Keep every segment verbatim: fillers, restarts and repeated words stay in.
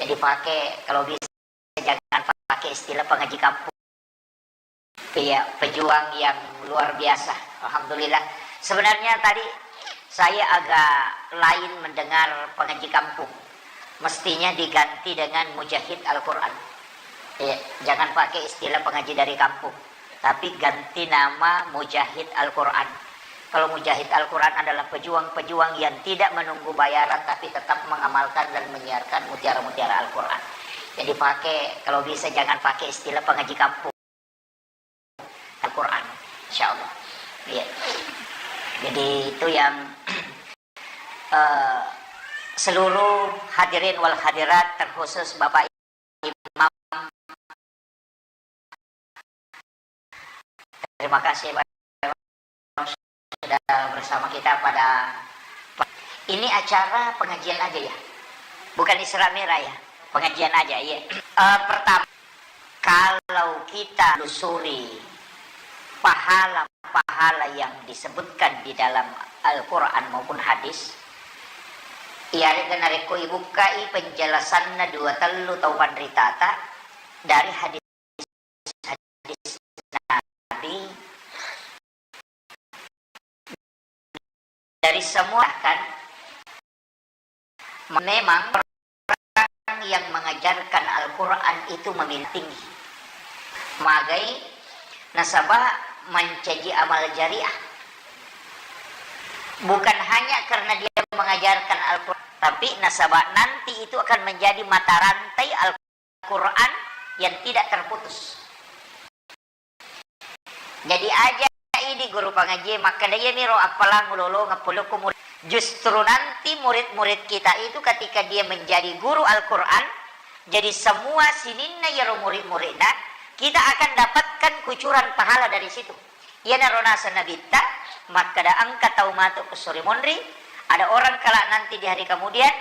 dipakai, kalau bisa jangan pakai istilah pengaji kampung. Iya, pejuang yang luar biasa. Alhamdulillah. Sebenarnya tadi saya agak lain mendengar pengaji kampung. Mestinya diganti dengan mujahid Al-Quran. Iya, jangan pakai istilah pengaji dari kampung, tapi ganti nama mujahid Al-Quran. Kalau mujahid Al-Quran adalah pejuang-pejuang yang tidak menunggu bayaran, tapi tetap mengamalkan dan menyiarkan mutiara-mutiara Al-Quran. Jadi pakai, kalau bisa jangan pakai istilah pengaji kampung. Al-Quran, insya Allah. Iya. Jadi itu yang, eh, seluruh hadirin wal hadirat, terkhusus Bapak Imam. Terima kasih, Pak Imam, sudah bersama kita pada ini acara pengajian aja ya, bukan Isra Mi'raj ya, pengajian aja ya. Eh, pertama, kalau kita lusuri pahala-pahala yang disebutkan di dalam Al-Quran maupun hadis, iyarega narekko ibukkai penjelasanna dua tellu tau panritata dari hadis Nabi, dari semua kan, memang orang yang mengajarkan Al-Quran itu memilih tinggi. Magai nasaba mancaji amal jariah. Bukan hanya karena dia mengajarkan Al-Quran, tapi nasaba nanti itu akan menjadi mata rantai Al-Quran yang tidak terputus. Jadi aja idi guru pangaji makkeda, "Iyamiro appalang ulolongeng polokku murid." Justru nanti murid-murid kita itu ketika dia menjadi guru Al-Quran, jadi semua sininna iyaro murid-muridna, kita akan dapatkan kucuran pahala dari situ. Iyanaro naseng Nabitta, makkeda engka tau matu ku sori monri, ada orang kelak nanti di hari kemudian,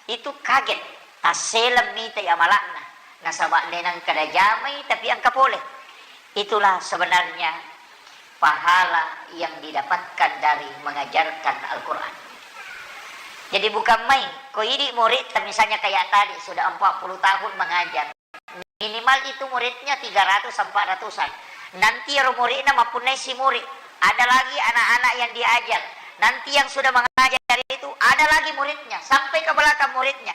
itu kaget, tasseleng mitai amala'na, nasaba de nengka najamai tapi engka pole. Itulah sebenarnya pahala yang didapatkan dari mengajarkan Al-Quran. Jadi bukan main, ko idi murid, misalnya kayak tadi sudah empat puluh tahun mengajar, minimal itu muridnya tiga ratus, empat ratusan. Nanti ero muridna mappunnai si murid, ada lagi anak-anak yang diajar. Nanti yang sudah mengajar itu ada lagi muridnya, sampai ke belakang muridnya.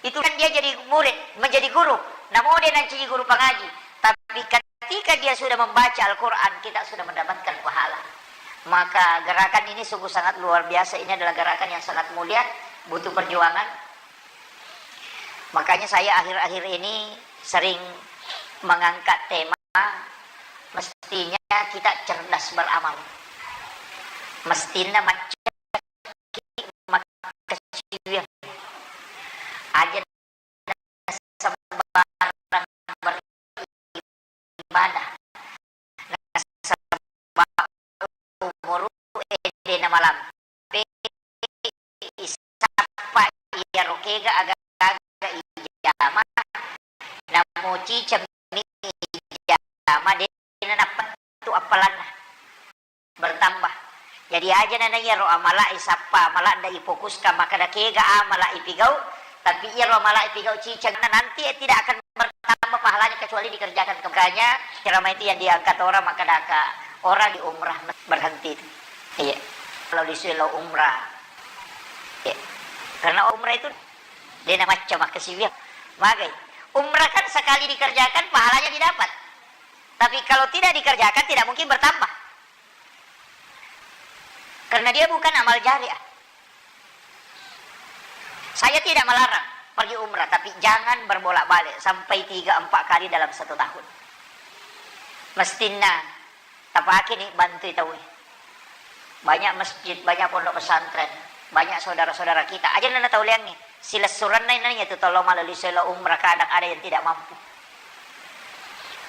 Itu kan dia jadi murid, menjadi guru. Namo de nancaji guru pangaji. Tapi ketika dia sudah membaca Al-Quran, kita sudah mendapatkan pahala. Maka gerakan ini sungguh sangat luar biasa. Ini adalah gerakan yang sangat mulia, butuh perjuangan. Makanya saya akhir-akhir ini sering mengangkat tema, mestinya kita cerdas beramal. Mestinya macam makkasiwiang. Aja sembarang beribadah. Nasaba umuru ede namalampe, isappa iyaro kega aga-aga ijama, namo ciceng mi ijama, de napettu appalanna. Bertambah. Jadi aja na iyaro amala isappa, amala nda ifokuskan makkeda kega amala ipigau, tapi iyaro amala ipigau ciceng, na nanti tidak akan bertambah pahalanya kecuali dikerjakan. Makanya ceramah itu yang diangkat orang, makkeda ka orang di umrah berhenti itu. Iya. Kalau disuruh lo umrah. Iya. Karena umrah itu de namacca makkasiwiang. Magai. Umrah kan sekali dikerjakan pahalanya didapat. Tapi kalau tidak dikerjakan tidak mungkin bertambah. Karena dia bukan amal jariah. Saya tidak melarang pergi umrah, tapi jangan berbolak-balik sampai tiga empat kali dalam satu tahun. Mestinya tapake ni bantui tauwe. Banyak masjid, banyak pondok pesantren, banyak saudara-saudara kita. Aja nana tau leangngi. Silessurenna inang iya tu tolo malali selo umrah, kadang ada yang tidak mampu.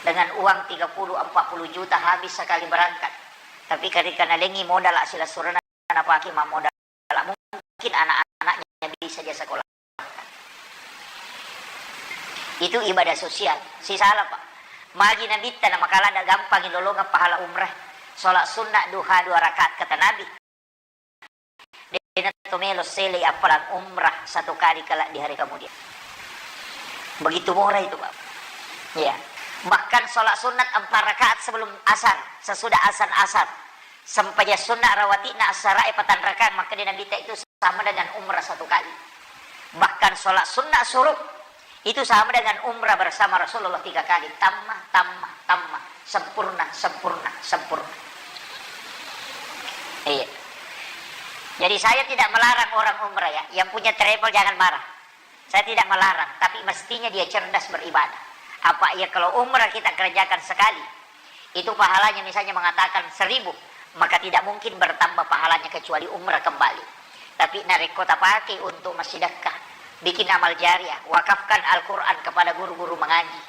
Dengan uang tiga puluh, empat puluh juta habis sekali berangkat. Tapi ketika nalengi modal silessurenna napake mammodal, mungkin anak-anaknya bisa dia sekolah. Itu ibadah sosial. Sisala, Pak. Magi nabitta na makala ada gampang lolongeng pahala umrah. Sholat sunnah duha dua rakaat kata Nabi. Dena to melo sele appalang umrah satu kali kala di hari kemudian. Begitu murah itu, Pak. Iya. Bahkan sholat sunat empat rakaat sebelum asar, sesudah azan asar. Sempajang sunnah rawati'na assarae patang rakaat, makkeda Nabitta itu sama dengan umrah satu kali. Bahkan sholat sunnah syuruk itu sama dengan umrah bersama Rasulullah tiga kali. Tammah, tammah, tammah. Sempurna, sempurna, sempurna. Iya. Jadi saya tidak melarang orang umrah ya. Yang punya travel jangan marah. Saya tidak melarang, tapi mestinya dia cerdas beribadah. Apa ya kalau umrah kita kerjakan sekali, itu pahalanya misalnya mengatakan seribu, maka tidak mungkin bertambah pahalanya kecuali umrah kembali. Tapi narekko tapakai untuk massidekka, bikin amal jariah, wakafkan Al-Quran kepada guru-guru mengaji,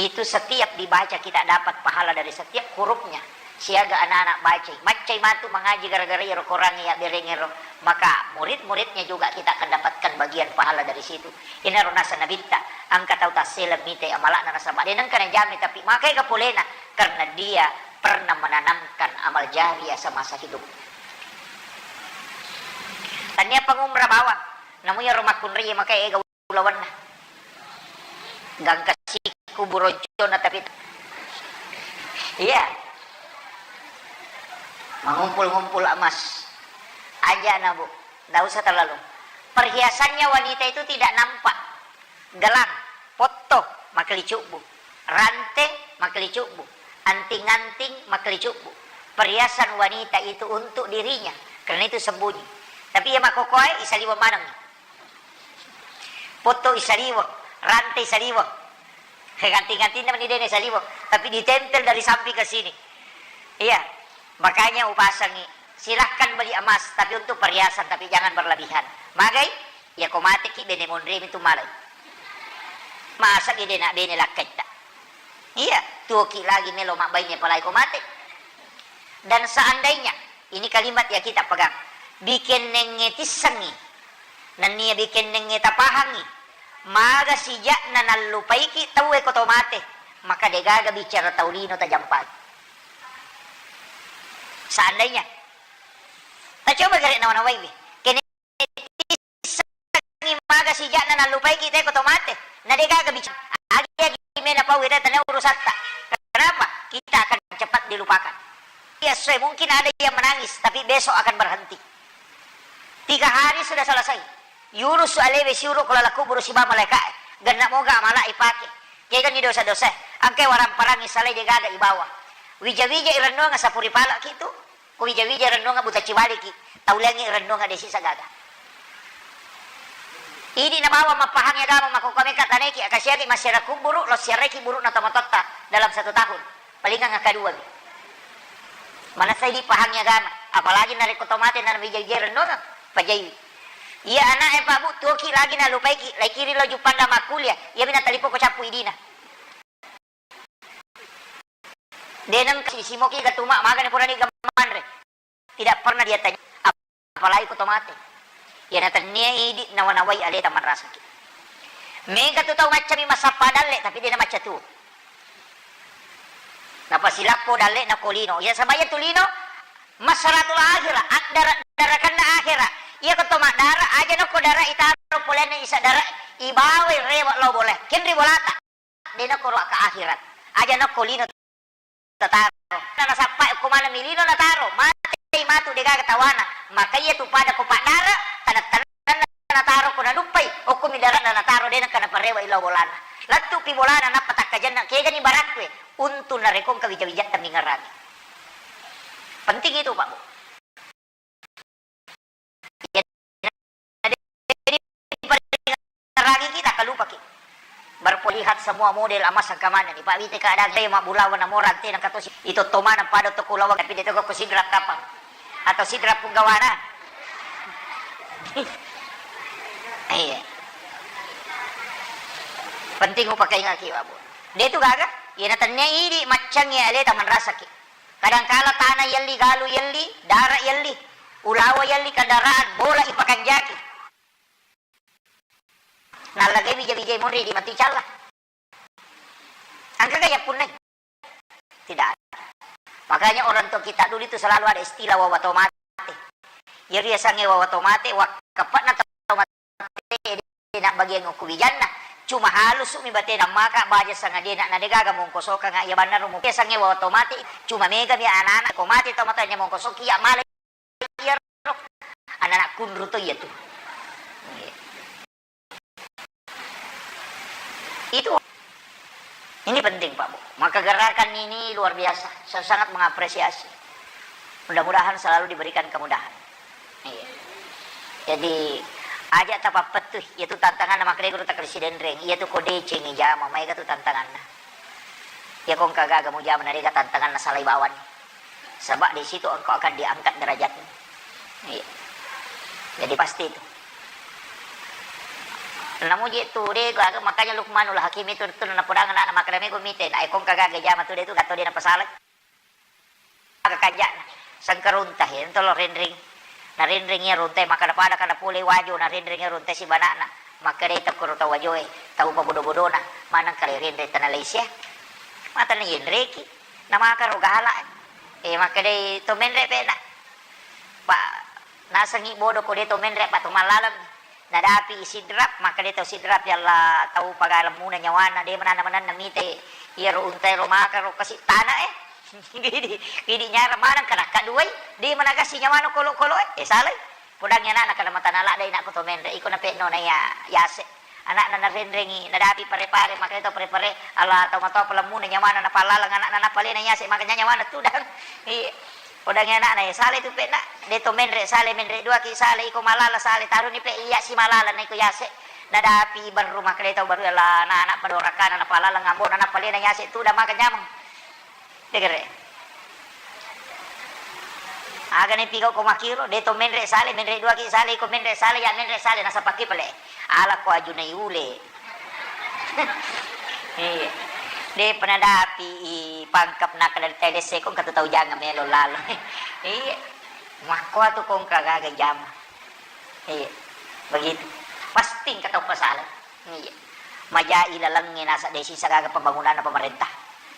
itu setiap dibaca kita dapat pahala dari setiap hurufnya. Siaga anak-anak bacai. Maccai matu mengaji gara-gara iyaro Quran iya berengero. Maka murid-muridnya juga kita akan dapatkan bagian pahala dari situ. Inaro nasa Nabitta, engka tau tasseleng mitai amalakna nasaba de nengka najame, tapi makai ga polena karena dia pernah menanamkan amal jariah semasa hidup. Tania pangumra bawang, namu iyaro makkunrai makai ega ulawanna. Gangka siku buroncona tapi iya. Mengumpul-ngumpul emas. Aja na, Bu. Nggak usah terlalu. Perhiasannya wanita itu tidak nampak. Gelang, potto, makkelicubbu. Rante, makkelicubbu. Anting-anting, makkelicubbu. Perhiasan wanita itu untuk dirinya, karena itu sembunyi. Tapi iya makkokoe isaliweng maneng. Potto isaliweng, rante isaliweng. Ganti-gantina meni dene saliweng, tapi ditempel dari samping ke sini. Iya, makanya upasangi, silahkan beli emas, tapi untuk perhiasan, tapi jangan berlebihan. Magai, ya ko mateki bene monre mitu malai. Masa gede nak bene lakkaitta. Iya, tuoki lagi melo mabbaine apalagi ko mate. Dan seandainya, ini kalimat ya kita pegang, bikennengnge tissengi, nennia bikennengnge tapahangi, maga sijakna nallupaiki tauwe ko to mate, maka degaga bicara tau lino tajampaki. Seandainya, tacoba gare nawa-nawaiwi, kene maga sijakna nallupaiki te ko to mate, na degaga bicara. Agi-agi mena pau ita tania urusatta. Kenapa? Kita akan cepat dilupakan. Iya, sesuai. Mungkin ada yang menangis, tapi besok akan berhenti. Tiga hari sudah selesai. Yurus alewe siuru ko lalakku buru siba malaika. Genna moga amala ipake. Kegani dosa-dosa. Angke warang parangi salai degaga ibawa. Wija-wija irennonga sapuri pala kitu. Ko wija-wija rennunga buta cibaliki, tauliangngi rennunga desi sagaga. Idi nabawa mappahangi agama makkokkoe mekka taneki, akasiaki massiara kubburu, lo siaraiki buru'na tomatotta dalam satu tahun. Palingang akkaduami. Manessa idi pahangi agama, apalagi narekko tomate na wija-wija rennunga, pajaiwi. Iya ana'e Pak Bu, tuoki lagi nalupaiki, laikiri lo juppanda makkulia, iyami natalipoko cappu idina. De nengka sisimoki gatuma magani purani gamanre. Tidak pernah dia tanya, apalagi ko to mate. Iya natennia idi nawa-nawai aleta manrasaki. Mega tu tau maccami massappa dalle, tapi de namacca tu. Napasilappo dalle na ko lino. Iya sabaya tu lino, masaratul akhirah, addara-darakanna akhirah. Iya ko to maddara, aja nokko dara itaro polena isa dara, ibawai rewa lo bole. Kenri bolata. De nokko ro ka akhirat. Aja nokko lino tataro. Nasappai okko maneng mi lino nataro. Matei matu degaga tawana. Maka iya tu pada ko paddara, taneng-tanenna nataro ko naluppai. Okko mi darana nataro de nengka naparewa ilo bolana. Lettu pi bolana nappa takkajenna kegani barakkue. Untung narekko engka wija-wijatta mingerangi. Penting itu, Pak Bu. Jadi, paringerangi kita, kalupaki. Baru lihat semua model emas engka manenni. Pak, wite keadaan saya mabbulawa na morang te nengka tosi. Ito to maneng pada to kulawa, tapi de to ko sidrap kapang. Atau sidrap punggawana. Iya. Penting upakaingaki, Pak Bu. De tu gaga, iya natennia idi maccangi aleta manrasaki. Kadangkala tana yelli, galu yelli, dara yelli, ulawa yelli, kendaraan, bola ipakanjaki. Nallagai wija-wijai monri di matu icalla. Engka ga yappunnai? Tidak ada. Makanya orang tua kita dulu itu selalu ada istilah wawa to mate. Jadi yasangnge wawa to mate, wakkapakna to mate, de nabbagiang okko wijanna, Cuma halusumi batena maka baja sangadie na, na degaga mongkosokanga iya bannaro mu. Biasangnge wa otomatis cuma megami anana ko mate tau matoa mongkosoki iya male iyaro anana kunru to iya tu. Itu ini penting, Pak Bu. Maka gerakan ini luar biasa. Saya sangat mengapresiasi. Mudah-mudahan selalu diberikan kemudahan. Iya. Jadi, aja tapappettui, iyatu tantanganna makkedai guru takkasidenreng, iyatu ko decengi jama, maega tu tantanganna. Iya ko engka gaga mujama, narega tantanganna salai bawani. Sebab di situ engkau akan diangkat derajatmu. Iya. Jadi pasti itu. Namuji tu de gaga, makanya Luqmanul Hakim itu tu napodangi anakna makkeda mego mite, na ko engka gaga jama tu de tu gatto de napasalai. Aga kanja'na, sengkarunta, iyatu lo renreng. Narenreng iya runta, makkada pada kada pole wajo, narenreng iya runta sibana'na. Makkedai tokkoro tau wajoe, tau pabodo-bodona, maneng kale renreng tana laisia. Mata nayenreki, namakaro gala. Eh, makkedai to menre pe'na. Pa, nasengi bodo ko de to menre, pa to mallaleng. Nadapi Sidrap, makkeda tau Sidrap, "Ya Allah, tau pagalemmuna nyawana, de mananna-mananna mite iyaro untaero makaro kasi tana e." Idi, idi nyarang maneng kanakka duai, de managasi nyawana kolo-kolo e. Eh, salai. Podangi anakna kada matana ladde inakku to menre, iko nape'no na iya Yase. Anakna narenrengi, nadapi pare-pare, makkeda tau pare-pare, "Allah, tau matoa palemmuna nyawana napallaleng anakna napalena Yase, makanya nyawana tudang." Iya. Podangi anakna, "Eh, salai tu pe'na, de to menre, salai menre duaki, salai iko malala, salai taruni pe iya si malala na iko Yase." Nadapi berru makkeda tau berru, "Ella na anak padorakana napalala ngambo na napalena Yase tu da maka nyameng." Degere. Aga ne pigau ko makiro, de to menre, salai menre duaki, salai iko menre, salai ya menre, salai nasapaki pale. Ala ko ajunai ule. Iya. De pernah dapi i pangkep nakka dari telese ko engka tu tau jangan melo lalo. Iya. Makko tu ko engka gaga jama. Iya. Begitu. Pasti engka tau pasala. Iya. Majai lalengnge nasa de sisa gaga pembangunan pemerintah.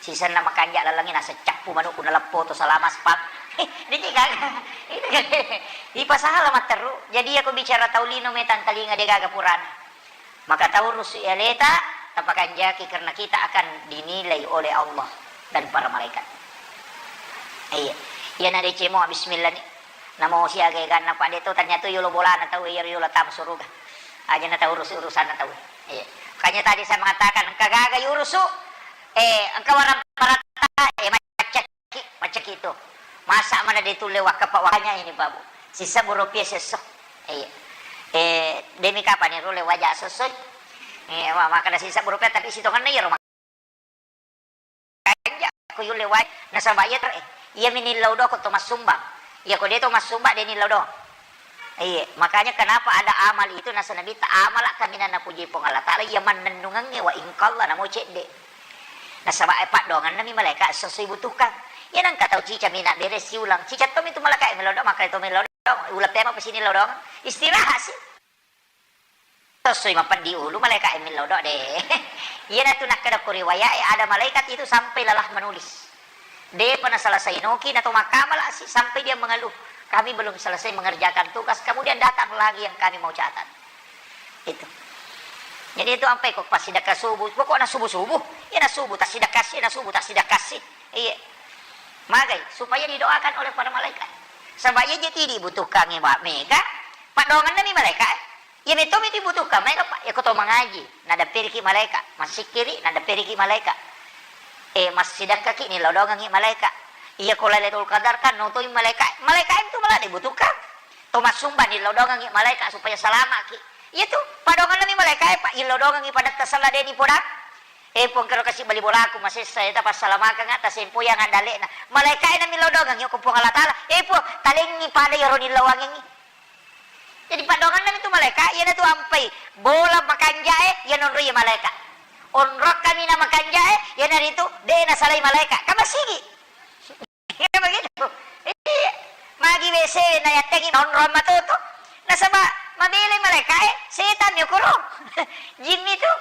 Sisenna makanja lalengnge nasa cappu manukku naleppo to salama spam. Diki gaga. Ipasala matteru. Jadi aku bicara tau lino metang talinga de gaga purana. Maka taurusu aleta, tapakanjaki karena kita akan dinilai oleh Allah dan para malaikat. Iya. Iya na decemo bismillah ni. Namo siaga eganna pa de to ternyata yolo bolana tau iya yolo tama suruga. Aja na taurusu urusanna tau. Iya. Makanya tadi saya mengatakan engka gaga yurusu, eh, engka warang parata, eh, Cekki, macekki tu. Masa mana de tulle wakka pa wakanya ini babu. Sisa buru pia sesso. Iya. Eh, demi kapan ni rule waja sesso. Eh, wa-, makana sisa buru pia tapi sitonganna iyaro makanja ko yulle waja. Nasaba iya ter-, eh, iya mi nillau do ko to massumbang. Iya ko de to massumbang de nillau do. Iya, makanya kenapa ada amal itu nasa Nabitta, "Amalakka minang napuji Puang Allah Ta'ala, iya mannennungengnge wa ingkalla namo cedde." Nasaba, eh, paddoanganna mi malaika esso-esso ibutuhkan. Iya nengka tau cica mina bere siulang. Cica to mi tu malaika e melodong, makkai to melodong. Uleng pema pesini lodong. Istirahat si. Esso-esso mapeddi ulu malaika e melodong de. Iya natu nakkeda ko riwayat e ada malaikat itu sampai lelah menulis. Depa naselesai noki nato makkamalasi sampai dia mengeluh, "Kami belum selesai mengerjakan tugas, kemudian datang lagi yang kami mau catat." Itu. Jadi itu ampai ko passidekka subuh, pokokna subuh-subuh, iya na subuh tassidekka si, iya na subuh tassidekka si. Iya. Magai, supaya didoakan oleh para malaikat. Saba iya je ti dibutuhkan e, Mbak Mega, paddoanganna mi malaikat. Iya metto mi dibutuhkan, maega, Pak. Iya ko to mangaji, nadapperiki malaika, massikkiri, nadapperiki malaika. Eh, massidakkaki, nilodongengi malaika. Iya ko Lailatul Qadar kan, notoi malaika. Malaika itu malah dibutuhkan. To massumba, nilodongengi malaika supaya salamaki. Iya tu, padongenna mi malaika, eh, Pak, ilodongengi padatta sella deni podang. Eh, Puang, kero kasi bali bolaku masessa, eh, tapassalamakanga, tasempoyang andalekna. Malaika e nami lodongengi ko Puang Allah Taala. Eh, Puang, talengi pada iyaro nilawangengi. Jadi paddoanganna mi tu malaika, iyana tu ampai bola makanjae, iya nonroi malaika. Onrokka mi na makanjae, iyana ritu de nasalai malaika. Kan masigi. Iya begitu. Iya. Magi W C na yattengi nonrong matoto. Nasaba mabelai malaika e, setan mi okoro. Jin mi tu.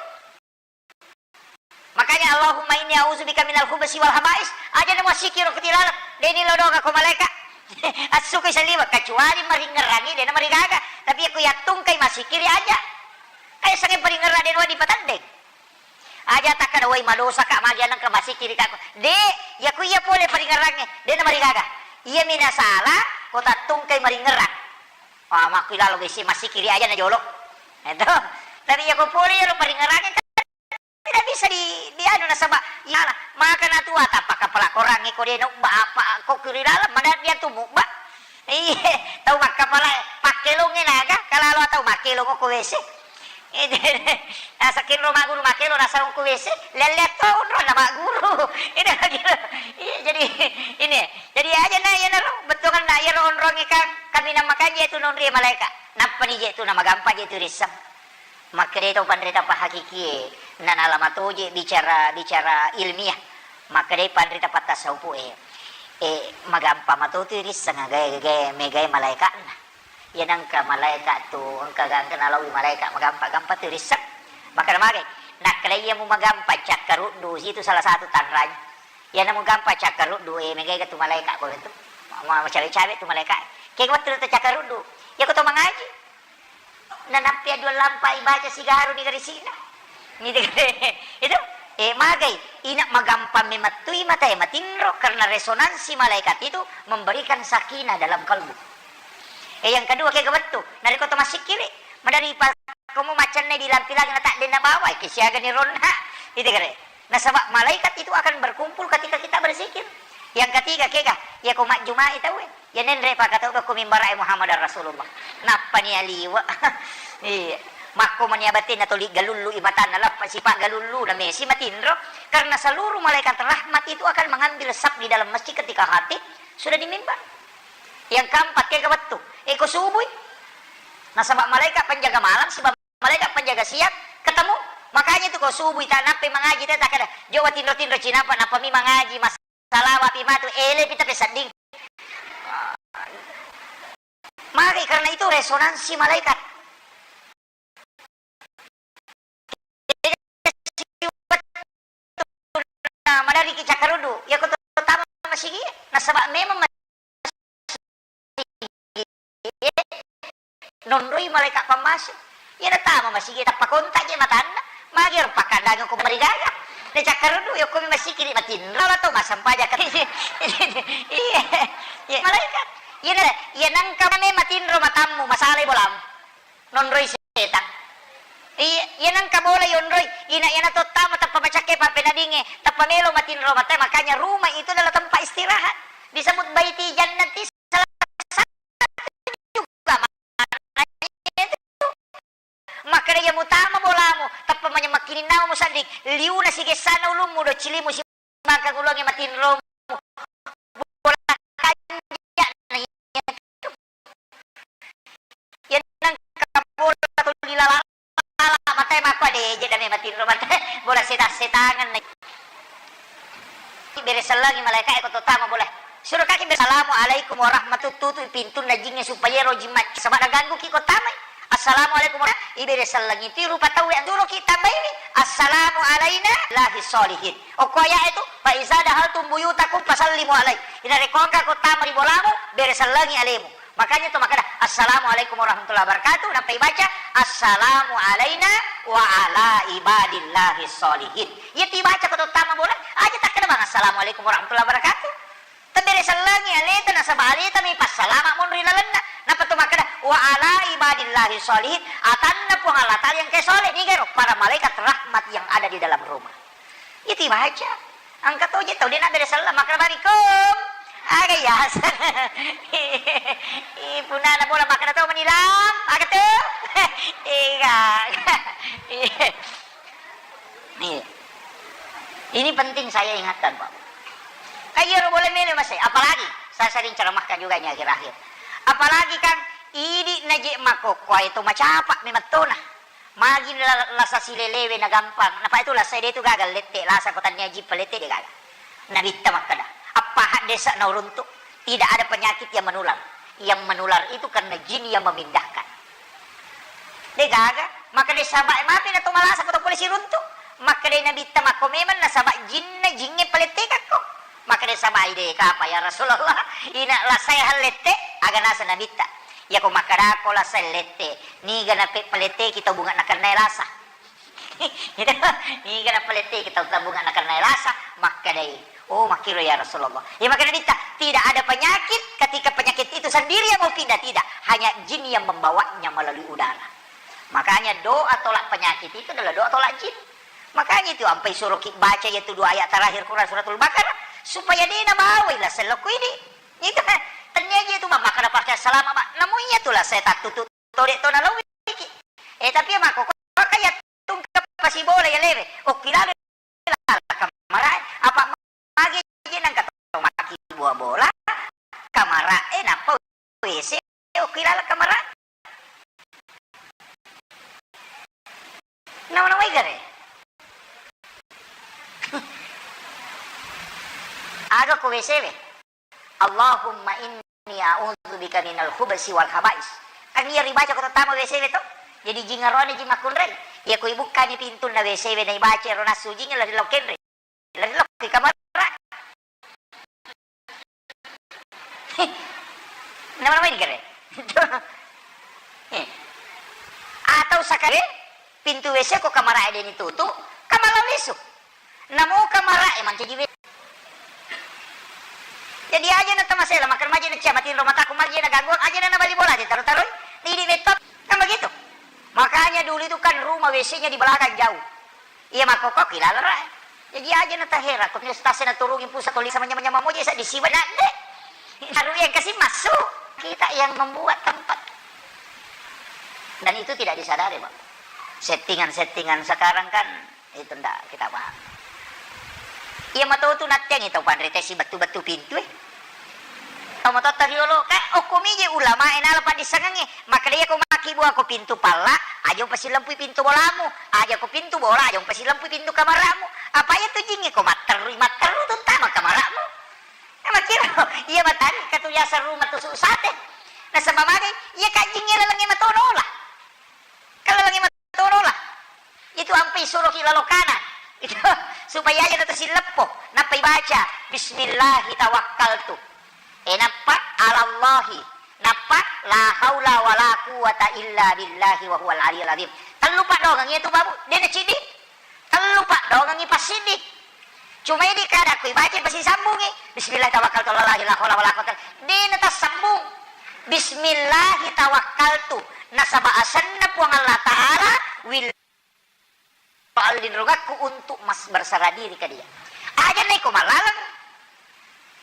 Makanya, "Allahumma inni a'udzubika minal khubusi wal khaba'is." Aja na massikkiri ko tilaleng, de ni lodonga ko malaika. Assukui saliweng, kecuali maringngerangi, de na marigaga. Tapi ko yattungkai massikkiri aja. Kayak sange paringngerang de na wedding patandeng. aja takkada, "Woi, madosaka, magi anengka masikirika ko." De', iya ku iya pole paringerrangnge, de' namarigaga. Iyami nasala, ko tattungkai maringerrang. Ah, makku ilalo besi masikiri aja na jolo. Itu. Tapi iya ko pole iyaro paringerrangnge kan tidak bisa di, di anu nasaba, iya, maka natua tappa kapala korangnge ko de' naubba apa ko kiri dalam, mana dia tu mubba. Iye, tau makkapalae, pakkelongnge naga, kalalo tau makkelong ko W C. Nasakkiro magguru makkelong, nasa ko W C, lelle to onrong na magguru. Ini lagi. Iya, jadi ini. Jadi aja na iyanaro, bettuanna iyaro onrongnge kan, kaminang makanja itu nonri malaeka. Nappani je tu na magampa je tu risseng. Makkedai tau panrita pahakikie, na nalama toje bicara, bicara ilmiah. Makkedai panrita pattasawufu e, e, magampa matotu irisseng agae, gae, megae malaeka'na. Iya nengka malaeka tu, engka gangka nalawi malaeka magampa-gampa tu irisseng. Makkeda magai, nakkeda iya mu magampa cakkaruddu, itu salah satu tanranya. Iya namu gampa cakkaruddu, e, megae tu malaeka ko tu. Ma-, ma-, macawe-cawe tu malaeka. Ke wettu tu cakkaruddu. Iya ko to mangaji. Nanappi dua lampa ibaca sigaru ni garisi'na. Itu, eh, magai, ina magampang memettui matae matinro karena resonansi malaikat itu memberikan sakinah dalam kalbu. Eh, yang kedua, kega wettu, narekko to massikkiri, madari pa-, komo maccenne bilang-bilang na tak denna bawa, ke siaga ni ronna. Itu kere. Nasaba malaikat itu akan berkumpul ketika kita berzikir. Yang ketiga, kega, iya ko majjumai tauwe. Iya nenre pakatau ko mimbara'e Muhammadar Rasulullah. Nappani aliwa. Iya. Makko mani abatenna toli galullu i matanna lappa sipa galullu na mesi matinro. Karena seluruh malaikat rahmat itu akan mengambil saf di dalam masjid ketika khatib sudah di mimbar. Yang keempat, kega wettu. Eko subui. Nasaba malaikat penjaga malam siba malaikat penjaga siang ketemu. Makanya itu ko subui ta nappai mangaji te takkeda, "Jo watinro-tinro cinapa nappa mi mangaji mas-, salawa pi matu ele pi tapi sedding." Maka karena itu resonansi malaikat. Nah, madariki cakkaruddu, iya ko to tama masigi, nasaba memang nonroi malaeka pammase. Iya natama masigi tappa kontak je matanna, magi ro pakkandangeng ko marigaga. Na cakkaruddu, iya ko mi masikiri matinro la to masampaja ka. Iya, iya, malaikat. Iya na, iya nengka me matinro matammu, masalai bolamu. Nonroi setang. Iya, iya nengka bola yonroi, ina iyana tottama tappa macakke pappenadinge, tappa melo matinro matae, makanya rumah itu adalah tempat istirahat. Disebut baiti jannati salah satu juga maknanya itu. Makkeda iya mutama bolamu, tappa manya-, makkininnawa musedding, liuna sigessana ulummu, doccilimu si-, maka gulungnge matinromu. Bola kanja na iya tu. Iya nengka bola tuli lala-, lala matae makko ade je dame matinro matae. Bola setang-setangan na. Bere sellengi malaeka e ko to tama bola. Suro kaki bere, "Assalamualaikum warahmatullahi", tutu pintunna jingnge supaya ro jimma. Saba naganggu ki ko tamai. "Assalamualaikum warahmatullahi", ibere sellengi ti rupa tauwe anturoki tambaiwi. "Assalamu alaina lahi sholihin." Okko ayat itu, "Fa iza dahaltum buyutakum fasallimu alai." Inarekko engka ko tama ri bolamu, bere sellengi alemu. Makanya to makkeda, "Assalamualaikum warahmatullahi wabarakatuh." Nappa ibaca, "Assalamu alaina wa ala ibadillahi sholihin." Iya tibaca ko to tama bola, aja takkeda bang, "Assalamualaikum warahmatullahi wabarakatuh." Tabere sellengi aleta nasaba aleta mi passalama monri lalenna. Nappa to makkeda, "Wa ala ibadillahi sholihin." Atanna Puang Allah Ta'ala yang ke soleh, niga ro para malaikat rahmat yang ada di dalam rumah. Iya tibaca. Engka to je tau de' nabbere selleng, makkeda barikum. Aga yaseng. Ih, punana bola makkeda to menilam, aga tu? Ega. Iya. Ini penting saya ingatkan, Pak. Kan iya ro bola melo masih, apalagi saya sering ceramahkan juga ini akhir-akhir. Apalagi kan idi' na je' makkokkoe to macapa' memang tona. Magi la-, lasa silelewe na gampang. Napa itu lasa de' tu gaga lette', lasa ko tania jippa lette' de' gaga. Nabitta makkeda, "Appaha desa na uruntu, tidak ada penyakit yang menular. Yang menular itu karena jin yang memindahkan." De' gaga, makkeda saba' mapi na to malasa ko to pole siruntu. Makkeda Nabitta makko memang nasaba' jinna jingnge palettekakko. Makkeda sabai, "De' kapa ya Rasulullah, ina lasae hallette'?" Aga nasa Nabitta, "Iyako makkedako lasae lette', niga nape paletteki tau bunga nakennae lasa?" Itu, niga nappa lette kita tabungan nakenna lasa, makkedai, "Oh, makkiro ya Rasulullah." Ya, makkeda ditta, "Tidak ada penyakit ketika penyakit itu sendiri yang mau pindah, tidak. Hanya jin yang membawanya melalui udara." Makanya doa tolak penyakit itu adalah doa tolak jin. Makanya itu ampai suruh ki baca yaitu dua ayat terakhir Quran Suratul Baqarah supaya de nabawai lasa lokko idi. Itu kan tennia je itu, Mak, makkeda pakai salama, Mak. Namu iya tu lasa tattutu. Tode to nalauiki. Eh, tapi ya makkokkoe ya tungke pasibola ya lewe. Okki lalo kamara, apa magi je nangka to maki bua bola, kamara, eh, nappa W C, okki lalo kamara. Nama-nama igare. Aga ko W C we. Allahumma inni a'udzubika minal khubsi wal khaba'is. Kan iya ribaca ko tama W C we to. Jadi jingarone ji makkunrai. Iya ko ibukkani pintunna W C we na ibaca ro nassu jing la lo kenre. La lo ki kamara. Nama-nama ini kare. Eh. Atau sakare pintu W C ko kamara de ni tutu, kamala lisu. Namo kamara e mancaji we. Jadi aja na tamasela, makan maji na cia, matin rumah taku maji na gangguan, aja na bali bola aja taruh-taruh. Ini metode kan begitu. Makanya dulu itu kan rumah W C-nya di belakang jauh. Iya makkokkoe ki laleng ra. Jadi aja na tahera, ko stase na turungi pusat toli sama nyama-nyama moje sa disiwa na de. Taruh yang kasih masuk. Kita yang membuat tempat. Dan itu tidak disadari, Pak. Settingan-settingan sekarang kan itu ndak kita paham. Iya matotu nattiangi tau panrita si bettu-bettu pintu e. Tau matotta riolo, ka okko mije ulama e nala paddissengengnge. Makkeda iya ko makkibua ko pintu palla, aja upasillempui pintu bolamu. Aja ko pintu bola, aja upasillempui pintu kamaramu. Apa iya tu jingnge ko matterui, matteru tu tama kamaramu. Nah, makkiro, iya matani katu biasa rumah tu susate. Nasaba magai, iya ka jingnge lalengnge matono lah. Kalau lagi matono lah. Itu ampai suruh ki lalo kanan. Itu supaya aja na tasilleppo. Nappa ibaca, "Bismillahi tawakkaltu." Eh, nappa, "Alallahi." Nappa, "La haula wala quwwata illa billahi wa huwal aliyul azim." Tellu paddongengi itu, Babu. De na ciddi. Tellu paddongengi passiddi. Cuma idi kada ku ibaca pasisambungi. Bismillah tawakkaltu alallahi la haula wala quwwata. De na tassambung. Bismillahi tawakkaltu. Nasaba asenna Puang Allah Ta'ala wil palinrungakku untuk mas berserah diri ke dia. Aja neko malaleng.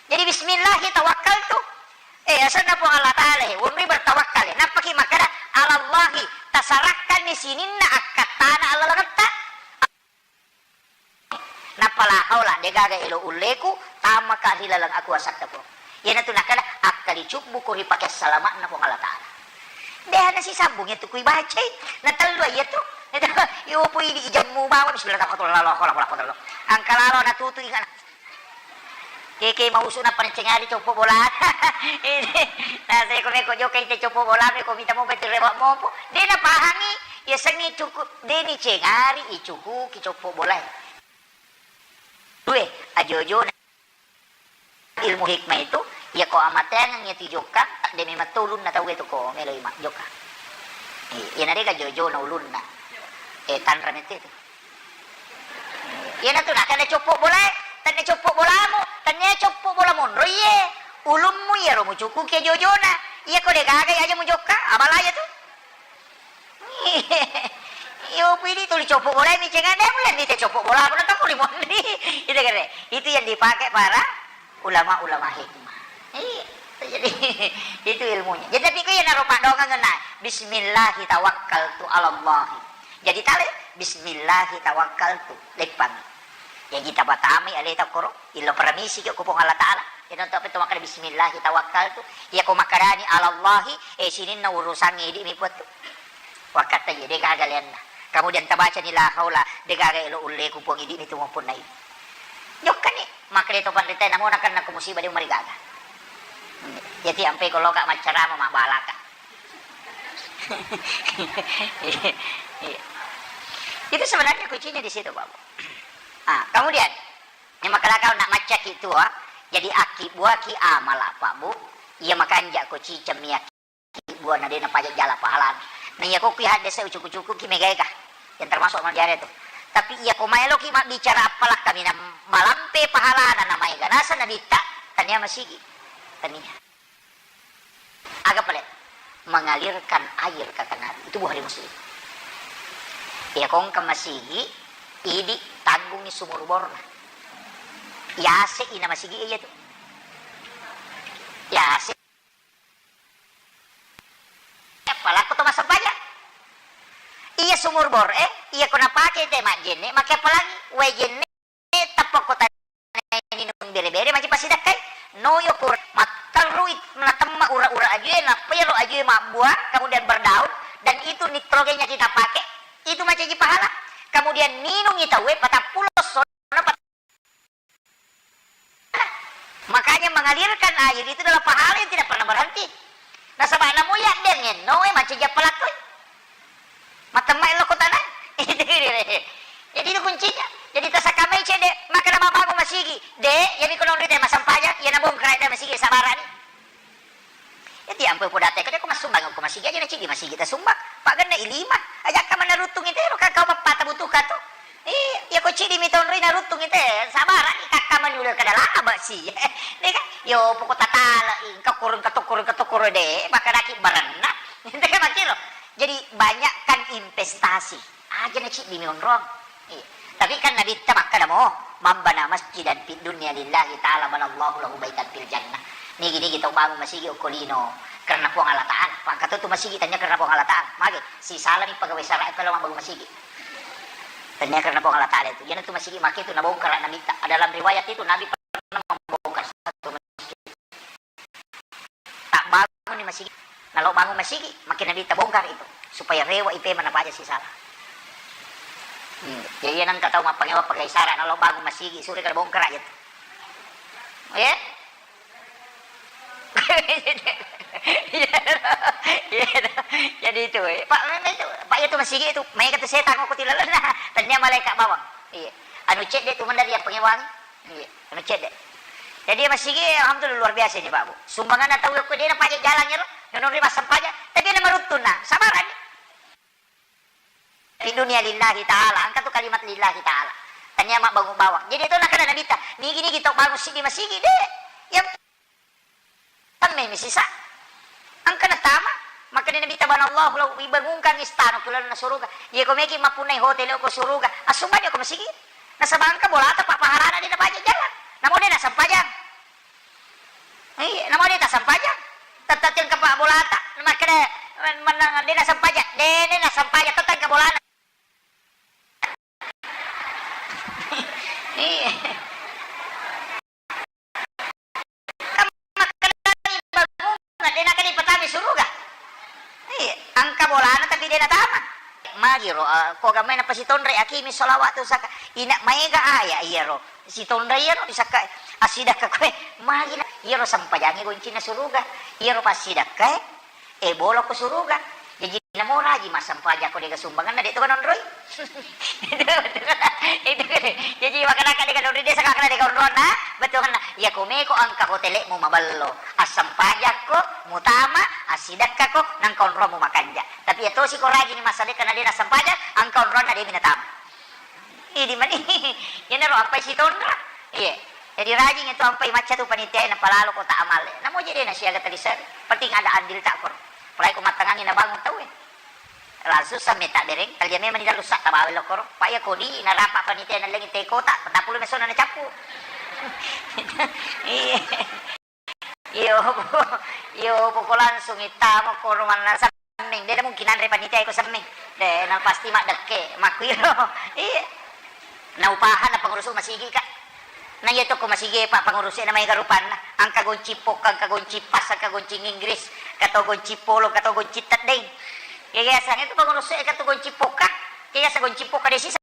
Jadi bismillahi tawakkaltu. Eh, asenna Puang Allah Ta'ala, eh, wonri bertawakkal, eh. Nappaki makkada, "Alallahi, tasarahkanni sininna akkattana allalengetta." Nappa la haula, degaga elo ulleku, tamaka ri laleng akuasatta Puang. Iyanatu nakkada, akkalicubbuku ri pakesalama'na Puang Allah Ta'ala. Deha nasisambung iyatu kui bacai, natellu iyatu. Yopo idi ijammu bawang, bismillah, tawakkaltu, la haula wala quwwata illa billah. Angka lalo natutu ingana. Keke mausu nappa nicengari coppo bola. Ini, nah, saya ko meko jokai te coppo bola, meko mita mo betul rewa mopo. De napahangi, yasengnge cukup, de nicengari icukuki coppo bola. Due, ajojo ilmu hikmah itu, iya ko amateangeng iya tijokka, de memang to ulunna tau itu ko meloi ma jokka. Iya, na dega jojona ulunna. Eh, tanra mette itu. Iyanatu nakkeda coppo bolae, tennia coppo bolamu, tennia coppo bola monro iye. Ulummu iyaro mucukuki jojona. Iya ko degaga aja mujokka, abala iya tu. Iyo pidi tuli coppo bolae mi cenga de mulle ni te coppo bolaku na tau ri monri. Itu kere. Itu yang dipakai para ulama-ulama hikmah. Iya, jadi itu ilmunya. Jadi tapi ku yana rupa dongang na bismillahi tawakkaltu ala Allah. Jadi tale bismillahi tawakkaltu leppang. Ya kita batami aleta koro illo paramisi ke kupong Allah Ta'ala. Ya nonton apa itu makkada bismillahi tawakkaltu. Ya ko makkadani ala Allahi, eh sininna urusangnge idi mi puattu. Wakkatta iya de gaga leanna. Kemudian tabacani la haula, de gaga elo ulleku Puang idi ni tu mampun nai. Jokkani, makkeda to panrita namo nakenna ko musibah de marigaga. Jadi ampe ko loka maccarama mabbalaka. Iya. Itu sebenarnya kuncinya di situ, Bapak. Ah, kemudian yang makalakau nak macca ki tua, jadi aki buaki amala, Pak Bu. Iya makanja ko ciceng mi aki buana de napaja jala pahalana. Na iya ko kui hadde se ucuku-cuku ki mega ega. Yang termasuk manjare tu. Tapi iya ko maeloki mabbicara appalakka mina malampe pahalana na maega naseng nabitta, tania masigi. Tania. Aga pale? Mengalirkan air, kata Nabi. Itu Bukhari Muslim. Iya ko engka masigi, idi tanggungi sumur borna. Yase ina masigi iya tu. Yase. Palakko to massempajang. Iya sumur bor e, iya ko napake te majjenne, make appalangi wae jenne, tappa ko tanai ninung bere-bere, maji passidakkai. Noyo kur matterrui natemma ura-ura ajue, nappa yero ajue mabbua, kemudian berdaun, dan itu nitrogennya kita pakai, itu macaji pahala. Kemudian ninungi tauwe patappulo sona. Makanya mengalirkan air itu adalah pahala yang tidak pernah berhenti. Nasaba namo iya dengenno e mancaji appalakkoi. Matemma elo ko tanah. Jadi itu kuncinya. Jadi tasakamai cede, maka nama bangun masigi. De, jadi kono rite masempajang, iya nabongkar te masigi sabarani. Jadi ampun poda te, ko massumbang ko masigi aja na cidi masigi tasumbang. Paganna ilima. Aja ka manaruttung ite ro ka kau pappata butuh ka tu. Iya, iya ko cidi mi tonroi naruttung ite, sabarani kakka manulel kada laba si. Deka, yo poko tatala, engka kurung katokoro katokoro de, makanaki baranna. Deka makiro. Jadi banyakkan investasi. Aja na cidi mi onrong. Iya. Tapi kan Nabitta makkada mo, "Man bana masjidan fid dunya lillahi ta'ala banallahu lahu baitan fil jannah." Nigi-nigi tau bangun masigi okko lino karena Puang Allah Ta'ala. Pangkatu tu masigi tanya karena Puang Allah Ta'ala. Mage, si salani pegawai sara e pelo mabbangun masigi. Tanya karena Puang Allah Ta'ala itu. Iyana tu masigi make tu nabongkar Nabitta. Dalam riwayat itu Nabi pernah membongkar satu masjid. Tabbangunni masigi. Nalo bangun masigi, makin Nabitta bongkar itu supaya rewa ipe mana paja si salah. Hmm. Jadi iya nengka tau mappangewa pakai sara nalo bangun masigi, sure kada bongkar aja tu. Iya? Iya, iya. Jadi itu, eh. Pak, memang itu, Pak, itu masigi itu, maega tu setang ko tilalenna. Tania malaikat bawang. Iya. Anu cedde tu mendari yang pengewangi. Iya, anu cedde. Jadi masigi, alhamdulillah, luar biasa ini, Pak Bu. Sumbangan tau ko de na paja jalan ya lo. Nonori massempajang, tapi na maruttunna, sabarani. Di dunia lillahi ta'ala, engka tu kalimat lillahi ta'ala. Tania mabbangun bawang. Jadi itu nakada Nabitta, nigi-nigi tau bangun sigi masigi de. Yang Tammemi sisa. Engka natama, makkeda Nabitta, "Banallahu lahu, ibangunkan istana ku lalenna suruga." Iya ko meki mappunnai hotel ko suruga, assumbanni ko masigi. Nasaba engka bolata pa pahalana de nabaca jalan. Namo de nasampajang. Iya, namo de tasampajang. Tette engka pa bolata, makkeda, men-, menang de nasampajang. De, de nasampajang, tette engka bolana. Iya. Kan makkedani bangunga, de' nakkeda ipatama suruga. Iya, engka bolana tapi de' natama. Magi ro, eh, ko gamai napasitonre, akimi sholawat tu saka. Ina maega aya iyaro. Sitonre iyaro disakka assidakka koe. Magi na, iyaro sempajangnge goncinna suruga. Iyaro passidakkae. Eh, bolo ko suruga. Jaji namo raji massempajang ko dega sumbanganna, de' to kanonroi. Itu, jaji makanaka dega nonroi, de' saka kana dega onronna, bettuanna. Iya ko meko engka hotelmu maballo, assempajakko, mutama, assidekkako, nangka onromu makanja. Tapi iya tosi ko rajini massadekka na de' nassempajang, engka onronna de' mi natama. Idi mani, iyanaro ampai sitonra. Iya. Jadi rajing itu ampai macca tu panitia e, napalalo ko ta amalle. Namo je de' nasiaga talisari. Penting ada andil ta koro. Apalagi ko mattangangi nabangun tau e. Langsung samme tabbereng, talia memang di dalu sa tabawa lo koro. Pak ya kodi narapa panitia e, nalengi teko ta, patapulu mesona nacappu. Iya. Iyo, iyo, poko langsung ittama ko rumanna semmeng. De' mungkin anre panitia ko semmeng. De', na pasti maddekke, makkuiro. Iya. Na upahanna pengurus masigi ka. Na iya to ko masigi, Pak, pengurus na maega rupanna. Engka gonci pokka, engka gonci pas, engka gonci Inggris, engka to gonci polo, engka to gonci teddeng. Iya, iya, sang itu pengurus e, engka to gonci pokka. Iya, sa gonci pokka de' sisa.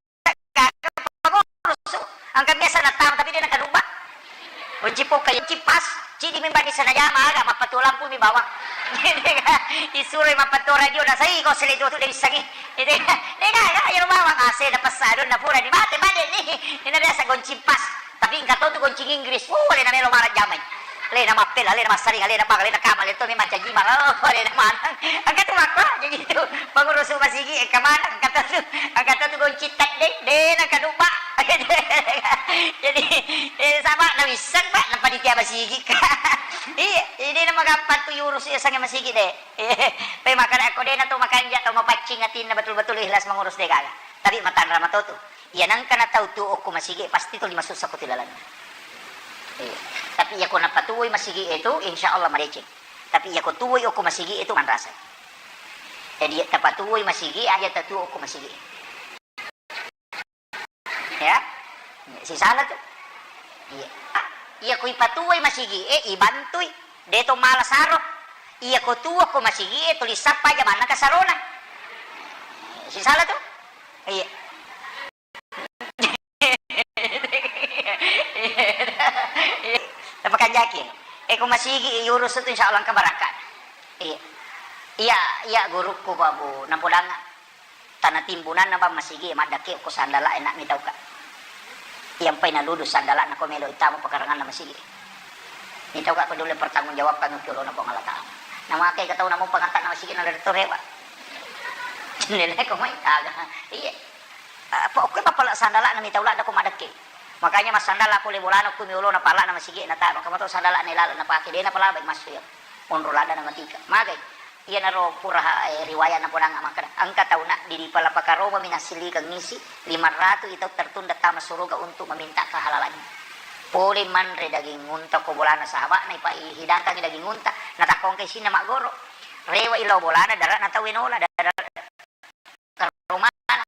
Engka biasa natama, tapi de' nakaruba. Gonci pokka, gonci pas, cidi mi bani sana jama aga, mappatuo lampu mi bawang. Isuroi mappatuo radio, nasai ko sele tu de' wissengi. Dega, dega, iyaro bawang A C na pessadu, na pura ni mate, mate ni. Ina biasa gonci pas. Tapi engka to tu gonci Inggris, uh, le na melo mara jamai. Alena mappela, alena massaring, alena bang, alena kama, alena to memang caji bang. Oh, alena maneng. Engka tu makko, jadi tu pengurusu masigi, engka maneng, engka tu, engka tu gonci tedde, de na kaduba. Jadi, eh, sama na wisseng, Pak, na panitia masigi, Kak. Iya, jadi na magampang tu urus iya sange masigi de. Pe makana ko de na to makanja, to mapaccing atinna betul-betul ikhlas mengurus de gaga. Tapi matanra matotu. Iya nengka na tau tu okko masigi, pasti tuli masussa ko tu lalenna. Iya. Tapi iya ko napatuwoi masigi itu, insya Allah madeceng. Tapi iya ko tuwoi okko masigi itu manrasa. Jadi iya tapatuwoi masigi, aja tatuwo okko masigi. Ya. Sisala tu. Iya. Ah, iya ko ipatuwoi masigi, eh, ibantui. De to mala saro. Iya ko tuwo ko masigi, eh, tuli sappa aja manna kasarona. Sisala tu. Iya. Napakanjaki. Eh, ko masigi urus tu, insya Allah engka barakka. Iya. Iya, iya, gurukku, Pak Bu, napodanga. Tana timbunanna, Bang, masigi maddakke ko sandala enak mitauka. Yang pai naludu sandala na ko melo itama pekaranganna masigi. Mitauka ko dole pertanggung jawabkan ki olona Puang Allah Taala. Namakai ka tau namo pangatta na masigi na letto rewa. Nilai ko mai aga. Iya. Apa okko papala sandala na mitau ladda ko maddakke. Makanya massandala pole bolana ko miolo na pala na masigi na taro. Kamato sandala na lala na pake de na pala bai massu ya. Onro ladda na matika. Magai. Iyanaro pura, eh, riwaya napodanga makkeda, engka tauna di, di pala pakaromami nassilikeng isi, lima ratu i tau tertunda tama suruga untuk meminta kehalalannya. Pole manre daging unta ko bolana sahaba'na, ipa-, ihidangkangi daging unta, natakkongka isinna maggoro. Rewa i lao bolana, dara'na tau e nola, dara-, karomana.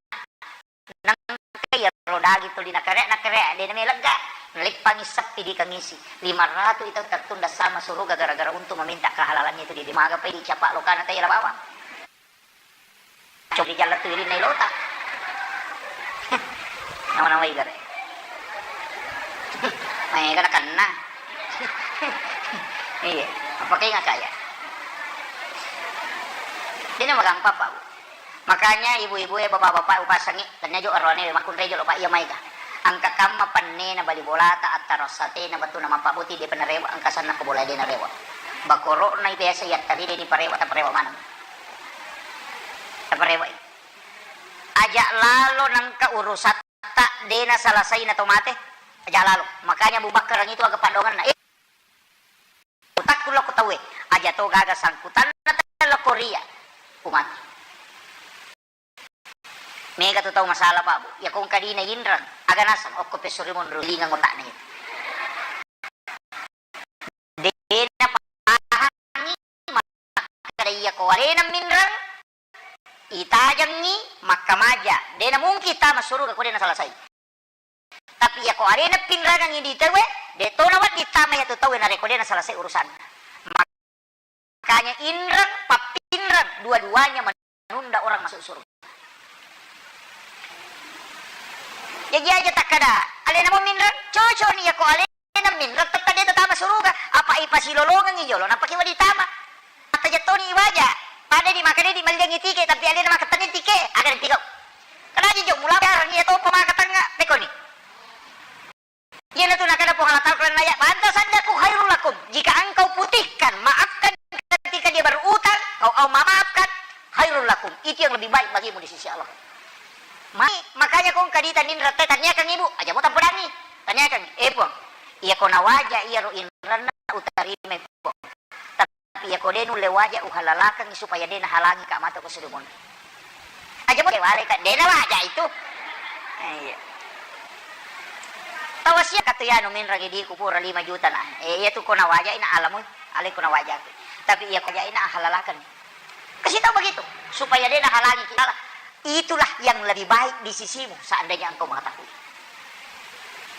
Nengka iyaro daging tuli nakare-, nakare, de name lega. Naleppangi seppi di kangisi. Lima ratu i tau tertunda sama suruga gara-gara untuk meminta kehalalannya itu di, di maga pai dicapa lokana tai la bawang. Coba dijalla tu irinna ilota. Nama-nama igare. Maega nakenna. Iya, apa kainga kaya? Dena magampang, Pak. Makanya ibu-ibu e, bapak-bapak, upasangi, tanya jo arone makkunrai jo lo, Pak, iya maega. Engka kamma pennena bali bolata, attaro satena, batuna mappaboti, de penarewa, engka sanna ko bola de narewa. Bakoro na biasa yattari de diparewa, taparewa maneng. Taparewa. Aja lalo nengka urusatta de nasalasai na to mate. Aja lalo. Makanya Abu Bakar itu aga padongenna. Eh, Utakku lo ko tauwe, aja to gaga sangkutanna tella ko ria, ku mati. Mega tu tau masalah, Pak, Bu. Iya ko engka dina inreng, aga naseng, okko pesso ri monro, lingang otakna iya. De napahangi, makkeda iya ko alena minreng, itajengngi, makkamaja. De namungkin tama suruga ko de nasalasai. Tapi iya ko alena pinrangengngi di tauwe, de to nawedding tama iya tu tauwe narekko de nasalasai urusanna. Makanya inreng, pappinreng, dua-duanya menunda orang masuk surga. Jaji aja takkada, alena mo minreng, cocok ni iya ko alena minreng, tetta de tatama suruga. Apa ipasilolongengngi jolo, nappa ki wedding tama. Mattaja toni iwaja. Pada di makkeda di malliangngi tike, tapi alena makkatenni tike, aga nanti kau. Kena aja jo mula barang iya topa makkatengnga, pekoni. Iyanatu nakkeda Puang Allah Taala, "Wa in tasaddaqu khairul lakum." Jika engkau putihkan, maafkan ketika dia berutang, kau, kau memaafkan, khairul lakum. Itu yang lebih baik bagimu di sisi Allah. Ma-, makanya ko engka dita ninreng te, tanyakan ibu, aja mo tampodangi. Tanyakan, "Eh, Puang, iya ko nawaja iyaro inrenna utarimai, Puang. Tapi iya ko de nulle waja uhalalakengngi supaya de nahalangi ka mata ko sudah monri." Aja mo de wale ka, de nawaja itu. Eh, iya. Tawasia katu yanu minreng idiku pura lima juta na. Eh, iya tu ko nawaja ina alamui, ale ko nawaja. Tapi iya ko waja ina halalakan. Kasih tahu begitu, supaya de nahalangi kita. Itulah yang lebih baik di sisimu, seandainya engkau mengetahui.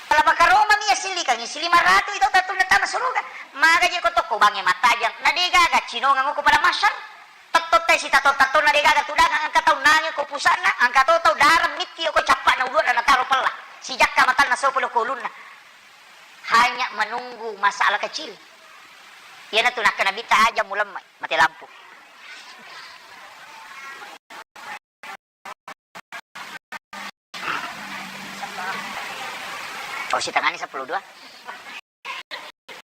Kalau makaroma mi assillikangngi, si lima ratu itu tettu natama suruga. Maga je ko tokko bange matajang, na de gaga cinongang ko pada masyar. Tetto te si tato-tato na de gaga tudang, engka tau nange ko pusana, engka to tau darah mitti ko cappa na ulua na taro pella. Si jakka matanna sopo lo ko ulunna. Hanya menunggu masalah kecil. Iyanatu nakkeda Nabitta, "Aja mulemmai, mati lampu." Oh, sitengani sepuluh dua.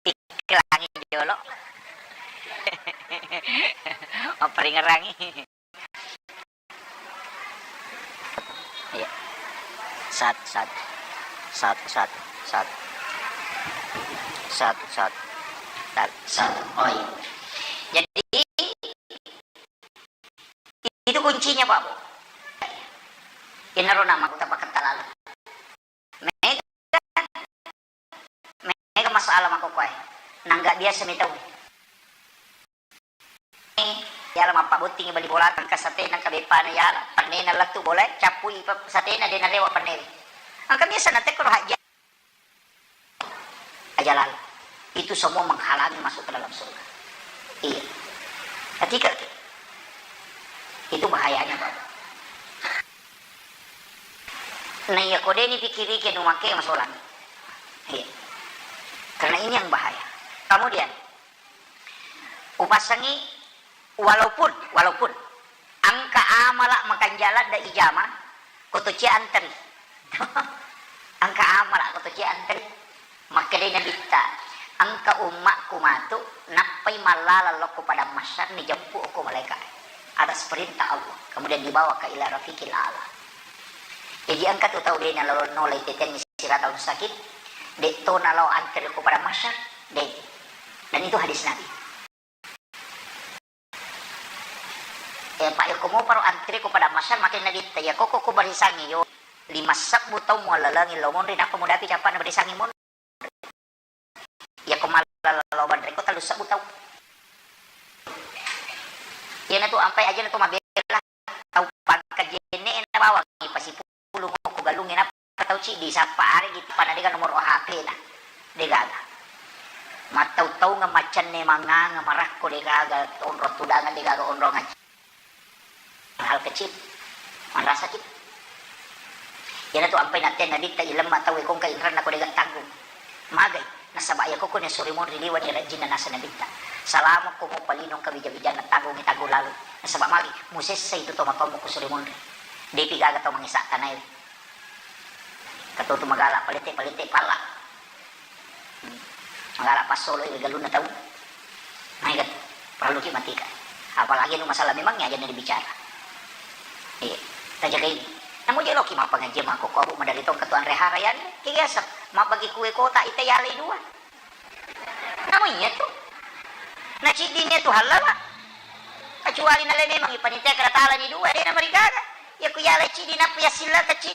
Iklangi jolo. Mapparingerangi. Iya. Satu, satu. Satu, satu, satu. Satu, satu. Satu, satu. Oh, iya. Jadi, itu kuncinya, Pak, Bu. Iyanaro nama aku tapaketta lalu. Mega, mega masalah makkokkoe. Nangga biasa mi tau. Yala mappabottingi bali bola, engka satena, engka beppana, yala pennena lettu bola, cappui pe-, satena, de narewa pennena. Engka biasa natekkoro hajja. Aja lalo. Itu semua menghalangi masuk ke dalam surga. Iya. Ketika itu bahayanya, Pak. Nah, iya, kode ini pikiri ke numakke masolang. Iya. Karena ini yang bahaya. Kemudian, upassangi, walaupun, walaupun engka amala makanjala da ijama, ko to cia anteri. Engka amala ko to cia anteri. Makkedai Nabitta, engka ummakku matu nappai mallala lokko padang mahsyar, nijeppu okko malaika atas perintah Allah, kemudian dibawa ke ila rafiqil a'la. Jadi engka tu tau de nalo nolai tetenni siratal mustaqim, de to nalo anteri ko padang mahsyar, de. Dan itu hadis Nabi. Eh, Pak, yako moparo antri ko padang mahsyar, makkeda Nabitta, yako ko, ko barisangi yo lima sebbu tau muallalengi lao monri, nappa mudapi cappana barisangi monri. Yako mallala lao banre ko tellu sebbu tau. Iyanatu ampai aja natu mabela tau pangka jenne na bawang ipasipu pulung okko galungnge, nappa tau ciddi sappa aregi, pada dega nomor H P na, degaga. Mattau-taungeng, maccanne mangnganga, marakko, degaga onrong tudangeng, degaga onrong acc-, hal kecil, marasaki. Iyanatu ampai natte Nabitta, ilemma tau e ko engka inranna ko dega tanggung. Magai, nasaba iyako ko nassuri monri liwa ni rajinna naseng Nabitta. Salamokko muppalinong kawija-wijanna, tanggungi tanggung lalu. Nasaba magi, musessai tu tomatoammu ko suri monri. Depi gaga tau mangisa tanae. Katotu magala palette-palette palla. Hmm. Magala passolo ri galunna tau. Maega, parelluki matika. Apalagi anu masalah memang aja dibicara. Iya, tajagai. Namu je loki mappangajian makkokko, Abu, madari tong ketua anre hara yanre. Ki biasa, mabbagi kue kota ita yalai dua. Namu iya tu. Na ciddini tu halala. Kecuali nale memang ipanitia keratalani dua, de namarigaga. Iya ku yalai ciddi nappa yassilla kecil.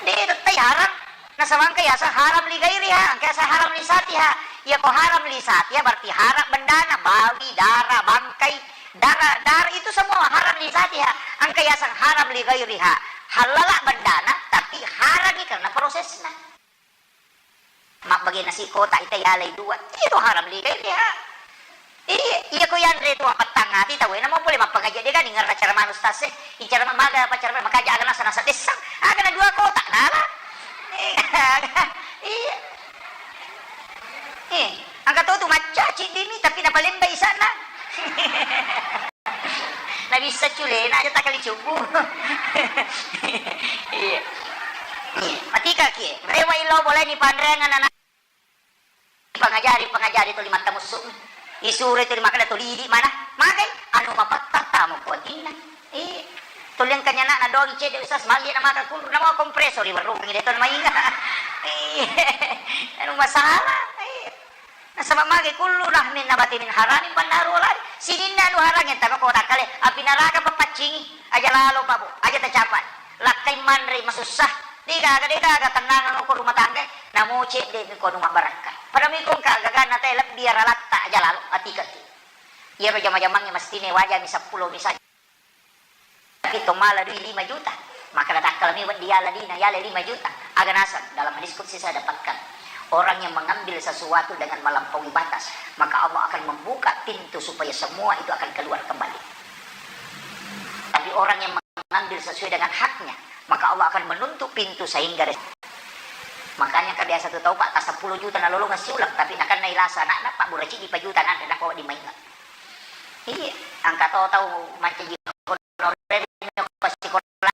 De tettai haram. Nasaba engka yaseng haram li gairiha, engka yaseng haram li satiha. Iyako haram li satiha berarti haram bendana, bawi, dara, bangkai, dara, dara itu semua haram li satiha. Engka yaseng haram li gairiha. Halala bendana, tapi harami karena prosesna. Mabbage nasi kotak ita yalai dua. Itu haram li gairiha. Iya, iya ko yanre tu appattang ati tau e, namo pole mappangaji, de gani ngerra cara manu stase. Icara ma-, maga apa cara makaja aga nasa, nasa dessang. Aga na dua kotak nala. Iya. Eh, angka to tu macca ciddimi tapi napalembai sana. Nabissa culena aja takali cubu. Iya. Iya. Matika ki. Rewa ilo boleh ni panreangan anak. Pangajari, pangajari tuli mattamussu. Isuro tuli makkeda tuli idi mana? Magai anu mapatta tamo kuatinna. Iya. Tuli engkanya anak na doang cedde usas magi na maka kuru na mau kompresor iwarung de to mainga. Iya. Anu masalah. Iya. Nasaba mage kullu lahmin nabati min haramin fannaru aula bih. Sininna anu harangnge taba ko takkale, api naraka papaccingi. Aja lalo, Pak, Bu, aja tacapai. Lakkai manre masussa. Degaga, degaga tennangeng ko rumah tangga. Namo cedde mi ko anu mabbarakka. Pada mi ko engka gagana te lebbi aralatta, aja lalo, atikaki. Iyaro jama-jamangnge mestine wajami seppulo misalnya. Tapi to mala dui lima juta, maka natakkala mi wedding yala dina, yala lima juta. Aga naseng, dalam hadis qudsi saya dapatkan, orang yang mengambil sesuatu dengan melampaui batas, maka Allah akan membuka pintu supaya semua itu akan keluar kembali. Tapi orang yang mengambil sesuai dengan haknya, maka Allah akan menutup pintu sehingga res-, makanya engka biasa tu tau, Pak, ta seppulo juta nalolongeng siuleng, tapi nakenna ilasa anakna, Pak, bura cidi pa juta nanre, nako di mainga. Iya, angka to tau mancaji honorer ko sikola,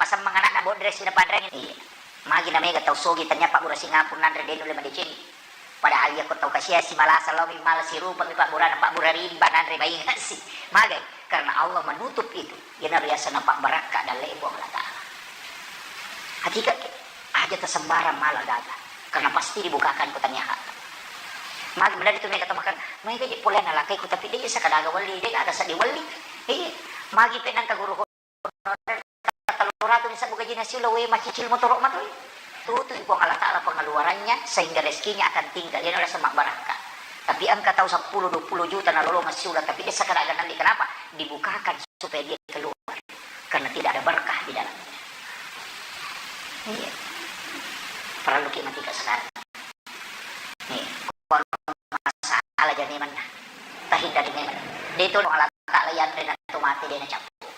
masemmeng anakna bodre sina panreng. Iya. Magi na mega tau sogi tanya Pak Bura Singapura nanre de nulle madeceng. Padahal iya ko tau kasiasi malasa lao mi mala sirupa mi pabburana, pabbura ridi ba nanre mainga si. Magai? Karena Allah menutup itu. Iyana riasana pabbarakka dalle Puang Allah Ta'ala. Hakika ke, aja tasembarang mala gaga. Karena pasti dibukakan ko tania hak. Magi menari tu mega tau makan, mega je pole na lakai ku tapi de je sakadaga wali, de gaga sadi wali. Iya, magi pe nangka guru honorer telluratu ni sabbu gajina siula, we, macicil motoro matoi. Tutui Puang Allah Ta'ala pengeluarannya sehingga rezekinya akan tinggal. Dia rasa mak barakka. Tapi engka tau seppulo dua puluh juta nalolongeng siula, tapi de sakadaga nalli. Kenapa? Dibukakan supaya dia keluar. Karena tidak ada berkah di dalamnya. Iya. Perlu ki mati ke sekarang. Nih, kalau masalah jadi mana? Tahindari memang. Dia itu Allah Ta'ala yang rena tu mati dia nak capu.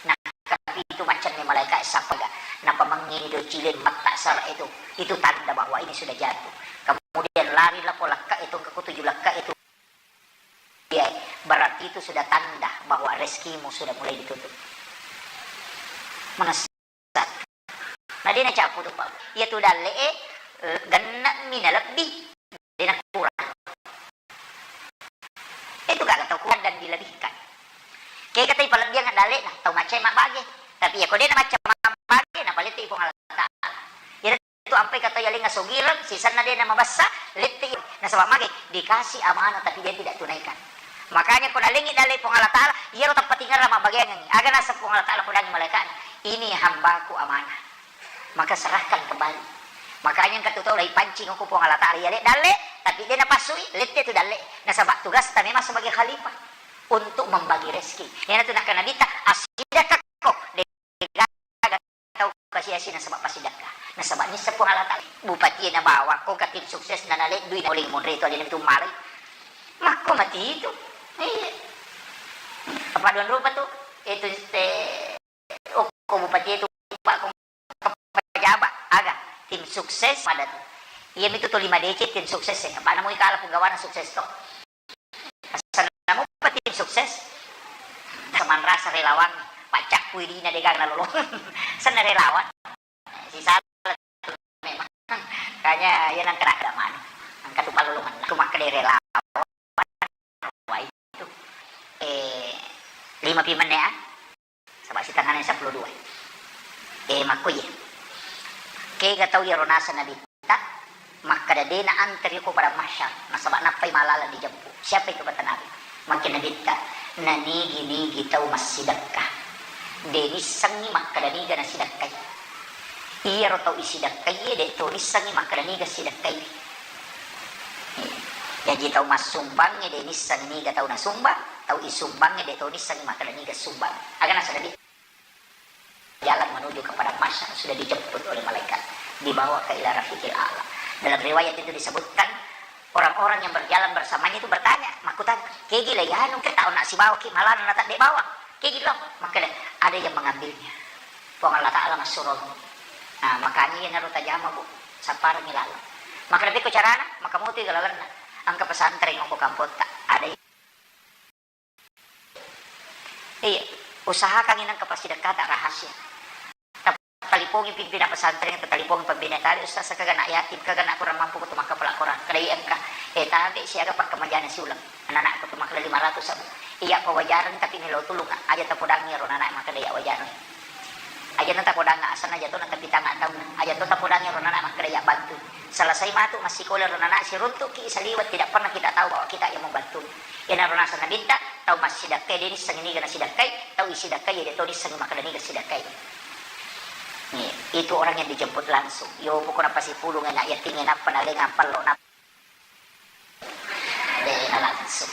Nah, tapi itu macamnya malaikat sapaga. Napa mengini do cilin mata sara itu. Itu tanda bahwa ini sudah jatuh. Kemudian lari lah lekka itu, ke tujuh lekka itu. Ya, berarti itu sudah tanda bahwa rezekimu sudah mulai ditutup. Menes- Nah, de nacapu tu, Pak. Iya tu dalle e, eh, genne mi nalebbi, de nakurang. Itu gaga tau kurang dan dilebihkan. Kega tau palebbiang dalle na, tau macca mabbage. Tapi iya ko de namacca mabbage, napalette Puang Allah Ta'ala. Iya tu ampai kata yalenga sogireng, sisenna de namabessa, lette. Nasaba mage? Dikasih amanah tapi dia tidak tunaikan. Makanya ko nalengi dalle Puang Allah Ta'ala, iyaro tappatingerra mabbageangengi. Aga naseng Puang Allah Ta'ala podangi malaikatna, "Ini hambaku amanah." Maka serahkan kembali. Makanya engka tu tau laipancing ko Puang Allah Ta'ala, iya le dalle, tapi de napassui, lette tu dalle. Nasaba tugasta memang sebagai khalifah untuk membagi rezeki. Iyana tu nakkeda Nabitta, "Asidakka ko, de gaga tau kasiasi nasaba pasidakka." Nasaba nisseng Puang Allah Ta'ala. Bupati na bawang, ko ka tim sukses na naleddui na oleh monre tu alena tu malai. Makko mati itu. Iya. Apa dua rupa tu? Itu te Okko bupati tu, Pak, ko pejabat, aga, tim sukses pada tu. Iya mitu tu lima D C tim sukses e. Apa namu ikala punggawana sukses to. Asal namu pa tim sukses. Semanrasa relawan, pacakku idina de gaga lolo. Senna relawan. Sisala memang. Kanya iya nang kena kada manu. Angka tu palolongan. Aku makkeda relawan. Wai tu. Eh, lima pi menne, ah. Saba sitengana seppulo dua. Eh, makko iye. Kega tau iyaro naseng Nabitta, makkeda de na anteri ko padang mahsyar, nasaba nappai malalang dijeppu. Siapa itu kata Nabi? Makkeda Nabitta, nanigi-nigi tau massidekka, de nissengngi makkeda niga nasidekkai. Iyaro tau isidekkai e, de to nissengngi makkeda niga sidekkai. Jaji tau massumbangnge de nisseng niga tau nasumbang, tau isumbangnge de to nisseng makkeda niga sumbang. Aga nasaba de jalan menuju kepada mahsyar sudah dijemput oleh malaikat, dibawa ke ila rafiqil a'la. Dalam riwayat itu disebutkan, orang-orang yang berjalan bersamanya itu bertanya, makkutana, "Kegi le yanu kita ona sibawa ki malana na tadde bawa? Kegi lo?" Makkeda, "Ada yang mengambilnya. Puang Allah Ta'ala massuromi." Nah, makanya iyanaro tajama, Bu, sapparengngi laleng. Makkeda, "Pekko carana?" Maka motoi galalenna. Engka pesantren okko kampotta. Ada. Iya, usahakan ini engka pasidekkata rahasia. Talipongi pimpinan pesantren, talipongi pembina tali, "Ustaz, kega anak yatim, kega anak kurang mampu, kutu makkapala Quran." Kedai engka, eh, tabe siaga pakkamajana siuleng. Anak-anakku tu makkeda lima ratus sabu. Iya, pawajareng tapi melo tulung, aja tapodangi ro anak makkeda iya wajareng. Aja na tapodangi asanna aja to na tapi tanga taunna. Aja to tapodangi ro anak makkeda iya bantu. Selesai matu massikola ro anak siruntuki saliweng, tidak pernah kita tahu bahwa kita yang membantu. Iyanaro naseng Nabitta, tau massidekkai de nissengngi niga nasidekkai, tau isidekkai de to nissengngi makkeda niga sidekkai. Nih, itu orang yang dijemput langsung. Yo pokokna pasipulung anak yatim nappa nalengang pallo nappa de na langsung.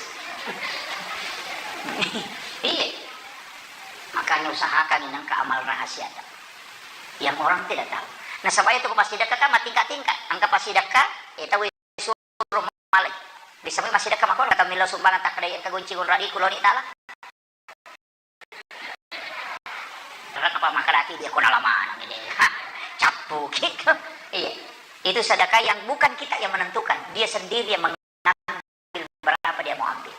Iya. Makanya usahakan ini engka amal rahasia yang orang tidak tahu. Nasaba itu ko passidekka kan matingkat-tingkat. Engka passidekka, eh, tahu suro malai. Bisa mi massidekka mako, kata milo sumbangan takkeda engka gonci gonradiku loni tala. Karena apa makkedaki dia ko nala maneng ini. Ha, cappuki. Iya. Itu sedekah yang bukan kita yang menentukan, dia sendiri yang mengambil berapa dia mau ambil.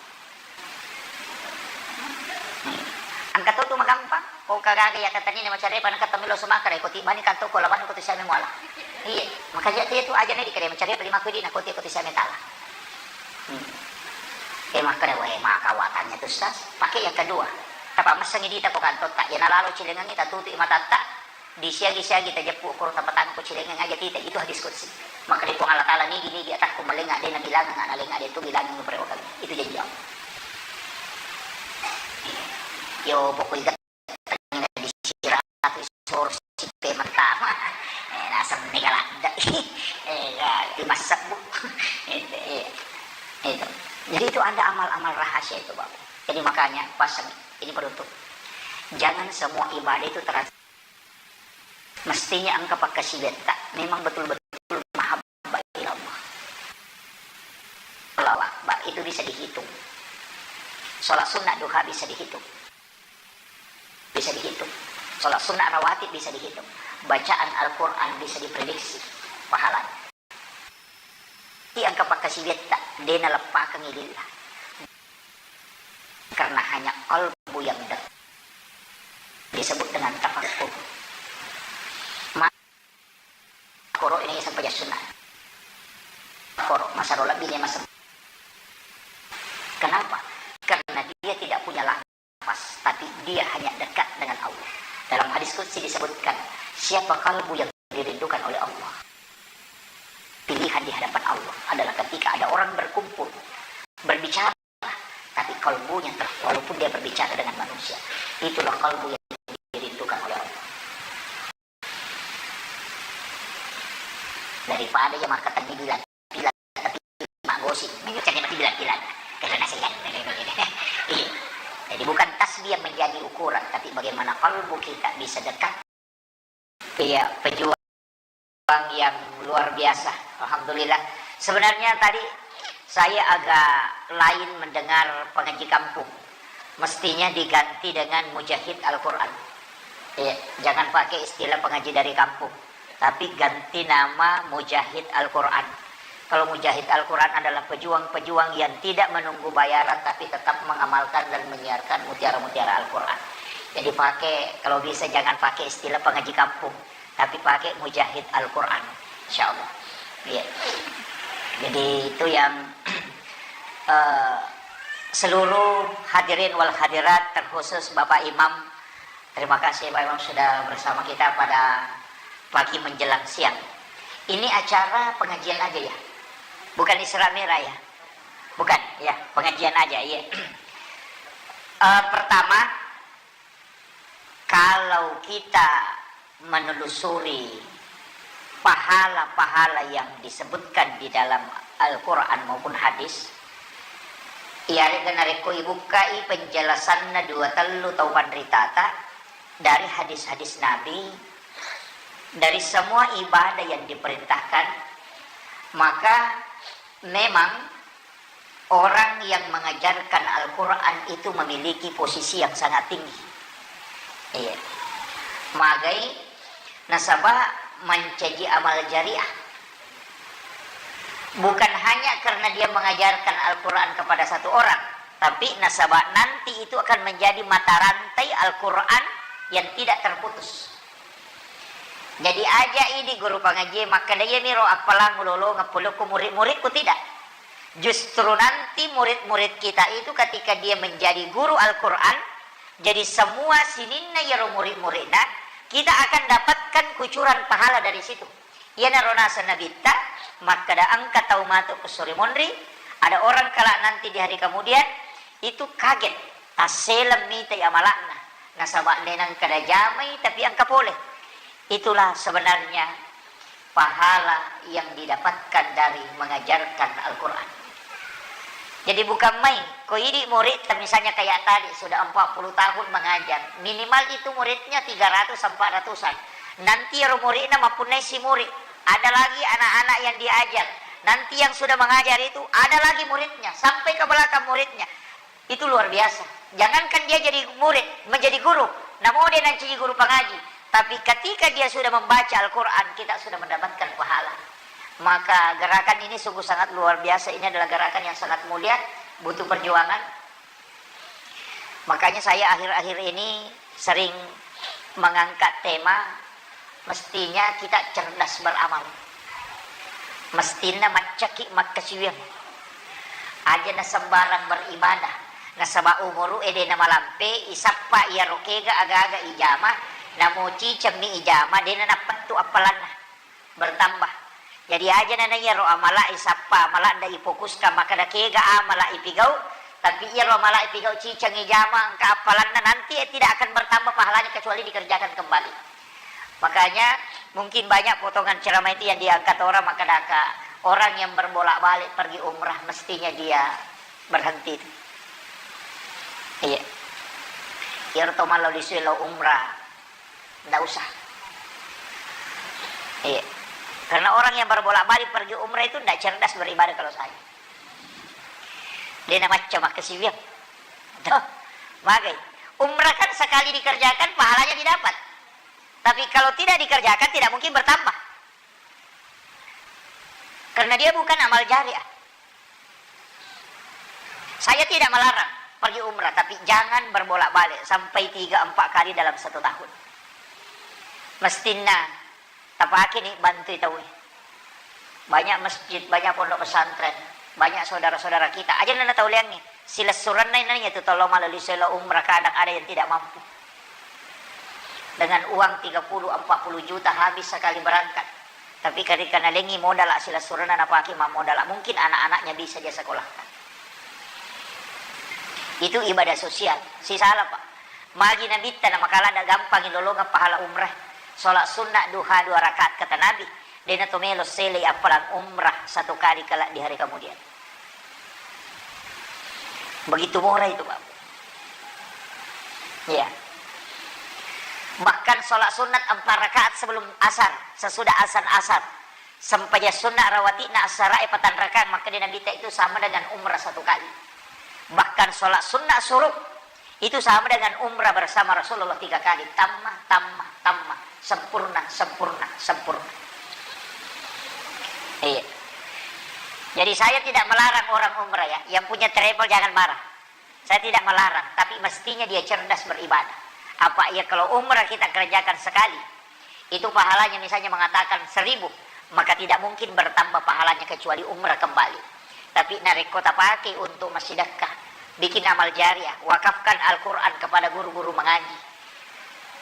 Engka to tu magampang, ko Gaga iya katani na macarepa na katta melo sumakara ko tibani kanto ko lawan ko tu siame muala. Iya, makanya dia tu aja na dikere macarepa lima ko di na ko ti ko tu siame tala. Hmm. Eh, makkeda, "Weh, maka watannya tu sas." Pakai yang kedua. Tapa messengi dita ko kanto ta, ya nalalo cilengengi tatutu matatta. Disiagi-siagi tajeppu ko tapatangko cilengeng aja tita. Itu hadis qudsi. Makkeda Puang Allah Taala, "Nigi-nigi atakku malenga de na bilangang, na lenga de tu bilangang pare wakang." Itu janji Allah. Yo pokoknya disiratu soro sipe pertama. Eh, naseng mega ladda. Eh, ya, lima sebbu. Itu, iya. Itu. Jadi itu ada amal-amal rahasia itu, Bapak. Jadi makanya pasang ini penutup. Jangan semua ibadah itu terasa. Mestinya engka pakkasiwiatta memang betul-betul mahabbah ilallah. Allahu Akbar, itu bisa dihitung. Sholat sunnah duha bisa dihitung. Bisa dihitung. Sholat sunnah rawatib bisa dihitung. Bacaan Al-Quran bisa diprediksi pahalanya. Ti engka pakkasiwiatta, de naleppakengngi lillah. Karena hanya qalbu yang dekat disebut dengan tafakkur. Ma-, koro ini sempajang sunnah. Koro, masa rola bini masa. Kenapa? Karena dia tidak punya lafaz, tapi dia hanya dekat dengan Allah. Dalam hadis qudsi disebutkan, siapa kalbu yang dirindukan oleh Allah? Pilihan di hadapan Allah adalah ketika ada orang berkumpul, berbicara, tapi kalbunya ter-, walaupun dia berbicara dengan manusia, itulah kalbu yang dirindukan oleh Allah. Daripada ya maka tadi bilang, bilang, tapi mak gosip, mengecek mati bilang-bilang. Karena saya kan, iya. Jadi bukan tasbih yang menjadi ukuran, tapi bagaimana kalbu kita bisa dekat. Iya, pejuang yang luar biasa. Alhamdulillah. Sebenarnya tadi saya agak lain mendengar pengaji kampung. Mestinya diganti dengan mujahid Al-Quran. Iya, jangan pakai istilah pengaji dari kampung, tapi ganti nama mujahid Al-Quran. Kalau mujahid Al-Quran adalah pejuang-pejuang yang tidak menunggu bayaran, tapi tetap mengamalkan dan menyiarkan mutiara-mutiara Al-Quran. Jadi pakai, kalau bisa jangan pakai istilah pengaji kampung, tapi pakai mujahid Al-Quran, insya Allah. Iya. Jadi itu yang, eh, seluruh hadirin wal hadirat, terkhusus Bapak Imam, terima kasih Bapak Imam sudah bersama kita pada pagi menjelang siang. Ini acara pengajian aja ya? Bukan Isra Mi'raj ya? Bukan, ya, pengajian aja, iya. Eh, pertama, kalau kita menelusuri pahala-pahala yang disebutkan di dalam Al-Quran maupun hadis, iyarega narekko ibukkai penjelasanna dua tellu tau panritata dari hadis-hadis Nabi, dari semua ibadah yang diperintahkan, maka memang orang yang mengajarkan Al-Quran itu memiliki posisi yang sangat tinggi. Iya. Magai nasaba mancaji amal jariah. Bukan hanya karena dia mengajarkan Al-Quran kepada satu orang, tapi nasaba nanti itu akan menjadi mata rantai Al-Quran yang tidak terputus. Jadi aja idi guru pangaji makkeda, "Iyamiro appalang ulolongeng polokku murid-muridku," tidak. Justru nanti murid-murid kita itu ketika dia menjadi guru Al-Quran, jadi semua sininna iyaro murid-muridna, kita akan dapatkan kucuran pahala dari situ. Iyanaro naseng Nabitta makkeda, engka tau matu ku sore monri, ada orang kelak nanti di hari kemudian itu kaget, tasseleng mitai amala'na, nasaba de nengka najamai tapi engka pole. Itulah sebenarnya pahala yang didapatkan dari mengajarkan Al-Quran. Jadi bukan main, ko idi murid, misalnya kayak tadi, sudah empat puluh tahun mengajar, minimal itu muridnya tiga ratus, empat ratusan. Nanti ero muridna mapunnai si murid, ada lagi anak-anak yang diajar. Nanti yang sudah mengajar itu, ada lagi muridnya, sampai ke belakang muridnya. Itu luar biasa. Jangankan dia jadi murid, menjadi guru, namo de nancaji guru pangaji, tapi ketika dia sudah membaca Al-Quran, kita sudah mendapatkan pahala. Maka gerakan ini sungguh sangat luar biasa. Ini adalah gerakan yang sangat mulia, butuh perjuangan. Makanya saya akhir-akhir ini sering Mengangkat tema, mestinya kita cerdas beramal. Mestinna maccaki makkasiwiang. Aja na sembarang beribadah. Nasaba umuru e de na malampe, isappa iyaro kega aga-aga ijama, namo cicemmi ijama, de na nappettu appalanna. Bertambah. Jadi aja na iyaro amala isappa, amala nda ifokuska makkeda kega amala ipigau, tapi iyaro amala ipigau ciceng ijama engka appalanna nanti, eh, tidak akan bertambah pahalanya kecuali dikerjakan kembali. Makanya mungkin banyak potongan ceramah itu yang diangkat orang, makkedaka orang yang berbolak-balik pergi umrah mestinya dia berhenti itu. Iya. Iyaro to mallo lisue lo umrah. Ndak usah. Iya. Karena orang yang berbolak-balik pergi umrah itu ndak cerdas beribadah kalau saya. De na macca makkasiwiang. Toh, magai. Umrah kan sekali dikerjakan pahalanya didapat. Tapi kalau tidak dikerjakan tidak mungkin bertambah. Karena dia bukan amal jariah. Saya tidak melarang pergi umrah, tapi jangan berbolak-balik sampai tiga empat kali dalam satu tahun. Mestinna tapake ni bantui tauwe. Banyak masjid, banyak pondok pesantren, banyak saudara-saudara kita. Aja nana tau leangngi. Silessurenna inanna tu tollo malali selo umrah, kadang ada yang tidak mampu. Dengan uang tiga puluh, empat puluh juta habis sekali berangkat. Tapi ketika nalengi modal silessurenna napake mammodal, mungkin anak-anaknya bisa dia sekolahkan. Itu ibadah sosial. Sisala, Pak. Magi Nabitta na makala ada gampang lolongeng pahala umrah. Sholat sunnah duha dua rakaat kata Nabi. Dena to melo sele appalang umrah satu kali kelak di hari kemudian. Begitu murah itu, Pak. Iya. Bahkan sholat sunat empat rakaat sebelum asar, sesudah azan asar. Sempajang sunat rawati'na asara e patang rakaat, maka di Nabi ta itu sama dengan umrah satu kali. Bahkan sholat sunat suruk itu sama dengan umrah bersama Rasulullah tiga kali. Tamma, tamma, tamma. Sempurna, sempurna, sempurna. Iya. Jadi saya tidak melarang orang umrah ya. Yang punya travel jangan marah. Saya tidak melarang, tapi mestinya dia cerdas beribadah. Apa ya kalau umrah kita kerjakan sekali, itu pahalanya misalnya mengatakan seribu, maka tidak mungkin bertambah pahalanya kecuali umrah kembali. Tapi narekko tapake untuk massidekah, bikin amal jariah, wakafkan Al-Quran kepada guru-guru mengaji.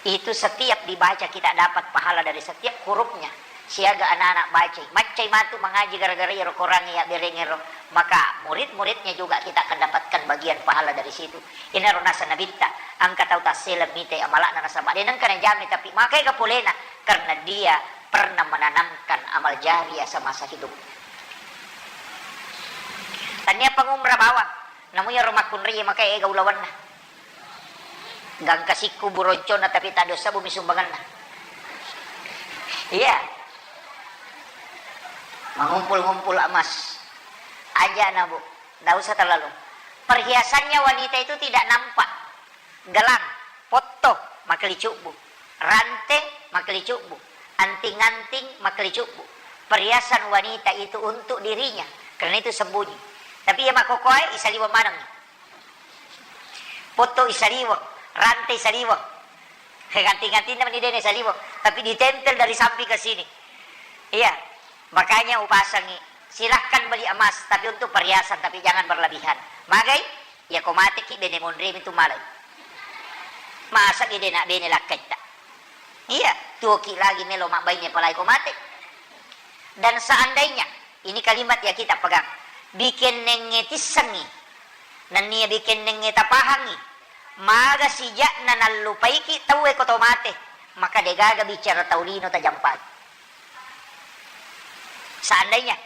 Itu setiap dibaca kita dapat pahala dari setiap hurufnya. Siaga anak-anak bacai. Maccai matu mengaji gara-gara iyaro Quran iya berengero. Maka murid-muridnya juga kita akan dapatkan bagian pahala dari situ. Inaro nasa Nabitta, engka tau tassele mitai amala'na nasaba de nengka najame, tapi makai kapolena karena dia pernah menanamkan amal jariah semasa hidupnya. Tania pangumrah bawang, namu iyaro makkunrai makai ega ulawanna. Gangka sikku buroncona tapi tak dosa bumi sumbanganna. Iya. Mengumpul-ngumpul emas. Aja na, Bu. Ndak usah terlalu. Perhiasannya wanita itu tidak nampak. Gelang, potto, makkelicubbu. Rante, makkelicubbu. Anting-anting, makkelicubbu. Perhiasan wanita itu untuk dirinya. Karena itu sembunyi. Tapi iya makkokoe, isaliweng maneng. Potto isaliweng, rante isaliweng. Ganti-gantina meni dene isaliweng, tapi ditempel dari samping ke sini. Iya, makanya upasangi, silahkan beli emas, tapi untuk perhiasan, tapi jangan berlebihan. Magai, ya ko mateki bene monremi tu malai. Masa ki dena bene lakkaitta. Iya, tuoki lagi melo mabbaine palai ko mate. Dan seandainya, ini kalimat ya kita pegang, bikennengnge tissengi, nennia bikennengnge tapahangi, maga sija'na nallupaiki tauwe ko to mate, maka degaga bicara tau lino tajampaki. Seandainya,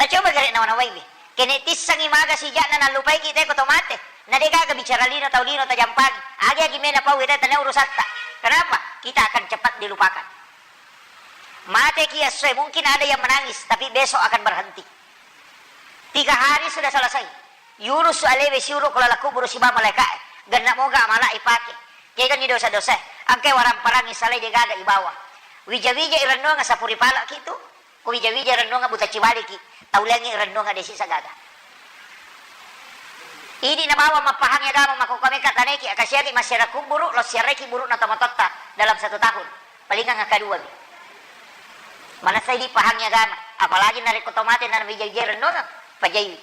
tacoba gare nawa-nawaiwi, kene tissengi maga sija'na nallupaiki te ko to mate, na degaga bicara lino tau lino tajampaki, agi-agi mena pau ita tania urusatta. Kenapa? Kita akan cepat dilupakan. Mateki essoe, mungkin ada yang menangis, tapi besok akan berhenti. Tiga hari sudah selesai. Yunus alewe siuro ko laleng kuburu siba malaeka'e. Genna moga amala ipake. Kegani dosa-dosa. Angke warang parangi salai degaga ibawa. Wija-wija irennuang sapuri palaki tu. Ko wija-wija irennuang buta cibaliki. Tauliangi irennuang desi sagaga. Idi nabawa mappahangi agama makkokkoe mekka taneki, akasiaki massiara kubburu, lo siaraiki buru'na tomatoatta dalam satu tahun. Palingang akkadua mi. Manessa idi pahangi agama, apalagi narekko to mate na bija-bija renno, pajaiwi.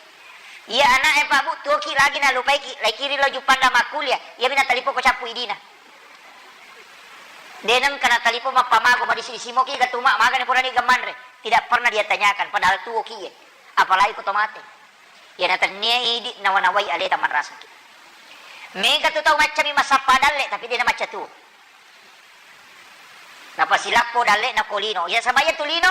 Iya ana'e, Pak Bu, tuoki lagi nalupaiki, laikiri lo Juppandang makkuliah, iyami natalipoko cappu idina. De nengka natalipong mappamago, madisi-disi moki gatuma, magani purani gamanre. Tidak pernah dia tanyakan, padahal tuoki ye. Apalagi ko to mate. Iyana tennia idi nawa-nawai aleta manrasaki. Mega tu tau maccami massappa dalle, tapi de namacca tuo. Napasilappo dalle'na ko lino. Iya, saba iya tu lino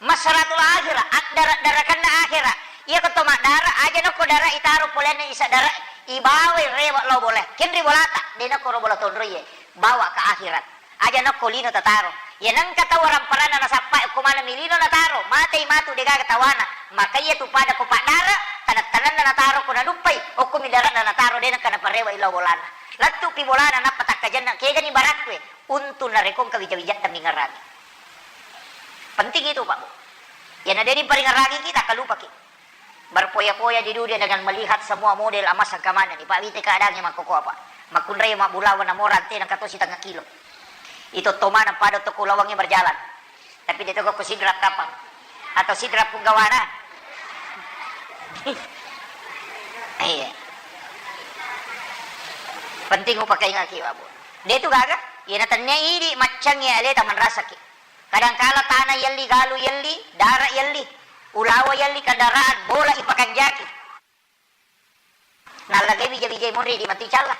masaratul akhirah, addara-darakanna akhirah. Iya ko to maddara, aja nokko dara itaro polenna isa dara, ibawai rewe lao bola. Kenri bolata, de nokko ro bola tonro iye. Bawa ke akhirat. Aja nokko lino tataro. Iya nengka tau waramparanna nasappa okko maneng mi lino nataro, matei matu degaga tawana. Maka iya tu pada ko paddara, taneng-tanenna nataro ko naduppai, okko mi darana nataro, de nengka naparewe lao bolana. Lettu pi bolana nappa takkajenna, kegani barakkue. Untung narekko engka wija-wijatta mingerangi. Penting itu, Pak Bu. Iyana deni paringerangi kita, kalupaki. Berfoya-foya di dunia dengan melihat semua model emas engka manenni. Pak, wite keadaannya makkokkoe, Pak. Makkunrai mabbulawa namo rante nengka to sitengah kilo. Itu to maneng pada to kulawangi berjalan. Tapi de to ko sidrap kapang. Atau sidrap punggawana. Iya. Penting upakaingaki, Pak Bu. De tu gaga, iyana tennia idi maccangngi aleta manrasaki. Kadangkala tana yelli, galu yelli, dara yelli, ulawa yelli, kendaraan, bola ipakanjaki. Nallagai bija-bijai monri di matu icalla.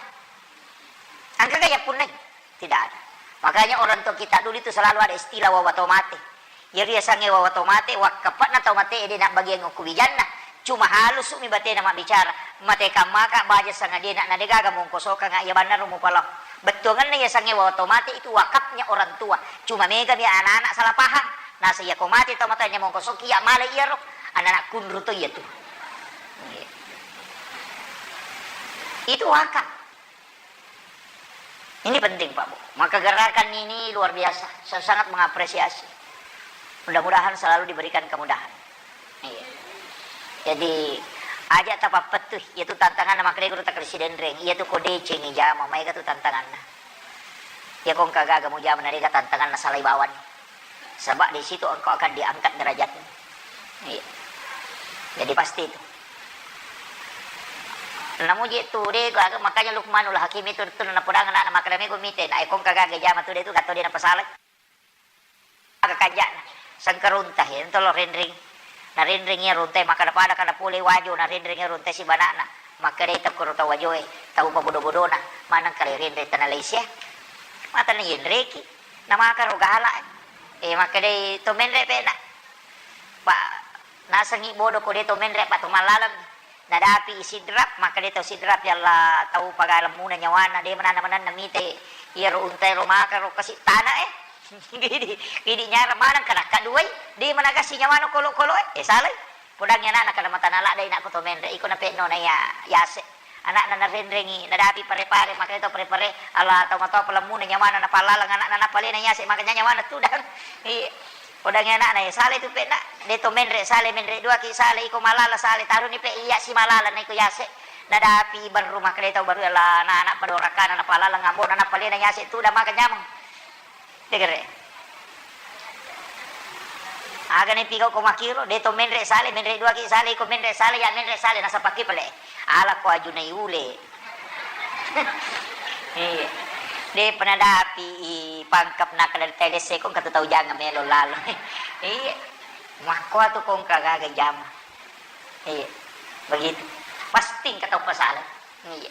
Engka ga yappunnai? Tidak ada. Makanya orang tua kita dulu itu selalu ada istilah wawa to mate. Iyaro yasengnge wawa to mate, wakkape'na tau mate de nabbagiang okko wijanna. Cuma halusu mi batena mabbicara. Mate kammaka baja sangadie na, na degaga mongkosokanga iya bannaro mupalao. Bettuangenna yasengnge wawa to mate itu wakafnya orang tua. Cuma mega mi anak-anak salah paham. Nasa iya ko mate tau mate hanya mongkosoki iya male iyaro. Anak-anak kunru to iya tu. Itu wakaf. Ini penting, Pak Bu. Maka gerakan ini luar biasa. Saya sangat mengapresiasi. Mudah-mudahan selalu diberikan kemudahan. Iya. Jadi, aja tapappettu, iya tu tantanganna makkedai guru takkali sidenreng, iya tu ko decengi jama, maega tu tantanganna. Iya ko engka gaga mujama, na dega tantanganna salai bawani. Sebab di situ engkau akan diangkat derajatmu. Iya. Jadi pasti itu. Namuji tu de gaga, makanya Luqmanul Hakim itu tu napodang anak makkeda mego mite, na ekong kagaga jama tu de tu gatto de napasalai. Aga kanja'na, sengkarunta, iyatu lo renreng. Narenreng iya runtai, makkeda pada kada pole wajo, narenreng iya runtai sibana'na. Makkedai tokkoro tau wajoe, tau pabodo-bodona, maneng kale renreng tana laisia. Matana yenreki, namakaro gala. Eh, makkedai to menre pe'na. Pa, nasengi bodo ko de to menre, pa to mallaleng. Nadapi i Sidrap, makkeda tau Sidrap, "Ya Allah, tau pagalemmuna nyawana, de mananna-mananna mite iyaro untaero makaro kasi tana e." Idi, idi nyara maneng kana kaduai, de managassi nyawana kolo-kolo e. Eh, salai. Podangi anakna kada matana ladde inakku to menre, iko nape'no na iya yase. Anakna narenrengi, nadapi pare-pare, makkeda tau pare-pare, "Allah, tau matoa palemmuna nyawana napallaleng anakna napalena yase, makanya nyawana tudang." Iya. Podangi anakna, eh, salai tu pe'na, de to menre, salai menre duaki, salai iko malala, salai taruni pe iya si malala na iko yase. Nadapi berru makkeda tau baru, "Allah, na anak padorakana napalala ngambo na napalena yase tu da maka nyameng." Degere. Aga ne pigau ko makiro, de to menre salai, menre duaki salai, iko menre salai, ya menre salai, nasapakki pale. Ala ko ajunai ule. Iya. De penadapi i pangkap nakal telese ko katu tau jangan melo lalo. Iya. Makko atu kongka gaga jama. Iya. Begitu. Pasti engka tau pasala. Iya.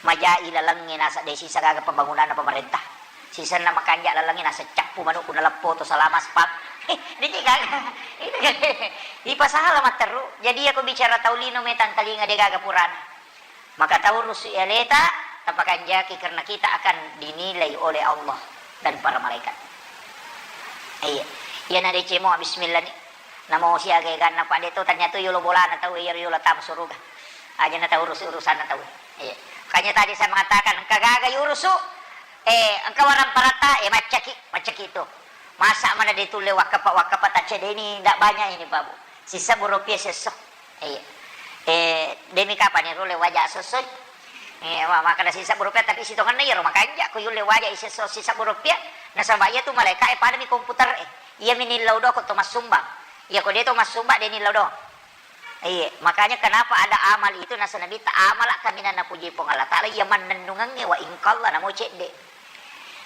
Majai lalengnge nasa de sisa gaga pembangunanna pemerintah. Sisenna makanja lalengnge nasa cappu manukku naleppo to salama spam. Diki gaga. Ipasala matteru. Jadi aku bicara tau lino me tangkalinga de gaga purana. Maka taurusu aleta, tapakanjaki karena kita akan dinilai oleh Allah dan para malaikat. Iya. Iya na decemo bismillah ni. Namo siaga ganna pade to ternyata yolo bolana tau iya yolo tama suruga. Aja na taurusu urusanna tau. Iya. Makanya tadi saya mengatakan engka gaga yurusu, eh, engka warang parata, eh, maccaki, maccaki itu. Masa mana ditulle wakkapa, wakkapa taccedeni ndak banyak ini, Pak Bu. Sisa burupia sesso. Iya. Eh, Demi kapang ni rulle waja sossoi. Eh, wa-, makkeda sisebbu rupiah, tapi sitongenna iyaro makanja ko yulle waja isesso sisebbu rupiah. Nasaba iyatu malaeka'e padami komputer e. Iyami nillau do ko to massumbang. Iya ko de to massumbang, de nillau do. Iya, makanya kenapa ada amal itu, nasa Nabitta, "Amala kaminang napuji Puang Allah Ta'ala, iya mannennungengnge wa ingkalla namo cedde."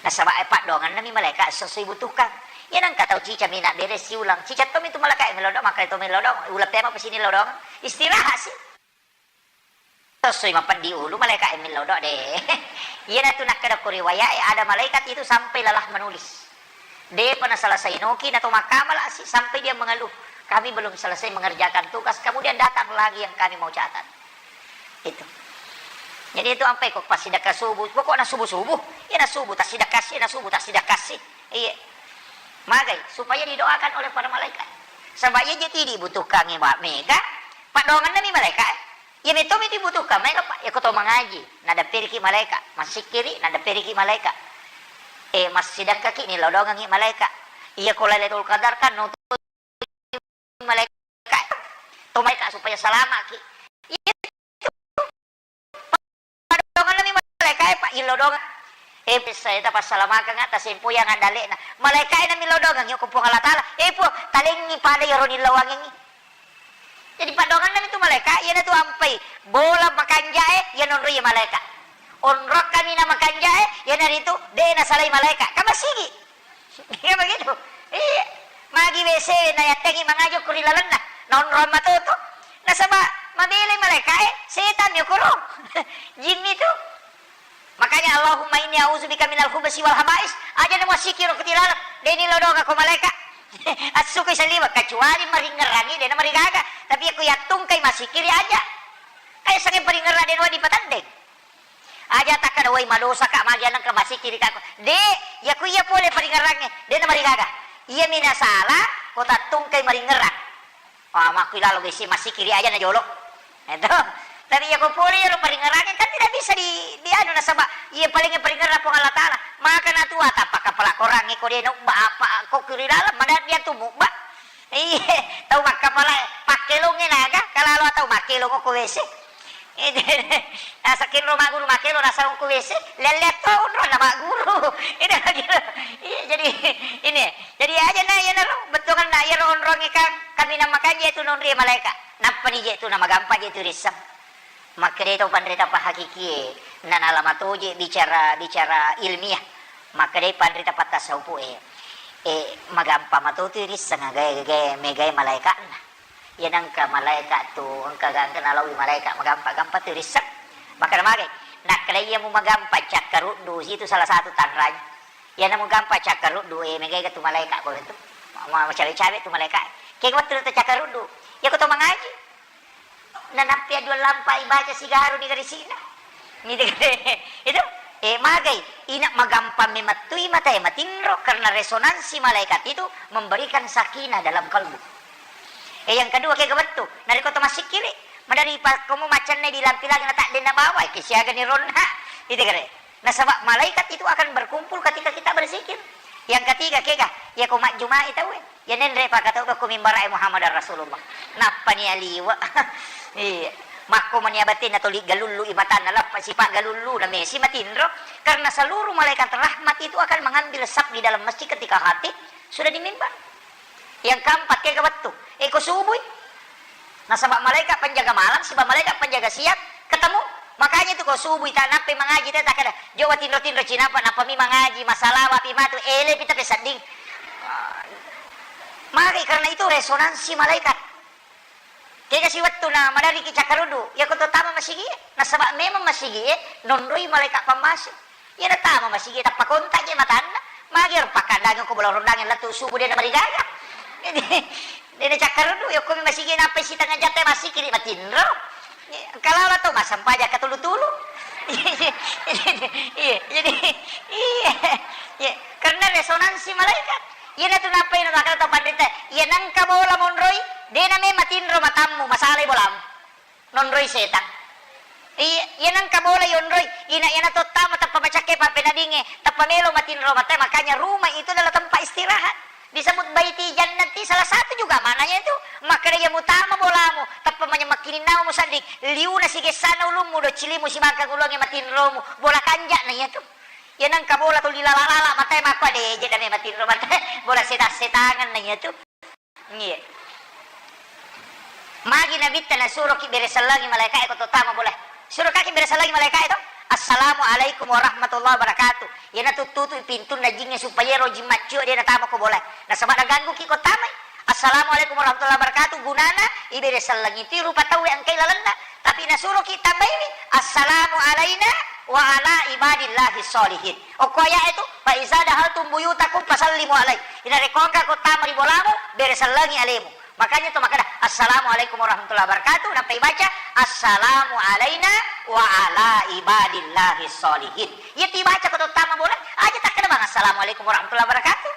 Nasaba, eh, paddoangennami malaeka esso-esso ibutuhkan. Iya nengka tau cica mina bere siulang. Cica tommi tu malaeka e mellau do, makkeda to mellau do, uleng pema pasi nillau do. Istirahat si. Tossoi mapeddi ulu malaeka e millau do de. Iyanatu nakkeda ko riwayat e, ada malaikat itu sampai lelah menulis. Depa naselesai noki nato makkamala si sampai dia mengeluh, "Kami belum selesai mengerjakan tugas, kemudian datang lagi yang kami mau catat." Itu. Jadi itu ampai ko passidekka subuh, pokokna subuh-subuh, iyana subuh tassidekka si, iyana subuh tassidekka si. Iya. Magai, supaya didoakan oleh para malaikat. Saba iya je ti dibutuhkangngi ba mega, paddoangennami malaeka e. Iya metto mi dibutuhkan maega, Pak. Iya ko to mangaji, nadapperiki malaeka, massikkiri, nadapperiki malaeka. Eh, massidekkaki, nilodongengngi malaeka. Iya ko Lailatul Qadar kan nutu malaeka. To malaeka supaya salamaki. Iya, paddoangennami malaeka e, Pak, illodongeng. Eh, pessa eta passalamakengnga, tasempoyang andalekna. Malaeka e namillodongeng, iya ko Puang Allah Ta'ala. Eh, Puang, talengngi pada iyaro nillauangengngi. Jadi paddoangennami tu malaeka, iyanatu ampai bola makanja e, iya nonroi malaeka. Onrong kaminang makanja e, iyanaritu de nasalai malaeka. Kan masigi. Iya begitu. Iya. Magi W C na yattengngi mangaji ko ri lalenna. Naonrong matoto. Nasaba mabelai malaeka e, setan mi okoro. Jin mi tu. Makanya, "Allahumma inni a'udzubika minal khubusi wal khaba'is." Aja na massikkiri ko tilaleng, de nilodongeng ko malaeka. Assukui saliweng, kecuali maringngerangi, de namarigaga. Tapi ko yattungkai massikkiri aja. Kaissengngi paringngerang de nuwa dipatendeng. Aja takkeda, "Woi, madosaka, magi anengka massikkirika ko." De, iya ku iya pole paringngerangnge, de namarigaga. Iyami nasala, ko tattungkai maringngerang. Wah, makku ilalo W C massikkiri aja na jolo. Itu. Tapi iya ko pole iyaro paringngerangnge kan tidak bisa di, di anu nasaba iya paling paringngerang Puang Allah Ta'ala. Maka natua tappa kapala korangnge ko de nubba apa ko kiri dalam mana dia tu mubba. Iya, tau makkapala pakkelongnge naga, kalalo tau makkelong ko W C. Itu. Nasakinro magguru makkelong rasa ko W C, lelle to onrong na magguru. Itu gitu. Iya, jadi ini. Jadi aja na iyanaro bettuangenna iyaro onrongnge kan kaminang makanja tu nonroi malaeka. Nappani je tu namagampang je tu risseng. Makkedai tau panrita pahakikie, nanala matoje bicara, bicara ilmiah. Makkedai panrita pattasaupu e, e, magampang matotu risseng agae, gae, megae malaeka'na. Iya nengka malaeka tu, engka gangka nalaui malaeka, magampang-gampang tu risseng. Makkeda magai, nakkeda iya mu magampang cakkaruddu, itu salah satu tanranya. Iya namu gampang cakkaruddu, e, megae tu malaeka ko tu. Ma-, ma-, macawe-cawe tu malaeka. Kega wettu tu cakkaruddu. Iya ko to mangaji. Nanappi dua lampa ibaca sigaru di garisina. Itu, eh, magai, ina magampang memettui mata e matinro karena resonansi malaikat itu memberikan sakinah dalam kalbu. Eh, yang kedua, kega wettu, narekko to massikkiri, madari pa komo macenna di lampi lagi na tak denna bawa, ke siaga ni ronna. Itu kere. Nasaba malaikat itu akan berkumpul ketika kita berzikir. Yang ketiga, kega, iya ko majjumai tauwe. Iya nenre pakatau ko mimbara e Muhammad Rasulullah. Nappani aliwa. Iya. Makko mani abatenna toli galullu i matanna lappa sipa galullu na mesi matinro. Karena seluruh malaikat rahmat itu akan mengambil saf di dalam masjid ketika khatib sudah di mimbar. Yang keempat, kega wettu. E ko subui. Nasaba malaikat penjaga malam, siba malaikat penjaga siang, ketemu. Makanya itu ko subui ta nappai mangaji te takkeda, "Jo watinro-tinro cinapa, nappami mangaji, masalawa pi matu, ele pi tapi sedding." Maka karena itu resonansi malaikat. Kega si wettu na madariki cakkaruddu, iya ko to tama masigi e, nasaba memang masigi e nonroi malaikat pambase. Iya natama masigi e tappa kontak je matanna, magi ro pakkandangi ko bola rondangi lettu subuh de namarigaga. Jadi, de nacakkaruddu, iya ko mi masigi e nappai sitengnga jam te massikiri matinro. Kalala to massempajang katulu-tulu. Iya, jadi, iya, iya. Karena resonansi malaikat. Iyanatu nappai na makkeda to panrita, iya nengka bola monroi, de na memang matinro matammu, masalai bolamu. Nonroi setang. Iya, iya nengka bola yonroi, ina iyana tottama tappa macakke pappenadinge, tappa melo matinro mate, makanya rumah itu adalah tempat istirahat. Disebut baiti jannati, salah satu juga maknanya itu. Makkeda iya mutama bolamu, tappa manyammakkininnawa musedding, liuna sigessana ulummu, doccilimu sibangkang ulungnge matinromu, bola kanja'na iyatu. Iya nengka bola tuli lala-lala matae makko, ade je dame matinro matae, bola setang-setangenna iyatu. Iya. Magi Nabitta nasuroki bere sellengi malaeka'e ko to tama bolae. Suro kaki bere sellengi malaeka'e to. Assalamualaikum warahmatullahi wabarakatuh. Iyana tuttutu pintunna jingnge supaya ero jing maccio de natama ko bolae. Nasaba nagangguki ko tamai. Assalamualaikum warahmatullahi wabarakatuh. Gunana ibere sellengi tu rupa tauwe engkai lalenna. Tapi nasuroki tambaiwi. Assalamu alaina wa ala ibadillahi sholihin. Okko aya'e tu, fa iza dahaltum buyutakum fasallimu alai. Inarekko engka ko tama ri bolamu, bere sellengi alemu. Makanya tu makkeda, "Assalamualaikum warahmatullahi wabarakatuh," nappa ibaca, "Assalamu alaina wa ala ibadillahi sholihin." Iya tibaca ko to tama bola, aja takkeda bang, "Assalamualaikum warahmatullahi wabarakatuh."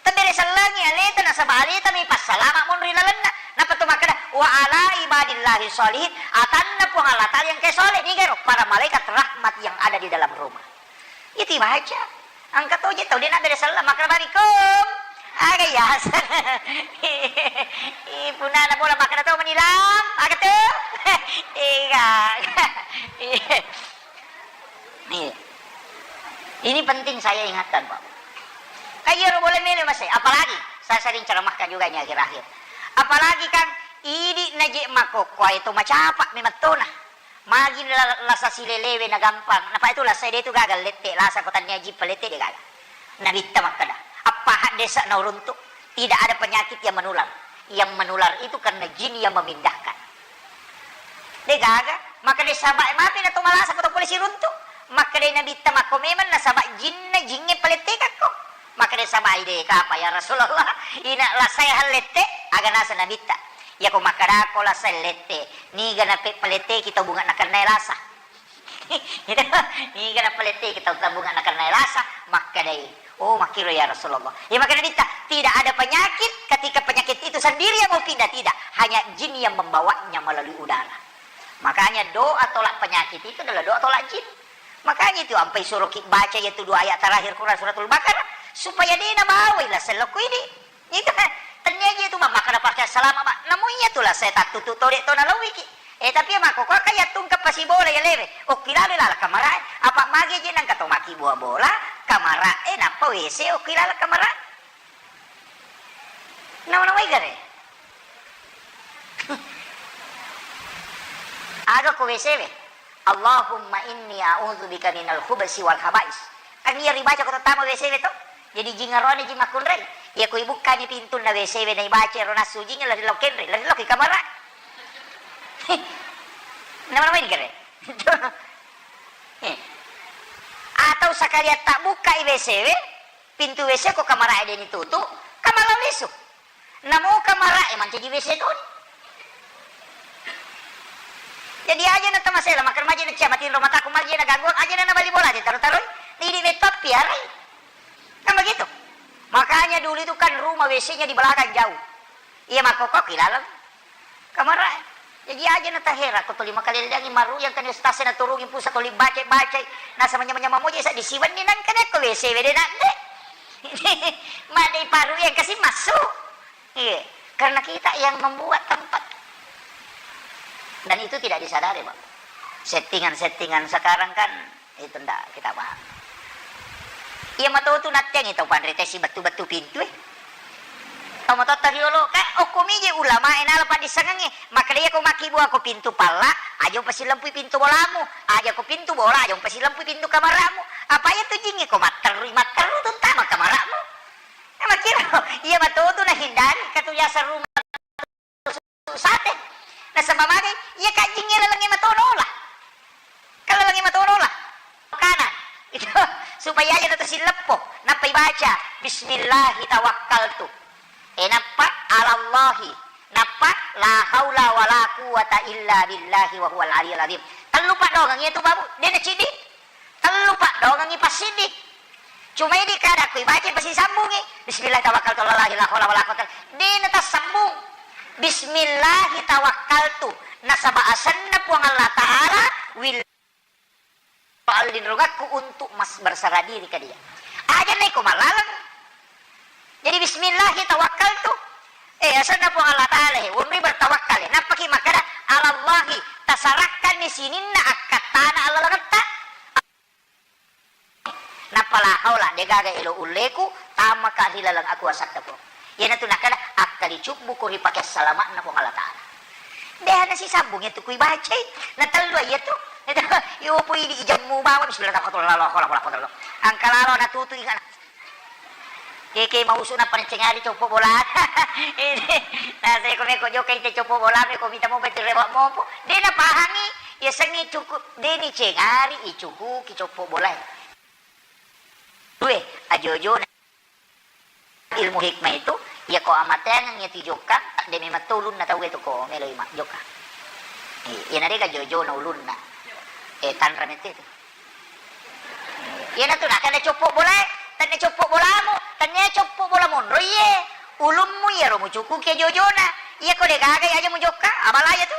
Tebbere sellengi aleta nasaba aleta mi passalama monri lalenna. Nappa tu makkeda, "Wa ala ibadillahi sholihin," atanna Puang Allah Ta'ala yang ke soleh, niga ero? Para malaikat rahmat yang ada di dalam rumah. Iya tibaca. Engka to je tau de nabbere selleng, makkeda barikum. Aga iya. Ih, punana bola makkeda to menilam, aga tu? Iya. Iya. Ini penting saya ingatkan, Pak. Kan iya ro bola melo masai, apalagi saya sering ceramahkan juga ini akhir-akhir. Apalagi kan idi naje makokkoe to macapa memettona. Magi la-, lasa silelewe na gampang. Napa itu lasa de tu gaga lette, lasa ko tania jippa lette de gaga. Nabitta makkeda, "Appaha desa na uruntu, tidak ada penyakit yang menular. Yang menular itu karena jin yang memindahkan." De gaga, maka de sabae mapi na to malasa ko to pole siruntu. Makkeda Nabitta makko memang nasaba jinna jingnge palettekakko. Makkeda sabai de kapa ya Rasulullah, ina lasae hallette, aga nasa Nabitta. Iyako makkedako lasa lette, niga nape-, paletteki tau bunga nakennae lasa. Gitu. Niga napaletteki tau bunga nakennae lasa, makkedai, "Oh, makkiro ya Rasulullah." Ya, makkeda Nabitta, "Tidak ada penyakit ketika penyakit itu sendiri yang mau pindah, tidak. Hanya jin yang membawanya melalui udara." Makanya doa tolak penyakit itu adalah doa tolak jin. Makanya itu ampai suruh ki baca yaitu dua ayat terakhir Quran suratul Baqarah supaya de nabawai lasa lokko ini. Itu kan, tennia je tu, Bang, makkeda pakai salama, Bang. Namu iya tu lah, saya tak tutu tore to nalawiki. Eh, tapi ya, makko, kok kayak tungkap pasi bola ya lewe. Okki lalo lala kamarae. Apa mage je nang kato maki buah bola, kamarae, nappa W C, okki lala kamarae. Nama-nama igare. Aga ko W C we. Allahumma inni a'udzubika minal khubsi wal khaba'is. Kan iya ribaca ko tama W C we to. Jadi jing arone jing makkunrai. Iya ko ibukkani pintunna W C we na ibaca ro nassu jing lari lo kenre, lari lo ki kamara. Nama-nama ini kere. Eh. Atau sekalian tak buka i W C we, pintu W C ko kamara de ni tutu, kamar lisu. Namo kamarae mancaji W C toni. Jadi aja na tamasela, makan maja na cia, matinro mataku maja na gangguan, aja na nabali bola aja taro-taroi. Ini metto piarai. Kan begitu. Makanya dulu itu kan rumah W C-nya di belakang jauh. Iya, makkokko ki laleng. Kamarae. Jaji aja na tahera ko tuli makaleleangi maru yang kan ustaz na turungi pusat tuli baca-baca nasa manya-manya mamoje sa disiwenni nang kene ko W C wede na de. Madai paru yang kasih masuk. Iya, karena kita yang membuat tempat. Dan itu tidak disadari, Pak. Settingan-settingan sekarang kan itu ndak kita paham. Iya matotu nattiangi tau panrita si bettu-bettu pintu e. Tau matotta riolo, ka okko mije ulama e nala paddissengengnge. Makkeda iya ko makkibua ko pintu palla, aja upasilempui pintu bolamu. Aja ko pintu bola, aja upasilempui pintu kamaramu. Apa iya tu jingnge ko matterru, matterru tu tama kamaramu. Nah, makkiro, iya matotu nahindari katu biasa rumah sate. Nasaba magai, iya kajjing iya lalengnge matono lah. Kan lalengnge matono lah. Kanan. Itu supaya aja tetap sileppo. Nappa ibaca, "Bismillahi tawakkaltu." Eh, nappa, "Alallahi." Nappa, "La haula wala quwwata illa billahi wa huwal aliyul azim." Tellu padongang iya tu babu. Dena cidi. Tellu padongengngi passiddi. Cuma idi kada kui baca pasti sambungi. Bismillah tawakkaltu ala Allahi la haula wala quwwata illa billah. Dena tassambung. Bismillah tawakkaltu. Nasaba asenna Puang Allah Ta'ala wil allinrungakku untuk mas berserah diri ke dia. Aja naiko malaleng. Jadi, "Bismillahi tawakkaltu." Eh, asenna Puang Allah Ta'ala, he, wonri bertawakkal, he. Nappaki makkeda, "Alallahi," tasarakkanni sininna akkattana allalengetta. Nappa la haula, degaga elo ulleku, tamaka ri laleng akuasatta, Puang. Iyanatu nakkeda, akkalicubbuko ri pake salama'na Puang Allah Ta'ala. Dehana sisambung itu kui bacai, na tellu iyatu. Iyo pui di ijemmu bawa, bismillah, tawakkaltu, la haula wala quwwata illa billah. Angka lalo natutu ingat. Keke mausu nappa nicengari coppo bola. Ini, naseko meko jokka ite coppo bola, meko mita mopa tirrewa mopo. De napahangi, yasengnge cuku, de nicengari, icukuki coppo bolae. Due, ajo-ojona ilmu hikmah itu, iyako amateangeng iyatu jokka, de memang to ulunna tauwe tu ko meloi ma jokka. Iya, iyana dega ajo-ojona ulunna. Eh, tanra mette tu. Iyanatu nakkeda coppo bolae, tennia coppo bolamu, tennia coppo bola monro iye. Ulummu iyaro mucukuki ajo-ojona. Iyako degaga aja mujokka, abala iyatu.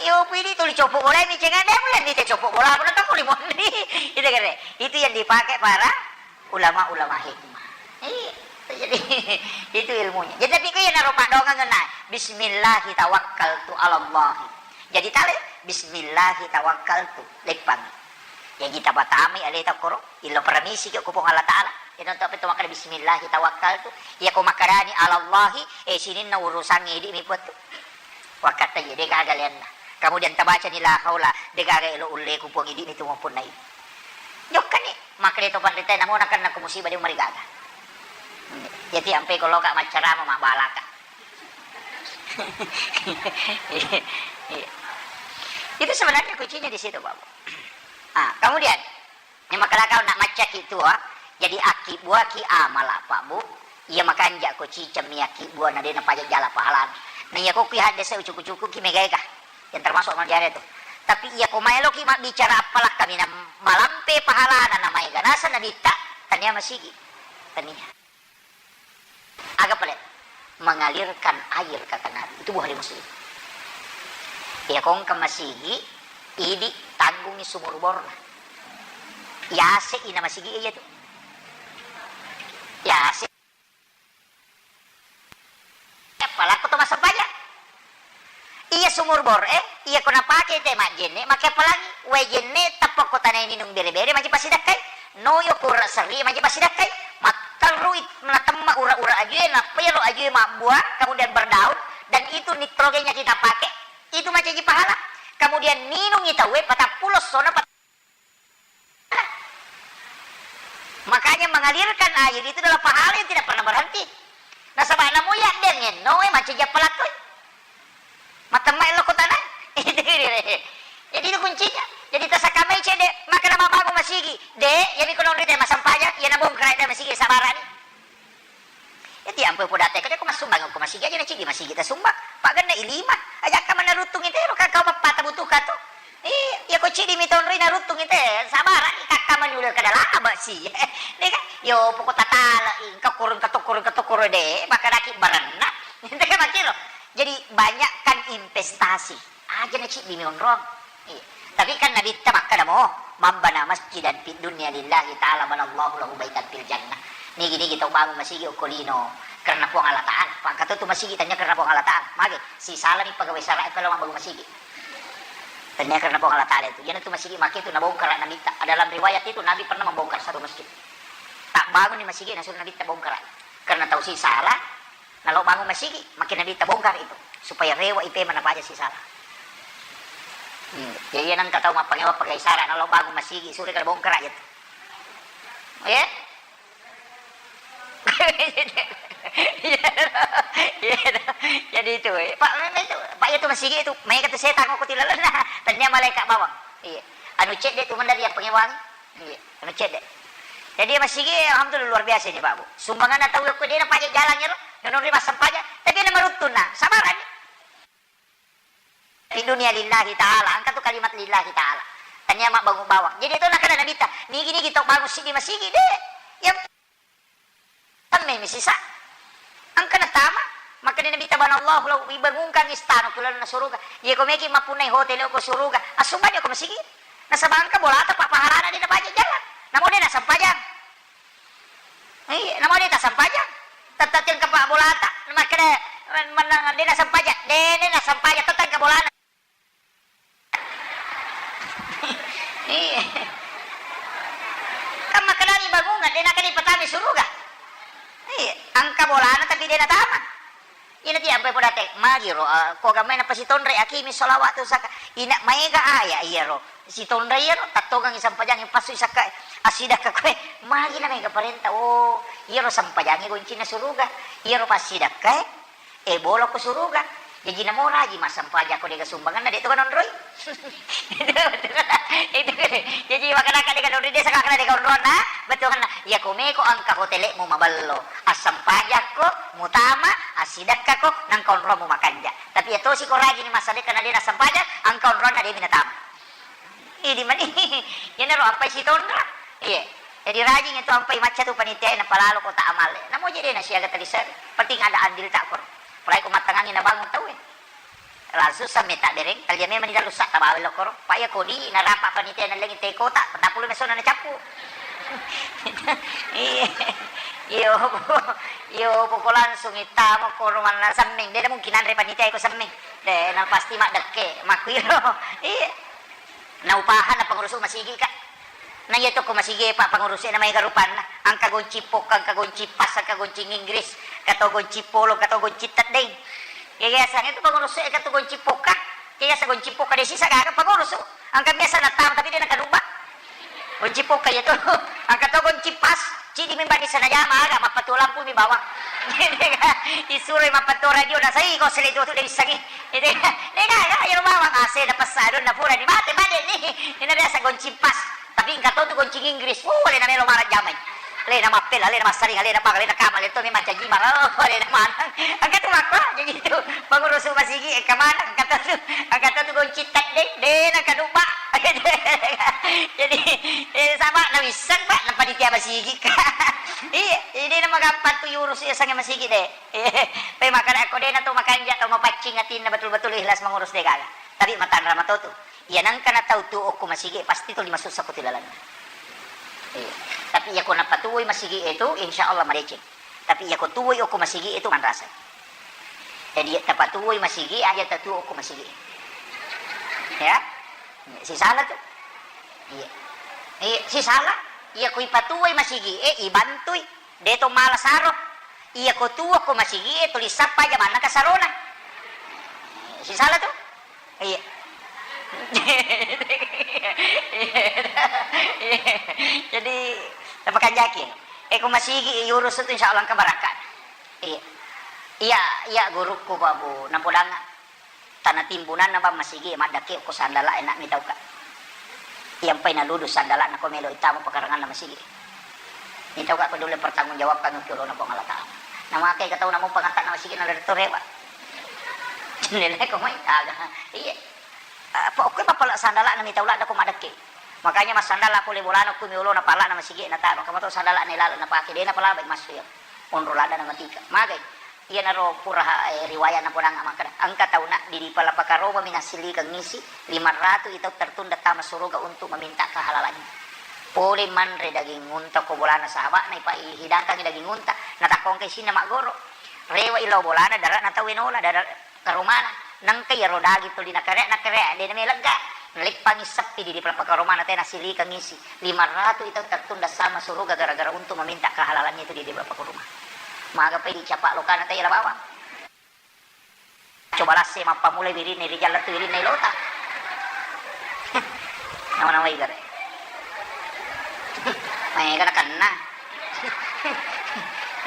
Iyo pidi tuli coppo bolae micengade mulen dite coppo bola, pura tau ri monri. Itu kere. Itu yang dipakai para ulama-ulama hikmah. Iya, jadi itu ilmunya. Jadi, tapi ku iyanaro paddoangenna, "Bismillahi tawakkaltu alallahi." Jadi tale, "Bismillahi tawakkaltu." Leppang. Jaji tapatamai aleta koro, illo paramisi ki ko Puang Allah Ta'ala. Ino to apa to makkeda, "Bismillahi tawakkaltu." Iya ko makkedani, "Alallahi," eh, sininna urusangnge idi mi puattu. Wakkatta je, degaga leanna. Kemudian tabacani la haula, degaga elo ulleku Puang, idi ni tu mappunnai. Jokkani, makkeda to panrita, namo nakenna ko musibah de marigaga. Jadi ampe ko loka maccarama mabbalaka. Iya. Itu sebenarnya kuncinya di situ, Bapak. Ah, kemudian, yang makalakau nak macaki tua, jadi aki buaki amala, Pak Bu. Iya makanja ko ciceng mi aki bua na dena pajak jala pahalana. Nah, iya ko kui hadde se ucuku-cuku ki megaega. Yang termasuk amal jariah itu. Tapi iya ko maelo ki mabbicara apalak kami na malampe pahalana na maega nasa nabitta, tania masigi. Tania. Aga pale? Mengalirkan air, kata Nabi. Itu Bukhari Muslim. Iya ko engka masigi, idi tanggungi sumur borna. Yase ina masigi iya tu. Yase. Apalakko to massempajang. Iya sumur bor e, iya ko napake te majjenne, make pelangi, wae jenne tappa ko tanai ninung bere-bere maji pasidakkai, noyo kura serri maji pasidakkai, matterrui natemma ura-ura ajue, nappa iyaro ajue mabbuang, kemudian berdaun, dan itu nitrogennya kita pakai, itu macaji pahala. Kemudian ninungi tauwe patappulo essona pat-, Makanya mengalirkan air itu adalah pahala yang tidak pernah berhenti. Nasaba namo yaddeng enno e mancaji appalakkoi. Matemma ello ko tanah. Jadi itu kuncinya. Jadi tasakamai cede, maka nama bangun masigi. De, ya miko nonri te masempajang, ya nabongkar te masigi sabarani. Jadi ampe podate ko de ko massumbang ko masigi aja na cidi masigi tasumbang. Pak genne i lima. Aja ka mana rutung itu ro ka kau mappata butuh ka tu. Iya, iya ko cidi mi tonroi naruttung ite, sabarang i kakka mani udah kada laba si. Deh kan? Yo pokok tatala i, engka kurung ketuk kurung ketuk kurung deh, maka daki barenna. Ite kan makiro. Jadi banyakkan investasi. Aja na cidi mi onrong. Iya. Tapi kan Nabi ta makkada mo, "Man bana masjidan fid dunya lillahi ta'ala banallahu lahu baitan fil jannah." Nigi-nigi tau bangun masigi okko lino karena Puang Allah Ta'ala. Pangkatu tu masigi tanya karena Puang Allah Ta'ala. Mage, si salami pegawai sara e pelo mabbangun masigi. Tennia karena Puang Allah Ta'ala itu. Iyanatu masigi make itu nabongkar Nabitta. Dalam riwayat itu Nabi pernah membongkar satu masjid. Tak bangun di masigi, nasuro Nabitta bongkar. Karena tau si sala, nalo bangun masigi, makin Nabitta bongkar itu. Supaya rewa ipe mana paja si sala. Hmm. Jadi iya nang katau mappangewa pakai sara, nalo bangun masigi, sure kada bongkar aja tu. Ya? Iya, iya. Jadi itu, eh. Pak, memang itu, Pak, itu masigi itu, mai kata setan aku tilalan. Tanya malaikat bawang. Iya. Anu cedde tu mendari yang pengewangi. Iya, anu cedde. Jadi masigi, alhamdulillah, luar biasa ini, Pak Bu. Sumbangan tahu aku dia nampak jalan ya lo. Yang nuri masam paja, tapi ada merutun nah, sabaran. Di dunia lillahi ta'ala, angka tu kalimat lillahi ta'ala. Tania mak bangun bawang. Jadi itu nak ada Nabi ta, nigi-nigi tau bangun sidi masigi deh. Yang temme mi sisa. Angka na tama, maka Nabi ta bana Allah lau ibangunkan istana kulalna suruga. Iya ko meki mapunai hotel ko suruga. Asumbanyo ko masigi. Nasaba angka bolata pa pahalana di nabaja jalan. Namo de nasempajang. Iya, nama de' tasampajang. Tette' engka pa bolata. Makkeda, mennang de' nasampajang. De', de' nasampajang, tette' engka bolana. Iya. Kan makkedani bangungan, de' nakkeda ipatama suruga. Iya, engka bolana tapi de' natama. Ina ti ampai podate, magiro, eh, ko gamai napasitonre akimi sholawat tu saka. Ina maega aya iyaro. Sitonre iyaro, tattongang isampajangi passu isakka asidakka koe. Magi na maega parenta, oh, iyaro sampajangi goncinna suruga. Iyaro passidakkae, eh, bolo ko suruga. Jaji namo raji massampajang ko de' ga sumbanganna, de' to kanonroi. Itu, jaji makkeda de' kanonroi, de' saka de' kanonronna, bettuanna. Iya ko meko engka hotelmu maballo, assampajakko, mutama, assidakkako, nangka onromu makanja. Tapi iya tosi ko rajini massadekka na de' nassampajang, engka onronna de' mi natama. Idi mani, iyanaro ampai sitonra. Iya. Jadi rajing itu ampai macca tu panitia napalalo kota amale. Namo je de' nasiaga talisari. Penting ada andil tak kor. Apalagi ko mattangangi nabangun tau e. Langsung samme tabbereng, talia memang di dalu sa tabawa lokkoro. Pa iya kodi narapa panitia nallengi te kota, patappulo mesona nacappu. Iya. Iyo, iyo, poko langsung ittamo koro manna sammeng. De' mungkin anre panitia ko sammeng. De', na pasti maddekke, makkuiro. Iya. Na upahanna pengurusu masigi ka. Na iya to ko masigi pa pengurusu na maega rupanna. Engka gonci pokka, engka gonci pas, engka gonci Inggris, engka to gonci polo, engka to gonci teddeng. Iya, iya, sang itu pengurusu engka to gonci pokka. Iya, sa gonci pokka de' sisa gaga pengurusu. Engka biasa natama tapi de' nakadubba. Gonci pokka iya to. Engka to gonci pas, cidi memang di sana jama aga, mappatuo lampu mi bawang. Isuroi mappatuo radio na sai ko sele tu tu de' wissangi. Itu de' gaga, iya bawang A C na pessa donna pura di mate, mate ni. Ina biasa gonci pas. Tapi engka to tu gonci Inggris. Oh, alena melo marajjamai. Alena mappela, alena massaring, alena pang, alena kama, alena to memang caji mara. Oh, alena maneng. Engka tu makko, jadi tu pengurusu masigi engka maneng, engka to tu, engka to tu gonci teddeng, de' nakadubba. Jadi, eh, sama na wisseng, Pak, na panitia masigi ka. Iya, jadi na magampang tu iurusu iya sange masigi de'. Iya, pe makkeda ko de' na to makanja to mapaccing atinna betul-betul ikhlas mengurus de' gaga. Tapi matanra mato tu. Iya nangka na tau tu okko masigi pasti tuli masussa ko tu lalenna. Iya. Tapi iya ko napatuwoi masigi e tu, insya Allah madeceng. Tapi iya ko tuwoi okko masigi e tu manrasa. Jadi iya tapatuwoi masigi, aja tatuwo okko masigi. Ya? Sisala tu. Iya. Iya, sisala. Iya ko ipatuwoi masigi e, ibantui. De' to mala saro. Iya ko tuwo ko masigi e, tuli sappa aja manna kasarona. Sisala tu? Iya. Jadi, napakanjaki. Eh, ko masigi iurus tu, insya Allah engka barakka. Iya. Iya, iya, gurukku, Pak Bu, napodanga. Tana timbunanna, Bang, masigi maddakke ko sandala e, na mitauka. Iyampai naludu sandala na ko melo itama pakaranganna masigi. Mitauka ko dole pertanggung jawabkan ki olona Puang Allah Taala. Namakai ka tau namo pangatta na masigi na dari to rewa. Nilai ko mai aga. Iya. Apa okko mapala sandala na mitau ladda ko maddakke. Makanya massandala pole bolana ko mi olona pala na masigi na tama. Kamato sandala na ilala na pake de na pala bai massu ya. Onro ladda na matika. Magai. Iyanaro pura, eh, riwaya napodang makkeda, engka tauna di, di Palapakaromami nassilikeng isi, lima ratu i tau tertunda tama suruga untuk meminta kehalalannya. Pole manre daging unta ko bolana sahaba'na, ipa-, ihidangkangi daging unta, natakkongka isinna maggoro. Rewa i lao bolana, dara'na tau enola, dara-, karomana. Nengka iyaro daging tuli nakare-, nakare, de na melegga. Naleppangi seppi di, di Palapakaromana te nassilikeng isi. Lima ratu i tau tertunda sama suruga gara-gara untuk meminta kehalalannya itu di, di Palapakaroma. Maga pai dicapa lokana tayala bawang. Coba lasse mappamulai wirinna rijang lettu wirinna ilota. Nama-nama igare. Maega nakenna.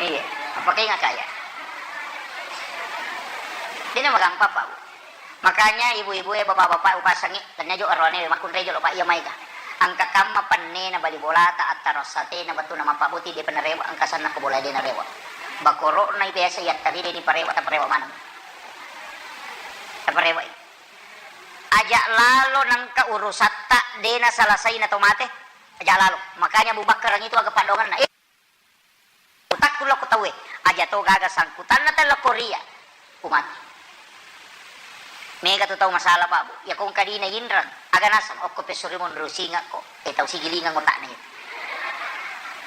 Iya, apa kainga kaya. Dena magampang, Pak. Makanya ibu-ibu e, bapak-bapak, upasangi, tennia jo arone makkunrai jolo, Pak, iya maega. Engka kamma pennena bali bolata, attaro satena, bettuanna mappabbuti, depa narewa, engka sanna ko bola de narewa. Bakoro'na biasa yattari de diparewa, taparewa maneng. Taparewai. Aja lalo nengka urusatta de nasalasai na to mate. Aja lalo. Makanya Abu Bakar itu aga paddoangenna. Eh, Utakku lokko tauwe, aja to gaga sangkutanna tau lokko ria, ku mati. Mega tu tau masalah, Pak, Bu. Iya ko engka dina yinreng, aga naseng, okko pessurimo nrusingekko, eh, tau sigilingeng otakna iya.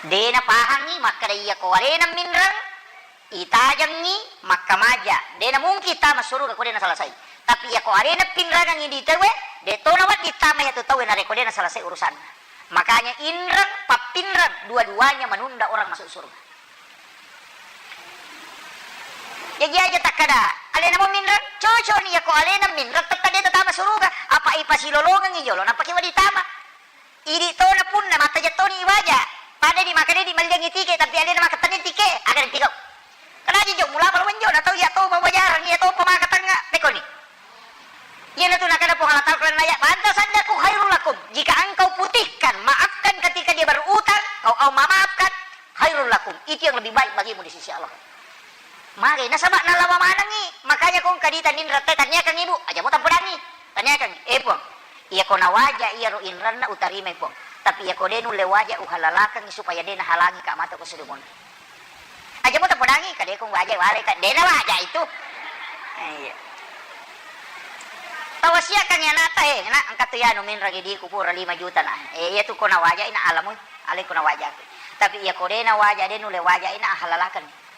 De' napahangngi makkeda iyako alena minreng, itajengngi makkamaja. De' namungkin tama suruga ko de' nasalasai. Tapi iyako alena pinrengengngi di tauwe, de' to nawedding tama iyatu tauwe narekko de' nasalasai urusanna. Makanya inreng, pappinreng, dua-duanya menunda orang masuk surga. Jaji aja takkeda, alena mo minreng, cocokni iyako alena minreng, tette de' tatama suruga. Apa ipasilolongengngi jolo, nappaki wedding tama. Idi' tona punna, mattajeng toni iwaja. Padani makkeda idi' melliangngi tike, tapi alena makkeda tenni tike, aga nanti kau. Kena aja jong, mulapa lo menjo, na tau iya to mawajarang, iya to pemaka tengnga, pekoni. Iyanatu nakkeda Puang Allah Ta'ala Quran ayat, "Fanta saddaku khairul lakum." Jika engkau putihkan, maafkan ketika dia berutang, kau, kau memaafkan, khairul lakum. Itu yang lebih baik bagimu di sisi Allah. Mage, nasaba nalawa manengngi, makanya ko engka dita ninreng te, tanniakangngi, Bu, aja mo tampodangngi. Tanniakangngi, "Eh, Puang, iyako nawaja iyaro inrenna utarimai, Puang. Tapi iyako de' nulle waja, uhalalakangngi supaya de' nahalangi ka matu ko surumonri." Aja mo tampodangngi, ka de' ko waja, wale ka, de' nawaja itu. Eh, iya. Tawasiakangngi anakta, "Eh, nak, engka tu iyanu minreng idiku pura lima juta na. Eh, iyatu ko nawaja ina alamu, alai ko nawaja." Tapi iyako de' nawaja, de' nulle waja ina, ahalalakangngi.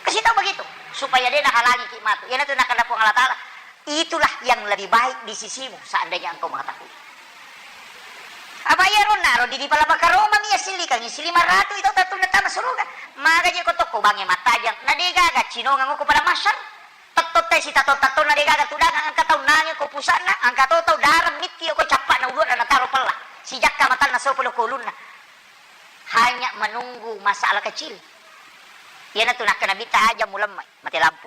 Kasih tahu begitu, supaya de' nahalangi ki matu. Iyanatu nakkeda Puang Allah Ta'ala, "Itulah yang lebih baik di sisimu seandainya engkau mengetahui." Apa iyaro naro di, di pala makaroma mi assillikangngi, silima ratu itu tattunna tama suruga. Magaji ko tokko bangnge mattajang, na de' gaga cinongeng ko pada mahsyar. Tetto te sitatto-tatto na de' gaga tudangang, engka tau nange ko pusa'na, engka to tau dareng mitti ko cappa'na ulu'na nataro pella. Sijakka matanna sopo lo ko ulunna. Hanya menunggu masalah kecil. Iyanatu nakkeda Nabitta, "Aja mulemmai, mati lampu."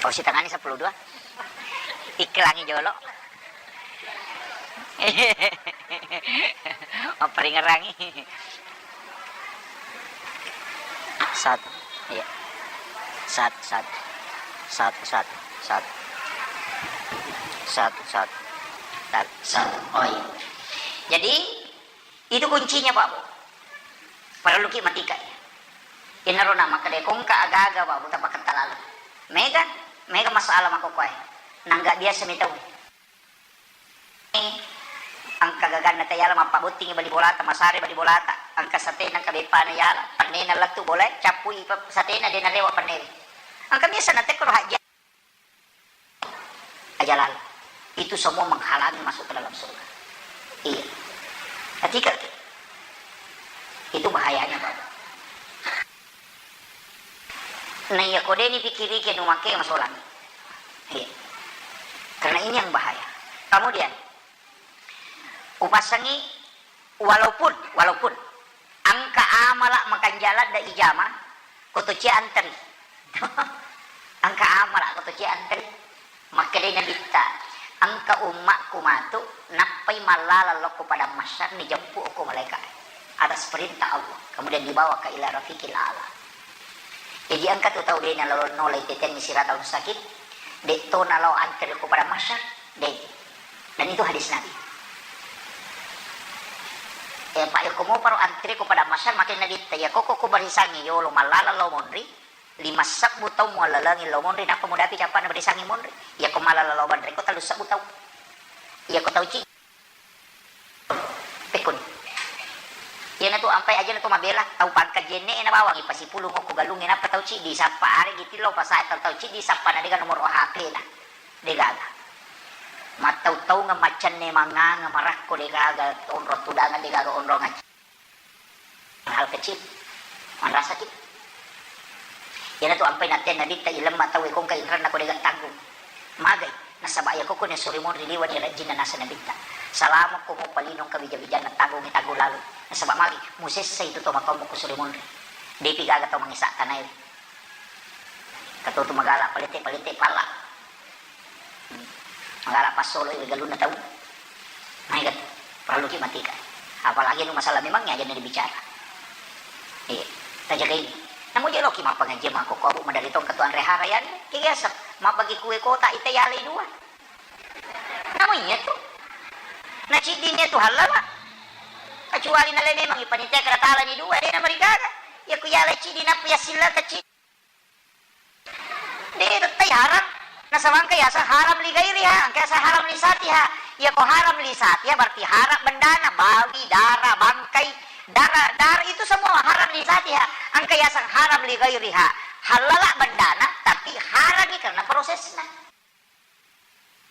Oh, sitengani seppulo dua. Iklangi jolo. Mapperingerangi. Satu. Iya. Satu, satu. Satu, satu, satu. Satu, satu. Satu, satu. Oh, iya. Jadi, itu kuncinya, Pak Bu. Parelluki matika. Inaro na makkeda ko engka aga-aga, Pak Bu, tapaketta laleng. Mega, mega masalah makkokkoe. Nangga biasa mi tau. Engka gaganna tayala mappabottingi bali bolata, masare bali bolata, engka satena, engka beppana yala, pennena lettu bolae, cappui pe-, satena, de' narewa pennewe. Engka biasa natekkoro hajja. Aja lalo. Itu semua menghalangi masuk ke dalam surga. Iya. Ketika itu bahayanya, Pak. Nah, iya, ko de' ni pikirike nu make masolang. Iya. Karena ini yang bahaya. Kemudian, upassangi, walaupun, walaupun engka amala makanjala de' ijama, ko to cia anteri. Engka amala ko to cia anteri. Makkedai Nabitta, "Engka ummakku matu, nappai mallala lokko padang mahsyar, nijeppu okko malaika atas perintah Allah, kemudian dibawa ke ila rafiqil a'la." Jadi engka tu tau de' nalo-, nolai tetenni sirata mustaqim, de' to nalo anteri okko padang mahsyar, de'. Dan itu hadis Nabi. Eh, Pak, yako moparo anteri ko padang mahsyar, makkeda Nabitta, iya koko ko barisangi yolo mallala lo monri, lima sebbu tau muallalengi lao monri, nappa mudapi cappa'na barisangi monri. Iyako mallala lao banre ko tellu sebbu tau. Iyako tau ci-, pekkoni. Iyanatu ampai ajana to mabela, tau pangkat jenne'e na bawang ipasipulung okko galungnge, nappa tau ciddi sappa, aregi tillau pasae tau, tau ciddi sappa na dega nomoro H P-na. Degaga. Mattau-taungeng, maccanne manganga, marakko degaga, onrong tudangan degaga, onrong acc-, hal kecil, manrasaki. Iyanatu ampai natteang Nabitta, ilemma tauwe ko engka inrenna ko dega tanggung. Magai, nasaba iya koko ni suri monri liwa ni rajinna nasa Nabitta. Salama ko mopa lino engka wija-wijanna tanggungi, tanggung lalu. Nasaba magi, musessai tu to matommo ko suri monri. Depi gaga tau mangesa tanae. Katotu magala palete-palete pala. Magala passoloi galunna tau. Maega tu, parelluki matika. Apalagi anu masalah memang aja na dibicara. Iya, tajagai. Namo je loki mappangajian makko ko, Bu, madari tong ketua anre hara yani. Ki biasa, mabbagi kue kotak ite yalai dua. Namo iya tu. Na ciddini tu halal, Pak. Kecuali nale memang ipanitia keratalani dua, de na marigaga. Iya ku yalai ciddi nappa yassilla kecil. De tettai haram. Nasaba engka yaseng haram li ghairiha, engka yaseng haram li zatiha. Iya ko haram li zatiha berarti haram bendana, bawi, dara, bangkai, dara, dara itu semua haram li zatiha. Engka yaseng haram li ghairiha. Halala bendana tapi harami karena prosesna.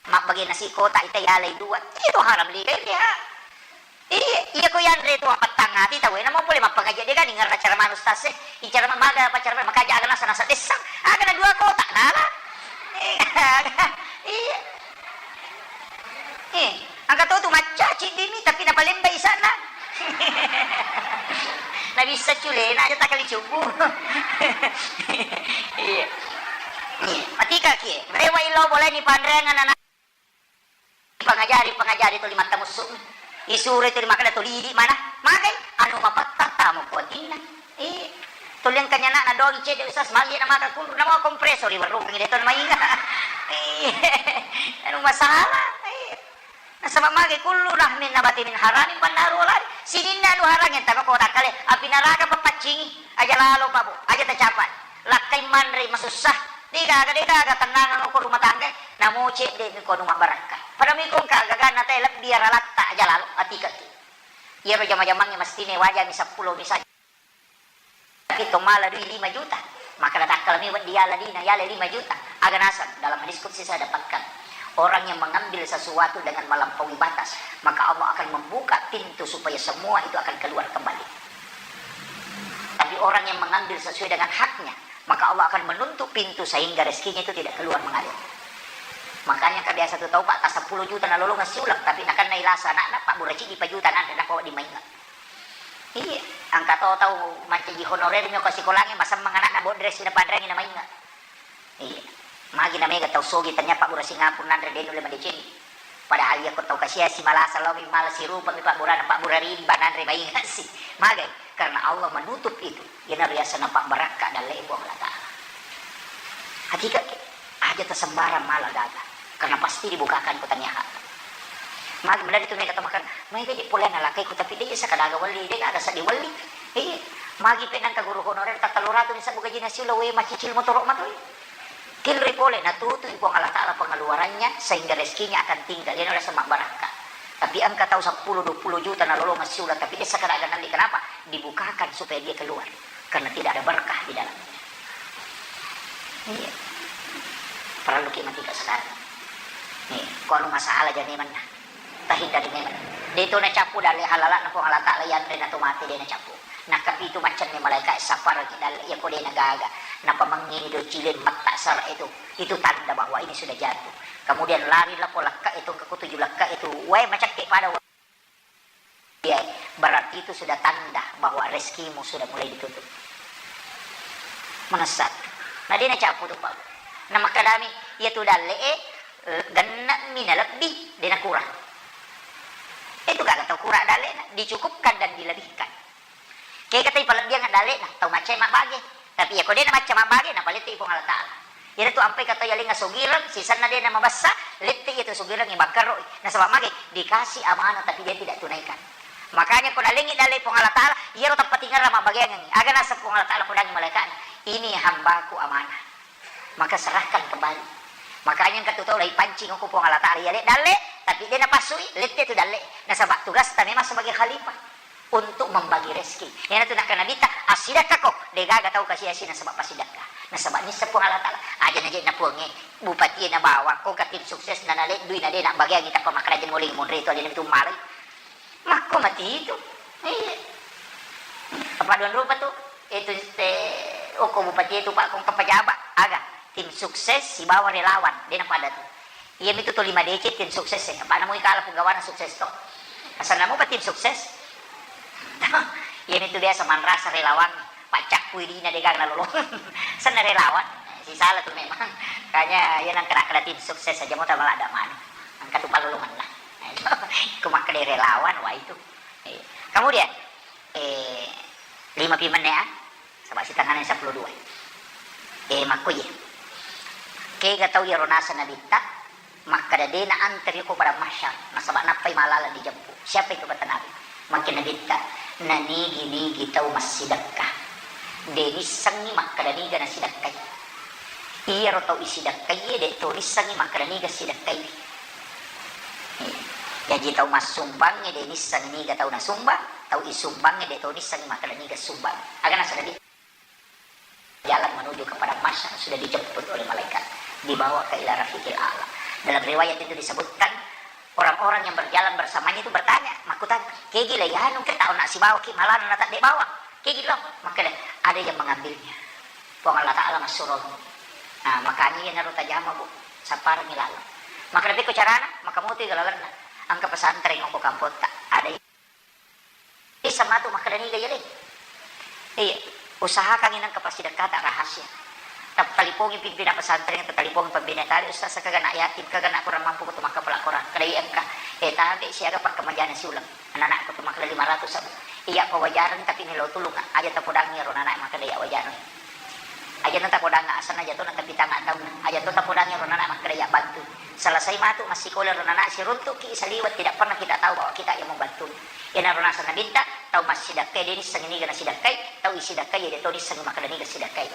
Mabbage nasi kotak ita yalai dua, itu haram li ghairiha. Iya, iya ko yanre tu appattang ati tau e, namo pole mappangaji de gani ngerra cara manus tase, icara maga apa cara makaja aga nasa nasa dessang, aga na dua kotak nala. Iya. Eh, angka to tu macca ciddi mi tapi napalembai sana. Nabissa culena aja takali cubu. Iya. Iya. Matika ki. Rewa ilo boleh ni panreangan anak. Pangajari, pangajari tuli matta mussu. Isuro tuli makkeda tuli idi mana? Magai anu mapatta tamo kotinna. Eh, tuli engka nyana na dogi cedde usas magi na maka kullu na mau kompresor i warung gitu na mainga. Eh, anu masalah. Eh. Nasaba magi kullu rahmin nabati min haramin pannaru lari. Sininna anu harang yang tama kota kale api naraka papaccingi. Aja lalo pabu, aja tacapai. Lakkai manre masussa. Degaga, degaga tennangang ko rumah tangga. Namo cedde mi ko nu mabbarakka. Pada mi ko engka gagana te lebbi aralatta aja lalo atika ki. Iyaro jama-jamangnge mestine wajami seppulo misalnya. Tapi to mala dui lima juta. Maka nadakkala mi weddi yala dina yala lima juta. Aga naseng dalam hadis qudsi saya dapatkan. Orang yang mengambil sesuatu dengan melampaui batas, maka Allah akan membuka pintu supaya semua itu akan keluar kembali. Tapi orang yang mengambil sesuai dengan haknya, maka Allah akan menutup pintu sehingga rezekinya itu tidak keluar mengalir. Makanya engka biasa tu tau, Pak, ta seppulo juta nalolongeng siuleng, tapi nakenna ilasa anakna, Pak, bura ciddi pa juta nanre, nako di mainga. Iya, engka to tau mancaji honorer mi ko sikolangnge, masemmeng anakna bodre sina panreangi na mainga. Iya. Magi na mega tau sogi tanya Pak Bura Singapura nanre de nulle madeceng. Padahal iya ko tau kasia si malasa lao mi mala sirupa mi Pak Bura na Pak Bura rimba nanre mainga si. Magai? Karena Allah menutup itu. Iyana riasana Pak Barakka dalle Puang Allah Taala. Hatika ke? Aja tasembarang mala gaga. Karena pasti dibukakan ko tania hak. Magi menari tu mega tau makan. Mega je pole na lakai ku tapi de saka daga wali de gaga sadi wali. Iya. Magi pe nangka guru honorer tatallu ratu ni sabbu gajina siula we macicil motoro matoi. Tinroi pole, natutui Puang Allah Taala pengeluarannya sehingga rezekinya akan tinggal. Iyana rasa mabbarakka. Tapi engka tau seppulo dua puluh juta nalolongeng siuleng, tapi de sakadagga nalli. Kenapa? Dibukakan supaya dia keluar. Karena tidak ada berkah di dalamnya. Iya. Perlu ki matika sekarang. Nih, ko anu masalah jadi mana? Tahindari memang. De to nacappu dalle halala na Puang Allah Taala yanre na to mate de nacappu. Nakapitu maccanni malaika sapparaki dalle iya ko de nagaga. Napamengngini do cileng matta sara itu. Itu tanda bahwa ini sudah jatuh. Kemudian lari lako lakka itu ke kutuju lakka itu. Wae macakke pada wa-, iya, berarti itu sudah tanda bahwa rezekimu sudah mulai ditutup. Manessa. Na de nacappu tu Pak. Na makkadami iya tu dalle e, eh, genne mi nalebbi, de nakurang. Itu gaga tau kurang dalle na, dicukupkan dan dilebihkan. Kega tau palebbiang dalle na, tau macca mabbage. Tapi iya ko de na macca mabbage, na palette Puang Allah Taala. Iyana tu ampai ka tau yalenga sogireng, sisenna de na mabessa, lette iya tu sogireng bangkeroi. Nasaba mage? Dikasih amanah tapi dia tidak tunaikan. Makanya ko nalengi dalle Puang Allah Taala, iyaro teppatingerang mabbageangengi. Aga naseng Puang Allah Taala podangi malaikatna, ini hambaku amanah. Maka serahkan kembali. Makanya engka tu tau laipancing ko Puang Allah Taala, iya le dalle, tapi de napassui, lette tu dalle. Nasaba tugasta memang sebagai khalifah untuk membagi rezeki. Iyana tu nakkeda Nabitta, assidakkako, de gaga tau kasi-asi nasaba passidakka. Nasaba nisseng Puang Allah Taala, aja naje na Puangnge, bupati na bawang, ko ka tim sukses na naleddui na de nabbageangi tappa makkaraja muling monre tu alena tu malai. Makko mati itu. Iya. Apa dua rupa tu? Itu te, oko bupati itu Pak, kong pejabat, aga tim sukses sibawa relawan, de napada tu. Iya mitu tuli madeceng tim sukses e. Apa namui kala punggawana sukses to. Asal namu pa tim sukses. Iya mitu biasa manrasa relawan, paccakkui dina de gaga nalolong. Senna relawan. Sisala tu memang. Kanya iya nang kena-kena tim sukses aja mau tambah ada manu. Angka tu palolongan lah. Ku makkeda relawan, wah itu. Eh, kemudian, eh, lima pi menne, ah? Saba sitengana seppulo dua. Eh, makko iye. Kega tau iyaro naseng Nabitta, makkeda de na anteri ko padang mahsyar, nasaba nappai malaleng dijeppu. Siapa itu kata Nabi? Makkeda Nabitta, nanigi-nigi tau massidekka. De nissengngi makkeda niga nasidekkai. Iyaro tau isidakkaie de' to nissengngi makkeda niga sidakkai. Jaji tau massumbangnge de' nissengngi niga tau nasumbang, tau isumbangnge de' to nissengngi makkeda niga sumbang. Aga nasaba de' jalan menuju kepada mahsyar sudah dijemput oleh malaikat, dibawa ke ila rafiqil a'la. Dalam riwayat itu disebutkan, orang-orang yang berjalan bersamanya itu bertanya, makkutana, "Kegi le yanu ke tau nak sibawa ki malana na tadde bawa? Kegi lo?" Makkeda, "Ada yang mengambilnya. Puang Allah Ta'ala massuromi." Nah, makanya iya naro tajama, Bu. Sapparengngi laleng. Makkeda, "Pekko carana?" Maka mutu galalenna. Engka pesantren ko kampotta. Ada Issa matu makkeda niga iya de'. Iya, usahakangngi nengka passidekkata rahasia. Tattalipongi pimpinan pesantren, tattalipongi pembina tali, "Ustaz, kaga nak yatim, kaga nak kurang mampu, kutu makkapala Quran." Kada iya engka, eh, tabe siaga pakkamajana siuleng. Anak-anak kutu makkeda lima ratus sabu. Iya, pawajareng tapi melo tulung, aja tapodangngi ro anak makkeda iya wajareng. Aja na tapodangnga asenna, aja to na tapitanga taunna, aja to tapodangngi ro anak makkeda iya bantu. Selesai matu massikola ro anak, siruntukki saliweng, tidak pernah kita tahu bahwa kita yang membantu. Iyanaro naseng Nabitta, tau massidakkai de' nissengngi niga nasidakkai, tau isidakkai de' to nissengngi makkeda niga sidakkai.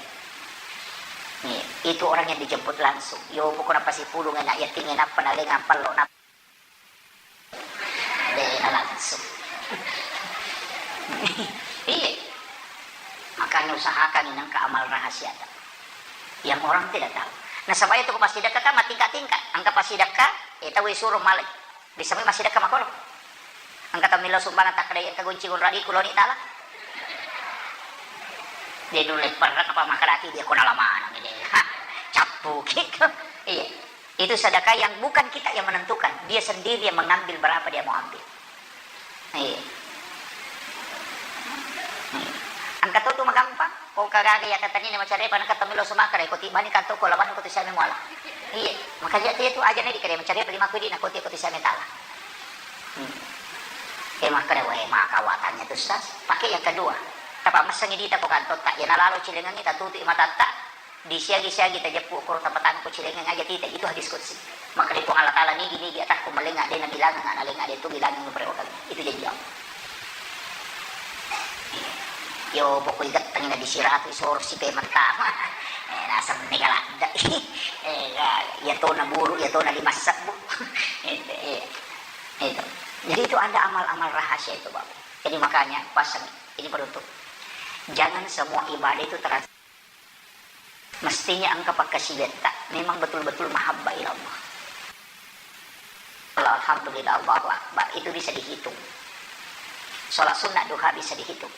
Nih, itu orang yang dijemput langsung. Yo, pokokna pasipulung enak yating enak, nappa nalengang pallo, nappa de' na langsung. Iya. Makanya usahakan nengka amal rahasia ta. Yang orang tidak tahu. Nasaba itu ko massidakka ta matingkat-tingkat. Engka passidakka, eh, tau suruh malai. Bisa mai massidakka makkoro. Engka tau millau sumbangan takkeda engka gunci gunradiku loni tala. De' nulle perrek apa makkedaki dia ko nala maneng de'. Hah, cappuki. Iya. Itu sedekah yang bukan kita yang menentukan, dia sendiri yang mengambil berapa dia mau ambil. Iya. Iya. Engka to tu magampang, ko kagaga iya katanina macarepa, engka to melo sumakara, ko tibani kantong ko lawan ko tu siame muala. Iya, makanya dia tu aja nih dikere macarepa lima kudi na ko ti ko tu siame tala. Hmm. Eh, makkeda, "Weh, maka watanya tu sas." Pakai yang kedua. Tapa messengi dita ko kantong tak, ya nalalo cilengangi tatutu matatta. Disiagi-siagi tajeppu okkoro tapatangko cilengeng aja tita, itu hadis qudsi. Makkeda Puang Allah Taala, "Nigi-nigi atakku malenga, de nabilangang analenga, de tu bilangang perewakangnge." Itu janji Allah. Yo, pokok igattengi na disiratu, isoro sipe mentama. Eh, naseng mega ladde. Eh, ya, ya tona buru, ya tona lima sebbu. Itu, iya. Itu. Jadi itu ada amal-amal rahasia itu, Bapak. Jadi makanya pasang ini penutup. Jangan semua ibadah itu terasa Mestinya engka pakkasiwiatta memang betul-betul mahabbah ila Allah. Alhamdulillah, Allahu Akbar, itu bisa dihitung. Sholat sunnah duha bisa dihitung.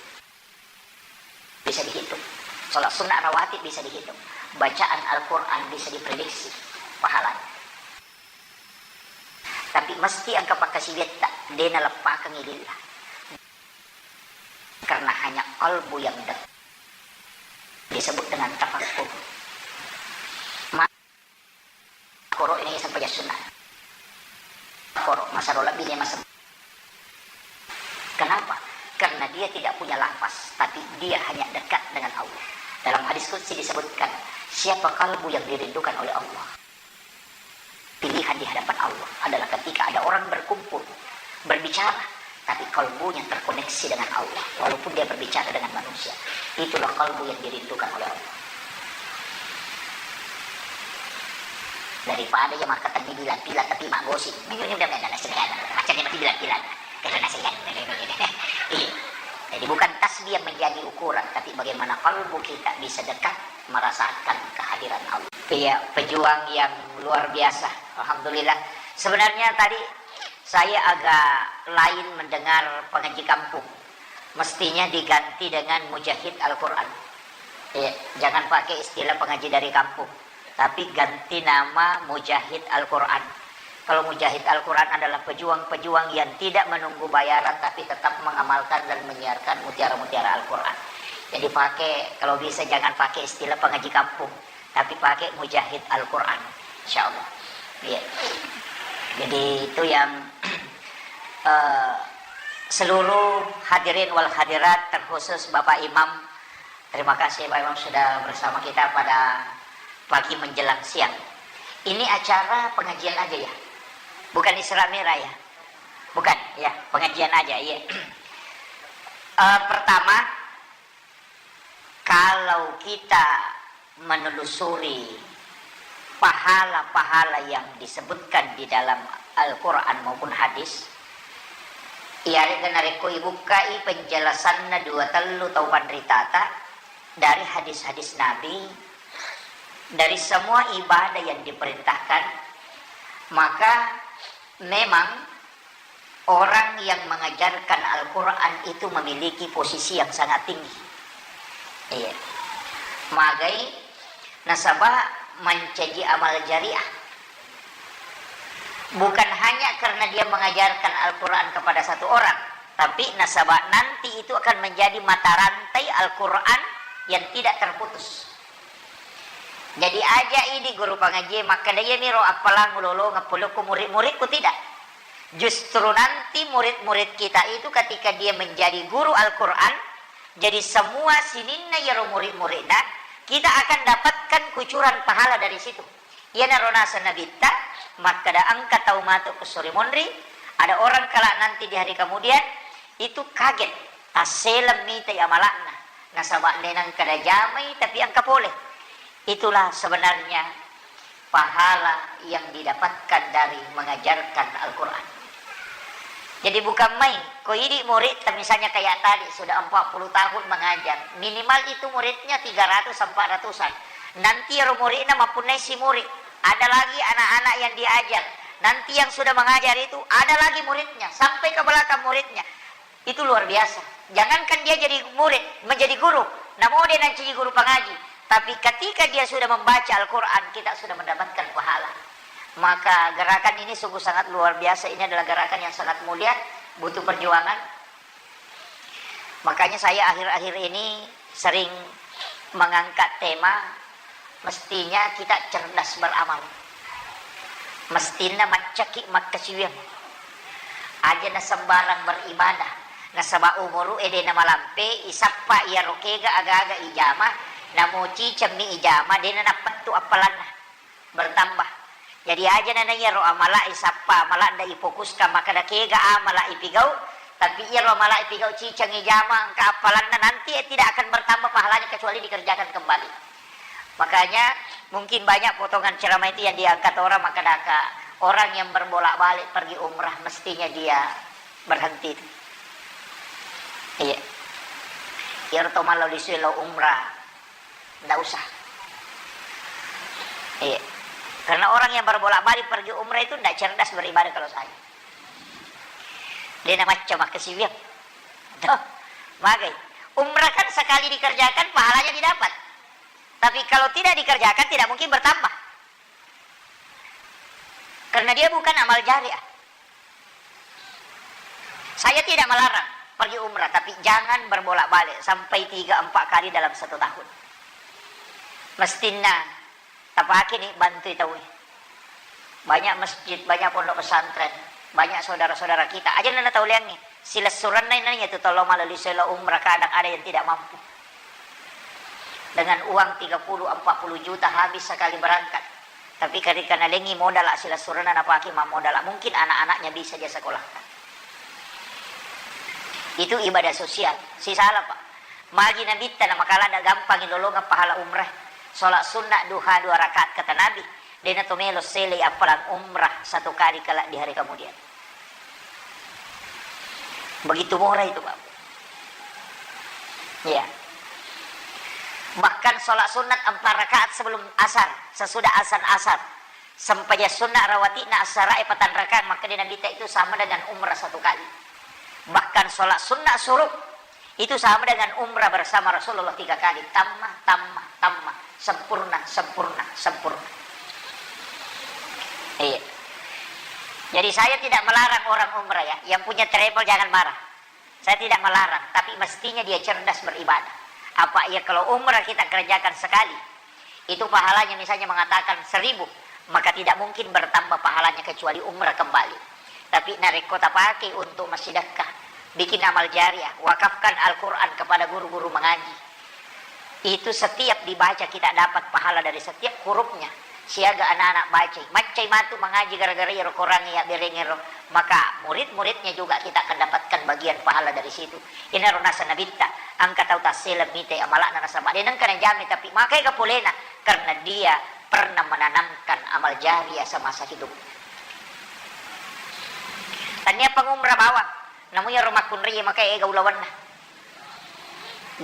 Bisa dihitung. Sholat sunnah rawatib bisa dihitung. Bacaan Al-Quran bisa diprediksi pahalanya. Tapi mesti engka pakkasiwiatta, de naleppakengngi lillah. Karena hanya qalbu yang dekat disebut dengan tafakkur. Ma-, koro ini sampai sunnah. Koro, masa rola bini masa. Kenapa? Karena dia tidak punya lafaz, tapi dia hanya dekat dengan Allah. Dalam hadis qudsi disebutkan, siapa kalbu yang dirindukan oleh Allah? Pilihan di hadapan Allah adalah ketika ada orang berkumpul, berbicara, tapi kalbunya terkoneksi dengan Allah, walaupun dia berbicara dengan manusia. Itulah kalbu yang dirindukan oleh Allah. Daripada ya makkatenni bilang-bilang tapi maggosip. Macam dia mati bilang-bilang. Karena saya. Iya. Jadi bukan tasbih yang menjadi ukuran, tapi bagaimana kalbu kita bisa dekat merasakan kehadiran Allah. Iya, pejuang yang luar biasa. Alhamdulillah. Sebenarnya tadi saya agak lain mendengar pengaji kampung. Mestinya diganti dengan mujahid Al-Quran. Iya, jangan pakai istilah pengaji dari kampung, tapi ganti nama mujahid Al-Quran. Kalau mujahid Al-Quran adalah pejuang-pejuang yang tidak menunggu bayaran, tapi tetap mengamalkan dan menyiarkan mutiara-mutiara Al-Quran. Jadi pakai, kalau bisa jangan pakai istilah pengaji kampung, tapi pakai mujahid Al-Quran, insya Allah. Iya. Jadi itu yang, eh, seluruh hadirin wal hadirat, terkhusus Bapak Imam, terima kasih Bapak Imam sudah bersama kita pada pagi menjelang siang. Ini acara pengajian aja ya? Bukan Isra Mi'raj ya? Bukan, ya, pengajian aja, iya. Eh, pertama, kalau kita menelusuri pahala-pahala yang disebutkan di dalam Al-Quran maupun hadis, iyarega narekko ibukkai penjelasanna dua tellu tau panritata dari hadis-hadis Nabi, dari semua ibadah yang diperintahkan, maka memang orang yang mengajarkan Al-Quran itu memiliki posisi yang sangat tinggi. Iya. Magai nasaba mancaji amal jariah. Bukan hanya karena dia mengajarkan Al-Quran kepada satu orang, tapi nasaba nanti itu akan menjadi mata rantai Al-Quran yang tidak terputus. Jadi aja idi guru pangaji makkeda, "Iyami ro appalang ulolongeng polokku murid-muridku," tidak. Justru nanti murid-murid kita itu ketika dia menjadi guru Al-Quran, jadi semua sininna iyaro murid-muridna, kita akan dapatkan kucuran pahala dari situ. Iyanaro naseng Nabitta, makkeda engka tau matu ku sore monri, ada orang kelak nanti di hari kemudian, itu kaget, tasseleng mitai amala'na, nasaba de nengka najamai tapi engka pole. Itulah sebenarnya pahala yang didapatkan dari mengajarkan Al-Quran. Jadi bukan main, ko idi murid, misalnya kayak tadi, sudah empat puluh tahun mengajar, minimal itu muridnya tiga ratus, empat ratusan. Nanti ero muridna mappunnai si murid, ada lagi anak-anak yang diajar. Nanti yang sudah mengajar itu, ada lagi muridnya, sampai ke belakang muridnya. Itu luar biasa. Jangankan dia jadi murid, menjadi guru, namo de nancaji guru pangaji, tapi ketika dia sudah membaca Al-Quran, kita sudah mendapatkan pahala. Maka gerakan ini sungguh sangat luar biasa. Ini adalah gerakan yang sangat mulia, butuh perjuangan. Makanya saya akhir-akhir ini sering mengangkat tema, mestinya kita cerdas beramal. Mestinna maccaki makkasiwiang. Aja na sembarang beribadah. Nasaba umuru ede na malampe, isappa iyaro kega aga-aga ijama, namo cicemmi ijama, dena nappettu appalanna. Bertambah. Jadi aja na iyaro amala isappa, amala nda ifokuskan makkeda kega amala ipigau, tapi iyaro amala ipigau ciceng ijama engka appalanna, nanti tidak akan bertambah pahalanya kecuali dikerjakan kembali. Makanya mungkin banyak potongan ceramah itu yang diangkat orang, makkedaka orang yang berbolak-balik pergi umrah mestinya dia berhenti itu. Iya. Iyaro to mallo lisue lo umrah. Ndak usah. Iya. Karena orang yang berbolak-balik pergi umrah itu ndak cerdas beribadah kalau saya. De na macca makkasiwiang. Toh, magai. Umrah kan sekali dikerjakan, pahalanya didapat. Tapi kalau tidak dikerjakan, tidak mungkin bertambah. Karena dia bukan amal jariah. Saya tidak melarang pergi umrah, tapi jangan berbolak-balik sampai tiga empat kali dalam satu tahun. Mestinna tapake ni bantui tauwe. Banyak masjid, banyak pondok pesantren, banyak saudara-saudara kita. Aja nana tau leangngi. Silessurenna inannya tu tollo malu liselo umrah, kadang ada yang tidak mampu. Dengan uang tiga puluh, empat puluh juta habis sekali berangkat. Tapi ketika nalengi modal silessurenna napake mammodal, mungkin anak-anaknya bisa dia sekolahkan. Itu ibadah sosial. Sisala, Pak. Magi Nabitta na makala nda gampang ilolongeng pahala umrah. Sholat sunnah duha dua rakaat kata Nabi. Dena to melo selei appalang umrah satu kali kelak di hari kemudian. Begitu murah itu, Pak. Iya. Bahkan sholat sunat empat rakaat sebelum asar, sesudah asar, asar. Sempajang sunat rawatibna asarae patang rakaat, makkeda Nabitta itu sama dengan umrah satu kali. Bahkan sholat sunat suruk itu sama dengan umrah bersama Rasulullah tiga kali. Tamma, tamma, tamma. Sempurna, sempurna, sempurna. Iya. Jadi saya tidak melarang orang umrah ya. Yang punya travel jangan marah. Saya tidak melarang, tapi mestinya dia cerdas beribadah. Apa ya kalau umrah kita kerjakan sekali, itu pahalanya misalnya mengatakan seribu, maka tidak mungkin bertambah pahalanya kecuali umrah kembali. Tapi narekko tapake untuk massidekka, bikin amal jariah, wakafkan Al-Quran kepada guru-guru mengaji. Itu setiap dibaca kita dapat pahala dari setiap hurufnya. Siaga anak-anak bacai. Maccai matu mengaji gara-gara iyaro Quran iya berengero. Maka murid-muridnya juga kita akan dapatkan bagian pahala dari situ. Inaro nasa Nabitta, engka tau tassele mitai amalakna nasaba de nengka najami, tapi makai kapolena karena dia pernah menanamkan amal jariah semasa hidup. Tania pangumra bawang, namu iyaro makkunrai maka ega ulawanna.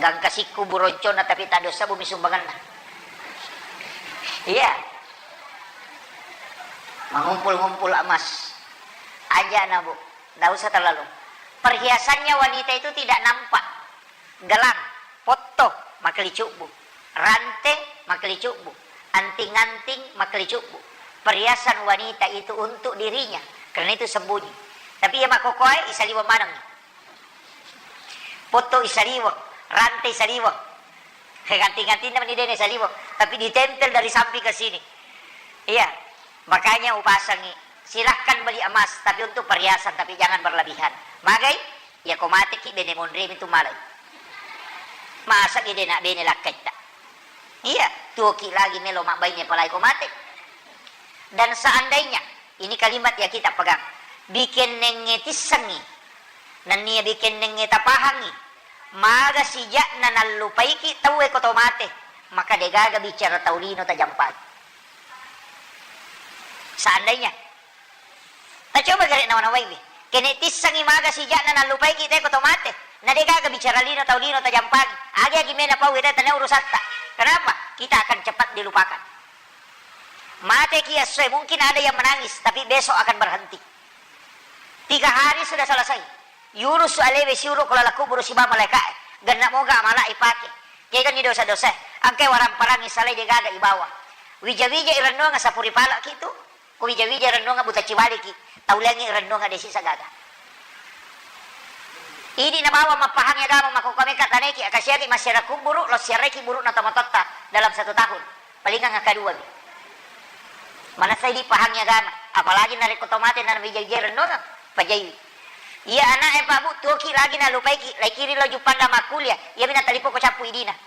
Gangka sikku buroncona tapi tak dosa bumi sumbanganna. Iya. Mengumpul-ngumpul emas. Aja na, Bu. Nggak usah terlalu. Perhiasannya wanita itu tidak nampak. Gelang, potto, makkelicubbu. Rante, makkelicubbu. Anting-anting, makkelicubbu. Perhiasan wanita itu untuk dirinya, karena itu sembunyi. Tapi iya makkokkoe, isaliweng maneng. Potto isaliweng, rante isaliweng. Anting-antingna meni dena isaliweng, tapi ditempel dari samping ke sini. Iya, makanya upasangi. Silahkan beli emas, tapi untuk perhiasan, tapi jangan berlebihan. Magai? Iya, ko mateki bene monremi tu malai. Masa bede nak bene lakkaitta. Iya, tuoki lagi melo mabbaine apalagi ko mate. Dan seandainya, ini kalimat ya kita pegang, bikennengnge tissengi, nennia bikennengnge tapahangi, maga sijakna nallupaiki tauwe ko to mate, maka degaga bicara tau lino tajampaki. Seandainya, tacoba gare nawa-nawaiwi. Kene tissengi maga sijakna nallupaiki te ko to mate. Na degaga bicara lino tau lino tajampaki. Agi-agi mena pau ita tania urusatta. Kenapa? Kita akan cepat dilupakan. Mateki essoe, mungkin ada yang menangis, tapi besok akan berhenti. Tiga hari sudah selesai. Yurus alewe siuru ko laleng kuburu siba malaikae. Genna moga amala ipake. Kegani dosa-dosa. Angke warang parangi salai degaga ibawa. Wija-wija irennuang sapuri palaki tu. Ko wija-wija rennuang buta cibaliki, tau lengngi rennuang desi sagaga. Idi nabawa mappahangi agama makkokkoe mekka taneki, akasiaki massiara kubburu, lo siaraiki buru'na tomatoatta dalam satu tahun. Palingang akkaduami. Manessa idi pahangi agama, apalagi narekko to mate na wija-wija rennuang, pajaiwi. Iya ana'e, Pak, Bu, tuoki lagi nalupaiki, laikiri lo Juppanda makkuliah, iyami natalipoko cappu idina.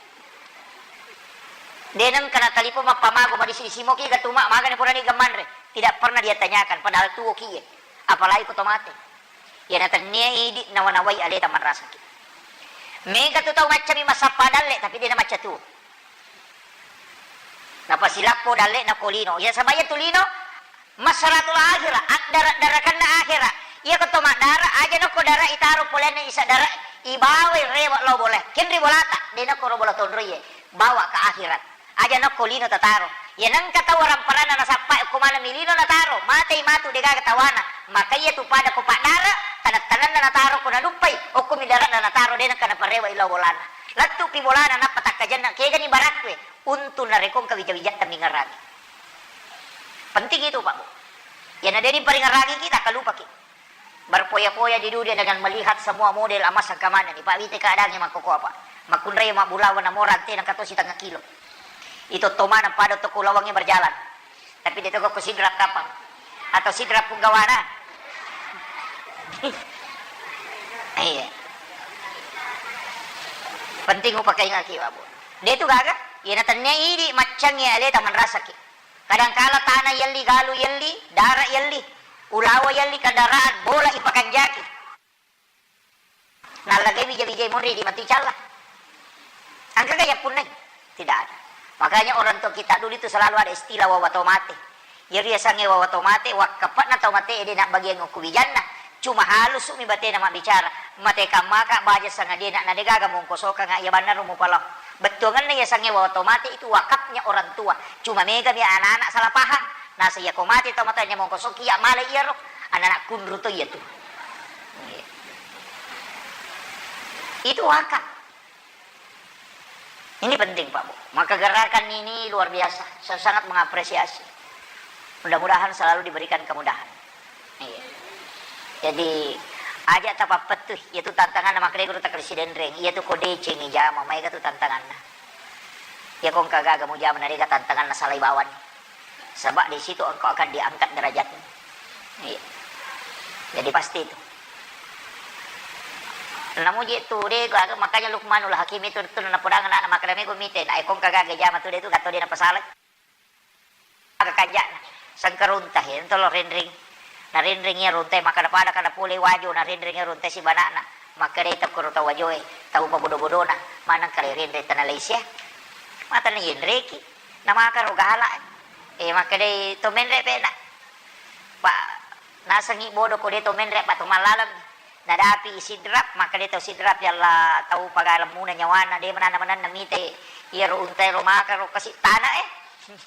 De nengka natalipong mappamago, madisi-disi moki gatuma, magani purani gamanre. Tidak pernah dia tanyakan, padahal tuoki ye. Apalagi ko to mate. Iya natennia idi nawa-nawai aleta manrasaki. Mega tu tau maccami massappa dalle, tapi de namacca tuo. Napasilappo dalle na ko lino. Iya sabaya tu lino, Masaratul akhirah, addara-darakanna akhirah. Iyako to maddara, aja nokko dara itaro polenna isa dara, ibawai rewe lao bola. Kenri bolata, de nokko ro bola tonroie, bawa ke akhirat. Aja nokko lino tataro. Iya nengka tau waramparanna nasappa, okko maneng mi lino nataro, matei matu degaga tawana. Maka iya tu pada ko paddara, taneng-tanenna nataro ko naduppai, okko mi darana nataro, de nengka naparewe lao bolana. Lettu pi bolana nappa takkajenna, kegani barakkue. Untung narekko engka wija-wijatta mingerangi. Penting itu, Pak, Bu. Iyana deni paringerangi kita, kalupaki. Berfoya-foya di dunia dengan melihat semua model emas engka manenni, Pak, wite keadaannya makkoko apa. Makkunrai mabbulawa namo rante nengka to setengah kilo. Itu to maneng pada toko lawangnge berjalan. Tapi de to ko sidrap kapang. Atau sidrap punggawana. Iya. Penting upakaingaki, Pak, Bu. De tu gaga, iyana tennia idi maccangngi aleta manrasaki. Kadangkala tana yelli, galu yelli, dara yelli, ulawa yelli, kendaraan, bola ipakanjaki. Nallagai wija-wijai monri di matu icalla. Engkaga yappunnai? Tidak ada. Makanya orang tua kita dulu itu selalu ada istilah wawa tau mate. Iyaro yasengnge wawa tau mate, wakkappe'na tau mate de nabbagiang okko wijanna. Cuma halusu'mi batena mabbicara. Mate kammaka baja sangadie na, na degaga mongkosokanga iya bannaro mupalao. Bettuangenna yasengnge wawa tau mate itu wakafnya orang tua. Cuma megami anak-anak salah paham. Nasa iyako mate tau mate nya mongkosoki iya male iyaro. Anak-anak kunru to iya tu. Itu wakaf. Ini penting, Pak, Bu. Maka gerakan ini luar biasa. Saya sangat mengapresiasi. Mudah-mudahan selalu diberikan kemudahan. Iya. Jadi, aja tapappettu, iya tu tantanganna makkedai guru takkeda sidenreng, iya tu ko decengi jama, maega tu tantanganna. Iya ko engka gaga mujama, narega tantanganna salai bawang. Sebab di situ engkau akan diangkat derajatmu. Iya. Jadi pasti itu. Namu je tu, de, makanya Luqmanul Hakim itu tu napodang anak makna mego mite, na ekong kagaga jama tu de tu, gato de napasala. Aga kanjana, sengkarunta he, entolo renreng. Na renreng iya runta, maka pada kada pole wajo, na renreng iya runta sibanana. Maka de tau koro tau wajoe, tau pabodo-bodona, maneng kale renreng tana lesia. Mata na yenreki, na maka ro gala. Eh, makkedai to menre' pe'na. Pa' nasengngi bodo ko de' to menre', pa' to mallaleng. Nadapi i Sidrap, makkedai tau Sidrap, "Ya Allah, tau pagalemmuna nyawana, de' mananna-mananna mite iyaro unta ero maka ro kasi' tana e."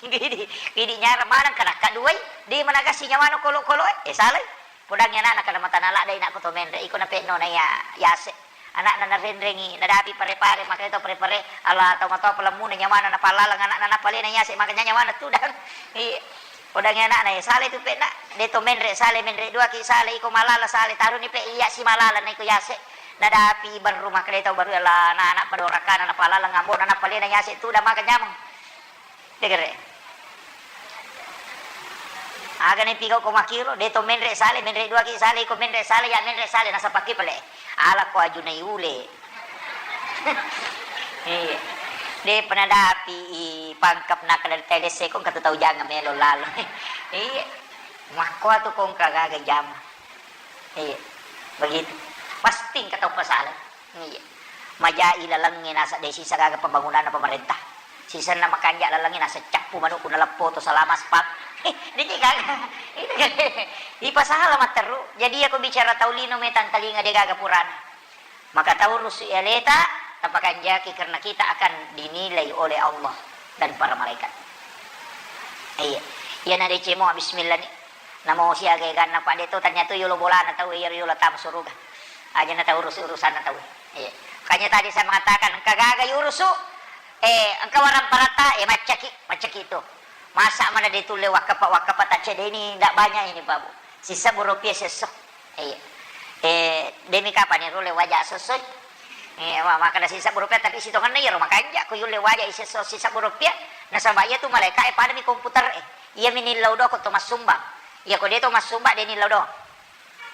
Idi, idi nyarang maneng ka nakkaduai, de' managasi nyawana kolo-kolo e. Eh, salai. Podangngi ana'na kada matana ladde' inakku to menre', iko nape'no na iya yase'. Ana'na narenrengngi, nadapi pare-pare, makanya to pare-pare, Allah, tau matoa palemmuna nyawana napallaleng ana'na, napalena yase', makanya nyawana tudang. Iya. Podangngi ana'na, ya, sale tu pe'na, de' to menre', sale menre' dua ki, sale iko malala, sale taruni pe' iya si malala na iko yase'. Nadapi barru, makanya tau barru, Allah, anak-anak padorakana napallaleng ambo'na, napalena yase' tudang, maka nyameng. Degere. Aga ne pigau ko makkiro, de' to menre' sale, menre' dua ki sale, iko menre' sale, ya menre' sale, nasapakki pale. Ala ko ajunai ule. Iya. De' pa nadapi i pangkap naka dari telese ko engka tu tau jangang melo lalo. Iya. Makko tu ko engka gaga jama. Iya. Begitu. Pasti engka tau pasala. Iya. Majai lalengnge naseng de' sisa gaga pembangunanna pemerintah. Sisenna makanja' lalengnge naseng cappu manukku naleppo to salama spam. Diki gaga. Ipasala matteru. Jadi, iyako bicara tau lino metang talinga de' gaga purana. Maka taurusu aleta, tapakanjaki karena kita akan dinilai oleh Allah dan para malaikat. Iya. Iyana decemo bismillah ni. Namo siaga eganna, pa' de' to tanya tu yolo bolana tau, iyaro yolo tama suruga. Aja na taurusu urusanna tau. Iya. Makanya tadi saya mengatakan, engka gaga yurusu, eh, engka warang parata, eh, maccaki, maccaki tu. Masa mana de' tulle wakkapa, wakkapa tak cedeni, ndak banyak ini, Pak Bu. Sisa burupia sesso. Iya. Eh, demi kapan ni rulle waja sessoi? Eh, wa-, makkeda sisa burupia, tapi sitongenna iyaro makanja ko yulle waja isesso sisa burupia, nasaba iya tu malaika e pada mi komputer e. Iya mi nillau do ko to massumbang. Iya ko de' to massumbang de' nillau do.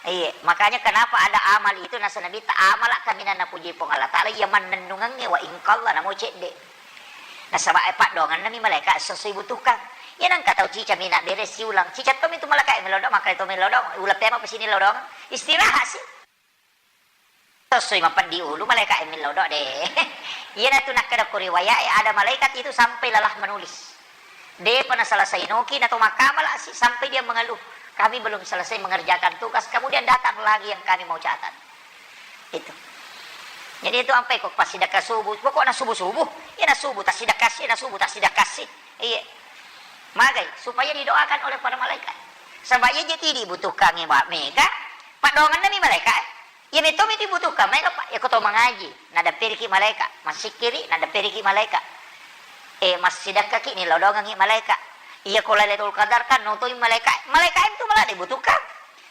Iya, makanya kenapa ada amal itu, nasa Nabitta, "Amala kaminang napuji Puang Allah Ta'ala, iya mannennungengnge wa ingkalla namo cedde." Nasaba, eh, paddoangenna mi malaika sesso ibutuhkan. Iya nengka tau cica mi nabbere siulang. Cica to mi tu malaika e melodong, makkeda to melodong, uleng pema pesini lodong. Istirahat si. Sesso mapeddi ulu malaika e melodong de. Iya na tu nakkeda ko riwayat e, ada malaikat itu sampai lelah menulis. De'pa naselesai noki na to makkamala si sampai dia mengeluh, "Kami belum selesai mengerjakan tugas, kemudian datang lagi yang kami mau catat." Itu. Jadi itu ampai ko passidekka subuh, pokokna subuh-subuh, iya na subuh tassidekka si, iya na subuh tassidekka si. Iya. Magai, supaya didoakan oleh para malaikat. Sebab iya je' ti dibutuhkan e, Mbak Mega, paddoangenna mi malaika e. Iya metto mi dibutuhkan, maega, Pak. Iya ko to mangaji, nadapperiki malaika, massikkiri, nadapperiki malaika. Eh, massidekkaki, nilodongengi malaika. Iya ko Lailatul Qadar kan notoi malaika. Malaika itu malah dibutuhkan.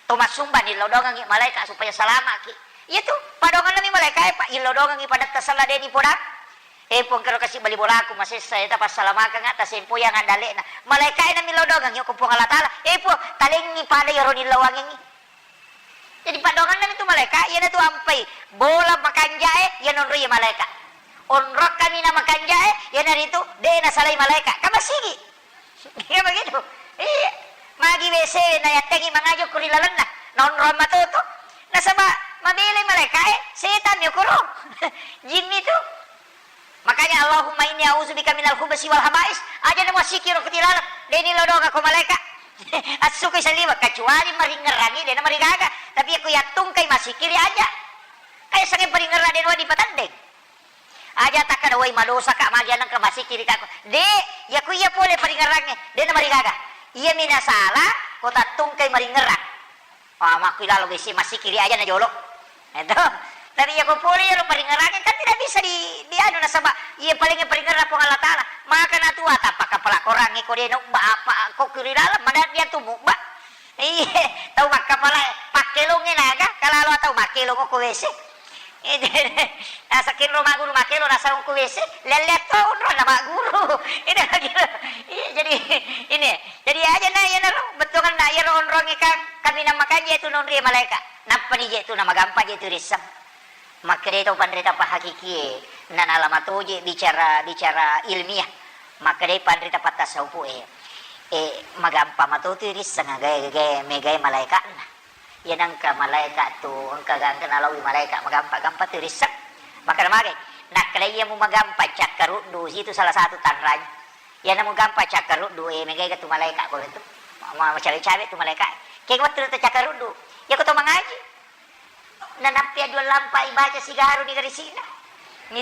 To massumba nilodongengi malaika supaya salamaki. Iya tu, paddoangenna mi malaika e, Pak, illodongengi padatta sella de' nipodang. Eh, Puang, kero kasi bali bolaku masessa, eh, tapassalamakanga, tasempoi angaddale'na. Malaika e na milodongengi ko Puang Allah Ta'ala. Eh, Puang, talengngi pada iyaro nillowangengi. Jadi paddoangenna mi tu malaika, iyana tu ampai bola makanja e, iya nonroi malaika. Onrong kaminang makanja e, iyanaritu de' nasalai malaika. Kan masigi. Iya begitu. Iya. Magi W C na yattengi mangaji ko ri lalenna. Nonrong matoto. Nasaba mabelai malaika e, setan mi okoro. Jinni tu. Makanya, "Allahumma inni a'udzubika minal khubusi wal khaba'is." Aja na massikkiri ko tilaleng, de' nilodongeng ko malaika. Assukui saliweng, kecuali maringngerangi, de' namarigaga. Tapi iya ko yattungkai massikkiri aja. Kayak sanging paringngerang de' nawedding patandeng. Aja takkada, "Woi, madosa ka, magi anengka massikkiri ka." De', iya ko iya pole paringngerangnge, de' namarigaga. Iya mi nasala, ko tattungkai maringngerang. Ah, makkuilalo besi massikkiri aja na jolo. Itu. Tapi iya ko pole iyaro paringngerangnge kan tidak bisa di, di anu nasaba iya paling paringngerang Puang Allah Ta'ala. Maka natua tappa kapala korangnge ko de' nobba apa ko kiri dalam mana dia tu mubba. Iya, tau makkapala pakkelongnge naga, kalalo tau makkelong ko W C. Itu. Nasa kenro magguru makkelong nasa ko W C, lelle to onrong na magguru. Ini lagi. Iya, jadi ini. Jadi aja na iyanaro bettuanna iyaro onrongnge kan kaminang makanja tu nonroi malaika. Nappani je tu na magampa je tu risseng. Makkedai tau panrita pahakikie, na nalama toje bicara, bicara ilmiah. Makkedai panrita pattasaupu e, e, magampa matotu risseng aga, aga, megai malaikatna. Iya nengka malaikat tu, engka gangka nalawi malaikat magampa-gampa tu risseng. Makkeda magai, nakkeda iya mu magampa cakkaruddu, situ salah satu tanranya. Iyana mugampa cakkaruddu, eh, megai ga tu malaika ko tu. Ma-, ma-, macawe-cawe tu malaika. Ke wettu tu cakkaruddu. Ya ko to mangaji. Nanappi dua lampa ibaca sigaru ni garisina. Ni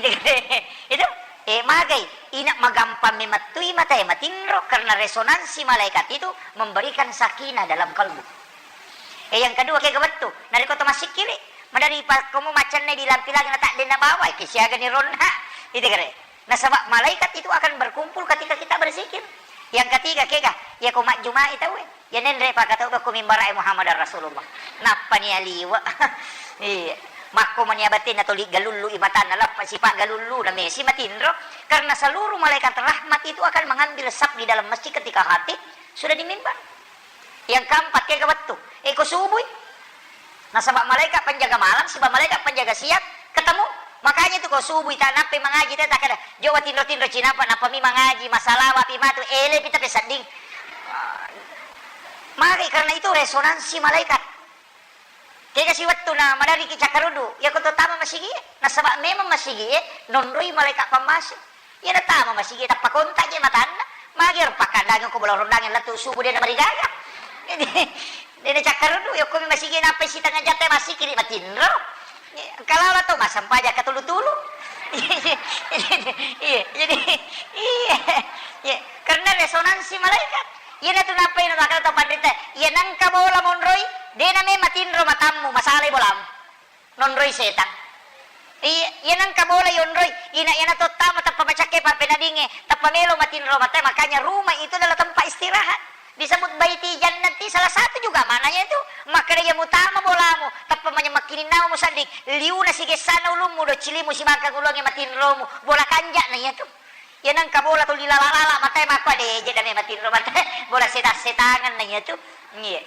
itu, eh, magai. Ina magampang memettui mata e matinro karena resonansi malaikat itu memberikan sakinah dalam kalbu. Eh, yang kedua, ke wettu. Narekko to massikkiri. Madari pa komo macanne di lampi lagi na tak denna bawa, ke siaga ni ronna. Itu kare. Nasaba malaikat itu akan berkumpul ketika kita berzikir. Yang ketiga, kega, ya ko majjumai tauwe. Ya nenre pakatau ko mimbara e Muhammadar Rasulullah. Nappa ni aliwa. Iya. Makko mani abatenna toli galullu i matanna, lappa sipa galullu na mesi matinro. Karena seluruh malaikat rahmat itu akan mengambil saf di dalam masjid ketika khatib sudah di mimbar. Yang keempat, kega wettu. Eh, ko subui. Nasaba malaikat penjaga malam, siba malaikat penjaga siang ketemu. Makanya itu ko subui ta nappai mangaji te takkeda, "Jo watinro-tinro cinapa, nappa mi mangaji, masalawa pi matu, ele pi tapi sedding." Maka karena itu resonansi malaikat. Kega si wettu na madariki cakkaruddu, ya ko to tama masigi, nasaba memang masigi e nonroi malaikat pammase. Iya natama masigi tappa kontak je matanna. Magi ro pakkandangeng ko bola rondangeng lettu subuh de namarigaga. Jadi de nacakkaruddu, yokko mi masigi nappai sitengnga jam te massikiri matinro. Kalala to massempajang katulu-tulu. Iya, jadi iya, iya. Karena resonansi malaikat. Iya natu nappai na makkeda to panrita, iya nengka bola monroi, de name matinro matammu, masalai bolamu. Nonroi setang. Iya, iya nengka bola yonroi, ina iyana to tama tappa macakke pappenadinge, tappa melo matinro mate, makanya rumah itu adalah tempat istirahat. Disebut baiti jannati, salah satu juga maknanya itu. Makkeda iya mutama bolamu, tappa manya-, makkininnamu musedding, liuna sigessana ulummu, do cilimu sibangkang ulunge matinromu, bola kanja'na iya tu. Iya nengka bola tuli lala-lala, matae makko de je dame matinro matae, bola setang-setangan na iya tu. Iya.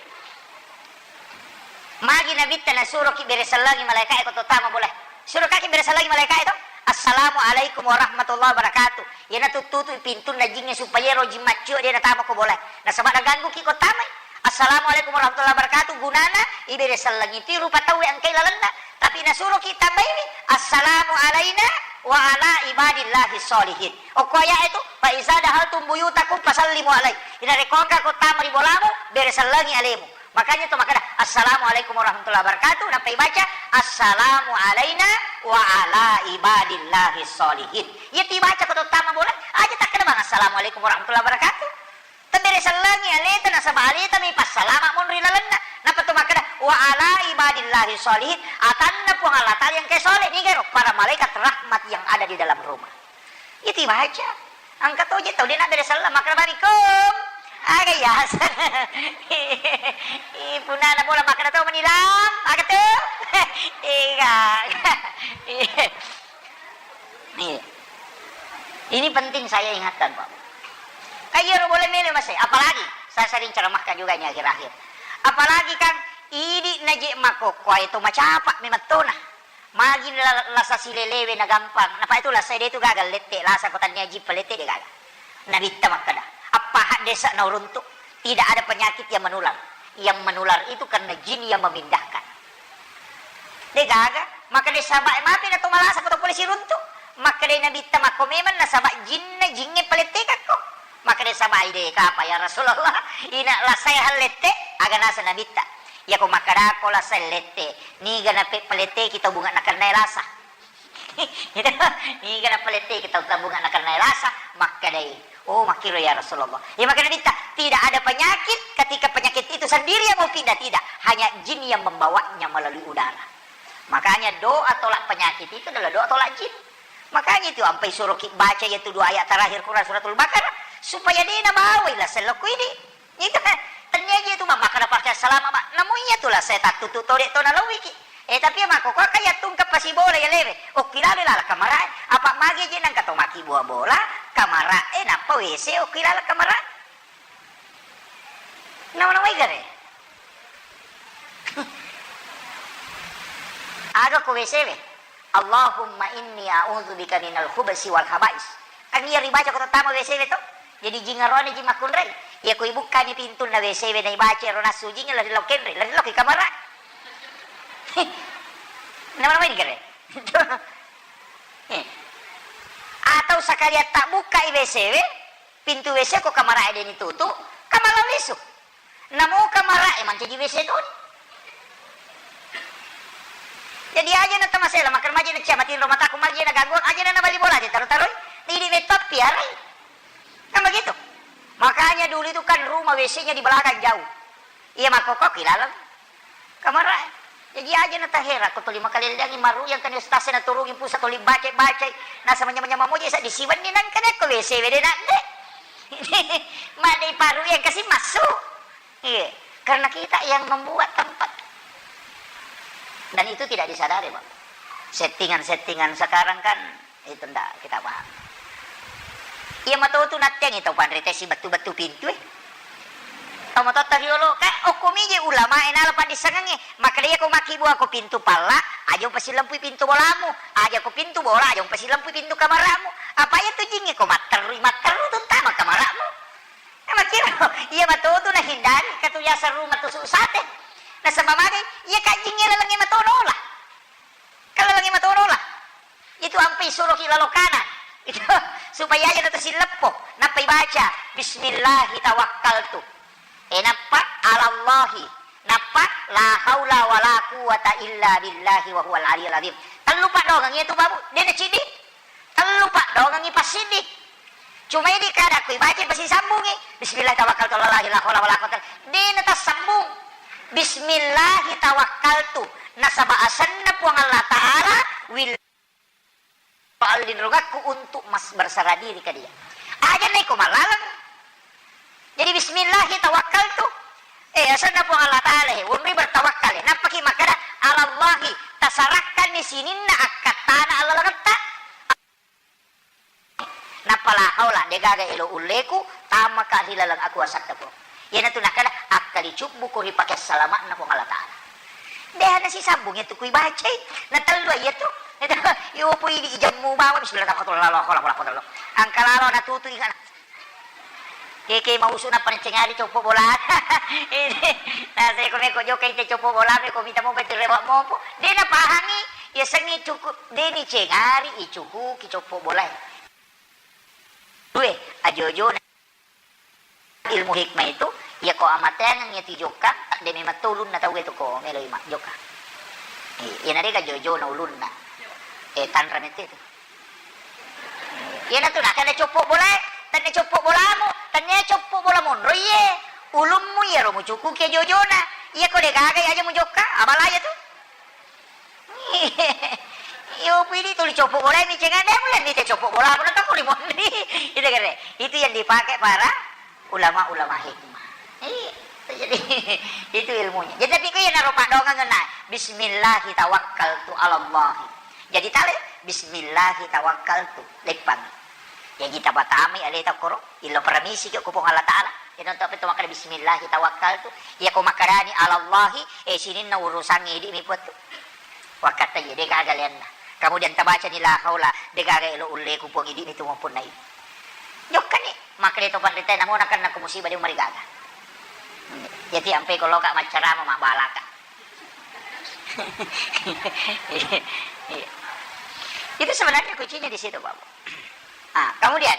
Magi Nabitta nasuroki bere sellengi malaikae ko to tama bola. Surokaki bere sellengi malaikae to. "Assalamualaikum warahmatullahi wabarakatuh." Iyana tuttutu pintunna jingnge supaya ero jing maccio de natama ko bola. Nasaba nagangguki ko tamai. "Assalamualaikum warahmatullahi wabarakatuh." Gunana ibere sellengi ti rupa tauwe engkai lalenna. Tapi nasuroki tambaiwi, "Assalamu alaina wa ala ibadillahi sholihin." Okko ayat itu, "Fa iza dahaltum buyutakum fasallimu alai." Ina rekko engka ko tama ri bolamu, bere sellengi alemu. Makanya to makkeda, "Assalamualaikum warahmatullahi wabarakatuh," nappa ibaca, "Assalamu alaina wa ala ibadillahi sholihin." Iya tu ibaca ko to tama bola, aja takkeda bang, "Assalamualaikum warahmatullahi wabarakatuh." Tebbere sellengi aleta nasaba aleta mi passalama monri lalenna. Nappa to makkeda, "Wa ala ibadillahi sholihin," atanna Puang Allah Ta'ala yang engkae soleh, nigero para malaikat rahmat yang ada di dalam rumah. Itu ibaca. Engka to je tau de nabbere selleng makkeda barikum. Aga yaseng. Ih, punana bola makkeda to menilam. Aga tu? Iga. Iya. Ini penting saya ingatkan, Pak. Kan iyaro bola melo masai, apalagi saya sering ceramahkan juga ini akhir-akhir. Apalagi kan idi naje makokkoe to macapa memettona. Magi la-, lasa silelewe na gampang. Napa itu lasa de tu gaga lette, lasa ko tania jippa lette de gaga. Nabitta makkeda, "Appaha desa na uruntu, tidak ada penyakit yang menular. Yang menular itu karena jin yang memindahkan." De gaga, makkeda sahabat e, "Mapi na to malasa ko to pole siruntu?" Makkeda Nabitta, "Makko memang nasaba jinna jingnge palettekakko." Makkeda sahabat e, "De kapa ya Rasulullah, ina lasae hallette?" Aga naseng Nabitta, "Iyako makkedako lasae lette, niga nape-, paletteki tau bunga nakennae lasa?" Niga napaletteki tau tabunga nakennae lasa, makkedai, "Oh, makkiro ya Rasulullah." Ya, makkeda Nabitta, "Tidak ada penyakit ketika penyakit itu sendiri yang mau pindah, tidak. Hanya jin yang membawanya melalui udara." Makanya doa tolak penyakit itu adalah doa tolak jin. Makanya itu ampai suruh ki baca ya tu dua ayat terakhir Quran Suratul Baqarah supaya de nabawai lasa lokko ini. Itu kan, tennia je tu, Mak, makkeda pake salama, Mak. Namu iya tu lah, saya tattutu to, de to nalowiki. Eh, tapi ya, Mak, ko kaka ya tungka pasi bola ya lewe. Okki lalo lala kamara e. Apa mage je nangka to maki bola bola, kamara e, nappa W C, okki lalo kamara e. Nama-nama igare. Aga ko W C we. "Allahumma inni a'udzubika minal khubsi wal khaba'is." Kan iya ribaca ko tattama W C we to. Jadi jing aroane jing makkunrai. Iya ko ibukkani pintunna W C we na ibaca ero nassu jing lari lao kenre, lari lao ki kamara. Nama-nama ini kere. Eh. Atau sekalian tak buka W C we, Pintu W C ko kamara e deni tutu, kamala lisu. Namo kamara e mancaji W C toni. Jadi aja na tamasela, makan maji na cia matinro mataku, maji na ganggu, aja na nabali bola, aja taro-taroi. Ini metto piarai. Kan begitu. Makanya dulu itu kan rumah W C-nya di belakang jauh. Iya makkokko ki laleng. Kamara. Jaji aja na tahera ko tuli makalelleangi maru yang kani ustaz na turungi pusa tuli baca-baca. Nasa manya-manya mamoje sa disiwenni nang kene ko W C wede na de. Madai paru yang kasih masuk. Iya, karena kita yang membuat tempat. Dan itu tidak disadari, Pak. Settingan-settingan sekarang kan itu ndak kita paham. Iya mato tu nattiangi tau panrita sibettu-bettu pintu e. Tau mato tariolo, ka okko mije ulama e nala paddissengengnge. Makkeda iya ko makkibua ko pintu palla, aja upasilempui pintu bolamu. Aja ko pintu bola, aja upasilempui pintu kamaramu. Apa iya tu jingnge ko matterru, matterru tu tama kamaramu. Nah, makkiro, iya mato tu nahindari, katu yaseng rumah tusuk sate. Nasaba magai, iya kajjingnge lalengnge mato nola. Kan lalengnge mato nola. Itu ampe isuroki lalo kanan. Itu supaya aja na tasilleppo. Nappa ibaca, "Bismillahi tawakkaltu." Eh, nappa, "Alallahi." Nappa, "La haula wala quwwata illa billahi wa huwal aliyul azim." Tellu paddoangengngi itu, Babu. De na ciddi. Tellu paddoangengngi passiddi. Cuma idi kada ko ibaca pasisambungi. "Bismillah tawakkaltu alallahi la haula wala quwwata illa." De na tassambung. "Bismillahi tawakkaltu." Nasaba asenna Puang Allah Ta'ala wil Palinrungakku untuk mas-, berserah diri ke Dia. Aja naiko malaleng. Jadi, "Bismillahi tawakkaltu." Eh, asenna Puang Allah Ta'ala, he, wonri bertawakkal, he. Nappaki makkeda, "Alallahi," tasarakkanni sininna akkattana allalengetta. Nappa, "La haula," degaga elo ulleku, tamaka ri laleng akuasatta, Puang. Iyanatu nakkeda, akkalicubbuko ri pake salama'na Puang Allah Ta'ala. Deha nasisambung iyatu kui bacai, natellu iyatu. Iyo pui di ijemmu bawa, bismillah, tawakkaltu, la haula wala quwwata illa billah. Angka lalo natutu ingat. Keke mausu nappa nancengari coppo bola. Ini, naseko meko jokai te coppo bola, meko mita mopa ti rewa mopo. De napahangi, yasengnge cuku, de nicengari icukuki coppo bolae. Due, ajo-ojona. Ilmu hikmah itu, iya ko amateangeng iya tu jokka, de memang to ulunna tau itu ko meloi ma-, jokka. Eh, iyana dega jojo-jona ulunna. Eh, tanra mette itu. Iyana tu nakana coppo bolae, tanna coppo bolamu, tanna coppo bola monro iye. Ulummu iyaro mucukuki jojona. Iya ko degaga aja mujokka, abala iya tu. Iyo, pidi tuli coppo bola mi cenga, de mulen ni te coppo bola, pura tau ri monni. Itu kere. Itu yang dipakai para ulama-ulama hikmah. Iya, jadi itu ilmunya. Jadi tapi ku iya naro padongang na, "Bismillahi tawakkaltu alallahi." Jadi tale, "Bismillahi tawakkaltu." Leppang. Jaji tapatamai aleta koro, illo paramisi ki ko Puang Allah Ta'ala. Iyana to apa to makkeda, "Bismillahi tawakkaltu." Iya ko makkedani, "Alallahi," eh, sininna urusangnge idi mi puattu. Wakkatta iya, de gaga leanna. Kemudian tabacani, "La haula," de gaga elo ulleku Puang, idi mi tu mapunna idi. Jokkani, makkeda to panrita, namo nakenna ko musibah de marigaga. Jadi ampe ko loka maccarama mabbalaka. Iya. Itu sebenarnya kuncinya di situ, Pak Bu. Ah, kemudian,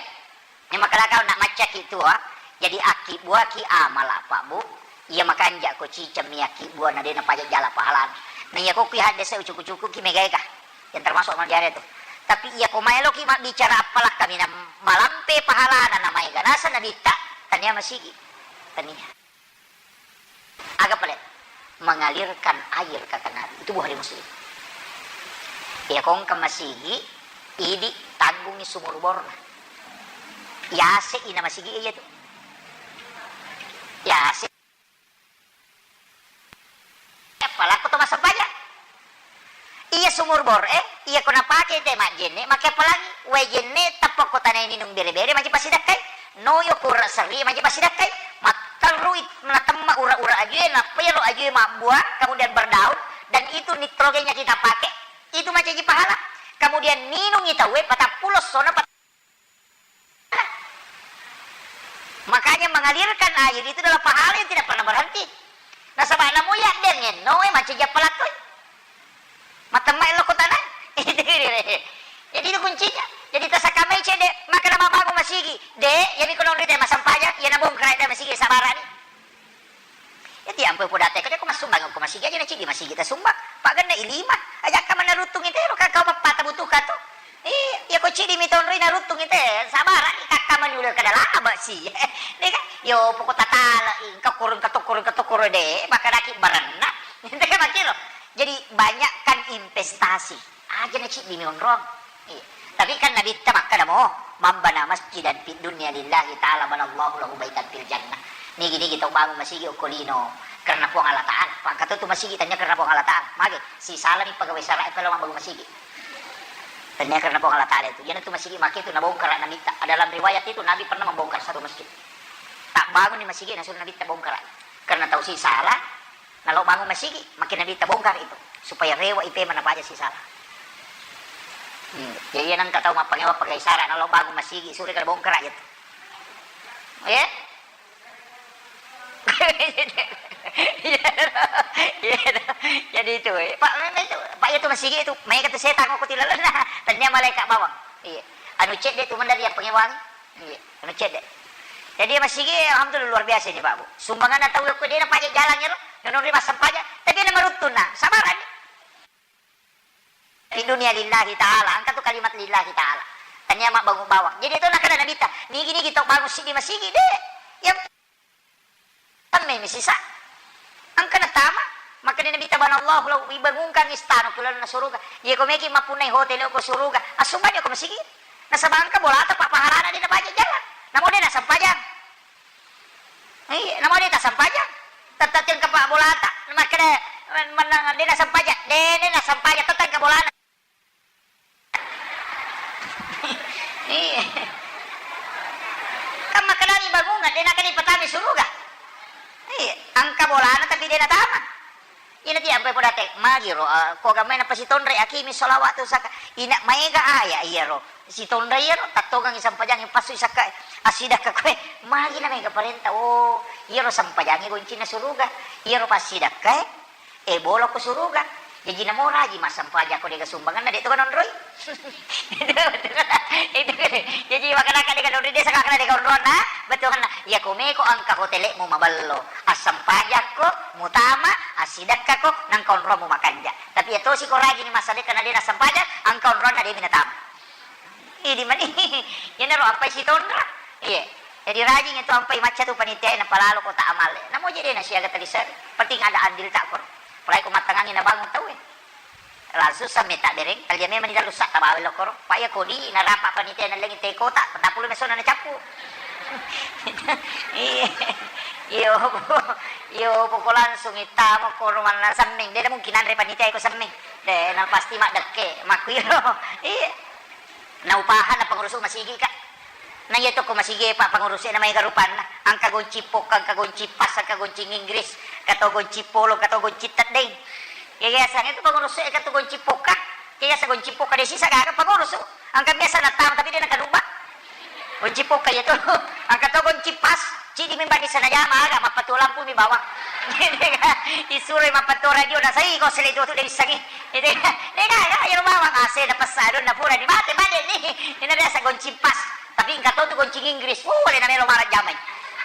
yang makalakau nak macaki tua, jadi aki buaki amala, Pak Bu. Iya makanja ko ciceng mi aki buana de na pajak jala pahalana. Nah, iya ko kui hadde se ucuku-cuku ki megaega. Yang termasuk amal jariah itu. Tapi iya ko maelo ki mabbicara apalak kami na malampe pahalana na maega nasa na bitta, tania masigi. Tania. Aga pale? Mengalirkan air, kata Nabi. Itu Bukhari Muslim. Iya ko engka masigi, idi tanggungi sumur borna. Yase ina masigi iya tu. Yase. Apalakko to massempajang. Iya sumur bor e, iya ko napake te majjenne, make apalangi, wae jenne tappa ko tanae ninung bere-bere, maji pasidakkai, noyo kura serri, maji pasidakkai, matterrui natemma ura-ura ajue, nappa yalo ajue mabbuang, kemudian berdaun, dan itu nitrogennya kita pakai, itu macaji pahala. Kemudian ninungi tauwe patappulo sona pat- Makanya mengalirkan air itu adalah pahala yang tidak pernah berhenti. Nasaba namu yaddeng enno e macaji apalakko. Matemma elo kotana. Jadi itu kuncinya. Jadi tasakamai cede, maka nama bago masigi. De', iyami ko nonroi te massempajang, iya nabongkara' te masigi, sabarani. Iya ti ampe poda te, ko massumbang ko masigi aja na ceddi masigi tasumbang. Paganna i lima, ajakka manna ruttung i te ro, ka kau mappata butuhka to. Iya, iya ko ceddi mi tonroi na ruttung i te, sabarani kakka mani udah kada laba si. Deka, yo poko tatala i, engka koro, engka to koro, engka to koro de', makkadaki baranna. Deka makkiro. Jadi banyakkan investasi. Aja na ceddi mi onrong. Iya. Tapi kan Nabitta makkada mo, "Man bana masjidan fid dunya lillahi ta'ala banallahu lahu baitan fil jannah." Nigi-nigi tau bangun masigi okko lino karena Puang Allah Ta'ala. Pangkatu tu masigi tanya karena Puang Allah Ta'ala. Mage, sisalani pegawai sara' e pelo mabbangun masigi. Tanya karena Puang Allah Ta'ala itu. Iyana tu masigi make tu nabongkara' Nabitta. Dalam riwayat itu Nabi pernah membongkar satu masjid. Tak bangun di masigi, nasuru Nabitta bongkara'. Karena tau sisala, nalo bangun masigi, makin Nabitta bongkar itu supaya rewa i pema napaja sisala. Hmm. Jadi iya nengka tau mappangewa pakai sara nalo bangun masigi, sure kada bongkar aja tu. Ya? Iya, iya. Jadi itu, eh. Pak, memang itu, Pak, itu masigi itu, mai kata setan aku tilalan. Tanya malaikat bawang. Iya. Anu cedde tu mandari yang pangewangi. Iya, anu cedde. Jadi masigi, alhamdulillah, luar biasa ini, Pak, Bu. Sumbangan tau ko de' napaja jalan ya lo, nonroi massempajang, tapi na maruttunna, sabarani. Di dunia lillahi ta'ala, engka tu kalimat lillahi ta'ala. Tania mabbangun bawang. Jadi itu nakada Nabitta, nigi-nigi tau bangun siddi masigi de'. Yang Tammai mi sisa. Engka natama, makkeda Nabitta, "Banallahu lahu, ibangungkang istana ku lalenna suruga." Iya, ko meki mappunnai hotel ko suruga, assumbang ko masigi. Nasaba engka bolata, pa pahalana de' napaja jalan. Namo de' nasampajang. Iya, namo de' tasampajang. Tette' engka pa bolata. Makkeda, men-, menang de' nasampajang. De', de' nasampajang, tette' engka bolana. Iya. Kan makkedani bangungan, de' nakkeda ipatama suruga. Iya, engka bolana tapi de' natama. Ina ti ampai podate, magiro, eh, ko gamai napasitonre, akimi sholawat tu saka. Ina maega aya iyaro. Sitonre iyaro, tattogang isampajangi passu isakka, asidakka koe. Magi na maega parenta, oh, iyaro sampajangi goncinna suruga. Iyaro passidakka, eh. Eh, bolo ko suruga. Jaji namo raji massempajang ko de' ga sumbanganna, de' to ga nonroi. Itu kan. Jaji makkadaka de' ga nonroi, de' saka de' ga onronna, bettuanna. Iya ko meko engka hotelmu maballo. Assempajakko, mutama, assidekkako, nangka onrommu makanja. Tapi iya tosi ko rajini massadekka na de' nassempajang, engka onronna de' mi natama. Idi mani. Iyanaro ampai sitonra. Iya. Jadi rajing itu ampai macca tu panitia e napalalo kota amal. Namo je de' nasiaga talisari. Penting ada andil tak kor. Apalagi ko mattangangi nabangun tau e. Langsung samme tak bereng, talia memang di dalu sak tabawa lo koro. Pak ya kodi narapa panitia nallengi te kota, petapulu mesona nacappu. Iya. Iyo, iyo, poko langsung ittamo koro manna semmeng. De' mungkin anre panitia ko semmeng. De' na pasti maddekke, makkuiro. Iya. Na upahanna pengurusu masigi, Kak. Na iya to ko masigi, Pak, pengurusu na maega rupanna. Engka gonci pokka, engka gonci pas, engka gonci Inggris, engka to gonci polo, engka to gonci teddeng. Iya, iya, sang itu pengurusu, engka to gonci pokka. Iya, sa gonci pokka de' sisa gaga pengurusu. Engka biasa natang tapi de' nakaduba. Gonci pokka iya to. Engka to gonci pas. Cidi mi bani sana jama aga mappatu lampu mi bawang. Isuro mappatu radio na sai ko sele tu de' wissangi. Itu de' gaga iyaro bawang ase na pessarung na pura ni mate bale ni. Ina biasa gonci pas. Tapi engka to tu gonci Inggris. Oh, alena melo marang jamai.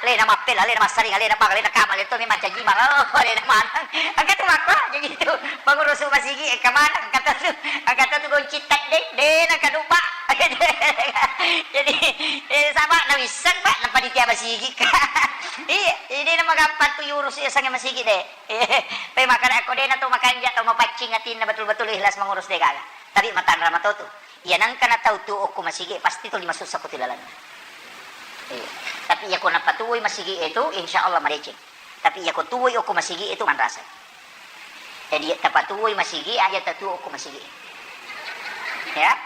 Alena mappela, alena massaring, alena bang, alena kama, alena to mi mancaji bang. Oh, alena manang. Engka tu makko jadi tu pengurusu masigi engka manang, engka to tu, engka to tu gonci teddeng, de' nakaduba. Jadi, eh, sama na wisseng, Pak, na panitia masigi, Kak. Iya, ini nama gampang tu yurus ya sange masigi de'. Pe makkada ko de' na to makanja, to mapaccing atinna betul-betul ikhlas mengurus de' gaga. Tapi matanra mato tu. Iya nangka na tau tu okko masigi pasti tuli masussa ko tilalang. Iya. Tapi iya ko napatuwoi masigi itu insya Allah madeceng. Tapi iya ko tuwoi okko masigi itu manrasa. Jadi tapatuwoi masigi aja tatuwo okko masigi. Ya.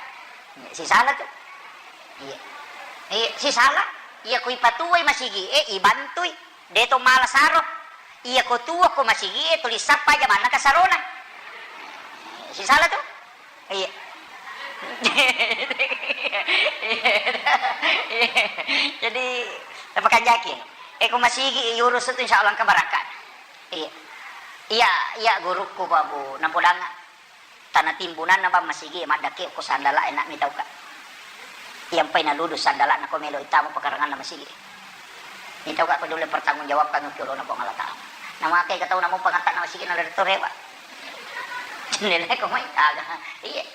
Sisala tu. Iya. Iya, sisala. Iya ko ipatuwoi masigi, eh, ibantui. De' to mala saro. Iya ko tuwo ko masigi e tuli sappa jamanna kasarona. Sisala tu? Iya. Jadi, napakanjaki. Eh, ko masigi yurus tu insya Allah engka barakka. Iya. Iya, iya gurukku, Pak Bu, napodanga. Tana timbunanna bang masigi maddakke ko sandala enak mi tauka. Iyampai naludu sandala'na ko melo itama pekaranganna masigi. Nitau ka ko dole pertanggung jawabkan ki olona Puang Allah Taala. Namakai ka tau namo pangatta'na masigi na dari to rewa. Nilai ko mai aga. Iya.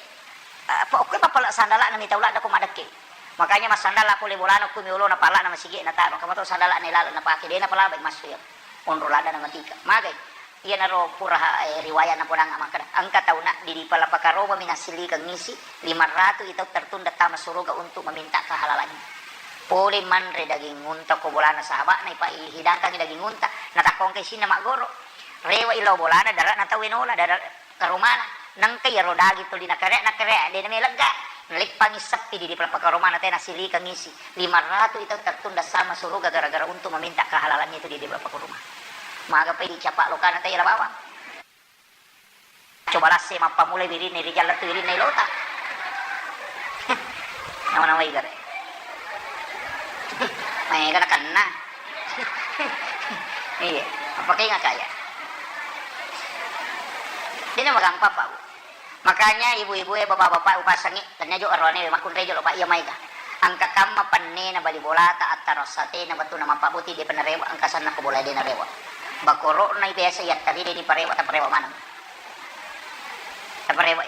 Apa okko mapala sandala'na mitau ladda ko madakki. Makanya massandala pole bolana ko mi olona pala'na masigi na taro. Kamato sandala'na laleng napake de napalabai massu ya. Onro ladda na matika. Magai. Iyanaro pura, eh, riwaya napodang makkeda, engka tauna di, di pala pakaromami nasillikeng isi, lima ratu i tau tertunda tama suruga untuk meminta kehalalannya. Pole manre daging unta ko bolana sahaba'na, ipa-, ihidangkangi daging unta, natakkongka isinna maggoro. Rewa i lao bolana, dara'na tau enola, dara-, karomana. Nengka iyaro daging tuli nakareak, nakareak, de namelegga. Naleppangi seppi di, di pala pakaromana te nasillikeng isi. Lima ratu i tau tertunda sama suruga gara-gara untuk meminta kehalalannya itu di, di pala pakaromana. Maga pai dicapa lokana tayala bawang. Coba lasse mappamulai wirinna rijang lettu wirinna ilota. Nama-nama igare. Maega nakenna. Iya, apa kayak nggak kaya? Ini magang papa, Bu. Makanya ibu-ibu e, bapak-bapak, upasangi, tanya jo arwane makkunrai jolo, Pak, iya maega. Engka kamma pennena bali bolata, attaro satena, wettunna mappabbuti, de penerewa, engka sanna ko bola de narewa. Bakoro'na biasa yattari de diparewa, taparewa maneng. Taparewa.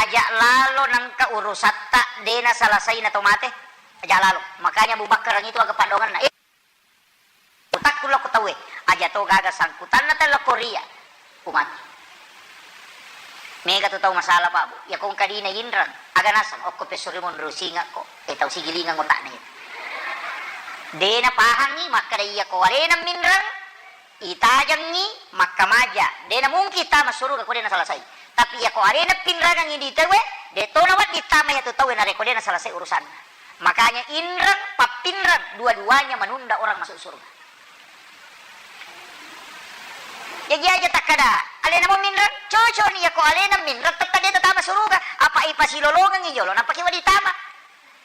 Aja lalo nengka urusatta, de nasalasai na to mate. Aja lalo. Makanya Abu Bakar itu aga padongenna. Eh, Utakku lokko tauwe, aja to gaga sangkutanna tau lokko ria, ku mati. Mega tu tau masalah, Pak, Bu. Iya ko engka dina inreng, aga naseng, okko pessurimo nrusingekko, eh, tau sigilingang otakna itu. De napahangi makkeda iya ko alena minreng, itajengi makkamaja. De namungkin tama suruga ko de nasalasai. Tapi iya ko alena pinrangengi di tauwe, de to nawedding tama iya tu tauwe narekko de nasalasai urusanna. Makanya inreng, pappinreng, dua-duanya menunda orang masuk surga. Jaji aja takkada, alena mo minreng, cocok ni, yako alena minreng, tetta de tatama suruga. Apa ipasilolongengi jolo, napake wadi tama.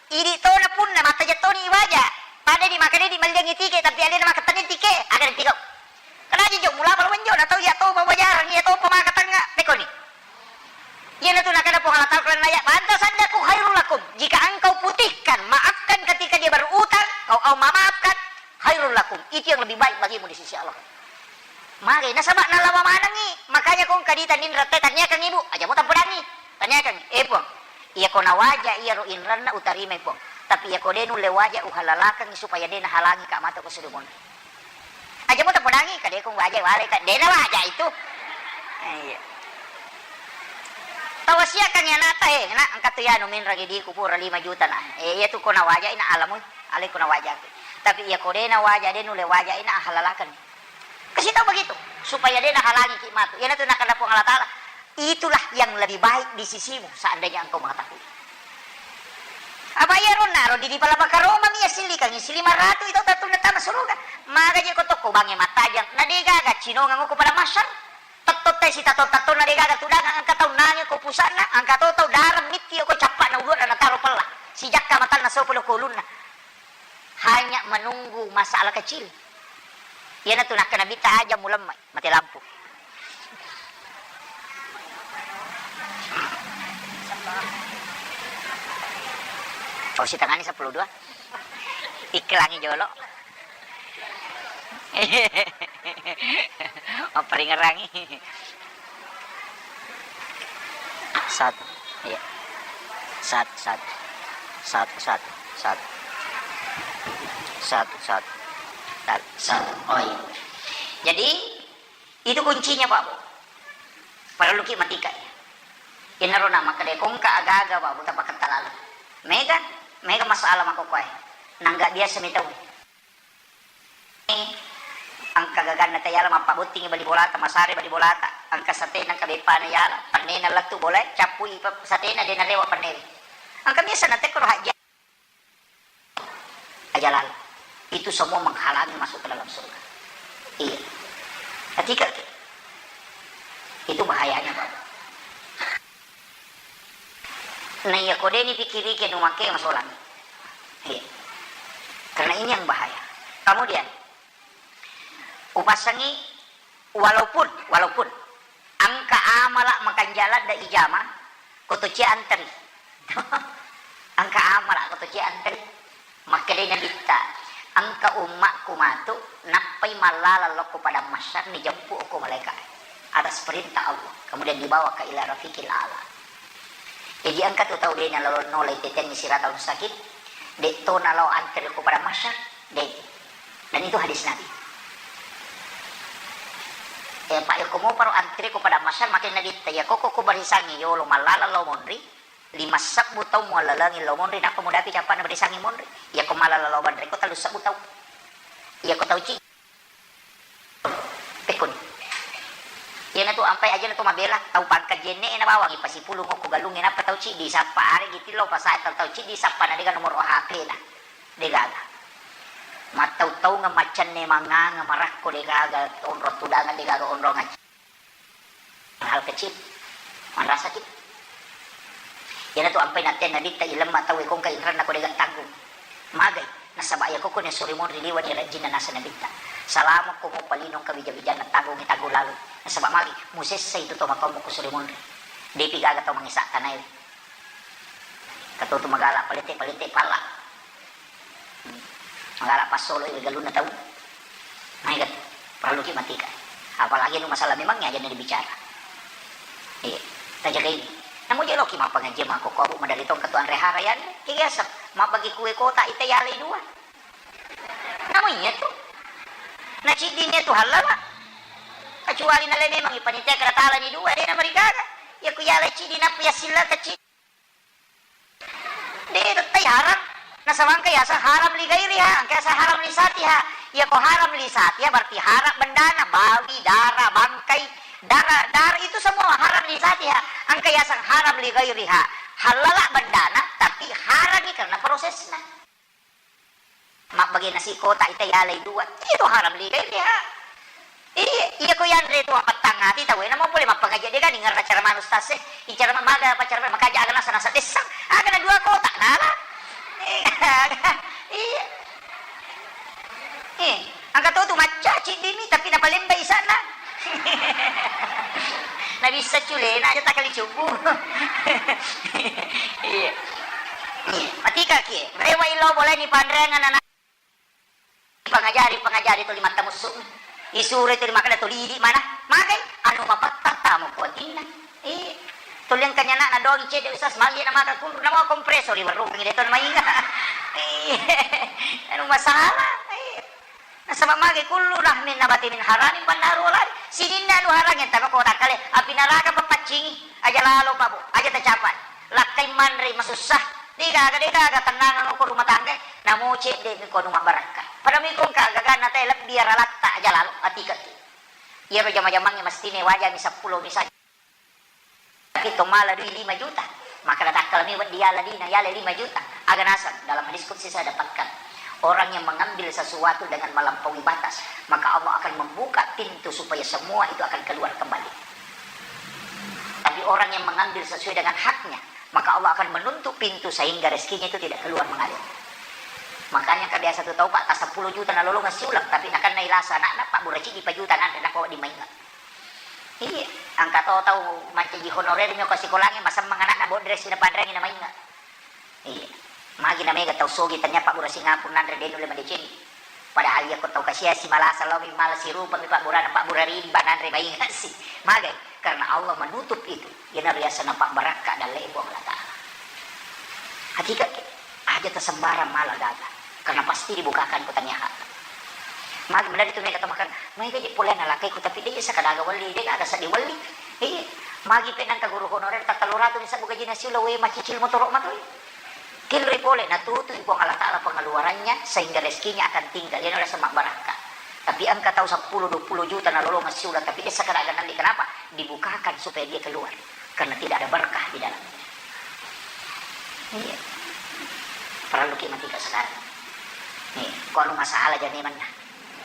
Idi tona punna, mattaja toni iwaja. Pada di makanya di malliangi tike, tapi alena makatani tike, aga tike. Kadaji jo, mula pala wenjo, na tau iya to mawajarang, iya to pamaka tengnga, pekoni. Iyanatu nakada Puang Allah Ta'ala, kulanna ya, "Wa an tasaddaqu khairul lakum." Jika engkau putihkan, maafkan ketika dia berutang, kau, kau memaafkan, khairul lakum. Itu yang lebih baik bagimu di sisi Allah. Mage, nasaba nalawa manengi, makanya kong kadita ninra te, tanyakan ibu, aja mo tampedangi. Tanyakan, "Eh, Puang, iya ko nawaja iya ro inranna utarimai, Puang. Tapi iya ko de nulle waja uhalalakangi supaya de nahalangi ka mata ko sudah monri." Aja mo tapodangi, kadekong waja wale, ka dena waja itu. Eh, iya. Tawasiakan ya nata, eh, nak, engka tu ya nu minrang idi ku pura lima juta na. Eh, iya tu ko na waja ina alamu, ale ko na waja. Tapi iya ko dena waja, de nulle waja ina halalakan. Kasih tahu begitu, supaya de nahalangi ki matu. Iya tu nakanda Puang Allah Ta'ala. Itulah yang lebih baik di sisimu, seandainya engkau mengetahui. Apa iya ronna ro di, di pala pakaroma mi ya sillikangi si lima ratu itu tattunna tama suruga. Maga je ko tokko bange mattajang, na de gaga cinongang ko pada masar. Tatto tai si tatto-tatto na de gaga tudangang, angka tau nange ko pusana, angka to tau darang mitti ko cappa na ulua na taro pella. Si jakka matanna sopo lo ko ulunna. Hanya menunggu masalah kecil. Iyanatu nakkeda Nabitta, aja mulemma, mati lampu. Oh, sitengani sepuluh dua. Iklangi jolo. Maperingerangi. Satu. Iya. Satu, satu. Satu, satu, satu. Satu, satu. Satu, satu. Oh, iya. Jadi, itu kuncinya, Pak, Bu. Parellu ki matika, ya. Inaro na makkeda kongka aga-aga, Pak, Bu, tapaketta laleng. Mega, mega masalah makkokkoe. Nangga biasa mi tau. Engka gaganna tayala mappabottingi bali bolata, masare bali bolata, engka satena, engka beppana yala, pennena lettu bolae, cappui pe-, satena de narewa pennewe. Engka biasa natekkoro hajja ajalan. Itu semua menghalangi masuk ke dalam surga. Iya. Ketika itu bahayanya, Pak. Na iya ko de ni pikirike nu make masolang. Iya. Karena ini yang bahaya. Kemudian, upassangi, walaupun, walaupun engka amala makanjala da ijama, ko to cia anteri. Engka amala'ko to ci antri. Makkedai Nabitta, engka ummakku matu, nappai mallala lokko padang mahsyar, nijeppu okko malaika atas perintah Allah, kemudian dibawa ke ila rafiqil a'la. Jadi engka tu tau de nalao nolai tetenni siratal mustaqim, de to nalao antri okko padang mahsyar, de. Dan itu hadis Nabi. Eh, pak, yako moparo antri ko padang mahsyar, makin Nabitta, yako ko, ko barisangi yolo mallala lao monri, lima sebbu tau muallalengi lao monri, nappa mudapi cappa'na barisangi monri. Iyako mallala lao banre ko tellu sebbu tau. Iyako tau ci-, pekkoni. Iyana tu ampai aja na tu mabela, tau pangkat jenne na bawang ipasipulung okko galungnge, nappa tau ciddi sappa, are gitti lao pasae tau, tau ciddi sappa na dega nomor H P na. Degaga. Mattau-taungeng, maccanne manganga, marakko degaga, onrong tudangan degaga, onrong acci. Hal kecil, manrasaki. Iyanatu ampai natteang Nabitta, ilemma tauwe ko engka inranna ko dega tanggung. Magai, nasaba iya koko ni suri monri liwa ni rajinna nasa Nabitta. Salamo ko mopa lino engka wija-wijanna tanggungi tanggung lalu. Nasaba magi, musessai tu to matoammu ko suri monri. Depi gaga tau mangesa tanaewe. Katotu magala palette-palette palla. Magala passolo iwe galunna tau. Maega tu, parelluki matika. Apalagi anu masalah memang aja na dibicara. Iya, tajagai ni. Namo je loki mappangaji mako ko abu madari tong ketua anre hara yanre. Ki biasa, mabbagi kue kota ita yalai dua. Namo iya tu. Na ciddini tu halala. Kecuali nale memang ipanitia kena talani dua, de na marigaga. Iya ku yalai ciddi nappa yassilla kecil. De tettai haram. Nasaba engka yaseng haram li gairiha, engka yaseng haram li satiha. Iya ko haram li satiha berarti haram bendana, bawi, dara, bangkai, dara, dara itu semua haram li satiha. Engka yaseng haram li gairiha. Halala bendana tapi harami karena prosesna. Mabbage nasi kota ita yalai dua. Itu haram li gairiha. Iya, iya ko yanre tu mapettang ati tau, namo pole mappangaji de gani ngerra cara manus tase. Icara maga apa cara makaja aga nasa nasa dessang. Aga na dua kota nala. Iya. Eh, angka to tu macca ciddimi tapi napalembai sana. Nabissa culena aja takali cubu. Iya. Matika ki. Rewa ilo boleh ni panreangan anak. Pangajari, pangajari tuli mattamussu. Isuro tuli makkeda tuli idi mana? Magai anu mapettang tamo kuatinna. Iya. Tuli engka nyana na doang cedde usas magi na maka kunru na mau kompresor iwarungi de to mainga. Iya. Anu masalah. Iya. Nasaba magi kullu lahmin nabati min haramin fannaru awla bih. Sininna anu harang yang tama kota kale api naraka papaccingi. Aja lalo pabu, aja tacapai. Lakkai manre masussa. Degaga, degaga tennang ko rumah tangga. Namo cedde mi ko anu mabbarakka. Pada mi ko engka gagana te lebbi aralatta aja lalo atikaki. Iyaro jama-jamangnge mestine wajami seppulo misalnya. Tapi to mala dui lima juta. Maka natakkala mi weddi yala dina, yala lima juta. Aga naseng dalam hadis qudsi saya dapatkan. Orang yang mengambil sesuatu dengan melampaui batas, maka Allah akan membuka pintu supaya semua itu akan keluar kembali. Tapi orang yang mengambil sesuai dengan haknya, maka Allah akan menutup pintu sehingga rezekinya itu tidak keluar mengalir. Makanya engka biasa tu tau, Pak, ta seppulo juta nalolongeng siuleng, tapi nakenna ilasa anakna, Pak, bura ciddi pajuta nanre, nako di mainga. Iya, engka to tau mancaji honorer nyo ko sikolangnge, masemmeng anakna bodre sina panreangi na mainga. Iya. Magi na mega tau sogi tanya pabbura Singapura nanre de nulle madeceng. Padahal iya ko tau kasia si malasa lao mi mala sirupa mi pabburana pabbura rimba nanre mainga si. Magai? Karena Allah menutup itu. Iyana riasana pabbarakka dalle Puang Allah Ta'ala. Hakika ke, aja tasembarang mala gaga. Karena pasti dibukakan ko tanya hak. Magi menari tu mega tau makan. Mega je pole na lakai ku tapi de saka daga wali, de gaga sadi wali. Iya. Magi pe nangka guru honorer ta tellu ratu ni sabbu gajina siula we macicil motoro matoi. Kilri pole, natutu'i Puang Allah Ta'ala pengeluarannya sehingga rezekinya akan tinggal. Iyana rasa mabbarakka. Tapi engka tau seppulo dua puluh juta nalolongeng siuleng, tapi de saka daga nalli. Kenapa? Dibukakan supaya dia keluar. Karena tidak ada berkah di dalamnya. Iya. Parelluki matika sekarang. Nih, ko anu masalah jadi manna.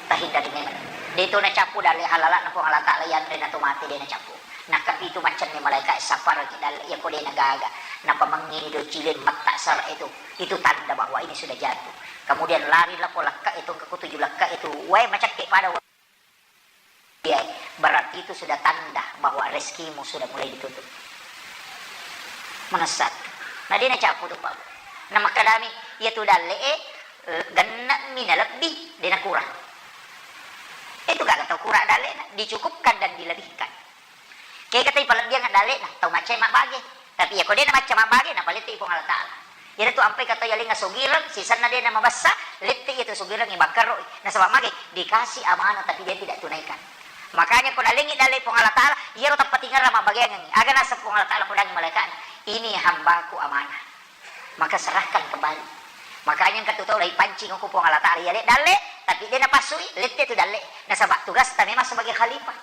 Tahindari memang. De to nacappu dalle halala'na Puang Allah Ta'ala yanre na to mate de nacappu. Nakkapitu maccanne malaika sapparaki dalle iya ko de nagaga. Napamengngini do cileng matta sara itu. Itu tanda bahwa ini sudah jatuh. Kemudian lari lako lakka itu, engka ko tuju lakka itu. Wae macakke pada wa-, iya, berarti itu sudah tanda bahwa rezekimu sudah mulai ditutup. Menesat. Nah, de nacappu tu, Pak. Namakkedami, iyatu dalle'e, eh, genne'mi nalebbi, de' nakurang. Itu gaga tau kurang dalle'na, dicukupkan dan dilebihkan. Kega tau palebbiang dalle'na, tau macca mabbage. Tapi iya ko de' namacca mabbage, napalette i Puang Allah Ta'ala. Iyatu ampai ka tau yalengnga sogireng, sisenna de' namabessa, lette iyatu sogireng ibangkeroi. Nasaba mage, dikasih amanah tapi dia tidak tunaikan. Makanya ko nalengngi dalle Puang Allah Ta'ala, iyaro tappatingerang mabbageangengngi. Aga naseng Puang Allah Ta'ala podangngi malaikatna, "Ini hambaku amanah." Maka serahkan kembali. Makanya engka tu tau laipancing ko Puang Allah Ta'ala, yale dalle, tapi de' napassui, lette tu dalle. Nasaba tugasta memang sebagai khalifah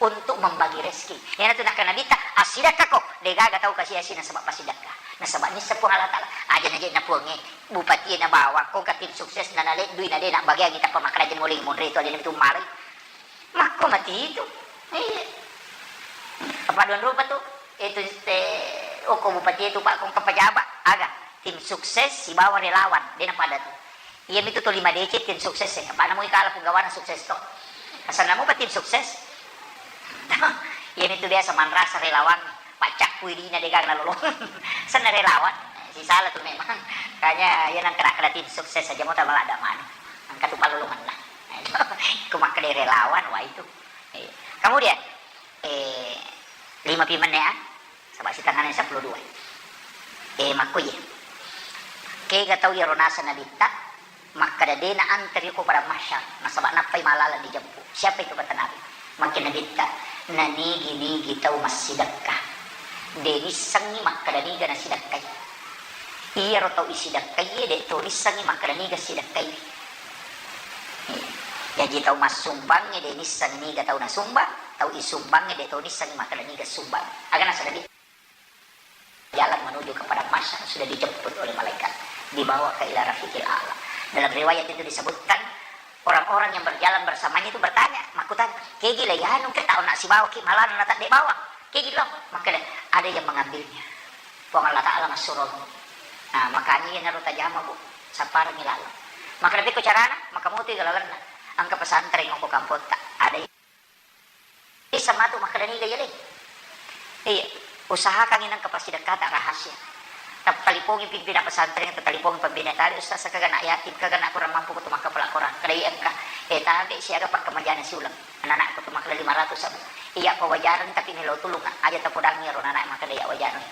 untuk membagi rezeki. Iyanatu nakkeda Nabitta, "Assidakkako, de' gaga tau kasi-asi nasaba passidakka." Nasaba nisseng Puang Allah Ta'ala. Aja' naje' na Puangnge, bupati na bawang, ko ka tim sukses na naleddui na de' nabbageangngi tappa makkeda je' muling munri tu alena mitu malai. Makko mati itu. Iya. Apa dua rupa tu? Itu te, oko bupati itu, Pak, ko engka pejabat, aga tim sukses sibawa relawan, de' napada tu. Iya mitu tu lima D C tim sukses e. Apa namu ikala punggawana sukses to. Asal namu pa tim sukses. Iya mitu biasa manrasa relawan, paccakku idina de' gaga nalolong. Senna relawan, sisala tu memang. Kanya iya nang kena-kena tim sukses aja mau tambah ada mana. Angka tu palolongan lah. Ko makkeda relawan, wah itu. Iya. Kemudian, eh, lima pi menne, ah? Saba' sitengana seppulo dua. Eh, makko iye. Kega tau iyaro naseng Nabitta, makkeda de' naanteri ko padang mahsyar, nasaba nappai malaleng dijemput. Siapa itu kata Nabi? Makkeda Nabitta, nanigi-nigi tau massidekka, de' nissengngi makkeda niga nasidekkai. Iyaro tau isidekkai e, de' to nissengngi makkeda niga sidekkai. Jaji tau massumbang e, de' nissengngi niga tau nasumbang, tau isumbang e, de' to nissengngi makkeda niga sumbang. Aga naseng Nabi? Jalan menuju ke padang mahsyar sudah dijemput oleh malaikat, dibawa ke ila rafiqil a'la. Dalam riwayat itu disebutkan, orang-orang yang berjalan bersamanya itu bertanya, makkutana, "Kegi le yanu ke tau nak sibawa ki malana na tadde bawa? Kegi lo?" Makkeda, "Ada yang mengambilnya. Puang Allah Ta'ala massuromi." Nah, makanya iya naro tajama, Bu, sapparengngi laleng. Makkeda, "Pekko carana?" Maka mutu galalenna. Engka pesantren oko kampotta. Ada Isseng matu makkeda niga iya le. Iya, usahakan inang ke pasidekkata rahasia. Tattalipongi pimpinan pesantren, tattalipongi pembina tali, "Ustaz, kaga nak yatim, kaga nak kurang mampu, kutu makkapala Quran." Kada iya engka, eh, tabe siaga pakkemajana siuleng. Anak-anak kutu makkeda lima ratus sabu. Iya, pawajareng tapi melo tulung, aja tapodangi ro anak makkeda iya wajareng.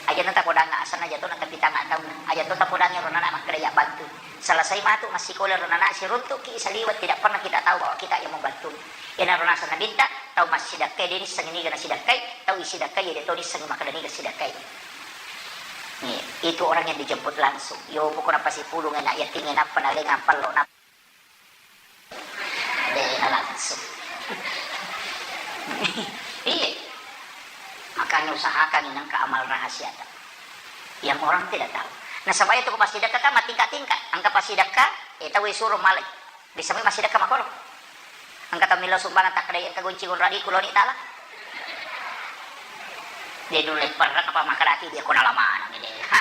Aja na tapodangi asanna, aja to na tapitanga taunna. Aja to tapodangi ro anak makkeda iya bantu. Selesai matu massikola ro anak, siruntuki saliweng, tidak pernah kita tahu bahwa kita yang membantu. Iyanaro naseng Nabitta, tau massidekkai de nissengngi niga nasidekkai, tau isidekkai de to nissengngi makkeda niga sidekkai. Nih, itu orang yang dijemput langsung. Yo, pokokna pasipulung enak yatim, enak penaleng, ampel lo, nap-, de na langsung. Iya. Makanya usahakan ini engka amal rahasia ta, yang orang tidak tahu. Nasaba itu ko passidekka ta matingkat-tingkat. Engka passidekka, eh, tau suruh malai. Bisa mai massidekka makkoro. Engka tau millau sumbangan, takkeda engka gonci gonro adikku, loni tala. De nulle perrek apa makkedaki dia, ko nala maneng de. Ha,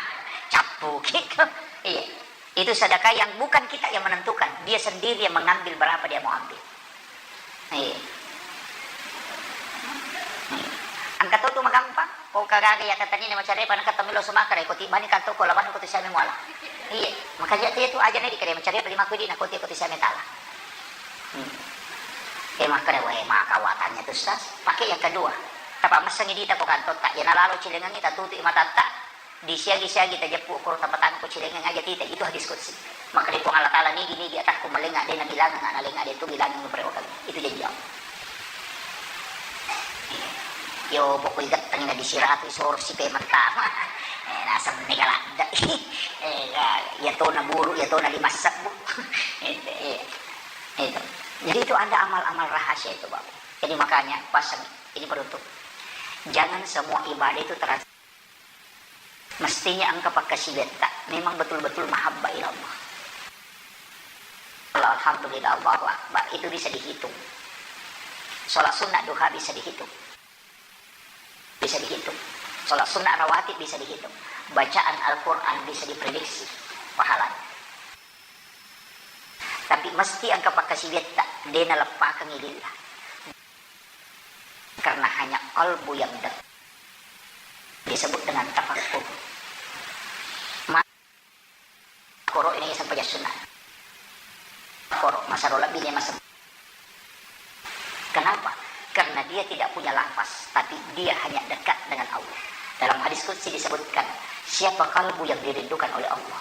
cappuki. Iya. Itu sedekah yang bukan kita yang menentukan, dia sendiri yang mengambil berapa dia mau ambil. Iya. Iya. Engka to tu magampang. Ko kagaga iya katanina macarepa, na katta melo sumakara, ko tibbani kanto ko lawan ko tu siame muala. Iya, makanya tu iya tu aja na dikere macarepa lima ko dina ko tu iya ko tu siame tala. Hmm. Eh, makkeda, "Weh, maka watannya tu, Sas." Pakai yang kedua. Tapa messengi dita ko kanto ta, iya nalalo cilengengi tatutu i matatta. Disiagi-siagi tajeppu koro tapatangko cilengeng aja tita, itu hadis qudsi. Makkeda Puang Allah Ta'ala, "Nigi-nigi atakku malenga, de nabilangang analenga, de tu bilangang muperewa kami." Itu janji Allah. Yo, pokok igattengi na disiratu, isoro sipe mentama. Eh, naseng mega ladde. Eh, ya, ya tona buru, ya tona lima sebbu. Itu, iya. Itu. Jadi itu ada amal-amal rahasia itu, Bapak. Jadi makanya pasang ini penutup. Jangan semua ibadah itu terasa Mestinya engka pakkasiwiatta, memang betul-betul mahabbah ila Allah. Alhamdulillah, Allahu Akbar, itu bisa dihitung. Sholat sunnah duha bisa dihitung. Bisa dihitung. Sholat sunnah rawatib bisa dihitung. Bacaan Al-Quran bisa diprediksi pahalanya. Tapi mesti engka pakkasiwiatta, de naleppakengngi lillah. Karena hanya qalbu yang dekat disebut dengan tafakkur. Ma- sunnah. Koro, masaro lebbi de masem-, kenapa? Karena dia tidak punya lafaz, tapi dia hanya dekat dengan Allah. Dalam hadis qudsi disebutkan, siapa kalbu yang dirindukan oleh Allah?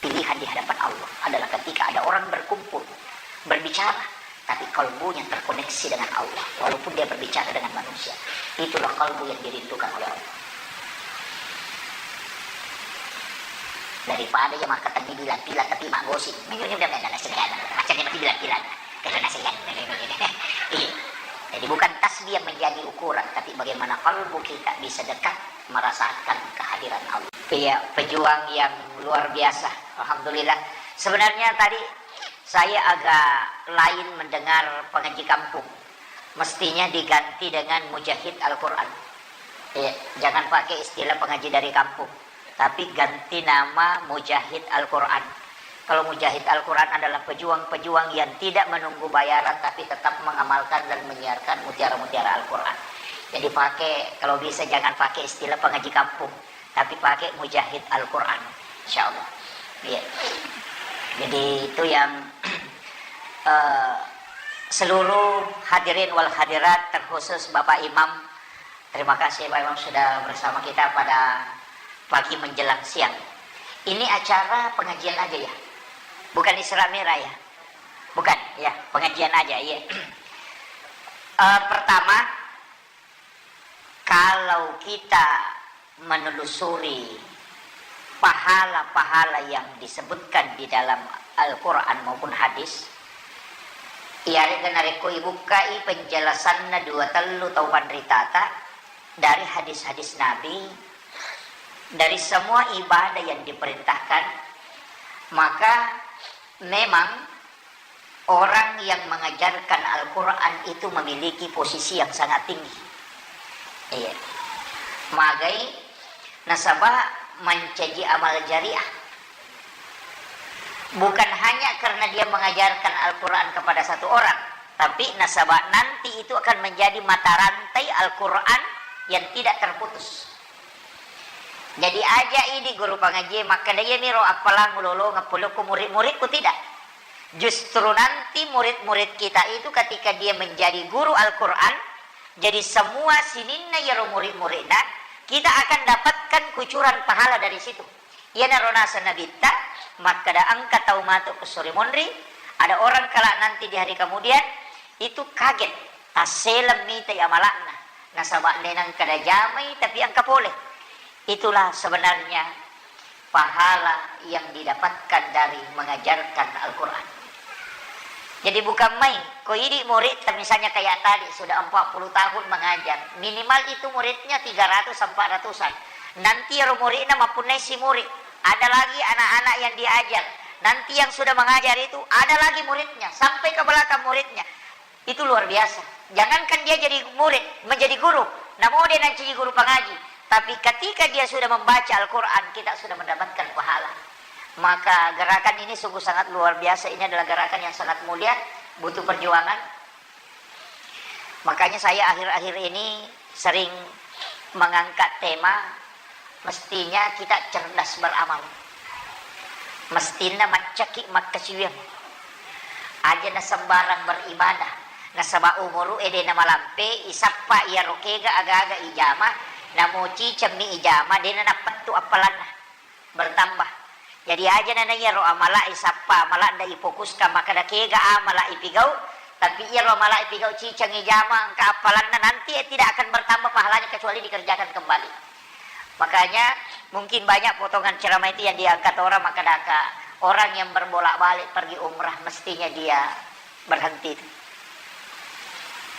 Pilihan di hadapan Allah adalah ketika ada orang berkumpul, berbicara, tapi kalbunya terkoneksi dengan Allah, walaupun dia berbicara dengan manusia. Itulah kalbu yang dirindukan oleh Allah. Daripada ya maka tadi bilang-bilang tapi mak gosip. Macam ni mati bilang-bilang. Iya. Jadi bukan tasbih yang menjadi ukuran, tapi bagaimana kalbu kita bisa dekat merasakan kehadiran Allah. Iya, pejuang yang luar biasa. Alhamdulillah. Sebenarnya tadi saya agak lain mendengar pengaji kampung. Mestinya diganti dengan mujahid Al-Quran. Iya, jangan pakai istilah pengaji dari kampung, tapi ganti nama mujahid Al-Quran. Kalau mujahid Al-Quran adalah pejuang-pejuang yang tidak menunggu bayaran, tapi tetap mengamalkan dan menyiarkan mutiara-mutiara Al-Quran. Jadi pakai, kalau bisa jangan pakai istilah pengaji kampung, tapi pakai mujahid Al-Quran, insya Allah. Iya. Jadi itu yang, eh, seluruh hadirin wal hadirat, terkhusus Bapak Imam, terima kasih Bapak Imam sudah bersama kita pada pagi menjelang siang. Ini acara pengajian aja ya, bukan Isra Mi'raj ya, bukan ya, pengajian aja ya. Eh, pertama, kalau kita menelusuri pahala-pahala yang disebutkan di dalam Al-Quran maupun hadis, iyarega narekko ibukkai penjelasanna dua tellu tau panritata dari hadis-hadis Nabi, dari semua ibadah yang diperintahkan, maka memang orang yang mengajarkan Al-Quran itu memiliki posisi yang sangat tinggi. Iya. Magai nasaba mancaji amal jariah. Bukan hanya karena dia mengajarkan Al-Quran kepada satu orang, tapi nasaba nanti itu akan menjadi mata rantai Al-Quran yang tidak terputus. Jadi aja idi guru pangaji makkeda, "Iyami ro appalang ulolongeng polokku murid-muridku," tidak. Justru nanti murid-murid kita itu ketika dia menjadi guru Al-Quran, jadi semua sininna iyaro murid-muridna, kita akan dapatkan kucuran pahala dari situ. Iyanaro naseng Nabitta, makkeda engka tau matu ku sore monri, ada orang kelak nanti di hari kemudian, itu kaget, tasseleng mitai amala'na, nasaba de nengka najamai tapi engka pole. Itulah sebenarnya pahala yang didapatkan dari mengajarkan Al-Quran. Jadi bukan main, ko idi murid, misalnya kayak tadi, sudah empat puluh tahun mengajar, minimal itu muridnya tiga ratus empat ratusan. Nanti ro muridna mapunnai si murid, ada lagi anak-anak yang diajar. Nanti yang sudah mengajar itu, ada lagi muridnya, sampai ke belakang muridnya. Itu luar biasa. Jangankan dia jadi murid, menjadi guru, namo de nancaji guru pangaji, tapi ketika dia sudah membaca Al-Quran, kita sudah mendapatkan pahala. Maka gerakan ini sungguh sangat luar biasa. Ini adalah gerakan yang sangat mulia, butuh perjuangan. Makanya saya akhir-akhir ini sering mengangkat tema, mestinya kita cerdas beramal. Mestinna maccaki makkasiwiang. Aja na sembarang beribadah. Nasaba umuru e de na malampe, isappa iyaro kega aga-aga ijama, namo cicemmi ijama, de na nappettu appalanna. Bertambah. Jadi aja na iyaro amala isappa, amala nda ifokuska makkeda kega amala ipigau, tapi iyaro amala ipigau ciceng ijama engka appalanna, nanti tidak akan bertambah pahalanya kecuali dikerjakan kembali. Makanya mungkin banyak potongan ceramah itu yang diangkat orang, makkedaka orang yang berbolak-balik pergi umrah mestinya dia berhenti itu.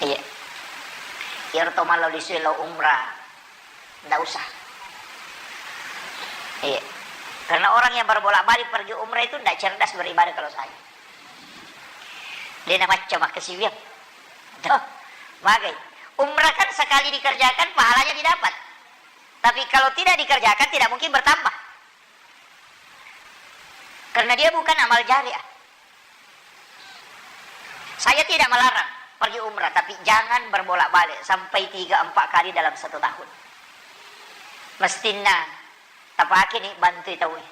Iya. Iyaro to mallau lisue lao umrah, ndak usah. Iya. Karena orang yang berbolak-balik pergi umrah itu ndak cerdas beribadah kalau saya. De na macca makkasiwiang. Toh, magai. Umrah kan sekali dikerjakan pahalanya didapat. Tapi kalau tidak dikerjakan tidak mungkin bertambah. Karena dia bukan amal jariah. Saya tidak melarang pergi umrah, tapi jangan berbolak-balik sampai tiga empat kali dalam satu tahun. Mestinna tapake ni bantui tauwe.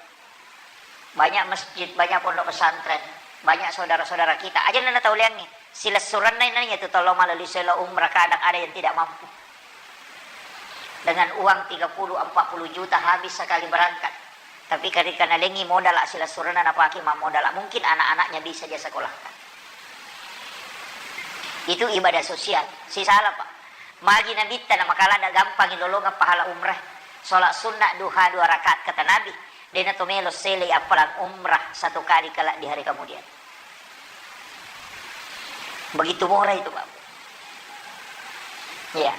Banyak masjid, banyak pondok pesantren, banyak saudara-saudara kita. Aja nana tau leangngi. Silessurenna inang iya tu tollo malalui selo umrah, kadang ada yang tidak mampu. Dengan uang tiga puluh, empat puluh juta habis sekali berangkat. Tapi ketika nalengi modal silessurenna napake mammodal, mungkin anak-anaknya bisa dia sekolahkan. Itu ibadah sosial. Sisala, Pak. Magi Nabitta na makala ada gampang lolongeng pahala umrah. Sholat sunnah duha dua rakaat kata Nabi. Dena to melo sele appalang umrah satu kali kelak di hari kemudian. Begitu murah itu, Pak. Iya.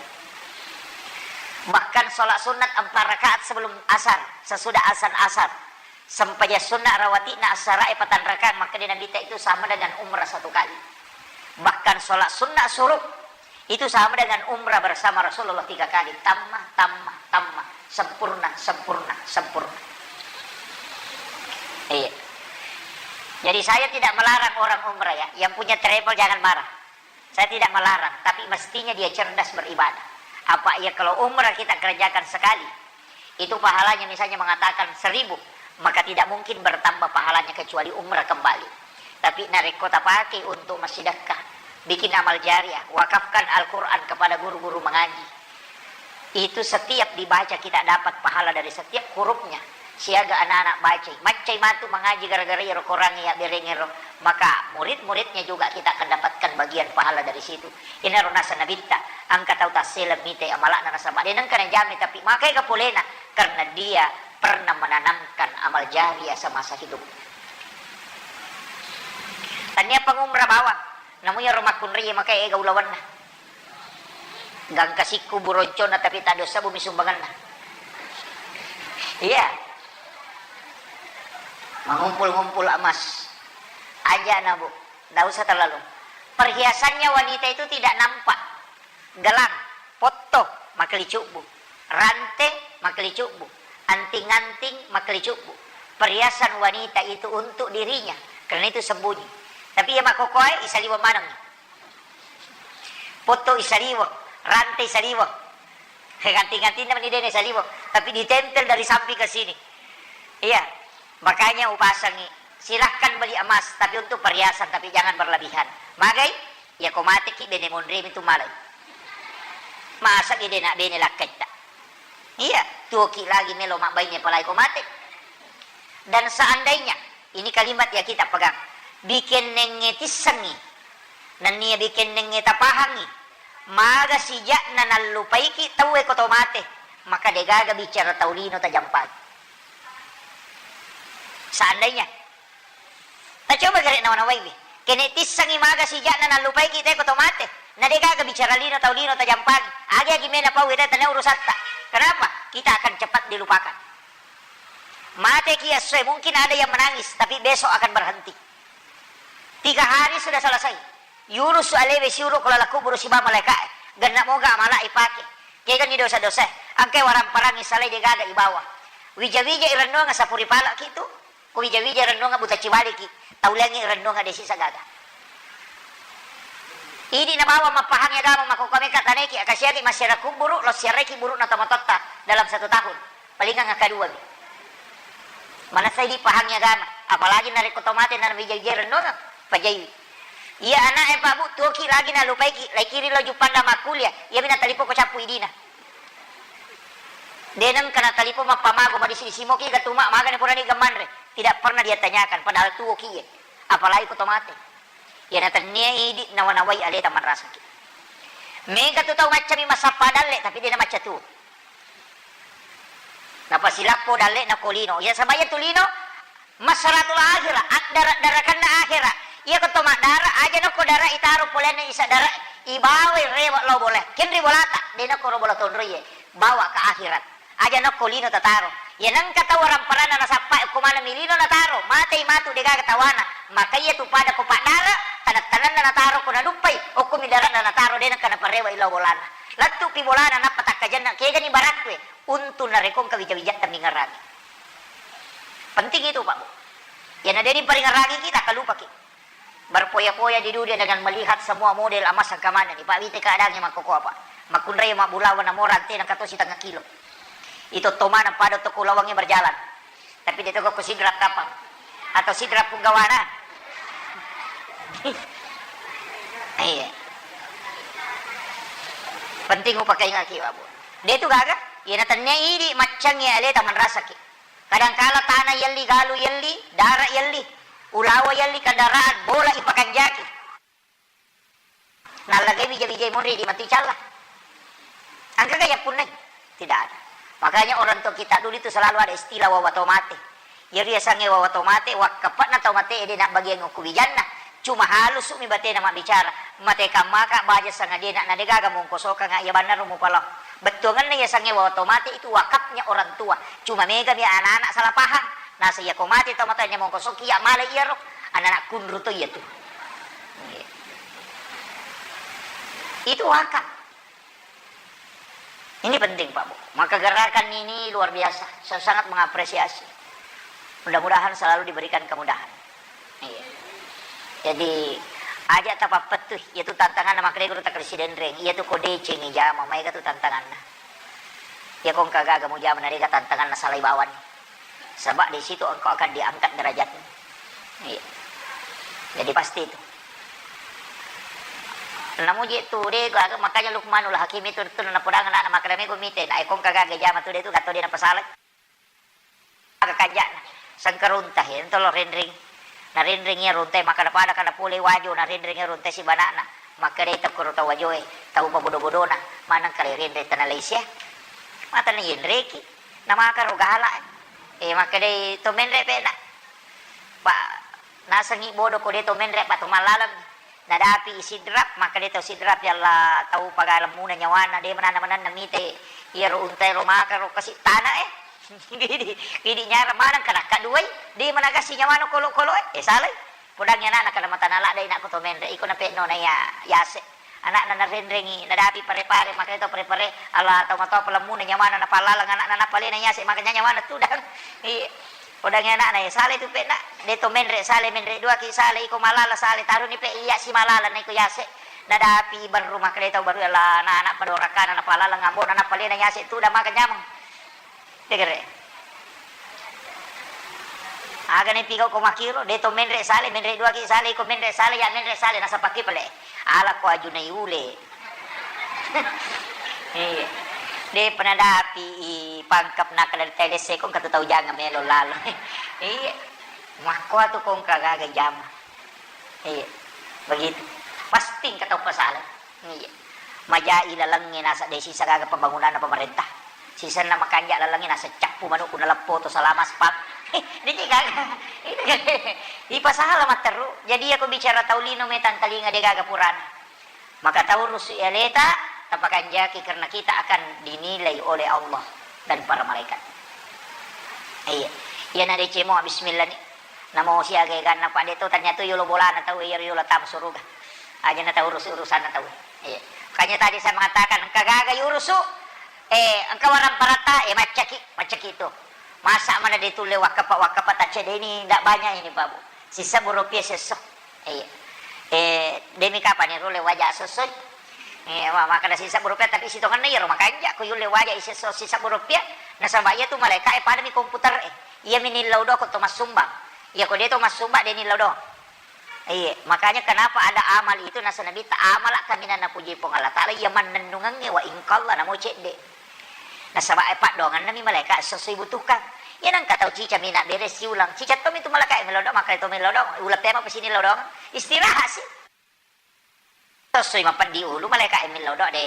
Bahkan sholat sunat empat rakaat sebelum asar, sesudah asan asar. Sempajang sunat rawatibna asarae patang rakaat, maka di Nabitta itu sama dengan umrah satu kali. Bahkan sholat sunat suruk itu sama dengan umrah bersama Rasulullah tiga kali. Tammah, tammah, tammah. Sempurna, sempurna, sempurna. Iya. Jadi saya tidak melarang orang umrah ya. Yang punya travel jangan marah. Saya tidak melarang, tapi mestinya dia cerdas beribadah. Apa ya kalau umrah kita kerjakan sekali, itu pahalanya misalnya mengatakan seribu, maka tidak mungkin bertambah pahalanya kecuali umrah kembali. Tapi narekko tapake untuk massidekka, bikin amal jariah, wakafkan Al-Quran kepada guru-guru mengaji. Itu setiap dibaca kita dapat pahala dari setiap hurufnya. Siaga anak-anak bacai. Maccai matu mengaji gara-gara iyaro Quran iya berengero. Maka murid-muridnya juga kita akan dapatkan bagian pahala dari situ. Inaro nasa Nabitta, engka tau tasseleng mite amalakna nasaba de nengka najame, tapi makai kapolena karena dia pernah menanamkan amal jariah semasa hidup. Tania pengumrah bawang, namu iyaro makkunrai makai ega ulawanna. Gangka sikku buroncona tapi tak dosa bumi sumbanganna. Iya. Mengumpul-ngumpul emas. Aja na, Bu. Nggak usah terlalu. Perhiasannya wanita itu tidak nampak. Gelang, potto, makeli cubbu. Rante, makeli cubbu. Anting-anting, makeli cubbu. Perhiasan wanita itu untuk dirinya. Karena itu sembunyi. Tapi iya makkokoe, isaliweng maneng. Potto isaliweng, rante isaliweng. Ganti-gantinna meni dene isaliweng, tapi ditempel dari samping ke sini. Iya, makanya upasangi, silahkan beli emas, tapi untuk perhiasan, tapi jangan berlebihan. Magai, ya ko mateki bene monremi tu malai. Masa ki dena bene lakkaitta. Iya, tuoki lagi melo mabbaine palai ko mate. Dan seandainya, ini kalimat ya kita pegang, bikennengnge tissengngi, nennia bikennengnge tapahangngi, maga sija'na nallupaiki tauwe ko to mate, maka degaga bicara tau lino tajampaki. Seandainya, tacoba gare nawa-nawaiwi, kene tissengngi maga sija'na nallupaiki te ko to mate, na degaga bicara lino tau lino tajampaki, agi-agi mena pau ita tania urusatta. Kenapa? Kita akan cepat dilupakan. Mateki essoe, mungkin ada yang menangis, tapi besok akan berhenti. Tiga hari sudah selesai. Yurus alewe siuru ko laleng kuburu siba malaikae. Genna moga amala ipake. Kegani dosa-dosa. Angkai waramparangi salai degaga ibawa. Wija-wija irennuang sapuri palaki tu. Ko wija-wija irennuang buta cibaliki. Tauliangi irennuang desi sagaga. Idi nabawa mappahangi agama makkokkoe mekka taneki, akasiaki massiara kuburu, lo siaraiki burukna tomatoatta dalam satu tahun. Palingang akkaduami. Manessai dipahangi agama, apalagi narekko to mate na wija-wija rennuang, pajaiwi. Iya ana'e, Pak Bu, tuoki lagi nalupaiki, laikiri lo Juppanda makkuliah, iyami natalipoko cappu idina. De nengka natalipong mappamago madisi-disi moki gatuma magani purani gamanre. Tidak pernah dia tanyakan, padahal tuoki iye. Apalagi ko to mate. Iya natennia idi nawa-nawai aleta manrasaki. Mega tu tau maccami massappa dalle, tapi de namacca tuo. Napasilappo dalle'na ko lino. Iya, sabaya tu lino, masaratul akhirah, addara-darakanna akhirah. Iya ko to maddara, aja nokko dara itaro polena isa dara, ibawai rewe lo bola. Kenri bolata, de nokko ro bola tonroie, bawa ke akhirat. Aja nokko lino tataro. Iya nengka tau waramparanna nasappa ko manami lino nataro, matei matu degaga tawana. Maka iya tu pada ko paddara, taneng-tanenna nataro ko naduppai, okkomi dara'na nataro, de nengka naparewa ilo bolana. Lettu'pi bolana nappa takkajenna, kegani barakkue, untung narekko engka wija-wijatta mingerangi. Penting itu, Pak Bu. Iyana de riparingerangi kita, kalupaki. Berpoya-poya di dunia dengan melihat semua model emas engka manenni, Pak, wite keadaannya makkoko apa. Makkunrai mabbulawa namo rante nengka to sitengah kilo. Itu to maneng pada toko lawangnge berjalan. Tapi de toko ko sidrap kapang. Atau Sidrap punggawana. Iya. Penting upakaingaki, Pak Bu. De' tu gaga, iyana tennia idi maccangngi aleta manrasaki. Kadangkala tana yelli, galu yelli, dara yelli, ulawa yelli, kendaraan, bola ipakanjaki. Nallagai wija-wijai monri di matu icalla. Engkaga yappunnai? Tidak ada. Makanya orang tua kita dulu itu selalu ada istilah wawa to mate. Iyaro yasengnge wawa to mate, wakkape'na tau mate de' nabbagiang okko wijanna. Cuma halusumi batena mabbicara. Mate kammaka baja sangadie na, na de' gaga mongkosokanga iya bannaro mupalao. Bettuangenna yasengnge wawa to mate itu wakafnya orang tua. Cuma megami anak-anak salah paham. Nasa iyako mate tau matoa mongkosokki iya male iyaro, anak-anak kunru to iyatu. Itu wakaf. Ini penting, Pak Bu. Maka gerakan ini luar biasa. Saya sangat mengapresiasi. Mudah-mudahan selalu diberikan kemudahan. Iya. Jadi, aja' tapappettui, iyatu tantanganna makkedai guru takkeda sidenreng, iyatu ko decengi jama, maega tu tantanganna. Iyako engka gaga mujama, na de'ga tantanganna salai bawani. Sebab di situ engkau akan diangkat derajatmu. Iya. Jadi pasti itu. Namuji tu de' gaga, makanya Luqmanul Hakim itu tu napodangi anakna makkeda mego mite, na eko engka gaga jama tu de' tu gatto de' napasalai. Aga kanja'na, sengkarunta he, entolo renreng. Narenreng iya runtae, makkeda pada kada pole wajo, narenreng iya runtae sibana'na. Makkedai tokkoro tau wajoe, tau pabodo-bodona, maneng kale renreng tana leisia. Matana yenreki, namakaro gala. Eh, makkedai to menre pe'na. Pa, nasengi bodo ko de' to menre, pa to mallalemmi. Nadapi i Sidrap, makkeda tau Sidrap, "Ya Allah, tau pagalemmuna nyawana, de' mananna-mananna mite iyaro untae ro maka ro kasi tana e." Idi, idi nyarang maneng kanakka duai, de' managasi nyawana kolo-kolo e. Eh, salai. Podangi anakna kada matana ladde' inakku to menre, iko nape'no na iya yase. Anakna narenrengi, nadapi pare-pare, makkeda tau pare-pare, "Allah, tau matoa palemmuna nyawana napallalang anakna napalena yase, makanya nyawana tudang." Iya. Podangi anakna, "Eh, salai tu pe'na, de' to menre, salai menre duaki, salai iko malala, salai taruni pe iya si malala na iko yase." Nadapi barru makkeda tau barru, "Ala na anak padorakana, napalaleng ambona, napalena yase, tudang maka nyameng." Degere. Aga ne pigau ko makkiro, de' to menre, salai menre duaki, salai iko menre, salai iya menre, salai nasapakki pale. Ala ko ajunai ule. Iya. De'pa nadapi i pangkep nakkeda telesse ko engka tu tau jangeng melo lalo. Iya. Makkoa tu ko engka gaga jama. Iya. Begitu. Pasti engka tau pasala. Iya. Majai lalengnge nasa de' sisa gaga pembangunanna pemerintah. Sisenna makanja' lalengnge nasa cappu manukku naleppo to salama spam. Diki gaga. Ipasala matteru. Jadi iyako bicara tau lino metang talinga de' gaga purana. Maka taurusu aleta, tapakanjaki karena kita akan dinilai oleh Allah dan para malaikat. Iya. Iyana decemo bismillah ni. Namo siaga eganna pa de' to tanya tu yolo bolana tau iyaro yolo tama suruga. Aja na taurusu urusanna tau. Iya. Makanya tadi saya mengatakan engka gaga yurusu, eh, engka warang parata, eh, maccaki, maccaki tu. Masa mana de' tulle wakkapa, wakkapa taccedeni, ndak banyak ini, Pak Bu. Sisa burupia sesso. Iya. Eh, demi kapan ni rulle waja sesso? Eh, wa-, makkeda sisa burupia, tapi sitongenna iyaro makanja ko yulle waja isesso sisa burupia, nasaba iya tu malaika e pada mi komputer e. Iya mi nillau do ko to massumbang. Iya ko de' to massumbang de' nillau do. Iya, makanya kenapa ada amal itu, nasa Nabitta, "Amala kaminang napuji Puang Allah Ta'ala, iya mannennungengnge wa ingkalla namo cedde." Nasaba e paddoangenna mi malaika sesso ibutuhkan. Iya nengka tau cica mi nabbere siulang, cica tommi tu malaika e mellau do, makkeda to mellau do, uleng pema pesini mellau do. Istirahat si. Sesso i mapeddi ulu malaika e mellau do de.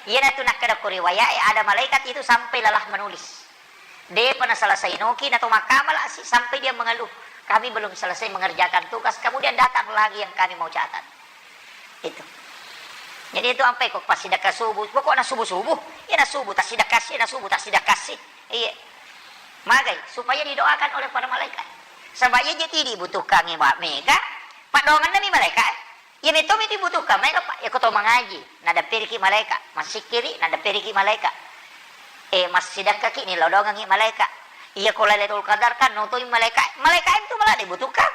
Iya natu nakkeda ko riwaya e ada malaikat itu sampai lelah menulis. De'pa naselesai noki na to makkamala si sampai dia mengeluh, "Kami belum selesai mengerjakan tugas, kemudian datang lagi yang kami mau catat." Itu. Jadi itu ampai ko passidekka subuh, pokokna subuh-subuh, iya na subuh tassidekka si, na subuh tassidekka si. Iya. Magai, supaya didoakan oleh para malaikat. Sebab iya jadi dibutuhkan, Pak, mega, paddoangenna mi malaikat. Iya metto mi dibutuhkan, maega, Pak. Iya ko to mangaji, nadapperiki malaika, massikkiri, nadapperiki malaika. Eh, massidekkaki, nillau doangengngi malaika. Iya ko Lailatul Qadar kan notoi malaika. Malaika itu malah dibutuhkan.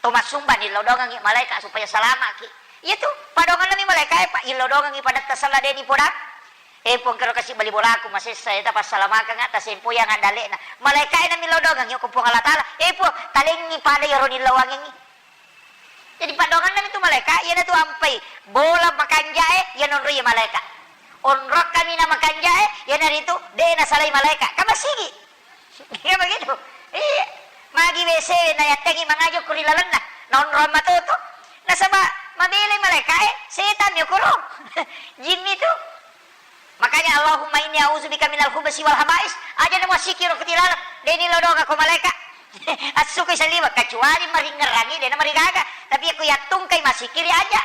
To massumba nillau doangengngi malaika supaya salamaki. Iya tu, paddoangenna mi malaika e, Pak, illau doangengngi padatta sella de' ni podang. Eh, Puang, kero kasi bali bolaku masessa, eta passalamakanga, tasempoi angadale'na. Malaeka'e namillau doangengngi ko Puang Allah Taala. Eh, Puang, talengngi pada iyaro nillauangengngi. Jadi paddoangennami tu malaeka, iyanatu ampai bola makanja'e, iya nonroi malaeka. Onrong kami na makanja'e, iyanaritu de' nasalai malaeka. Kan masigi. Iya begitu. Iya. Magi W C na yattengi mangaji ko ri lalenna. Nonrong matoto. Nasaba mabelai malaekae, setan mi okoro. Jinni tu. Makanya, "Allahumma inni a'udzubika minal khubusi wal khaba'is." Aja na muassikiro ko tilaleng. De' ni lodonga ko malaeka. Assukui saliwa, kecuali maringngerangi, de' na marigaga. Tapi yakko yattungkai massikiri aja.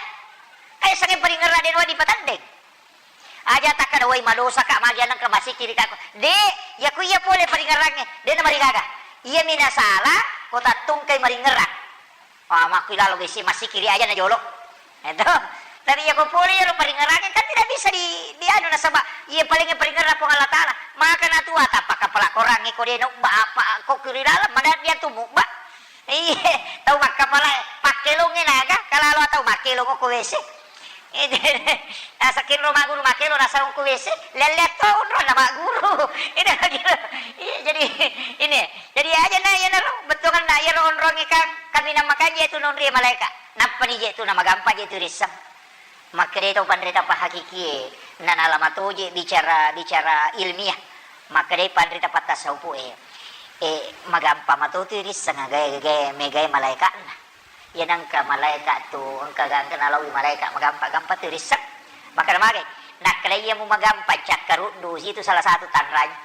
Kayak sanging paringngerang de' na wedding patandeng. Aja takkada, "Woi, madosa ka, magi anengka massikiri ka." De', yakko iya pole paringngerangnge, de' na marigaga. Iya mi nasala, ko tattungkai maringngerang. Ah, makkuilalo besi massikiri aja na jolo. Itu. Tapi yakko pole iyaro paringngerangnge kan tidak bisa di, di anu nasaba iya paling paringngerang Puang Allah Taala. Maka natua tappa kapala korangnge ko de' na ubba apa ko kiri dalam mana dia tu mubba. Iye, tau makkapala pakkelongnge naga, kalalo tau makkelong ko W C. Ede, nasakiro magguru makkelo nasarong ku W C, lelle to onrong na magguru. Ede makkelo. Iya, jadi ini. Jadi aja na iyanaro bettuanna iyaro onrong ikang kaminang makanji tu nonri malaeka. Nappani je tu na magampa je tu risseng. Makkeda to panrita pahakikie, na nalama toje bicara, bicara ilmiah. Makkeda panrita pattasaupue, eh, magampa matotu risseng agae, gae, megae malaeka'na. Iya nengka malaeka tu, engka, engka nalaui malaeka magampa-gampa tu risseng. Makkeda magai, nakkeda iya mu magampa cakkaruddu, itu salah satu tanranya.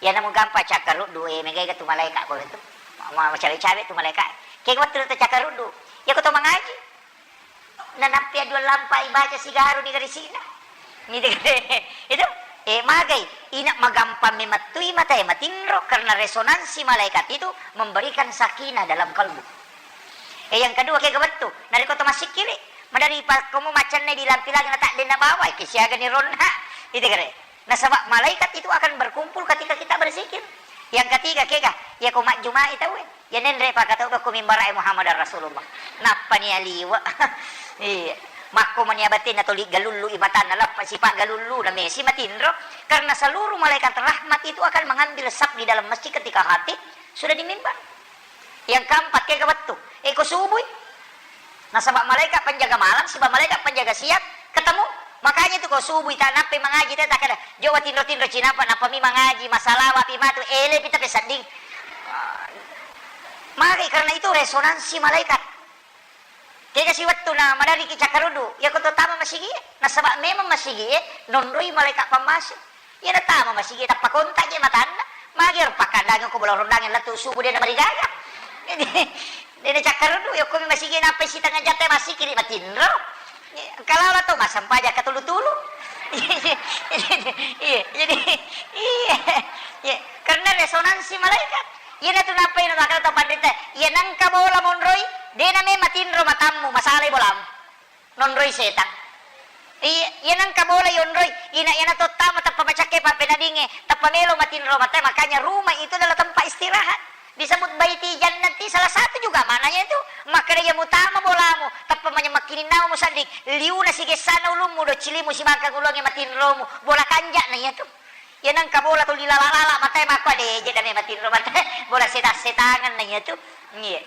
Iya namu gampa cakkaruddu, eh, megai tu malaeka ko tu. Ma-, ma-, macabe-cabe tu malaeka. Kega wettu tu cakkaruddu. Iya ko to mangaji. Nanappi dua lampa ibaca sigaru ni garisina. Ni de-, itu, eh, magai, ina magampang memettui mata e matinro karena resonansi malaikat itu memberikan sakinah dalam kalbu. Eh, yang kedua, kega wettu, narekko to massikkiri, madari pa komo maccenne di lampi lagi na tak denna bawa, ke siaga ni ronna. Itu kere. Nasaba malaikat itu akan berkumpul ketika kita berzikir. Yang ketiga, kega, iya ko majjumai tauwe. Iya nenre pakatau ko mimbara'e Muhammadar Rasulullah. Nappani aliwa. Iya. Makko mani abatenna toli galullu i matanna lappa sipa galullu na mesi matinro. Karena seluruh malaikat rahmat itu akan mengambil saf di dalam masjid ketika khatib sudah di mimbar. Yang keempat, kega wettu. Eh, ko subui. Nasaba malaikat penjaga malam, siba malaikat penjaga siang, ketemu. Makanya itu ko subui ta nappai mangaji te takkeda, "Jo watinro-tinro cinapa, nappa mi mangaji, masalawa pi matu, ele pi tapi sedding." Magi karena itu resonansi malaikat. Kega si wettu na madariki cakkaruddu, iya ko to tama masigi, nasaba memang masigi, nonroi malaikat pammasei. Iya natama masigi tappa kontak je matanna. Magi ro pakkandangi ko bola rondangi lettu subuh de' namarigaga. Jadi, de' nacakkaruddu, yokko mi masigi nappai sitengnga jam te massikiri matinro. Kalala to massempajang katulu-tulu. Iya, jadi, iya, iya. Karena resonansi malaikat. Iya natu nappai na makkeda to panrita, iya nengka bola monroi, de' na me matinro matammu, masalai bolamu. Nonroi setang. Iya, iya nengka bola yonroi, ina iyana tottama tappa macakke pappenadinge, tappa melo matinro mate, makanya rumah itu adalah tempat istirahat. Disebut baiti jannati, salah satu juga maknanya itu. Makkeda iya mutama bolamu, tappa manyammakkininnamu musaddi, liuna sigessana ulummu, doccilimu sibangkang ulungnge matinromu, bola kanja'na iya tu. Iya nengka bola tuli lala-lala mate makko de' je dame matinro mate, bola setang-setangan na iya tu. Iya.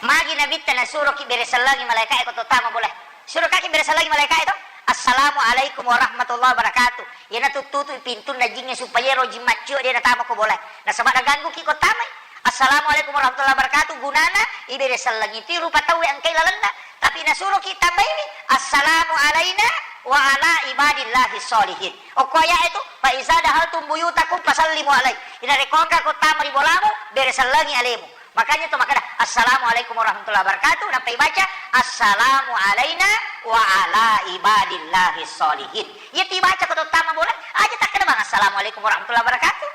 Magi Nabitta nasuroki beresellangi malaikae ko to tama bola. Surokaki beresellangi malaikae to. "Assalamualaikum warahmatullahi wabarakatuh." Iyana tuttutu pintunna jingnge supaya ero jing maccio de' natama ko bola. Nasaba nagangguki ko tamai. "Assalamualaikum warahmatullahi wabarakatuh." Gunana iberesellangi ti rupa tauwe engkai lalenna. Tapi nasuroki tambaiwi, "Assalamu alaina wa ala ibadillahi sholihin." Okko ayat itu, "Fa iza dahaltum buyutakum fasallimu alai." Ina rekko engka ko tama ri bolamu, beresellangi alemu. Makanya tu makkeda, "Assalamualaikum warahmatullahi wabarakatuh." Nappa ibaca, "Assalamu alaina wa ala ibadillahi sholihin." Iya tu ibaca ko to tama bola, aja takkeda bang, "Assalamualaikum warahmatullahi wabarakatuh."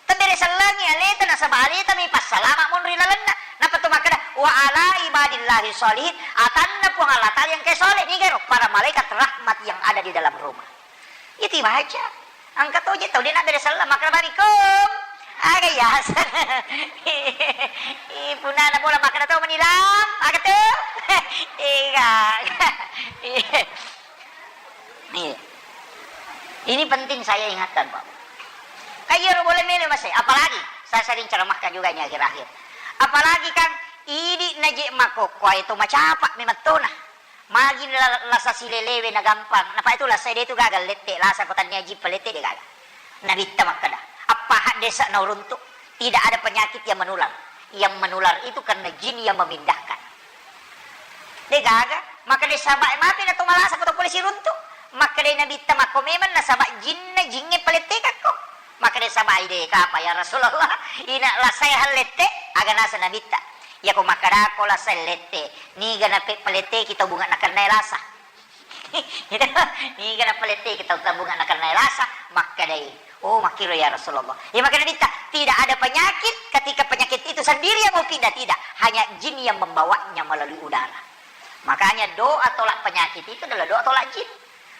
Teberesellangi aleta nasaba aleta mi passalama monri lalenna. Nappa tu makkeda, "Wa ala ibadillahi sholihin." Atanna Puang Allah Taala yang ke soleh, nigero para malaikat rahmat yang ada di dalam rumah. Itu baca. Engka toje tau de' naberesellang, makkeda barikum. Aga yaseng. Ih, punana bola makkeda to menilam. Aga tu? Iya. Iya. Ini penting saya ingatkan, Pak. Kan iyaro bola melo masai, apalagi saya sering ceramahkan juga ini akhir-akhir. Apalagi kan idi naje makkokkoe to macapa memettona. Magi la-, lasa silelewe na gampang. Napa itu lasa de tu gagal lette, lasa ko tania jippa lette de gagal. Nabitta makkeda, appa haddesa na uruntu, tidak ada penyakit yang menular. Yang menular itu karena jin yang memindahkan. De gaga, makkeda sabai mapi na to malasa ko to pole siruntu. Makkeda nabitta makko memang nasaba jinna jinge palettekakko. Makkeda sabai de kapa ya Rasulullah, ina lasai hallette, aga nasa nabitta. Yako makkedako lasai lette, niga nape paletteki tau bunga nakennae lasa. Niga napaletteki tau tabunga nakennae lasa, makkedai, "Oh, makkiro ya Rasulullah." Ya, makkeda nabitta, "Tidak ada penyakit ketika penyakit itu sendiri yang mau pindah, tidak. Hanya jin yang membawanya melalui udara." Makanya doa tolak penyakit itu adalah doa tolak jin.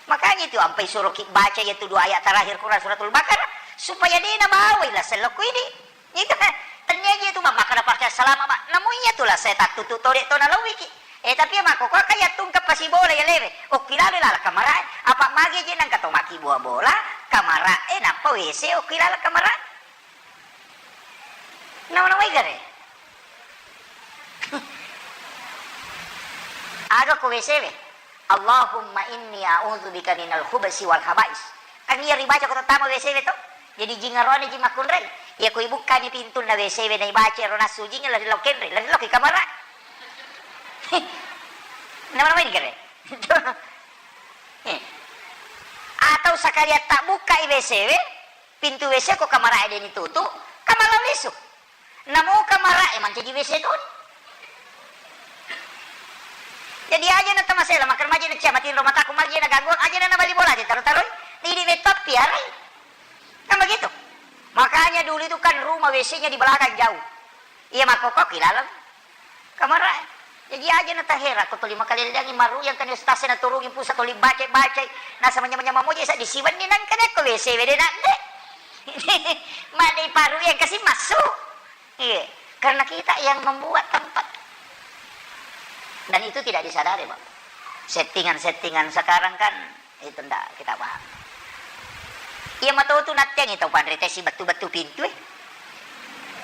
Makanya itu ampai suruh ki baca ya tu dua ayat terakhir Quran suratul Baqarah supaya de nabawai lasa lokko idi. Itu kan, tennia je tu mammaka na pakai salama, Pak. Namu iya tu lah saya tak tutu tode to nalauiki. Eh, tapi ya mako kok kayak tungkap pasi bola ya lewe. Okki lalo lala kamara. Apa magi je nang kato maki buah bola, kamara eh napa W C okki lala kamara. Nama nama igare. Aga ko W C we. Allahumma inni a'udzubika minal khubsi wal khaba'is. Kan iya ribaca ko tattama W C we to. Jadi jing arone jing makkunrai. Iya ko ibukkani pintunna W C we na ibaca ro nassu jing lari lao kenre, lari lao ki kamara. Nama-nama ini kere. Eh. Atau sekalian tak buka W C we, pintu W C ko kamara deni tutu, kamar lisu. Namo kamara e mancaji W C toni. Jadi aja na tamasela, makan maji na cia matin rumah taku maji na ganggu, aja na nabali bola aja taru-tarui. Ini metap piarai. Kan begitu. Makanya dulu itu kan rumah W C-nya di belakang jauh. Iya makkokok di dalam kamar. Jadi aja na tahera ko tuli makalelliangi maru yang kan ustaz na turungi pusat tuli baca-baca. Nasa manya-manya mamoje sa disiwenni nang kene ko W C wede nak de. Madai paru yang kasih masuk. Iya, karena kita yang membuat tempat. Dan itu tidak disadari, Pak. Settingan-settingan sekarang kan itu ndak kita paham. Iya mato tu nattiangi tau panre tesi bettu-bettu pintu eh.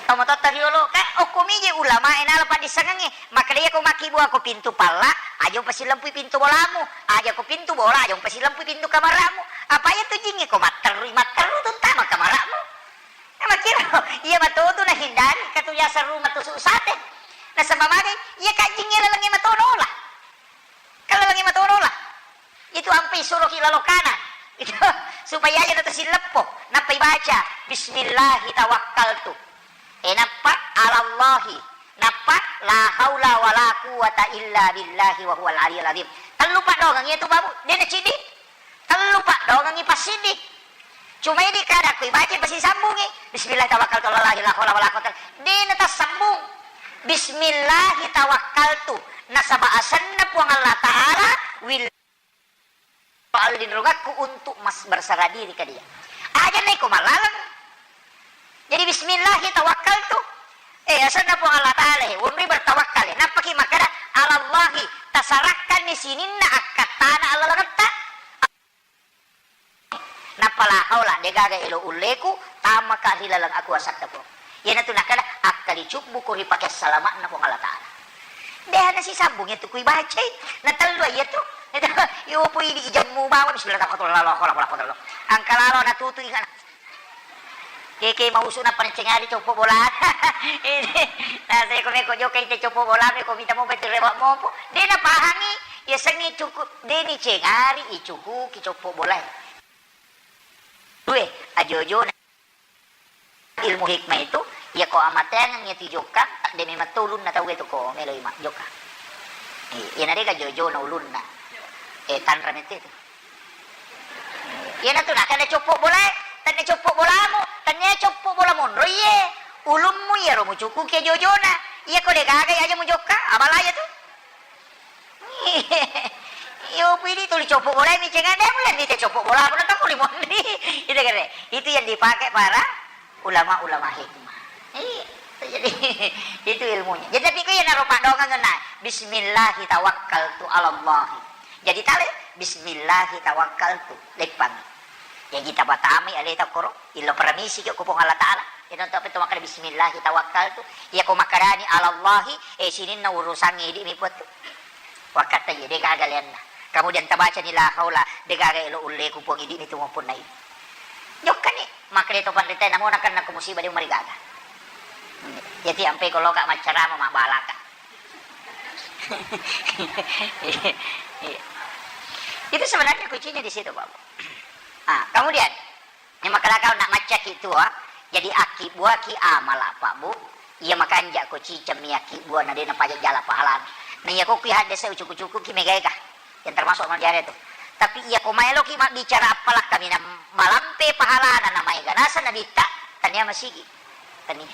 Tau mato tariolo ka okko mije ulama e nala paddissengengnge. Makkedai ko makkibua ko pintu palla, aja umpasilempui pintu bolamu, aja ko pintu bola, aja umpasilempui pintu kamaramu. Apa iya tu jingnge ko matterui, matteru tu tama kamaramu. Nah, makkiro, iya matotu nahindari, katu biasa rumah tusuk sate. Nasaba magai, iya kajjing iya lalengnge matono lah. Kan lalengnge matono lah. Itu ampe isuroki lalo kanan. Itu supaya aja nata sileppo. Nappa ibaca, "Bismillahi tawakkaltu." Eh, nappa alallahi. Nappa la haula wala quwwata illa billahi wa huwal aliyul azim. Tellu paddoangeng iya tu babu, de naciddi. Tellu paddoangengngi passiddi. Cuma idi kada ko ibaca pasisambungi. Bismillah tawakkaltu ala Allah la haula wala quwwata. De natassambung. Bismillah tawakkaltu. Nasaba asenna Puang Allah Ta'ala wil palinrungakku untuk mas berserah diri ke dia. Aja naiko malaleng. Jadi bismillah tawakkaltu. Eh, asenna Puang Allah Ta'ala, eh, wonri bertawakkal, eh. Nappaki makkeda, alallahi, tasarakkanni sininna akkattana allalengetta. Nappa la haula, degaga elo ulleku, tamaka ri laleng akuasatta Puang. Iyanatu nakkeda, akkali cubbuku ri pake salama'na Puang Allah Ta'ala. Deha nasisambung iyatu kui bacai, natellu iyatu. Iyo pui di ijammu bawa, bismillah, tawakkaltu, la haula wala quwwata illa billah. Angka lalo natutu ingat. Keke mausu nappa nancengari coppo bola. Ini, naseko meko jokai te coppo bola, meko mita mopa te rewa mopo. De napahangi, yasengnge cuku, de nicengari icukuki coppo bola. Due, ajojo na ilmu hikmah itu, iya ko amateangeng iya tijokka, de memang to ulunna tau itu ko meloi ma jokka. Iya, na dega jojona ulunna. Eh, tanra mette itu. Iyanatu nakkeda coppo bolae, tennia coppo bolamu, tennia coppo bola monro iye. Ulummu iyaro mucukuki jojona. Iya ko degaga aja mujokka, abala iya tu. Iyo pidi tuli coppo bolae micengade mulle nite coppo bola pun tau limonri. Itu kere. Itu yang dipakai para ulama-ulama hikmah. Iya, jadi itu ilmunya. Jadi tapi ku iya naro padongang na bismillahi tawakkaltu alallahi. Jadi tale bismillahi tawakkaltu leppang. Jaji tapatamai aleta koro, illo paramisi ki ko Puang Allah Taala. Iyana tu apa tu makkeda bismillahi tawakkaltu. Iya ko makkedani alallahi, eh, sininna urusangnge idi mi puattu. Wakkatta iya, de gaga leanna. Kemudian tabacani la haula, de gaga elo ulleku Puang idi mi tu mapunna idi. Jokkani, makkeda to panrita namo nakenna ko musibah de marigaga. Jadi ampe ko loka maccarama mabbalaka. Itu sebenarnya kuncinya di situ, Bapak. Ah, kemudian, yang makalakau nak macaki tua, jadi aki buaki amala, Pak Bu. Iya makanja ko cicemmi aki bua na de napaja jala pahalana. Na iya ko kui hadde se ucuku-cuku ki mega ega. Yang termasuk manjare tu. Tapi iya ko maelo ki mabbicara appalakka mina malampe pahalana na maega nasa nabitta, tania masigi. Tania.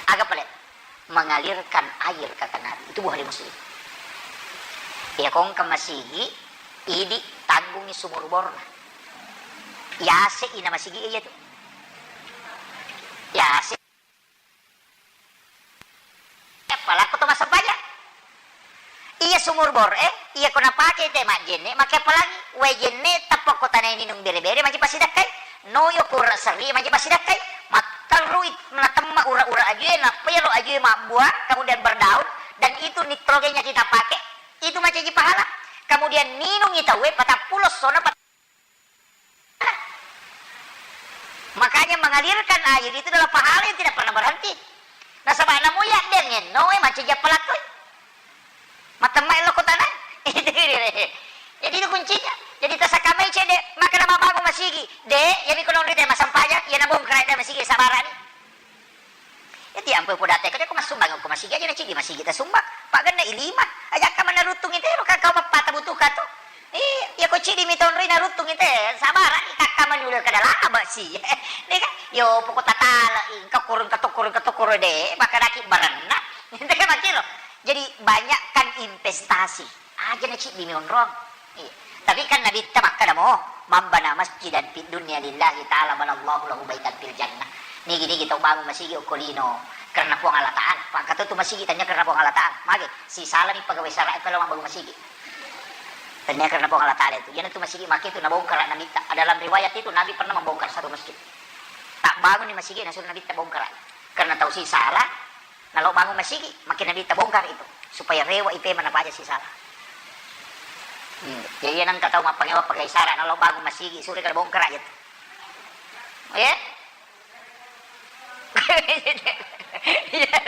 Aga pale? Mengalirkan air, kata Nabi. Itu Bukhari Muslim. Iya ko engka masigi, idi tanggungi sumur borna. Yase ina masigi iya tu. Yase. Palakko to massempajang. Iya sumur bor e, iya ko napake te majjenne, make pelangi, wae jenne tappa ko tanai ninung bere-bere maji pasidakkai, noyo kura serri maji pasidakkai, matterrui natemma ura-ura ajue, nappa yero ajue mabbua, kemudian berdaun, dan itu nitrogennya kita pakai, itu macaji pahala. Kemudian ninungi tauwe patappulo sona pat- Makanya mengalirkan air itu adalah pahala yang tidak pernah berhenti. Nasaba namo yaddeng enno e mancaji appalakkoi. Matemma ello kotana. Jadi itu kuncinya. Jadi tasakamai cede, maka nama bangun masigi. De, ya miko nonri te masempajang, ya nabongkara te masigi sabarani. Iya, tiampe podate, kade ko massumbang ko masigi aja na cidi masigi ta sumbang. Paganna i lima. Ajakka manna ruttung ite ro, ka kau mappata butuhka to. Iya, iya ko cidi mi tonroi na ruttung ite, sabara i kakka manula kada laba si. Deka, yo poko tatala i, engka kurung katokoro katokoro de, makanaki baranna. Deka makiro. Jadi banyakkan investasi. Aja na cidi mi onrong. Iya. Tapi kan Nabitta makkeda mo, "Man bana masjidan fid dunya lillahi ta'ala banallahu lahu baitan fil jannah." Nigi-nigi tau bangun masigi okko lino karena Puang Allah Ta'ala. Pakkato tu masigi tanya karena Puang Allah Ta'ala. Mage, sisalani pegawai sara e pelo mabbangun masigi. Tanya karena Puang Allah Ta'ala itu. Iyana tu masigi make tu nabongkara Nabitta. Dalam riwayat itu Nabi pernah membongkar satu masjid. Tak bangun di masigi, nasuru Nabitta bongkara. Karena tau sisala, Nalo bangun masigi, makin Nabitta bongkar itu, supaya rewa i pema napaja sisala. Hmm. Jadi iya nengka tau mappangewa pakai sara, nalo bangun masigi, sure kada bongkar aja tu. Ya? Iya,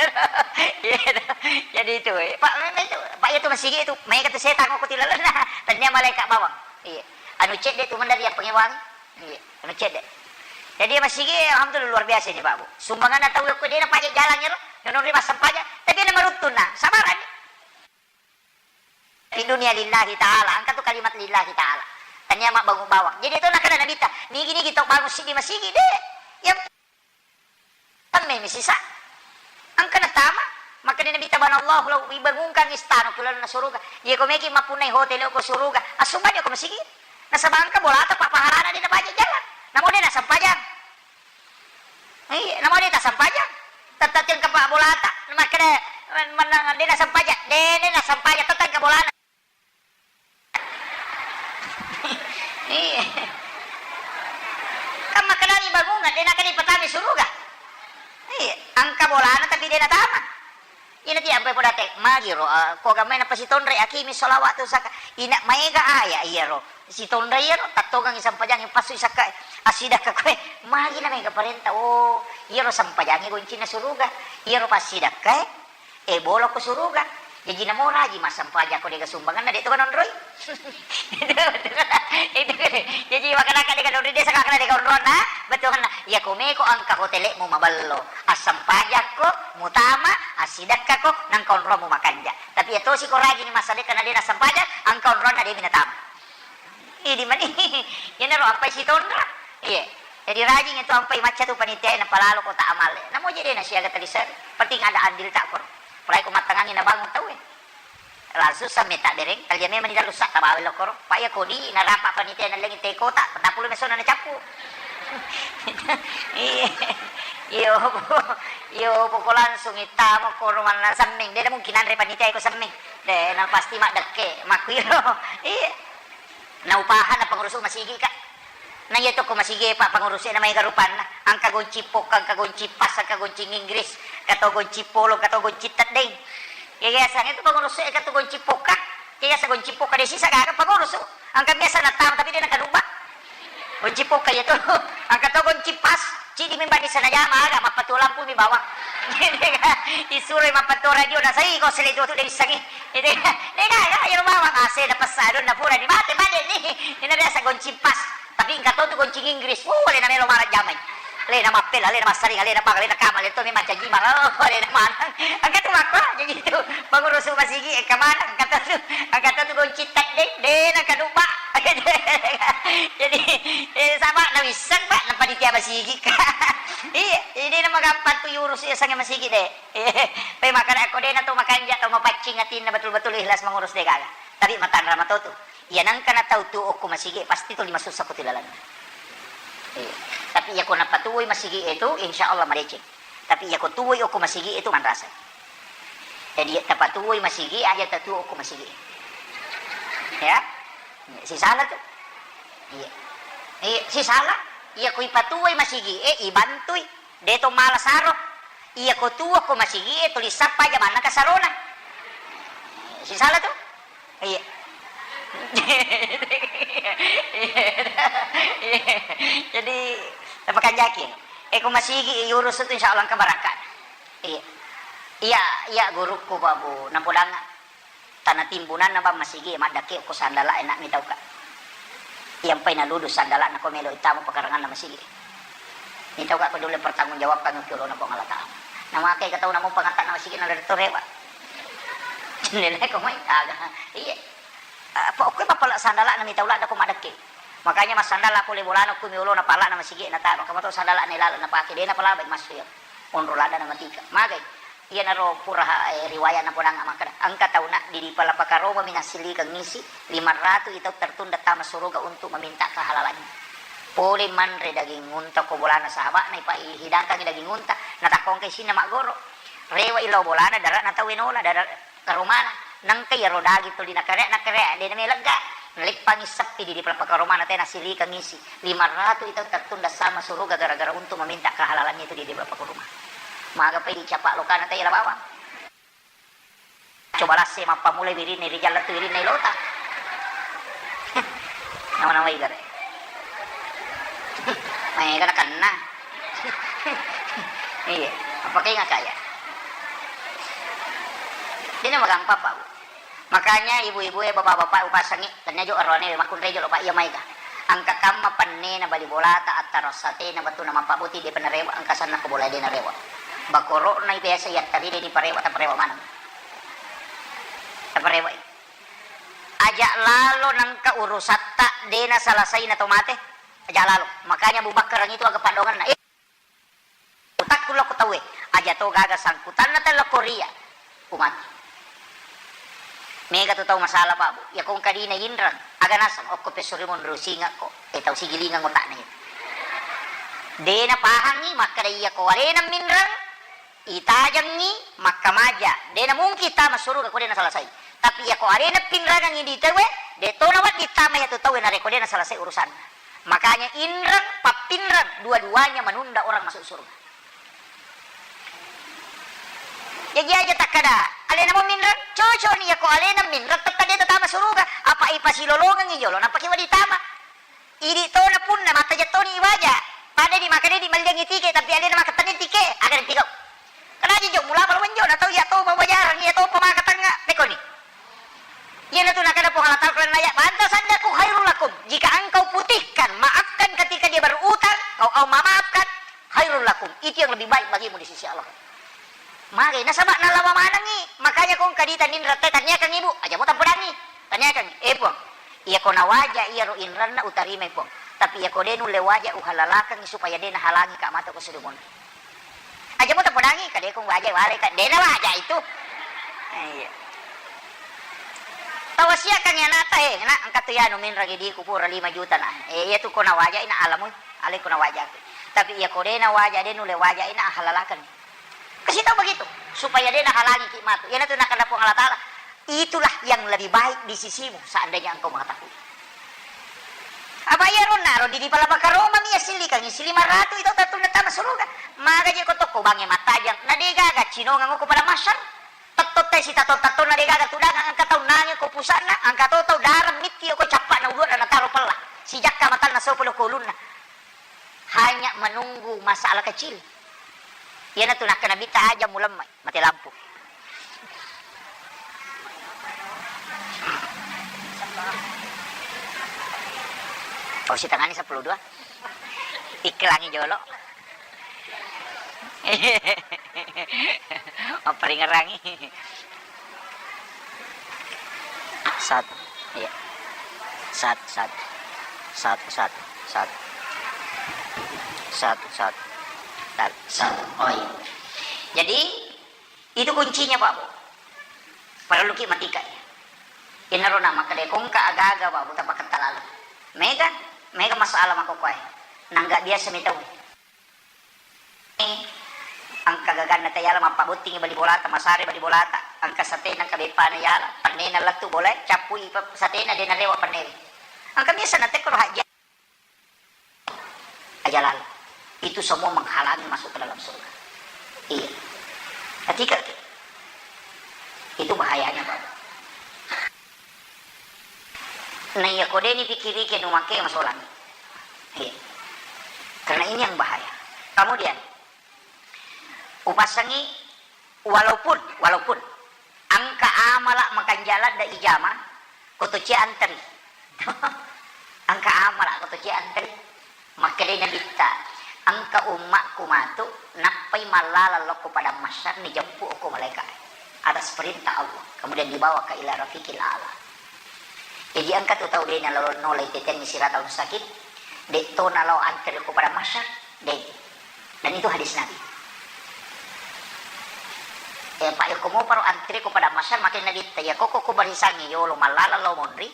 iya. Jadi itu, eh. Pak, memang itu, Pak, itu masigi itu, maega tu setang ko tilalenna, tania malaikat bawang. Iya. Anu cedde tu mendari yang pangewang. Iya, anu cedde. Jadi masigi, alhamdulillah, luar biasa ini, Pak Bu. Sumbanganna tau ko de napaja jalan ya lo, nonori massempajang, tapi na maruttunna, sabarani. Di dunia lillahi ta'ala, engka tu kalimat lillahi ta'ala. Tania mabbangun bawang. Jadi itu nakada Nabitta, nigi-nigi tau bangun sigi masigi de. Yang Tammemi sisa. Engka natama, makkeda Nabitta, "Banallahu lahu, ibangunkan istana ku lalenna suruga." Iya ko meki mappunnai hotel ko suruga, assumbang ko masigi. Nasaba engka bolata pa pahalana de napaja jalan. Namo de nasempajang. Iya, namo de tasempajang. Tette engka pa bolata, makkeda mennang de nasempajang. De, de nasempajang, tette engka bolana. Iya. Kan makkedani bangungan, de nakkeda ipatama suruga. Iya, engka bolana tapi de natama. Ina ti ampai podate, magiro, eh, ko gamai napasitonre akimi sholawat tu saka. Ina maega aya iyaro. Sitonre iyaro, tattogangi sampajangi passu sakka. Asidakka koe, magi na mega parenta. Oh, iyaro sampajangi goncinna suruga. Iyaro passidakka, eh. Eh, bolo ko suruga. Jaji namo raji massempajang ko dega sumbanganna, de to kanonroi. Itu, itu, itu. Jaji makanaka dega nonroi, de saka kana dega onronna, betul kana. Ya ko meko engka hotelmu maballo, assempajakko, mutama, assidakkako, nangka onromu makanja. Tapi ya tosi ko raji ni massadekka na de nassempajang, engka onronna de minatama. Idi mani, iyanaro ampai sitonra. Iya. Jadi rajing itu ampai macca tu panitia e, napalalo kota amal e. Namo je de nasiaga talisari. Penting ada andil tak kor. Apalagi ko mattangangi nabangun tau e. Langsung samme tak bereng, talia memang di dalu sak tabawa lo koro. Pak ya kodi narapa panitia nallengi te kota, petapulu mesona nacappu. Iya. Iyo, iyo, poko langsung itamo koro manna semmeng. De mungkin anre panitia ko semmeng. De na pasti maddekke, makkuiro. Iya. Na upahanna pengurusu masigi, Kak. Na iya to ko masigi e, Pak, panguruse'na maega rupanna. Engka gonci pokka, engka gonci pas, engka gonci Inggris, engka to gonci polo, engka to gonci teddeng. Iya, iya, sang itu panguruse'e engka to gonci pokka. Iya, sa gonci pokka de sisa gaga pangurusu. Engka biasa natama tapi de nakadubba. Gonci pokka iya to. Engka to gonci pas, cidi mi bani sana jama aga, mappatuo lampu mi bawang. Isuro mappatuo radio na sai ko sele tu de sangi. Itu de gaga, iya bawang ase na pessa donna pura ni mate, mate ni. Ina biasa gonci pas. Tapi engka to tu gonci Inggris, uh, alena melo marajjamai. Alena mappela, alena massaring, alena bang, alena kama, alena to memang caji bang, oh, alena manang. Engka tu makko, jadi tu pengurusu masigi, engka manang, engka to tu, engka to tu gonci teddeng, de, de, na kadubba. Jadi, eh, sama na wisseng, Pak, na panitia masigi. Iya, jadi na magampang tu urus iya sange masigi de. Pe makana ko de na to makanja to mapaccing atinna betul-betul ikhlas mengurus de gaga. Tapi matanra mato tu. Iya nengka na tau tu okko masigi, pasti tuli masussa ko tu lalenna. Iya. Tapi iya ko napatuwoi masigi itu, insya Allah madeceng. Tapi iya ko tuwoi okko masigi itu manrasa. Jadi tapatuwoi masigi, aja tatuwo okko masigi. Ya? Sisala tu. Iya. Iya, sisala. Iya ko ipatuwoi masigi, eh, ibantui. De to mala saro. Iya ko tuwo ko masigi e tuli sappa aja manna kasarona. Sisala tu? Iya. Jadi, apa kanjaki? Eh, ko masigi urus tu insya Allah engka barakka. Iya. Iya, iya gurukku Pak Bu, nampodanga. Tana timbunanna bang masigi e, maddakke ko sandala e, nak mitauka. Iyampai naludu sandala na ko melo itama pekaranganna masigi e. Mitauka ko dole pertanggung jawabkan ki olona Puang Allah Taala. Namake ka tau namo pangatta na masigi na lari to rewa. Nilai ko mai aga. Iya. Apa okko mapala sandala na mitau ladda ko maddakke. Makanya massandala ko le bolana ko mi olona pala na masigi e na tama. Kamato sandala na ilala na pake de na pala baik massu ya. Onro ladda na matika. Magai. Iyanaro pura, eh, riwaya napodang makkeda, engka tauna di, di pala pakaromami nassilikeng isi, lima ratu i tau tertunda tama suruga untuk meminta kehalalannya. Pole manre daging unta ko bolana sahaba'na, ipa-, ihidangkangi daging unta, natakkongka isinna maggoro. Rewa i lao bolana, dara'na tau e nola, dara-, karomana. Nengka iyaro daging tuli nakarea, nakarea, de name lega. Naleppangi seppi di, di pala pakaromana te nassilikeng isi. Lima ratu i tau tertunda sama suruga gara-gara untuk meminta kehalalannya itu di, di pala pakaromana. Maga pai dicapa lokana tau yala bawang. Coba lasse mappamulai wirinna ri jalla tu wirinna ilota. Nama-nama igare. Maega nakenna. Iya, apa kenga kaya. Dena magampang, Pak. Makanya ibu-ibu e, bapak-bapak upasangi, tania jo arone makkunrai jolo, Pak, iya maega. Engka kamma pennena bali bolata, attaro satena, batuna mappabbuti, de pa narewa, engka sanna ko bola de narewa. Bakoro'na biasa yattari de diparewa, taparewa maneng. Taparewa. Aja lalo nengka urusatta de nasalasai na to mate. Aja lalo. Makanya Abu Bakar itu aga padongenna. Eh, Utakku lao ko tauwe, aja to gaga sangkutanna tella ko ria, ku mati. Mega tu tau masalah, Pak, Bu. Iya ko engka dina inreng, aga naseng, okko pessurimo nrusingekko, e tau sigilingeng otakna itu. De napahangi makkeda iya ko alena minreng, itajengi makkamaja. De namungkin tama suruga ko de nasalasai. Tapi iya ko alena pinrangengi di tauwe, de to nawedding tama iya tu tauwe narekko de nasalasai urusanna. Makanya inreng, pappinreng, dua-duanya menunda orang masuk surga. Jaji aja takkada, alena mo minreng, cocok ni, yako alena minreng, tetap de tatama suruga. Apa ipasilolongengi jolo, napaki wadi tama. Idi tona punna, mattaja toni iwaja. Pada di maka de di malliangi tike, tapi alena maka tani tike, aga nanti kau. Kadaji jo, mula pala wenjo, na tau iya to mawajarang, iya to pamaka tengnga, pekoni. Iyanatu nakada Puang Allah Ta'ala kulanna ayat, "Wa anta saddaqu khairul lakum." Jika engkau putihkan, maafkan ketika dia berutang, kau, kau memaafkan, khairul lakum. Itu yang lebih baik bagimu di sisi Allah. Magai, nasaba nalawa manengi, makanya kau engka dita ninra te, tanyakan ibu, aja mo tampedangi. Tanyakan, "Eh, Puang, iya ko nawaja iyaro inranna utarimai, Puang. Tapi iya ko de nulle waja uhalalakangi supaya de nahalangi ka mata ko surumonri." Aja mo tapodangi, kadekong waja wale ka, dena waja itu. Iya. Tawasiakan ya nata, eh, nak, engka tu ya nu minrang di ku pura lima juta na. Eh, iya tu ko na waja ina alamu, ale ko na waja. Tapi iya ko dena waja, de nulle waja ina halalakan. Kasih tahu begitu, supaya dena halangi ki matu. Iya tu nakana Puang Allah Ta'ala. Itulah yang lebih baik di sisimu seandainya engkau mengetahui. Apa iyaro naro di, di pala makaromami assillikangngi silima ratu itu tatunna tama suruga. Magaji ko tokko bangnge mattajang, na degaga cinongeng ko pada masyar. Tettotte si tatto-tattonna degaga tudang, engka tau nange ko pusa'na, engka to tau dareng mitti ko cappa'na ulu'na nataro pella. Sijakka matanna sopo lo ko ulunna. Hanya menunggu masalah kecil. Iyanatu nakkeda Nabitta aja mulemmai, mate lampu. Oh, sitengani sepuluh dua. Iklangi jolo. Mapparingerangi. Satu. Iya. Satu, satu. Satu, satu, satu. Satu, satu. Satu, satu. Oh, iya. Jadi, itu kuncinya, Pak Bu. Parelluki matika, ya. Inaro na makkeda kongka aga-aga, Pak Bu, tapaketta lalo. Mega, mega masalah makkokkoe. Nangga biasa mi tau. Engka gaganna tayala mappabottingi bali bolata, masare bali bolata, engka satena, engka beppana yala, pennena lettu bolae, cappui pe-, satena, de narewa pennewe. Engka biasa natekkoro hajja aja lalo. Itu semua menghalangi masuk ke dalam surga. Iya. Ketika itu bahayanya, Pak. Nah, iya, ko de ni pikirike nu makke masolang. Iya. Karena ini yang bahaya. Kemudian, upassangi, walaupun, walaupun engka amala makanjala da ijama, ko to cia anteri. Engka amala ko to cia anteri. Makkedai Nabitta, engka ummakku matu, nappai mallala lokko padang mahsyar, nijeppu okko malaika atas perintah Allah, kemudian dibawa ke ila rafiqil a'la. Jadi engka tu tau de nalo-, nolai tetenni siratal mustaqim, de to nalo antri ko padang mahsyar, de. Dan itu hadis Nabi. Eh, Pak, yako moparo antri ko padang mahsyar, makin Nabitta, yako ko, ko barisangi yolo mallala lo monri,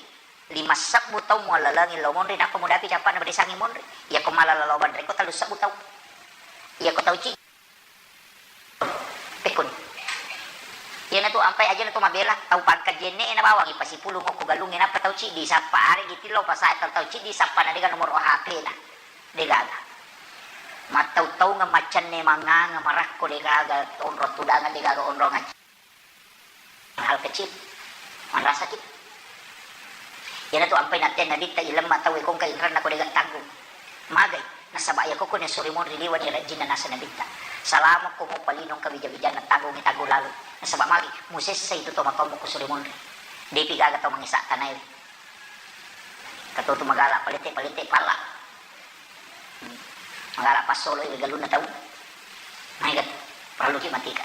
lima sebbu tau muallalengi lao monri, nappa mudapi cappa'na barisangi monri. Iyako malala lao banreko tellu sebbu tau. Iyako tau ci-, pekkoni. Iyanatu ampai aja natu mabela, tau pangka jenne'e nabawangi pasipulung okko galungnge, nappa tau ciddi sappa, aregi tillau pasae tau, tau ciddi sappa na dega nomoro H P na. Degaga. Mattau-taungeng maccanne manganga marakko degaga onrong tudangan degaga onrong acci. Hal kecil, manrasaki. Iyanatu ampai natteang Nabitta, ilemma tauwe ko engka inranna ko dega tanggung. Magai, nasaba iyako ko nasuri monri liwani rajinna nasa Nabitta. Salama ko mopalinong kawija-wijanna tanggungnge tanggung lalu. Nasaba magi, musessa itu to matomo ko suri monri. Depi gaga to mangesa tanaewe. Katotu magala palette-palette palla. Magala passolo iwe galunna tau. Maega tu, parelluki matika.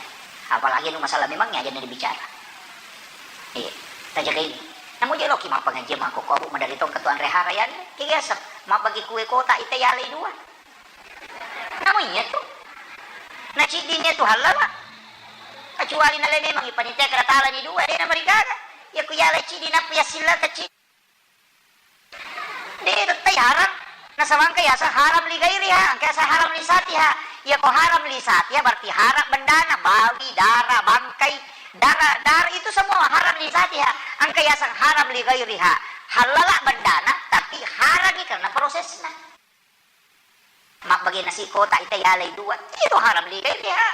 Apalagi anu masalah memang aja na dibicara. Iya, tajaga ini. Namu je loki mappangaji mako ko abu madari tong ketuan rehara yan. Ki biasa, mabbagi kue kota ita yalai dua. Namu iya tu. Na ciddini tu halala. Kecuali nale memang ipanitia keratalani dua, de na marigaga. Ya ku yalai ciddi nappa ya silla kecil. De tettai haram. Nasaba engka yaseng haram li ghairiha, engka yaseng haram li satiha. Iyako haram li satiha berarti haram bendana, bawi, dara, bangkai, dara, dara itu semua haram li satiha. Engka yaseng haram li ghairiha. Halala bendana, tapi harami karena prosesna. Mabbage nasi kota ita yalai dua. Itu haram li ghairiha.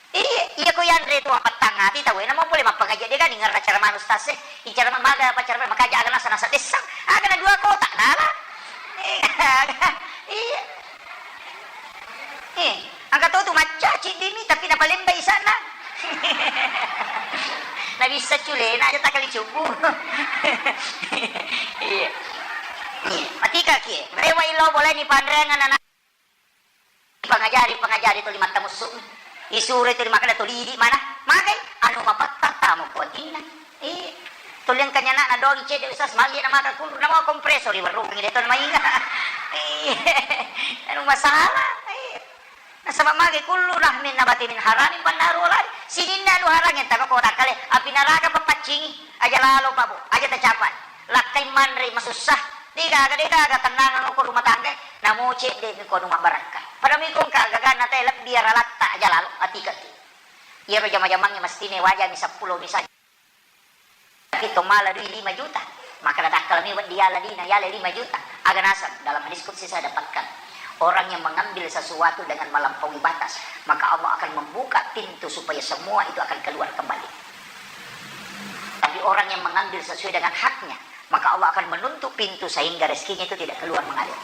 Iya, iya ko yanre tu mapettang ati tau, namo pole mappangaji de gani ngerra cara manus tase. Icara maga apa cara makaja aga nasa nasa dessang. Aga na dua kota nala. Iya. Eh, angka to tu macca ciddimi tapi napalembai sana. Nabissa culena aja takali cubu. Iya. Iya. Matika ki. Rewa ilo boleh ni panreangan anak. Pangajari, pangajari tuli mattamussu. Isuro tuli makkeda tuli idi mana? Magai anu mapattang tamo kuatinna. Iya. Tuli engka nyana na dogi cedde usas magi na maka kunru na mau kompresor i warung de to na mainga. Iya. Anu masalah. Iya. Nasaba magai kullu lahmin nabati min haramin fannaru aula bih. Sininna anu harang yang taga kota kale api naraga papaccingi. Aja lalo pabu, aja tacapai. Lakkai manre masussa. Degaga, degaga, tennang ko rumah tangga. Namo cedde mi ko anu mabbarakka. Pada mi ko engka gagana te lebbi aralatta aja lalo atikaki. Iyaro jama-jamangnge mestine waja mi seppulo mi saja. Tapi to mala dui lima juta. Maka natakkalami weddi yala dina, yala lima juta. Aga naseng, dalam hadis qudsi saya dapatkan, orang yang mengambil sesuatu dengan melampaui batas, maka Allah akan membuka pintu supaya semua itu akan keluar kembali. Tapi orang yang mengambil sesuai dengan haknya, maka Allah akan menutup pintu sehingga rezekinya itu tidak keluar mengalir.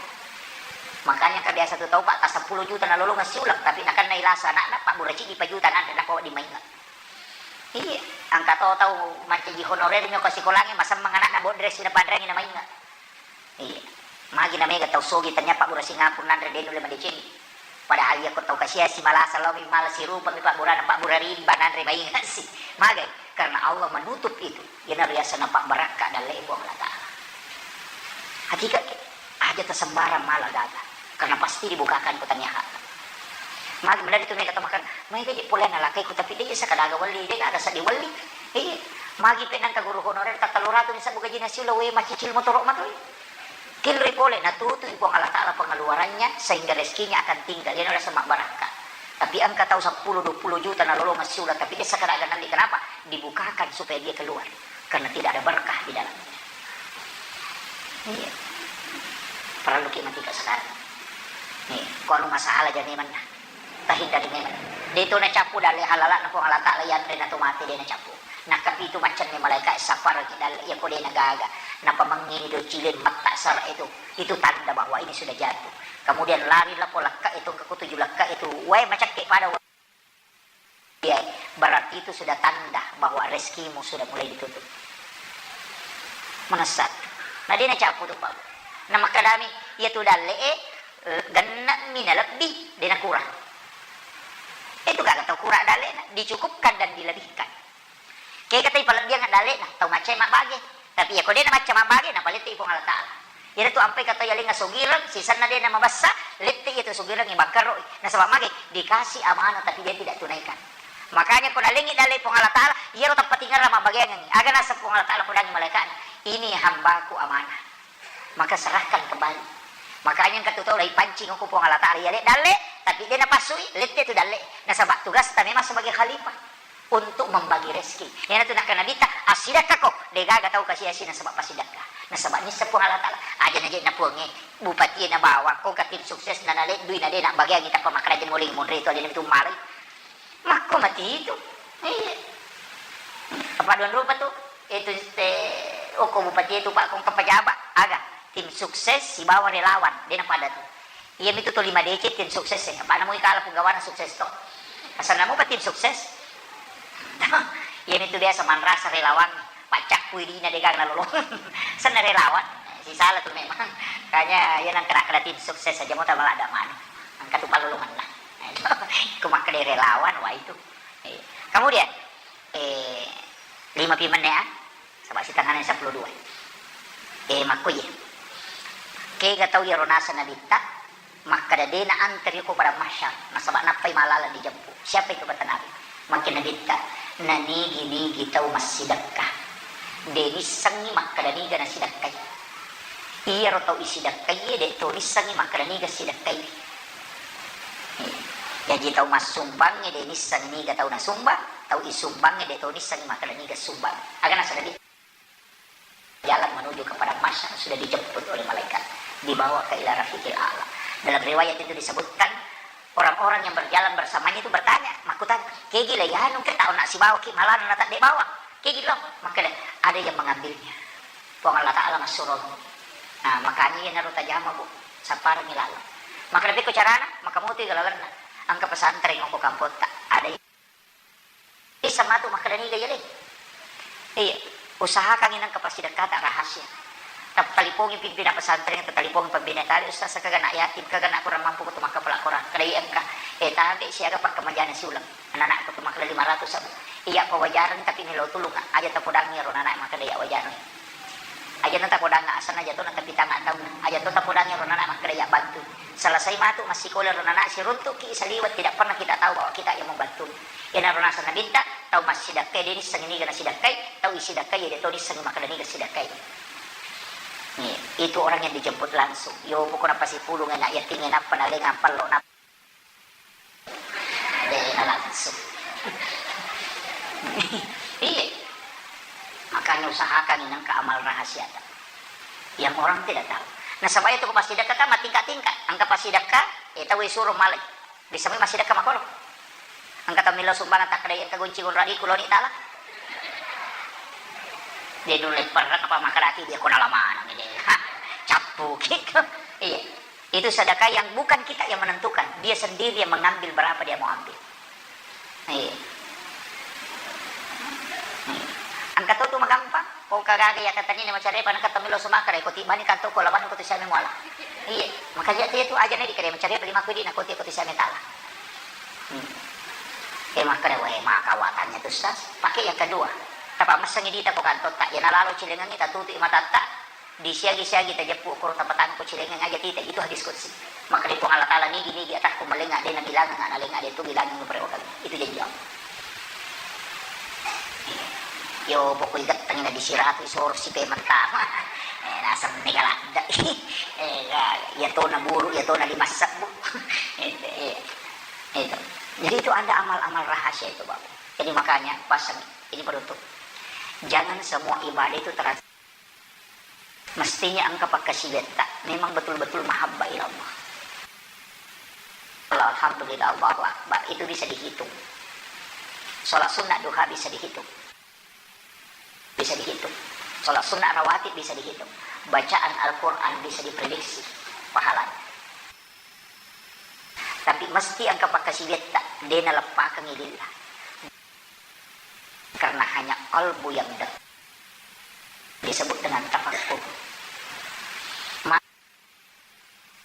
Makanya engka biasa tu tau, Pak, ta seppulo juta nalolongeng siuleng, tapi nakenna ilasa anakna, Pak, bura cidi pa juta nanre, nako di mainga. Iya, engka to tau mancaji honorer nyo ko sikolangnge, masemmeng anakna bodre sina panreangi na mainga. Iya. Magi na mega tau sogi, tanya pabbura Singapura nanre de nulle madeceng. Padahal iya ko tau kasia si malasa lao mi mala sirupa mi pabburana, pabbura rimba nanre mainga si. Magai? Karena Allah menutup itu. Iyana riasana pabbarakka dalle Puang Allah Ta'ala. Hakika ke, aja tasembarang mala gaga. Karena pasti dibukakan ko tania hakna. Magi menari tu mega tau makan, mega je pole nalakai ku, tapi de saka daga welli, de gaga seddi welli. Iya. Magi pe nangka guru honorer ta tellu ratu ni sabbu gajina siuleng, we macicil motoro matoi. Tinroi pole, natutu'i Puang Allah Ta'ala pengeluarannya sehingga rezekinya akan tinggal. Iyana rasa mabbarakka. Tapi engka tau seppulo dua puluh juta nalolongeng siuleng, tapi de saka daga nalli. Kenapa? Dibukakan supaya dia keluar. Karena tidak ada berkah di dalamnya. Iya. Parellu ki matika sekarang. Iya. Ko anu masalah jane manna. Tahindari memang. De to nacappu dalle halala'na Puang Allah Ta'ala, yanre na to mate de nacappu. Nakapitu maccanni malaika sapparaki dalle, iya ko de nagaga. Napamengngini do cileng matta sara itu. Itu tanda bahwa ini sudah jatuh. Kemudian lari lapo lakka itu, ke kutuju lakka itu. Wae macakke pada wa-, iya, berarti itu sudah tanda bahwa rezekimu sudah mulai ditutup. Manessa. Na de nacappu tu, Pak. Na makkadami, iya tu dalle e, eh, genne'mi nalebbi, de nakurang. Itu gaga tau kurang dallena, dicukupkan dan dilebihkan. Kega tau palebbiang dallena, tau maccai mabbage. Tapi iya ko de namacca mabbage, napalette i Puang Allah Ta'ala. Iyana tu ampai ka tau yalenga sogireng, sisenna de namabessa, lette iya tu sogireng ibangkaroi. Nasaba mage? Dikasih amanah tapi dia tidak tunaikan. Makanya ko nalengi dalle Puang Allah Ta'ala, iyaro tappatingerang mabbageangengi. Aga naseng Puang Allah Ta'ala podangi malaikatna, "Ini hambaku amanah." Maka serahkan kembali. Makanya engka tu tau laipancing ko Puang Allah Ta'ala, iya le dalle, tapi de napassui, lette tu dalle. Nasaba tugasta memang sebagai khalifah untuk membagi rezeki. Iyana tu nakkeda Nabitta, "Assidakkako, de gaga tau kasi-asi nasaba passidakka." Nasaba nisseng Puang Allah Ta'ala, aja naje na Puangnge, bupati na bawang, ko ka tim sukses na naleddui na de nabbageangi tappa makkeda je muling munri tu alena tu malai. Makko mati itu. Iya. Apa dua rupa tu? Itu te, oko bupati itu, Pak, kong pejabat, aga tim sukses sibawa relawan, de napada tu. Iya mitu tu lima D C tim sukses e. Apa namu ikala punggawana sukses to. Asal namu pa tim sukses. Iya mitu biasa manrasa relawan, paccakku idina de gaga nalolo. Senna relawan, sisala tu memang. Kanya iya nang kena-kena tim sukses aja mau tambah ada mana. Angka tu palolongan lah. Ko makkeda relawan, wah itu. Iya. Kemudian, eh, lima pi menne, ah? Saba sitengana seppulo dua. Eh, makko iye. Kega tau iyaro naseng Nabitta, makkeda de naanteri ko padang mahsyar, nasaba nappai malaleng dijeppu. Siapa itu, kata Nabi? Makkeda Nabitta, nanigi-nigi tau massidekka, de nissengngi makkeda niga nasidekkai. Iyaro tau isidekkaie de to nissengngi makkeda niga sidekkai. Jaji tau massumbangnge de nissengngi niga tau nasumbang, tau isumbangnge de to nissengngi makkeda niga sumbang. Aga nasaba de jalan menuju ke padang mahsyar sudah dijemput oleh malaikat, dibawa ke ila rafiqil a'la. Dalam riwayat itu disebutkan, orang-orang yang berjalan bersamanya itu bertanya, makkutana, "Kegi le yanu ke tau nak sibawa ki malana na tadde bawa? Kegi lo?" Makkeda, "Ada yang mengambilnya." Puang Allah Ta'ala massuromi. Nah, makanya iyanaro tajama, Bu, sapparengngi laleng. Makkeda, "Pekko carana?" Maka mutu i lalenna. Engka pesantren okko kampotta. Ada Issa matu makkeda niga iya le. Iya, usahakangngi nengka passidekkata rahasia. Tattalipongi pimpinan pesantren, tattalipongi pembina tali, "Ustaz, kaga nak yatim, kaga nak kurang mampu, kutu makkapala Quran." Kada iya engka, eh, tabe siaga pakkamajana siuleng. Anak-anak kutu makkeda lima ratus sabu. Iya, pawajareng tapi melo tulung, aja tapodangi ro anak makkeda iya wajareng. Aja na tapodangi asanna, aja to na tapitanga taunna. Aja to tapodangi ro anak makkeda iya bantu. Selesai matu massikola ro anak, siruntuki saliweng, tidak pernah kita tahu bahwa kita yang membantu. Iyanaro naseng Nabitta, tau massidekkai de nissengngi niga nasidekkai, tau isidekkai de to nissengngi makkeda niga sidekkai. Nih, itu orang yang dijemput langsung. Yo, pokokna pasipulung na yatim, nappa nalengang pello, nappa de na langsung. Iya. Makanya usahakan nengka amal rahasiata. Yang orang tidak tahu. Nasaba itu ko passidekka kan matingka-tingka. Engka passidekka, eh, tau isuro malai. Bisa mai massidekka makolo. Engka tau millau sumbangan takkeda engka gonci gonradiku loni tala. Dia dulu perrek apa makkadaki dia kona lamanang dia. Hah, cappuki. Iya. Itu sedekah yang bukan kita yang menentukan. Dia sendiri yang mengambil berapa dia mau ambil. Iya. Iya. Engka to tu magampang. Ko kagaga ya katani na macarepa na katami lo sumakare ko tibani kanto ko labani ko tu siame muala. Iya. Maka dia tu aja na dikare macarepa lima ko di na ko ti ko tu siame tala. Hmm. Eh, makkada wae maka watanya tu sas. Pakai yang kedua. Tapa messengi dita ko kanto tak ya nalalo cilengangi tatutu matatta. Disiagi-siagi tajeppu okkoro tapatangko cilengeng aja tita, itu hadis qudsi. Makkeda Puang Allah Taala, "Nigi-nigi atakku malenga, de nabilangang, nalenga de tu bilangang, itu janji Allah." Yo pokoi gettengi na disiratu isoro sipe mentama. Eh, naseng mega ladde. Eh, ya, ya tona buru, ya tona lima sebbu. Itu, iya. Itu. Jadi itu ada amal-amal rahasia itu, Bapak. Jadi makanya pasang ini penutup. Jangan semua ibadah itu terasa Mestinya engka pakkasiwiatta memang betul-betul mahabbah ila Allah. Alhamdulillah, Allahu Akbar, itu bisa dihitung. Sholat sunnah duha bisa dihitung. Bisa dihitung. Sholat sunnah rawatib bisa dihitung. Bacaan Al-Quran bisa diprediksi pahalanya. Tapi mesti engka pakkasiwiatta, de naleppakengngi lillah. Karena hanya qalbu yang dekat disebut dengan tafakkur. Ma-,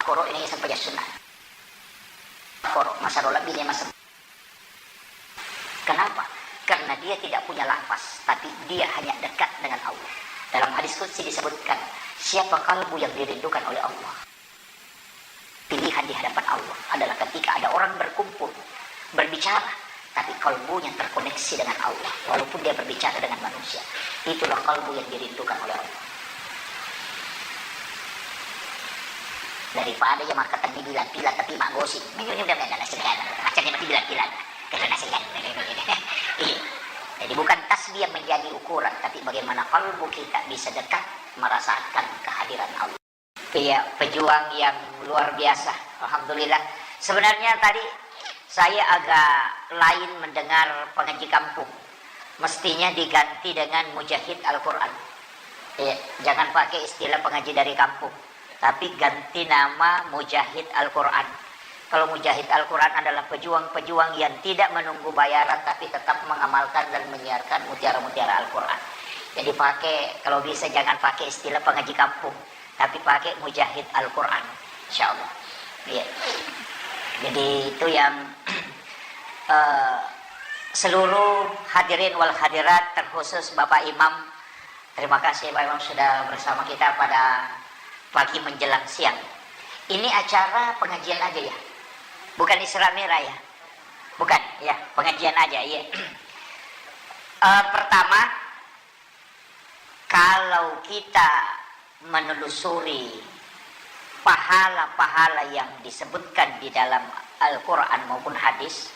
koro ini sampai sunnah. Koro, masa rola bini masa. Kenapa? Karena dia tidak punya lafaz, tapi dia hanya dekat dengan Allah. Dalam hadis qudsi disebutkan, siapa kalbu yang dirindukan oleh Allah? Pilihan di hadapan Allah adalah ketika ada orang berkumpul, berbicara, tapi kalbunya terkoneksi dengan Allah, walaupun dia berbicara dengan manusia. Itulah kalbu yang dirindukan oleh Allah. Daripada ya maka tadi bilang-bilang tapi mak gosip. Macam ni mati bilang-bilang. Karena saya. Iya. Jadi bukan tasbih yang menjadi ukuran, tapi bagaimana kalbu kita bisa dekat merasakan kehadiran Allah. Iya, pejuang yang luar biasa. Alhamdulillah. Sebenarnya tadi saya agak lain mendengar pengaji kampung. Mestinya diganti dengan mujahid Al-Quran. Iya, jangan pakai istilah pengaji dari kampung, tapi ganti nama mujahid Al-Quran. Kalau mujahid Al-Quran adalah pejuang-pejuang yang tidak menunggu bayaran, tapi tetap mengamalkan dan menyiarkan mutiara-mutiara Al-Quran. Jadi pakai, kalau bisa jangan pakai istilah pengaji kampung, tapi pakai mujahid Al-Quran, insya Allah. Iya. Jadi itu yang, eh, seluruh hadirin wal hadirat, terkhusus Bapak Imam, terima kasih Bapak Imam sudah bersama kita pada pagi menjelang siang. Ini acara pengajian aja ya, bukan Isra Mi'raj ya, bukan ya, pengajian aja ya. Eh, pertama, kalau kita menelusuri pahala-pahala yang disebutkan di dalam Al-Quran maupun hadis,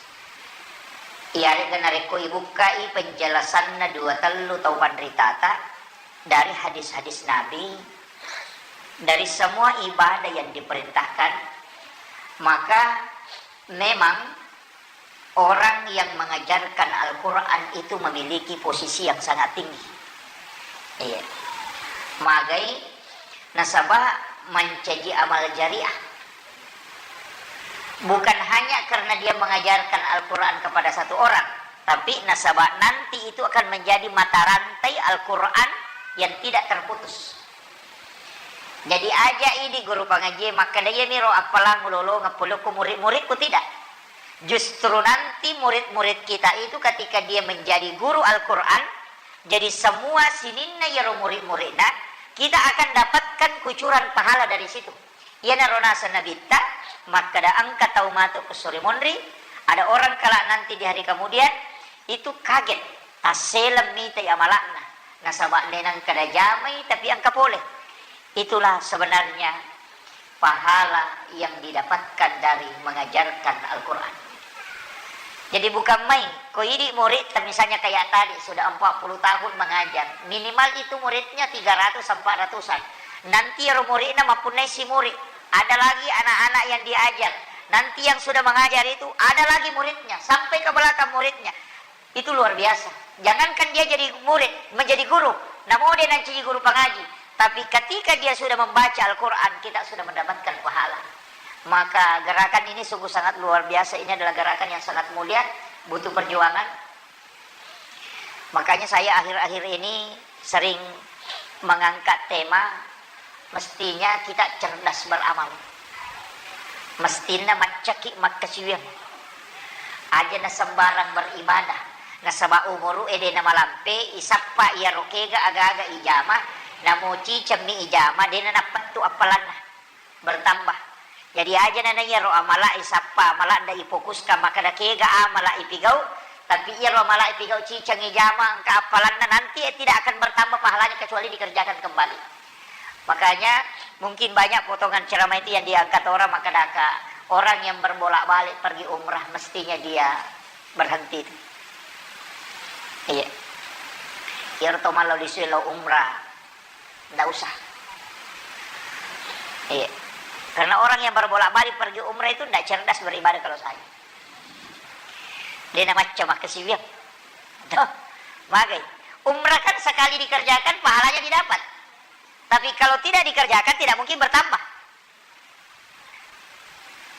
iyarega narekko ibukkai penjelasanna dua tellu tau panritata dari hadis-hadis Nabi, dari semua ibadah yang diperintahkan, maka memang orang yang mengajarkan Al-Quran itu memiliki posisi yang sangat tinggi. Iya. Magai nasaba mancaji amal jariah. Bukan hanya karena dia mengajarkan Al-Quran kepada satu orang, tapi nasaba nanti itu akan menjadi mata rantai Al-Quran yang tidak terputus. Jadi aja idi guru pangaji makkeda, "Iyamiro appalang ulolongeng polokku murid-muridku," tidak. Justru nanti murid-murid kita itu ketika dia menjadi guru Al-Quran, jadi semua sininna iyaro murid-muridna, kita akan dapatkan kucuran pahala dari situ. Iyanaro naseng Nabitta, makkeda engka tau matu ku sore monri, ada orang kelak nanti di hari kemudian, itu kaget, tasseleng mitai amala'na, nasaba nenang kada jamai tapi engka pole. Itulah sebenarnya pahala yang didapatkan dari mengajarkan Al-Quran. Jadi bukan main, ko idi murid, misalnya kayak tadi, sudah empat puluh tahun mengajar, minimal itu muridnya tiga ratus, empat ratusan. Nanti ero muridna mappunnai si murid, ada lagi anak-anak yang diajar. Nanti yang sudah mengajar itu ada lagi muridnya, sampai ke belakang muridnya. Itu luar biasa. Jangankan dia jadi murid, menjadi guru, namo de nancaji guru pangaji, tapi ketika dia sudah membaca Al-Quran, kita sudah mendapatkan pahala. Maka gerakan ini sungguh sangat luar biasa. Ini adalah gerakan yang sangat mulia, butuh perjuangan. Makanya saya akhir-akhir ini sering mengangkat tema, mestinya kita cerdas beramal. Mestinna maccaki makkasiwiang. Aja na sembarang beribadah. Nasaba umuru e de na malampe, isappa iyaro kega aga-aga ijama, namo cicemmi ijama, de na nappettu appalanna. Bertambah. Jadi aja na iyaro amala isappa, amala nda ifokuska makkeda kega amala ipigau, tapi iyaro amala ipigau ciceng ijama engka appalanna, nanti tidak akan bertambah pahalanya kecuali dikerjakan kembali. Makanya mungkin banyak potongan ceramah itu yang diangkat orang, makkeda ka orang yang berbolak-balik pergi umrah mestinya dia berhenti itu. Iya. Iyaro to mallo lisue lo umrah. Ndak usah. Iya. Karena orang yang berbolak-balik pergi umrah itu ndak cerdas beribadah kalau saya. De na macca makkasiwiang. Tuh, magai. Umrah kan sekali dikerjakan, pahalanya didapat. Tapi kalau tidak dikerjakan, tidak mungkin bertambah.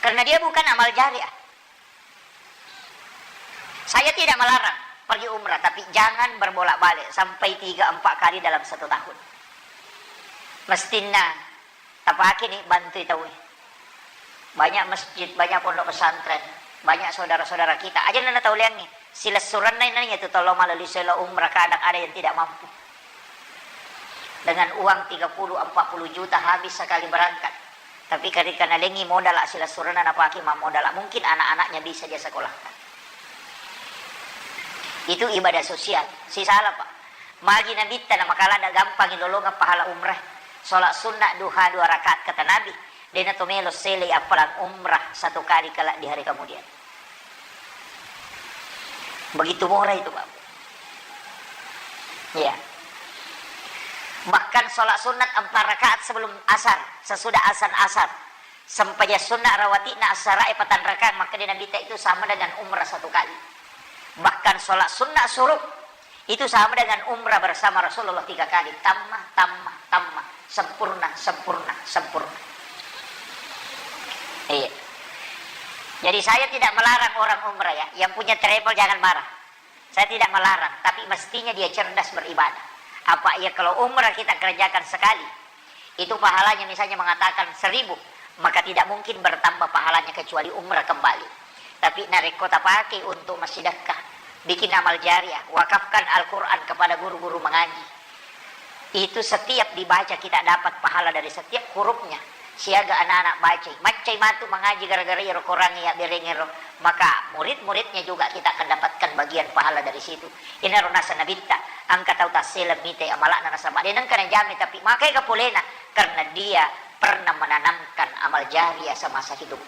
Karena dia bukan amal jariah. Saya tidak melarang pergi umrah, tapi jangan berbolak-balik sampai tiga empat kali dalam satu tahun. Mestinna tapake ni bantui tauwe. Banyak masjid, banyak pondok pesantren, banyak saudara-saudara kita. Aja nana tau leangngi. Silessurenna nani tu tollo malali selo umrah, kadang ada yang tidak mampu. Dengan uang tiga puluh, empat puluh juta habis sekali berangkat. Tapi ketika nalengi modal silessurenna napake mammodal, mungkin anak-anaknya bisa dia sekolahkan. Itu ibadah sosial. Sisala, Pak. Magi Nabitta na makala ada gampang lolongeng pahala umrah. Sholat sunnah duha dua rakaat kata Nabi. Dena to melo sele appalang umrah satu kali kelak di hari kemudian. Begitu murah itu, Pak. Iya. Bahkan sholat sunat empat rakaat sebelum asar, sesudah azan asar. Sempajang sunat rawatibna asarae patang rakaat, maka di Nabi ta itu sama dengan umrah satu kali. Bahkan sholat sunat suruk itu sama dengan umrah bersama Rasulullah tiga kali. Tamma, tamma, tamma. Sempurna, sempurna, sempurna. Iya. Jadi saya tidak melarang orang umrah ya. Yang punya travel jangan marah. Saya tidak melarang, tapi mestinya dia cerdas beribadah. Apa ya kalau umrah kita kerjakan sekali, itu pahalanya misalnya mengatakan seribu, maka tidak mungkin bertambah pahalanya kecuali umrah kembali. Tapi narekko tapake untuk massidekka, bikin amal jariah, wakafkan Al-Quran kepada guru-guru mengaji. Itu setiap dibaca kita dapat pahala dari setiap hurufnya. Siaga anak-anak bacai. Maccai matu mengaji gara-gara iyaro Quran ya berengero. Maka murid-muridnya juga kita akan dapatkan bagian pahala dari situ. Inaro nasa Nabitta, engka tau tassele mitai amala'na nasaba de nengka najame, tapi makai ga polena karena dia pernah menanamkan amal jariah semasa hidup.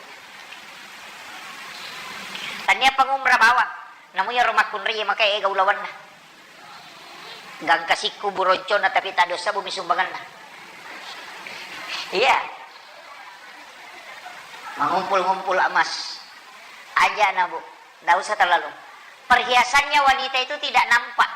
Tania pangumra bawang, namu iyaro makkunrai makai ega ulawanna. Gangka sikku buroncona tapi taddo sabbu mi sumbanganna. Iya. Mengumpul-ngumpul emas. Aja na, Bu. Ndak usah terlalu. Perhiasannya wanita itu tidak nampak.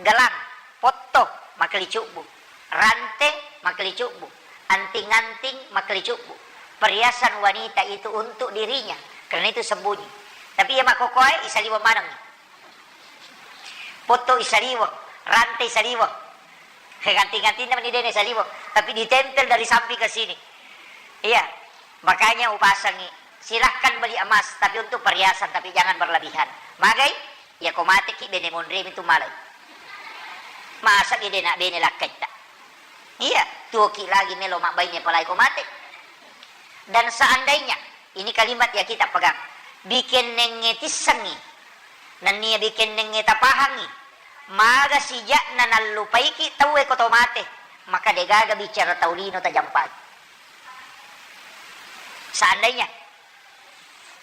Gelang, potto, makkelicubbu. Rante, makkelicubbu. Anting-anting, makkelicubbu. Perhiasan wanita itu untuk dirinya, karena itu sembunyi. Tapi iya makkokoe, isaliweng maneng. Potto isaliweng, rante isaliweng. Ganti-gantina meni dene isaliweng, tapi ditempel dari samping ke sini. Iya, makanya upasangi. Silahkan beli emas, tapi untuk perhiasan, tapi jangan berlebihan. Magai, ya ko mateki bene monremi tu malai. Masa ki dena bene lakkaitta. Iya, tuoki lagi melo mabbaine palai ko mate. Dan seandainya, ini kalimat ya kita pegang, bikennengnge tissengi, nennia bikennengnge tapahangi, maga sija'na nallupaiki tauwe ko to mate, maka degaga bicara tau lino tajampaki. Seandainya,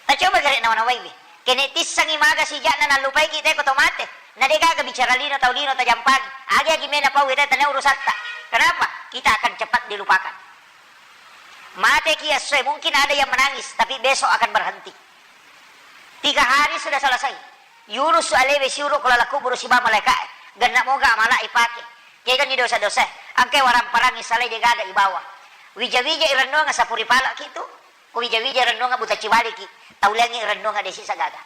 tacoba gare nawa-nawaiwi, kene tissengi maga sija'na nallupaiki te ko to mate, na degaga bicara lino tau lino tajampaki, agi-agi mena pau ita tania urusatta. Kenapa? Kita akan cepat dilupakan. Mateki essoe, mungkin ada yang menangis, tapi besok akan berhenti. Tiga hari sudah selesai. Yunus alewe siuro ko laleng kuburu sibawa malaeka'e. Genna moga amala ipake. Kegani dosa-dosa. Engka waramparang isalai degaga ibawa. Wija-wija irennuang sapuri palaki tu. Ko wija-wija rennuang buta ciwaliki, tauliangngi rennuang desi sagaga.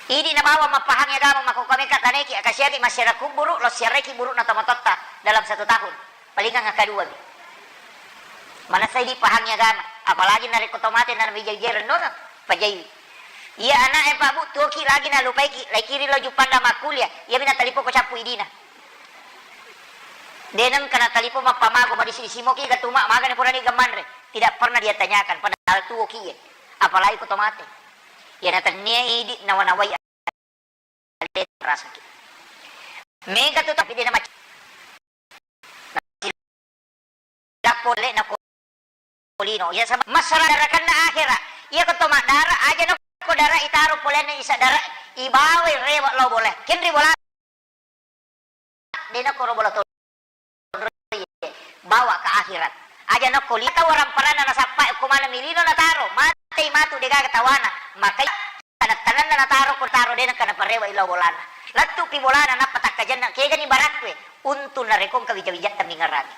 Idi nabawa mappahang agama makkokkoe mekka taneki, akasiaki massiara kuburu, lo siareki burukna tomatoatta dalam satu tahun. Palingang akkadua mi. Manessa idi pahangi agama, apalagi narekko to mate na wija-wija rennuang, pajaiwi. Iya ana'e Pak Bu, tuoki lagi nalupaiki, laikiri lo Juppanda makkuliah, iyami natalipoko cappu idina. De nengka natalipong mappamago madisi-disi moki ga tuma magani purani ga manre. Tidak pernah dia tanyakan, padahal tuoki ye. Apalagi ko to mate. Iya natennia idi nawa-nawai ale rasaki. Mega tu tapi de na mac-, lappo le na ko lino. Iya sama masalah darakanna akhera. Iya ko to maddara aja no ko dara itaro polenna isa dara ibawai rewa lo bole. Kenri bola. De na koro bola tonro ye, bawa ke akhirat. Aja nokko lita waramparana nasappa ko mana milino nataro, matei matu degaga tawana, makai tanang-tananna nataro ko taro de nengka naparewa ilo bolana. Lettu pi bolana nappa takkajenna kegani barakkue untu narekong kawija-wijatta mingerangi.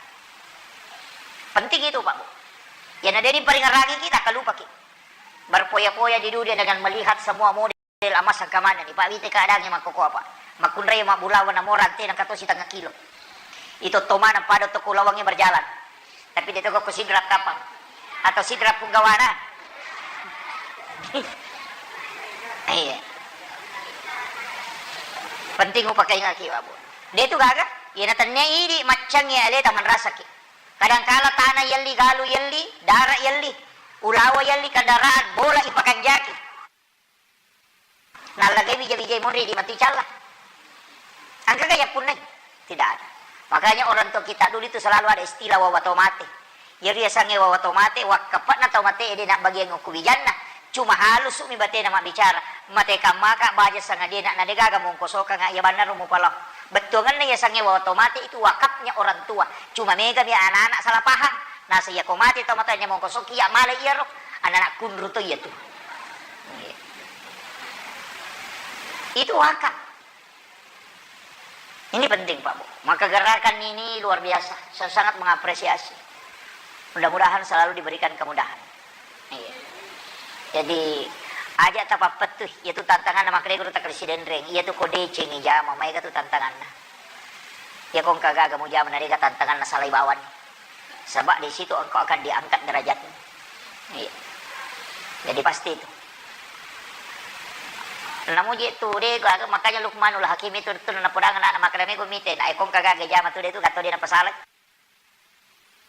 Penting itu Pak Bu. Yana deni paringerangi kita kalupaki. Berpoya-poya di dunia dengan melihat semua model Del amasang kamanani, Pak, wite keadaannya makkoko apa? Makkunrai mabbulawa namo rante nengka to sitengah kilo. Itu to maneng pada to kulawangi berjalan. Tapi de to ko sidrap kapang. Atau sidrap punggawana. Iya. Penting upakai ngaki, Pak, Bu. De tu gaga, iya natennia idi maccangi aleta manrasaki. Kadangkala tanah yelli, galu yelli, darat yelli, ulawa yelli, kendaraan, bola ipakanjaki. Nallagai wija-wijai monri di matu icalla. Engka ga yappunnai? Tidak ada. Makanya orang tua kita dulu itu selalu ada istilah wawa to mate. Jadi yasangnge wawa to mate, wakkape'na tau mate ede nak bagian okko wijanna. Cuma halusu mi batena mabbicara. Mate kammaka baja sangadie nak nadegaga mongkosokanga iya bannaro mupalao. Bettuangenna yasangnge wawa to mate itu wakafnya orang tua. Cuma mega mi anak-anak salah paham. Nasa iya ko mate tau mate nyamongkosokki iya male iyaro. Anak-anak kunru to iya tu. Itu wakaf. Ini penting, Pak Bu. Maka gerakan ini luar biasa. Saya sangat mengapresiasi. Mudah-mudahan selalu diberikan kemudahan. Iya. Jadi, aja tapappettu, iya tu tantanganna makkedai guru takkeda sidenreng, iya tu ko decengi jama, maega tu tantanganna. Iya ko engka gaga mujama, nadegaga tantanganna salai bawang. Sebab di situ engkau akan diangkat derajatmu. Iya. Jadi pasti itu. Namuji tu de gaga, makanya Luqmanul Hakim itu tu napodangi anakna makkeda mego mite, na ko engka gaga jama tu de tu gato de napasalai.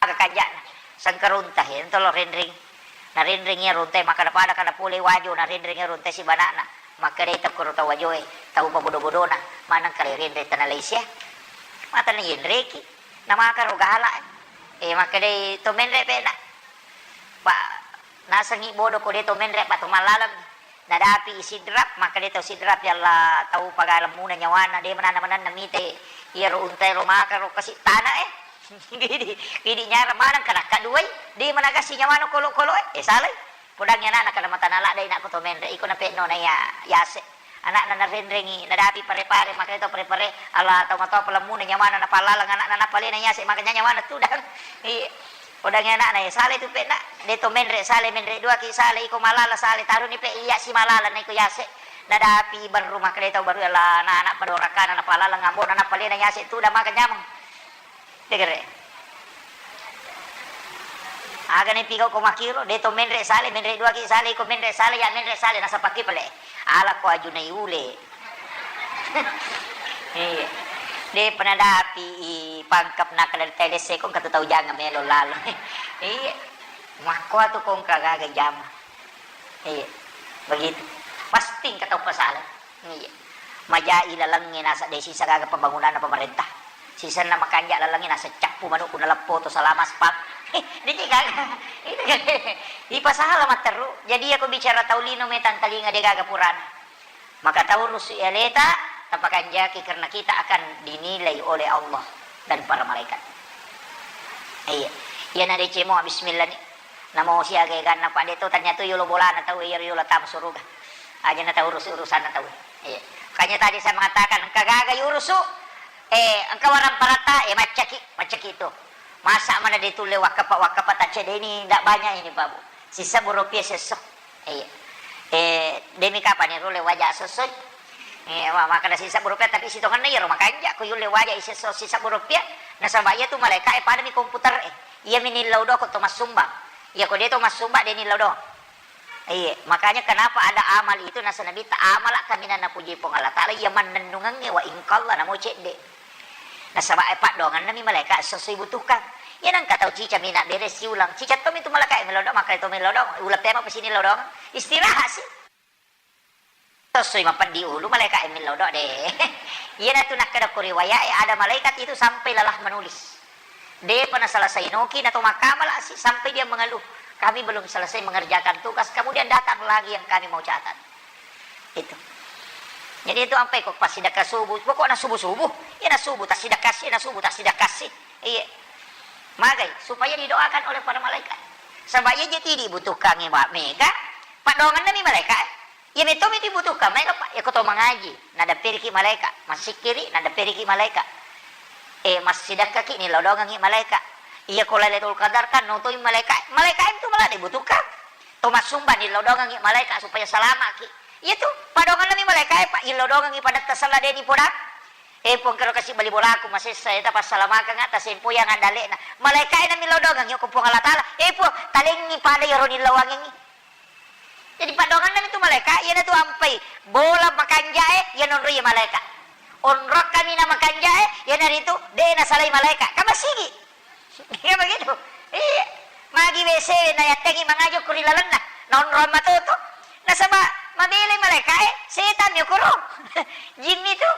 Aga kanja'na, sengkarunta, iya, ento lo renreng. Narenreng iya runtai, makkeda pada kada pole wajo, narenreng iya runtai sibana'na. Makkedai tokkoro tau wajoe, tau pabodo-bodona, maneng kale renreng tana laisia. Matana yenreki, namakaro gala. Eh, makkedai to menre pena. Pa, nasengi bodo ko de to menre, pa to mallaleng. Nadapi i sidrap, makkeda tau sidrap, "Ya Allah, tau pagalemuna nyawana, de mananna-mananna mite iyaro untaero makaro kasi tana e." Idi, idi nyara maneng kadakka duai, de managasi nyawana kolo-kolo e. Eh, salai. Podangi anakna kada matana ladde inakku to menre, iko nape'no na iya yase. Anakna narenrengi, nadapi pare-pare, makkeda tau pare-pare, "Allah, tau matoa palemuna nyawana napallaleng anakna napalena yase, makanya nyawana tudang." Iya. Podangi anakna, "Eh, sale tu pe, Nak. De to menre sale, menre duaki sale, iko malala sale, taruni pe iya si malala na iko yase." Nadapi berru makkeda tau baru, "Ala na anak padorakana napalala ngambo na napalena yase tu da maka nyameng." Degere. Aga ne pigau ko makiro, de to menre sale, menre duaki sale, iko menre sale, ya menre sale, nasapakki pale. Ala ko aju nai ule. Iya. De penadapi i pangkap nakal telese ko engka tu tau janga melo lalo. Iya. Makko tu ko engka gaga jama. Iya. Begitu. Pasti engka tau pasala. Iya. Majai lalengnge nasa de sisa gaga pembangunan pemerintah. Sisenna makanja lalengnge nasa cappu manukku naleppo to salama spam. Diki gaga. Itu gaga. Ipasala matteru. Jadi aku bicara tau lino metang talinga de gaga purana. Maka taurusu aleta, tapakanjaki karena kita akan dinilai oleh Allah. Dari para malaikat. Iya. Iya, na deceng mo bismillah ni. Namo siaga eganna, Pak, de to, ternyata yolo bolana tau, iya yolo tama suruga. Aja na tau urus urusanna tau. Iya. Makanya tadi saya mengatakan, engka gaga yurusu, eh, engka warang parata, eh, maccaki, maccaki itu. Masa mana de tulle wakkapa, wakkapa tacedeni, ndak banyak ini, Pak, Bu. Sisebbu rupiah siesso. Iya. Eh, demi kapan ero le waja sessoi? Eh, wa-, makkeda sisebbu rupiah, tapi sitongenna iyaro makanja ko yulle waja siesso sisebbu rupiah, nasaba iya tu malaika e pada mi komputer e. Iya mi nillau do ko to massumbang. Iya ko de to massumbang de nillau do. Iya, makanya kenapa ada amal itu, nasa Nabi ta amala kaminang napuji Puang Allah Taala, iya mannennungengnge wa ingkalla namo cedde. Nasaba, eh, paddoangenna mi malaika sessoi butuhkang. Iya nengka tau cica mi nabbere siulang. Cica to mi tu malaika e mellau do, makkeda to mellau do, uleng pema pesini lao do. Istirahat si. Sessoi mapeddi ulu malaika e mellau do de. Iya na tu nakkeda ko riwayat e, ada malaikat itu sampai lelah menulis. Depa naselesai noki na to makkamala si sampai dia mengeluh. Kami belum selesai mengerjakan tugas, kemudian datang lagi yang kami mau catat. Itu. Jadi itu ampai ko passidekka subuh, pokokna subuh-subuh, iya na subuh tassidekka si, iya na subuh tassidekka si. Iya. Magai, supaya didoakan oleh para malaikat. Saba iya je ti dibutuhkangngi ba mega, paddoangenna mi malaika e. Iya metto mi dibutuhkan, maega, Pak. Iya ko to mangaji, nadapperiki malaika, massikkiri, nadapperiki malaika. Eh, massidekkaki, nilodongengi malaika. Iya ko Lailatul Qadar kan notoi malaika. Malaika itu malah dibutuhkan. To massumbang nilodongengi malaika supaya salamaki. Iya tu, padongenna mi malaika e, Pak, ilodongengi pada tasalla deni podang. Eh, Puang, kero kasi bali bolaku masessa eta, passalamakenga, tasempoyang andalekna. Malaika e na milodongengi ko Puang Allah Taala. Eh, Puang, talengi pada iyaro nilawangengi. Jadi paddoangenna mi tu malaika, iyana tu ampai bola makanjae, iya nonroi malaika. Onrong kami na makanjae, iyanaritu de nasalai malaika. Kan masigi. Iya begitu. Iya. Magi W C na yattengi mangajo ko ri lalenna. Nonrong matoto. Nasaba mabelai malaika e, setan mi okoro. Jin mi tu.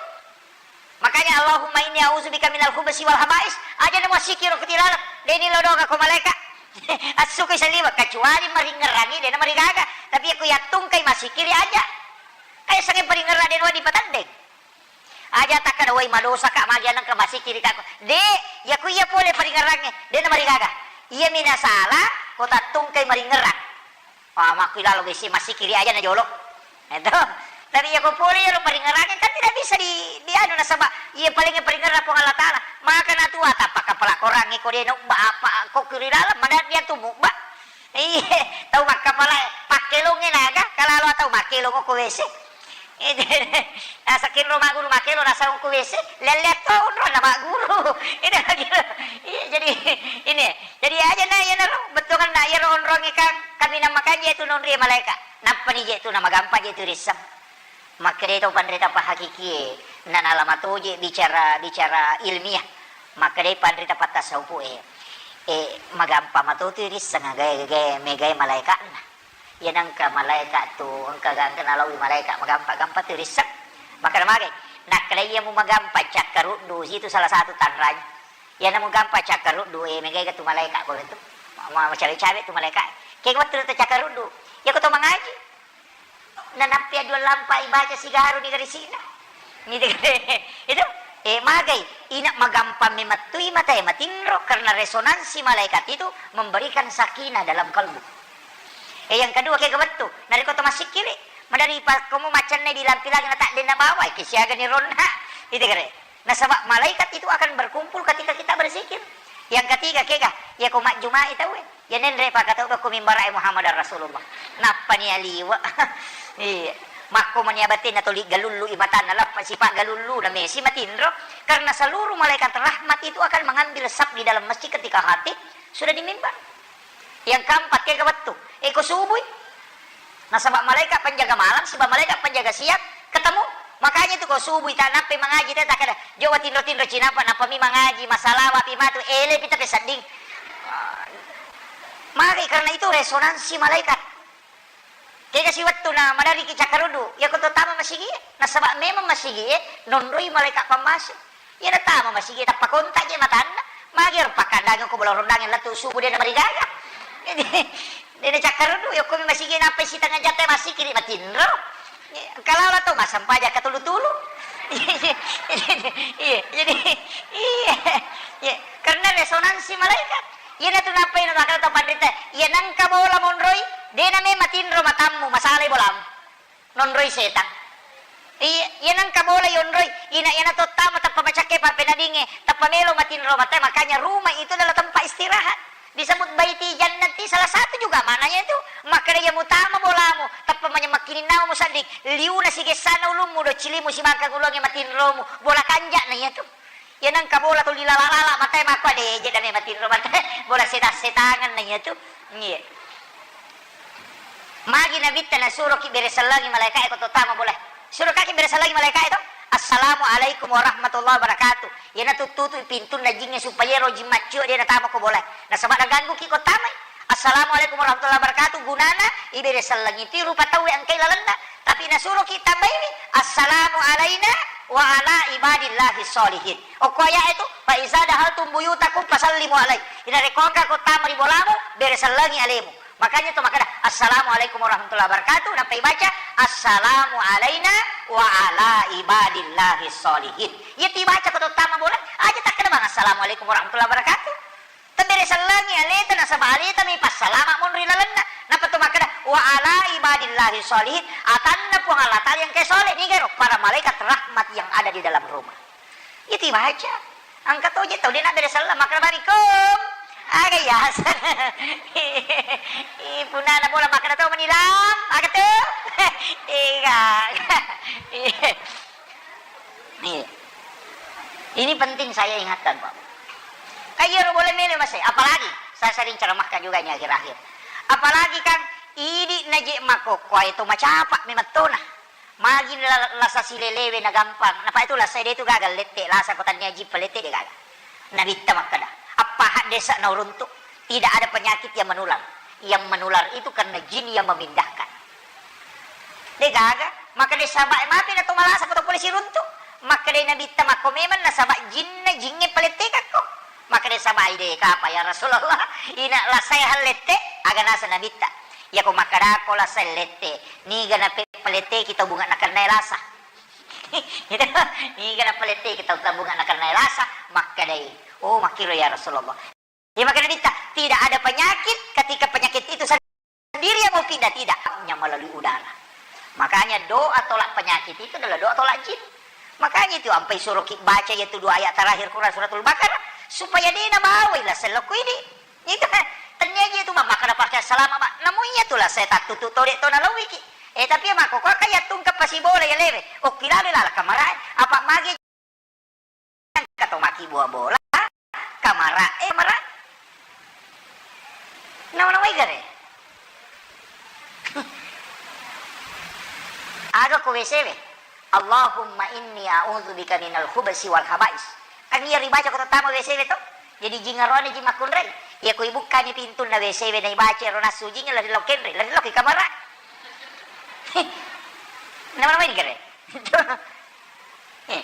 Makanya, "Allahumma inni a'udzubika minal khubutsi wal khaba'is." Aja na massikkiri ko tilaleng, de nilodonga ko malaika. Assukui saliweng, kecuali maringngerangi, de na marigaga. Tapi yakko yattungkai massikkiri aja. Kayak sange paringngerang de nuwa dipatendeng. Aja takkada, "Woi, madosa ka, magi anengka massikkiri ka." De, yakko iya pole paringngerangnge, de na marigaga. Iya mi nasala, ko tattungkai maringngerang. Wah, makkuilalo besi massikkiri aja na jolo. Itu. Tapi iya ko pole iyaro paringngerangnge kan tidak bisa di, di anu, nasaba iya paling paringngerang Puang Allah Taala. Maka natua tappa kapala korangnge ko de nubba apa ko kiri dalam, mana dia tu mubba. Iya, tau makkapala pakkelongnge naga, kalalo tau makkelong ko W C. Itu. Nasakinro magguru makkelong, nasa ko W C, lelle to onrong na magguru. Itu lagi. Iya, jadi ini. Jadi aja na, iyanaro bettuanna iyaro onrongnge kan kaminang makanjai tu nonroi malaika. Nappani je tu na magampa je tu risseng. Makkedai tau panrita pahakikie, nanala matoje bicara, bicara ilmiah. Makkedai panrita pattasawufu e, e, magampa matotu risseng gae-gae megai malaikatna. Iya nengka malaikat tu, engka gangka nalawi malaikat magampa-gampa tu risseng. Makkeda magai, nakkeda iya mu magampa cakkaruddu, situ salah satu tanranya. Iya namu gampa cakkaruddu, e, megai tu malaikat ko tu. Ma-, ma-, macawe-cawe tu malaikat. Kega wettu tu cakkaruddu. Iya ko to mangaji. Nanappi dua lampa ibaca sigaru di garisina. Gitu. Itu, eh, magai, ina magampang memettui mata e matinro karena resonansi malaikat itu memberikan sakinah dalam kalbu. Eh, yang kedua, kega wettu, narekko to massikkiri, madari pa komo macenna di lampi lagi nata denna bawa, ke siaga ni ronna. Itu kere. Nasaba malaikat itu akan berkumpul ketika kita berzikir. Yang ketiga, kega, iya ko majjumai tauwe. Iya nenre pakatau ko mimbara e Muhammadar Rasulullah. Nappani aliwa. Iya. Makko mani abatenna toli galullu i matanna, lappa sipa galullu na mesi matinro. Karena seluruh malaikat rahmat itu akan mengambil saf di dalam masjid ketika khatib sudah di mimbar. Yang keempat, kega wettu. E, ko subui. Nasaba malaikat penjaga malam siba malaikat penjaga siang ketemu. Makanya itu ko subui ta nappai mangaji te takkeda, "Jo watinro-tinro cinapa, nappa mi mangaji, masalawa pi matu, ele pi tapi sedding." Magi karena itu resonansi malaikat. Kega si wettu na madariki cakkaruddu, iya ko to tama masigi e, nasaba memang masigi e nonroi malaikat pammase. Iya na tama masigi e tappa kontak je matanna, magi ro pakkandangi ko bola rondangi lettu subuh de na marigaga. De na cakkaruddu, iya ko mi masigi e nappai sitengah jam te massikkiri matinro. Kalala to massempajang katulu-tulu. Iya, jadi, iya. Ye, karena resonansi malaikat. Iyanatu nappai na makkeda to panrita, iya nengka bola monroi, de' name matinro matammu, masalai bolamu. Nonroi setang. Iya, iya nengka bola yonroi, ina iyana tottama tappa macakke pappenadinge, tappa melo matinro mate, makanya rumah itu adalah tempat istirahat. Disebut baiti jannati, salah satu juga maknanya itu. Makkeda iya mutama bolamu, tappa manya-, makkininnamu musaddik, liuna sigessana ulummu, do cilimu sibangkang ulunge matinromu, bola kanja'na iyatu. Iya nengka bola tuli lala-lala mate makko, ade je dame matinro mate, bola setang-setangan na iyatu. Iya. Magi Nabitta nasuroki bere sellengi malaikae ko tottama bola. Surokaki bere sellengi malaikae to. Assalamualaikum warahmatullahi wabarakatuh. Iyana tuttutu pintunna jingnge supaya ero jing maccio de natama ko bola. Nasaba nagangguki ko tamai. Assalamualaikum warahmatullahi wabarakatuh. Gunana ibere sellengi tu rupa tauwe engkai lalenna. Tapi nasuroki tambaiwi, "Assalamu alaina wa ala ibadillahi sholihin." Okko ayat itu, "Fa iza dahaltum buyutakum fasallimu alai." Inarekko engka ko tama ri bolamu, bere sellengi alemu. Makanya to makkeda, "Assalamualaikum warahmatullahi wabarakatuh." Nappa ibaca, "Assalamu alaina wa ala ibadillahi sholihin." Iya tibaca ko to tama bola, aja takkeda bang, "Assalamualaikum warahmatullahi wabarakatuh." Tabere sellengi aleta nasaba aleta mi passalama monri lalenna. Nappa to makkeda, "Wa ala ibadillahi sholihin." Atanna Puang Allah Ta'ala yang ke soleh, nigaro para malaikat rahmat yang ada di dalam rumah. Iya tibaca. Engka to je tau de' nabbere selleng, makkeda barikum. Aga yaseng. Ih, punana bola makkeda to menilam, aga tu? Iya. Iya. Ini penting saya ingatkan, Pak. Kan iyaro bola melo masai, apalagi saya sering ceramahkan juga ini akhir-akhir. Apalagi kan idi' na je' makkokkoe to macapa' memang tona. Magi la-, lasa silelewe na gampang. Napa itu lasa de' tu gaga lette, lasa ko tania jippa lette de' gaga. Nabitta makkeda, "Appaha desa na uruntu, tidak ada penyakit yang menular. Yang menular itu karena jin yang memindahkan." De' gaga, makkeda sahabat, "Mapi na to malasa ko to pole siruntu?" Makkeda Nabitta, "Makko memang nasaba jinna jingnge palettekakko." Makkeda sahabat, "De' kapa ya Rasulullah, ina lasae hallette." Aga naseng Nabitta, "Iyako makkedako lasae lette, niga nape-, paletteki tau bunga nakennae lasa?" Gitu. Niga napaletteki tau bunga nakennae lasa? Makkedai, "Oh, makkiro ya Rasulullah." Ya, makkeda Nabitta, "Tidak ada penyakit ketika penyakit itu sendiri yang mau pindah, tidak, hanya melalui udara." Makanya doa tolak penyakit itu adalah doa tolak jin. Makanya itu ampai suruh ki baca yaitu dua ayat terakhir Quran Suratul Baqarah supaya de' nabawai lasa lokko idi. Itu kan tennia je tu, Mak, makkeda pakai salama, Mak. Namu iya tu lasa tattutu tode' to nalowiki. Eh, tapi ya makkokkoe ka yattungka pasi bola ya lewe. Okki lalo lala kamarae. Apa magi Engka to maki bua bola, kamara, eh, kamara. Nawa-nawai gare. Aga ko W C we? Allahumma inni a'udzubika minal khubsi wal khaba'is. Kan iya ribaca ko tama W C we to. Jadi jing arone jing makkunrai. Iya ko ibukkani pintunna W C we na ibaca ro nassu jing lari lao kenre, lari lao ki kamara. Nawa-nawai gare. Eh.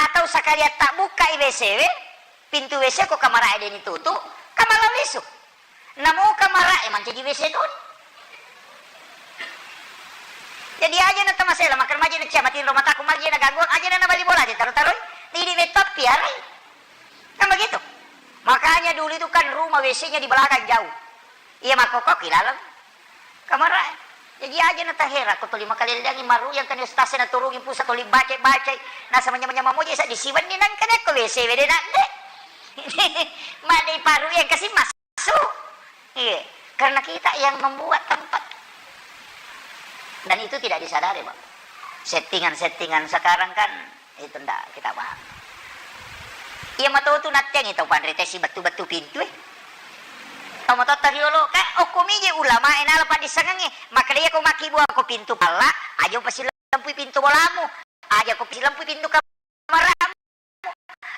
Atau sakalian tabbukkai W C we, pintu W C ko kamarae deni tutu, kamala lisu. Namo kamarae mancaji W C toni. Jadi aja na tamasela, makkeda maje na cia matinro mataku, maje na gangguan, aja na nabali bola, aja taro-taroi. Tidak metto piarai. Kan begitu? Makanya dulu itu kan rumah W C-nya di belakang jauh. Iya makkokkoe ki laleng kamarae. Jaji aja na tahera ko tuli makalelleangi maru yang kani ustaz na turungi pusa tuli baca-baca. Nasa manya-manya mamoje sa disiwenni nang kene ko W C we de nadde. Madde paru yang kasih masuk. Iya, karena kita yang membuat tempat. Dan itu tidak disadari, Pak. Settingan-settingan sekarang kan itu ndak kita paham. Iya matotu nattiangi tau panrita sibettu-bettu pintu e. Tau matotta riolo, ka okko mije ulama e nala paddissengengnge. Makkeda iya ko makkibua ko pintu palla, aja upasilempui pintu bolamu, aja ko upasilempui pintu kamaramu.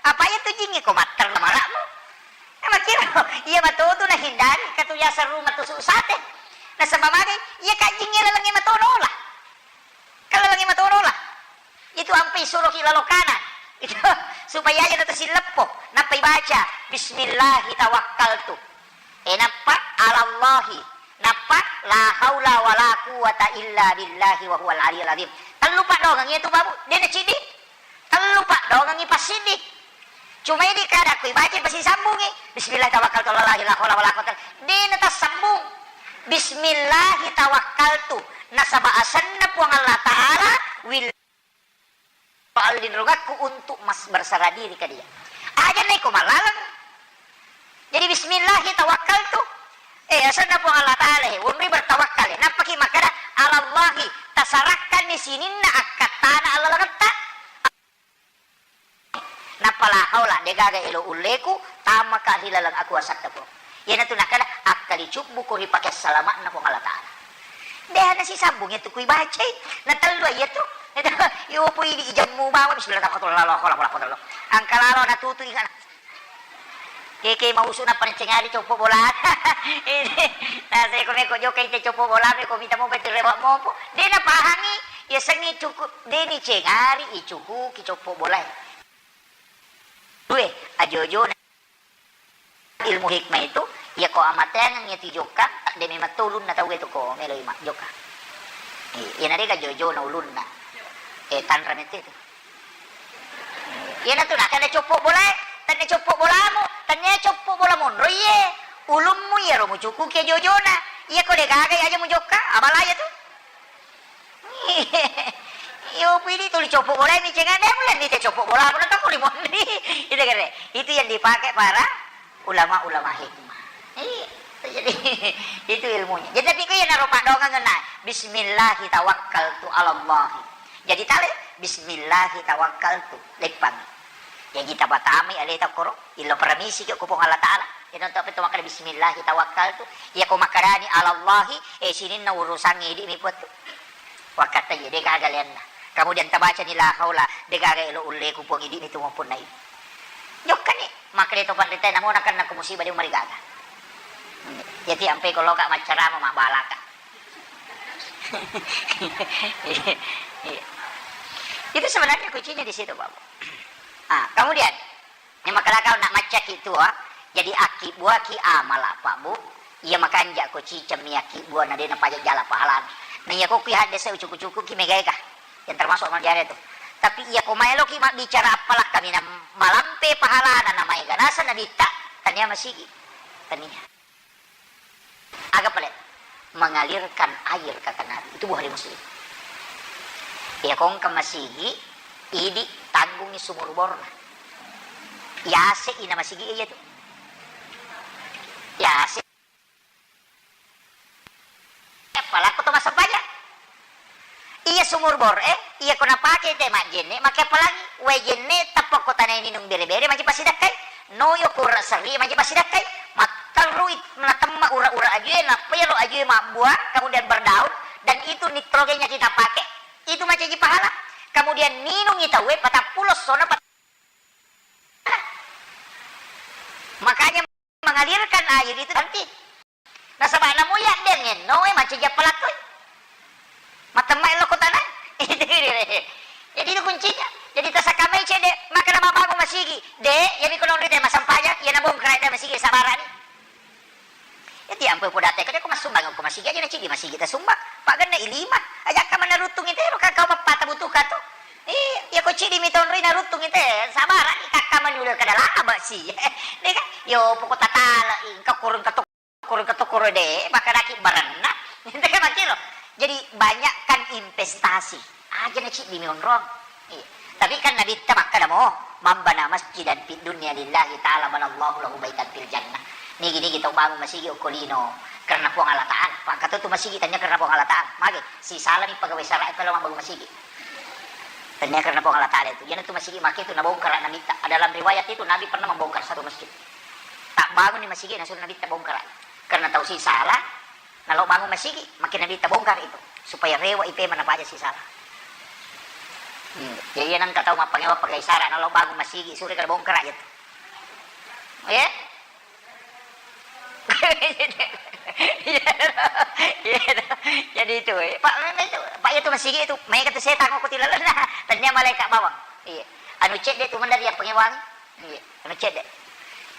Apa iya tu jingnge ko matterru kamaramu? Eh, makkiro, iya matotu nahindari katu yaseng rumah tusuk sate. Nasaba magai, iya ka jingnge lalengnge matono lah. Kan lalengnge matono lah. Itu ampai suroki lalo kana. Itu supaya aja na tasilleppo. Nappa ibaca, "Bismillahi tawakkaltu." Eh, nappa, "Alallahi." Nappa, "La haula wala quwwata illa billahi wa huwal aliyul azim." Tellu paddoangengngi itu, Babu. De na ciddi. Tellu paddoangengngi passiddi. Cuma idi kada ko ibaca pasti sambungi, "Bismillah tawakkaltu alallahi la haula wala quwwata." Dena tassambung. "Bismillah tawakkaltu." Nasaba asenna Puang Allah Ta'ala, wil-, palinrungakku untuk mas-, berserah diri ke Dia. Aja neko malaleng. Jadi, "Bismillah tawakkaltu." Eh, asenna Puang Allah Ta'ala, eh, wonri bertawakkal, eh. Nappaki makkada, "Alallahi," tasarakkanni sininna akkattana alalengetta. Nappa la haula, degaga elo ulleku, tamaka ri laleng akuasatta Puang. Iyanatu nakkada, akkalicubbuku ri pake salama'na Puang Allah Ta'ala. Deha nasisambung itu kui bacai, na tellu iya tu. Iyo pui di ijemmu bawa, bismillah, tawakkaltu, la haula wala quwwata illa billah. Angka lalo natutu ingat. Keke mausu nappa nancengari coppo bola. Ini, nah, saya ko meko jokka ite coppo bola, meko mita mopa itu rewa mopo. De napahangi, ya sengi cukup, de ni cengari icukuki coppo bola. Due, ajojo na ilmu hikmah itu, ya ko amateangan ya ti jokka, de memang to ulunna tau itu ko melo ima jokka. Iya, na dega jojo na ulunna. Eh, tanra mete itu. Iyanatu nakkeda coppo bolae, tennia coppo bolamu, tennia coppo bola monro iye. Ulummu iyaro mucukuki jojona. Iya ko degaga aja mujokka, abala iya tu. Iyo pidi tuli coppo bolae micengade mulle nite coppo bola pun tau ri monri. Itu kere. Itu yang dipakai para ulama-ulama hikmah. Iya, jadi itu ilmunya. Jadi tapi ko iyanaro padongangenna, "Bismillahi tawakkaltu alallahi." Jadi tale, "Bismillahi tawakkaltu." Leppang. Jadi tapatamai aleta koro, illo paramisi ko Puang Allah Ta'ala. Ino to apa to makkada, "Bismillahi tawakkaltu." Iya ko makkedani alallahi, eh, sininna urusangnge idi mi puattu. Wakkatta iya degaga leanna. Kemudian tabacani la haula, degaga elo ulleku Puang idi mi tu mapunna idi. Jokkani. Makkeda to panrita, namo nakenna ko musibah de marigaga. Jadi ampe ko loka maccarama mabbalaka. Iya. Itu sebenarnya kuncinya di situ, Pak Bu. Ah, kemudian, yang makalakau nak macaki tua, jadi aki buaki amala, Pak Bu. Iya makanja ko ciceng mi aki bua na de napaja jala pahalana. Na iya ko kui hadde se ucuku-cuku ki megae ka. Yang termasuk amal jariah itu. Tapi iya ko maeloki mabbicara appalakka mina malampe pahalana na maega naseng nabitta, tania masigi. Tania. Aga pale? Mengalirkan air, kata Nabi. Itu Bukhari Muslim. Iya ko engka masigi, idi tanggungi sumur borna. Yase ina masigi iya tu. Yase. Apalakko to massempajang. Iya sumur bor e, iya ko napake te majjenne, make apalagi wae jenne tappa ko tanae ninung bere-bere maji passidakkai, noyo ko ura serri maji passidakkai, matterrui natemma ura-ura ajue, nappa iyaro ajue mabbua, kemudian berdaun, dan itu nitrogennya kita pakai, itu macaji pahala. Kemudian ninungi tauwe patappulo sona pat-, makanya mengalirkan air itu nanti. Nasaba namo iya de ngenno e macaji appalakkoi. Matemma ello ko tana. Jadi itu kuncinya. Jadi tasakamai cede, maka nama bangun masigi. De, ya miko nonri te masampajang, ya nabongkara te masigi sabarani. Ya tiang pun podate kade ko masumbang ko masigi aja na cidi masigi ta sumbang. Pak genne ilima. Aja ka mana rutung itu ro kakau mappata butuh kato. Iya, ya ko cidi mitonri na rutung itu sabarani kakak manula kada laba sih. Deka, yo pokok tatala ingka kurung kato kurung kato kuro de, makanaki barenna. Makiro. Jadi banyakkan investasi. Aja na cidi mi onrong. Iya. Tapi kan Nabitta makkada mo, "Man bana masjidan fid dunya lillahi ta'ala banallahu lahu baitan fil jannah." Nigi-nigi tau bangun masigi okko lino karena Puang Allah Ta'ala. Pangkatu tu masigi tanya karena Puang Allah Ta'ala. Mage, sisalani pegawai syara' e pelo mabbangun masigi. Tanya karena Puang Allah Ta'ala itu. Jangan tu masigi make tu nabongkar Nabitta. Dalam riwayat itu Nabi pernah membongkar satu masjid. Tak bangun di masigi, nasuruh Nabitta bongkar. Karena tau sisala, nalo bangun masigi, makin Nabitta bongkar itu supaya rewa ipe mana paja sisala. Hmm. Jadi iya nengka tau mappangewa pakai sara nalo bangun masigi, suri kada bongkar aja tu. Ya? Iya, iya. Jadi itu, eh. Pak, memang itu, Pak, itu masigi itu, main kata setan aku tidak lena. Tanya malaikat bawang. Iya. Anu cek dia tu mandari yang pengewangi. Iya, anu cedde.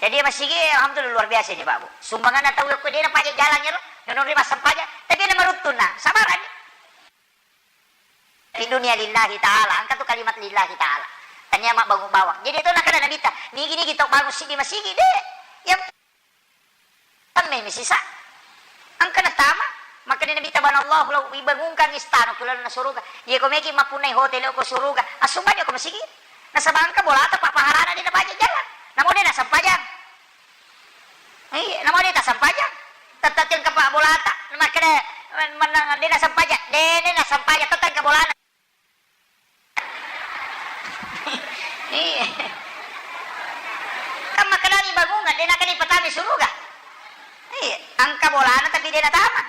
Jadi masigi, alhamdulillah, luar biasa ini, Pak Bu. Sumbangan tau ko de na paja jalan ya, lo. Nono ri massempajang, tapi na maruttunna, sabarani. Di dunia lillahi ta'ala, angka tu kalimat lillahi ta'ala. Nia mabbangung bawang. Jadi itu nakkeda Nabitta, nigi-nigi tau bangung siddi masigi, de. Yang Tammemi sisa. Engka natama. Makkeda Nabitta, "Banallahu lahu, ibangungkang istana ku lalenna suruga. Iya ko meki mappunnai hotel ko suruga. Assumbajang ko masigi. Nasaba engka bolata pa pahalana de nabaca jalan. Namo de nasampajang. Iya, namo de tasampajang. Tette engka pa bolata. Makkeda, mennang de nasampajang. De, de nasampajang. Tette engka bolana." Iya. Kan makkedani bangungan, de' nakkeda ipatama suruga. Iya, engka bolana tapi de' natama.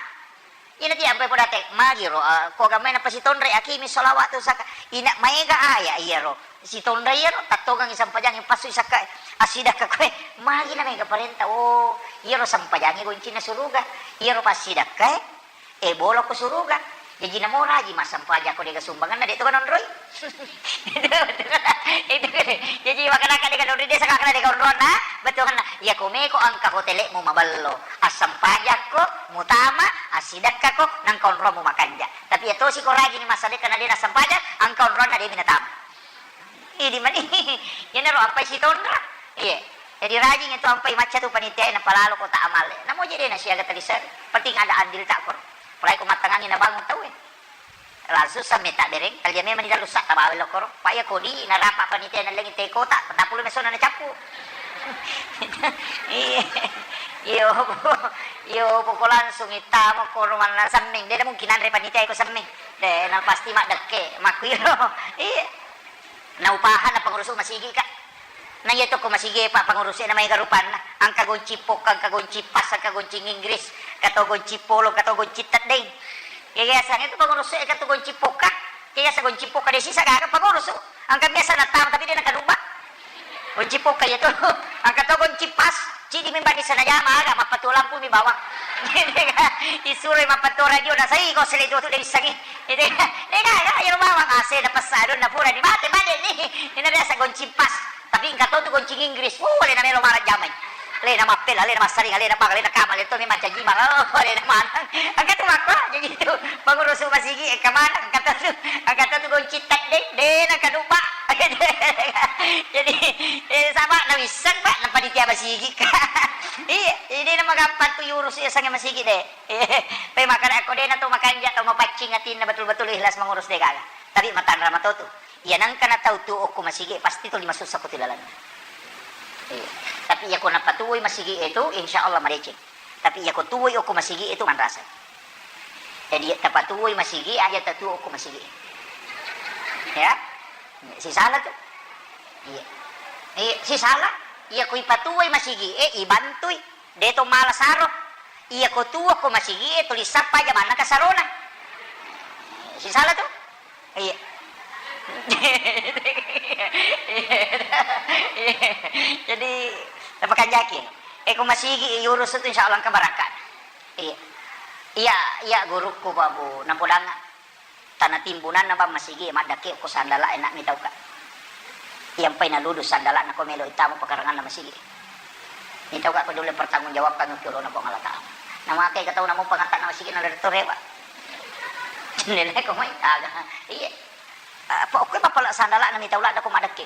Iya, nanti ampai podate, magiro, ah, ko gamai napasitonre, akimi sholawat tu saka. Ina maega aya iyaro. Sitonre iyaro, tattongangi sampajang passu sakka asidakka koe. Magi na maega parenta. Oh, iyaro sampajangi goncinna suruga. Iyaro passidakka, eh. Eh, bolo ko suruga. Jaji namo raji massampajang ko dega sumbanganna, de' to kanonroi. Itu kan. Jaji makanaka dega nonroi, de' saka kana dega onronna, betul kan? Iya ko meko engka hotelmu maballo. Assampajakko, mutama, assidakkako, nangka onromu makanja. Tapi iya tosi ko rajini massadekka na de' nassampajang, engka onronna de' minatama. Idi mani. Iyanaro ampai sitonra. Iya. Jadi rajing itu ampai macca tu panitia na palalo kota amale. Namo jadi na siaga tadi seri. Penting ada andil tak kor. Apalagi ko mattangangi na bangun tau, eh. Langsung sa meta bereng, talia memang di dalam sa tabawa lo koro. Pak ya kodi narapa panitia na lengi te kota, tapulu mesona na cappu. Iya. Iyo, iyo, pokok langsung itama koro manna semming. De' mungkin anre panitia ko semming. De', na pasti maddekke, makkuiro. Iya. Naupahanna pangurusu masigi, Kak. Na iya to ko masigi, Pak, pangurusu na maega rupanna. Engka gonci pokka, engka gonci pas, engka gonci Inggris, engka to gonci polo, engka to gonci teddeng. Iya, iya, sang itu pangurusu, engka to gonci pokka. Iya, iya, sa gonci pokka de' sisa gaga pangurusu. Engka biasa natama tapi de' nakaduba. Gonci pokka iya to. Engka to gonci pas. Cidi mi bani sana jama aga, mappatuo lampu mi bawang. Isuroi mappatuo radio, nasai ko sele tu tu de' wissengi. Itu kan, de' gaga, iyaro bawang A C na pessa donna pura ni mate, mate ni. Ina biasa gonci pas. Tapi engka to tu gonci Inggris. Uh, alena melo marajjamai. Alena mappela, alena massaring, alena bang, alena kama, alena to mi mancaji bang. Oh, alena maneng. Engka tu makko, jadi tu. Pangurusu masigi, engka maneng, engka to tu. Engka to tu gonci teddeng, de' nakaduba. Jadi, eh, sama na wisseng, Pak, na panitia masigi. Iya, ini nama gampang tu yurus ya sange masigi de'. Pe makkeda ko de' na to makanja tau mapaccing atinna betul-betul ikhlas mangurus de' gaga. Tapi matanra mato tu. Iya nangka na tau tu okko masigi pasti tuli masussa ko tu lalenna. Iya. Tapi iya ko napatuwoi masigi itu insya Allah madeceng. Tapi iya ko tuwoi okko masigi itu manrasa. Jadi iya tapatuwoi masigi aja tatuwo okko masigi. Ya. Sisala tu. Iya. Iya, sisala. Iya ko ipatuwoi masigi e, ibantui. De' to mala saro. Iya ko tuwo ko masigi e, tuli sappa jamanna kasarona. Sisala tu? Iya. Jadi, tapakanjaki. E, ko masigi, yurus tu insya Allah engka barakka. Iya. Iya, iya, gurukku, Pak Bu, napodangnga. Tana timbunanna bang masigi, maddakke ko sandala e, nak mitauka. Iyampai naludu sandala na ko melo itama pekaranganna masigi. Mitauka ko dole pertanggung jawabkan ki olona Puang Allah Taala. Namakai ka tau namo pangatta na masigi na dari torewa. Nene ko mai taga. Iya. Apa okko mapala sandala na mitau ladda ko maddakke.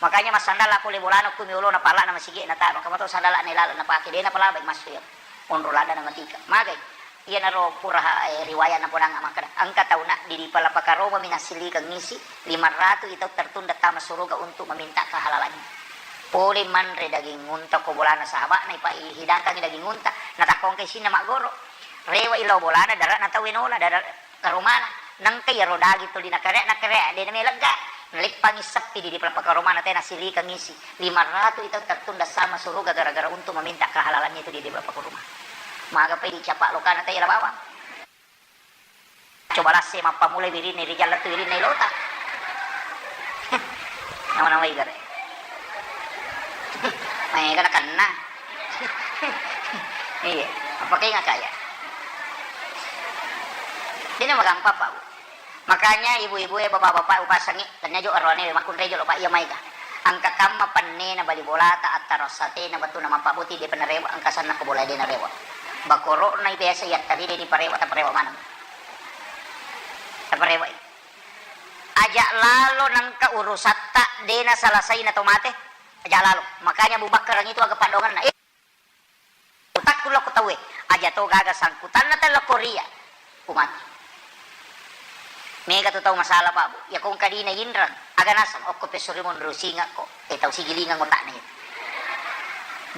Makanya massandala pole bolana ko mi olona pala na masigi na tama. Kamato sandala na ilala na pake de' na palabai massu ya. Onro ladda na matika. Magai. Iyanaro pura, eh, riwayat napodang makkeda, engka tauna di, di Pala Pakaromami nassilikeng isi, lima ratu i tau tertunda tama suruga untuk meminta kehalalannya. Pole manre daging unta ko bolana sahaba'na, ipa-, ihidangkangi daging unta, natakkongka isinna maggoro. Rewa i lao bolana, dara'na tau enola, dara-, karomana. Nengka iyaro daging tuli nakare, nakare, de' namelegga. Naleppangi seppi di, di Pala Pakaromana te nassilikeng isi. Lima ratu i tau tertunda sama suruga gara-gara untuk meminta kehalalannya itu di, di Pala Pakaroma. Maga pai dicapa lokana tau yala bawang. Coba lasse mappamulai wirinna ri jalla tu wirinna ilota. Nama-nama igare. Maega nakenna. Iya, apa kainga kaya? Ini magampang, Pak. Makanya ibu-ibu e, bapak-bapak, upasangi, tanya jo arone makkunrai jolo, Pak, iya maega. Engka kamma pennena bali bolata, attaro satena, batuna mappaboti, de' penarewa, engka sanna ko bola de' narewa. Bakoro'na i biasa yattari de' ni parewa, taparewa maneng. Taparewa i. Aja lalo nengka urusatta de nasalasai na to mate. Aja lalo. Makanya Abu Bakar itu aga paddoangenna. Eh, utakku lo ko tauwe. Aja to gaga sangkutanna tella Korea. Ku mate. Mega tu tau masalah, Pak, Bu. Ya kong kadina inreng. Aga naseng, okko pesuri monro singakko. Eh, tau sigilingeng otakna itu.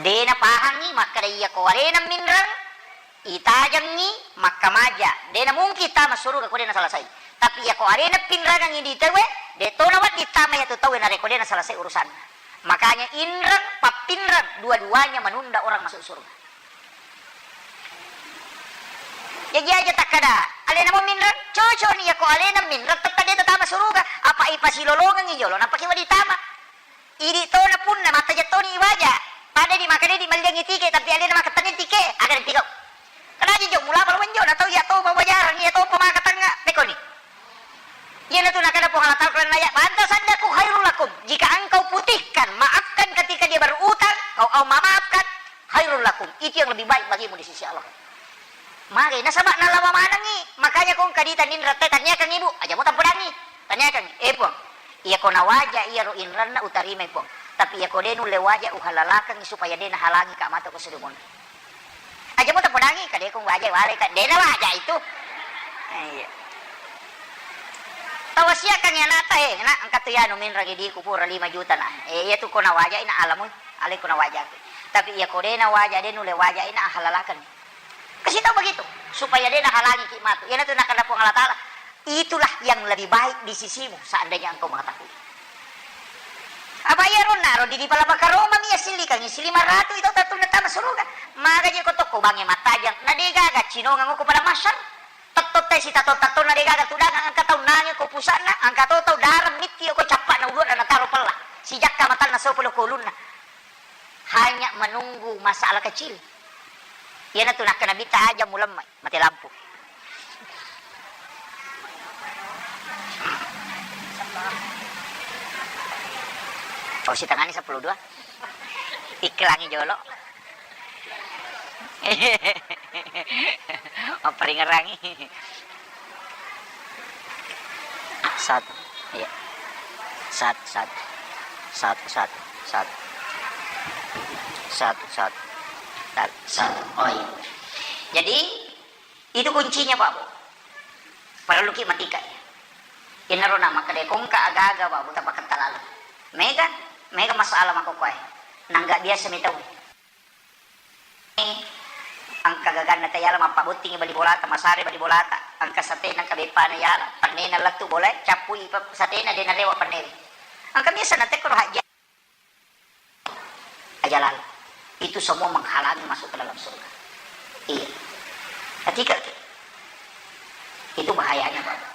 De napahangi makkeda iya ko alena minreng. Itajengngi makkamaja, de namungkin tama suruga ko de nasalasai. Tapi iya ko alena pinrangengngi di tauwe, de to nawedding tama iya tu tauwe narekko de nasalasai urusanna. Makanya inreng, pappinreng, dua-duanya menunda orang masuk surga. Jaji aja takkada, alena mo minreng, cocok ni iya ko alena minreng, tetap de tama suruga. Apa ipasilolongengngi jolo, napaki wedding tama. Idi tona punna, mattaja toni iwaja. Pada di maka di malliangi tike, tapi alena maka tani tike, aga nanti kau. Kena aja jauh mula malu menjo, na tau iya to bawa jarang, iya to pemaka tengah, pekoni. Iya na tu nakada Puang Allah Ta'ala, "Wa an tasaddaqu khairul lakum." Jika engkau putihkan, maafkan ketika dia berutang, kau, kau memaafkan, khairul lakum. Itu yang lebih baik bagimu di sisi Allah. Magi nasaba nalawa manengngi, makanya kong kadita ninreng te tanyakan ibu, aja mo tampodangi. Tanyakan, "Eh, Puang, iya ko nawaja iyaro inrenna utarimai, Puang. Tapi iya ko de nulle waja uhalalakangngi supaya de nahalangi ka mata ko suruh monri." Aja mo tampodangi, kade kong waja wale ka, de nawaja itu. Eh, iya. Tawasiakan ya nata, eh, nak, engka tu ya nu minreng di kupura lima juta na. Eh, iya tu ko nawaja ina alamu, ale ko nawaja. Tapi iya ko de nawaja de nulle waja ina halalakan. Kasih tahu begitu, supaya de nahalangi ki matu. Iyanatu nakana Puang Allah Ta'ala, "Itulah yang lebih baik di sisimu, seandainya engkau mengetahui." Apa iya ro naro di dipala makaroma mi asilikangi si lima ratu itu tattunna tama suruga. Magaji ko tokko bange matajang, na de gaga cinongang ko pada masyar. Tetto te si tatto-tattonna de gaga tudang engka tau nangi ko pusakna, engka to tau darang mitti ko cappana uluanna nataro pella. Sijakka matanna sopo lo ko ulunna. Hanya menunggu masalah kecil. Iyanatu nakkeda Nabitta, "Aja mulemmai, mati lampu." Oh, sitengani seppulo dua. Iklangi jolo. Mapperingerangi. Satu. Iya. Satu, satu. Satu, satu, satu. Satu, satu. Satu, satu. Oh, iya. Jadi, itu kuncinya, Pak, Bu. Perlu ki matika, ya. Inaro na makkeda kongka aga-aga, Pak, Bu, tapaketta lalu. Mega, mega masalah makkokkoe. Nangga biasa mi tau. Engka gaganna tayala mappabottingi bali bolata, masare bali bolata, engka satena, engka beppana yala, pannena lettu bolae, cappui pe-, satena, de narewa pannere. Engka biasa natekkoro hajja. Aja lalo. Itu semua menghalangi masuk ke dalam surga. Iya. Ketika itu bahayanya, Bapak.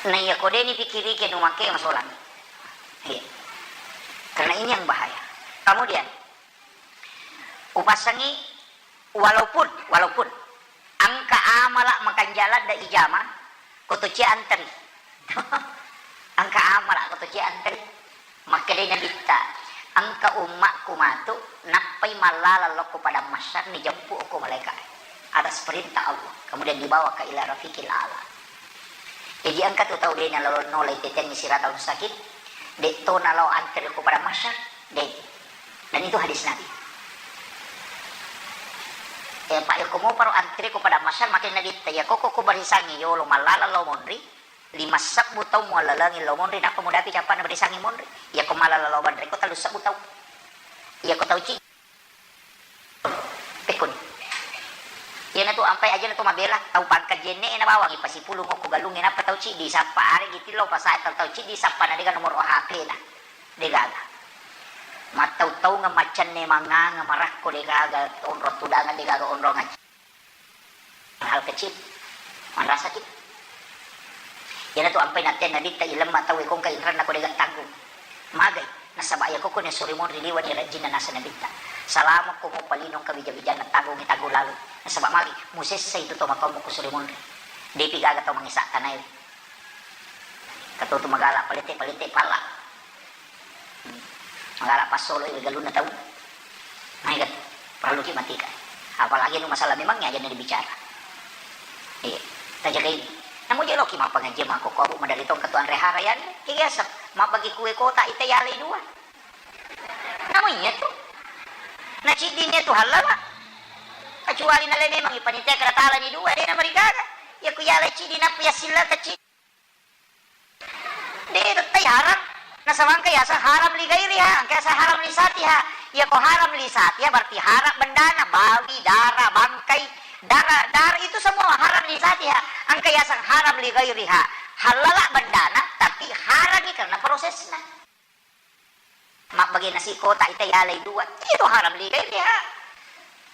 Nah, iya, ko de ni pikirike nu make masolang. Iya. Karena ini yang bahaya. Kemudian, upassangi, walaupun, walaupun engka amala makanjala da ijama, ko to cia anteri. Engka amala ko to cia anteri. Makkedai Nabitta, "Engka ummakku matu, nappai mallala lokko padang mahsyar, nijemppu okko malaika atas perintah Allah, kemudian dibawa ke ila rafiqil a'la." Jadi engka tu tau de nalao nolai tetenni siratal mustaqim, de to nalao antri ko padang mahsyar, de. Dan itu hadis Nabi. Eh, Pak, ya, ko moparo antri ko padang mahsyar, makin Nabitta, ya, koko ko barisangi yolo mallala lao monri, lima sebbu tau muallalengi lao monri, nappa mudapi cappana barisangi monri. Iya ko mallala lao banre ko tellu sebbu tau. Iya ko tau ci-, pekkuni. Iyanatu ampai aja natu mabela tau pangkat jenne na bawang ipasipulung okko galungnge nappa tau ciddi sappa, aregi tillau pasae tau, tau ciddi sappa na dega nomor H P na. Degaga. Mattau-taungeng maccanne manganga marakko degaga onrong tudangan degaga onrong. Hal kecil, manrasaki. Iyanatu ampai natteang Nabitta, ilemma tauwe kongka inranna ko dega tanggung. Magai, nasaba iya koko ni suri monri liwani rajinna nasa Nabitta. Salama ko mo palinong kawija-wijanna tanggungi tanggung lalu. Nasaba magi, musessa itu to matommo ko suri monri. Depi gaga to mangisa tanae. Katotu magala palete-palete pala. Magala passolo ri galunna tau. Maega tu, parelluki matika. Apalagi anu masalah memang aja na dibicara. Iya, tajagai. Namo je loki mappangaji mako ko abu madari tong ketuan rehara yan. Kiyasa mabbagi kue kota ita yalai dua. Namo iya tu. Na ciddini tu halala. Kecuali nale memang ipanitia kena talani dua, de na marigaga. Ya ku yalai ciddi na ya sila kecil. De tettai haram. Nasaba engka yaseng haram li gairiha, engka yaseng haram li satiha. Iya ko haram li satiha berarti haram bendana, bawi, dara, bangkai, dara, dara itu semua haram li satiha. Engka yaseng haram li gairiha. Halala bendana tapi harami karena prosesna. Mabbage nasi kota ita yalai dua. Itu haram li gairiha.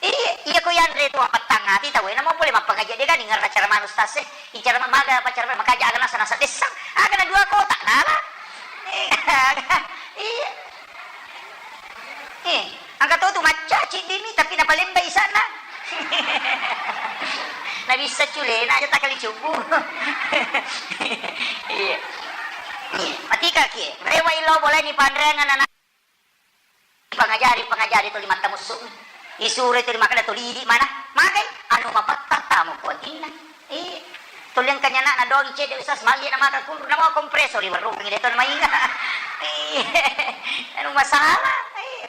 Iya, iya ko yanre tu apattang ati tau, namo pole mappangaji de gani ngerra cara manus tase. Icara maga apa cara makaja aga nasa nasa dessang. Aga na dua kota nala. Iya. Eh, angka to tu macca ciddimi tapi napalembai sana. Na bisa culena aja takali cubu. Iya. Iya, matika kie. Rewa ilo boleh ni panreangan anak. Pangajari, pangajari tuli mattamussu. Isuro tuli makkeda tuli idi mana? Magai? Anu mapatta tamu kuatinna. Iya. Tuli engka nyana na dogi cedde usas magi na maka kunru na mau kompresor i warung de ton mainga. Iya. Anu masalah. Iya.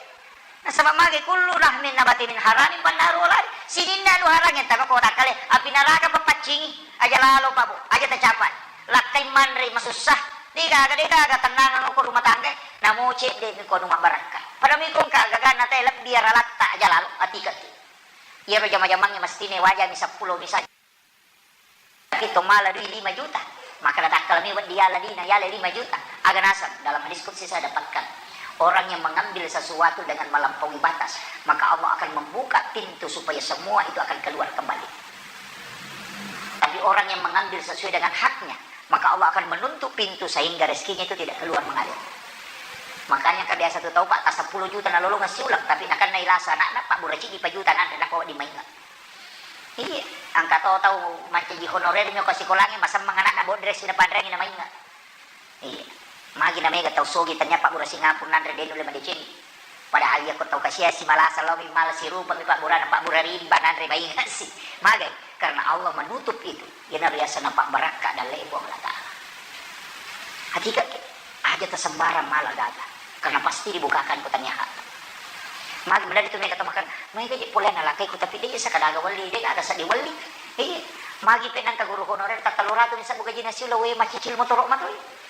Nasaba magai kullu rahmin nabati min haramin pannaru lari. Sininna anu harang yang tama kota kale api naraka papaccingi. Aja lalo pabu, aja tacapai. Lakkai manre masussa. Degaga, degaga tennangeng ko rumah tangga. Namo cedde mi ko anu mabbarakka. Pada mi ko engka gagana te lebbi aralatta aja lalo atika ki. Iyaro jama-jamangnge mestine waja mi seppulo misalnya. Tapi to mala dui lima juta. Maka natakkala mi weddi yala dina yala lima juta. Aga naseng dalam hadis qudsi saya dapatkan. Orang yang mengambil sesuatu dengan melampaui batas, maka Allah akan membuka pintu supaya semua itu akan keluar kembali. Tapi orang yang mengambil sesuai dengan haknya, maka Allah akan menutup pintu sehingga rezekinya itu tidak keluar mengalir. Makanya engka biasa tu tau, Pak, ta seppulo juta nalolongeng siuleng, tapi nakenna ilasa anakna, Pak, bura cidi pa juta nanre, nako di mainga. Iya, engka to tau mancaji honorer mi ko sikolangnge, masemmeng anakna bodre sina panreangi na mainga. Iya. Magi na mega tau sogi tanya Pak Bura Singapura nanre de nulle madeceng. Padahal iya ko tau kasiasi malasa lao mi mala sirupa mi Pak Burana, Pak Bura rimba nanre mainga si. Magai? Karena Allah menutup itu. Iyana riasana Pak barakka dalle Puang Allah Ta'ala. Hakika ke, aja tasembarang mala gaga. Karena pasti dibukakan ko tania hak. Magi benar itu mega tau makan, mega je pole na lakai ku tapi de sakadaga wali, de aga sadi wali. Iya. Magi pe nangka guru honorer ta tellu ratu ni sabbu gajina siula we macicil motoro matoi.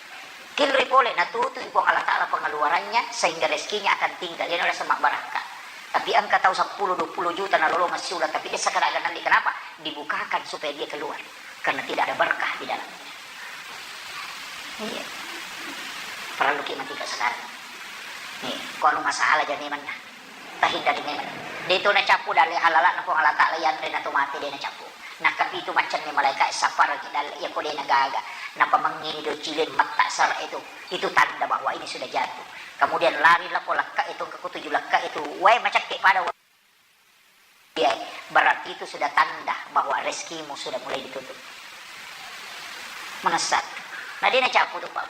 Kilri pole natutu Puang Allah Ta'ala pengeluarannya sehingga rezekinya akan tinggal. Dia udah semak barakka. Tapi engka tau seppulo dua puluh juta nalolongeng siula tapi de sakadaga nalli. Kenapa? Dibukakan supaya dia keluar. Karena tidak ada berkah di dalamnya. Iya. Perlu ki matika sekarang. Nih, kalau masalah jadi mana? Tahindari memang. De to nacappu dalle halala na Puang Allah Ta'ala yanre na to mate de nacappu. Nakkapitu maccanne malaika sapar ki dalle iya ko de nagaga. Napa mengini do cilin matta sara itu. Itu tanda bahwa ini sudah jatuh. Kemudian lari lako lakka itu ke kutuju lakka itu. Wae macakke pada wa-, iya, berarti itu sudah tanda bahwa rezekimu sudah mulai ditutup. Manessa. Na de nacappu tu Pak.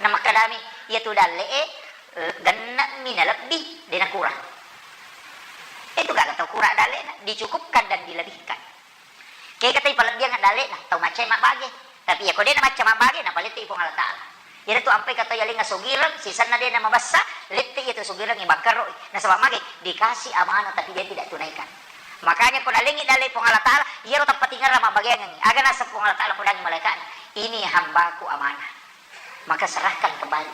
Na makkadami iya tu dalle e, eh, gennemi na lebbi de nakurang. Itu gaga tau kurang dalle na, dicukupkan dan dilebihkan. Kega tau palebbiang dalle na, tau maccai mabbage. Tapi iya ko de na macca mabbage, na palette i Puang Allah Ta'ala. Iyana tu ampai ka tau yalenga sogireng, sisenna de na mabessa, lette iya tu sogireng i bangkerro i. Nasaba mage dikasih amanah tapi dia tidak tunaikan. Makanya ko nalengi dalle Puang Allah Ta'ala, iyaro tappatingerang mabbageangengi. Aga naseng Puang Allah Ta'ala podangi malaikatna, ini hambaku amanah. Maka serahkan kembali.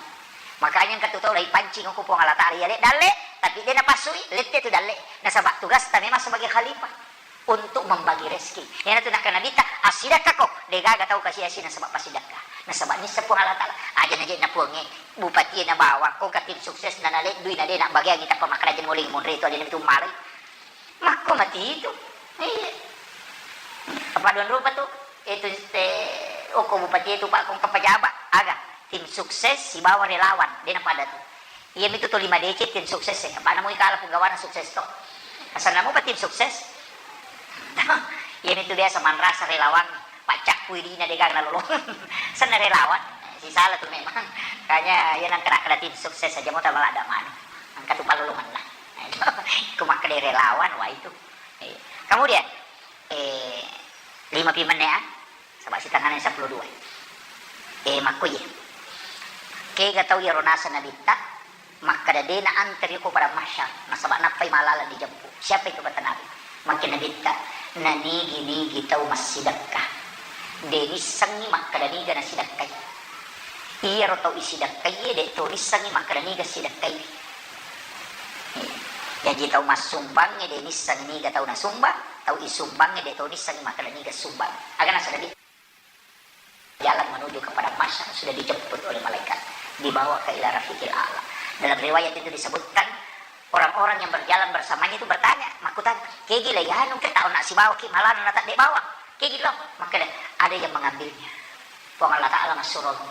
Makanya engka tu tau laipancing ko Puang Allah Ta'ala, iya le dalle, tapi de napassui, lette tu dalle. Nasaba tugasta memang sebagai khalifah untuk membagi rezeki. Iyana tu nakkeda Nabitta, assidakkako, de gaga tau kasi-asi nasaba passidakka. Nasaba nisseng Puang Allah Ta'ala, aja naje na Puangnge, bupati na bawang, ko ka tim sukses na nale dui na de nabbageangi tappa makkeda je muling munri tu aja na tu malai. Makko mati itu. Iya. Apa dua rupa tu? Itu te oko bupati itu Pak kong pejabat. Aga tim sukses sibawa relawan. De napada tu. Iya mitu tu lima D C tim sukses e. Apa namu ikala penggawana sukses to. Asal namu apa tim sukses? Iya mitu biasa manrasa relawan. Paccakkui dina de gaga nalolong. Senna relawan. Si salah tu memang. Kanya iya nang kena kena tim sukses aja mau tak malah ada manu. Angkat tu palolongan lah. Ku makkeda relawan, wah itu. Eh, kemudian, eh, lima pi menne, ah. Saba' sitengngana seppulo dua. Eh, makko iye. Kega tau iyaro naseng Nabitta, makkeda, "De' naanteri ko padang mahsyar, nasaba' nappai malaleng dijeppu." Siapa itu, kata Nabi? Makkeda Nabitta, "Nanigi-nigi tau massidekka, de' nissengngi makkeda niga nasidekkai. Iyaro tau isidekkai, de' to nissengngi makkeda niga sidekkai." Jaji tau massumbangnge de' nissengngi niga tau nasumbang, tau isumbangnge de' to nissengngi makkeda niga sumbang. Aga naseng Nabitta? Jalan menuju ke padang mahsyar sudah dijemput oleh malaikat, dibawa ke ila rafiqil a'la. Dalam riwayat itu disebutkan, orang-orang yang berjalan bersamanya itu bertanya, makkutana, "Kegi le anu ke tau nak sibawa ki malana na tadde bawa? Kegi lo?" Makkeda, "Ada yang mengambilnya. Puang Allah Ta'ala massuromi."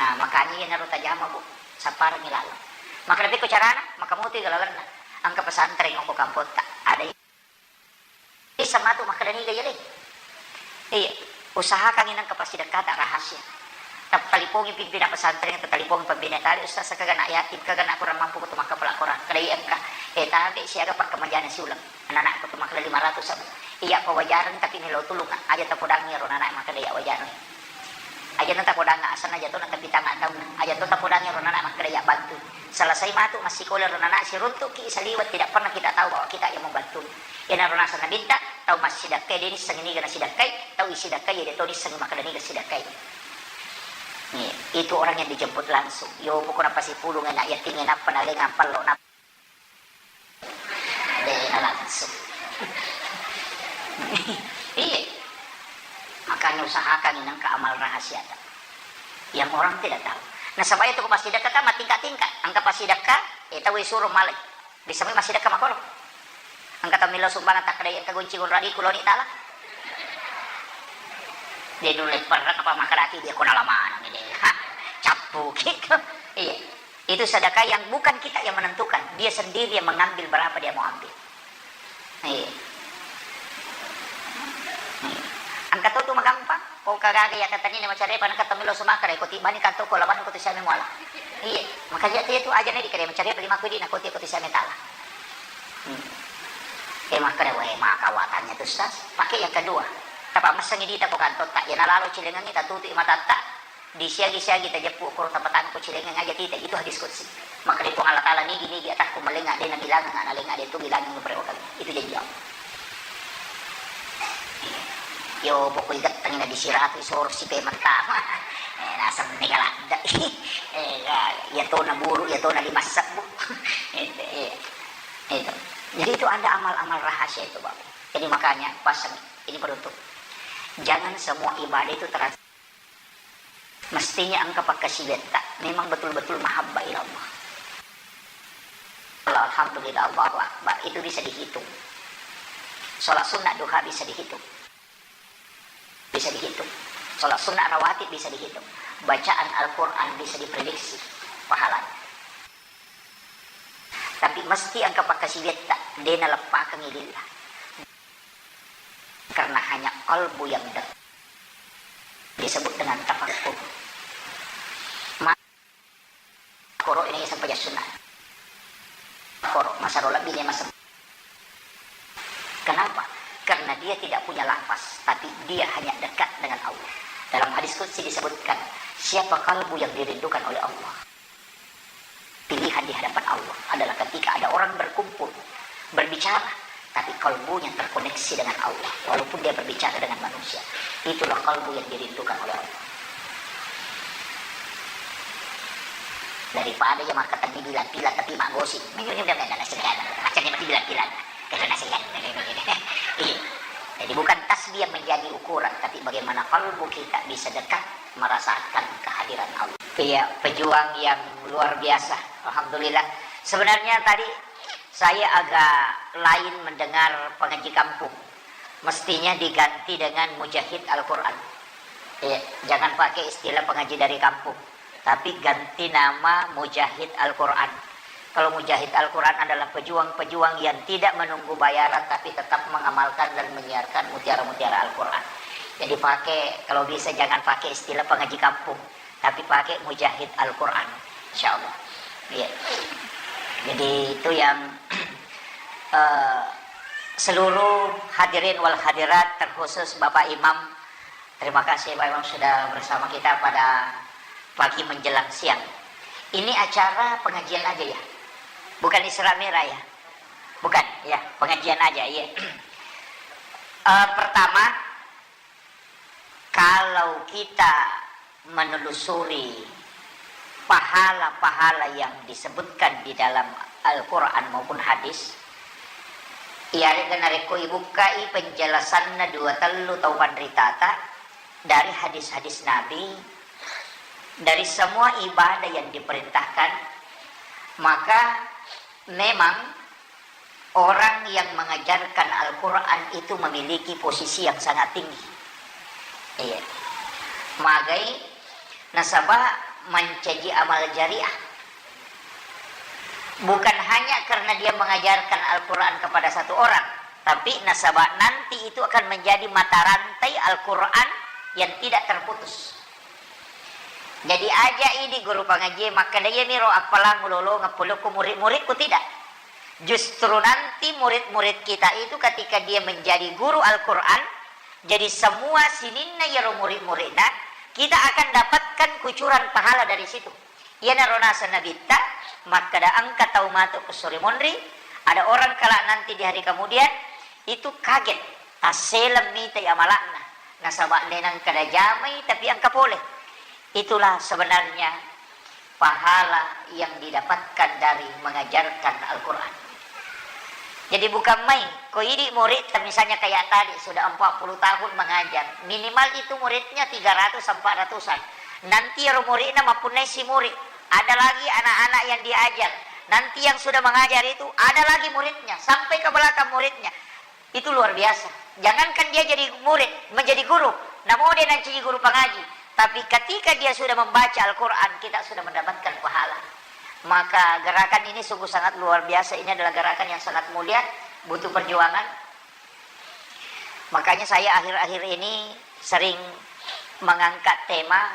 Nah, makanya iyanaro tajama, Bu, sapparengngi laleng. Makkeda, "Pekko carana?" Maka mutu ga lalenna. Engka pesantren ko kampotta. Ada Isseng matu makkeda niga iya le. Iya, usahakangngi nengka passidekkata rahasia. Tattalipongi pimpinan pesantren, tattalipongi pembina tali, ustaz, kaga nak yatim, kaga nak kurang mampu, kutu makkapala Quran. Kada iya engka. Eh, tabe siaga pakkemajana siuleng. Anak-anak kutu makkeda lima ratus sabu. Iya, pawajareng tapi melo tulung. Aja tapodangi ro anak makkeda iya wajareng. Aja na tapodangnga asenna, aja to na tapitanga taunna, aja to tapodangngi ro anak makkeda iya bantu. Selesai matu massikola ro anak, siruntuki saliweng, tidak pernah kita tahu bahwa kita yang membantu. Iyanaro naseng Nabitta, tau massidekkai de nissengngi niga nasidekkai, tau isidekkai iya de to nissengngi makkeda niga sidekkai. Nih, itu orang yang dijemput langsung. Yo pokokna pasipulung anak yatim, nappa nalengang pallo, nappa Dena langsung. Iya. Makanya usahakan nengka amal rahasiata. Yang orang tidak tahu. Nasaba iya tu ko passidekka kan matingka-tingka. Engka passidekka, eh, tau isuro malai. Bisa mi massidekka makolo. Engka tau millau sumbangan takkeda engka gunci gunradiku loni tala. Dia dulu perang apa makaraki dia kona lama ni dia. Cappu gitu. Iya. Itu sedekah yang bukan kita yang menentukan, dia sendiri yang mengambil berapa dia mau ambil. Iya. Iya. Engka to tu magampang, ko kagaga iya katani na macarepa, engka to melo sumakara, ko tibbani kanto ko lawan ko tu siame muala. Iya, makanya dia tu aja na dikare macarepa lima kudi na ko ti ko tu siame tala. Hmm. Eh, makkeda, "Weh, maka watannya tu, Ustaz." Pakai yang kedua. Tapa messengi dita ko kantotta, iya nalalo cilengengi tatutu matatta, disiagi-siagi tajeppu koro tapatangko cilengeng aja tita, itu hadis qudsi. Makkeda Puang Allah Taala, "Nigi-nigi atakku malenga de nabilangang, nalenga de tu bilangang nuperewakangi." Itu janji Allah. Yo, pokoknya gettengi na disiratu, isoro sipe mentama. Eh, naseng mega ladda. Eh, ya, ya tona buru, ya tona lima sebbu. Itu, iya. Itu. Jadi itu ada amal-amal rahasia itu, Bapak. Jadi makanya pasang ini penutup. Jangan semua ibadah itu terasa. Mestinya engka pakkasiwiatta memang betul-betul mahabbah ila Allah. Alhamdulillah, Allahu Akbar, itu bisa dihitung. Sholat sunnah duha bisa dihitung. Bisa dihitung. Sholat sunnah rawatib bisa dihitung. Bacaan Al-Quran bisa diprediksi pahalanya. Tapi mesti engka pakkasiwiatta, de naleppakengi lillah. Karena hanya kalbu yang dekat disebut dengan tafakkur. Ma-, koro ini sampajang sunnah. Koro, masaro lebbi ni masa. Kenapa? Karena dia tidak punya lafaz, tapi dia hanya dekat dengan Allah. Dalam hadis qudsi disebutkan, siapa kalbu yang dirindukan oleh Allah? Pilihan di hadapan Allah adalah ketika ada orang berkumpul, berbicara, tapi kalbunya terkoneksi dengan Allah, walaupun dia berbicara dengan manusia. Itulah kalbu yang dirindukan oleh Allah. Daripada ya makkatenni bilang-bilang tapi maggosip. Macam ni mati bilang-bilang. Iya. Jadi bukan tasbih yang menjadi ukuran, tapi bagaimana kalbu kita bisa dekat merasakan kehadiran Allah. Iya, pejuang yang luar biasa. Alhamdulillah. Sebenarnya tadi saya agak lain mendengar pengaji kampung. Mestinya diganti dengan Mujahid Al-Quran. Iya, jangan pakai istilah pengaji dari kampung, tapi ganti nama Mujahid Al-Quran. Kalau Mujahid Al-Quran adalah pejuang-pejuang yang tidak menunggu bayaran, tapi tetap mengamalkan dan menyiarkan mutiara-mutiara Al-Quran. Jadi pakai, kalau bisa jangan pakai istilah pengaji kampung, tapi pakai Mujahid Al-Quran, insya Allah. Iya. Jadi itu yang, eh, seluruh hadirin wal hadirat, terkhusus Bapak Imam, Terima kasih Pak Imam sudah bersama kita pada pagi menjelang siang. Ini acara pengajian aja ya? Bukan Isra Mi'raj ya? Bukan, ya, pengajian aja, iya. Eh, pertama, kalau kita menelusuri pahala-pahala yang disebutkan di dalam Al-Quran maupun hadis, iyaré'ga narékko ibukkai penjelasanna dua tellu tau panritata dari hadis-hadis Nabi, dari semua ibadah yang diperintahkan, maka memang orang yang mengajarkan Al-Quran itu memiliki posisi yang sangat tinggi. Iya. Magai nasaba mancaji amal jariah. Bukan hanya karena dia mengajarkan Al-Quran kepada satu orang, tapi nasaba nanti itu akan menjadi mata rantai Al-Quran yang tidak terputus. Jadi aja idi guru pangaji makkeda, "Iyami ro appalang ulolongeng polokku murid-muridku," tidak. Justru nanti murid-murid kita itu ketika dia menjadi guru Al-Quran, jadi semua sininna iyaro murid-muridna, kita akan dapatkan kucuran pahala dari situ. Iyanaro naseng Nabitta, makkeda engka tau matu ku sore monri, ada orang kelak nanti di hari kemudian, itu kaget, tasseleng mitai amala'na, nasaba de nengka najamai tapi engka pole. Itulah sebenarnya pahala yang didapatkan dari mengajarkan Al-Quran. Jadi bukan main, ko idi murid misalnya kayak tadi sudah empat puluh tahun mengajar, minimal itu muridnya tiga ratus empat ratusan. Nanti ero muridna mappunnai si murid, ada lagi anak-anak yang diajar. Nanti yang sudah mengajar itu ada lagi muridnya, sampai ke belakang muridnya. Itu luar biasa. Jangankan dia jadi murid, menjadi guru, namo de nancaji guru pangaji, tapi ketika dia sudah membaca Al-Quran, kita sudah mendapatkan pahala. Maka gerakan ini sungguh sangat luar biasa. Ini adalah gerakan yang sangat mulia, butuh perjuangan. Makanya saya akhir-akhir ini sering mengangkat tema,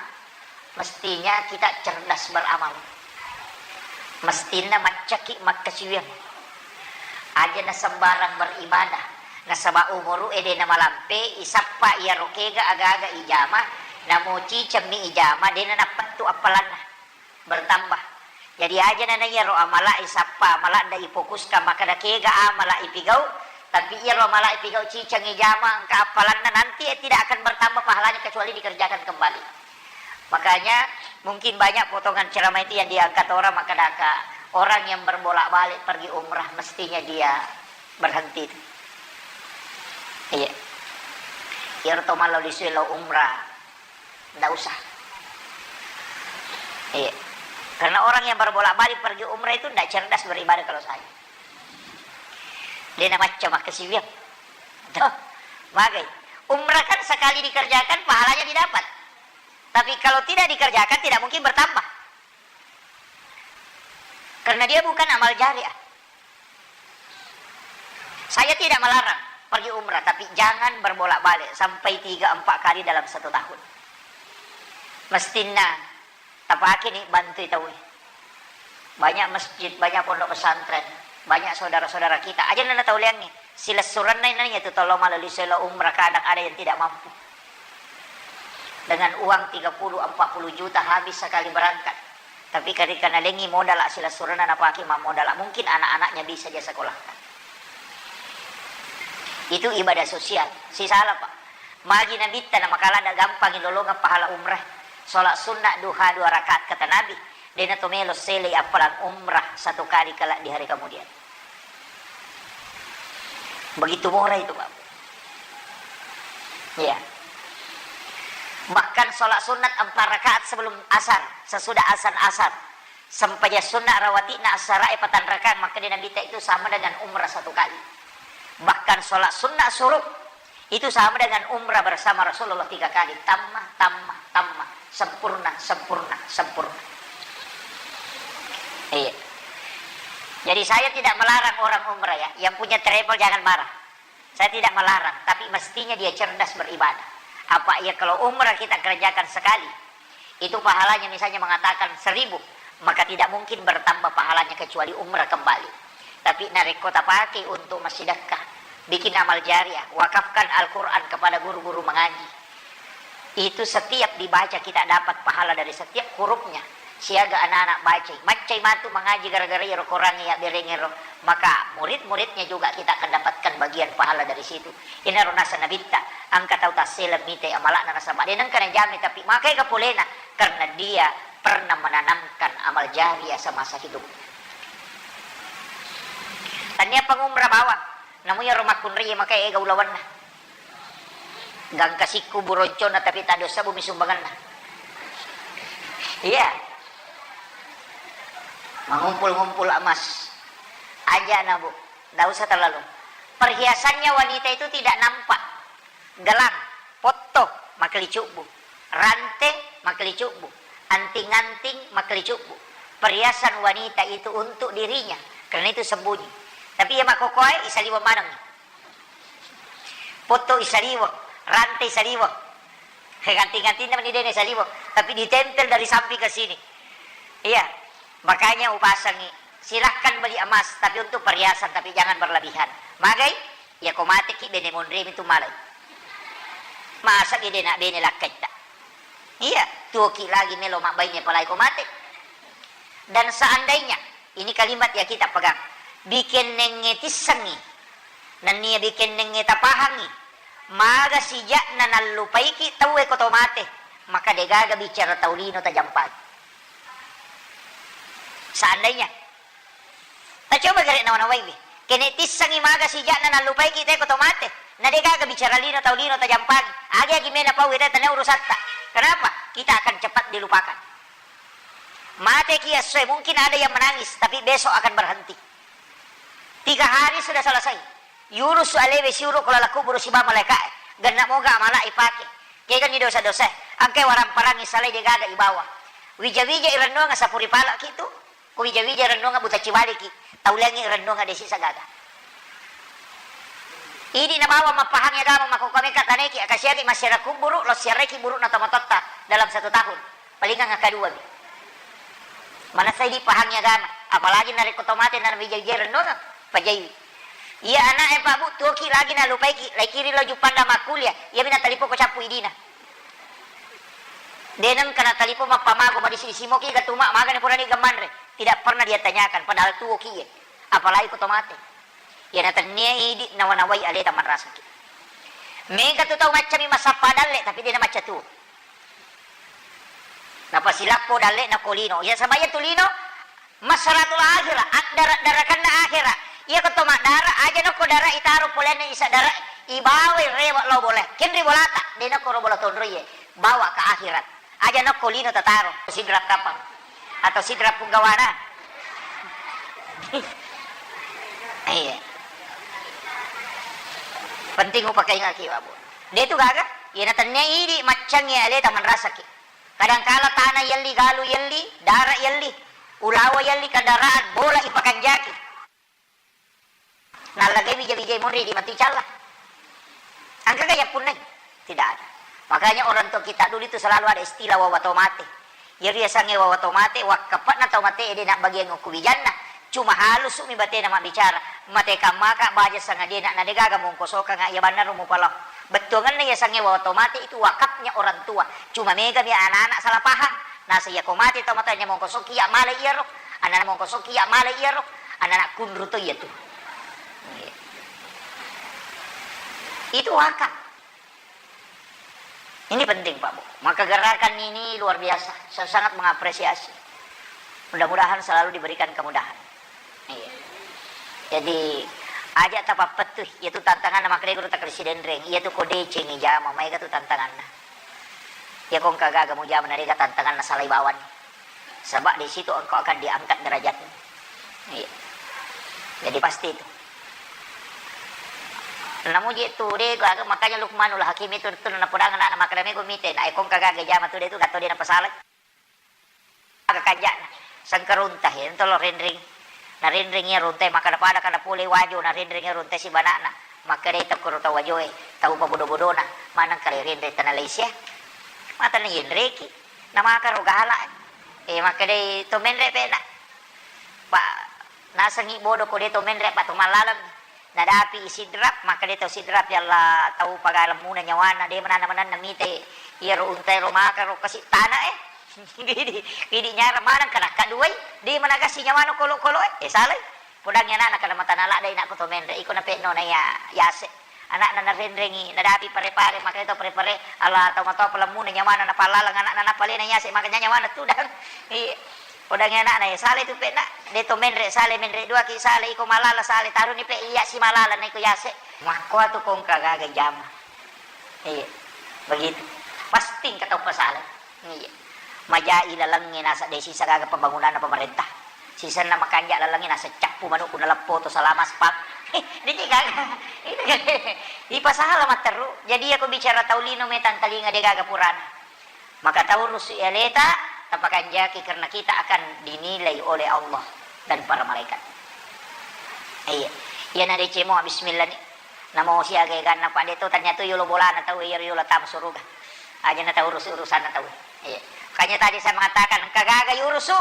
mestinya kita cerdas beramal. Mestinna maccaki makkasiwiang. Aja na sembarang beribadah. Nasaba umuru ede na malampe, isappa iyaro kega aga-aga ijama, namo cicemmi ijama, de na nappettu appalanna. Bertambah. Jadi aja na iyaro amala isappa, amala nda ifokuskan makkeda kega amala ipigau, tapi iyaro amala ipigau ciceng ijama engka appalanna, nanti tidak akan bertambah pahalanya kecuali dikerjakan kembali. Makanya mungkin banyak potongan ceramah itu yang diangkat orang, makkedaka orang yang berbolak-balik pergi umrah mestinya dia berhenti itu. Iya. Iyaro to mallau lisue lao umrah, ndak usah. Iya. Karena orang yang berbolak-balik pergi umrah itu ndak cerdas beribadah kalau saya. De na macca makkasiwiang. Tuh, magai. Umrah kan sekali dikerjakan pahalanya didapat. Tapi kalau tidak dikerjakan tidak mungkin bertambah. Karena dia bukan amal jariah. Saya tidak melarang pergi umrah, tapi jangan berbolak-balik sampai tiga empat kali dalam satu tahun. Mestinna tapake ni bantui tauwe. Banyak masjid, banyak pondok pesantren, banyak saudara-saudara kita. Aja nana tau leangngi. Silessurenna nanya tu tolong malah liselo umrah, kadang ada yang tidak mampu. Dengan uang tiga puluh empat puluh juta habis sekali berangkat. Tapi ketika nalengi modal silessurenna napake mammodal, mungkin anak-anaknya bisa dia sekolahkan. Itu ibadah sosial. Sisala, Pak. Magi Nabitta na makala ada gampang lolongeng pahala umrah. Sholat sunnah duha dua rakaat kata Nabi. Dena to melo sele appalang umrah satu kali kelak di hari kemudian. Begitu murah itu, Pak. Iya. Bahkan sholat sunat empat rakaat sebelum asar, sesudah azan asar. Sempajang sunat rawatibna asara e patang rakaat, maka di Nabi ta itu sama dengan umrah satu kali. Bahkan sholat sunat suruk itu sama dengan umrah bersama Rasulullah tiga kali. Tamma, tamma, tamma. Sempurna, sempurna, sempurna. Iya. Jadi saya tidak melarang orang umrah ya. Yang punya travel jangan marah. Saya tidak melarang, tapi mestinya dia cerdas beribadah. Apa ya kalau umrah kita kerjakan sekali, itu pahalanya misalnya mengatakan seribu, maka tidak mungkin bertambah pahalanya kecuali umrah kembali. Tapi narekko tapake untuk massidekka, bikin amal jariah, wakafkan Al-Quran kepada guru-guru mengaji. Itu setiap dibaca kita dapat pahala dari setiap hurufnya. Siaga anak-anak baca, maccai matu mangaji gara-gara iyaro Quran iya berengero, maka murid-muridnya juga kita akan dapatkan bagian pahala dari situ. Inaro nasa nabitta, engka tau tassele mite amalakna nasaba de nengka najame, tapi makai ga polena karena dia pernah menanamkan amal jariah semasa hidup. Tania pangumra bawang, namu iyaro makkunrai makai ega ulawanna. Gangka sikku buroncona tapi tak dosa bumi sumbanganna. Iya. Mengumpul-ngumpul emas. Aja na, Bu. Nggak usah terlalu. Perhiasannya wanita itu tidak nampak. Gelang, potto, makkelicubbu. Rante, makkelicubbu. Anting-anting, makkelicubbu. Perhiasan wanita itu untuk dirinya, karena itu sembunyi. Tapi iya makkokoe isaliweng maneng. Potto isaliweng, rante isaliweng. Ganti-gantina meni dene saliweng, tapi ditempel dari samping ke sini. Iya, makanya upasangi, silahkan beli emas, tapi untuk perhiasan, tapi jangan berlebihan. Magai, ya ko mateki bene monremi tu malai. Masa gede nak bene lakkaitta. Iya, tuoki lagi melo mabbaine palai ko mate. Dan seandainya, ini kalimat ya kita pegang, bikennengnge tissengi, nennia bikennengnge tapahangi, maga sija'na nallupaiki tauwe ko to mate, maka degaga bicara tau lino tajampaki. Seandainya, tacoba gare nawa-nawaiwi, kene tissengi maga sija'na nallupaiki te ko to mate, na degaga bicara lino tau lino tajampaki, agi-agi mena pau ita tania urusatta. Kenapa? Kita akan cepat dilupakan. Mateki essoe, mungkin ada yang menangis, tapi besok akan berhenti. Tiga hari sudah selesai. Yurusu alewe siuru ko laleng kuburu siba malaikae. Genna moga amala ipake. Kegani dosa-dosa. Angke warang-parangi salai degaga ibawa. Wija-wija irennuanga sapuri palaki tu. Ko wija-wija irennuanga buta ciwaliki. Tauliangi irennuanga desi sagaga. Idi nabawa mappahangi agama makkokkoe mekka taneki akasiaki massiara kuburu, lo siareki buru'na tomatotta dalam satu tahun. Palingang akkadua mi. Manessai dipahangi agama, apalagi narekko to mate na wija-wija rennuang, pajaiwi. Iya ana'e Pak Bu, tuoki lagi nalupaiki, laikiri lo Juppandang makkuliah, iyami natalipoko cappu idina. De nengka natalipong mappamago madisi-disi moki gatuma magani purani gamanre. Tidak pernah dia tanyakan, padahal tuoki ye. Apalagi ko to mate. Iya natennia idi nawa-nawai aleta manrasaki. Mega tu tau maccami massappa dalle, tapi de namacca tuo. Napasilappo dalle'na ko lino. Iya, saba iya tu lino, masratul akhirah, addara-darakanna akhirah. Iya ko to maddara, aja nokko dara itaro polenna isa dara, ibawai rewe lao bola. Kenri bolata, de nokko ro bola tonro iye. Bawa ke akhirat. Aja nokko lino tataro, sidrap kapang. Atau sidrap punggawana. Iya. Penting upakaingaki, Pak Bu. De tu gaga, iya natennia idi maccangi aleta manrasaki. Kadangkala tana yelli, galu yelli, dara yelli, ulawa yelli, kendaraan, bola ipakanjaki. Nallagai wija-wijai monri di matu icalla. Engka ga yappunnai? Tidak ada. Makanya orang tua kita dulu itu selalu ada istilah wawa to mate. Iyaro yasengnge wawa to mate, wakkappe'na tau mate de nabbagiang okko wijanna. Cuma halusumi batena mabbicara. Mate kammaka baja sangadie na, na degaga mongkosokanga iya bannaro mupalao. Bettuangenna yasengnge wawa to mate itu wakafnya orang tua. Cuma megami anak-anak salah paham. Nasa iya ko mate tau matoa nya mongkosokki iya male iyaro. Anak mongkosokki iya male iyaro. Anak kunru to iya tu. Itu wakaf. Ini penting, Pak Bu. Maka gerakan ini luar biasa. Saya sangat mengapresiasi. Mudah-mudahan selalu diberikan kemudahan. Iya. Jadi, aja tapappettui, iya tu tantanganna makkedai guru takkeda sidenreng, iya tu ko decengi jama, maega tu tantanganna. Iya ko engka gaga mujama narega tantanganna salai bawani. Sebab di situ engkau akan diangkat derajatmu. Iya. Jadi pasti itu. Namu je tu de gaga, makanya Luqmanul Hakim itu tu napodangan anak makkeda mego mite, na ko engka gaga jama tu de tu gatto de napasalai. Aga kanja'na, sengka runta, iyento lo renreng. Narenreng iya runta, makkada-pada kada pole wajo, narenreng iya runta sibana'na. Makkedai tokkoro tau wajoe, tau pabodo-bodona, maneng kale renreng tana Malaysia. Matana yenreki, namaka ro gala. Eh, makkedai to menre pena. Pa, nasengi bodo ko de to menre, pa to mallaleng. Nadapi i Sidrap, makkeda tau Sidrap, "Ya Allah, tau pagalemmuna nyawana, de mananna-mananna mite, Iyaro unta ero maka ro kasi tana e. Idi, idi nyarang maneng ka nakka duai, de managasi nyawana kolo-kolo e. E, salai. Podangi anakna kada matana ladde inakku to menre, iko napenno na iya yase. Anakna narenrengi, nadapi pare-pare, maka to pare-pare, ala tau matoa palemmuna nyawana napallalang anakna napalena yase, makanya nyawana tudang. Iya. Podangi anakna, iya, salai tu penna. De to menre, salai menre duaki, salai iko malala, salai taruni pe iya si malala na iko yase. Makkoa tu kongka gaga jama. Iya, begitu. Pasti engka tau pasala. Iya. Majai lalengnge naseng de sisa gaga pembangunanna pemerintah. Sisenna makanja lalengnge naseng cappu manukku naleppo to salama spam. Deci gaga. Itu kan. Ipasala matteru. Jadi aku bicara tau lino metang talinga de gaga purana. Maka taurusu aleta, tapakanjaki karena kita akan dinilai oleh Allah dan para malaikat. Iya. Iya na decemo bismillah ni. Namo siaga eganna, Pak, de to, ternyata yolo bolana tau, iyaro yolo tama suruga. Aja na tau urus-, urusanna tau. Iya. Makanya tadi saya mengatakan, engka gaga yurusu,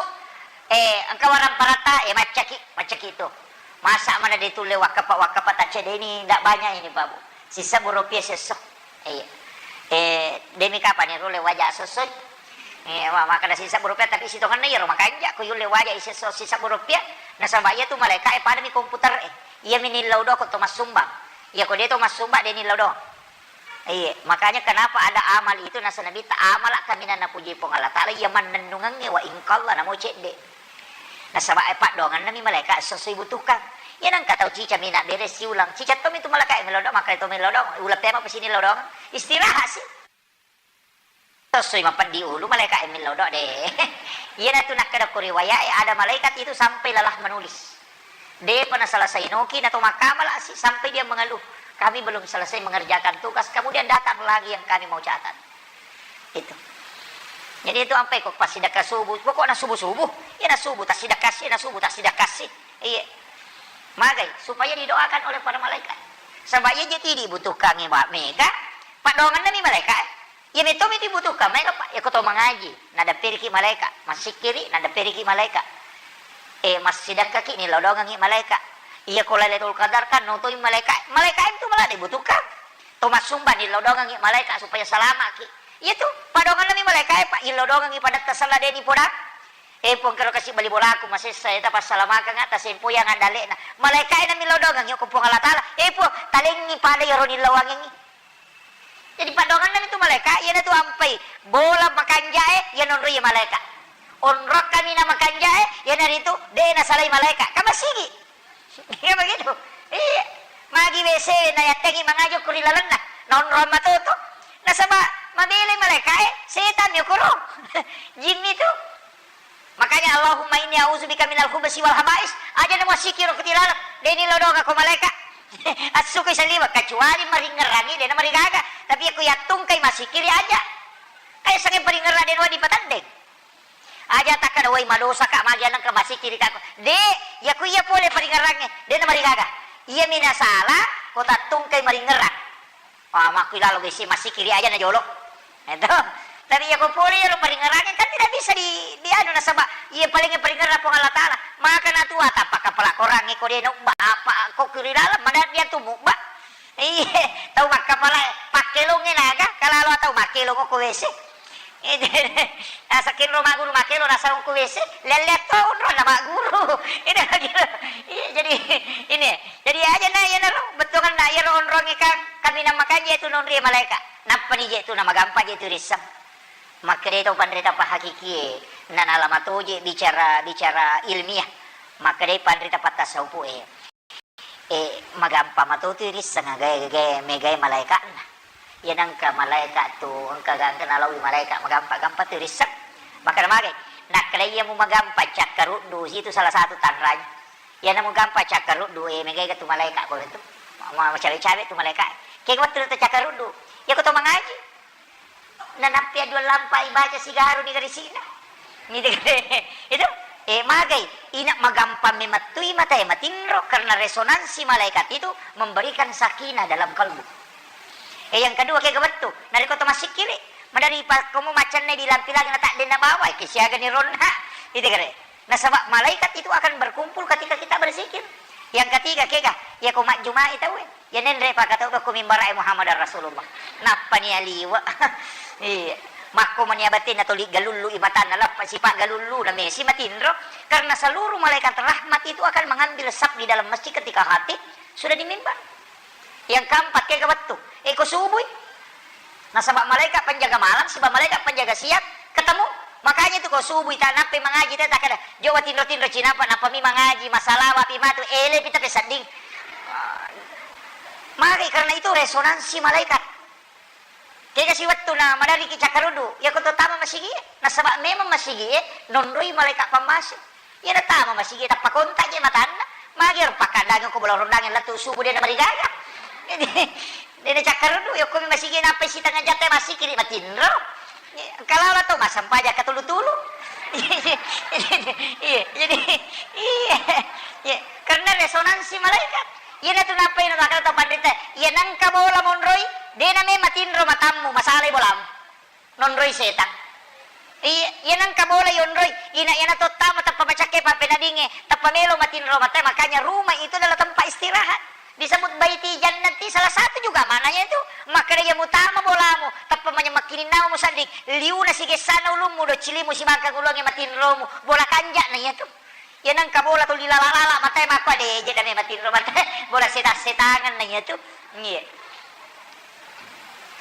eh, engka warang parata, eh, maccaki, maccaki itu. Masa mana de tulle wakkapa, wakkapa taccedeni, ndak banyak ini, Pak, Bu. Sisa burupia sesso. Iya. Eh, demi kapan ero le waja sesso? Eh, wa-, makkeda sisa burupia, tapi sitongenna iyaro makanja, ko yulle waja i sesso sisa burupia, nasaba iya tu malaika e pada mi komputer e. Iya mi nillau do ko to massumbang. Iya, ko de to massumbang, de nillau do. Iya, makanya kenapa ada amal itu, nasa Nabitta, "Amala kaminang napuji Puang Allah Ta'ala, iya mannennungengnge wa ingkalla namo cedde." Nasaba e paddoangenna mi malaika sesso ibutuhkan. Iya nengka tau cica mina bere siulang. Cica to mi tu malaika e melodong, maka to melodong, uleng pema pesini lodong. Istirahat si. Sesso i mapeddi ulu malaika e melodong de. Iya na tu nakkeda ko riwayat e, ada malaikat itu sampai lelah menulis. Depa naselesai noki na to makkamalasi sampai dia mengeluh, "Kami belum selesai mengerjakan tugas, kemudian datang lagi yang kami mau catat." Itu. Jadi itu ampai ko passidekka subuh, pokokna subuh-subuh, iya na subuh tassidekka si, iya na subuh tassidekka si. Iya. Magai, supaya didoakan oleh para malaikat. Sebab iya je ti dibutuhkangi ba mega, paddoangenna mi malaika e. Iya metto mi dibutuhkan, maega, Pak. Iya ko to mangaji, nadapperiki malaika, massikkiri, nadapperiki malaika. Eh, massidekkaki, nilodongengi malaika. Iya ko Lailatul Qadar kan notoi malaika. Malaika itu malah dibutuhkan. To massumba nilodongengi malaika supaya salamaki. Iya tu, padongenna mi malaika e, Pak, ilodongengi padatta sella de ni podang. Eh, Puang, kero kasi bali bolaku masessa, eta passalamakenga, tasempoi yang andalekna. Malaika e na milodongengi ko Puang Allah Taala. Eh, Puang, talengi pada iyaro nilawangengi. Jadi paddoangenna mi tu malaika, iyana tu ampai bola makanja e, iya nonroi malaika. Onrong kaminang makanja e, iyana ritu de nasalai malaika. Kan masigi. Iya begitu. Iya. Magi W C na yattengi mangaji ko ri lalenna. Nonrong matoto. Nasaba mabelai malaika e, setan mi okoro. Jin mi tu. Makanya, "Allahumma inni a'udzubika minal khubusi wal khaba'is." Aja na massikkiri ko tilaleng, de ni lodonga ko malaika. Assukui saliweng, kecuali maringngerangi, de na marigaga. Tapi ko yattungkai massikkiri aja. Kayak sanging paringngerang de na wedding patandeng. Aja takkada, "Woi, madosa ka, magi anengka massikkiri ka." De, ya ku iya pole paringngerangnge, de na marigaga. Iya mi nasala, ko tattungkai maringngerang. Ah, makkuilalo gesi massikkiri aja na jolo. Itu. Tapi iya ko pole iyaro paringngerangnge kan tidak bisa di, di anu nasaba iya paling paringngerang Puang Allah Taala. Maka na tua tappa kapala korangnge ko de na ubba apa ko kiri dalam mana dia tu mubba. Iya, tau makkapala pakkelongnge naga, kalalo tau makkelong ko W C. Itu. Asa kenro maguru makkelo rasa ko W C, lelle to onrong na maguru. Itu gitu. Iya, jadi ini. Jadi aja na iyanaro bettuanna iyaro onrongnge kan kaminang makanja tu nonri malaika. Nappani je tu na magampa je tu risseng. Makkedai tau panrita pahakikie, na nalama toje bicara, bicara ilmiah. Makkedai panrita pattasaupu e. E, magampa matotu risseng agae, gae, megae malaeka'na. Iya nengka malaeka tu, engka gangka nalaui malaeka, magampa-gampa tu risseng. Makkeda magai, nakkeda iya mu magampa cakkaruddu, itu salah satu tanranya. Iya namu gampa cakkaruddu, e, megai ga tu malaeka ko tu. Ma-, ma-, macawe-cawe tu malaeka. Ke wettu tu cakkaruddu. Iya ko to mangaji. Nanappi dua lampai baca sigaru ni garisina. Itu, eh, magai, ina magampa memettui mata e matinro karena resonansi malaikat itu memberikan sakinah dalam kalbu. Eh, yang kedua, ke wettu, narekko to massikkiri, madari pa komo macenna di lampi lagi na tak denna bawa, ke siaga ni ronna. Itu kare. Nasaba malaikat itu akan berkumpul ketika kita berzikir. Yang ketiga, kega, ya ko majjumai tau e. Iya nenre pakatau ko mimbara'e Muhammadar Rasulullah. Nappani aliwa. Iya. Makko mani abatenna toli galullu i matanna, lappa sipa galullu na mesi matinro. Karena seluruh malaikat rahmat itu akan mengambil saf di dalam masjid ketika khatib sudah di mimbar. Yang keempat, kega wettu. Eko subui. Nasaba malaikat penjaga malam siba malaikat penjaga siang ketemu. Makanya itu ko subui ta nappai mangaji te takkeda, "Jo watinro-tinro cinapa," nappami mangaji, masalawa pi matu, ele pi tapi sedding. Magi karena itu resonansi malaikat. Kega si wettu na madariki cakkaruddu, iya ko to tama masigi e, nasaba memang masigi e nonroi malaikat pammasei. Iya natama masigi e tappa kontak je matanna, magi ro pakkandangi ko bola rondangi lettu subuh de namarigaga. Jadi, de nacakkaruddu, iya ko mi masigi e nappai sitengnga jam te massikiri matinro. Engka lalo to massempajang katulu-tulu. Iya, jadi, iya, iya. Karena resonansi malaikat. Iyanatu nappai namakana tau panrita, iya nengka bola monroi, de name matinro matammu, masalai bolamu. Nonroi setang. Iya, iya nengka bola yonroi, ina iyana tottama tappa macakke pappenadinge, tappa melo matinro mate, makanya rumah itu adalah tempat istirahat. Disebut baiti jannati, salah satu juga maknanya itu. Makkeda iya mutama bolamu, tappa manya-, makkininnamu sedding, liuna sigessana ulummu, do cilimu sibangkang ulunge matinromu, bola kanja'na iyatu. Iya nengka bola tuli lala-lala matae makko ade je dame matinro matae bola setang-setangan na iyatu. Iya.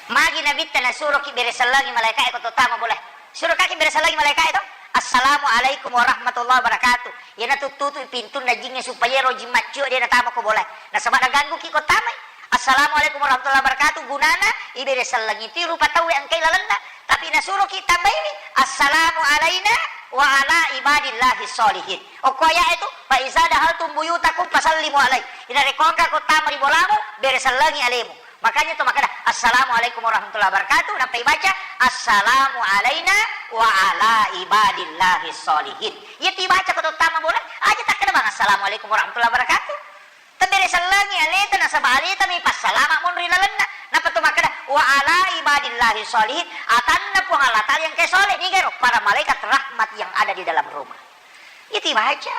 Magi nabitta nasuroki bere sellengi malaikae ko tottama bola. Surokaki bere sellengi malaikae to. Assalamualaikum warahmatullahi wabarakatuh. Iyana tuttutu pintunna jingnge supaya ero jing maccio de natama ko bola. Nasaba nagangguki ko tamai. Assalamualaikum warahmatullahi wabarakatuh. Gunana ibere sellengi tu rupa tauwe engkai lalenna. Tapi nasuroki tambaiwi, "Assalamu alaina wa ala ibadillahi sholihin." Okko aya'e tu, "Fa iza dahaltum buyutakum fasallimu alai." Inarekko engka ko tama ri bolamu, bere sellengi alemu. Makanya tu makkeda, "Assalamualaikum warahmatullahi wabarakatuh," nappa ibaca, "Assalamu alaina wa ala ibadillahi sholihin." Iya tu ibaca ko to tama bola, aja takkeda bang, "Assalamualaikum warahmatullahi wabarakatuh." Tebbere sellengi aleta nasaba aleta mi passalama monro ri lalenna. Nappa to makkeda, "Wa ala ibadillahi sholihin," atanna Puang Allah Ta'ala yang ke soleh, niga ero? Para malaikat rahmat yang ada di dalam rumah. Itu baca.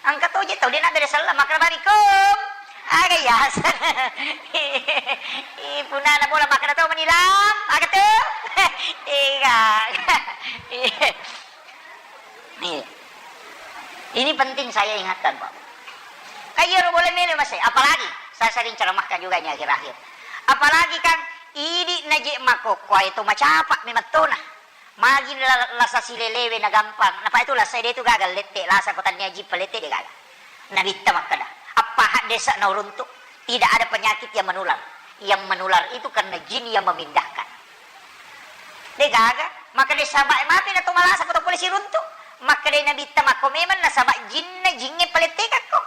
Engka to je tau de nabbere selleng, makkeda, "Barikum." Aga yaseng. Ih, punana bola makkeda to menilam, aga tu? Ega. Iya. Ini penting saya ingatkan, Pak. Kan iyaro bola melo masai, apalagi saya sering ceramahkan juga ini akhir-akhir. Apalagi kan idi naje makkokkoe to macapa memettona. Magi la-, lasa silelewe na gampang. Napa itu lasa de itu gagal lette, lasa ko tania jippa lette de gagal. Nabitta makkeda, "Appaha desa na uruntu, tidak ada penyakit yang menular. Yang menular itu karena jin yang memindahkan." De gaga, makkeda sahabat, "Mapi na to malasa ko to pole siruntu?" Makkeda Nabitta, "Makko memang nasaba jinna jingnge palettekakko."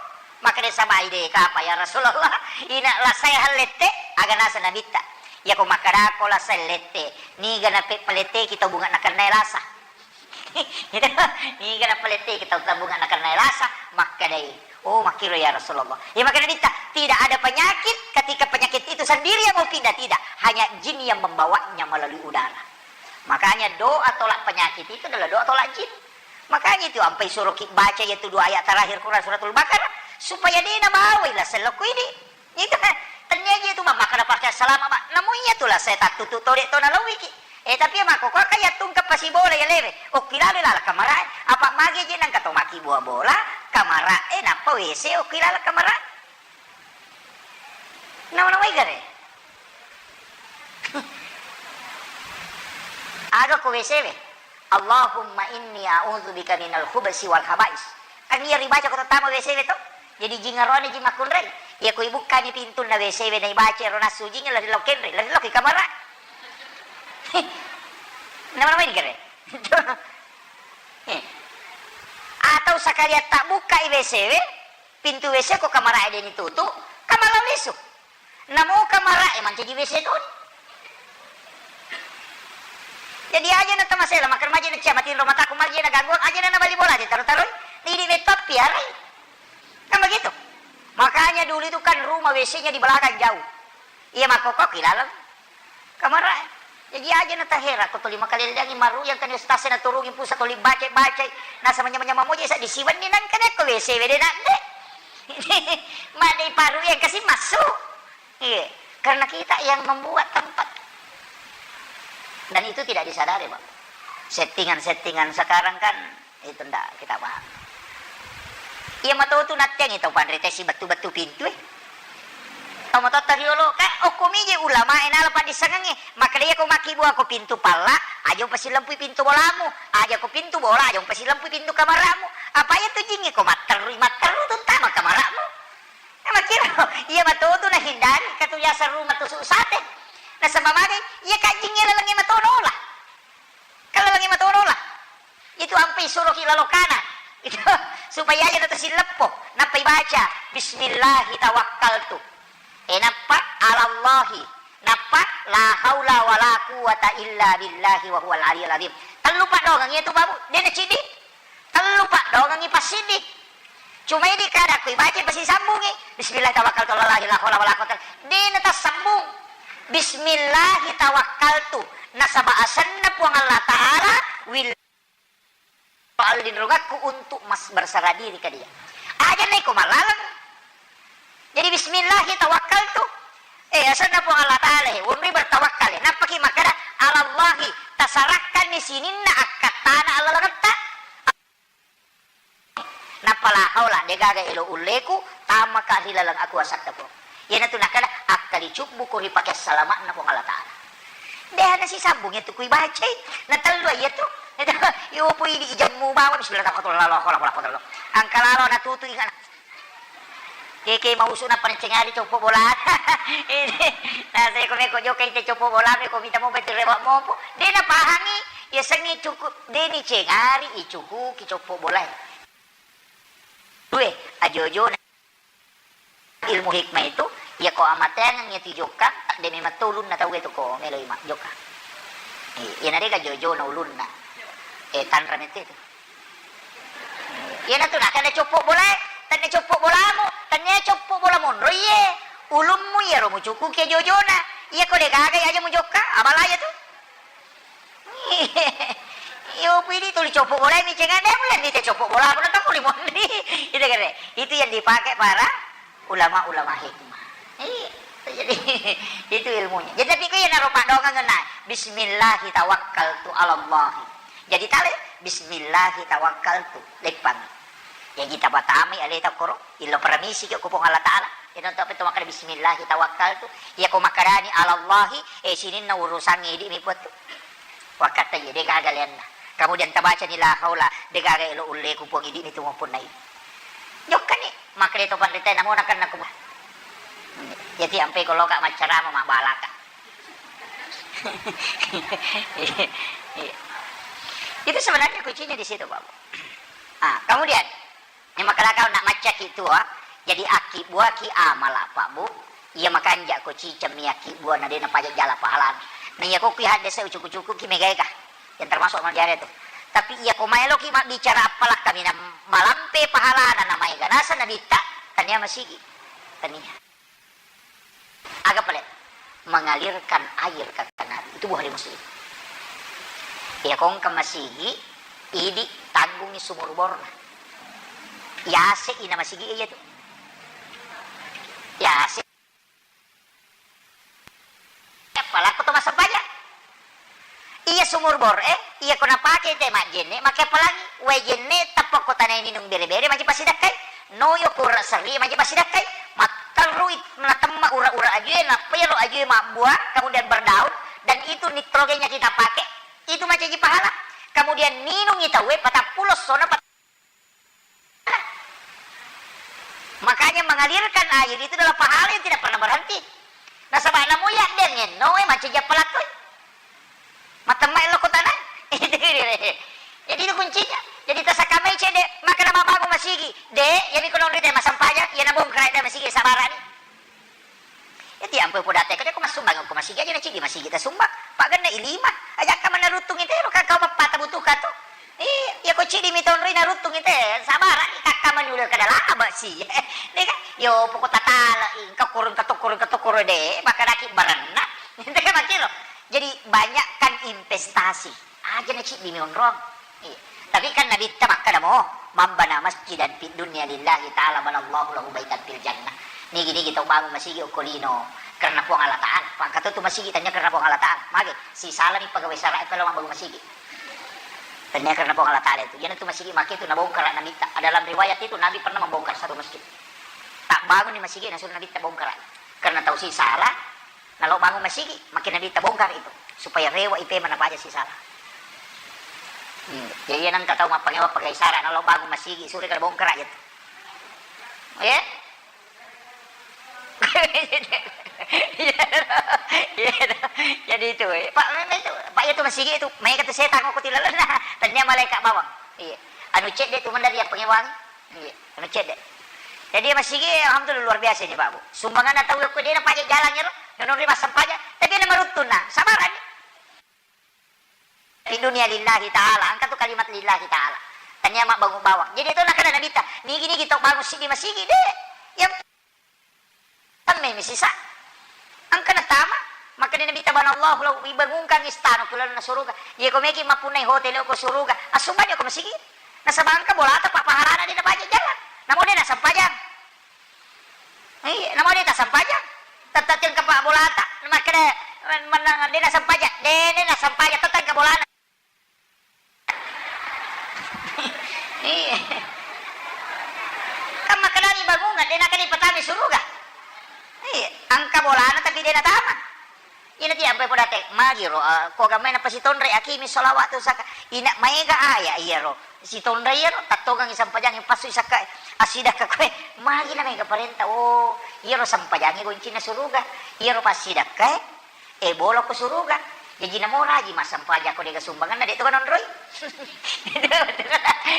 Makkeda sahabat, "De kapa ya Rasulullah, ina lasae hallette?" Aga nasa Nabitta, "Iyako makkedako lasae lette, niga nape paletteki tau bunga nakennae lasa?" Gitu. Niga napaletteki tau tabunga nakennae lasa, makkedai, "Oh, makkiro ya Rasulullah." Iya makkeda Nabitta, "Tidak ada penyakit, ketika penyakit itu sendiri yang mau pindah, tidak. Hanya jin yang membawanya melalui udara." Makanya doa tolak penyakit itu adalah doa tolak jin. Makanya itu ampai suruh ki baca itu dua ayat terakhir Quran suratul Baqarah supaya de nabawai lasa lokko idi. Itu kan, tennia je tu, Mak, makkeda pake salama, Mak. Namu iya tu lah, saya tattutu tode to nalauiki. Eh, tapi ya, Mak, kok kaya tungke pasi bola ya lewe. Okki lalo lala kamara. Apa mage je nangka to maki bola-bola, kamara, eh, nappa W C okki lala kamara. Nama-nama igare. Aga ko W C we. "Allahumma inni a'udzubika minal khubsi wal khaba'is." Kan iya ribaca ko tama W C we to. Jadi jing aroane jing makkunrai. Iya ko ibukkani pintunna W C we na ibaca ero nassu jing lari lao kenre, lari lao ki kamara. Nama-nama ini kere. Eh. Atau sekalian tak buka i W C we, pintu W C ko kamara e deni tutu, kamara lisu. Namo kamara e mancaji W C toni. Jadi aja na tamasela, makkeda maje na cia matinro mataku, maje na gangguang, aja na nabali bola, aja taro-taroi. Idi metto piarai. Kan begitu. Makanya dulu itu kan rumah W C-nya di belakang jauh. Iya, makkokko ki laleng kamara e. Jadi aja na tahera, ko toli makalelleangi maru yang kan ustaz na turungi pusat toli baca-baca. Nasa manya-manya mamoje sa disiwenni nangka ko W C we de na de. Madde paru yang kasi masuk. Iya, karena kita yang membuat tempat. Dan itu tidak disadari, Pak. Settingan-settingan sekarang kan itu ndak kita paham. Iya matotu nattiangi tau panrita sibettu-bettu pintu e. Tau matotta riolo, ka okko mije ulama e nala paddissengengnge. Makkeda iya ko makkibua ko pintu palla, aja upasilempui pintu bolamu. Aja ko pintu bola, aja upasilempui pintu kamara'mu. Apa iya tu jingnge ko matterru, matterru tu tama kamara'mu. Nah, makkiro, iya matotu nahindari katu biasa rumah tusuk sate. Nasaba magai, iya kajjingnge lalengnge matono lah. Kan lalengnge matono lah. Itu ampe isuroki lalo kana. Itu supaya aja natu silleppo. Nappa ibaca, "Bismillahi tawakkaltu." Eh, nappa alallahi. Nappa la haula wala quwwata illa billahi wa huwal aliyul azim. Tellu padongengngi itu, Babu. Dena cidi. Tellu padongengngi passiddi. Cuma idi kada ku ibaca pasisambungi. Bismillah tawakkaltu ala Allahi la haula wala quwwata illa. Dena tassambung. Bismillahi tawakkaltu. Nasaba asenna Puang Allah Ta'ala wil palinrungakku untuk mas berserah diri ke dia. Aja naiko malaleng. Jadi bismillahi tawakkaltu. Eh, asenna Puang Allah Ta'ala, eh, wonri bertawakkal, eh. Nappaki makkada, alallahi, tasarakkanni sininna akkattana allalengetta. Nappa la haula, degaga elo ulleku, tamaka ri laleng akuasatta, Puang. Iyanatu nakkada, akkalicubbuko ri pake salama'na Puang Allah Ta'ala. Deha nasisambung iyatu kui bacai, natellu iyatu. Yopo idi ijammu bawang, bismillah, tawakkaltu ala Allah, la haula wala quwwata illa billah. Angkalalo natutu ingat. Keke mausu nappa nancengari coppo bola. Ini, naseko meko jokai te coppo bola, meko mita mo betul rewa mopo. De napahangi, yasengnge cuku, de nicengari icukuki coppo bola. Due, ajojo. Ilmu hikmah itu, iya ko amateangeng iya tu jokka, de memang to ulunna tau itu ko meloi ma jokka. Iya, iya na dega jojona ulunna. Eh, tanra mette itu. Iyanatu nakkeda coppo bolae, tennia coppo bolamu, tennia coppo bola monro iye, ulummu iyaro mucukuki jojona. Iya ko degaga aja mujokka, abala iya tu. Iyo pidi tuli coppo bolae mi cenga de mulle ni te coppo bola pun tau limonri. Itu kere. Itu yang dipakai para ulama-ulama hikmah. Iya, jadi itu ilmunya. Jadi tapi ku iya naro padongang ngena, "Bismillahi tawakkaltu ala Allah." Jadi tale, "Bismillahi tawakkaltu." Leppang. Ya kita batamai aleta koro, illo paramisi ke ku Puang Allah Ta'ala. Ino to apa to makkada, "Bismillahi tawakkaltu." Ya ko makkadani, "Ala Allahi," eh, sininna urusangnge idi mi puattu. Wakkatta iya, degaga leanna. Kemudian tabacani la haula, degaga elo ulleku Puang, idi ni tu mappunnai. Jokkani, makkeda to panrita namo nakenna ku. Jadi ampe ko loka maccarama mabbalaka. Itu sebenarnya kuncinya di situ, Bapak. Ah, kemudian Iya makkeda kau nak maccaki tua, jadi akkibbuaki amala, Pak, Bu. Iya makanja ko cicemmi akkibbuana de napaja jala pahalana. Na iya ko kui haddese ucuku-cukuki megae ka. Yang termasuk amal jariah tu. Tapi iya ko maeloki mabbicara appalakka mina malampe pahalana na maega naseng nabitta, tania masigi. Tania. Aga pale? Mengalirkan air ke kanal. Itu Bukhari Muslim. Iya ko engka masigi, idi tanggungi sumur borna. Yase ina masigi iya tu. Yase. Apalako to massempajang. Iya sumur bor e, iya ko napake te majjenne, make pelangi, wae jenne tappa ko tanae ninung bere-bere maji pasidakkai, noyo ko ura serri maji pasidakkai, matterrui natemma ura-ura ajue, nappa iyaro ajue mabbuah, kemudian berdaun, dan itu nitrogennya kita pakai, itu macaji pahala. Kemudian ninungi tauwe patappulo sona pat- Makanya mengalirkan air itu adalah pahala yang tidak pernah berhenti. Nasaba namu iya dengenno e macaji appalakkoi. Matemma elo kotana. Jadi itu kuncinya. Jadi tasakamai cede, maka nama bangun masigi. De, ya miko nonri de masempajang, ya nabongkar de masigi sabarani. Iya, tiang pue podate, ko de ko massumbang ko masigi aja na cidi masigi ta sumbang. Pak genne i lima. Aja ka mana rutung itu, ro kakau mappata butuh katu. Iya, iya ko cidi mi tonri na rutung itu. Sabara ni kakak manula kada laba sih. Deh kan? Yo pokok tatala, engka kurung katu kurung katu kurung de, maka daki barenna. Itu kan makiro. Jadi banyakkan investasi. Aja na cidi mi onrong. Iya. Tapi kan Nabitta makkadamo, "Man bana masjidan fid dunya lillahi ta'ala banallahu lahu baitan fil jannah." Nigi-nigi tau bangun masigi okko lino, Karena Puang Allah Ta'ala. Pangkatu tu masigi tania karena Puang Allah Ta'ala. Mage, sisalani pegawai sara' e pelo mabbangung masigi. Tania karena Puang Allah Ta'ala itu. Iyana tu masigi make tu nabongkara Nabitta. Dalam riwayat itu Nabi pernah membongkar satu masjid. Tak bangun di masigi, nasuruh Nabitta bongkara. Karena tau sisala, nalo bangun masigi, makin Nabitta bongkar itu. Supaya rewa ipe mana paja sisala. Hmm. Jadi iyana engka tau mappangewa pegawai sara', nalo bangun masigi, sure kada bongkara aja tu. Eh? Iya, iya. Jadi itu, eh, Pak, memang itu, Pak, iya tu masigi itu, maega tu setang ko tilalenna. Tania malaikat bawang. Iya. Anu cedde tu mendari yang pengewangi. Iya, anu cedde. Jadi masigi, alhamdulillah, luar biasa ini, Pak Bu. Sumbangan tau ko de' napaja jalan ya lo, nonori massempajang, tapi na maruttunna, sabaran. Di dunia lillahi ta'ala, engka tu kalimat lillahi ta'ala. Tania mabbangung bawang. Jadi itu nakana Nabitta, nigi-nigi tau bangun siddi masigi, de'. Yang tamme mi sisa. Engka natama, makkeda Nabitta, "Banallahu lahu, ibangungkang istana ku lalenna suruga." Iya ko meki mappunnai hotel ko suruga, assumbang ko masigi. Nasaba engka bolata, pa pahalana de' napaja jalan. Namo de' nasampajang. Iya, namo de' tasampajang. Tette' engka pa bolata, makkeda, mennang de' nasampajang, de', de' nasampajang, tette' engka bolana. Iya. Kan makkedani bangungan, de' nakkeda ipatama suruga. Iya, engka bolana tapi de' natama. Ina ti ampai podate, magi ro, ah, ko gamai napasitonre, akimi sholawat tu saka. Ina maega aya iyaro. Sitonre iyaro, tattongangi sampajangi passu sakka. Asidakka koe, magi na maega parenta. Oh, iyaro sampajangi goncinna suruga. Iyaro passidakka e, e bolo ko suruga. Jaji namo raji massampajang ko dega sumbanganna, de' to kanonroi.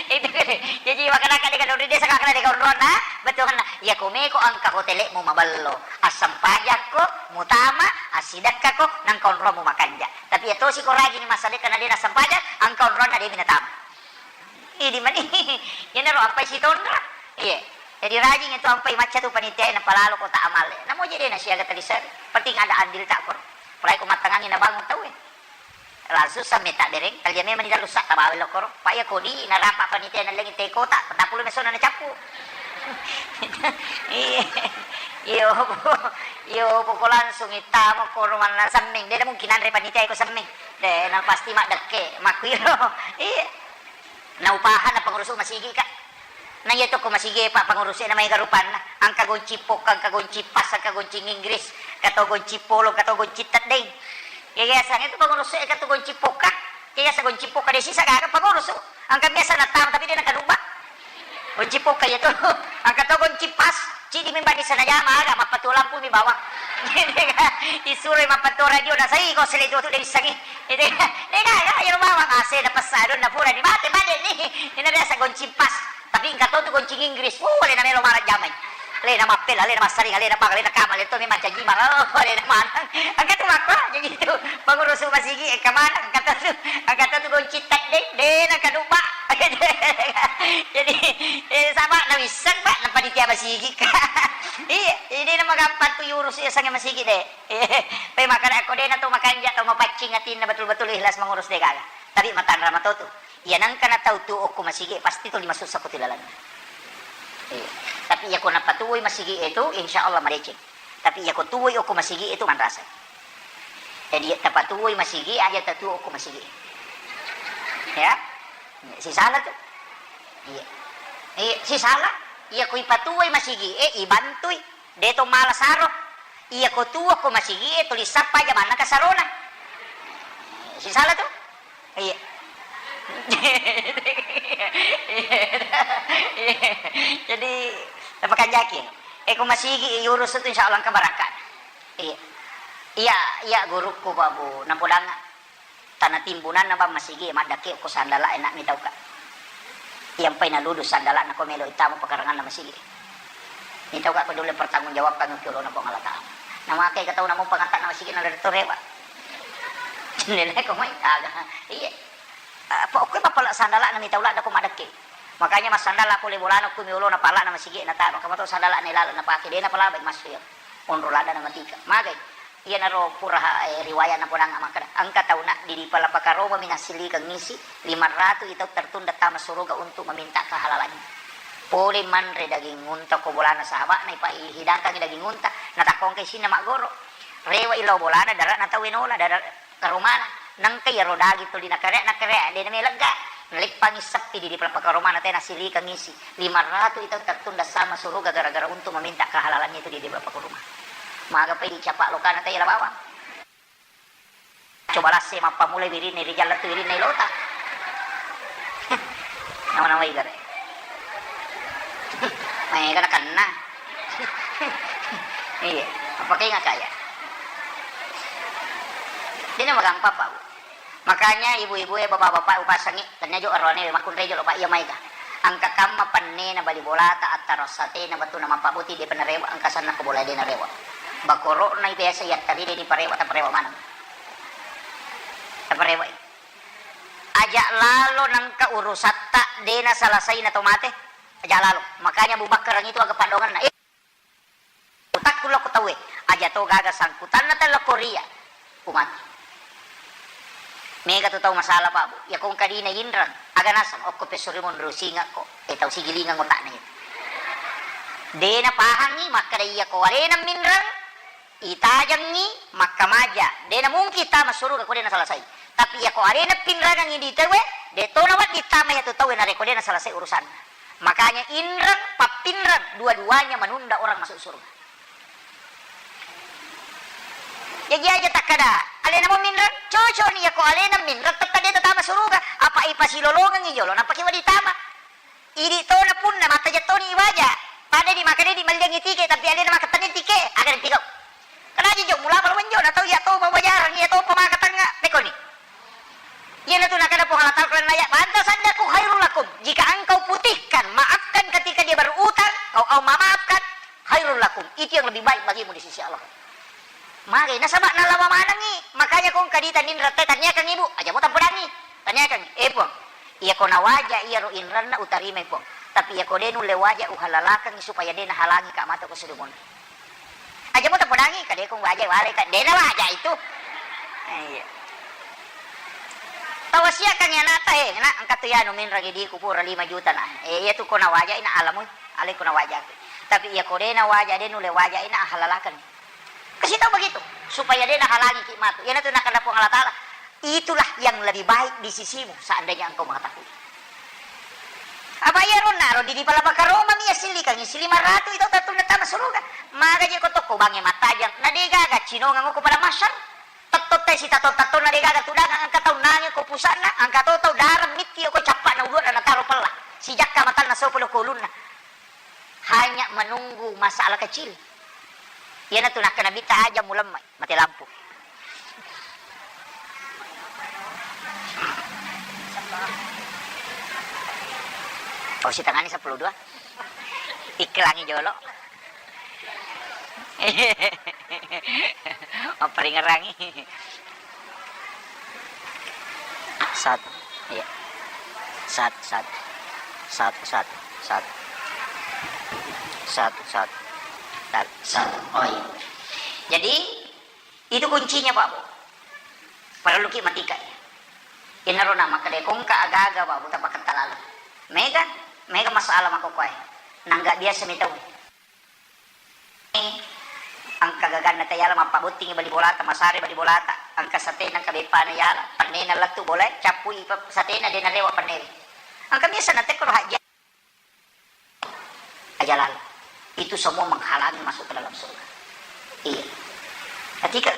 Itu kan. Jaji makanaka dega nonroi, de' saka kana dega onronna, betul kan? Ya ko meko engka hotelmu maballo. Assampajakko, mutama, assidakkako, nangka onromu makanja. Tapi iya tosi ko rajini massadekka na de' nassempajang, engka onronna de' mi natama. Idi mani, iyanaro ampai sitonra. Iya. Jadi rajing itu ampai macca tu panitia e, napalalo ko ta amalle. Namo je de' nasiaga taliseri. Penting ada andil ta koro. Apalagi ko mattangangi nabangun tau e. Langsung samme tabbereng, talia memang di dalu sa tabawa lo koro. Pa iya kodi narapa panitia nallengi te kota, patappulo mesona nacappu. Iya. Iyo, iyo, poko langsung ittama koro manna semmeng. De' mungkin anre panitia iko semmeng. De', na pasti maddekke, makkuiro. Iya. Na upahanna pangurusu masigi ka. Na iya to ko masigi pa pangurusu na maega rupanna. Engka gonci pokka, engka gonci pas, engka gonci Inggris, engka to gonci polo, engka to gonci teddeng. Iya, iya, sang itu pangurusu engka to gonci pokka. Iya, iya, sa gonci pokka de' sisa gaga pangurusu. Engka biasa natama tapi de' nakadubba. Gonci pokka iya to. Engka to gonci pas, cidi mi bani sana jama aga, mappatu lampu mi bawang. Isuro mappatu radio, nasai ko sele tu de' bissangi. Itu kan, de' gaga, iyaro bawang A C na pessa donna pura ni mate bale ni. Ina biasa gonci pas. Tapi engka to tu gonci Inggris. Oh, alena melo marang jamai. Alena mappela, alena massaring, alena bang, alena kama, alena to memang caji marang. Oh, alena manang. Engka tu makko, jadi itu. Pangurusu masigi, engka manang, engka to tu. Engka to tu gonci teddeng, de' nakadubba. Jadi, eh, sama na wisseng, Pak, na panitia masigi. Iya, ini nama gampang tu yurus ya sange masigi de'. Pe makkeda ko de' na to makanja, to mapaccing atinna betul-betul ikhlas mangurus de' gaga. Tapi matanra mato tu. Iya nangka na tau tuo ko masigi, pasti tuli masussa ko tilalang. Iya. Tapi iya ko napatuoi masigi itu, insya Allah madeceng. Tapi iya ko tuoi ko masigi itu manrasa. Jadi iya tapatuoi masigi, aja tatuo ko masigi. Ya. Sisala tu. Iya. Iya, sisala. Iya ko ipatuoi masigi, eh, ibantui. De' to mala saro. Iya ko tuo ko masigi e, tuli sappa jamanna kasarona. Sisala tu? Iya. Jadi, tapakanjaki. Eh, ko masigi yurus tu insya Allah engka barakka. Iya. Iya, iya gurukku Pak Bu, napodanga. Tana timbunanna bang masigi maddakke ko sandala e, nak mitauka. Iyampai naludu sandala na ko melo ittama pakaranganna masigi. Mitauka ko dole pertanggungjawabkan ki olona Puang Allah Ta'ala. Namake ka tau namo pangatta na masigi na letto rewa. Jendela ko mai aga. Iya. Apa okko papala sandala na mitau ladda ko maddakke. Makanya massandala pole bolana ko mi olona pala na masigi na taro. Kamato sandala na lalo na pake de' na pala bai massu ya. Onro ladda na matika. Magai. Iyanaro pura, eh, riwayat napodang makkeda, engka tau naddi ripala pakaromami nassilikeng isi, lima ratu i tau tertunda tama suruga untuk meminta kehalalannya. Pole manre daging unta ko bolana sahaba'na, ipa-, ihidangkangi daging unta, natakkongka isinna maggoro. Rewe'i lao bolana, dara'na tauwe nola, dara-, karomana. Nengka iyaro daging tuli nakare, nakare, de' namelegga. Naleppangi seppi di, di pelapa karomana, tena silikang isi. Lima ratu itu tertunda sama suruga gara-gara untuk meminta kehalalannya itu di, di pelapa karoma. Maga pai dicapa lokana tei la bawang. Coba lasse mappamula wirinna ri jalla tu wirinna ilota. Nama-nama igare. Maega nakenna. Iya, apa kayak nggak kaya? Ini mah gampang, Pak. Makanya ibu-ibu ya, bapak-bapak, upasangi, tanya jo arone, makkunre jo lo, Pak, iya maega. Engka kamma pennena bali bolata, attaro satena, bettuanna mappabboti, de' pa narewa, engka sanna ko bola de' narewa. Bakoro'na biasa yattari de' ni parewa, taparewa maneng. Taparewa. Aja lalo nengka urusatta de' nasalasai na to mate. Aja lalo. Makanya Abu Bakar itu aga paddoangenna. Eh, utakku lo ko tauwe. Aja to gaga sangkutanna tella ko ria. Umati. Mega tu tau masalah, Pak, Bu. Ya ko engka dina inreng. Aga naseng, okko pesuri monro singakko. Eh, tau sigilingang otakna itu. De' napahangi, makkeda iya ko alena minreng, itajengngi makkamaja, de' namungkin tama suruga ko de' nasalasai. Tapi iya ko alena pinrangengngi di tauwe, de' to nawedding tama iya tu tauwe narekko de' nasalasai urusanna. Makanya inreng, pappinreng, dua-duanya menunda orang masuk surga. Jaji aja takkada, alena mo minreng, cocok ni iya ko alena minreng, tette de' tatama suruga, apa ipasilolongengngi jolo, nappa ki wedding tama. Idi' tona punna, mattaja' toni iwaja. Pada di maka di malliangngi tike, tapi alena maka tenni tike, aga nanti kau. Kena aja jo, mula pala wenjo, na tau iya to mawajarang, iya to pemaka tengah, pekoni. Iyanatu nakana Puang Allah Ta'ala, "Wa an tasaddaqu khairul lakum." Jika engkau putihkan, maafkan ketika dia berutang, kau, kau memaafkan, khairul lakum. Itu yang lebih baik bagimu di sisi Allah. Magi nasaba nalawa manengngi, makanya ko engka dita ninrette, tanyakan ibu, aja mo tampodangi. Tanyakan, "Eh, Puang, iya ko nawaja iyaro inranna utarimai, Puang. Tapi iya ko de' nulle waja, uhalalakangngi supaya de' nahalangi ka mata ko sudah monri." Aja mo tampodangi, ka de' ko waja wale ka, de' nawaja itu. Eh, iya. Tawasiakangngi anata, "Eh, nak, engka tu yanu minrang idiku pura lima juta na. Eh, iya tu ko nawaja ina alamui, ale ko nawaja. Tapi iya ko de' nawaja, de' nulle waja ina ahalalakangngi." Kasih tahu begitu, supaya de' nahalangi ki matu. Iyanatu nakana Puang Allah Ta'ala, "Itulah yang lebih baik di sisimu, seandainya engkau mengetahui." Apa iya ronna ro di, di pala pakaroma mi ya silikangngi si lima ratu itu tattunna tama suruga. Maga je ko tokko bangnge mattajang, na de' gaga cinongang ko pada masyar. Tetto te si tatto-tattonna de' gaga tudang, engka tau nange ko pusa'na, engka to tau darang mitti ko cappa'na ulu'na nataro pella. Sijakka matanna sopo lo ko ulunna. Hanya menunggu masalah kecil. Iyanatu nakkeda Nabitta, "Aja mulemmai, mate lampu." Oh, sitangani seppulo dua. Iklangi jolo. Mapparingerangi. Satu. Iya. Satu, satu. Satu, satu, satu. Satu, satu. Satu, satu. Oh, iya. Jadi, itu kuncinya, Pak, Bu. Perlu ki matika, ya. Inaro na makkeda ko engka aga-aga, Pak, Bu, tapaketta laleng. Mega, mega masalah makkokkoe. Nangga biasa mi tau. Engka gaganna tayala mappabottingi bali bolata, masare bali bolata, engka satena, engka beppana yala, pannena lettu bolae, cappui pe-, satena, de' narewa pannewe. Engka biasa natekkoro hajja. Aja lalo. Itu semua menghalangi masuk ke dalam surga. Iya. Ketika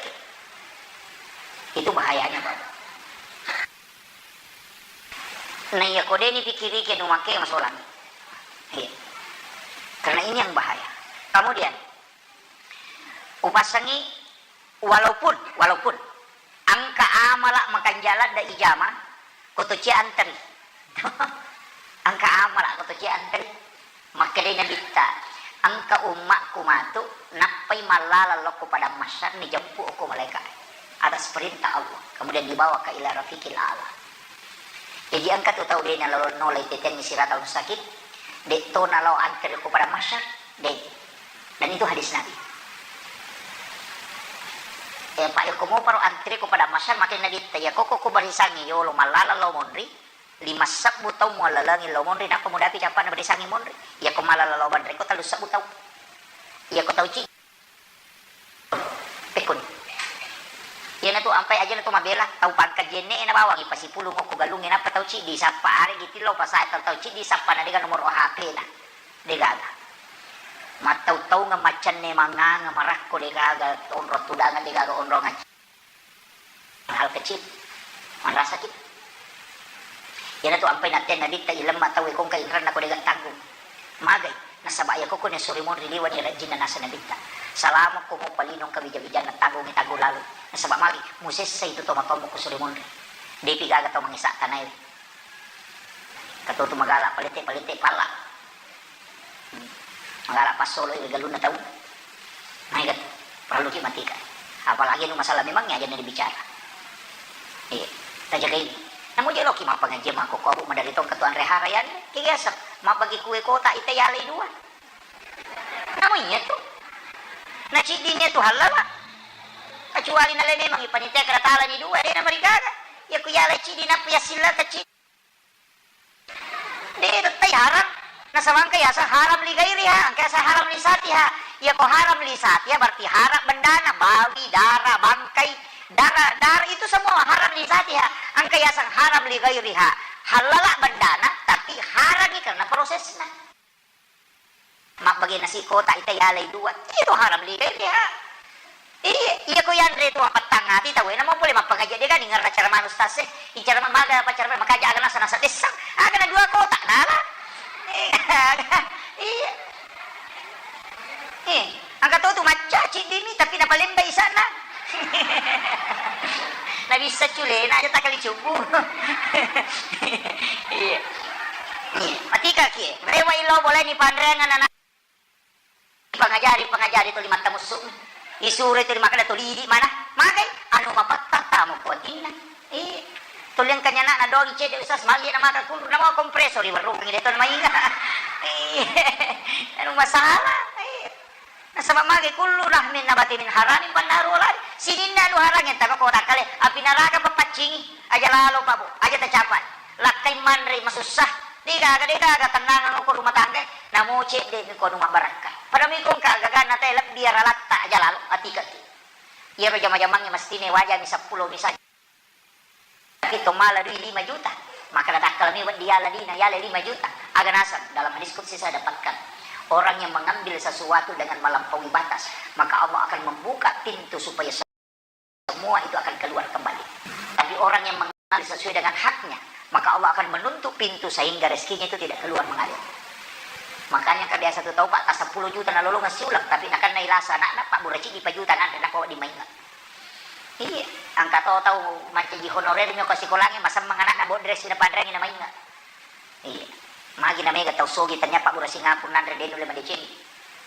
itu bahayanya, Bapak. Nah, iya, ko de' ni pikirike nu make masolang. Iya. Karena ini yang bahaya. Kemudian, upasangi, walaupun, walaupun engka amala makanjala da ijama, ko to cia anteri. Engka amala ko to cia anteri. Makkedai Nabitta, "Engka ummakku matu, nappai mallala lokko padang mahsyar, nijemppu okko malaika atas perintah Allah, kemudian dibawa ke ila rafiqil a'la." Jadi engka tu tau de' nalao nolai tetenni siratal mustaqim, de' to nalao antri ko padang mahsyar, de'. Dan itu hadis Nabi. Eh, Pak, yako moparo antri ko padang mahsyar, makkeda Nabitta, iya ko ko barisangi yolo mallala lao monri, lima sebbu tau muallalengi lao monri, nappa mudapi cappa'na barisangi monri. Iya ko mallala lao monri ko tellu sebbu tau. Iya ko tau ci-, pekkoni. Iyanatu ampai ajana tu mabela, tau pangkajenne na bawang ipasipulung okko galungnge, nappa tau ciddi sappa, aregi tillau pasae tau, tau ciddi sappa na dega nomoro H P na. Degaga. Mattau-taungeng maccanne mangnganga marakko degaga onrong tudangeng degaga onrong hal kecil. Manrasaki. Iyanatu ampai natteang Nabitta ilemma tauwe kongka inranna ko dega tanggung. Magai, nasaba iyako kone suri monri liwani rajinna naseng Nabitta. Salamokko muppalinong kawija-wijanna tanggungi tanggung lalu. Nasaba magi, musessai tu tomatoammu ko suri monri. Depi gaga tau mangisa tanaewe. Katotu magala palete-palete pala. Magala passolo ri galunna tau. Maega tu, parelluki matika. Apalagi anu masalah memang aja na dibicara. Iya, tajagai. Namu je loki mappangajian makkokkobu madari tongka tu anre hara yanre. Kiga yaseng, mabbagi kue kota ita yalai dua. Namu iya tu. Na ciddini tu hallala. Kecuali nale memang ipanitia keratalani dua, de na marigaga. Iya ku yalai ciddi nappa yassilla kecil. De tettai haram. Nasaba engka yaseng haram li gairiha, engka yaseng haram li satiha. Iya ko haram li satiha berarti haram bendana, bawi, dara, bangkai, dara, dara itu semua haram li satiha. Engka yaseng haram li gairiha. Hallala bendana, tapi harami karena prosesna. Mabbage nasi kota ita yalai dua. Itu haram li gairiha. Iya, iya ko yanre tu appattangati tauwe, namo pole mappangaji de gani ngerra cara manus tase. Icara maga apa cara makaja aga nasa nasa dessang. Aga na dua kota nala. Iya. Eh, angka to tu macca ciddimi tapi napalembai sana. Nabissa culena aja takali cubu. Iya. Iya. Matika kie. Rewa ilo boleh ni panreangan anak. Pangajari, pangajari tuli mattamussu. Isuro tuli makkeda tuli idi mana? Magai anu mapatta tamu kuatinna. Iya. Tuli engka nyana na dogi cedde usas magi na maka kulur na mau kompresor iwerrukengi de to na mainga. Iya. Anu masalah. Iya. Nasaba magi kullu lahmin nabati min haramin fannaru wala. Sininna anu harang yang tama kota kale api neraka papaccingi. Aja lalo pabu, aja tacapai. Lakkai manre masussa. Degaga, degaga tennangeng ko rumah tangga. Namo cedde mi ko anu mabbarakka. Pada mi ko engka gagana te lebbi aralatta aja lalo atikaki. Iyaro jama-jamangnge mestine wajami seppulo misalnya. Tapi to mala dui lima juta. Maka nadakkala mi weddi yala dina yala lima juta. Aga naseng dalam hadis qudsi saya dapatkan. Orang yang mengambil sesuatu dengan melampaui batas, maka Allah akan membuka pintu supaya semua itu akan keluar kembali. Tapi orang yang mengambil sesuai dengan haknya, maka Allah akan menutup pintu sehingga rezekinya itu tidak keluar mengalir. Makanya kan biasa tu tau Pak, ta seppulo juta nalolongeng siuleng, tapi nakenna ilasa anakna, Pak, bura cidi pa juta nanre, nako di mainga. Iya, angka to tau mancaji honorer mi ko sikolangnge, masemmeng anakna, bo dress na panreangi na mainga. Iya, magi na mega tau sogi, ternyata Pak, bura Singapura nanre, de nulle madeceng.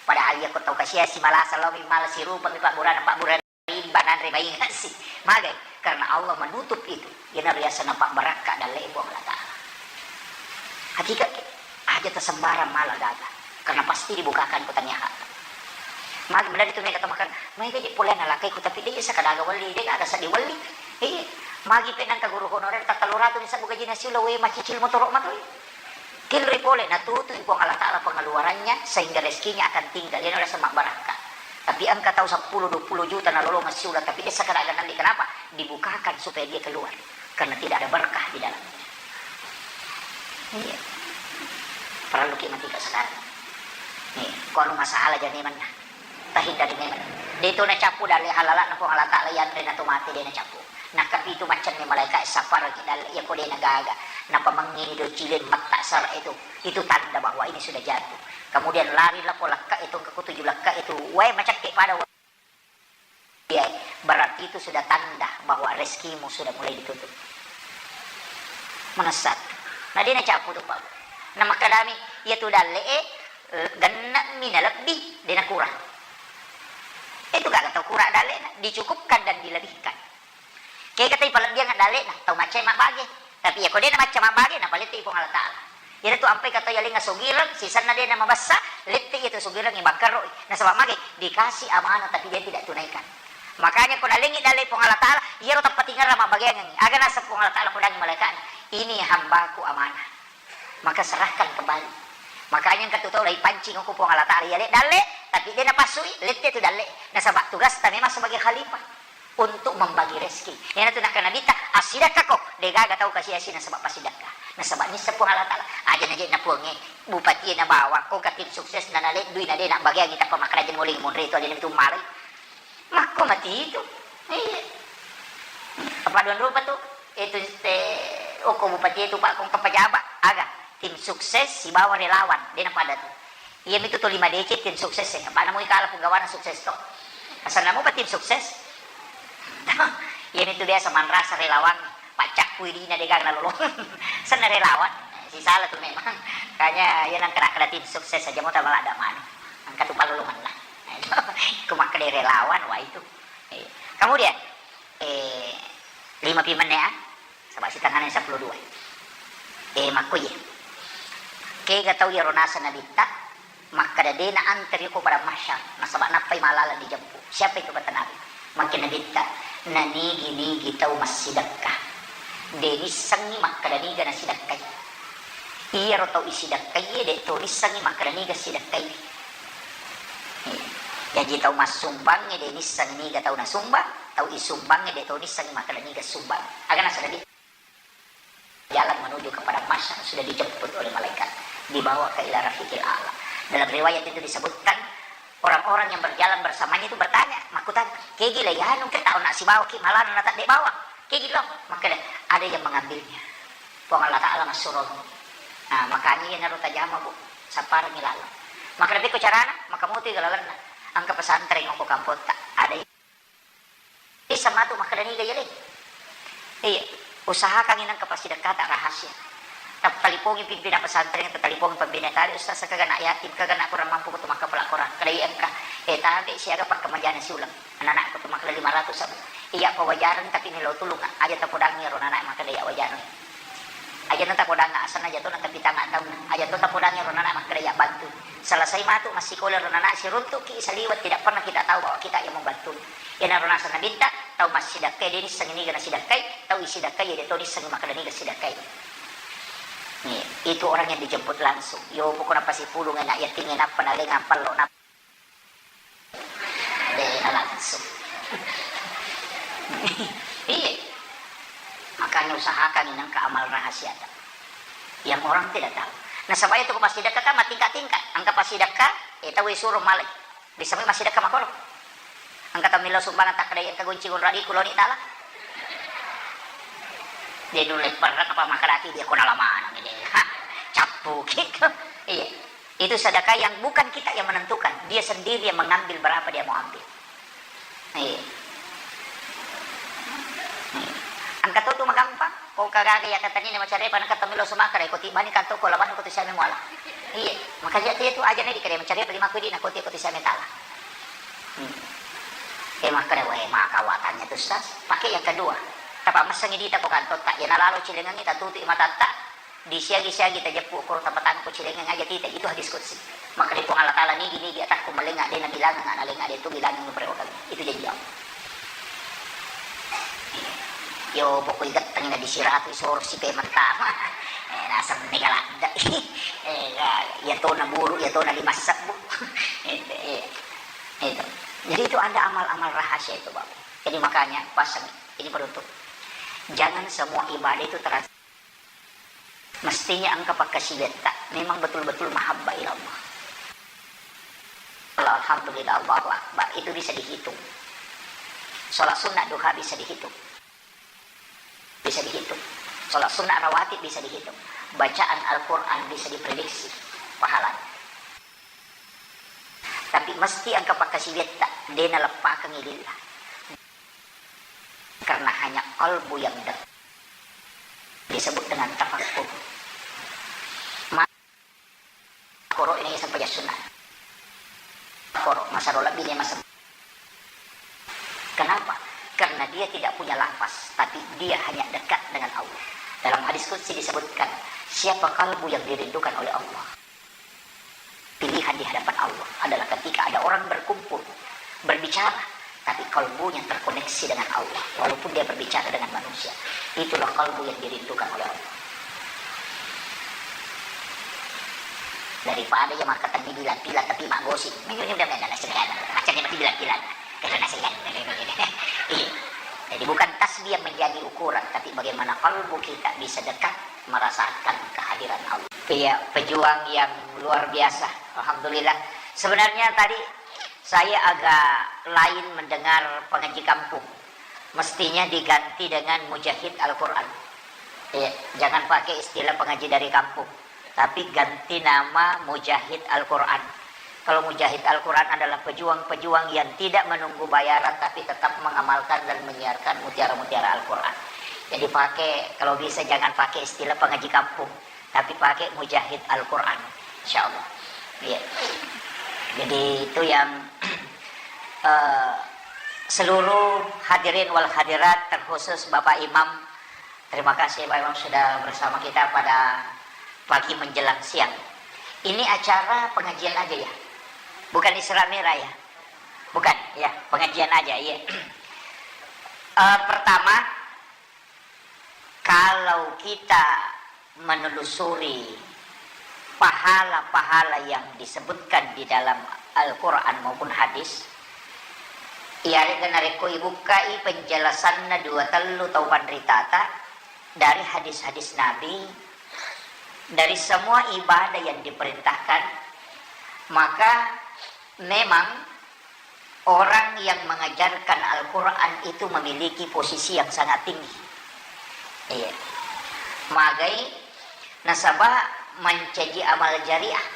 Padahal iya ko tau kasia si malasa lo mi, mala sirupa mi Pak, burana Pak, bura Rimba nanre maingasi. Magai? Karena Allah menutup itu. Iyanaro riaseng napabbarakka dalle'e Puang Allah Ta'ala. Hakikatnya, aja tasembarang mala gaga. Karena pasti dibukakan ko tania hak. Magi menari tu mega tamakan, mega je pole nalakaiku tapi de sakadaga wali, de gaga seddi wali. Iya. Magi pe nangka guru honorer tatallu ratu ni sabbu gajina siula we macicil motoro matoi. Tinroi pole, natutui Puang Allah Ta'ala pengeluarannya, sehingga rezekinya akan tinggal. Iyanaro riaseng mabbarakka. Tapi engka tau seppulo dua puluh juta nalolongeng siuleng, tapi de sakadaga nalli. Kenapa? Dibukakan supaya dia keluar. Karena tidak ada berkah di dalamnya. Iya. Parelluki matika sekarang. Nih, ko anu masalah jani manna. Tahindari memang. De to nacappu dalle halala'na Puang Allah Ta'ala, yanre na to mate de nacappu. Nakkapitu maccanne malaeka'e saparaki dalle, iya ko de nagaga. Napamengngini do cileng matta sara itu. Itu tanda bahwa ini sudah jatuh. Kemudian lari lako lekka'e to, engka ko tuju lekka'e to. Wae macakke pada wa-, iya, berarti itu sudah tanda bahwa rezekimu sudah mulai ditutup. Manessa. Na de nacappu tu, Pak. Namakkadami, iya tu dalle'e, eh, genna'mi nalebbi, de nakurang. Itu gaga tau kura dalle'na, dicukupkan dan dilebihkan. Kega tai palebbiang dalle'na, tau macca mabbage. Tapi iya ko de namacca mabbage, napalettei Puang Allah Ta'ala. Iyanatu ampai kata yalenga sogireng, sisenna de namabessa, lette iya tu sogireng ibangkaroi. Nasaba mage? Dikasih amanah tapi dia tidak tunaikan. Makanya ko nalengi dalle Puang Allah Ta'ala, iyaro tappatingerang mabbageangengi. Aga naseng Puang Allah Ta'ala ko dangi malaeka'na, "Ini hambaku amanah." Maka serahkan kembali. Makanya engka tu tau laipancing ko Puang Allah Ta'ala, iya le dalle, tapi de napassui, lette tu dalle. Nasaba tugasta memang sebagai khalifah. untuk membagi rezeki. Iyanatu nakkeda Nabitta, assidekkako, degaga tau kasi-asi nasaba passidekka. Nasaba nisseng Puang Allah Taala. Aja naje na Puangnge, bupatie na bawang, ko ka tim sukses na naleddui na de nabbageangi tappa makkeda je muling munri tu alena tu malai. Makko mati itu. Iya. Apa dua rupa tu? Itu te, oko bupatie tu Pak, ko ka pejabat. Aga, tim sukses sibawa relawan, de napada tu. Iyamitu tuli madeceng tim sukses e. Apa namu ikala punggawana sukses to. Asal namu pa tim sukses. Iyamitu biasa manrasa relawan, paccakkui dina degaga nalolong. Senna relawan. Sisala tu memang. Kanya iya nang kena-kena tim sukses aja mau tambah ada manu. Angka tu palolongan lah. Ku makkeda relawan, wah itu. Iya. Kemudian, eh, lima pi menne, ah. Saba sitengana seppulo dua. Eh, makko iye. Kega tau iyaro naseng Nabitta, makkeda de na anteri ko padang mahsyar, nasaba nappai malalang dijemput. Siapa itu, kata Nabi? Makkeda Nabitta, nanigi-nigi tau massidekka. De nissengngi makkeda niga nasidekkai. Iyaro tau isidekkai, de to nissengngi makkeda niga sidekkai. Jaji tau massumbangnge de nissengngi niga tau nasumbang, tau isumbangnge de to nissengngi makkeda niga sumbang. Aga nasaba de jalan menuju ke padang mahsyar sudah dijemput oleh malaikat, dibawa ke ila rafiqil a'la. Dalam riwayat itu disebutkan, orang-orang yang berjalan bersamanya itu bertanya, makkutana, "Kegi le yanu ke tau nak sibawa ki malana na tak dek bawa? Kegi lo?" Makkeda, "Ada yang mengambilnya. Puang Allah Ta'ala massuromi." Nah, makanya iyanaro tajama, Bu, sapparengngi laleng. Makkeda, "Pekko carana?" Maka mutui ga lalenna. Engka pesantren ko kampotta. Ada Isseng matu makkeda niga iya le. Iya, usahakangngi nengka passidekkata rahasia. Tattalipongi pimpinan pesantren, tattalipongi pembina tali, ustaz, kaga nak yatim, kaga nak kurang mampu, kutu makkapala Quran. Kada iya engka, eh, tabe siaga pakkamajana siuleng. Anak-anak kutu makkeda lima ratus sabu. Iya, pawajareng tapi melo tulung, aja tapodangi ro anak makkeda iya wajareng. Aja na tapodangnga asenna, aja to na tapitanga taunna, aja to tapodangngi ro nana makkeda iya bantu. Selesai matu massikola ro nana, siruntuki saliweng, tidak pernah kita tahu bahwa kita yang membantu. Iyanaro naseng Nabitta, tau massidekkai de nissengngi niga nasidekkai, tau isidekkai de to nissengngi makkeda niga sidekkai. Nih, itu orang yang dijemput langsung. Yo pokokna pasipulung anak yatim nappa nalengang pallo nappa De na langsung. Iya. Makanya usahakan nengka amal rahasiata. Yang orang tidak tahu. Nasaba itu ko passidekka kan matingkat-tingkat. Engka passidekka, eh, tau suruh malai. Bisa mai massidekka makolo. Engka tau millau sumbangan takkeda engka gunci gunradiku loni tala. Dia dulu perang apa makaraki dia kona lama nang ini. Cappu gitu. Iya. Itu sedekah yang bukan kita yang menentukan, dia sendiri yang mengambil berapa dia mau ambil. Iya. Iya. Engka to tu magampang, ko kagaga iya katanina macarepa, engka to melo sumakara, ko tibani kanto ko laban ko tu siame muala. Iya, makanya dia tu aja nih dikare macarepa lima kudi na ko ti ko tu siame tala. Hmm. Eh, makkeda, "Weh, maka watanya tu, Ustaz." Pakai yang kedua. Tapa messengi dita ko kanto tak, ya nalalo cilengengi tatutu matatta. Disiagi-siagi tajeppu koro tapatangko cilengeng aja tita, itu hadis qudsi. Makkeda Puang Allah Taala, "Nigi-nigi atakku malenga de nabilangang, nalenga de tu bilangang nuperewakangi." Itu janji Allah. Yo pokoi getteng na disiratu soro sipe mentama. Eh, naseng mega ladde. Eh, ya, ya tona buru, ya tona lima sebbu. Itu, iya. Itu. Jadi itu ada amal-amal rahasia itu, Bapak. Jadi makanya pasang ini penutup. Jangan semua ibadah itu terasa Mestinya engka pakkasiwiatta memang betul-betul mahabbah ila Allah. Alhamdulillah, Allahu Akbar, itu bisa dihitung. Sholat sunnah duha bisa dihitung. Bisa dihitung. Sholat sunnah rawatib bisa dihitung. Bacaan Al-Quran bisa diprediksi pahalanya. Tapi mesti engka pakkasiwiatta, de naleppakengngi lillah. Karena hanya kalbu yang dekat disebut dengan tafakkur. Ma-, koro ini sampajang sunnah. Koro, masa rola bini masa. Kenapa? Karena dia tidak punya lafaz, tapi dia hanya dekat dengan Allah. Dalam hadis qudsi disebutkan, siapa kalbu yang dirindukan oleh Allah? Pilihan di hadapan Allah adalah ketika ada orang berkumpul, berbicara, tapi kalbunya terkoneksi dengan Allah, walaupun dia berbicara dengan manusia. Itulah kalbu yang dirindukan oleh Allah. Daripada yang makkatanya bilang-bilang tapi magosi. Ini udah main anak sini, macamnya mati bilang-bilang. Karena saya, iya. Jadi bukan tasbih yang menjadi ukuran, tapi bagaimana kalbu kita bisa dekat merasakan kehadiran Allah. Iya, pejuang yang luar biasa. Alhamdulillah. Sebenarnya tadi saya agak lain mendengar pengaji kampung. Mestinya diganti dengan mujahid Al-Quran. Iya, jangan pakai istilah pengaji dari kampung, tapi ganti nama mujahid Al-Quran. Kalau mujahid Al-Quran adalah pejuang-pejuang yang tidak menunggu bayaran, tapi tetap mengamalkan dan menyiarkan mutiara-mutiara Al-Quran. Jadi pakai, kalau bisa jangan pakai istilah pengaji kampung, tapi pakai mujahid Al-Quran, insya Allah. Iya. Jadi itu yang eh, seluruh hadirin wal hadirat, terkhusus Bapak Imam. Terima kasih Bapak Imam sudah bersama kita pada pagi menjelang siang. Ini acara pengajian aja ya? Bukan Isra Mi'raj ya? Bukan, ya, pengajian aja, iya. Eh, pertama, kalau kita menelusuri pahala-pahala yang disebutkan di dalam Al-Quran maupun hadis, iyaré'ga narékko ibukkai penjelasanna dua tellu tau panritata dari hadis-hadis Nabi, dari semua ibadah yang diperintahkan, maka memang orang yang mengajarkan Al-Quran itu memiliki posisi yang sangat tinggi. Iya. Magai nasaba mancaji amal jariah.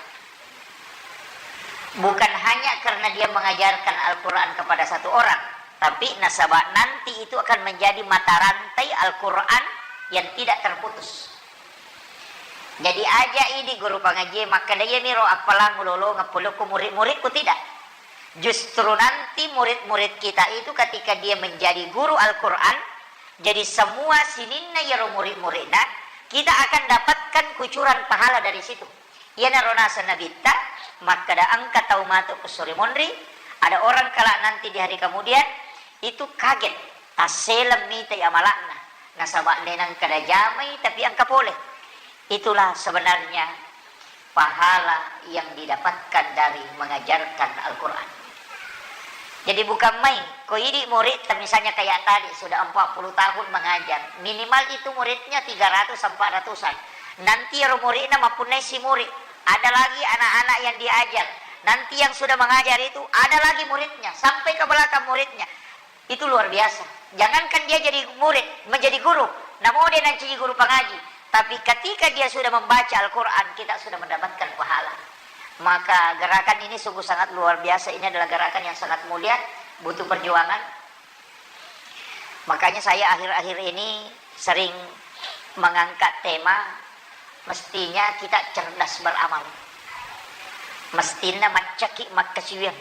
Bukan hanya karena dia mengajarkan Al-Quran kepada satu orang, tapi nasaba nanti itu akan menjadi mata rantai Al-Quran yang tidak terputus. Jadi aja idi guru pangaji makkeda, "Iyami ro appalang ulolongeng polokku murid-muridku," tidak. Justru nanti murid-murid kita itu ketika dia menjadi guru Al-Quran, jadi semua sininna iyaro murid-muridna, kita akan dapatkan kucuran pahala dari situ. Iyanaro naseng Nabitta, makkeda engka tau matu ku sore monri, ada orang kelak nanti di hari kemudian, itu kaget, tasseleng mitai amala'na, nasaba de nengka najamai tapi engka pole. Itulah sebenarnya pahala yang didapatkan dari mengajarkan Al-Quran. Jadi bukan main, ko idi murid, misalnya kayak tadi sudah empat puluh tahun mengajar, minimal itu muridnya tiga ratus, empat ratusan. Nanti ro muridna mapunnai si murid, ada lagi anak-anak yang diajar. Nanti yang sudah mengajar itu ada lagi muridnya, sampai ke belakang muridnya. Itu luar biasa. Jangankan dia jadi murid, menjadi guru, namo de nancaji guru pangaji, tapi ketika dia sudah membaca Al-Quran, kita sudah mendapatkan pahala. Maka gerakan ini sungguh sangat luar biasa. Ini adalah gerakan yang sangat mulia, butuh perjuangan. Makanya saya akhir-akhir ini sering mengangkat tema, mestinya kita cerdas beramal. Mestinna maccaki makkasiwiang.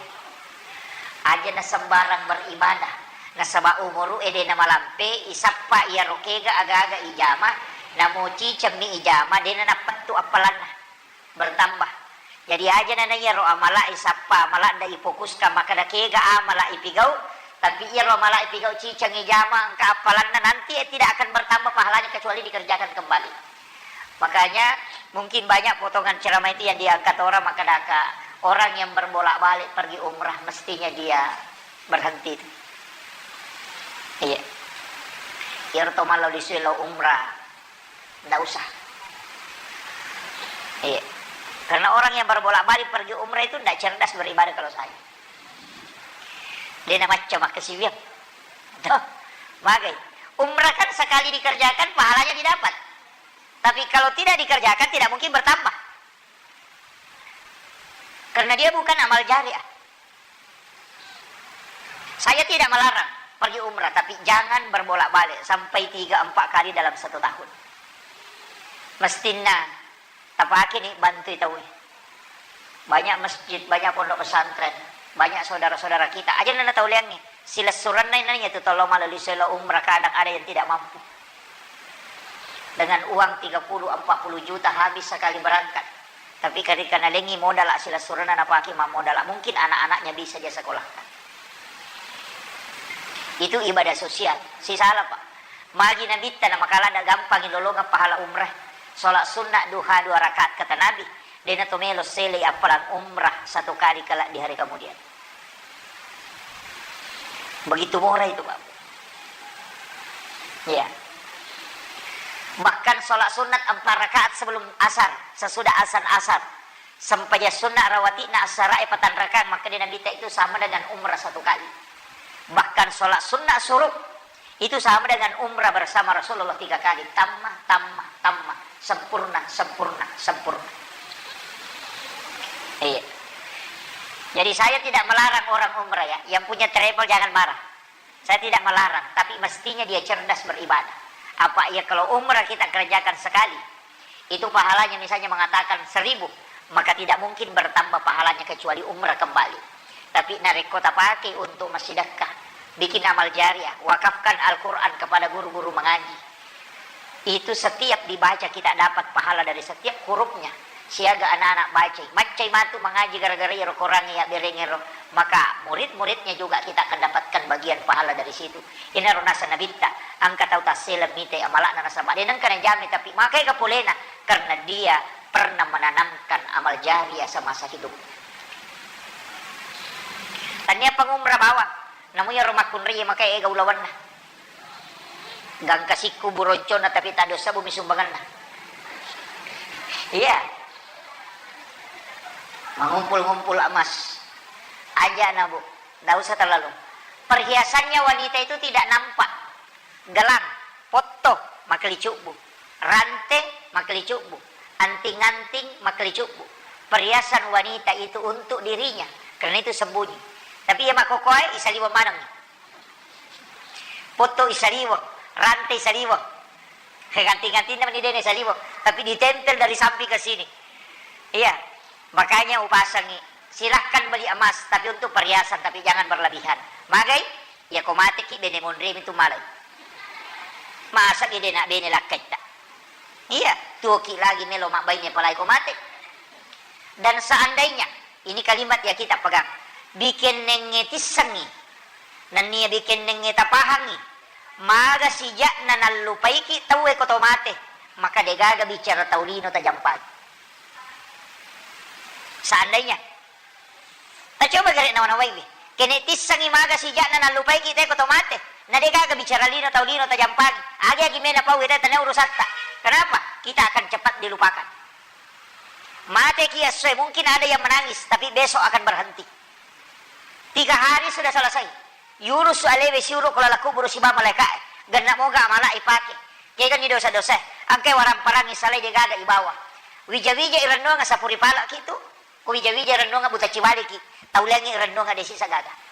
Aja na sembarang beribadah. Nasaba umuru e de namalampe, isappa iyaro kega aga-aga ijama, namo cicemmi ijama, de na nappettu appalanna. Bertambah. Jadi aja na iyaro amala isappa, amala nda ifokuska makkeda kega amala ipigau, tapi iyaro amala ipigau ciceng ijama engka appalanna, nanti tidak akan bertambah pahalanya kecuali dikerjakan kembali. Makanya mungkin banyak potongan ceramah itu yang diangkat orang, makkadaka orang yang berbolak-balik pergi umrah mestinya dia berhenti itu. Iya. Iyaro to mallo lisue lo umrah, ndak usah. Iya. Karena orang yang berbolak-balik pergi umrah itu ndak cerdas beribadah kalau saya. De na macca makkasiwiang. Toh, magai. Umrah kan sekali dikerjakan pahalanya didapat. Tapi kalau tidak dikerjakan tidak mungkin bertambah. Karena dia bukan amal jariah. Saya tidak melarang pergi umrah, tapi jangan berbolak-balik sampai tiga empat kali dalam satu tahun. Mestinna tapake ni bantui tauwe. Banyak masjid, banyak pondok pesantren, banyak saudara-saudara kita. Aja nana tau leangngi. Silessurenna nani tu tollo malali selo umrah, kadang ada yang tidak mampu. Dengan uang tiga puluh, empat puluh juta habis sekali berangkat. Tapi ketika nalengi modal silessurenna napake mammodal, mungkin anak-anaknya bisa dia sekolahkan. Itu ibadah sosial. Sisala, Pak. Magi Nabitta na makala ada gampang lolongeng pahala umrah. Sholat sunnah duha dua rakaat kata Nabi. Dena to melo sele appalang umrah satu kali kelak di hari kemudian. Begitu murah itu, Pak. Iya. Bahkan sholat sunat empat rakaat sebelum asar, sesudah azan asar. Sempajang sunnah rawati'na assara'e patang rakaat, makkeda Nabitta itu sama dengan umrah satu kali. Bahkan sholat sunnah syuruk itu sama dengan umrah bersama Rasulullah tiga kali. Tamma, tamma, tamma. Sempurna, sempurna, sempurna. Iya. Jadi saya tidak melarang orang umrah ya. Yang punya travel jangan marah. Saya tidak melarang, tapi mestinya dia cerdas beribadah. Apa ya kalau umrah kita kerjakan sekali, itu pahalanya misalnya mengatakan seribu, maka tidak mungkin bertambah pahalanya kecuali umrah kembali. Tapi narekko tapake untuk massidekka, bikin amal jariah, wakafkan Al-Quran kepada guru-guru mengaji. Itu setiap dibaca kita dapat pahala dari setiap hurufnya. Siaga anak-anak bacai. Maccai matu mengaji gara-gara iyaro Quran iya berengero. Maka murid-muridnya juga kita akan dapatkan bagian pahala dari situ. Inaro naseng Nabitta, engka tau tassele mite amalakna nasaba de nengka najame, tapi makai kapolena karena dia pernah menanamkan amal jariah semasa hidup. Tania pangumra bawang, namu iyaro makkunrai makai ega ulawanna. Gangka sikku buroncona tapi tak dosa bumi sumbanganna. Iya. Mengumpul-ngumpul emas. Aja na, Bu. Nggak usah terlalu. Perhiasannya wanita itu tidak nampak. Gelang, potto, makkelicubbu. Rante, makkelicubbu. Anting-anting, makkelicubbu. Perhiasan wanita itu untuk dirinya. Karena itu sembunyi. Tapi iya makkokoe, isaliweng maneng. Potto isaliweng, rante isaliweng. Ganti-gantina meni dene isaliweng, tapi ditempel dari samping ke sini. Iya, makanya upasangi, silahkan beli emas, tapi untuk perhiasan, tapi jangan berlebihan. Magai, ya ko mateki bene monremi tu malai. Masa bede nak bene lakkaitta. Iya, tuoki lagi melo mabbaine apalagi ko mate. Dan seandainya, ini kalimat ya kita pegang, bikennengnge tissengi, nennia bikennengnge tapahangi, maga sijakna nallupaiki tauwe ko to mate, maka degaga bicara tau lino tajampaki. Seandainya, tacoba gare nawa-nawaiwi, kene tissengi maga sijakna nallupaiki te ko to mate, na degaga bicara lino tau lino tajampaki, agi-agi mena pau ita tania urusatta. Kenapa? Kita akan cepat dilupakan. Mateki essoe, mungkin ada yang menangis, tapi besok akan berhenti. Tiga hari sudah selesai. Yunus alewe siuro ko laleng kuburu siba malaeka'e. Genna moga amala ipake. Kegani dosa-dosa. Engkai waramparang isalai degaga ibawa. Wija-wija irennuang sapuri palaki tu. Ko wija-wija irennuang buta ciwaliki. Tauliangi irennuang desi sagaga.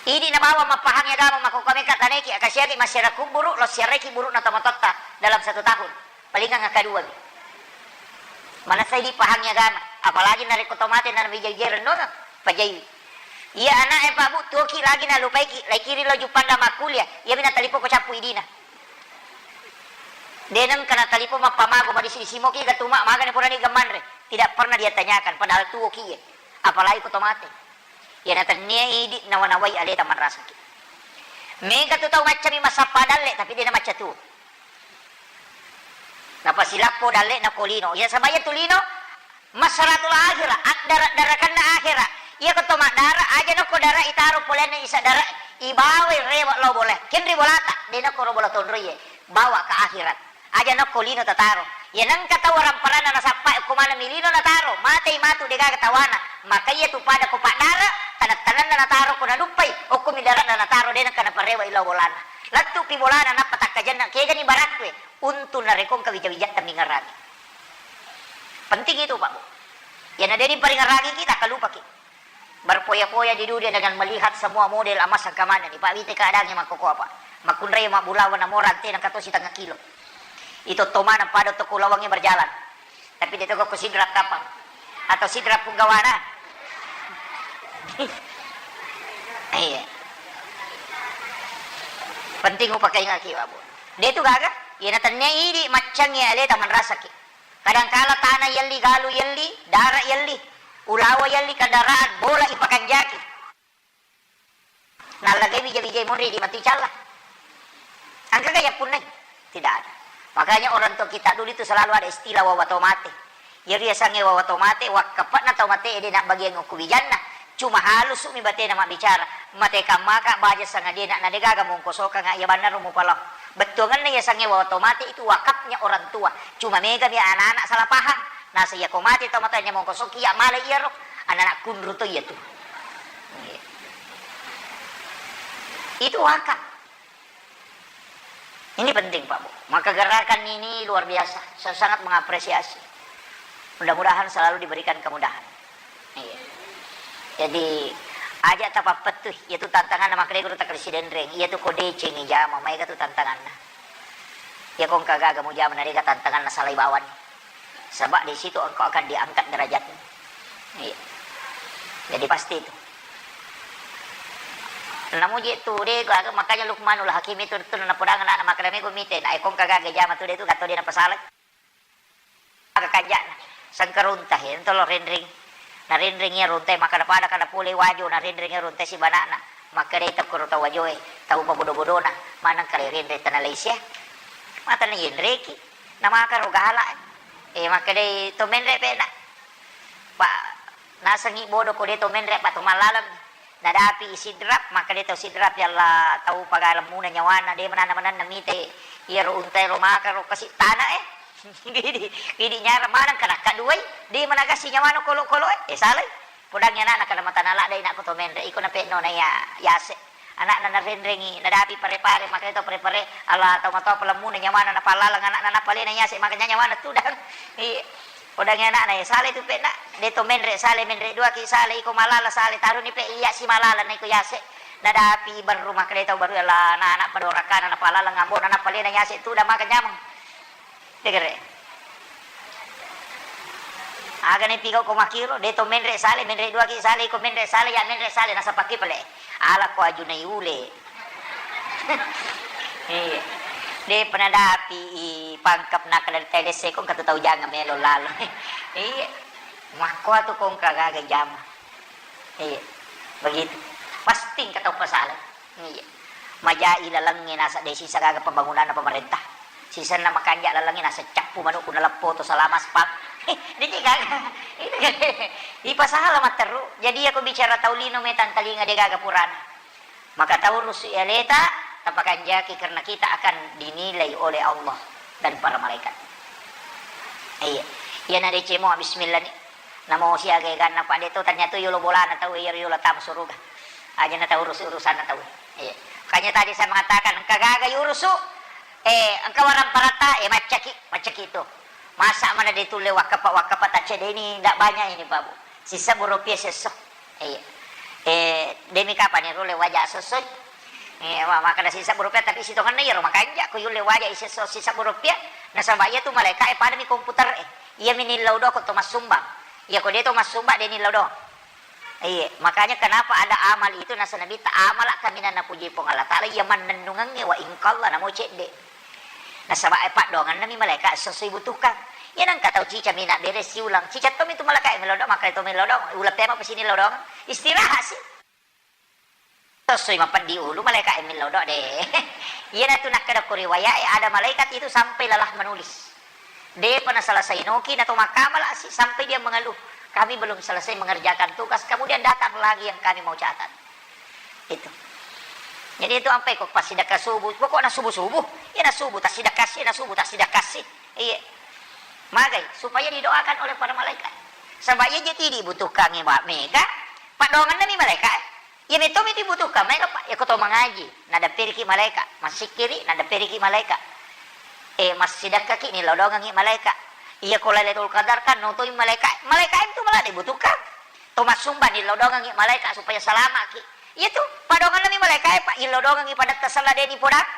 Idi nabawa mappahangi agama makkokkoe mekka taneki akasiaki massiara kuburu, lo siareki buru'na tomatoatta dalam satu tahun. Palingang akkadua mi. Manessa idi pahangi agama, apalagi narekko to mate na wija-wija rennuang, pajaiwi. Iya ana'e Pak Bu, tuoki lagi nalupaiki, laikiri lo Juppandang makkuliah, iyami natalipong ko cappu idina. De nengka natalipong mappamago madisi-disi moki ga tuma magani purani ga manre. Tidak pernah dia tanyakan, padahal tuoki iye. Apalagi ko to mate. Iya natennia idi nawa-nawai aleta manrasaki. Mega tu tau maccami massappa dalle, tapi de namacca tuo. Napasilappo dalle'na ko lino. Iya, sabaya tu lino, masratul akhirah, addara-darakanna akhirah. Iya ko to maddara, aja nokko dara itaro polenna isa dara, ibawai rewe lao bola. Kenri bolata, de nokko ro bola tonro iye, bawa ke akhirat. Aja nokko lino tataro. Iya nengka tau waramparanna nasappai okko maneng mi lino nataro, matei matu degaga tawana. Maka iya tu pada ko paddara, taneng-tanenna nataro ko naduppai, okko mi darana nataro, de nengka naparewe lao bolana. Lettupi bolana nappa takkajenna, kegani barakkue, untung narekko engka wija-wijatta mingerangi. Penting itu, Pak Bu. Iyana deni paringerangi kita, kalupaki. Berfoya-foya di dunia dengan melihat semua model emas engka manenni, Pak, wite keadaannya makkoko apa. Makkunrai mabbulawa namo rante nengka to sitengah kilo. Itu tomana pada toko lawangi berjalan. Tapi de toko ko sidrap kapang. Atau sidrap punggawana. Iya. Penting upakaingaki, Pak Bu. De tu gaga, iyana tennia idi maccangi aleta manrasaki. Kadangkala tana yelli, galu yelli, dara yelli, ulawa yelli, kendaraan, bola ipakanjaki. Nallagai wija-wijai monri di matu icalla. Engka gaya punnai? Tidak ada. Makanya orang tua kita dulu itu selalu ada istilah wawa tau mate. Jadi yasangnge wawa tau mate, wakkape'na tau mate ede nak bagian okko wijanna. Cuma halusumi batena mabbicara, mateka maka baja sangadie na, na degaga mongkosokanga iya bannaro mupalao. Bettuangenna iya sangewa otomatis itu wakafnya orang tua. Cuma megami anak-anak salah paham. Nasa iya ko mate tau matanya mongkosokki iya male iyaro, anak-anak kunru to iya tu. Itu wakaf. Ini penting, Pak Bu. Maka gerakan ini luar biasa. Saya sangat mengapresiasi. Mudah-mudahan selalu diberikan kemudahan. Iya. Jadi, aja tapappettu, iya tu tantanganna makkedai guru takkali sidenreng, iya tu ko decengi jama, maega tu tantanganna. Iya ko engka gaga mujama, na dega tantanganna salai bawang. Sebab di situ engkau akan diangkat derajatmu. Iya. Jadi pasti itu. Namuji tu de, makanya Luqmanul Hakim itu, tu napodang anak makkeda mego mite, na ekong kagaga jama tu de tu, gato de napasala. Aga kanjana, sengkarunta, ya, ento lo renring. Na renring iya runtai, maka pada kada pole wajo, na renring iya runtai sibanakna. Makkeda tau koro tau wajoe, tau pabodo-bodona, maneng kale renreng tana laisia. Mata na yenreki. Namakaro gala, eh. Eh, makkedai to menre pena. Pa, nasengi bodo ko de to menre, pa to malaleng. Nadapi i Sidrap, makkedai to Sidrap, ya Allah, tau pagalemmuna nyawana, de mananna-mananna mite, iyaro untai ro makaro kasi tana, eh. Gidi, gidi nyara maneng kanakka duai, de managasi nyawana kolo-kolo, eh. Eh, salai. Podangngi anakna kada matana ladde inakku to menre, iko nape'no na iya yase. Anakna narenrengi, nadapi pare-pare, makanya to pare-pare, ala tau matoa palemmuna nyawana napallaleng anakna napalena yase, makanya nyawana tudang. Iya. Podangngi anakna, ya, sale tu pe'na, de to menre sale, menre dua ki sale, iko malala sale, taruni pe iya si malala na iko yase. Nadapi baru makanya tau baru ala na anak padorakana napallaleng ambo na napalena yase tudang maka nyameng. Degere. Aga ne pigau ko makiro, de to menre sale, menre dua ki sale, iko menre sale, ya menre sale, nasapakki pale. Ala ko aju nai ule. Iya. De pernah dapi i pangkap nakal dari telese ko katu tau jangan melo lalo. Iya. Makko atu kongka gaga jama. Iya. Begitu. Pasti engka tau pasala. Iya. Majai lalengnge naseng de sisa gaga pembangunanna pemerintah. Sisenna makanja lalengnge naseng cappu manukku naleppo to salama aspal. Diki gaga. Ipasala matteru. Jadi aku bicara tau lino metang talinga de gaga purana. Maka tau rusu aleta tapakanjaki karena kita akan dinilai oleh Allah dan para malaikat. Iya. Iya na decemo bismillah ni. Namo siaga eganna, Pak, de to, ternyata yolo bolana tau, iyaro yolo tama suruga. Aja na tau urus-urusanna tau. Iya. Makanya tadi saya mengatakan, engka gaga yurusu, eh, engka warang parata, eh, maccaki, maccaki itu. Masa mana de tulle wakkapa, wakkapa taccedeni, ndak banyak ini, Pak Bu. Sisa burupia sesso. Iya. Eh, demi kapan ya rule waja sesso? Eh, wa-, makana sisa burupia, tapi sitonganna iyaro makanja, ko yulle waja isesso sisa burupia, nasaba iya tu malaika e padami komputer e. Iya mi nillau do ko to massumbang. Iya ko de to massumbang, de nillau do. Iya, makanya kenapa ada amal itu, nasa Nabitta, "Amala kaminang napuji Puang Allah Ta'ala, iya mannennungengnge wa ingkalla namo cedde." Nasaba, eh, paddoanganna mi malaika sesso ibutuhkan. Iya nangka tau cica mi na bere siulang. Cica to mi tu malaika e melodong, maka to melodong, uleng pema pesini lodong. Istirahat sih. Sessoi mapeddi ulu malaika e millau do de. Iyanatu nakkeda ko riwayat e, ada malaikat itu sampai lelah menulis. Depa naselesai noki nato makkamala si sampai dia mengeluh, "Kami belum selesai mengerjakan tugas, kemudian datang lagi yang kami mau catat." Itu. Jadi itu ampai ko passidekka subuh, pokokna subuh-subuh, iya na subuh tassidekka si, na subuh tassidekka si. Iya. Magai, supaya didoakan oleh para malaikat. Sebab iya jadi dibutuhkan, Pak, mega, paddoanganna mi malaikat. Iya metto mi dibutuhkan, maega, Pak. Iya ko to mangaji, nadapperiki malaika, massikkiri, nadapperiki malaika. Eh, massidakkaki, nilodongengi malaika. Iya ko Lailatul Qadar kan notoi malaika. Malaika itu malah dibutuhkan. To massumba, nilodongengi malaika supaya salamaki. Iya tu, paddoanganna mi malaika e, Pak, ilodongengi padatta sella deni podang.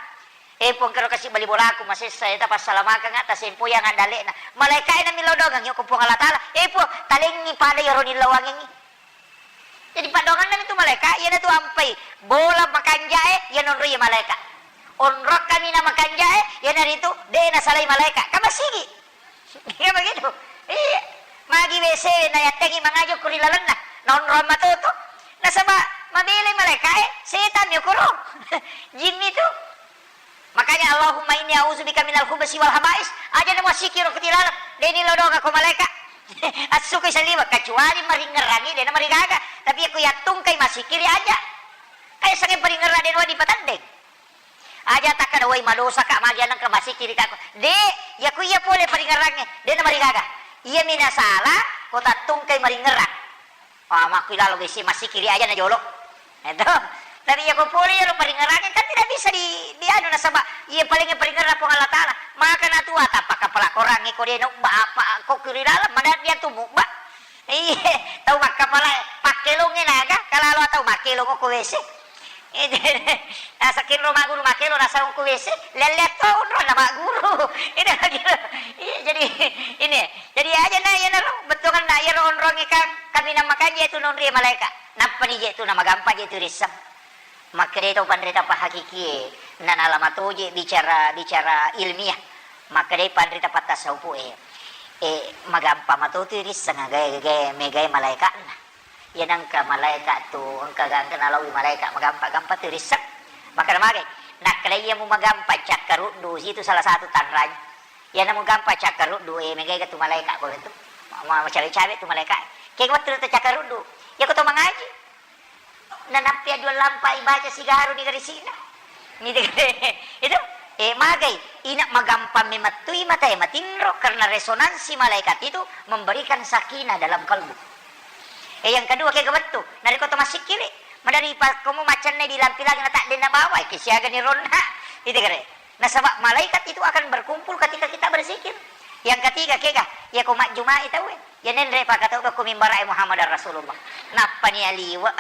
Eh, Puang, kero kasi bali bolaku masessa, eh, tapassalamakanga, tasempoyang andalekna. Malaika e nami lodongengi ko Puang Allah Taala. Eh, Puang, talengi pada iyaro nilawangengi. Jadi paddoanganna mi tu malaika, iyanatu ampai bola makanjae, iya nonroi malaika. Onrong kami na makanjae, iyanaritu de nasalai malaika. Kan masigi. Iya begitu. Iya. Magi W C na yattengi mangajo kuri lalenna. Nonrong matoto. Nasaba mabelai malaika e, setan mi okoro. Jin mi tu. Makanya Allahumma inni a'udzubika minal khubusi wal khaba'is. Aja na masikiro kutilalang. De nilodonga ko malaika. Assukui saliweng, kecuali maringngerangngi, de' namarigaga. Tapi yakko yattungkai massikkiri aja. Kaissengnge paringngerang de' nuwa dipateddeng. Aja takkeda, "Woi, madosaka, magi anengka massikkiri kakko." De', yakko iya pole paringngerangnge, de' namarigaga. Iyami nasala, ko tattungkai maringngerang. Ah, makkuilalo besi massikkiri aja na jolo. Itu. Tapi iya ko pole iyaro paringngerangnge kan tidak bisa di, di anu nasaba iya paling paringngerang Puang Allah Taala. Maka natua tappa kapala korangnge ko de' nobba apa ko kiri dalam mana dia tu mubba. Iya, tau makkapala pakkelongnge naga, kalalo tau makkelong ko W C. Nasakinro magguru makkelo nasarong ko W C, lelle to onrong na magguru. Ini lagi. Iya, jadi ini. Jadi aja na iyanaro bettuanna iyaro onrongnge kan kaminang makanji tu nonri malaika. Nappani je tu na magampa je tu risseng. Makkedai tau panrita pahakikie, nanala matoje bicara, bicara ilmiah. Makkedai panrita pattassaupu'e, e, magampa matotu risseng agae, gae, megae malaeka'na. Iya nengka malaeka tu, engka, engka nalawi malaeka magampa-gampa tu risseng. Makkeda magai, nakkeda iya mu magampa cakkaruddu, situ salah satu tanranya. Iya namu gampa cakkaruddu, e, megae tu malaeka ko tu. Ma-, ma-, macawe-cawe tu malaeka. Kega wettu tu cakkaruddu. Iya ko to mangaji. Nanappi aduang lampa ibaca sigaru di garisina. Itu, eh, magai, ina magampang memettui mata e matinro karena resonansi malaikat itu memberikan sakinah dalam kalbu. Eh, yang kedua, kega wettu, narekko to massikkiri, madari pa komo macenna di lampi lagi nata denna bawa, ke siaga ni ronna. Itu kere. Nasaba malaikat itu akan berkumpul ketika kita berzikir. Yang ketiga, kega, iya ko majjumai tauwe. Iya nenre pakatau ko mimbara e Muhammad Rasulullah. Nappani aliwa.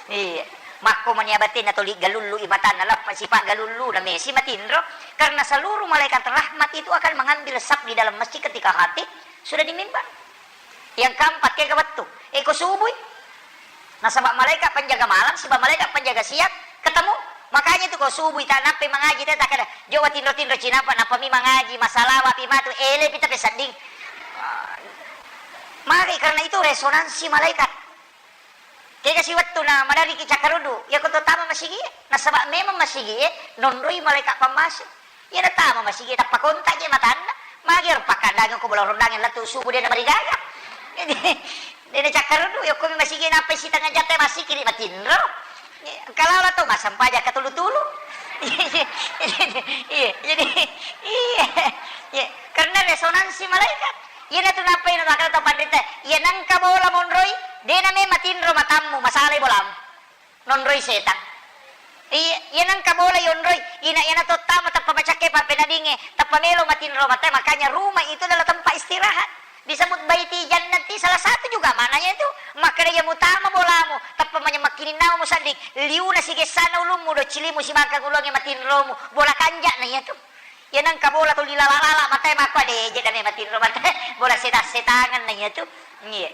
Iya. Makko mania batinna toli galullu i matanna, lappa sipa galullu na mesi matinro. Karena seluruh malaikat rahmat itu akan mengambil saf di dalam masjid ketika khatib sudah di mimbar. Yang keempat, kega wettu. E, ko subui. Nasaba malaikat penjaga malam, siba malaikat penjaga siang, ketemu. Makanya itu ko subui ta nappai mangaji te takkeda, "Jo watinro-tinro cinapa, nappami mangaji, masalawa pi matu, ele pi tapi sedding." Mari, karena itu resonansi malaikat. Kega si wettu na madariki cakkaruddu, iya ko to tama masigi e, nasaba memang masigi e nonroi malaikat pammase. Iya na tama masigi e tappa kontak je matanna, magi ro pakkandangeng ko bola rondangeng lettu subuh de na marigaga. De na cakkaruddu, iya ko mi masigi e nappai sitengnga jam te massikiri matinro. Kalala to massempajang katulu-tulu. Iya, jadi, iya, iya, karena resonansi malaikat. Iyanatu nappai na makkeda tau panrita, iya nengka bola monroi, de na memang matinro matammu, masalai bolamu. Nonroi setang. Iya, iya nengka bola yonroi, ina iyana tottama tappa macakke pappenadinge, tappa melo matinro mate, makanya rumah itu adalah tempat istirahat. Disebut baiti jannati, salah satu juga maknanya itu. Makkeda iya mutama bolamu, tappa manya-, makkininnamu musedding, liuna sigessana ulummu, do cilimu sibangkang ulunge matinromu, bola kanja'na iyatu. Iya nengka bola tuli lala-lala matae makko, de je dame matinro matae, bola setang-setangenna iyatu. Iya.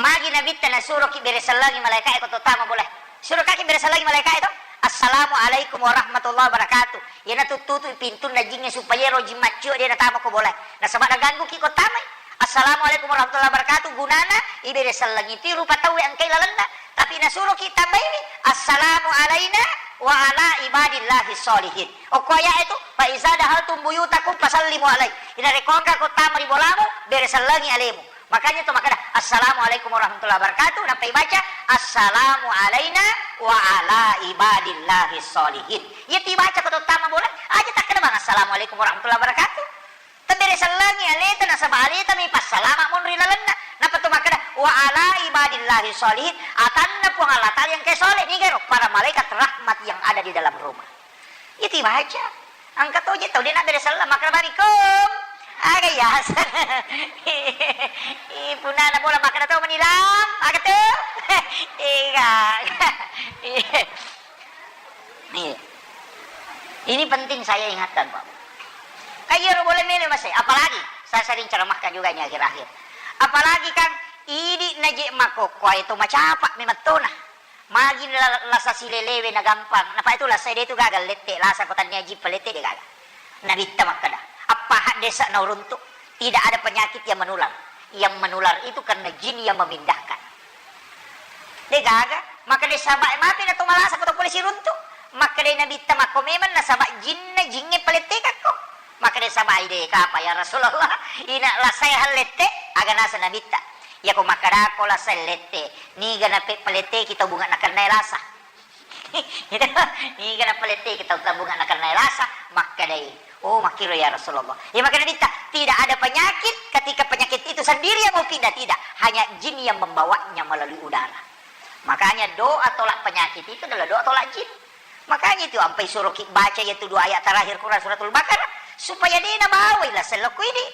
Magi nabitta nasuroki bere sellengi malaikae ko to tama bola. Surokaki bere sellengi malaikae to. "Assalamualaikum warahmatullahi wabarakatuh." Iyana tuttutu pintunna jingnge supaya ero jing maccio de natama ko bola. Nasaba nagangguki ko tamai. "Assalamualaikum warahmatullahi wabarakatuh." Gunana ibere sellengi tu rupa tauwe engkai lalenna. Tapi nasuroki tambaiwi, "Assalamu alaina wa ala ibadillahi sholihin." Okko ayat itu, "Fa iza dahaltum buyutakum fasallimu alai." Inarekko engka ko tama ri bolamu, bere sellengi alemu. Makanya to makkeda, "Assalamualaikum warahmatullahi wabarakatuh." Nappa ibaca, "Assalamu alaina wa ala ibadillahi sholihin." Iya tibaca ko to tama bola, aja takkeda bang, "Assalamualaikum warahmatullahi wabarakatuh." Tabere sellengi aleta, nasaba aleta mi passalama monri lalenna. Nappa to makkeda, "Wa ala ibadillahi sholihin." Atanna Puang Allah Taala yang ke soleh, nigaro para malaikat rahmat yang ada di dalam rumah. Iya tibaca. Engka to je tau de na bere sellengi, makkeda barikum. Aga iya. Ih, punana bola makkeda to menilam, aga tu? Iya. Iya. Ini penting saya ingatkan, Pak. Kan iyaro bola melo masai, apalagi saya sering ceramahkan juga ini akhir-akhir. Apalagi kan idi naje makokkoe to macapa memettona. Magi la-, lasa silelewe na gampang. Napa itu lasa de tu gagal lette, lasa ko tania jippa lette de gagal. Nabitta makkeda, "Appaha desa na uruntu, tidak ada penyakit yang menular. Yang menular itu karena jin yang memindahkan." De gaga, maka de sabae mapi na to malasa ko to pole siruntu. Makkeda nabitta makko memang nasaba jinna jingnge palettekakko. Makkeda sabai de, kapa ya Rasulullah, ina lasae hallette, aga naseng Nabitta. Iyako makkedako lasae lette, niga napeppaletteki tau bunga nakennae lasa. Niga napaletteki tau bunga nakennae lasa, makkedai, oh, makkiro ya Rasulullah. Ya makkeda Nabitta, tidak ada penyakit ketika penyakit itu sendiri yang mau pindah, tidak. Hanya jin yang membawanya melalui udara. Makanya doa tolak penyakit itu adalah doa tolak jin. Makanya itu ampai suruh ki baca yaitu dua ayat terakhir Quran Suratul Baqarah supaya de nabawai la sellokku ini.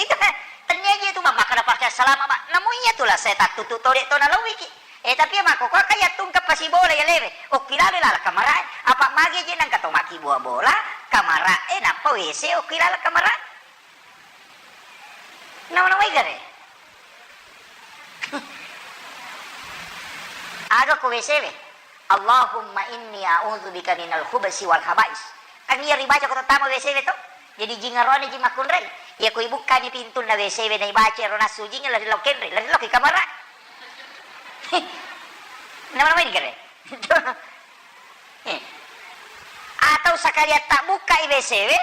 Itu kan tennia je tu makkeda pakai salama, Pak. Namu iya tu la saya tattutu tode to nalawiki. Eh, tapi ya makkoko kaya tungke pasibola ya lewe. Okki lalo lala kamara. Apa magi je nang kato maki bola-bola, kamara e nappa W C okki lalo kamara. Nawa-nawa igare. Aga ko W C we. Allahumma inni a'udzubika minal khubasi wal khaba'is. Kan iya ribaca ko tama W C we to. Jadi jing arone jing makkunrai. Iya ko ibukkani pintunna W C we na ibaca ro nassu jing la lo kenre, la lo ki kamara. Nama-nama ini kare. Eh. Atau sekalian tak buka i W C we,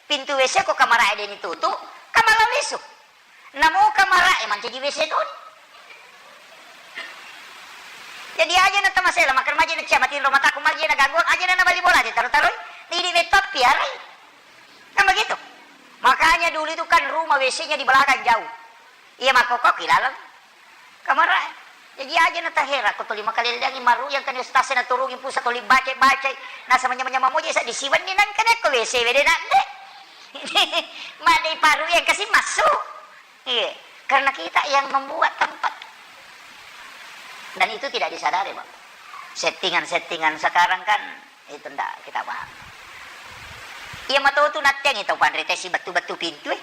pintu W C ko kamara e deni tutu, kamala lisu. Namo kamara e mancaji W C toni. Jadi aja na tamasela, makkeda maji na cia matinro mataku, maji na gangguan, aja na nabali bola aja taro-taroi. Didi metto piarai. Kan begitu. Makanya dulu itu kan rumah W C-nya di belakang jauh. Iya makkoko ki laleng. Kamara e. Jaji aja na tahera ko tuli makalelleangi maru yang kan ustaz na turungi pusa tuli baca-baca. Nasa manyama-nyama moja sa disiwenni nang kene ko W C we de na de. Madai paru yang kasih masuk. Iya, karena kita yang membuat tempat. Dan itu tidak disadari, Pak. Settingan-settingan sekarang kan itu ndak kita paham. Iya matotu nattiangi tau panrita si bettu-bettu pintu e.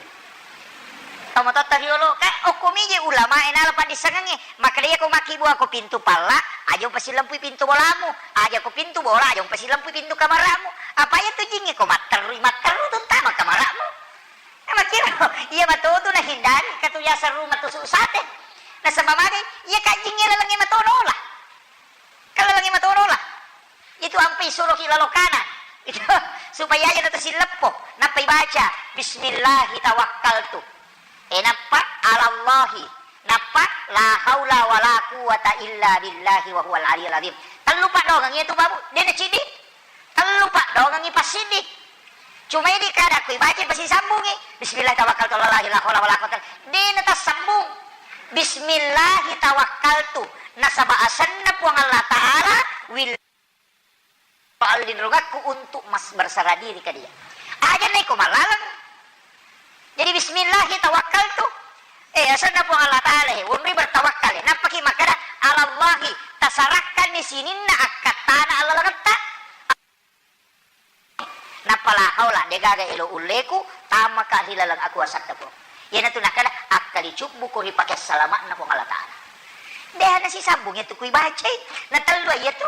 Tau matotta riolo, ka okko mije ulama e nala paddissengengnge. Makkeda iya ko makkibua ko pintu palla, aja upasillempui pintu bolamu. Aja ko pintu bola, aja upasillempui pintu kamaramu. Apa iya tu jingnge ko matterui, matteru tu tama kamaramu. Makkiro, iya matotu nahindari katu yaseng rumah tusuk sate. Nasaba magai, iya kajjingnge lalengnge matono lah. Kan lalengnge matono lah. Itu ampe isuroki lalo kana. Itu supaya aja na tasilleppo. Nappa ibaca, "Bismillahi tawakkaltu." E nappa, "Alallahi." Nappa, "La haula wala quwwata illa billahi wa huwal aliyul azim." Tellu paddoangengngi itu, Babu. De na ciddi. Tellu paddoangengngi passiddi. Cuma idi kada ko ibaca pasisambungi, "Bismillah tawakkaltu alallahi la haula wala quwwata illa." Dena tassambung. "Bismillahi tawakkaltu." Nasaba asenna Puang Allah Ta'ala, wil-, allinrungakku untuk mas-, berserah diri ke Dia. Aja neko malaleng. Jadi, "Bismillahi tawakkaltu." Eh, asenna Puang Allah Ta'ala, he, wonri bertawakkal, he. Nappaki makkeda, "Alallahi," tasarakkanni sininna akkattana alalengetta. Nappa la haula, degaga elo ulleku, tamaka ri laleng akuasatta, Puang. Iyanatu nakkeda, akkalicubbuko ri pake salama'na Puang Allah Ta'ala. Deha nasisambung iyatu kui bacai, natellu iyatu.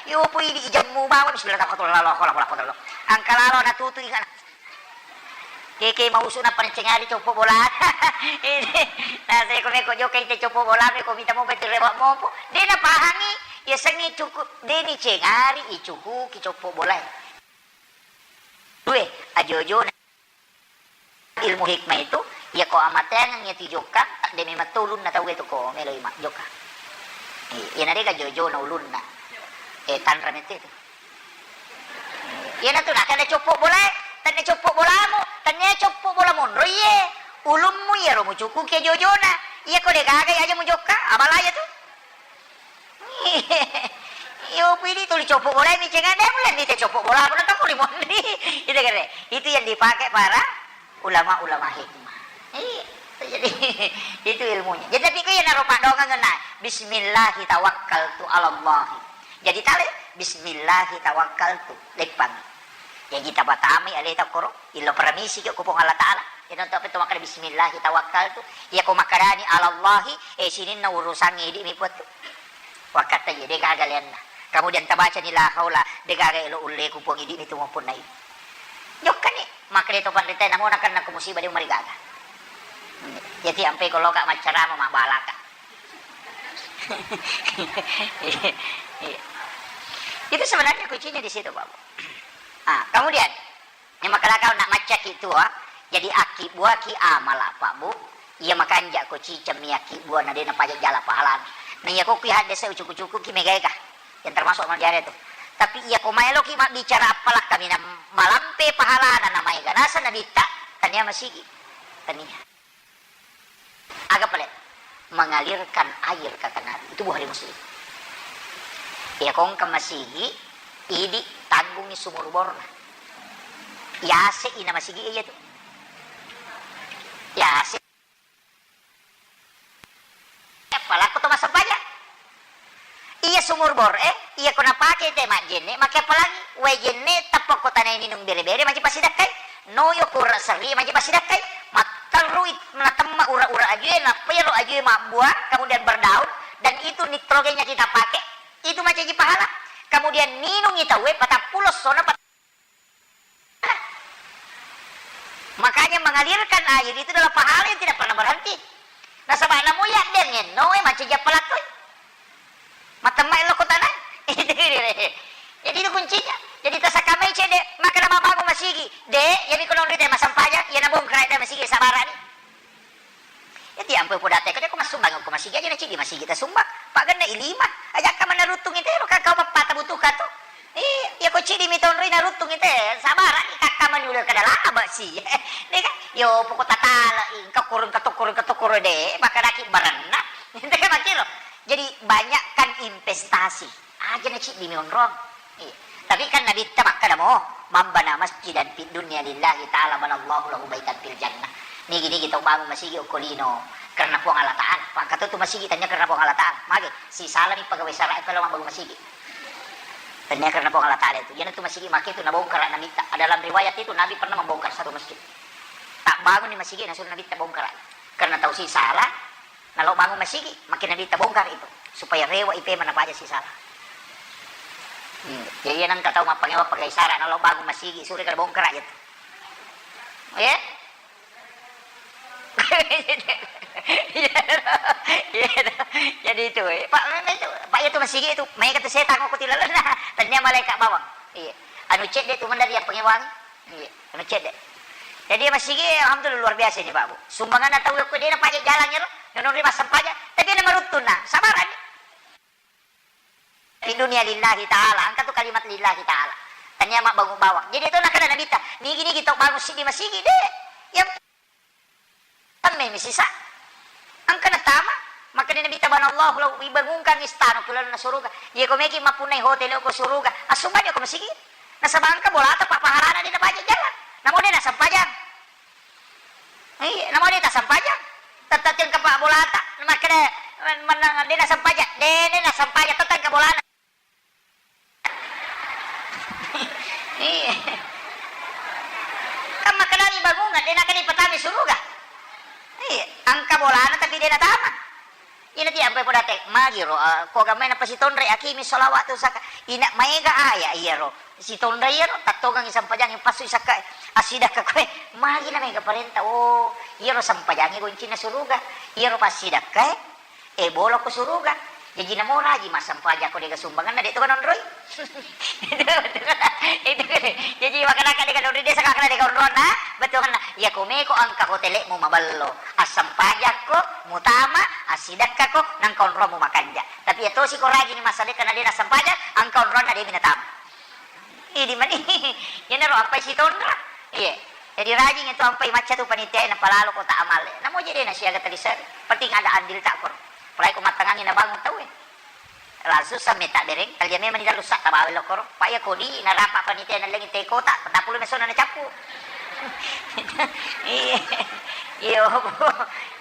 Iyo pui di ijammu bawang, bismillah, la haula wala quwwata illa billah. Engka lalo natutu ingana. Keke mausu nappa nicengari coppo bola. Ini, naseko meko jokai te coppo bola, meko mita mopa tu rewa mopo. De napahangi, yasengnge cukup, de nicengari icukuki coppo bola. Due, ajojona ilmu hikmah itu, iya ko amateangeng iya tijokka, de memang to ulunna tau itu ko melo ima jokka. Iya, na dega jojona ulunna. Eh, tanra mette itu. Iyanatu nakkeda coppo bolae, tenne coppo bolamu, tenne coppo bola monro iye. Ulummu iyaro mucukuki jojona. Iya ko degaga aja mujokka, abala iya tu. Iyo pidi tuli coppo bolae mi cenga de mulle ni te coppo bolamu na toko ri monri. Itu kere. Itu yang dipakai para ulama-ulama hikmah. Iya. Jadi itu ilmunya. Jadi tapi ko iyanaro paddoangeng na, "Bismillahi tawakkaltu 'alallahi." Jadi tale, "Bismillahi tawakkaltu." Leppang. Jaji tapatamai aleta koro, illo paramisi ki ko Puang Allah Ta'ala. Iya nonto apa itu makkeda, "Bismillahi tawakkaltu." Iya ko makkedani, "'Alallahi," eh, sininna urusangnge idi mi puattu. Wakkatta iya de gaga leanna. Kemudian tabacani, "La haula," de gaga elo ulleku Puang idi mi tu mappunnai. Jokkani. Makkeda to panrita, namo nakenna ko musibah de marigaga. Jadi ampe ko loka maccarama mabbalaka. Iya. Itu sebenarnya kuncinya di situ, Bapak. Ah, kemudian Iya makkedaka nak maccaki tua, jadi akkibbuaki amala, Pak, Bu. Iya makanja ko cicemmi akkibbuanna de napaja jala pahalana. Na iya ko ki haddese ucuku-cuku ki megae ka. Yang termasuk manjare tu. Tapi iya ko maeloki mabbicara appalakka mina malampe pahalana na maega naseng nabitta, tania masigi. Tania. Aga pale? Mengalirkan air, kata Nabi. Itu Bukhari Muslim. Iya, ko engka masigi, idi tanggungi sumur borna. Yase ina masigi iya tu. Yase. Apalakko to massempajang. Iya sumur bor e, iya ko napake te majjenne, make apalagi wae jenne tappa ko tanae ninung bere-bere maji passidakkai, noyo ko ura serri maji passidakkai, matterrui natemma ura-ura ajue, nappa iyaro ajue mabbuang, kemudian berdaun, dan itu nitrogennya kita pakai, itu macaji pahala. Kemudian ninungi tauwe patappulo sona pat- Makanya mengalirkan air itu adalah pahala yang tidak pernah berhenti. Nasaba namo iya dengenno e macaji appalakkoi. Matemma ello kotana. Jadi itu kuncinya. Jadi tasakkamai cede, maka nama bangun masigi. De, ya miko nonri te masampajang, ya nabongkara te masigi sabarani. Iya, tiampoi podate, ko de ko massumbang ko masigi aja na cidi masigi tasumbang. Pagenne i lima, aja ka manaruttung itero, ka kau pappata butuhka tu. Iya, iya ko cidi mi tonroi naruttung ite, sabarani kakka mani udah kada laba si. Deka, yo poko tatala, engka kurung katokoro katokoro de, bakadaki baranna. Deka makiro. Jadi banyakkan investasi. Aja na cidi mi onrong. Iya. Tapi kan Nabitta makkeda mo, "Man bana masjidan fid dunya lillahi ta'ala banallahu lahu baitan fil jannah." Nigi-nigi tau bangun masigi okko lino karena Puang Allah Ta'ala. Pangkatu tu masigi tanya karena Puang Allah Ta'ala. Mage, si salami pegawai syara' kalau mau bangun masigi. Tanya karena Puang Allah Ta'ala itu. Jangan tu masigi make tu nabongkar Nabitta. Dalam riwayat itu Nabi pernah membongkar satu masjid. Tak bangun di masigi, nasuruh Nabitta bongkar. Karena tahu si salah, Nalo bangun masigi, makin Nabitta bongkar itu, supaya rewa ipe mana paja si salah. Hmm. Jadi iya nengka tau mappangewa pakai sara, nalo bangun masigi, suri kada bongkar aja tu. Iya? Iya, iya. Jadi itu, eh. Pak, memang itu, Pak, itu masigi itu, maega tu setang ko tilalenna. Tania malaikat bawang. Iya. Anu cedde tu mendari yang pangewangi. Iya, anu cedde. Jadi masigi, alhamdulillah, luar biasa ini, Pak, Bu. Sumbanganna tau ko de napaja jalan ero, nonori massempajang, tapi na maruttunna, sabarani. Di dunia lillahi ta'ala, engka tu kalimat lillahi ta'ala. Tania mabbangun bawang. Jadi itu nakada Nabitta, nigi-nigi tau bangun sidi masigi, de. Yang Tammemi sisa. Engka natama, makkeda Nabitta, "Banallahu lahu, ibangunkan istana ku lalenna suruga." Iya ko meki mappunnai hotel ko suruga, assumbangi ko masigi. Nasaba engka bolata pa pahalana de napaja jalan. Namo de nasampajang. Iya, namo de tasampajang. Tette engka pa bolata, makkeda, men-, menang de nasampajang, de, de nasampajang, tette engka bolana. Iya. Kan makkedani bangungan, de nakkeda ipatama suruga. Iya, engka bolana tapi de natama. Ina ti ampai podate, magiro, ah, ko gamai napasitonre, akimi sholawat tu saka. Ina maega aya iyaro. Sitonre iyaro, tattongangi sampajangi passu sakka. Assidakka koe, magi na maega parenta. Oh, iyaro sampajangi goncinna suruga. Iyaro passidakka, eh. Eh, bolo ko suruga. Jaji namo raji massempajang ko dega sumbanganna, de to kanonroi. Itu kan. Jaji makanaka dega nonroi, de saka kana dega onronna, betul kan? Ya ko meko engka hotelmu maballo. Assempajakko, mutama, assidakkako, nangka onromu makanja. Tapi ya tosi ko rajini massadekka na de nassempajang, engka onronna de minatama. Idi mani, iyanaro ampai sitonra. Iya. Jadi rajing itu ampai macca tu panitia e, napalalo kota amalle. Namo je de nasiaga talisari. Penting ada andil tak koro. Apalagi ko mattangangi nabangun tau e. Langsung samme tak bereng, talia memang di dalam sak tabawa lo koro. Pak ya kodi narapa panitia nalengi te kota, petapulu mesona nacappu. Iya. Iyo,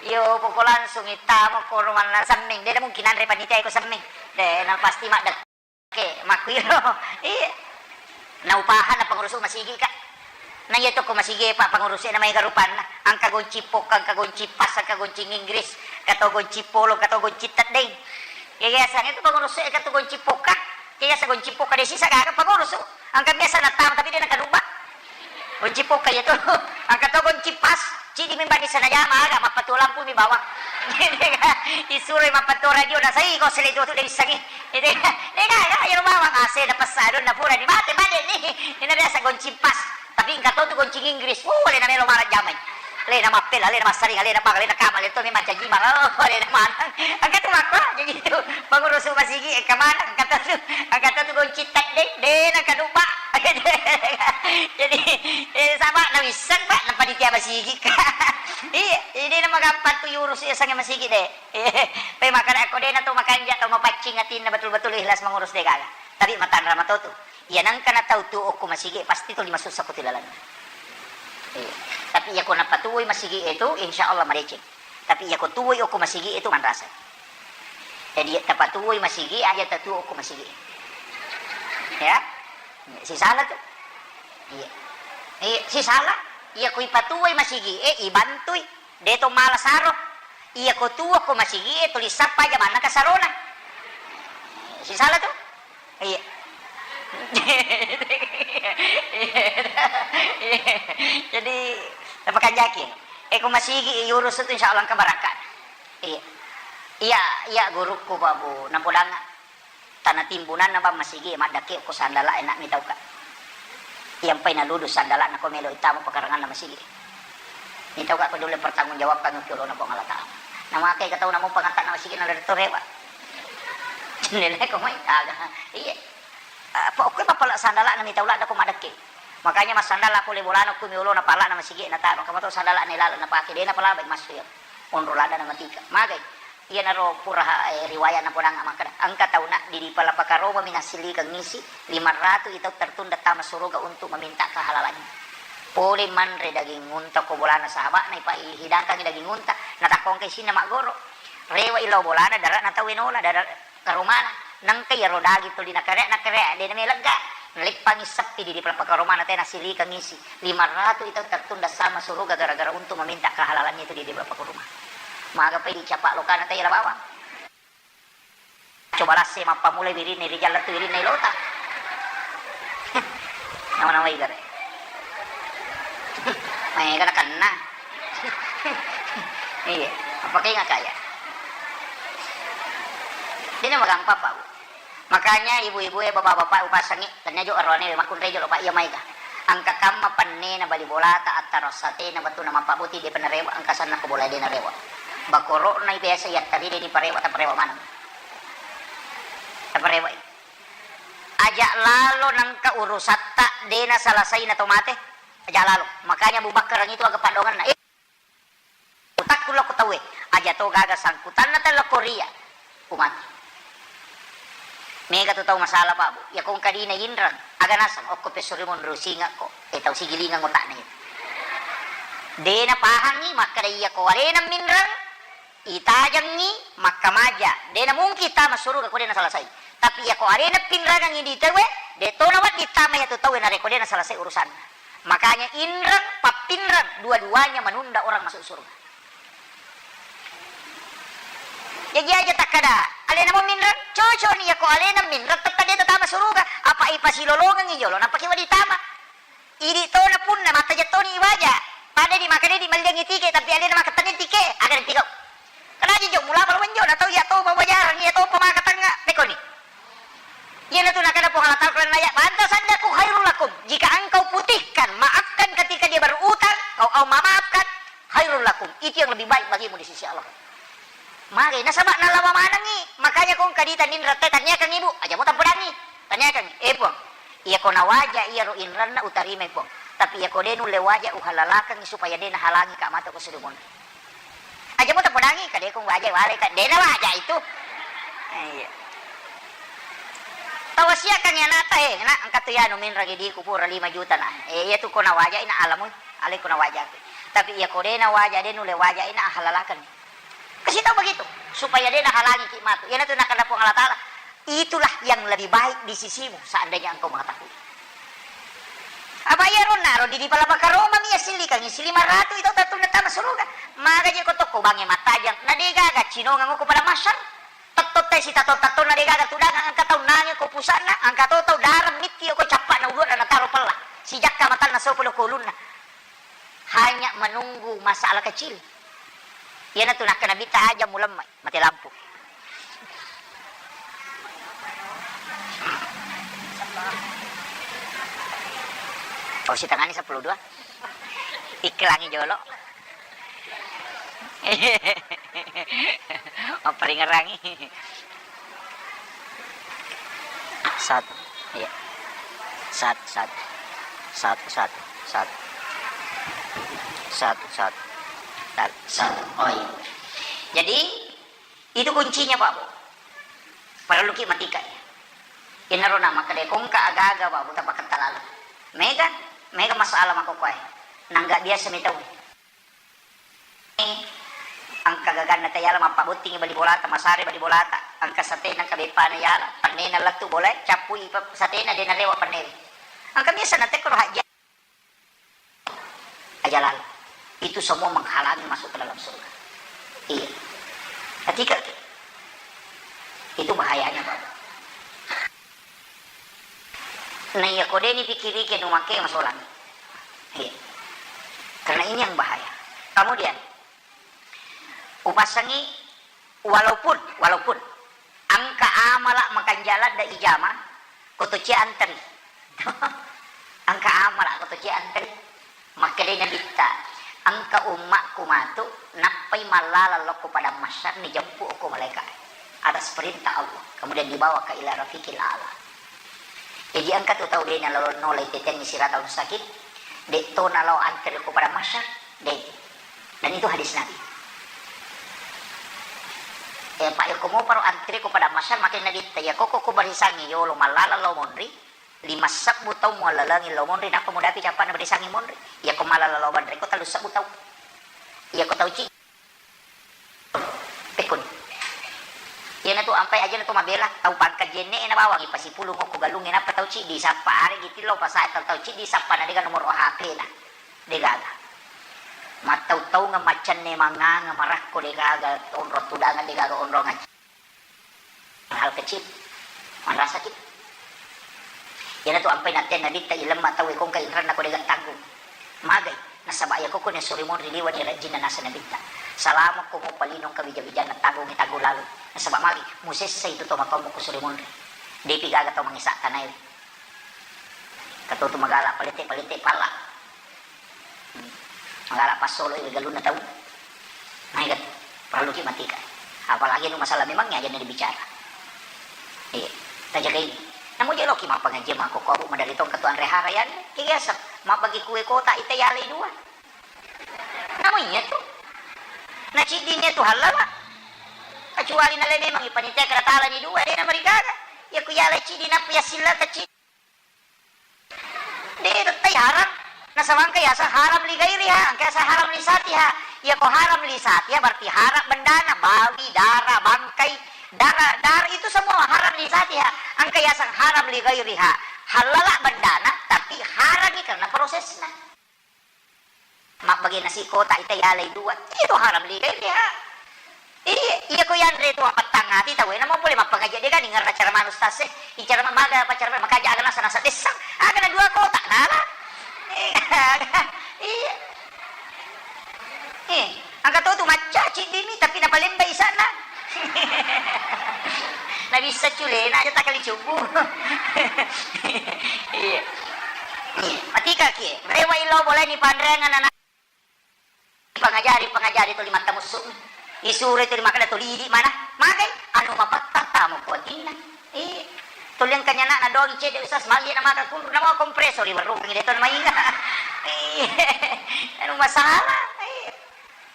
iyo, poko langsung itama koro manna semming. De mungkin anre panitia iko semming. De, na pasti madde. Oke, makkuiro. Iya. Naupaha na pengurusu masigi, Kak. Na iya to ko masigi, Pak, pengurusu na maega rupanna. Engka gonci pokka, engka gonci pas, engka gonci Inggris, engka to gonci polo, engka to gonci teddeng. Ya, ya, sang itu pengurusu engka to gonci pokka. Ya, ya, sa gonci pokka de sisa gaga pengurusu. Engka biasa natama tapi de nakaduba. Gonci pokka iya tu. Engka to gonci pas, cidi mi bani sanajama aga, mappatu lampu mi bawang. Isuroi mappatu radio, nasai ko sele tu, tu de issengi. Itu kan, de gaga, ayo bawang, A C na pessa, adonna pura ni mate, mate ni. Ina biasa gonci pas. Engka to tu goncing Inggris, oh, alena melo maneng jamai. Alena mappela, alena massaring, alena bang, alena kama, alena to memang caji bang. Oh, alena maneng. Engka tu makko, jadi tu pengurusu masigi, engka maneng, engka to tu, engka to tu goncing tadde, de, nengka dupa. Jadi, eh, sama na wisseng, Pak, na panitia masigi. Iya, ini nama gampang tu urus ya sange masigi de. Pe makana ko de na to makanja to mapaccing atinna betul-betul ikhlas mengurus de gaga. Tapi matanra matotu. Iya, nengka na tau tu okko masigi, pasti tuli masussa ko tilalang. Iya. Tapi iya ko napatuwoi masigi itu, insya Allah madeceng. Tapi iya ko tuwoi okko masigi itu manrasa. Jadi iya tapatuwoi masigi, aja tatuwo okko masigi. Ya. Sisala tu. Iya. Iya, sisala. Iya ko ipatuwoi masigi, eh, ibantui. De to mala saro. Iya ko tuwo ko masigi e tuli sappa jamanna kasarona. Sisala tu? Iya. Jadi, tapakanjaki. Eh, ko masigi urus tu insya Allah engka barakka. Iya. Iya, iya gurukku, Pak Bu. Napodangnga. Tana timbunanna bang masigi maddakke ko sandala e na mitauka. Iyampai naludu sandala na ko melo itama pekaranganna masigi. Mitauka ko dole pertanggung jawabkan ki olona Puang Allah Taala. Namake ka tau namo pangatta na masigi na letto rewa. Jendela ko mai aga. Iya. Apa okko mapala sandala na mitau ladda ko maddakke. Makanya massandala pole bolana ko mi olona pala na masigi na taro. Kamato sandala na ilala na pake de na pala baik massu ya. Onro ladda na matika. Magai. Iyanaro pura, eh, riwayat napodang makkeda, engka tauna di, di pala pakaromami nassilikeng isi, lima ratu i tau tertunda tama suruga untuk meminta kehalalannya. Pole manre daging unta ko bolana sahaba'na, ipa-, ihidangkangi daging unta, natakkongka isinna maggoro. Rewa i lao bolana, dara'na tau enola, dara karomana. Nengka iyaro daging tuli nakare, nakare, de na melegga. Naleppangi seppi di, di pala pakaromana te nassilikeng isi. Lima ratu i tau tertunda sama suruga gara-gara untuk meminta kehalalannya itu di, di pala pakaroma. Maga pai dicapa lokana tei la bawang. Coba lasse mappamula wirinna ri jalla tu wirinna ilota. Nama-nama igare. Maega nakenna. Iya, apa kainga kaya? Dena magampang, Pak. Makanya ibu-ibu e, bapak-bapak upasangi, tanya jo arone makkunrai jolo, Pak, iya maega. Engka kamma pennena bali bolata, attaro satena, bettuanna mappaboti, de penarewa, engka sanna ko bola de narewa. Bakoro'na biasa yattari de diparewa, taparewa maneng. Taparewa. Aja lalo nengka urusatta de nasalasai na to mate. Aja lalo. Makanya Abu Bakar itu aga paddongenna. Eh, Utakku lao ko tauwe, aja to gaga sangkutanna tella ko ria, umati. Mega tu tau masalah, Pak, Bu. Iya ko engka dina inreng, aga naseng, okko pessurimo nrusingekko, eh, tau sigilingeng otakna iya. De napahangi makkeda iya ko alena minreng, itajengi makkamaja. De namungkin tama suruga ko de nasalasai. Tapi iya ko alena pinrangengi di tauwe, de to nawedding tama iya tu tauwe narekko de nasalasai urusanna. Makanya inreng, pappinreng, dua-duanya menunda orang masuk surga. Jaji aja takkada, alena mo minreng, cocok ni, yako alena minreng, tette de tatama suruga. Apa ipasilolongengi jolo, napake wedding tama. Idi tona punna, mattaja toni iwaja. Pada di maka de di malliangi tike, tapi alena maka tani tike, aga nanti kau. Kena aja jok mula, kalau menjo, na tau iya tau bawa jarang, iya tau pemaka tengah, pekoni. Iyanatu nakana Puang Allah Ta'ala, "Fa in 'afau'anhu, khairul lakum." Jika engkau putihkan, maafkan ketika dia berutang, kau, kau memaafkan, khairul lakum. Itu yang lebih baik bagimu di sisi Allah. Mage, nasaba nalawa manengi, makanya ko engka dita ninreng te, tanyakan ibu, aja mo tampodangi. Tanyakan, "Eh, Puang, iya ko nawaja iyaro inrenna utarimai, Puang. Tapi iya ko de nulle waja uhalalakangi supaya de nahalangi ka mata ko sudah monri." Aja mo tapodangi, kadeko waja wale ka, de nawaja itu. Eh, iya. Tawasiakan ya nata, eh, na, engka tu ya nu minreng idi ku pura lima juta na. Eh, iya tu ko nawaja ina alamu, ale ko nawaja. Tapi iya ko de nawaja, de nulle waja ina halalakan. Kasih tahu begitu, supaya de nahalangi ki matu. Iya na tu nakana Puang Allah Ta'ala. Itulah yang lebih baik di sisimu, seandainya engkau mengetahui. Apa iya ro naro di, di pala pakaroma mi assillikangi si lima ratu itu tatunna tama suruga. Maga je ko tokko bange matajang, na de gaga cinongang ko pada masyar. Tetto te si tato-tato na de gaga tudang angka tau nange ko pusana, angka to tau darang mitti ko cappa na ulua na taro pella. Si jakka matanna sopo lo ko ulunna. Hanya menunggu masalah kecil. Iyanatu nakkeda Nabitta, "Aja mulemmai, mate lampu." Oh, sitengani seppulo dua. Iklangi jolo. Mapparingerangi. Satu. Iya. Satu, satu. Satu, satu, satu. Satu, satu. Satu, satu. Oh, iya. Jadi, itu kuncinya, Pak Bu. Parelluki matika, ya. Inaro na makkeda kongka aga-aga, Pak Bu, tapaketta laleng. Mega, mega masalah makkokkoe. Nangga biasa mi tau. Engka gaganna tayala mappabottingi bali bolata, masare bali bolata, engka satena, engka beppana yala, pennena lettu bolae, cappui pe-, satena, de narewa pennewe. Engka biasa natekkoro hajja. Aja lalo. Itu semua menghalangi masuk ke dalam surga. Iya. Ketika itu bahayanya, Bapak. Nah, iya, ko de ni pikirike nu make masolang. Iya. Karena ini yang bahaya. Kemudian, upassangi, walaupun, walaupun engka amala makanjala de ijama, ko to cia anteri. Engka amala ko to cia anteri. Makkedai Nabitta, engka ummakku matu nappai mallala lokko padang mahsyar, nijempuk ko malaika atas perintah Allah, kemudian dibawa ke ila rafiqil a'la. Jadi engka tu tau de nalolong nolai tetenni siratal mustaqim, de to nalao antri ko padang mahsyar, de. Dan itu hadis Nabi. Eh, Pak, yako moparo antri ko padang mahsyar, makin Nabitta, yako ko, ko barisangi yolo mallala lo monri, lima sebbu tau muallalengi lao monri, nappa mudapi cappa'na barisangi monri. Iyako malala lao banreko tellu sebbu tau. Iyako tau ci-, pekkuni. Iyanatu ampai ajana tu mabela, tau pangka jenne e nabawangi pasipulung okko galungnge, nappa tau ciddi sappa, aregi tillau pasae tau, tau ciddi sappa na dega nomoro H P na. Degaga. Mattau-taungeng, macenne manganga, marakko degaga, onrong tudangeng degaga, onrong acci. Hal kecil, manrasaki. Iyanatu ampai natteang Nabitta, ilemma tauwe kongka inranna ko dega tanggung. Magai, nasaba iyako kone suri monri liwani rajinna nasa Nabitta. Salamokko muppalinong kawija-wijanna tanggungnge tanggung lalu. Nasaba magi, musessa itu to matommo ko suri monri. Depi gaga to mangisa tanae. Katotu magala palette-palette palla. Magala passoloi ri galunna tau. Maega tu, parelluki matika. Apalagi anu masalah memang aja na dibicara. Iya, tajagai. Namo je loki mappangajian makkokkoe, Bu, madari tongka tu anre hara yani. Ki biasa, mabbagi kue kotak ita yalai dua. Namo iya tu. Na ciddini tu halala. Kecuali nale memang ipanitia kena talani dua, de na marigaga. Iya ku yalai ciddi nappa yassilla kecil. De tettai haram. Nasaba engka yaseng haram li ghairiha, engka yaseng haram li zatiha. Iya ko haram li zatiha berarti haram bendana, bawi, dara, bangkai, dara, dara itu semua haram li zatiha. Engka yaseng haram li ghairiha. Halala bendana, tapi harami karena prosesna. Mabbage nasi kotak ita yalai dua. Itu haram li ghairiha. Iya, iya ko yanre tu appattangati tau, namo pole mappangaji de gani ngerra cara manus tase. Icara maga pacara makaja aga nasa nasa dessang. Aga na dua kotak nala. Iya. Eh, angka to tu macca ciddimi tapi napalembai sana. Nabissa culena aja takali cubu. Iya. Iya. Matika ki. Rewa ilo boleh ni panreang anak. Pangajari, pangajari tuli mattamussu. Isuro tuli makkeda tuli idi mana? Magai anu mapatta tamo kuatinna. Iya. Tuli engka nyana na dogi cedde usas magi na maka kunru na mau kompresor iwerrukangi de to mainga. Iya. Anu masalah. Iya.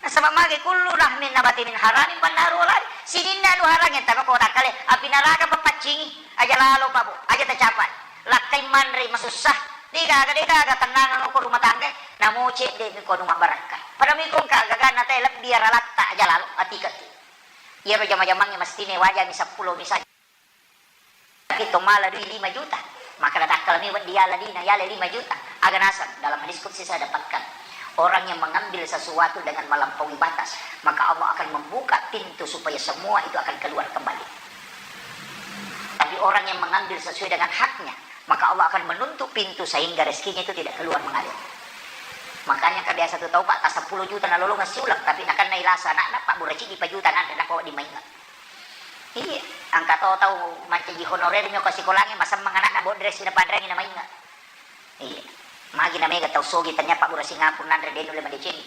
Nasaba magai kullu lahmin nabati min haramin fannaru aula. Sininna anu harangnge tama kota kale api naraka papaccingi. Aja lalo pabu, aja tacapai. Lakkai manre masussa. Degaga, degaga tennangeng ko rumah tangga. Namo cedde mi ko anu mabbarakka. Pada mi ko engka gagana te lebbi aralatta aja lalo atikaki. Iyaro jama-jamangnge mestine wajami seppulo misalnya. Tapi to mala dui lima juta. Maka natakkala mi weddi yala dina, yala lima juta. Aga naseng dalam hadis qudsi saya dapatkan. Orang yang mengambil sesuatu dengan melampaui batas, maka Allah akan membuka pintu supaya semua itu akan keluar kembali. Tapi orang yang mengambil sesuai dengan haknya, maka Allah akan menutup pintu sehingga rezekinya itu tidak keluar mengalir. Makanya engka biasa tu tau, Pak, ta seppulo juta nalolongeng siuleng, tapi nakenna ilasa anakna, Pak, buracidi pa juta nanre, nako di mainga. Iya, engka to tau mancaji honorer mi ko sikolangnge, masemmeng anakna, bodre sina panreangi na mainga. Iya. Magi na mega tau sogi tania pabbura Singapura nanre de nulle madecengi.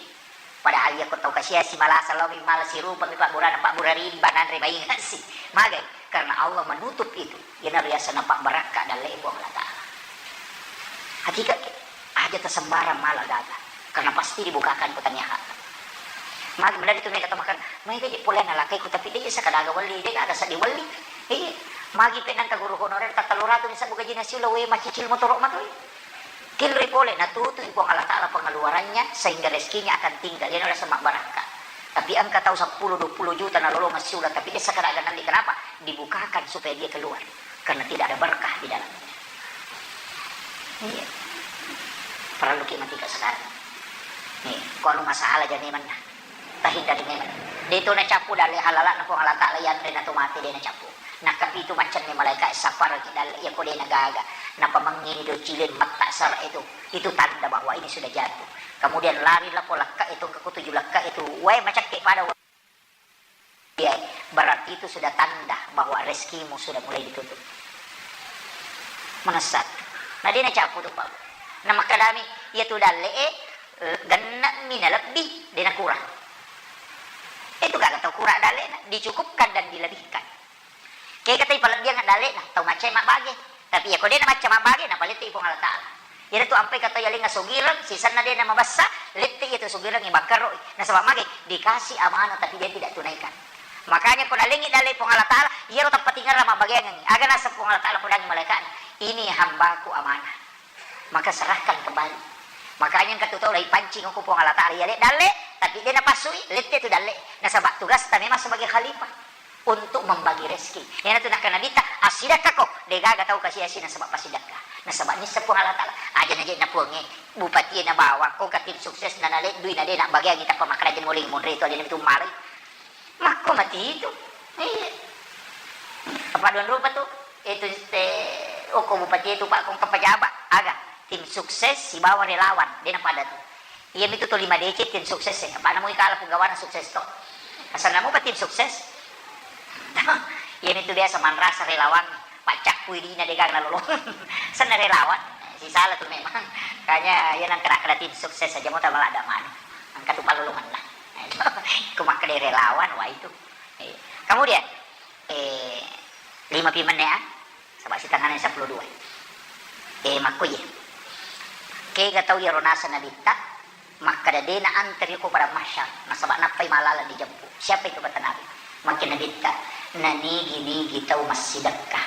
Padahal iya ko tau kasiasi malasa lao mi mala sirupa mi pabburana pabbura rimba nanre mainga si. Magai? Karena Allah menutup itu. Iyana riasana pabbarakka dalle Puang Allah Ta'ala. Hakikat ke? Aja tasembarang mala gaga. Karena pasti dibukakan ko tania hak. Magi mendadi tu mega tau makan, mega je pole nalakai ku tapi de sakadaga welli, de gaga seddi welli. Iya. Magi pe nangka guru honorer tatallu ratu ni sabbu gajina siula we macicil motoro matoi. Kilri pole, natutui Puang Allah Ta'ala pengeluarannya sehingga rezekinya akan tinggal. Iyana rasa mabbarakka. Tapi engka tau seppulo dua puluh juta nalolongeng siula, tapi de sakadaga nalli. Kenapa? Dibukakan supaya dia keluar. Karena tidak ada berkah di dalamnya. Iya. Perlu ki matika sekarang. Nih, kalau masalah jadi mana? Tahindari memang. De to nacappu dalle halala na Puang Allah Ta'ala yanre na to mate de nacappu. Nakapitu maccanne malaika sapar ki dalle iya ko de nagaga. Napa mangini do cilin matta sara itu. Itu tanda bahwa ini sudah jatuh. Kemudian lari lapo lakka itu ke kutuju lakka itu. Wae macakke pada wa-, iya, berarti itu sudah tanda bahwa rezekimu sudah mulai ditutup. Mengesat. Na de nacappu tu Pak. Na makkadami iya tu dalle e, eh, genna mi na lebbi de nakurang. Itu gaga tau kura dallena, dicukupkan dan dilebihkan. Kega tau palebbiang dallena, tau maccai mabbage. Tapi iya ko de namacca mabbage, napalette i Puang Allah Ta'ala. Iyana tu ampai ka tau yalenga sogireng, sisenna de namabessa, lette iya tu sogireng i bangkeroi. Nasaba mage? Dikasih amanah tapi dia tidak tunaikan. Makanya ko nalengi dalle Puang Allah Ta'ala, iyaro tappatingerang mabbageangengi. Aga naseng Puang Allah Ta'ala podangi malaikatna, "Ini hambaku amanah." Maka serahkan kembali. Makanya engka tu tau laipancing ko Puang Allah Ta'ala, iya le dalle, tapi de napassui, lette tu dalle. Nasaba tugasta memang sebagai khalifah untuk membagi rezeki. Iyana tu nakkeda Nabitta, "Assidakkako, de gaga tau kasiasi nasaba passidakka." Nasaba nisseng Puang Allah Ta'ala, aja na je na Puangnge, bupati na bawang, ko ka tim sukses na naleddui na de nabbageangi tappa makkeda je muling munri tu aja na tu malai. Makko mati itu. Iya. Apa duan rupa tu? Itu te, oko bupati itu Pak, kong pejabat. Aga, tim sukses sibawa relawan. De napada tu. Iya mitu to lima D C tim sukses e. Apa namu ikala penggawana sukses to. Asal namu apa tim sukses? Iya mitu biasa manrasa relawan. Paccakkui dina de gaga nalolong. Senna relawan. Sisala tu memang. Kanya iya nang kena-kena tim sukses aja mau tambah ada manu. Angka tu palolongan lah. Ko makkeda relawan, wah itu. Eh, kemudian, eh, lima pi menne, ah? Saba sitengahna seppulo dua. Eh, makko iye. Kega tau iyaro naseng Nabitta, makkeda de na anteri ko padang mahsyar, nasaba nappai malalang dijeppu. Siapa itu, kata Nabi? Makkeda Nabitta, nanigi-nigi tau massidekka.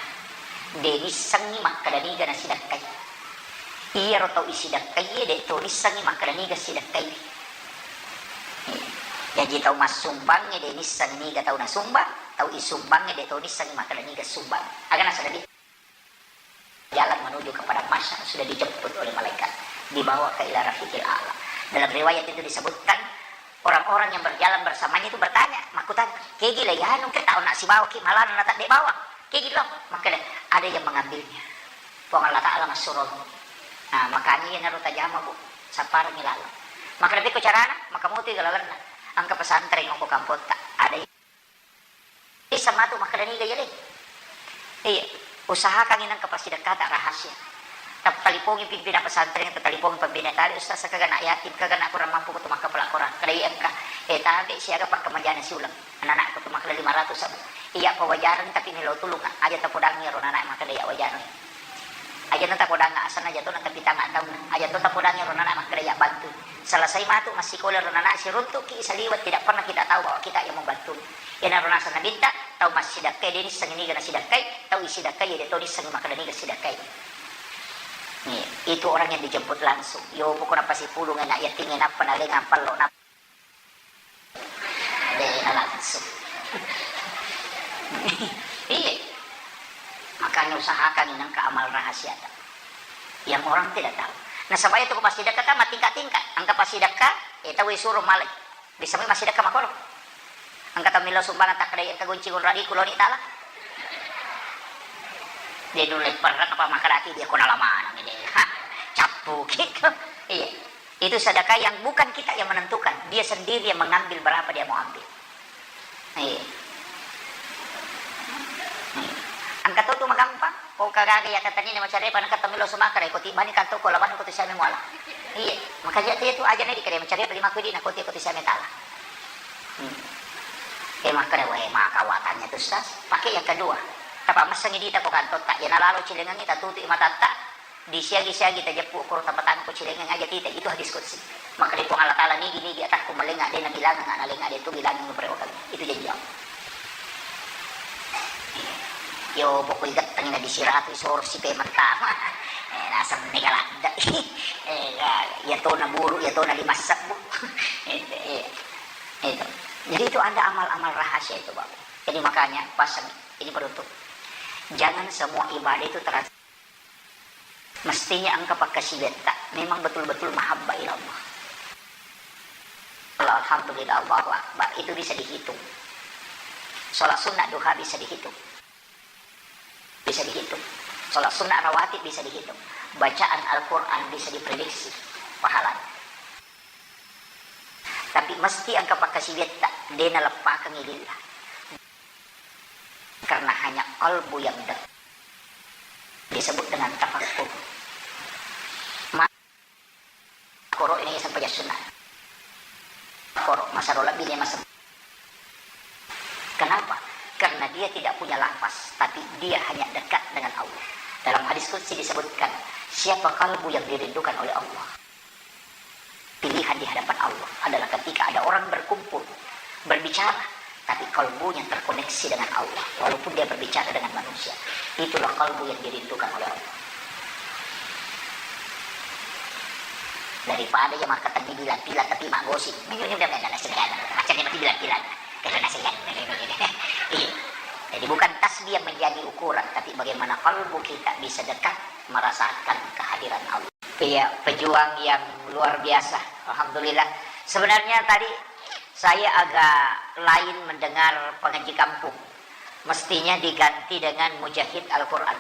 De nissengngi makkeda niga nasidekkai. Iyaro tau isidekkaie, de to nissengngi makkeda niga sidekkai. Jaji tau massumbangnge de nisseng niga tau nasumbang, tau isumbangnge de to nisseng makkeda niga sumbang. Aga nasaba de jalan menuju ke padang mahsyar sudah dijemput oleh malaikat, dibawa ke ila rafiqil a'la. Dalam riwayat itu disebutkan, orang-orang yang berjalan bersamanya itu bertanya, makkutana, "Kegi le yanu ke tau nak sibawa ki malana na tak de bawa? Kegi lo?" Makkeda, "Ada yang mengambilnya. Puang Allah Ta'ala massuromi." Nah, makanya iya naro tajama, Bu. Sapparengngi laleng. Makkeda, "Pekko carana?" Maka mutu ga lalenna. Engka pesantren ko kampotta. Ada Bisa matu makkeda niga iya le. Iya, usahakan nangka pasidekkata rahasia. Tattalipongi pimpinan pesantren, tattalipongi pembina tali, ustaz, kagana yatim, kagana kurang mampu, kutu makkapala Quran. Kada iya engka, eh, tabe siaga pakkamajana siuleng. Anak-anak kutu makkeda lima ratus sabu. Iya, pawajareng tapi melo tulung, aja tapodangi ro anak makkeda iya wajareng. Aja na tapodangnga asenna, aja to na tapitanga taunna, aja to tapodangngi ro anak makkeda iya bantu. Selesai matu massikola ro anak, siruntuki saliweng, tidak pernah kita tahu bahwa kita yang membantu. Iyanaro naseng Nabitta, tau massidekkai de nissengngi niga nasidekkai, tau isidekkai de to nissengngi makkeda niga sidekkai. Nih, itu orang yang dijemput langsung. Yo pokokna pasipulung anak yatim, nappa nalengang pallo, nappa De na langsung. Iya. Makanya usahakan nangka amal rahasiata. Yang orang tidak tahu. Nasaba itu ko pasidekka kan matingkat-tingkat. Engka pasidekka, eh, tau suruh malai. Bisa mai masidekka makolo. Engka tau milo sumbangan takkeda engka gunci gunradi kuloni tala. Dia dulu perang apa makaraki dia kona lama nang ini. Cappu gitu. Iya. Itu sedekah yang bukan kita yang menentukan, dia sendiri yang mengambil berapa dia mau ambil. Iya. Iya. Engka to tu magampang, Ko kagaga iya katanina macarepa na katta melo sumakara ko tibbani kanto ko lawan ko tu siame muala. Iya, makanya tu itu aja na dikare macarepa lima kudi na ko ti ko tu siame tala. Hmm. Eh, makkeda, "Weh, maka watannya tu sas." Pakai yang kedua. Tapa messengi dita ko kanto tak, ya nalalo cilengengi tatutu matatta. Disiagi-siagi tajeppu ko tapatangko cilengengi aja tita. Itu hadis qudsi. Makkeda Puang Allah Taala, "Nigi-nigi atahku malenga de nabilangang, nalenga de tu bilangang, itu janji Allah." Yo, pokok igettengi na disiratu, isoro sipe mentama. Eh, naseng ni kaladda. Eh, ya, ya tona buru, ya tona lima sebbu. Itu, iya. Itu. Jadi itu ada amal-amal rahasia itu, Bapak. Jadi makanya pasang ini penutup. Jangan semua ibadah itu terasa. Mestinya engka pakkasiwiatta memang betul-betul mahabbah ila Allah. Alhamdulillah, Allahu Akbar, itu bisa dihitung. Sholat sunnah duha bisa dihitung. Bisa dihitung. Sholat sunnah rawatib bisa dihitung. Bacaan Al-Quran bisa diprediksi pahalanya. Tapi mesti engka pakkasiwiatta, de naleppakengi lillah. Karena hanya kalbu yang dekat disebut dengan tafakkur. Ma-, koro ini sampai sunnah. Koro, masa rola bini masa. Kenapa? Karena dia tidak punya lafaz, tapi dia hanya dekat dengan Allah. Dalam hadis qudsi disebutkan, siapa kalbu yang dirindukan oleh Allah? Pilihan di hadapan Allah adalah ketika ada orang berkumpul, berbicara, tapi kalbunya terkoneksi dengan Allah, walaupun dia berbicara dengan manusia. Itulah kalbu yang dirindukan oleh Allah. Daripada ya makkatenni bilang-bilang tapi maggosip. Macam ni mati bilang-bilang. Karena sih kan. Iya. Jadi bukan tasbih yang menjadi ukuran, tapi bagaimana kalbu kita bisa dekat merasakan kehadiran Allah. Iya, pejuang yang luar biasa. Alhamdulillah. Sebenarnya tadi saya agak lain mendengar pengaji kampung. Mestinya diganti dengan mujahid Al-Quran.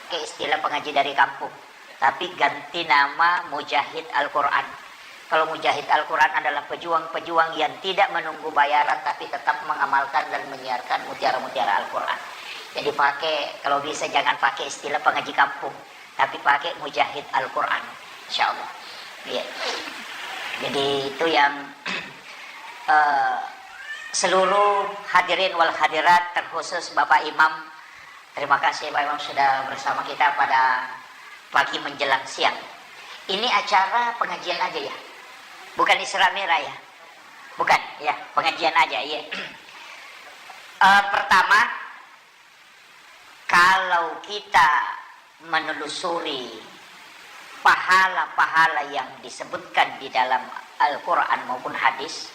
Oke, istilah pengaji dari kampung. Tapi ganti nama mujahid Al-Quran. Kalau mujahid Al-Quran adalah pejuang-pejuang yang tidak menunggu bayaran tapi tetap mengamalkan dan menyiarkan mutiara-mutiara Al-Quran. Jadi pakai, kalau bisa jangan pakai istilah pengaji kampung. Tapi pakai mujahid Al-Quran, insya Allah. Iya. Jadi itu yang, eh, seluruh hadirin wal hadirat, terkhusus Bapak Imam, terima kasih Bapak Imam sudah bersama kita pada pagi menjelang siang. Ini acara pengajian aja ya, bukan Isra Mi'raj ya, bukan ya, pengajian aja ya. Eh, pertama, kalau kita menelusuri pahala-pahala yang disebutkan di dalam Al-Quran maupun hadis,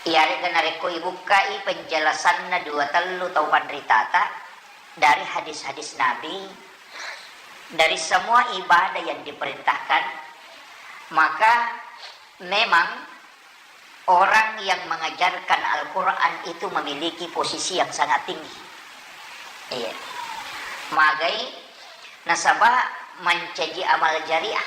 iyarega narekko ibukkai penjelasanna dua tellu tau panritata dari hadis-hadis Nabi, dari semua ibadah yang diperintahkan, maka memang orang yang mengajarkan Al-Quran itu memiliki posisi yang sangat tinggi. Iya. Magai nasaba mancaji amal jariah.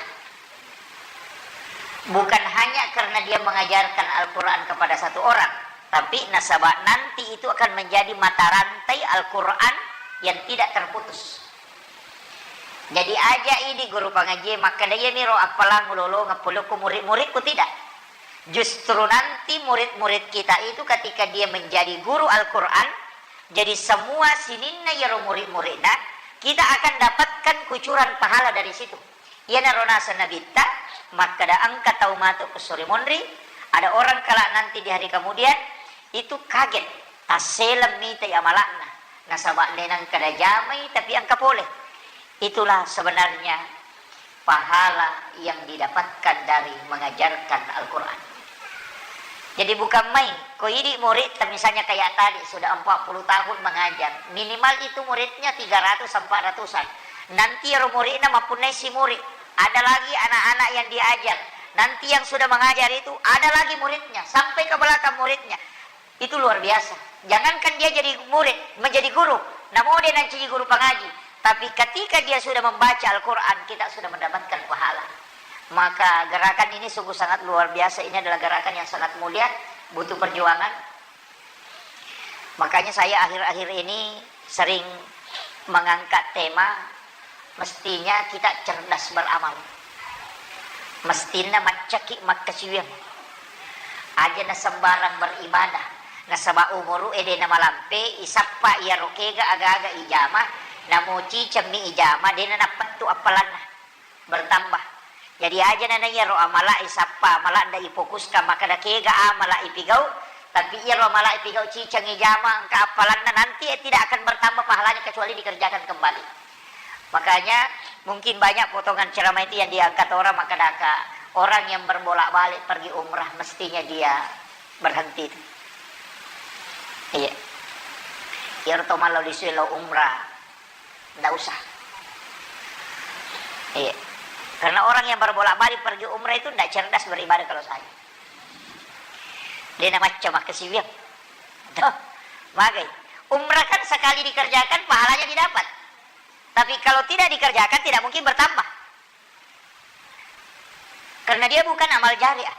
Bukan hanya karena dia mengajarkan Al-Quran kepada satu orang, tapi nasaba nanti itu akan menjadi mata rantai Al-Quran yang tidak terputus. Jadi aja idi guru pangaji makkeda, "Iyamiro appalang ulolongeng polokku murid-muridku," tidak. Justru nanti murid-murid kita itu ketika dia menjadi guru Al-Quran, jadi semua sininna iyaro murid-muridna, kita akan dapatkan kucuran pahala dari situ. Iyanaro naseng Nabitta, makkeda engka tau matu ku sore monri, ada orang kelak nanti di hari kemudian, itu kaget, tasseleng mitai amala'na, nasaba de nengka najamai tapi engka pole. Itulah sebenarnya pahala yang didapatkan dari mengajarkan Al-Quran. Jadi bukan main, ko idi murid, misalnya kayak tadi sudah empat puluh tahun mengajar, minimal itu muridnya tiga ratus empat ratusan. Nanti ro muridna mapunnai si murid, ada lagi anak-anak yang diajar. Nanti yang sudah mengajar itu ada lagi muridnya, sampai ke belakang muridnya. Itu luar biasa. Jangankan dia jadi murid, menjadi guru, namo de nancaji guru pangaji, tapi ketika dia sudah membaca Al-Quran, kita sudah mendapatkan pahala. Maka gerakan ini sungguh sangat luar biasa. Ini adalah gerakan yang sangat mulia, butuh perjuangan. Makanya saya akhir-akhir ini sering Mengangkat tema, mestinya kita cerdas beramal. Mestinna maccaki makkasiwiang. Aja na sembarang beribadah. Nasaba umuru e de na malampe, isappa iyaro kega aga-aga ijama, namo cicemmi ijama, de na nappettu appalanna. Bertambah. Jadi aja na iyaro amala isappa, amala nda ifokuskan makkeda kega amala ipigau, tapi iyaro amala ipigau ciceng ijama engka appalanna nanti, eh, tidak akan bertambah pahalanya kecuali dikerjakan kembali. Makanya mungkin banyak potongan ceramah itu yang diangkat orang, makkeda ka orang yang berbolak-balik pergi umrah mestinya dia berhenti itu. Iya. Iyaro to mallo lisue lo umrah. Ndak usah. Iya. Karena orang yang berbolak-balik pergi umrah itu ndak cerdas beribadah kalau saya. De na macca makkasiwiang. Tuh, magai. Umrah kan sekali dikerjakan pahalanya didapat. Tapi kalau tidak dikerjakan tidak mungkin bertambah. Karena dia bukan amal jariah.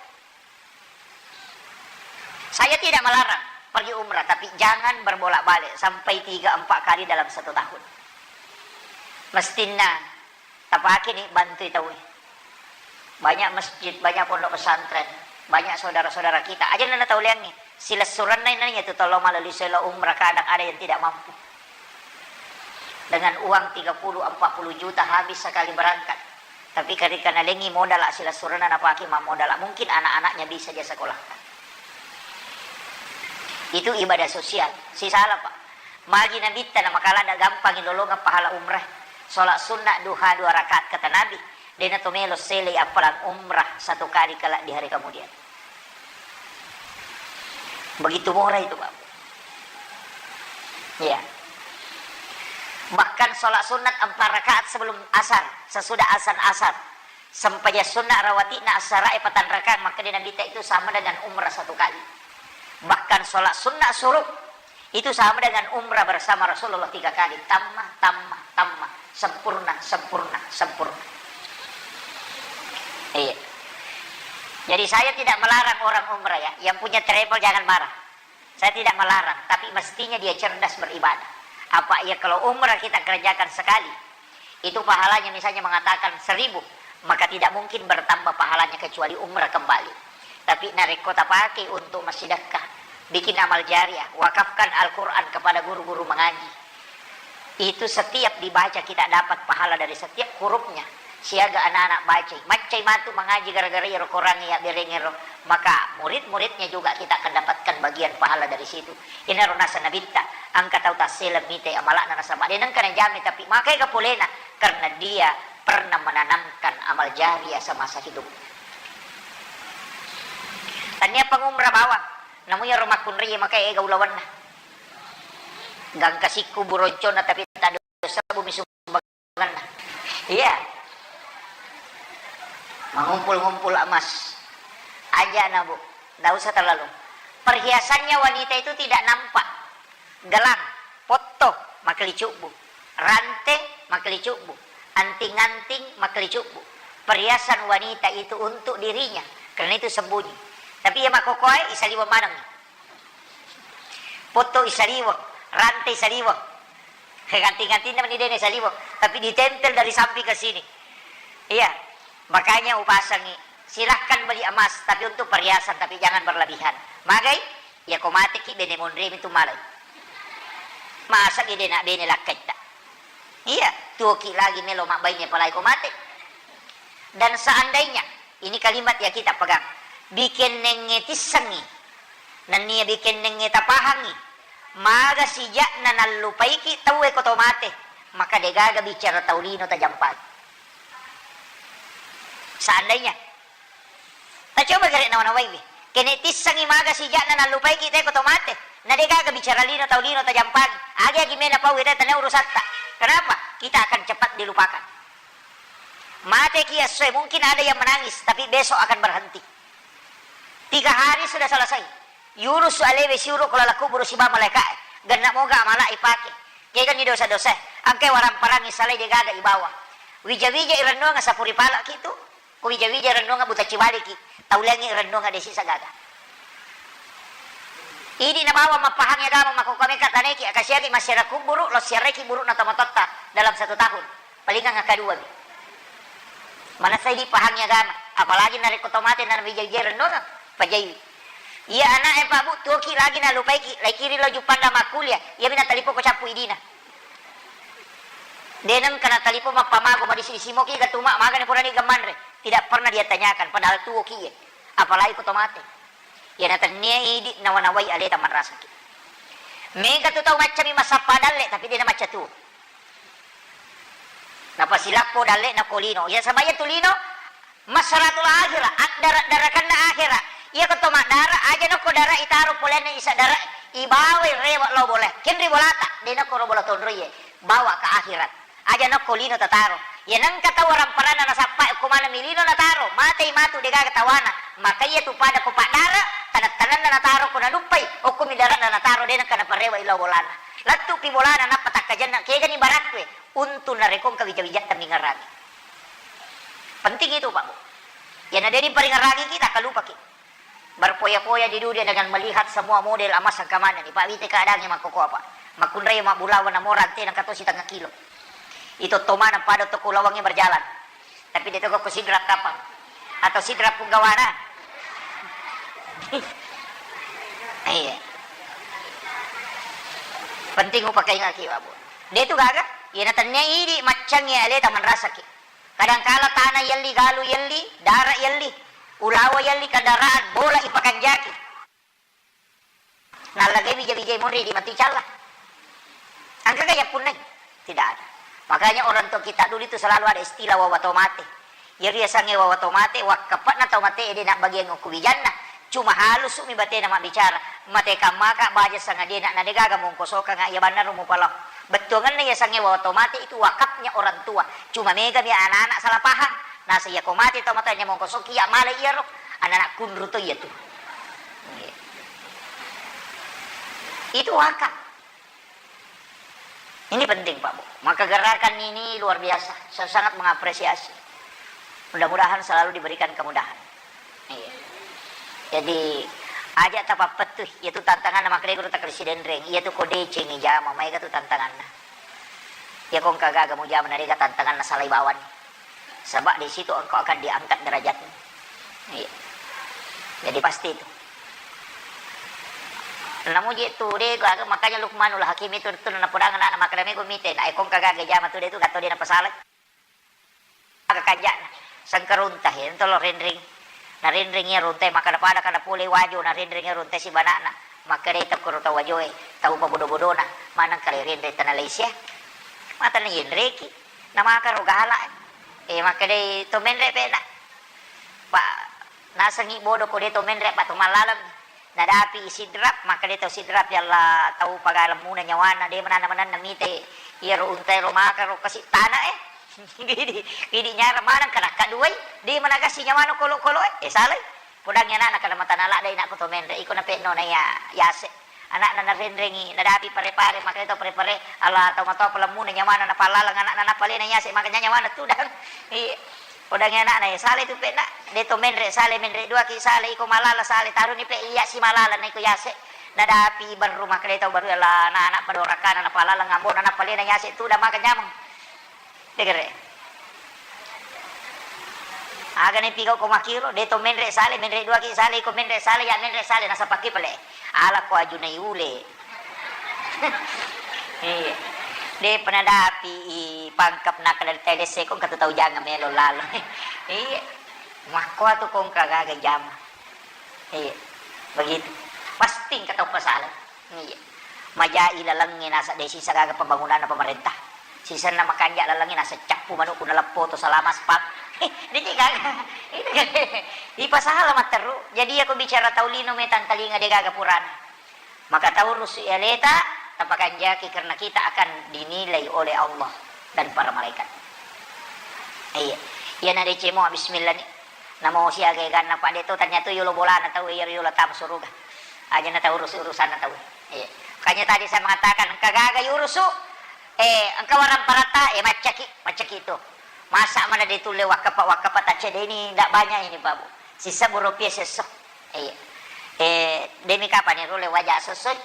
Saya tidak melarang pergi umrah, tapi jangan berbolak-balik sampai tiga empat kali dalam satu tahun. Mestinna tapake ni bantui tauwe. Banyak masjid, banyak pondok pesantren, banyak saudara-saudara kita. Aja na tauliangngi. Silessurenna inang iya tu tollo malali selo umrah, kadang ada yang tidak mampu. Dengan uang tiga puluh, empat puluh juta habis sekali berangkat. Tapi ketika nalengi modal silessurenna napake mammodal, mungkin anak-anaknya bisa dia sekolahkan. Itu ibadah sosial. Sisala, Pak. Magi Nabitta na makala ada gampang lolongan pahala umrah. Sholat sunnah duha dua rakaat kata Nabi. Dena to melo sele appalang umrah satu kali kelak di hari kemudian. Begitu murah itu, Pak. Iya. Bahkan sholat sunat empat rakaat sebelum asar, sesudah asar asar. Sempajang sunat rawatibna asarae patang rakaat, makkeda Nabitta itu sama dengan umrah satu kali. Bahkan sholat sunat suruk itu sama dengan umrah bersama Rasulullah tiga kali. Tamma, tamma, tamma. Sempurna, sempurna, sempurna. Iya. Jadi saya tidak melarang orang umrah ya. Yang punya travel jangan marah. Saya tidak melarang, tapi mestinya dia cerdas beribadah. Apa ya kalau umrah kita kerjakan sekali, itu pahalanya misalnya mengatakan seribu, maka tidak mungkin bertambah pahalanya kecuali umrah kembali. Tapi narekko tapake untuk massidekka, bikin amal jariah, wakafkan Al-Quran kepada guru-guru mengaji. Itu setiap dibaca kita dapat pahala dari setiap hurufnya. Siaga anak-anak bacai. Maccai matu mengaji gara-gara iyaro Quran iya berengero. Maka murid-muridnya juga kita akan dapatkan bagian pahala dari situ. Inaro nasa Nabitta, engka tau tassele mite amalakna nasaba de nengka najame, tapi makai kapolena karena dia pernah menanamkan amal jariah semasa hidup. Tania pangumrah bawang, namu iyaro makkunrai makai ega ulawanna. Gangka sikku buroncona tapi tak ada sabu misu Iya. Mengumpul-ngumpul emas. Aja na, Bu. Ndak usah terlalu. Perhiasannya wanita itu tidak nampak. Gelang, potto, makkelicubbu. Rante, makkelicubbu. Anting-anting, makkelicubbu. Perhiasan wanita itu untuk dirinya. Karena itu sembunyi. Tapi iya makkokoe, isaliweng maneng. Potto isaliweng, rante isaliweng. Ganti-gantina meni dene saliweng, tapi ditempel dari samping ke sini. Iya, makanya upasangi, silahkan beli emas, tapi untuk perhiasan, tapi jangan berlebihan. Magai, ya ko mateki bene monre itu malai. Masa ide nak bene lakkaitta. Iya, tuoki lagi melo mabbaine palai ko mate. Dan seandainya, ini kalimat ya kita pegang, bikennengnge tissengi, nennia bikennengnge tapahangi, maga sija'na nallupaiki tauwe ko to mate, maka degaga bicara tau lino tajampaki. Seandainya, tacoba gare nawa-nawaiwi, kene tissengi maga sija'na nallupaiki te ko to mate, na degaga bicara lino tau lino tajampaki, agi-agi mena pau ita tania urusatta. Kenapa? Kita akan cepat dilupakan. Mateki essoe, mungkin ada yang menangis, tapi besok akan berhenti. Tiga hari sudah selesai. Yunus alewe siuro ko laleng kuburu siba malaikae. Genna moga amala ipake. Kegani dosa-dosa. Angkai warang parangi salai degaga ibawa. Wija-wija irennuang sapuri palaki tu. Ko wija-wija irennuang buta ciwaliki. Tauliangi irennuang desi sagaga. Idi nabawa mappahangi agama makkokkoe mekka tanaiki, akasiaki massiara kubburu, lo siaraiki buru'na tomatoatta dalam satu tahun. Palingang akkadua mi. Manessa idi pahangi agama, apalagi narekko to mate na bija-bija rennona, pajaiwi. Iya ana'e, Pak Bu, tuoki lagi nalupaiki, laikiri lo Juppanda makkuliah, iyami natalipoko cappu idina. De nengka natalipo mappamago, madisi-disi moki gatuma, magani purani gamanre. Tidak pernah dia tanyakan, padahal tuoki ye. Apalagi ko to mate. Iyana tennia idi nawa-nawai aleta manrasaki. Mega tu tau maccami massappa dalle, tapi de namacca tuo. Napasilappo dalle'na ko lino. Iya, saba iya tu lino masratul akhirah, addara-darakanna akhirah. Iya ko to maddara, aja nokko dara itaro polenna isa dara, ibawai rewe lao bola. Kenri bolata, de nokko ro bola tonroiye. Bawa ke akhirat. Aja nokko lino tataro. Iya nengka tau waramparanna nasappa okko maneng mi lino nataro, matei matu degaga tawana. Maka iya tu pada ko paddara, taneng-tanenna nataro ko naduppai, okko mi darana nataro, de nengka naparewe lao bolana. Lettu pi bolana nappa takkajenna, kegani barakkue. Untung narekko engka wija-wijatta mingerangi. Penting itu, Pak Bu. Iyana de diparingerangi kita, kalupaki. Berfoya-foya di dunia dengan melihat semua model emas engka manenni. Pak, wite keadaannya makkoko apa? Makkunrai mabbulawa namo rante nengka to sitengah kilo. Itu to maneng pada to kulawangi berjalan. Tapi de to ko sidrap kapang. Atau sidrap punggawana. Iya. Penting upakaingaki, Pak Bu. De tu gaga, iyana tennia idi maccangngi aleta manrasaki. Kadangkala tana yelli, galu yelli, dara yelli, ulawa yelli, kendaraan, bola ipakanjaki. Nallagai wija-wijai monri di matu icalla. Engkaga yappunnai? Tidak ada. Makanya orang tua kita dulu itu selalu ada istilah wawa to mate. Iyaro yasengnge wawa to mate, wakkape'na tau mate de nabbagiang okko wijanna. Cuma halusu mi batena mabbicara. Mate kammaka baja sangadie na, na degaga mongkosokanga iya bannaro mupalao. Bettuangenna yasengnge wawa to mate itu wakafnya orang tua. Cuma mega mi anak-anak salah paham. Nasa iya ko mate tau mate mongkosoki iya male iyaro. Anak-anak kunru to iya tu. Itu wakaf. Ini penting, Pak Bu. Maka gerakan ini luar biasa. Saya sangat mengapresiasi. Mudah-mudahan selalu diberikan kemudahan. Iya. Jadi, aja tapappettu, iya tu tantanganna makkeda guru takkali sidenreng, iya tu ko decengi jama, maega tu tantanganna. Iya ko engka gaga mujama, narega tantanganna salai bawani. Sebab di situ engkau akan diangkat derajatmu. Iya. Jadi pasti itu. Namuji tu de gaga, makanya Luqmanul Hakim itu tu napodangi anakna makkeda mego mite, na ekong ka gaga jama tu de tu gatto de napasalai. Aga kanja'na, sengkarunta he, ento lo renreng. Narenreng iya runtai, makkeda pada kada pole wajo, narenreng iya runtai sibana'na. Makkedai tokkoro tau wajoe, tau pabodo-bodona, maneng kale renreng tana laisia. Mata na yenreki, namaka ro gala. Eh, makkedai to menre pena. Pa nasengi bodo ko de to menre, pa to malaleng. Nadapi i Sidrap, makkeda tau Sidrap, "Ya Allah, tau pagalemmuna nyawana, de mananna-mananna mite iyaro untae ro maka ro kasi tana e." Idi, idi nyara maneng kada kaduai, de managassi nyawana kolo-kolo e. Eh, salai. Podangi anakna kada matana ladde inakku to menre, iko nape'no na iya yase. Anakna narenrengi, nadapi pare-pare, makkeda tau pare-pare, "Allah, tau matoa palemmuna nyawana napallalang anakna napalena yase, makanya nyawana tudang." Iya. Podangi anakna, eh, salai tu pe'na, de to menre, salai menre duaki, salai iko malala, salai taruni pe iya si malala na iko yase. Nadapi barru makkeda tau baru, "Allah, na anak padorakana napalala ngambona napalena yase tu da maka nyameng." Degere. Aga ne pigau ko makiro, de to menre salai, menre duaki salai, iko menre salai, ya menre salai, nasapaki pale. Ala ko aju na iule. Iya. De pernah dapi i pangkep nakka dari telese ko katu tau jangan melo lalo. Iya. Makko atu kongka gaga jama. Iya. Begitu. Pasti engka tau pasala. Iya. Majai lalengnge nasa de sisa gaga pembangunan pemerintah. Sisenna makanja lalengnge nasa cappu manukku naleppo to salama spal. Diki gaga. Ipasala matteru. Jadi aku bicara tau lino metang talinga de gaga purana. Maka taurus aleta, tapakanjaki karena kita akan dinilai oleh Allah dan para malaikat. Iya. Iya na decemo bismillah ni. Namo siaga ganna pa de to tanya tu yolo bolana tau iya yolo tam suruga. Aja na taurus urusanna tau. Iya. Makanya tadi saya mengatakan engka gaga yurusu, eh, engka warang parata, eh, maccaki, maccaki itu. Masa mana de tulle wakkapa, wakkapa tak cedeni ndak banyak ini Pak Bu. Sisa burupia sesso. Iya. Eh, demi kapan ero le waja sossoi?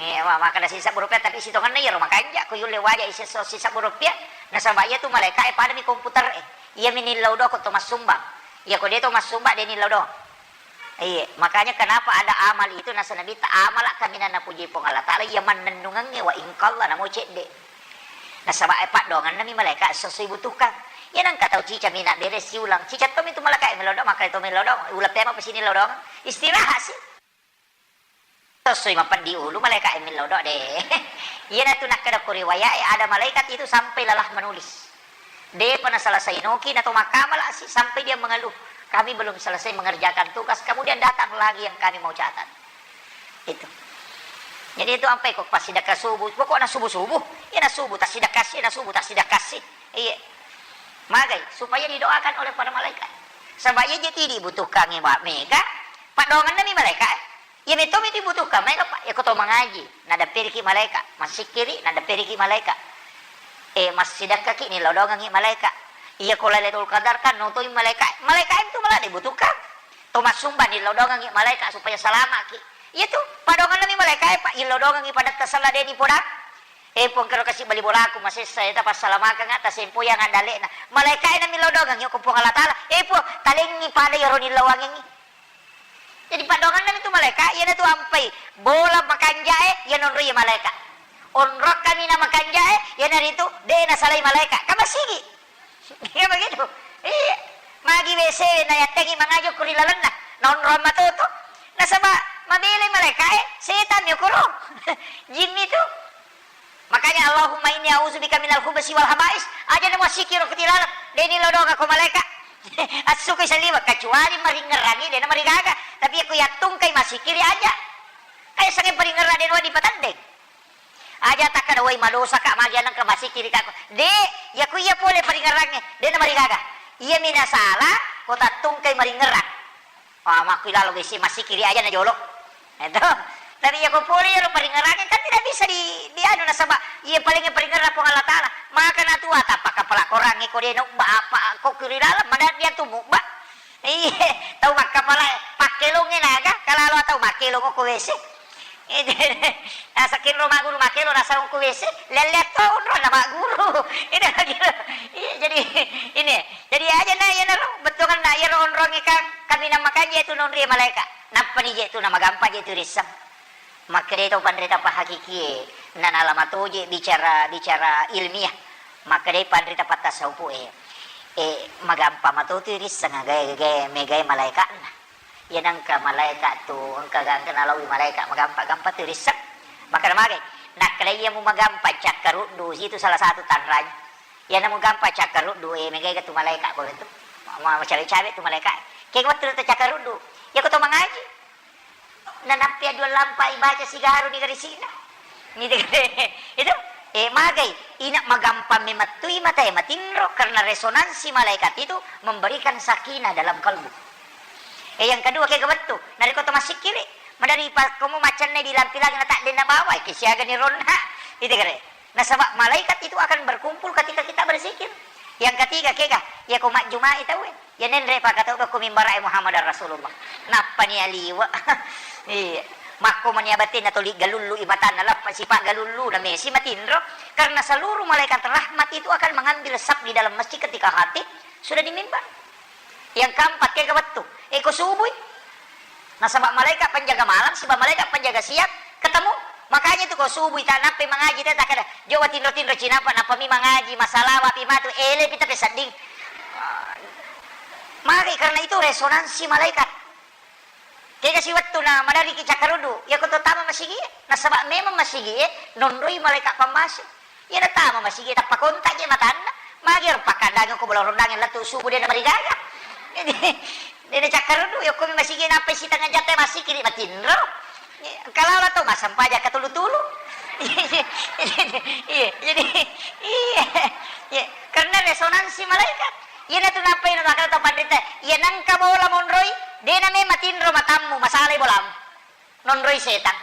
Eh, wa-, makkeda sisebbu rupiah, tapi sitongenna iyaro makanja ko yulle waja isesso sisebbu rupiah, nasaba iyatu malaeka'e padami komputer e. Iyami nillau doang ko to massumbang. Iya ko de to massumbang, de nillau doang. Iya, makanya kenapa ada amal itu, nasa Nabitta, "Amala kaminang napuji Puang Allah Ta'ala, iya mannennungengnge wa ingkalla namo cedde." Nasaba, eh, paddoangennami malaeka sesuai butuhkan. Iya nengka tau cica mina bere siulang. Cica tommi tu malaeka e melodong, makkeda to melodong, uleng pema pesini lodong. Istirahat sih. Tossoi mapeddi ulu malaeka e millau doa de. Iyanatu nakkeda ko riwayat e, ada malaikat itu sampai lelah menulis. Depa naselesai noki nato makkamala si sampai dia mengeluh, "Kami belum selesai mengerjakan tugas, kemudian datang lagi yang kami mau catat." Itu. Jadi itu ampai ko passidekka subuh, pokokna subuh-subuh, iya na subuh tassidekka si, iya na subuh tassidekka si. Iya. Magai, supaya didoakan oleh para malaikat. Sebab iya jadi dibutuhkan mega, paddoangennami malaeka e. Iya metto mi dibutuhkan, maega, Pak. Iya ko to mangaji, nadapperiki malaeka, massikkiri, nadapperiki malaeka. Eh, massidekkaki, nilodongengi malaeka. Iya ko Lailatul Qadar kan notoi malaeka. Malaeka itu malah dibutuhkan. To massumba, nilodongengi malaeka supaya salamaki. Iya tu, paddoangennami malaeka e, Pak, illodongengi padatta sella de ni podang. Eh, Puang, kero kasi bali bolaku masessa, eta passalamakanga, tasempoyang andalekna. Malaeka e nami lodongengi ko Puang Allah Taala. Eh, Puang, talengi pada iyaro nillawangengi. Jadi paddoangennami tu malaeka, iyanatu ampai bola makanjae, iya nonroi malaeka. Onrong kami na makanjae, iyanaritu de nasalai malaeka. Kan masigi. Iya begitu. Iya. Magi W C na yattengi mangajo kuri lalenna. Nonrong matoto. Nasaba mabelai malaeka e, setan mi okoro. Jinni tu. Makanya, "Allahumma inni a'udzubika minal khubusi wal khaba'is." Aja na muassiki ro kutilaleng, de ni lodonga ko malaeka. Assukui saliweng, kecuali maringngerangi, de na marigaga. Tapi aku yattungkai masikiri aja. Kayak sange paringngerang de nuwa dipatandeng. Aja takkada, "Woi, madosa ka, magi anengka masikiri ka." De, yaku iya pole paringngerangnge, de na marigaga. Iya mi nasala, ko tattungkai maringngerang. Ah, makkuilalo besi masikiri aja na jolo. Itu. Tapi iya ko pole iyaro paringngerangnge kan tidak bisa di, di anu, nasaba iya paling paringngerang Puang Allah Taala. Maka natua tappa kapala korangnge ko de nubba apa ko kiri dalam, mada dia tu mubba. Iye, tau makkapala pakkelongnge naga, kalalo tau makkelong ko W C. Nasaking ro magguru makkelo nasang ko W C, lelle to onrong na magguru. Ini lagi. Iya, jadi ini. Jadi aja na iyanaro bettuanna iyaro onrongnge kan kaminang makanji tu nonri malaeka. Nappani je tu na magampa je tu risseng. Makkeda to panrita pahakikie, na nalama toje bicara, bicara ilmiah. Makkeda panrita pattasaupu e, e, magampa matotu risseng gae, gae, megae malaeka'na. Iya nengka malaeka tu, engka, engka nalawi malaeka magampa-gampa tu risseng. Makkeda magai, nakkeda iya mu magampa cakkaruddu, itu salah satu tanranya. Iya na mu gampa cakkaruddu, e, megae tu malaeka ko tu. Ma-, ma-, macawe-cawe tu malaeka. Kega wettu tu cakkaruddu. Iya ko to mangaji. Nanappi dua lampa ibaca sigaru ni garisina. Gitu. Itu, eh, magai, ina magampang memettui mata e matinro karena resonansi malaikat itu memberikan sakinah dalam kalbu. Eh, yang kedua, kega wettu, narekko to massikkiri, madari pa komo maccenne di lampi lagi na tak denna bawa, ke siaga ni ronna. Itu kere. Nasaba malaikat itu akan berkumpul ketika kita berzikir. Yang ketiga, kega, iya ko majjumai tauwe. Iya nenre pakatau ko mimbara e Muhammad Rasulullah. Nappa nia liwe. Iya. Makko mania batinna toli galullu i matanna lappa sipa galullu na mesi matinro. Karena seluruh malaikat rahmat itu akan mengambil saf di dalam masjid ketika khatib sudah di mimbar. Yang keempat, kega wettu. Eko subui. Nasaba malaikat penjaga malam, siba malaikat penjaga siang, ketemu. Makanya itu ko subui ta nappai mangaji te takkeda, "Jo watinro-tinro cinapa, nappa mi mangaji, masalawa pi matu, ele pi tapi sedding." Magi karena itu resonansi malaikat. Kega si wettu na madariki cakkaruddu, iya ko to tama masigi e, nasaba memang masigi e nonroi malaikat pammasing. Iya natama masigi tappa kontak je matanna. Magi ro pakkandangi ko bola rondangi lettu subuh de na marigaga. Jadi, de na cakkaruddu, yokko mi masigi nappai sitengnga jam te masikiri matinro. Kalala to massempajang katulu-tulu. Iya, jadi, iya, iya. Karena resonansi malaikat. Iya natu nappai na takal to panrita. Iya nengka bola monroi, de na me matinro matammu, masalai bolamu. Nonroi setang.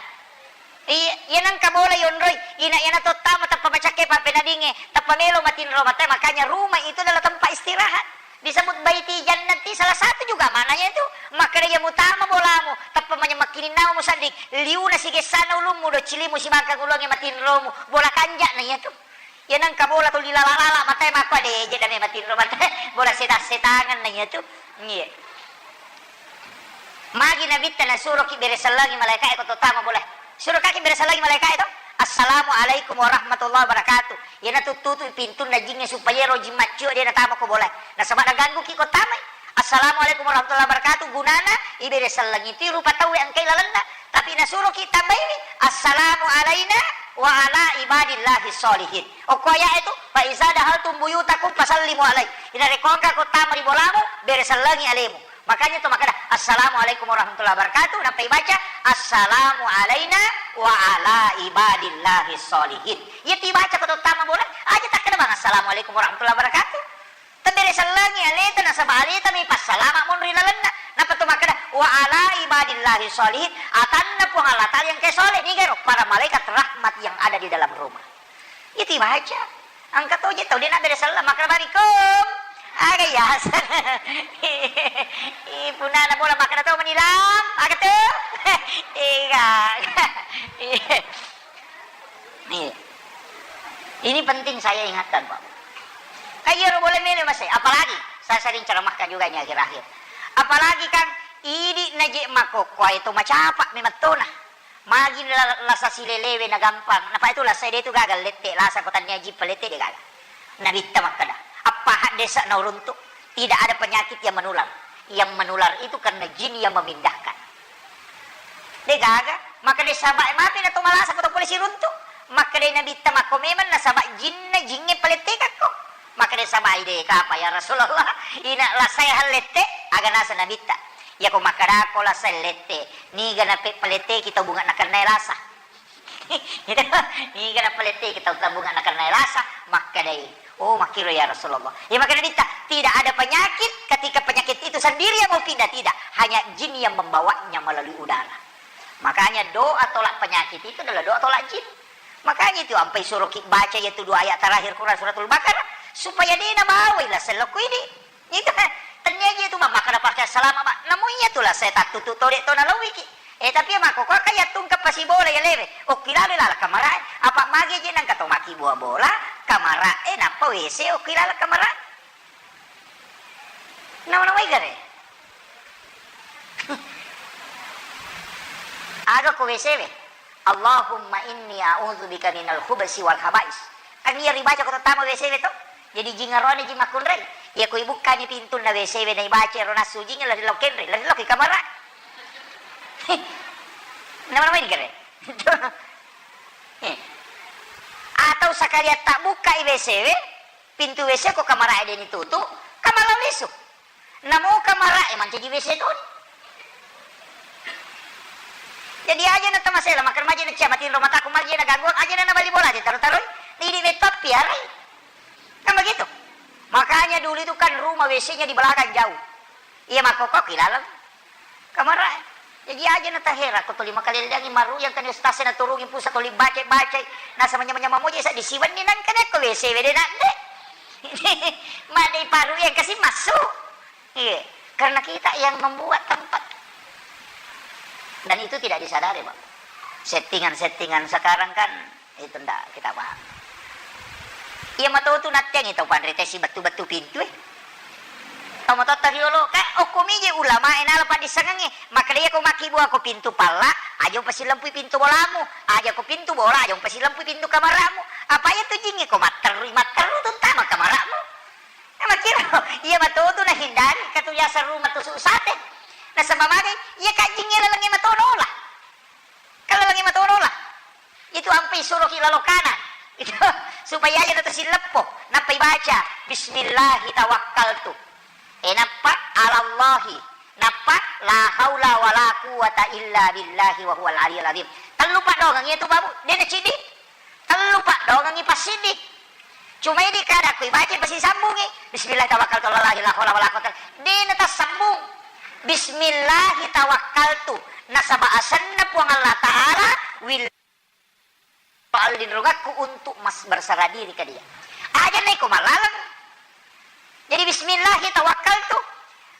Iya, iya nengka bola yonroi, ina iyana tottama tappa macakke pappenadinge, tappa melo matinro mate, makanya rumah itu adalah tempat istirahat. Disebut baiti jannati salah satu juga maknanya itu. Makkeda iya mutama bolamu, tappa manyammakkininnawa musedding, liuna sigessana ulummu, doccilimu sibangkang ulungnge matinromu, bola kanja'na iya tu. Iya nengka bola tuli lala-lala matae makko ade je dame matinro matae, bola setang-setangenna iya tu. Iya. Magi Nabitta nasuroki beresellangi malaika'e ko to tama bola. Surokaki beresellangi malaika'e to. Assalamualaikum warahmatullahi wabarakatuh. Iyana tuttutu pintunna jingnge supaya ero jing maccio de natama ko bola. Nasaba nagangguki ko tamai. Assalamualaikum warahmatullahi wabarakatuh. Gunana iberesellangi tu rupa tauwe engkai lalenna. Tapi nasuroki tambaini, assalamu alaina wa ala ibadillahi sholihin. Okko ayat itu, fa iza dahaltum buyutakum fasallimu alai. Inarekko engka ko tama ri bolamu, beresellangi alemu. Makanya tu makkeda, "Assalamualaikum warahmatullahi wabarakatuh." Nappa ibaca, "Assalamu alaina wa ala ibadillahi sholihin." Iya tibaca ko to tama bola, aja takkeda bang, "Assalamualaikum warahmatullahi wabarakatuh." Taberesellangi aleta nasaba aleta mi passalama monri lalenna. Nappa tu makkeda, "Wa ala ibadillahi sholihin." Atanna Puang Allah Ta'ala yang ke soleh, nigaro para malaikat rahmat yang ada di dalam rumah. Iya tibaca. Engka to je tau de nabbere selleng makkeda barikum. Aga yaseng. Ih, punana bola makkeda to menilam. Aga tu? Ega. Iya. Ini penting saya ingatkan, Pak. Kayo ro boleh mele masih. Apalagi saya sering ceramahkan juga ini akhir-akhir. Apalagi kan idi naje makokkoe to macapa memang tona. Magi la-, lasa silelewe na gampang. Napa itu lasa de tu gaga lette, lasa ko tania jippa lette de gaga. Nabitta makkeda, appa haddesa na uruntu, tidak ada penyakit yang menular. Yang menular itu karena jin yang memindahkan. De gaga, maka de sabai mapi na to malasa ko to pole siruntu. Maka de Nabitta makko memang nasaba jinna jinge palettekakko. Maka de sabai de kapa ya Rasulullah, ina lasa hallette, aga nasa Nabitta. Yako makkadako lasa lette, niga nape-, paletteki tau bunga nakennae lasa. Gitu. Niga napaletteki tau bunga nakennae lasa, makkedai, "Oh, makkiro ya Rasulullah." Ya, makkeda Nabitta, "Tidak ada penyakit ketika penyakit itu sendiri yang mau pindah, tidak. Hanya jin yang membawanya melalui udara." Makanya doa tolak penyakit itu adalah doa tolak jin. Makanya itu ampai suruh ki baca yaitu dua ayat terakhir Quran suratul Baqarah supaya de nabawai lasa lokko idi. Itu, tennia je tu, Mak, makkeda pake salama, Mak. Namu iya tu lah, saya tattutu tode to nalawiki. Eh, tapi iya, Mak, kok kaya tungke pasibola iya lewe. Okki lalo lala kamarae. Apa magi je nangka to maki bua bola, kamarae, nappa W C, okki lalo kamarae. Nama-nama igare. Aga ko W C we? Allahumma inni a'udzubika minal khubsi wal khaba'is. Kan iya ribaca ko tama W C we to? Jadi jingarone ji makkunrai. Iya ko ibukkani pintunna W C we na ibaca ero nassu jing lari lao kenre, lari lao ki kamara. Nama-nama ini kere. Eh. Atau sakalian tak buka i W C we, pintu W C ko kamara de ni tutu, kamar lisu. Namo kamarae mancaji W C toni. Jadi aja na tamasela, makan maja na cia matinro mataku, maja na gangguan, aja na nabali bola aja taru-tarui. Nidi metto piarai. Kan begitu. Makanya dulu itu kan rumah W C-nya di belakang jauh. Iya, makkokok di dalam kamarae. Jadi aja na tahera ko tuli makalelleangi maru yang kan ustaz na turungi pusat tuli baca-baca. Nasa manyama-nyama moja sa disiwenni nang kan ko W C we de na de. Madai paru yang kasih masuk. Iya, karena kita yang membuat tempat. Dan itu tidak disadari, Pak. Settingan-settingan sekarang kan itu ndak kita paham. Iya matotu nattiangi tau panrita si bettu-bettu pintu, eh. Tau matotta riolo, ka okko mije ulama e nala paddissengengnge. Makkeda iya ko makkibua ko pintu palla, aja upasilempui pintu bolamu. Aja ko pintu bola, aja upasilempui pintu kamaramu. Apa iya tu jingnge ko matterui, matteru tu tama kamaramu. Makkiro, iya matotu nahindari, katu yaseng rumah tusuk sate. Nasaba magai, iya kajjingnge lalengnge matono lah. Kan lalengnge matono lah. Itu ampai suroki lalo kanan. Itu supaya aja na tasilleppo. Nappa ibaca, "Bismillahi tawakkaltu." Eh, nappa, "Alallahi." Nappa, "La haula wala quwwata illa billahi wa huwal aliyul azim." Tellu paddoangeng iya tu, Babu. De na cidi. Tellu paddoangengngi passiddi. Cuma idi kada ko ibaca pasisambungi. Bismillah tawakkaltu alallahi la haula wala quwwata. De na tassambung. Bismillah tawakkaltu. Nasaba asenna Puang Allah Ta'ala wil palinrungakku untuk mas berserah diri ke dia. Aja neko malaleng. Jadi, "Bismillahi tawakkaltu."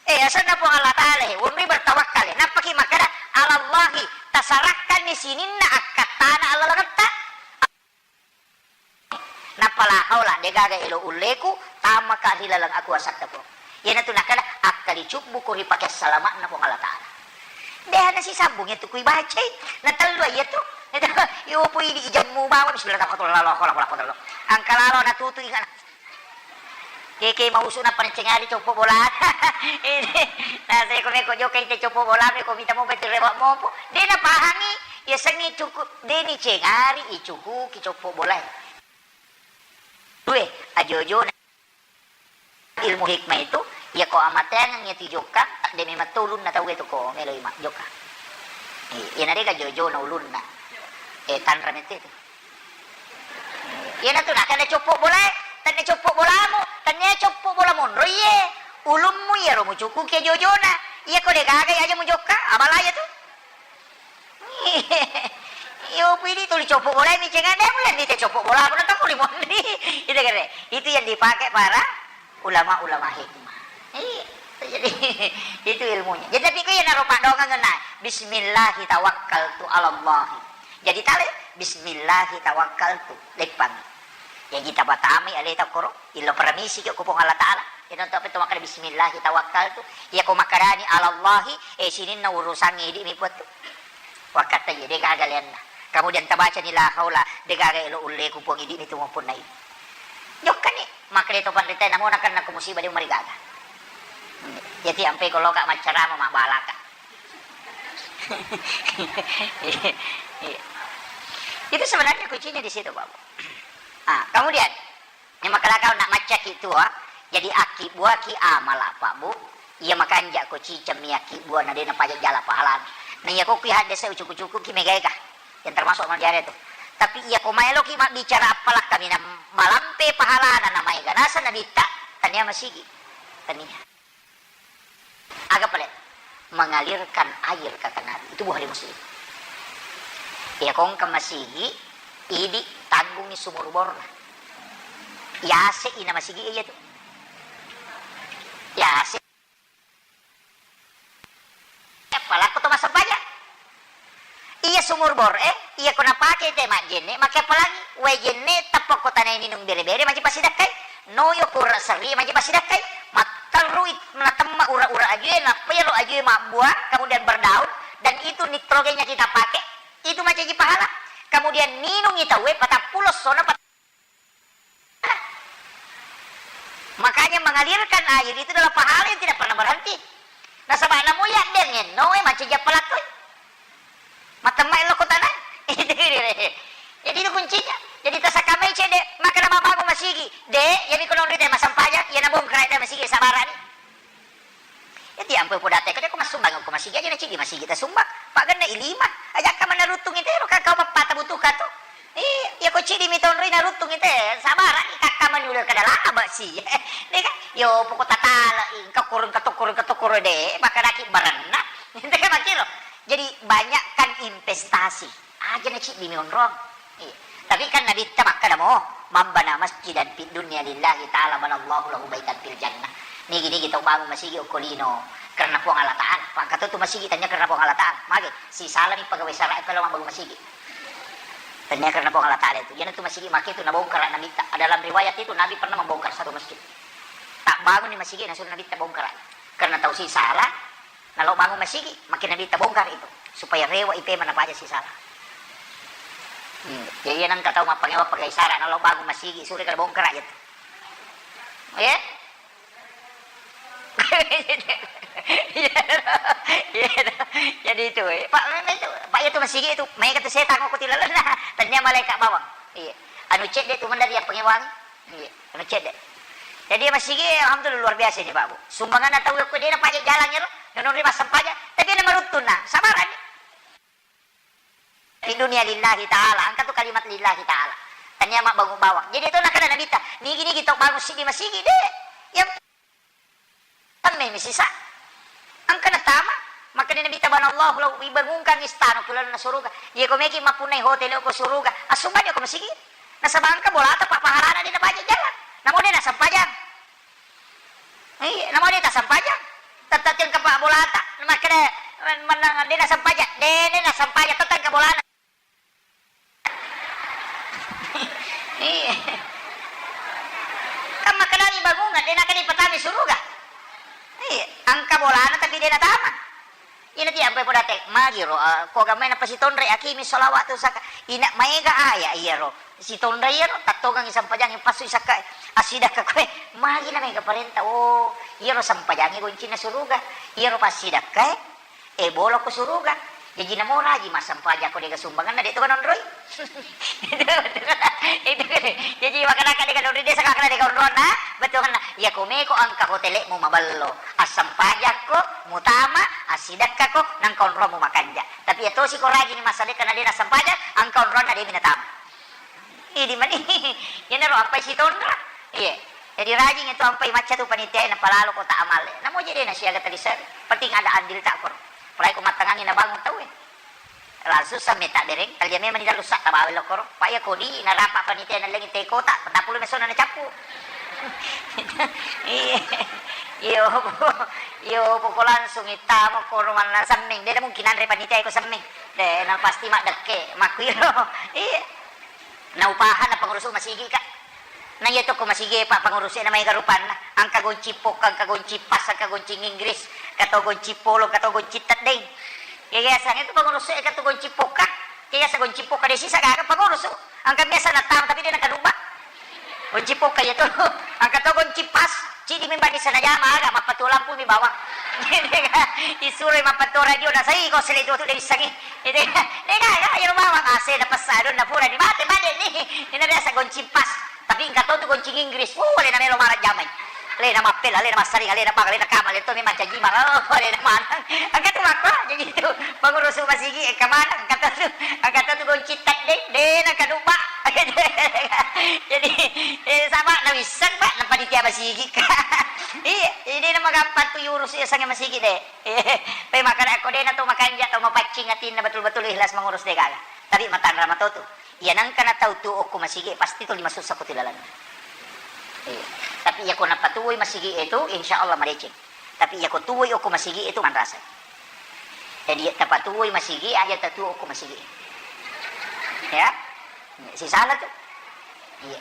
Eh, asenna Puang Allah Ta'ala, he, wonri bertawakkal, he. Nappaki makkeda, "Alallahi," tasarakkanni sininna akkattana allalengetta. Nappa la haula, degaga elo ulleku, tamaka ri laleng akuasatta, Puang. Iyanatu nakkeda, akkalicubbuko ri pake salama'na Puang Allah Ta'ala. Deha nasisambung iyatu kui bacai, natellu iyatu. Iyo pui di ijammu bawa, bismillah, tawakkaltu, la haula wala quwwata illa billah. Engka lalo natutu, ingat. Keke mausu nappa nicengari coppo bola. Ini, naseko meko jokka inte coppo bola, meko mita mopa itu rewa mopo. De napahangi, yasengnge cuku, de nicengari, icukuki coppo bola. Due, ajo-ajona ilmu hikmah itu, yako amateangeng iyatu jokka, de memang to ulunna tau itu ko meloi ma jokka. Eh, iyana dega ajo-ajona ulunna. Eh, tanra mette itu. Iyanatu nakkeda coppo bolae, tennia coppo bolamu, tennia coppo bola monro iye. Ulummu iyaro mucukuki ajo-ajona. Iyako degaga aja mujokka, abala iyatu. Iyo pui di tuli coppo bolae micengan de mulai mite coppo bolamu, na tau muli monri. Itu kere. Itu yang dipakai para ulama-ulama hikmah. Iya, jadi itu ilmunya. Jadi, tapi ku iyanaro paddoangeng na, "Bismillahi tawakkaltu alallahi." Jadi tale, "Bismillahi tawakkaltu." Leppang. Jaji tapatamai aleta koro, illo permisi ki ko Puang Allah Ta'ala. Iyana to apa to makkeda, "Bismillahi tawakkaltu." Iyako makkedani alallahi, eh, sininna urusangnge idi mi puattu. Wakkatta iya, degaga leanna. Kemudian tabacani la haula, degaga elo ulleku Puang, idi mi tu mappunnai. Jokkani, makkeda to panrita, namo nakenna ko musibah de marigaga. Jadi ampe ko loka maccarama mabbalaka. Itu sebenarnya kuncinya di situ, Bapak. Ah, kemudian, yang makkeda kau nak maccaki tua, jadi akki buaki amala, Pak Bu. Iya makanja ko cicemmi akki bua na de napaja jala pahalana. Na iya ko kui haddese ucuku-cuku ki megaika. Yang termasuk amal jariah itu. Tapi iya ko maelo ki mabbicara apalakka mina malampe pahalana na maega naseng nabitta, tania masigi. Tania. Aga pale? Mengalirkan air, kata Nabi. Itu Bukhari Muslim. Iya ko engka masigi, idi tanggungi sumur borna. Yase ina masigi iya tu. Yase. Palakko to massempajang. Iya sumur bor e, iya ko napake te majjenne, make apa lagi? Wae jenne tappa ko tanae ninung bere-bere, maji passidakkai. Noyo ko ura serri, maji passidakkai. Matterrui natemma ura-ura ajue, nappa iyaro ajue mabbuah, kemudian berdaun, dan itu nitrogennya kita pakai, itu macaji pahala. Kemudian ninungi tauwe patappulo sona pat-, Makanya mengalirkan air itu adalah pahala yang tidak pernah berhenti. Nasaba namo iya dengenno e macaji appalakkoi. Matemma ello ko tanah. Jadi itu kuncinya. Jadi tasakamai cede, maka nama bangun masigi. De, ya miko nonri te masempajang, ya nabongkar te masigi sabarani. Jadi ampe podate kede ko massumbang ko masigi aja na cidi masigi tasumbang. Pak genne ilima. Aja ka mana rutung itu ro kakau mappata butuh kato. Iya, iya ko cidi mi tonroi naruttung ite, sabarani kakka mani ulel kada laba si. Deka, yo poko tatala, engka korong katokoro katokoro de, makanaki barenna. Ite makiro. Jadi banyakkan investasi. Aja na cidi mi onrong. Iya. Tapi kan Nabitta makkada mo, "Man bana masjidan fid dunya lillahi ta'ala banallahu lahu baitan fil jannah." Nigi-nigi tau bangun masigi okko lino karena Puang Allah Ta'ala. Pangkatu tu masigi tanya karena Puang Allah Ta'ala. Mage, si salami pegawai sara e pelo mabbangun masigi. Tania karena Puang Allah Ta'ala itu. Iyanatu masigi make itu nabongkar Nabitta. Dalam riwayat itu Nabi pernah membongkar satu masjid. Tak bangun di masigi, nasuruh Nabitta bongkar. Karena tahu si salah, nalo bangun masigi, makin Nabitta bongkar itu. Supaya rewa ipe mana paja si salah. Hmm. Jadi iya nang katau mappangewa pakai sara, nalo bangun masigi, suri kada bongkar aja. Ya? Iya, iya. Jadi itu, eh. Pak, memang itu, Pak, itu masigi itu, mai kata setan aku tilalenna. Tanya malaikat bawang. Iya. Anu cedde tu mendari yang pengewangi. Iya, anu cedde. Jadi masigi, alhamdulillah, luar biasa ini, Pak Bu. Sumbangan tahu aku dia nampak jalan ya lo. Nonori masam paja, tapi ada marutun nah, sabaran. Di dunia lillahi ta'ala, engka tu kalimat lillahi ta'ala. Tania mabbangung bawang. Jadi itu nakana Nabitta, nigi-nigi tau bangun sigi masigi de. Yang tamme mi sisa. Engka natama, makanya Nabitta, "Banallahu lahu, ibangunkan istana ku lalenna suruga." Iya ko meki mappunnai hotel ko suruga. Assumbang ko masigi. Nasaba engka bolata pa pahalana de napaja jalan. Namo de nasempajang. Iya, namo de' tassempajang. Tette' engka pa bolata. Makkeda, mennang de' nassempajang. De', de' nassempajang, tette' engka bolana. Iya. Kan makkedani bangungan, de' nakkeda ipatama suruga. Iya, engka bolana tapi de' natama. Ina ti ampai podate, magiro, ah, ko gamai napasitonre akimi sholawat tu saka. Ina maega aya iyaro. Sitonre iyaro, tattongengi sampajangi passu sakka assidakka koe. Magi na maega parenta. Oh, iyaro sampajangi goncinna suruga. Iyaro passidakka e, e bolo ko suruga. Jaji namo raji massampajang ko dega sumbanganna de' to kanonroi. Itu kan. Jaji makanaka dega nonroi de' saka kana dega onronna, betul kan? Iya ko meko engka hotelmu maballo. Assampajakko, mutama, assidakkako, nangka onrommu makanja. Tapi iya tosi ko rajingi massadekka na de' nassampajang, engka onronna de' mi natama. Idi mani, iyanaro ampai sitonra. Iya. Jadi rajingi tu ampai macca tu panitia e napalalo ko ta amale. Namo je de' nasiaga taliseri. Penting ada andil ta koro. Apalagi ko mattangangi nabangun tau e. Langsung sa meta bereng, talia memang di dalam sa tabawa lokoro. Pa iya kodi narapa panitia nallengi te kota, petappulo mesona nacappu. Iya. Iyo, iyo, poko langsung ittamo koro manna semmeng. De' mungkin anre panitia ko semmeng. De', na pasti maddekke, makkuiro. Iya. Naupahanna pengurusu masigi ka. Na iya to ko masigi e pa pengurusu e na maega rupanna. Engka gonci pokka, engka gonci pas, engka gonci Inggris, engka to gonci polo, engka to gonci teddeng. Iya, iya, sange tu pengurusu e engka tu gonci pokka. Iya, iya, sa gonci pokka de' sisa gaga pengurusu. Engka biasa natama tapi de' nakadubba. Gonci pokka iya tu. Engka to gonci pas. Cidi mi bani sana jama aga mappatu lampu mi bawang. Isuroi mappatu radio na sai ko sele tu tu de' wissengi. Itu kan, de' gaga, iyaro bawang A C na pessa donna pura ni mate, mate ni. Ina biasa gonci pas. Tapi engka to tu gonci Inggris. Oh, alena melo marajjamai. Alena mappela, alena massaring, alena bang, alena kama, alena to mi mancaji bang. Oh, alena maneng. Engka tu makko, jadi tu. Pengurusu masigi, engka maneng, engka to tu. Engka to tu gonci teddeng, de' nakadubba. Jadi, eh, sama na wisseng, Pak, na panitia masigi. Iya, ini nama gampang tu urus ya sange masigi de'. Pe makkeda ko de' na to makanja to mapaccing atinna betul-betul ikhlas mengurus de' gaga. Tapi matanra mato tu. Iya nengka na tau tu okko masigi pasti tuli masussa ko tilalang. Iya. Tapi iya ko napatuwoi masigi e tu insya Allah madeceng. Tapi iya ko tuwoi okko masigi e tu manrasa. Jadi iya tapatuwoi masigi aja tatuwo okko masigi e. Ya. Sisala tu. Iya.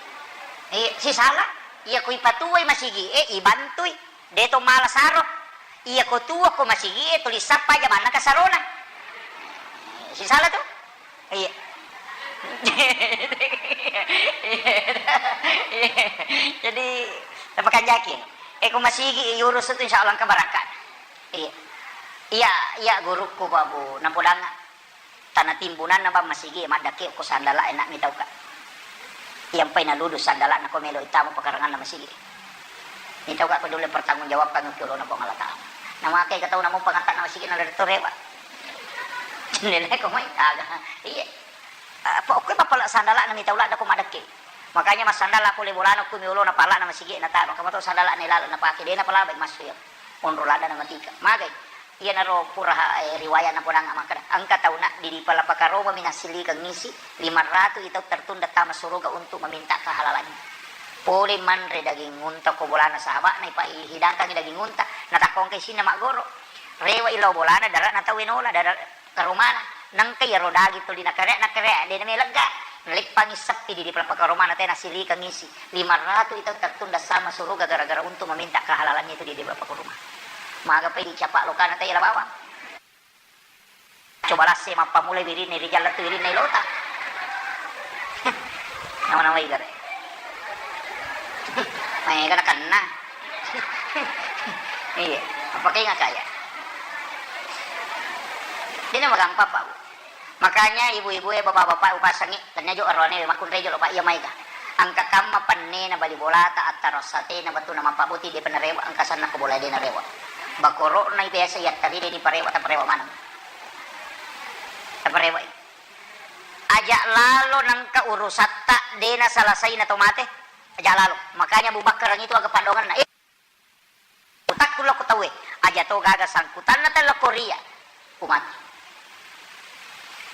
Iya, sisala. Iya ko ipatuwoi masigi e ibantui. De' to mala saro. Iya ko tuwo ko masigi e tuli sappa jamanna kasarona. Sisala tu? Iya. Jadi, napakanjaki. E ko masigi e urus tu insya Allah engka barakka. Iya. Iya, iya gurukku babu napodanga. Tana timbunanna bang masigi e maddakke ko sandala e nak mitauka. Iyampai naludu sandala na ko melo ittama pekaranganna masigi. Mitauka ko dole pertanggung jawabkan ki olona Puang Allah Taala. Namakai ka tau namo pangatta na masigi na leretto rewa. Nene ko mai aga. Iya. Apa okko mapala sandala na mitau ladda ko maddakke. Makanya massandala pole bolana ko mi olona pala na masigi na taro. Kamato sandala na lalo na pake de na pala bai massu ya. Onro ladda na matika. Magai. Iyanaro pura, eh, riwayat napodang makkeda, engka tau naddi ripala pakaromami nassilikeng isi, lima ratu i tau tertunda tama suruga untuk meminta kehalalannya. Pole manre daging unta ko bolana sahaba'na, ipa-, ihidangkangi daging unta, natakkongka isinna maggoro. Rewa i lao bolana, dara'na tau enola, dara-, karomana. Nengka iyaro daging tuli nakarea, nakarea, de na melegga. Naleppangi seppi di, di pala pakaromana tena silikeng isi. Lima ratu i tau tertunda sama suruga gara-gara untuk meminta kehalalannya itu di, di pala pakaroma. Maga pai dicapa lokana tau yala bawang. Coba lasse mappamulai wirinna rijalla tu wirinna ilota. Nama-nama igare. Maega nakenna. Iya, apa kainga kaya. Dena magampang, Pak, Bu. Makanya ibu-ibu e, bapak-bapak, upasangi, tanya jo arone makkunrai jolo, Pak, iya maega. Engka kamma pennena bali bolata, attaro satena, batuna mappaboti, de penarewa, engka sanna ko bola de narewa. Bakoro na biasa yattari de diparewa, taparewa maneng. Taparewa i. Aja lalo nengka urusatta de nasalasai na to mate. Aja lalo. Makanya Abu Bakar itu aga padonganna. Eh, Utakku lokko tauwe, aja to gaga sangkutanna tella Korea, ku mati.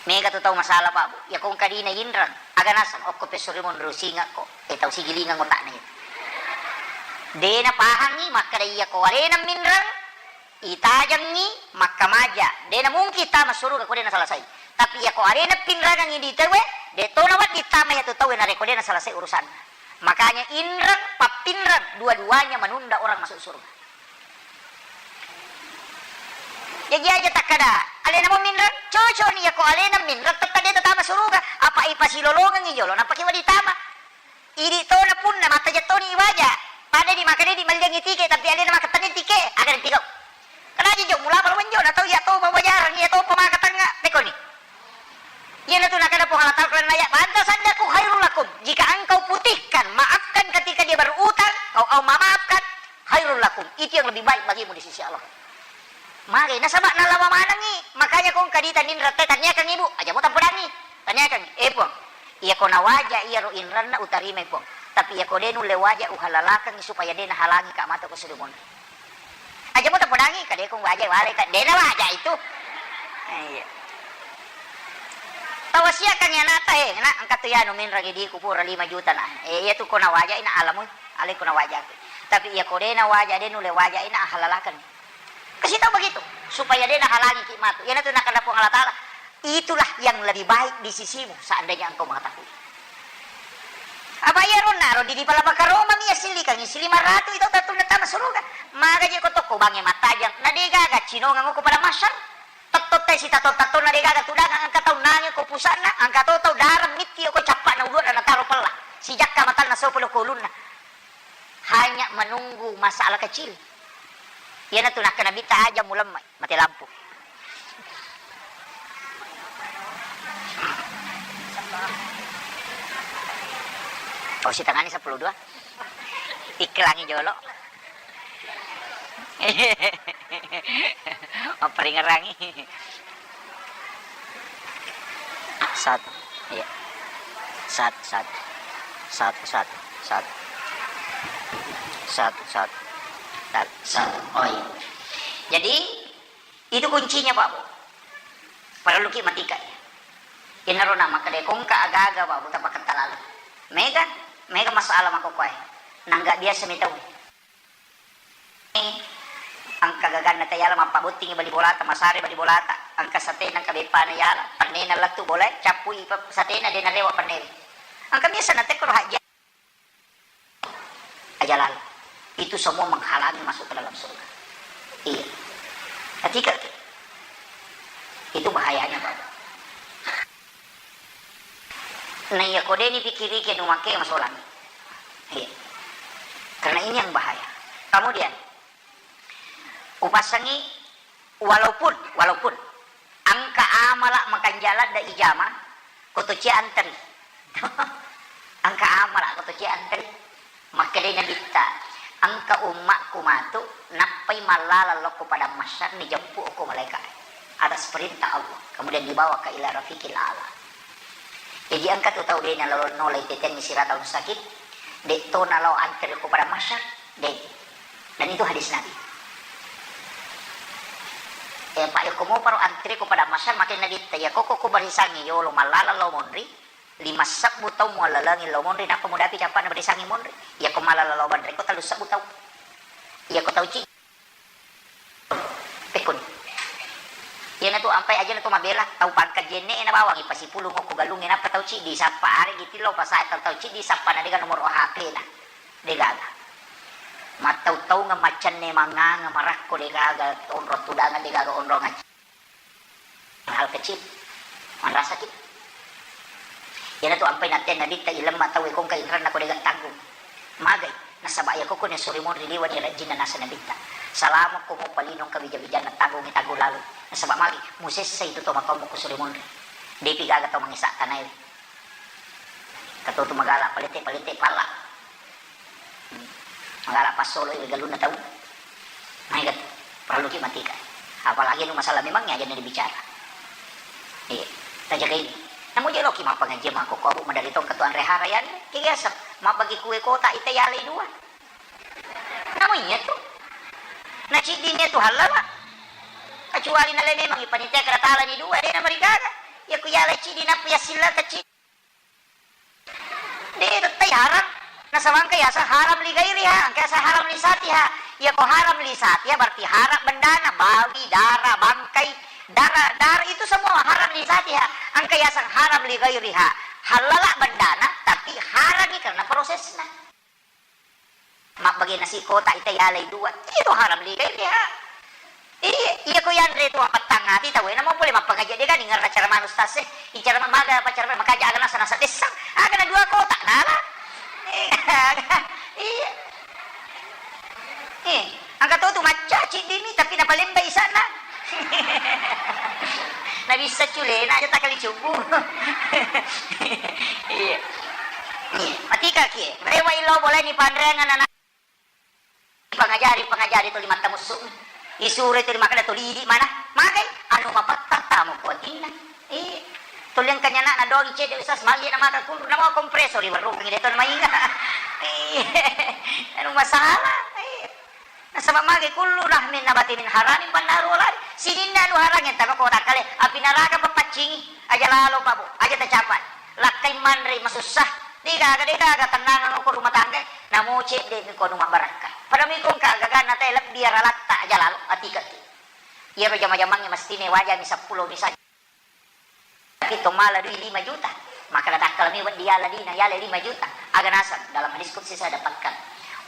Mega tu tau masalah, Pak, Bu. Iya ko engka dina inreng, aga naseng, okko pessurimo nrusingekko, eh, tau sigilingeng otakna iya. De' napahangngi makkeda iyako alena minreng, itajengngi makkamaja. De' namungkin tama suruga ko de' nasalasai. Tapi iyako alena pinrengengngi di tauwe, de' to nawedding tama iyatu tauwe narekko de' nasalasai urusanna. Makanya inreng, pappinreng, dua-duanya menunda orang masuk surga. Jaji aja takkeda, alena mo minreng, cocokni iyako alena minreng, tette de' tatama suruga. Apa ipasilolongengngi jolo, nappa ki wedding tama. Idi' tona punna, mattaja' toni iwaja. Pada di makkeda di malliangngi tike, tapi alena makkeda tania tike, aga nanti kau. Kena aja jauh mula malu menjo, na tau iya to mau bajaran, iya to pemaka tengah, pekoni. Iyanatu nakkeda Puang Allah Ta'ala dalam ayat, "Fa in tasaddaqu khairul lakum." Jika engkau putihkan, maafkan ketika dia berutang, kau, kau memaafkan, khairul lakum. Itu yang lebih baik bagimu di sisi Allah. Magi, nasaba nalawa manengngi, makanya ko engka dita ninreng te, tanniakangngi, Bu, aja mo tampodangngi. Tanniakangngi, "Eh, Puang, iyako nawaja iyaro inrenna utarimai, Puang. Tapi iyako de' nulle waja, uhalalakangngi supaya de' nahalangi ka' matu ko surumonri." Aja mo tapodangi, ka de' ko waja, wale ka, de' nawaja itu. Eh, iya. Tawasiakangngi anakta, "Eh, Nak, engka tu iyanu minreng idiku pura lima juta, Nak. Eh, iyatu ko nawaja, ina alamu, alai ko nawaja." Tapi iyako de' nawaja, de' nulle waja, ina halalakan. Kasih tahu begitu, supaya de' nahalangi ki' matu. Iyanatu nakkeda Puang Allah Ta'ala, Itulah yang lebih baik di sisimu, seandainya engkau mengetahui. Apa iyaro naro di, di pala makaroma mi assillikangngi, silima ratu itu tettu natama suruga. Magaji ko tokko bangnge mattajang, na de' gaga cinongeng ko pada mahsyar. Tetto te sitato-tato na de' gaga tudang, engka tau nange ko pusa'na, engka to tau dareng mitti ko cappa'na ulu'na nataro pella. Sijakka matanna sopo lo ko ulunna. Hanya menunggu masalah kecil. Iyanatu nakkeda Nabitta, "Aja mulemmai, mati lampu." Oh, sitangani seppulo dua. Iklangi jolo. Mapperingerangi. Satu. Iya. Satu, satu. Satu, satu, satu. Satu, satu. Satu, satu. Oh, iya. Jadi, itu kuncinya, Pak Bu. Perlu ki' matika, ya. Iyanaro na makkeda ko engka aga-aga, Pak Bu, tapaketta lalu. Mega, mega masalah makkokkoe. Nangga biasa mi tau. Engka gaganna tayala, mappabottingi bali bolata, masare bali bolata, engka satena, engka beppana yala, pennena lettu bolae, cappui pa-, satena, de' narewa pennena. Engka biasa natekkoro hajja aja lalo. Itu semua menghalangi masuk ke dalam surga. Iya. Ketika itu bahayanya, Bapak. Nah, iya, ko de' ni pikirike nu make masolang. Iya. Karena ini yang bahaya. Kemudian, upassangi, walaupun, walaupun engka amala makanjala de' ijama, ko to cia anteri. Engka amala ko to cia anteri. Makkedai Nabitta, "Engka ummakku matu, nappai mallala lokko padang mahsyar, nijempuk okko malaika atas perintah Allah, kemudian dibawa ke ila rafiqil a'la." Jadi, engka tu tau de' nalo nolai tetenni siratal mustaqim, de' to nalo anteri okko padang mahsyar, de'. Dan itu hadis Nabi. Eh, Pak, ya, ko moparo anteri ko padang mahsyar, makkeda Nabitta, ya, ko, ko, ko barisangi yolo mallala lo monri, lima sebbu tau muallalengi lao monri, nappa mudapi cappa'na barisangi monri. Iyako mallala lao banre ko tellu sebbu tau. Iyako tau ci-, pekkuni. Iyanatu ampai ajana to mabela, tau pangkat jenne e na bawang ipasipulung okko galungnge, nappa tau ciddi sappa, aregi tillau pasae tau, tau ciddi sappa na dega nomoro H P na. Degaga. Mattau-taungeng, maccanne manganga, marakko degaga, onrong tudangeng degaga, onrong acci. Hal kecil, manrasaki. Iyanatu ampai natteang Nabitta, ilemma tauwe ko engka inrenna ko dega tanggung. Magai, nasaba iyako ko ni suri monri liwani rajinna nasa Nabitta. Salama ko mopalinong kawija-wijanna, tanggungi tanggung lalu. Nasaba magi, musessai tu to matommo ko suri monri. Depi gaga tau mangesa tanae. Katotu magala palete-palete pala. Magala passolo i galunna tau. Maega tu, parelluki matika. Apalagi anu masalah memang aja na dibicara. Iya, tajaga ini. Namu je loki mappangajian makko ko abu madari tong ketua anre hara yani. Kegi asap, mabbagi kue kota ita yalai dua. Namu iya tu. Na ciddini tu halala. Kecuali nale memang ipanitia keratalani dua, de na marigaga. Ya ku yalai ciddi nappa yassilla kecil. De tettai haram. Nasaba engka yaseng haram li ghairiha, engka yaseng haram li zatiha. Iya ko haram li zatiha berarti haram bendana, bawi, dara, bangkai, dara, dara itu semua haram li zatiha. Engka yaseng haram li ghairiha. Halala bendana, tapi harami karena prosesna. Mabbage nasi kotak ita yalai dua, itu haram li ghairiha. Iya, iya ko yanre tu appattang ati tau, namo pole mappangaji de gani ngerra cara manus tase. Icara maga apa cara makaja aga nasa nasa dessang, aga na dua kotak nala. Iya. Eh, angka to tu macca ciddimi tapi napalembai sana. Na bisa culena aja takali cubu. Iya. Iya, matika kie. Rewa ilo boleh ni panreangan anak. Pangajari, pangajari tuli mattamussu. Isuro tuli makkeda tuli idi mana? Magai? Anu mapettang tamu kuatinna. Iya. Tuli engka nyana na doang cedde usas magi na maka kullu na mau kompresor iwerrukengi de to mainga. Iya. Anu masalah. Iya. Nasaba magai kullu rahmin nabati min haramin pannaru lari. Sininna anu harang yang tama kota kale api naraka papaccingi. Aja lalo pabu, aja tacapai. Lakkai manre masussa. Degaga, degaga tennangeng ko rumah tangga. Namo cedde mi ko anu mabbarakka. Pada mi ko engka gagana te lebbi aralatta aja lalo atikaki. Iyaro jama-jamangnge mestine wajami seppulo misalnya. Tapi to mala dui lima juta. Maka natakkala mi weddi yala dina yala lima juta. Aga naseng dalam hadis qudsi saya dapatkan.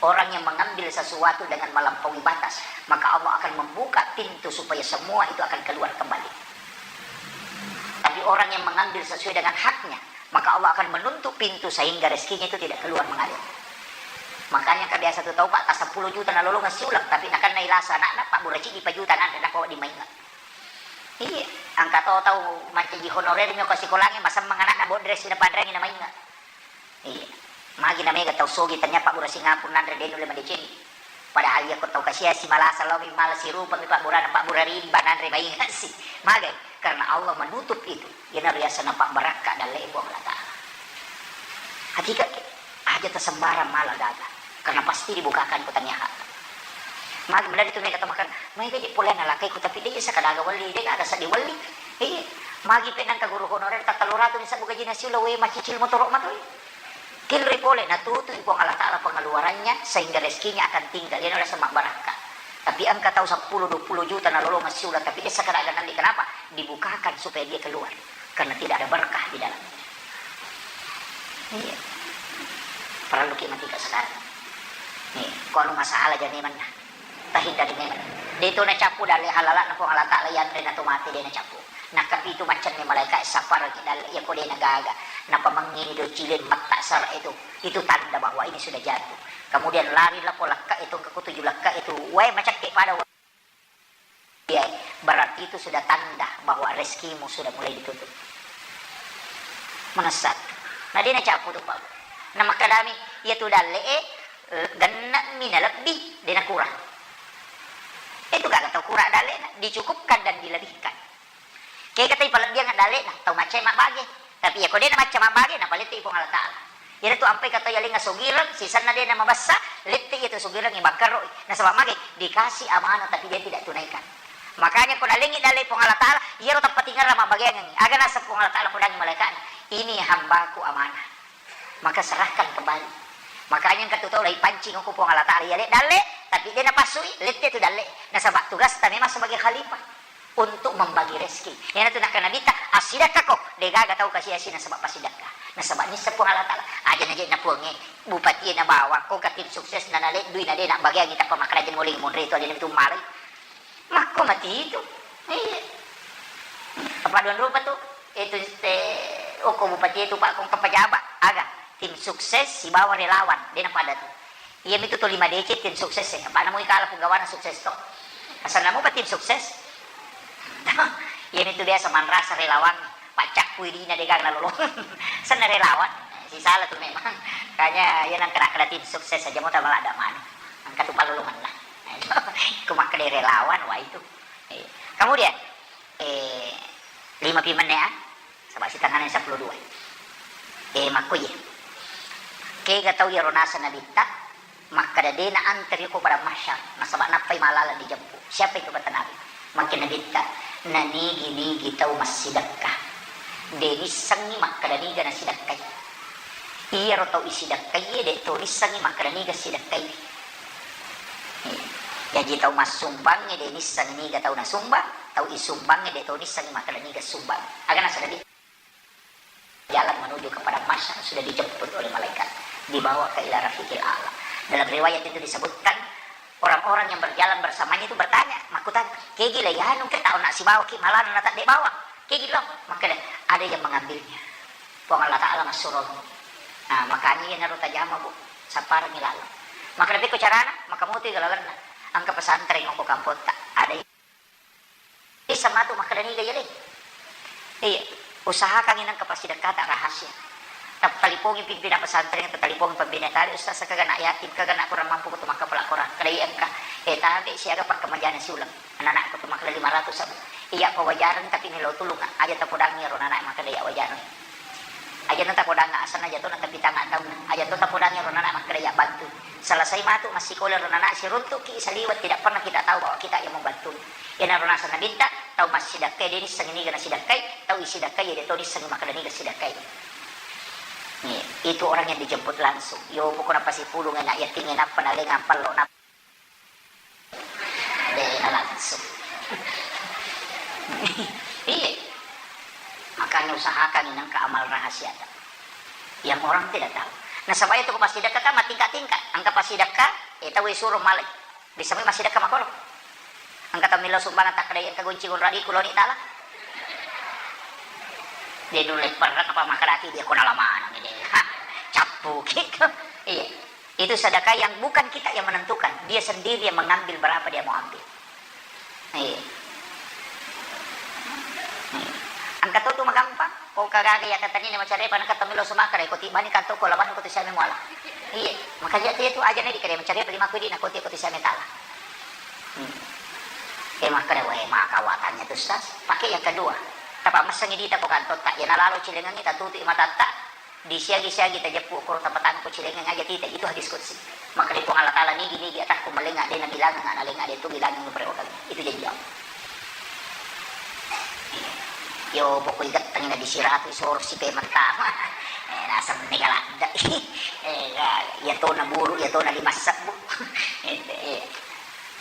Orang yang mengambil sesuatu dengan melampaui batas, maka Allah akan membuka pintu supaya semua itu akan keluar kembali. Tapi orang yang mengambil sesuai dengan haknya, maka Allah akan menutup pintu sehingga rezekinya itu tidak keluar mengalir. Makanya kebiasa tu tau Pak, ta seppulo juta nalolongeng siuleng, tapi nakenna ilasa anakna, Pak, bura cidi pa juta nanre, nako di mainga. Iya, angka to tau mancaji honorer mi ko sikolangnge, masemmeng anakna, bodre sina panreangi na mainga. Iya. Magi na mega tau sogi, tania pabbura singampung nanre de nulle madeceng. Padahal iya ko tau kasiasi malasa lao mi mala sirupa mi pabburana, pabbura rimba nanre mainga si. Magai? Karena Allah menutup itu. Iyana riasana pabbarakka dalle Puang Allah Ta'ala. Hatika ke, aja tasembarang mala gaga. Karena pasti dibukakan ko tania hak. Magi menari tu mega tamakan, mega je pole nalakai ku tapi de sakadaga wali, de gaga sadi wali. Iya. Magi pe nangka guru honorer ta tellu ratu ni sabbu gajina siula we macicil motoro matoi. Tinroi pole, natutui Puang Allah Ta'ala pengeluarannya, sehingga rezekinya akan tinggal. Iyana riaseng mabbarakka. Tapi engka tau seppulo dua puluh juta nalolongeng siuleng, tapi de sakadaga nalli. Kenapa? Dibukakan supaya dia keluar. Karena tidak ada berkah di dalamnya. Iya. Parellu ki matika sekarang. Nih, ko anu masalah jane manna. Tahindari memang. De to nacappu dalle halala na Puang Allah Ta'ala yanre na to mate de nacappu. Nakkapitu maccanni malaika sapar ki dalle iya ko de nagaga. Napamengngini do cileng matta sara itu. Itu tanda bahwa ini sudah jatuh. Kemudian lari lako lakka itu ke kutuju lakka itu. Wae macakke pada wa-, iya, berarti itu sudah tanda bahwa rezekimu sudah mulai ditutup. Manessa. Na de nacappu tu Pak. Na makkadami iya tu dalle e, eh, genne mi nalebbi, de nakurang. Itu gaga tau kura dallena, dicukupkan dan dilebihkan. Kega tau palebbiang dallena, tau macca mabbage. Tapi iya ko de namacca mabbage, napalette Puang Allah Ta'ala. Iyana tu ampai ka tau yalenga sogireng, sisenna de namabessa, lette iya tu sogireng bangkeroi. Nasaba mage? Dikasih amanah tapi dia tidak tunaikan. Makanya ko nalengi dalle Puang Allah Ta'ala, iyaro tappatingerang mabbageangengi. Aga naseng Puang Allah Ta'ala podangi malaikatna, ini hambaku amanah. Maka serahkan kembali. Makanya engka tu tau laipancing ko Puang Allah Ta'ala, iya le dalle, tapi de napassui, lette tu dalle. Nasaba tugasta memang sebagai khalifah untuk membagi rezeki. Iyana tu nakkeda Nabitta, assidakkako, de gaga tau kasiasi nasaba passidakka. Nasaba nisseng Puang Allah Ta'ala, aja naje na Puangnge, bupati na bawang, ko ka tim sukses na naleddui na de nabbageangi tappa makkeda je muling munri tu aja tu malai. Makko mati itu. Iya. Apa dua rupa tu? Itu te, oko bupati itu Pak, kong pejabat. Aga, tim sukses sibawa relawan. Dena pada tu. Iya mitu tu lima D C tim sukses e. Apa namui kala penggawana sukses to. Asal namu apa tim sukses? Iya mitu biasa manrasa relawan. Paccakkui dina de gaga nalolong. Senna relawan. Sisala tu memang. Kanya iya nang kena kena tim sukses aja mau tambah ada mana. Angka tu palolongan lah. Ko makkeda relawan, wah itu. Eh, kemudian, eh, lima pi menne, ah? Saba sitengahna seppulo dua. Eh, makko iye. Kega tau iyaro naseng Nabitta, makkeda de na anteri ko padang mahsyar, nasaba nappai malala dijeppu. Siapa itu kata Nabi? Makkeda Nabitta, nanigi-nigi tau massidekka. De nissengngi makkeda niga nasidekkai. Iyaro tau isidakkaie de' to nissengngi makkeda niga sidakkai. Jaji tau massumbangnge de' nissengngi niga tau nasumbang, tau isumbangnge de' to nissengngi makkeda niga sumbang. Aga nasaba de' jalan menuju ke padang mahsyar sudah dijemput oleh malaikat, dibawa ke ila rafiqil a'la. Dalam riwayat itu disebutkan, orang-orang yang berjalan bersamanya itu bertanya, makkutana, "Kegi le yanu ke tau nak sibawa ki malana na tadde bawa? Kegi lo?" Makkeda, "Ada yang mengambilnya. Puang Allah Ta'ala massuromu." Nah, makanya iya naro tajama, Bu. Sapparengngi laleng. Makkeda, "Pekko carana?" Maka mutu ga lalenna. Engka pesantren ko kampotta. Ada Bisa matu makkeda niga iya le. Iya, usahakangngi nengka pasidekkata rahasia. Tattalipongi pimpinan pesantren, tattalipongi pembina tali, "Ustaz, kaga nak yatim, kaga nak kurang mampu kutu makkapala Quran." Kada iya engka. Eh, tabe siaga pakkamajana siuleng. Anak-anak kutu makkeda lima ratus sabu. Iya, pawajareng tapi melo tulung. Aja tapodangi ro anak makkeda iya wajareng. Aja na tapodangnga asenna, aja to na tapitangnga taunna, aja to tapodangngi ro anak makkeda iya bantu. Selesai matu massikola ro anak, siruntukki saliweng, tidak pernah kita tahu bahwa kita yang membantu. Iyanaro naseng Nabitta, tau massidakkai de nissengngi niga nasidakkai, tau isidakkai de to nissengngi makkeda niga sidakkai. Nih, itu orang yang dijemput langsung. Yo pokokna pasipulung anak yatim, nappa nalenga pallo, nappa De' na langsung. Iya. Makanya usahakan nengka amal rahasia ta. Yang orang tidak tahu. Nasaba iya tu ko passidekka kan matingka-tingka. Engka passidekka, eh, tau e suro malai. Bisa mi massidekka makolo. Engka tau millau sumbangan takkeda engka gunci gunradiku loni tala. De' nulle perrek apa makkedaki dia ko nala maneng de'. Ha, cappuki. Iya. Itu sedekah yang bukan kita yang menentukan, dia sendiri yang mengambil berapa dia mau ambil. Iya. Iya. Engka to tu magampang, ko kagaga iya katanina macarepa, engka to melo sumakara, ko tibbani kanto ko lawan ko tu siame muala. Iya, makanya dia tu aja nih dikere macarepa lima kudi na ko ti ko tu siame tala. Hmm. Eh, makkeda, "Weh, maka watanya tu sas." Pakai yang kedua. Tapa messengi dita ko kantotta, iya nalalo cilengengi tatutu matatta. Disiagi-siagi tajeppu koro tapatangko cilengeng aja tita, itu hadis qudsi. Makkeda Puang Allah Ta'ala, "Nigi-nigi atakku malenga de' nabilangeng, nalenga de' tu bilangeng, perewakan." Itu janji Allah. Yo pokok igetteng na disiratu soro sipe mentama. Eh, naseng mega ladde. Eh, ya, ya tona buru, ya tona lima sebbu. Itu, iya.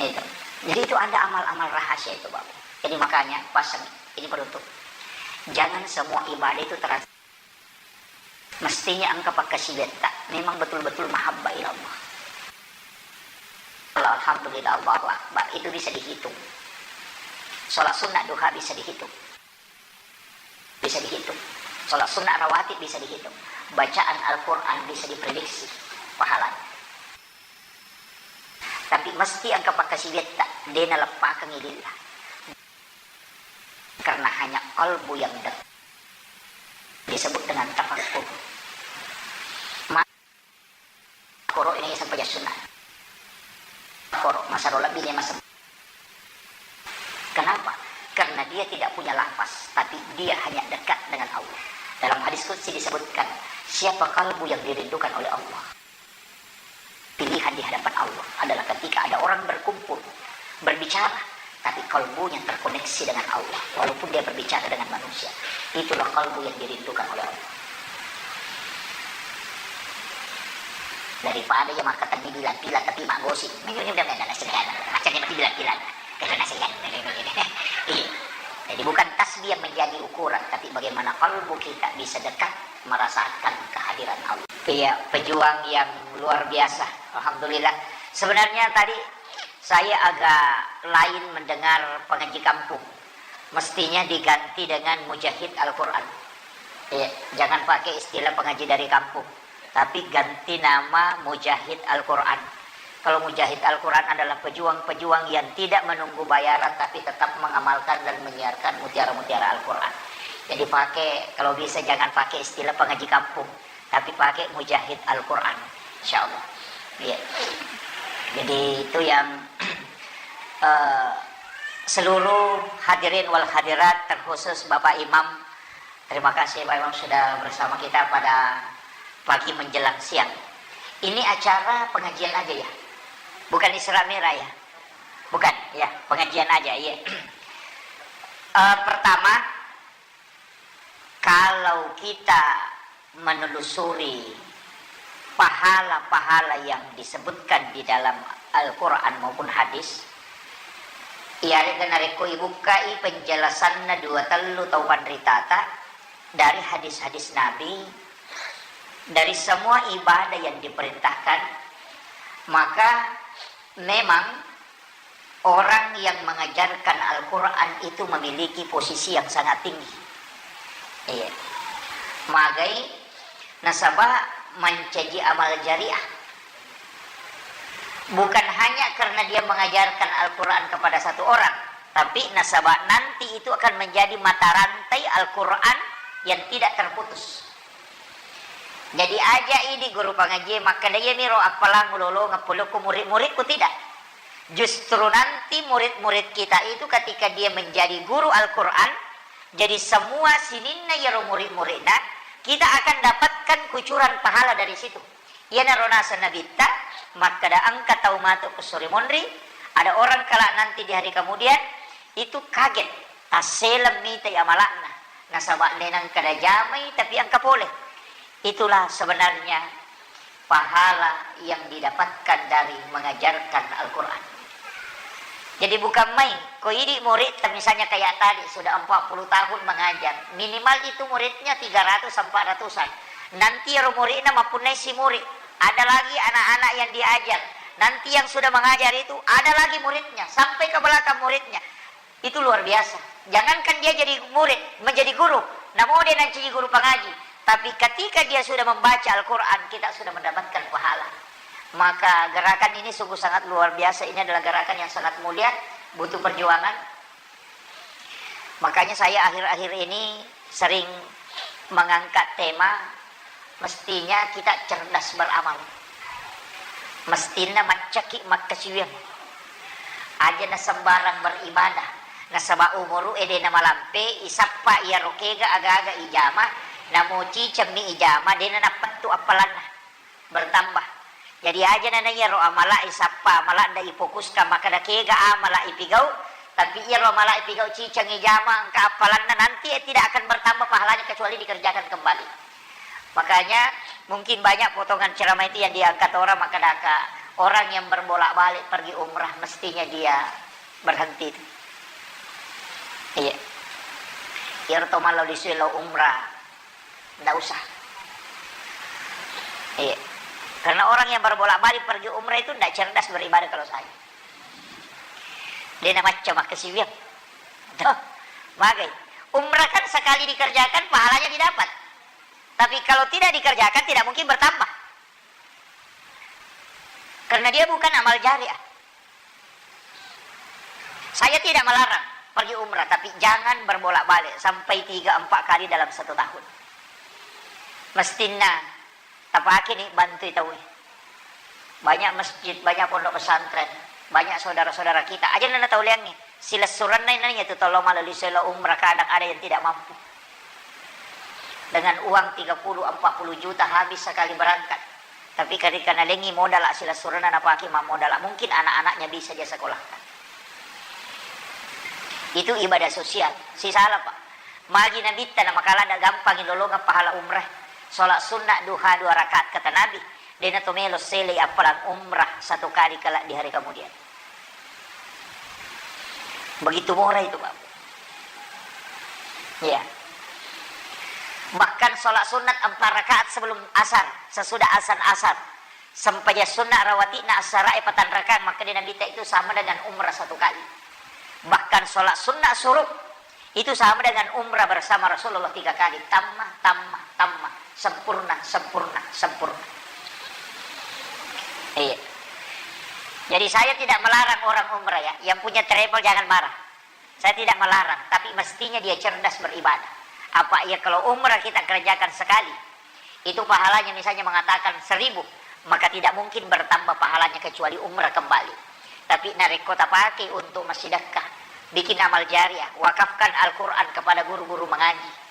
Itu. Jadi itu ada amal-amal rahasia itu, Bapak. Jadi makanya pasang ini penutup. Jangan semua ibadah itu terasa Mestinya engka pakkasiwiatta memang betul-betul mahabbah ila Allah. Alhamdulillah, Allahu Akbar, itu bisa dihitung. Sholat sunnah duha bisa dihitung. Bisa dihitung. Sholat sunnah rawatib bisa dihitung. Bacaan Al-Quran bisa diprediksi pahalanya. Tapi mesti engka pakkasiwiatta, de' naleppakengngi lillah. Karena hanya kalbu yang dekat disebut dengan tafakkur. Ma-, koro ini sampai sunnah. Koro, masa rola bini masa. Kenapa? Karena dia tidak punya lafaz, tapi dia hanya dekat dengan Allah. Dalam hadis qudsi disebutkan, siapa kalbu yang dirindukan oleh Allah? Pilihan di hadapan Allah adalah ketika ada orang berkumpul, berbicara, tapi kalbunya terkoneksi dengan Allah, walaupun dia berbicara dengan manusia. Itulah kalbu yang dirindukan oleh Allah. Daripada ya makkatenni bilang-bilang tapi maggosip. Macam dia mati bilang-bilang. Karena saya. Iya. Jadi bukan tasbih yang menjadi ukuran, tapi bagaimana kalbu kita bisa dekat merasakan kehadiran Allah. Iya, pejuang yang luar biasa. Alhamdulillah. Sebenarnya tadi saya agak lain mendengar pengaji kampung. Mestinya diganti dengan mujahid Al-Quran. Iya, jangan pakai istilah pengaji dari kampung, tapi ganti nama mujahid Al-Quran. Kalau mujahid Al-Quran adalah pejuang-pejuang yang tidak menunggu bayaran, tapi tetap mengamalkan dan menyiarkan mutiara-mutiara Al-Quran. Jadi pakai, kalau bisa jangan pakai istilah pengaji kampung, tapi pakai mujahid Al-Quran, insya Allah. Iya. Jadi itu yang, eh, seluruh hadirin wal hadirat, terkhusus Bapak Imam, terima kasih Bapak Imam sudah bersama kita pada pagi menjelang siang. Ini acara pengajian aja ya? Bukan Isra Mi'raj ya? Bukan, ya, pengajian aja, iya. Eh, pertama, kalau kita menelusuri Pahala-pahala yang disebutkan di dalam Al-Quran maupun hadis, iyarega narekko ibukkai penjelasanna dua tellu tau panritata dari hadis-hadis Nabi, dari semua ibadah yang diperintahkan, maka memang orang yang mengajarkan Al-Quran itu memiliki posisi yang sangat tinggi. Iya. Magai nasaba mancaji amal jariah. Bukan hanya karena dia mengajarkan Al-Quran kepada satu orang, tapi nasaba nanti itu akan menjadi mata rantai Al-Quran yang tidak terputus. Jadi aja idi guru pangaji makkeda, "Iyami ro appalang ulolongeng polokku murid-muridku," tidak. Justru nanti murid-murid kita itu ketika dia menjadi guru Al-Quran, jadi semua sininna iyaro murid-muridna, kita akan dapatkan kucuran pahala dari situ. Iyanaro naseng Nabitta makkeda, engka tau matu ku suri monri, ada orang kelak nanti di hari kemudian itu kaget, tasseleng mitai amalakna, nasaba de nengka najamai tapi engka pole. Itulah sebenarnya pahala yang didapatkan dari mengajarkan Al-Quran. Jadi bukan main, ko idi murid, misalnya kayak tadi, sudah empat puluh tahun mengajar, minimal itu muridnya tiga ratus, empat ratusan. Nanti ero muridna mappunnai si murid, ada lagi anak-anak yang diajar. Nanti yang sudah mengajar itu, ada lagi muridnya, sampai ke belakang muridnya. Itu luar biasa. Jangankan dia jadi murid, menjadi guru, namo de nancaji guru pangaji. Tapi ketika dia sudah membaca Al-Quran, kita sudah mendapatkan pahala. Maka gerakan ini sungguh sangat luar biasa. Ini adalah gerakan yang sangat mulia, butuh perjuangan. Makanya saya akhir-akhir ini sering mengangkat tema, mestinya kita cerdas beramal. Mestinna maccaki makkasiwiang. Aja na sembarang beribadah. Nasaba umuru ede na malampe, isappa iyaro kega aga-aga ijama, namo cicemmi ijama, de na nappettu appalanna. Bertambah. Jadi aja na iyaro amala isappa, amala nda ifokuskan makkeda kega amala ipigau, tapi iyaro amala ipigau ciceng ijama engka appalanna, nanti tidak akan bertambah pahalanya kecuali dikerjakan kembali. Makanya mungkin banyak potongan ceramah itu yang diangkat orang, makkeda ka orang yang berbolak-balik pergi umrah mestinya dia berhenti itu. Iya. Iyaro to mallau lisue lao umrah. Ndak usah. Iya. Karena orang yang berbolak-balik pergi umrah itu ndak cerdas beribadah kalau saya. De na macca makkasiwiang. Tuh, magai. Umrah kan sekali dikerjakan, pahalanya didapat. Tapi kalau tidak dikerjakan, tidak mungkin bertambah. Karena dia bukan amal jariah. Saya tidak melarang pergi umrah, tapi jangan berbolak-balik sampai tiga empat kali dalam satu tahun. Mestinna tapake ni bantui tauwe. Banyak masjid, banyak pondok pesantren, banyak saudara-saudara kita. Aja nana tau leangngi, silessurenna nanya tu tollo malali selo umrah, kadang ada yang tidak mampu. Dengan uang tiga puluh empat puluh juta habis sekali berangkat. Tapi ketika nalengi modal silessurenna napake mammodal, mungkin anak-anaknya bisa dia sekolahkan. Itu ibadah sosial. Si salah, Pak. Magi Nabitta na makala ada gampang lolongeng pahala umrah. Sholat sunnah duha dua rakaat kata Nabi. Dena to melo sele appalang umrah satu kali kelak di hari kemudian. Begitu murah itu, Pak. Iya. Bahkan sholat sunat empat rakaat sebelum asar, sesudah asan asar. Sempajang sunat rawatibna asarae patang rakaat, maka di Nabitta itu sama dengan umrah satu kali. Bahkan sholat sunat suruk itu sama dengan umrah bersama Rasulullah tiga kali. Tamma, tamma, tamma. Sempurna, sempurna, sempurna. Iya. Jadi saya tidak melarang orang umrah ya. Yang punya travel jangan marah. Saya tidak melarang, tapi mestinya dia cerdas beribadah. Apa ya kalau umrah kita kerjakan sekali, itu pahalanya misalnya mengatakan seribu, maka tidak mungkin bertambah pahalanya kecuali umrah kembali. Tapi narekko tapake untuk massidekka, bikin amal jariah, wakafkan Al-Quran kepada guru-guru mengaji.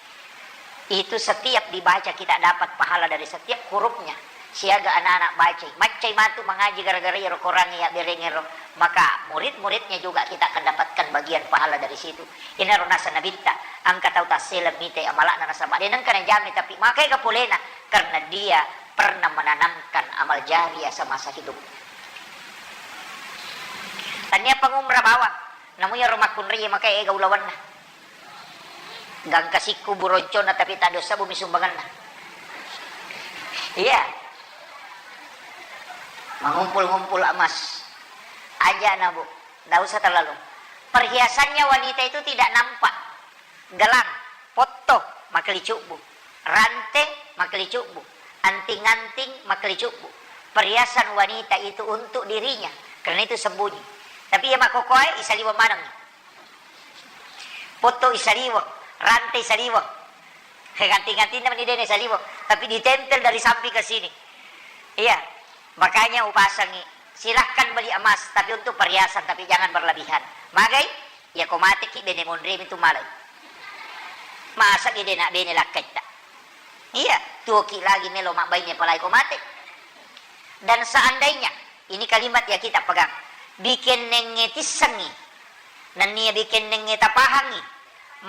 Itu setiap dibaca kita dapat pahala dari setiap hurufnya. Siaga anak-anak bacai. Maccai matu mengaji gara-gara iro Quran ya berengero. Maka murid-muridnya juga kita akan dapatkan bagian pahala dari situ. Inaro nasa Nabitta, engka tau tassele mite amalakna nasaba de nengka najame, tapi makai kapolena karena dia pernah menanamkan amal jariah semasa hidup. Tania pangumrah bawang, namu iyaro makkunrai maka ega ulawenna. Gangka sikku buroncona tapi tak dosa bumi sumbanganna. Iya. Mengumpul-ngumpul emas. Aja na, Bu. Nggak usah terlalu. Perhiasannya wanita itu tidak nampak. Gelang, potto, makkelicubbu. Rante, makkelicubbu. Anting-anting, makkelicubbu. Perhiasan wanita itu untuk dirinya, karena itu sembunyi. Tapi iya makkokoe, isaliweng maneng. Potto isaliweng, rante isaliweng. Ganti-gantina meni dena isaliweng, tapi ditempel dari samping ke sini. Iya, makanya upasangi. Silahkan beli emas, tapi untuk perhiasan, tapi jangan berlebihan. Magai? Iya, ko mateki bene monre mitu malai. Masa ki dena bene lakkaitta. Iya, tuoki lagi melo mabbaine apalagi ko mate. Dan seandainya, ini kalimat ya kita pegang, bikennengnge tissengi, nennia bikennengnge tapahangi,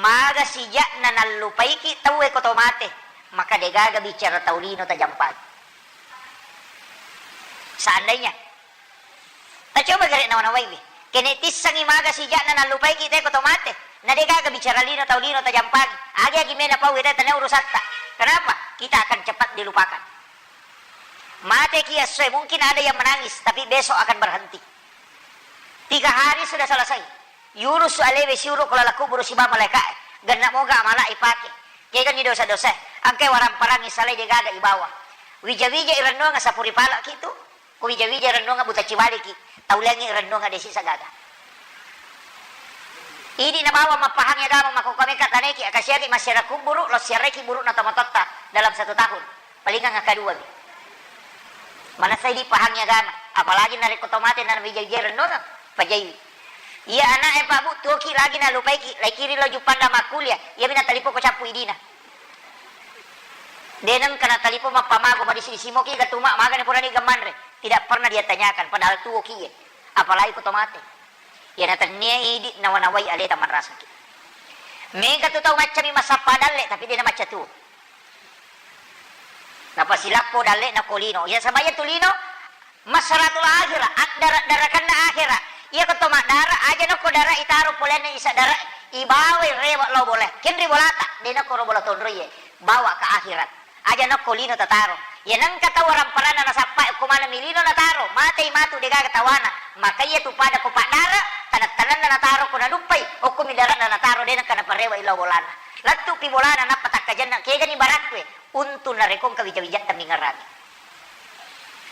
maga sijakna nallupaiki tauwe ko to mate, maka degaga bicara tau lino tajampaki. Seandainya, tacoba gare nawa-nawaiwi. Kene tissengi maga sijakna nallupaiki te ko to mate. Na degaga bicara lino tau lino tajampaki. Agi-agi mena pau ita tania urusatta. Kenapa? Kita akan cepat dilupakan. Mateki essoe, mungkin ada yang menangis, tapi besok akan berhenti. Tiga hari sudah selesai. Yurus alewe siuro ko laleng kuburu siba malaikae. Genna moga amala ipake. Kegani dosa-dosa. Angkai warang parangi salai degaga ibawa. Wija-wija irennuang sapuri palaki tu. Ko wija-wija rennuang buta ciwaliki, tauliangngi rennuang desi sagaga. Idi nabawa mappahangi agama makkokkoe mekka taneki akasiaki massiara kuburu, lo siareki buru'na tomatoatta dalam satu tahun. Palingang akkaduami. Manessa idi pahangi agama, apalagi narekko to mate na wija-wija rennuang, pajaiwi. Iya ana'e Pak Bu, tuoki lagi nalupaiki, laikiri lo Juppanda makkuliah, iyami natalipoko cappu idina. De nengka natalipong mappamago madisi-disi moki ga tuma magani purani ga manre. Tidak pernah dia tanyakan, padahal tuoki ye. Apalagi ko to mate. Iya natennia idi nawa-nawai aleta manrasaki. Mega tu tau maccami massappa dalle, tapi de namacca tuo. Napasilappo dalle na ko lino. Iya sabaya tu lino, Masaratul akhirah, addara-darakanna akhirah. Iya ko to maddara, aja nokko dara itaro polenna isa dara, ibawai rewe lao bola. Kenri bolata, de nokko ro bola tonroie, bawa ke akhirat. Aja nokko lino tataro. Iya nengka tau ramparanna nasappai okko maneng mi lino nataro, matei matu degaga tawana. Maka iya tu pada ko paddara, taneng-tanenna nataro ko naduppai, okko mi darana nataro de nengka naparewe lao bolana. Lettu pi bolana nappa takkajenna, kegani barakkue, untu narekong kawija-wijatta mingerangi.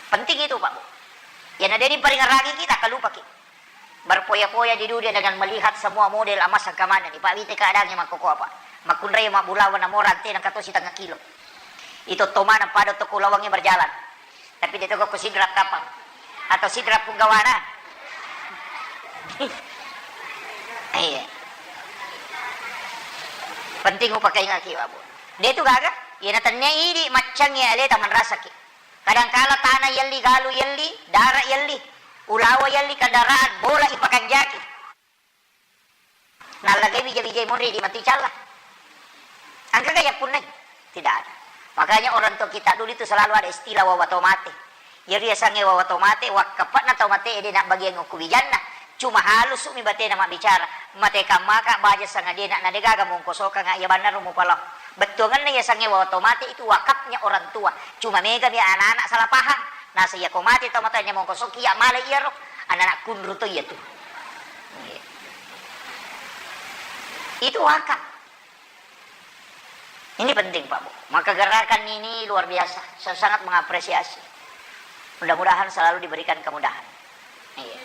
Penting itu, Pak, Bu. Iyana de diparingerrangi kita, kalupaki. Berpoya-poya di dunia dengan melihat semua model emas engka manenni, Pak, wite keadaannya makkokkoe, Pak. Makkunrai mabbulawa namo rante nengka to sitengah kilo. Itu to maneng pada to kulawangi berjalan. Tapi de to ko sidrap kapang. Atau sidrap punggawana. Iya. Penting upakaingaki, Pak, Bu. De tu gaga, iyana tennia idi maccangi aleta manrasaki. Kadangkala tana yelli, galu yelli, dara yelli, ulawa yelli, kendaraan, bola ipakanjaki. Nallagai wija-wijai monri di matu icalla. Engkaga yappunnai? Tidak ada. Makanya orang tua kita dulu itu selalu ada istilah wawa tau mate. Iyaro yasengnge wawa tau mate, wakkape'na tau mate de nabbagiang okko wijanna. Cuma halusu mi batena mabbicara. Mate kammaka baja sangadie na, na degaga mongkosokanga iya bannaro mupalao. Bettuangenna yasengnge wawa tau mate itu wakafnya orang tua. Cuma mega mi anak-anak salah paham. Nasa iya ko mate tau mate nya mongkosoki iya male iyaro. Anak-anak kunru to iya tu. Itu wakaf. Ini penting, Pak, Bu. Maka gerakan ini luar biasa. Saya sangat mengapresiasi. Mudah-mudahan selalu diberikan kemudahan. Iya.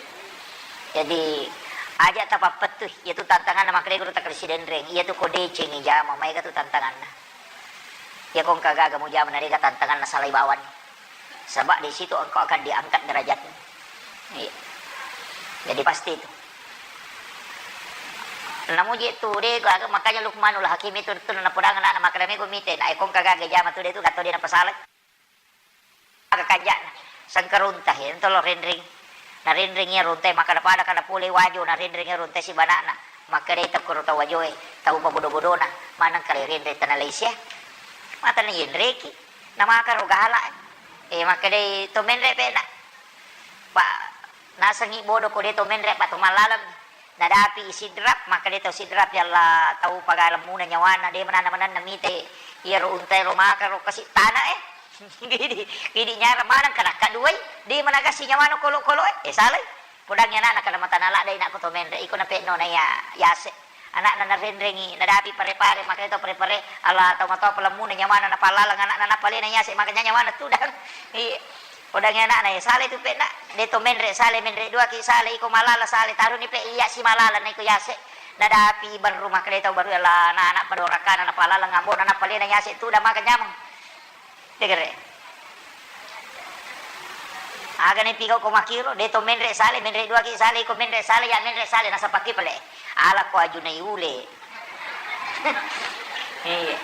Jadi, aja tapappettu, iya tu tantanganna makkedai guru takkali sidenreng, iya tu ko decengi jama, maega tu tantanganna. Iya ko engka gaga mujama, narega tantanganna salai bawang. Sebab di situ engkau akan diangkat derajatmu. Iya. Jadi pasti itu. Namu je tu de gaga, makanya Luqmanul Hakim itu tu napodangan anak makkeda mego mite, na ekong kagaga jama tu de tu gatto de napasala. Aga kanjana sengkarunta he ento lo renreng. Na renreng iya runta makkeda pada kada pole wajo na renreng iya runta sibanakna. Makkeda tau koro tau wajoe, tau pabodo-bodona, maneng kale renreng tana laisia. Mata na yenreki. Namaka ro gala. Eh, makkedai to menre' pe'na. Pa' nasengngi bodo ko de' to menre', pa' to mallaleng. Nadapi i Sidrap, makkedai tau Sidrap, "Ya Allah, tau pagalemmuna nyawana, de' mananna-mananna mite iyaro unta ero maka ro kasi' tana e." Gidi, gidi nyara maneng ka nakkaduai, de' managasi nyawana kolo-kolo e. Eh, salai. Podangngi ana'na kada matana ladde' ina'ku to menre', iko nape'no na iya yase'. Ana'na narenrengngi, nadapi pare-pare, makanya to pare-pare, Allah, tau matoa palemmuna nyawana napallaleng ana'na, napalena yase', makanya nyawana tudang. Iya. Podangngi ana'na, eh, sale tu pe'na, de' to menre', sale menre' dua ki, sale iko malala, sale taruni pe' iya si malala na iko yase'. Nadapi barru, makanya tau barru, Allah, anak-anak padorakana napallaleng ambona, napalena yase' tudang, maka nyameng. Tegere. Aga ne pigau ko makkiro, de' to menre' sale, menre' dua ki sale, iko menre' sale, ya menre' sale, nasapakki pale. Ala ko ajunai ule. Iya.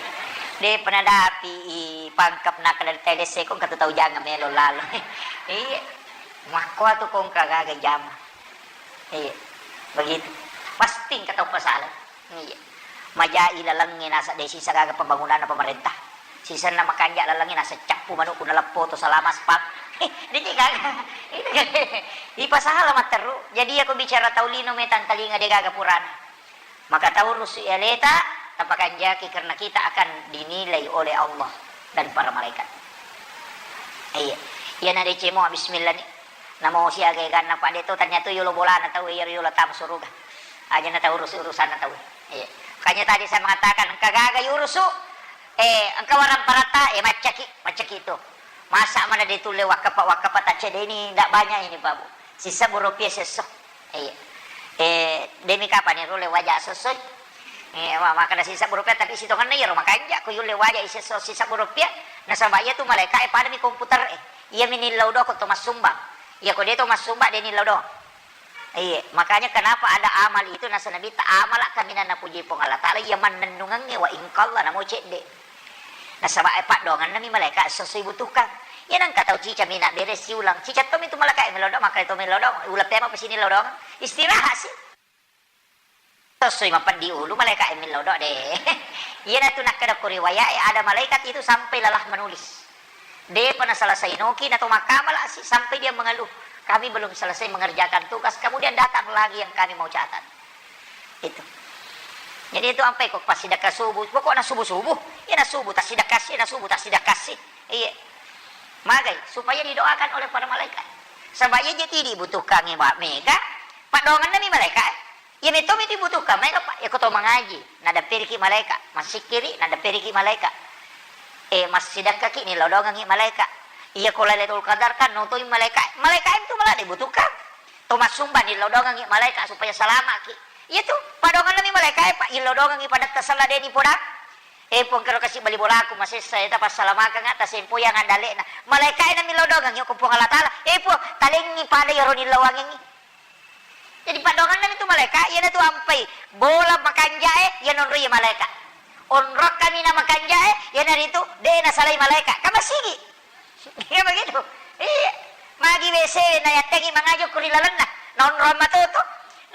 De' pa nadapi i pangkap nakka dari telesse ko engka tu tau jangeng melo lalo. Iya. Makkoa tu ko engka gaga jama. Iya. Begitu. Pasti engka tau pasala. Iya. Majai lalengnge naseng de' sisa gaga pembangunanna pemerintah. Sisenna makanja' lalengnge naseng cappu manukku naleppo to salama aspal. Diki gaga. Itu gaga. Ipasala matteru. Jadi, iya ko bicara tau lino metang talinga de' gaga purana. Maka tau rusu' aleta tapakanjaki karena kita akan dinilai oleh Allah dan para malaikat. Iya. Iya na decemo bismillah ni. Namo siaga eganna, pa' de' to tanya tu yolo bolana tau, iyaro yolo tama suruga. Aja na tau urus-, urusanna tau. Iya. Makanya tadi saya mengatakan, engka gaga yurusu, eh, engka warang parata, eh, maccaki, maccaki itu. Masa mana de' tulle wakkapa, wakkapa tak cedeni, ndak banyak ini, Pak Bu. Sisa burupia sesso. Iya. Eh, demi kapan iro le waja sesso? Eh, wa-, makkeda sisa burupia, tapi sitongenna iyaro makanja ko yulle waja isesso sisa burupia. Nasaba iya tu malaika e pada mi komputer e. Iya mi nillau do ko to massumbang. Iya ko de' to massumbang de' nillau do. Iya, makanya kenapa ada amal itu, nasa Nabitta, "Amala kaminang napuji Puang Allah Ta'ala, iya mannennungengnge wa in qalla, namo cedde." Nasaba, eh, paddoangenna mi malaika sesso ibutuhkan. Iya nengka tau cica mina bere siulang. Cica to mi tu malaika e melodong, maka to melodong. Uleng pema pesini lodong. Istirahat sih. Sesso mapeddi ulu malaika e melodong de. Iya natu nakkeda ko riwayat e, ada malaikat itu sampai lelah menulis. De'pa naselesai noki nato makkamala si sampai dia mengeluh, "Kami belum selesai mengerjakan tugas, kemudian datang lagi yang kami mau catat." Itu. Jadi itu ampai ko passidekka subuh, pokokna subuh-subuh, iya na subuh tassidekka si, iya na subuh tassidekka si. Iya. Magai, supaya didoakan oleh para malaikat. Sebab iya jadi dibutuhkan, Mbak, mega, paddoangenna mi malaikat. Iya metto mi dibutuhkan, maega, Pak. Iya ko to mangaji, nadapperiki malaika, massikkiri, nadapperiki malaika. Eh, massidekkaki, nilodongengi malaika. Iya ko Lailatul Qadar kan notoi malaika. Malaika itu malah dibutuhkan. To massumba, nilodongengi malaika supaya salamaki. Iya tu, padongenna mi malaika e, Pak, illodongengi padatta sella de' nipodang. Eh, Puang, kero kasi bali bolaku masessa, eh, tapassalamakanga, tasempoi yang andalekna. Malaika e na milodongengi ko Puang Allah Taala. Eh, Puang, talengi pada iyaro nillawangengi. Jadi paddoangenna mi tu malaika, iyana tu ampai bola makanja e, iya nonroi malaika. Onrong kami na makanja e, iyana ritu de' nasalai malaika. Kan masigi. Iya begitu. Iya. Magi W C na yattengi mangajo kuri lalenna. Nonrong matoto.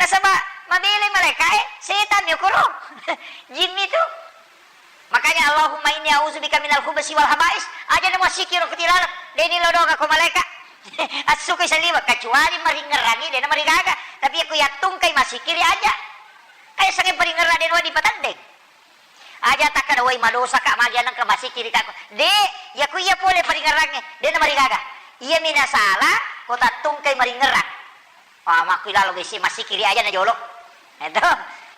Nasaba mabele malaika e, setan mi okoro. Jin mi tu. Makanya, "Allahumma inni a'udzubika minal khubusi wal khaba'is." Aja na masikiro kutilalang, de' ni lodonga ko malaika. Assukui saliwa, kecuali maringerangi, de' na marigaga. Tapi aku yattungkai masikiri aja. Kayak sange paringerang de' na dipatandeng. Aja takkada, "Woi, madosa ka, magi anengka masikiri ka." De', ya ku iya pole paringerangnge, de' na marigaga. Iya mi nasala, ko tattungkai maringerang. Ah, makku ilalo besi masikiri aja na jolo. Itu.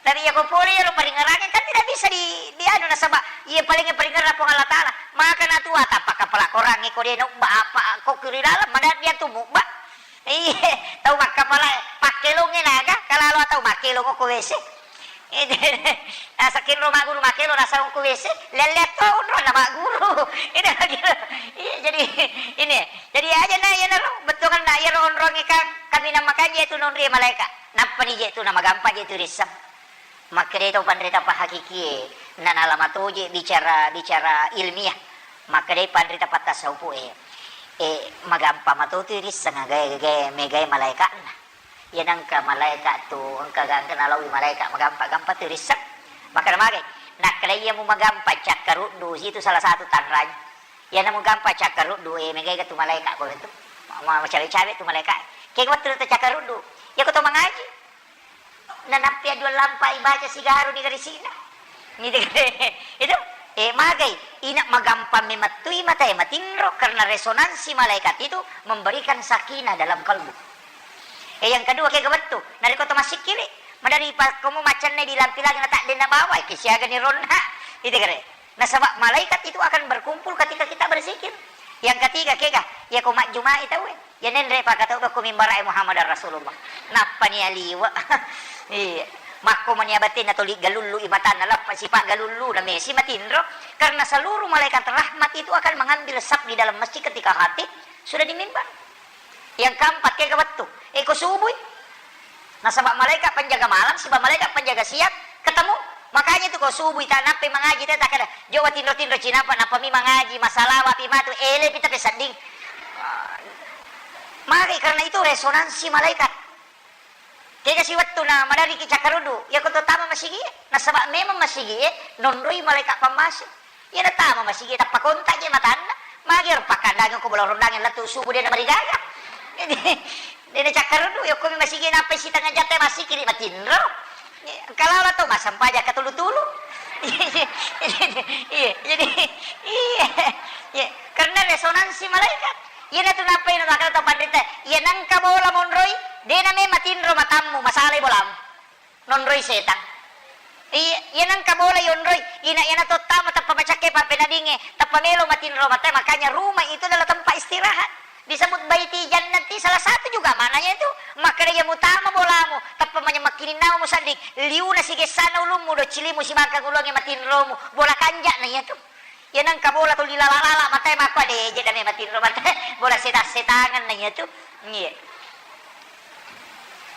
Tapi iya ko pole iyaro paringerangnge kan tidak bisa di, di anu nasaba iya paling paringerang Puang Allah Taala. Maka natua tappa kapala korangnge ko de' nubba apa ko kiri dalam mana dia tu mubba. Iya, tau makkapala pakkelongnge naga, kalalo tau makkelong ko W C. Nasaking ro magguru makkelo nasang ku W C, lelle to onrong na magguru. Ini lagi. Iya, jadi ini. Jadi aja na iya naro bettuanna iyaro onrongnge ka kaminang makanja tu nonri malaika. Nappani je tu na magampa je tu risseng. Makkeda to panrita pahakikie, na nalama toje bicara, bicara ilmiah. Makkeda panrita pattasaupu e. E, magampa matotu risseng gae, gae, megae malaikatna. Iya nengka malaikat tu, engka, engka nalaui malaikat magampa-gampa tu risseng. Makkeda magai, nakkeda iya mu magampa cakkaruddu, situ salah satu tanranya. Iyana mugampang cakkaruddu, eh, megai ga tu malaeka ko tu. Ma-, ma-, macawe-cawe tu malaeka. Kega wettu tu cakkaruddu. Iya ko to mangaji. Nanappi dua lampa ibaca sigaru ni garisina. Gitu. Itu, eh, magai. Ina magampang memettui mata e matinro karena resonansi malaikat itu memberikan sakinah dalam kalbu. Eh, yang kedua, kega wettu. Narekko to massikkiri, madari pa komo macenna di lampi lagi na tak denna bawa, eh, kesiaga ni ronna. Itu kere. Nasaba malaikat itu akan berkumpul ketika kita berzikir. Yang ketiga, kega, iya ko majjumai tauwe. Iya nenre pakatau ko mimbara e Muhammadar Rasulullah. Nappa nia liwe. Iya. Makko mania batinna toli galullu i matanna, lappa sipa galullu na mesi matinro. Karena seluruh malaikat rahmat itu akan mengambil saf di dalam masjid ketika khatib sudah di mimbar. Yang keempat, kega wettu. Eh, ko subui. Nasaba malaikat penjaga malam, siba malaikat penjaga siang ketemu. Makanya itu ko subui ta nappai mangaji te takkeda, "Jo watinro-tinro cinapa, nappa mi mangaji, masalah wapi matu, ele pita pesedding." Maka karena itu resonansi malaikat. Kega si wettu na madariki cakkaruddu, iya ko to tama masigi e, nasaba memang masigi e nonroi malaikat pammase. Iya na tama masigi e tappa kontak je matanna, magi ro pakkandangeng ko bola rondangeng lettu subuh de na marigaga. Jadi, de na cakkaruddu, iya ko mi masigi e nappai sitengnga jam te massikiri matinro. Iya, kalau la to massempajang katulu-tulu. Iya, jadi, iya, iya. Karena resonansi malaikat. Iyanatu nappai na makkeda tau panrita, iya nengka bola monroi, de na memang matinro matammu, masalai bolamu. Nonroi setang. Iya, iya nengka bola yonroi, ina iyana tottama tappa macakke pappenadinge, tappa melo matinro mate, makanya rumah itu adalah tempat istirahat. Disebut baiti jannati, salah satu juga maknanya itu. Makkeda iya mutama bolamu, tappa manya-, makkininnawa musedding, liuna sigessana ulummu, do cilimu sibangkang ulunge matinromu, bola kanja na iyatu. Iya nengka bola tuli lala-lala matae makko ade je dame matinro matae bola setang-setangan na iyatu. Iya.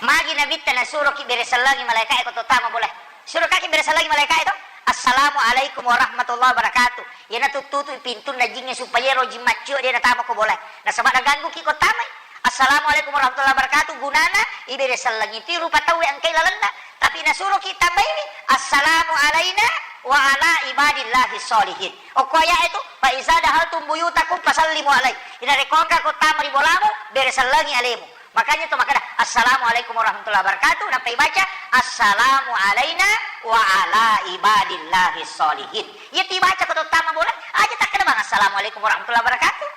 Magi nabitta nasuroki bere sellengi malaikae ko tottama bola. Surokaki bere sellengi malaikae to. Assalamualaikum warahmatullahi wabarakatuh. Iyana tuttutu pintunna jingnge supaya ero jing maccio de natama ko bola. Nasaba nagangguki ko tamai. Assalamualaikum warahmatullahi wabarakatuh. Gunana ibere sellengi ti rupa tauwe engkai lalenna. Tapi nasuroki tambaini, "Assalamu alaina wa ala ibadillahi sholihin." Okko ayat itu, "Fa iza dahaltum buyutakum fasallimu alai." Inarekko engka ko tama ri bolamu, bere sellengi alemu. Makanya to makkeda, "Assalamualaikum warahmatullahi wabarakatuh." Nappa ibaca, "Assalamu alaina wa ala ibadillahi sholihin." Iya tibaca ko to tama bola, aja takkeda bang, "Assalamualaikum warahmatullahi wabarakatuh."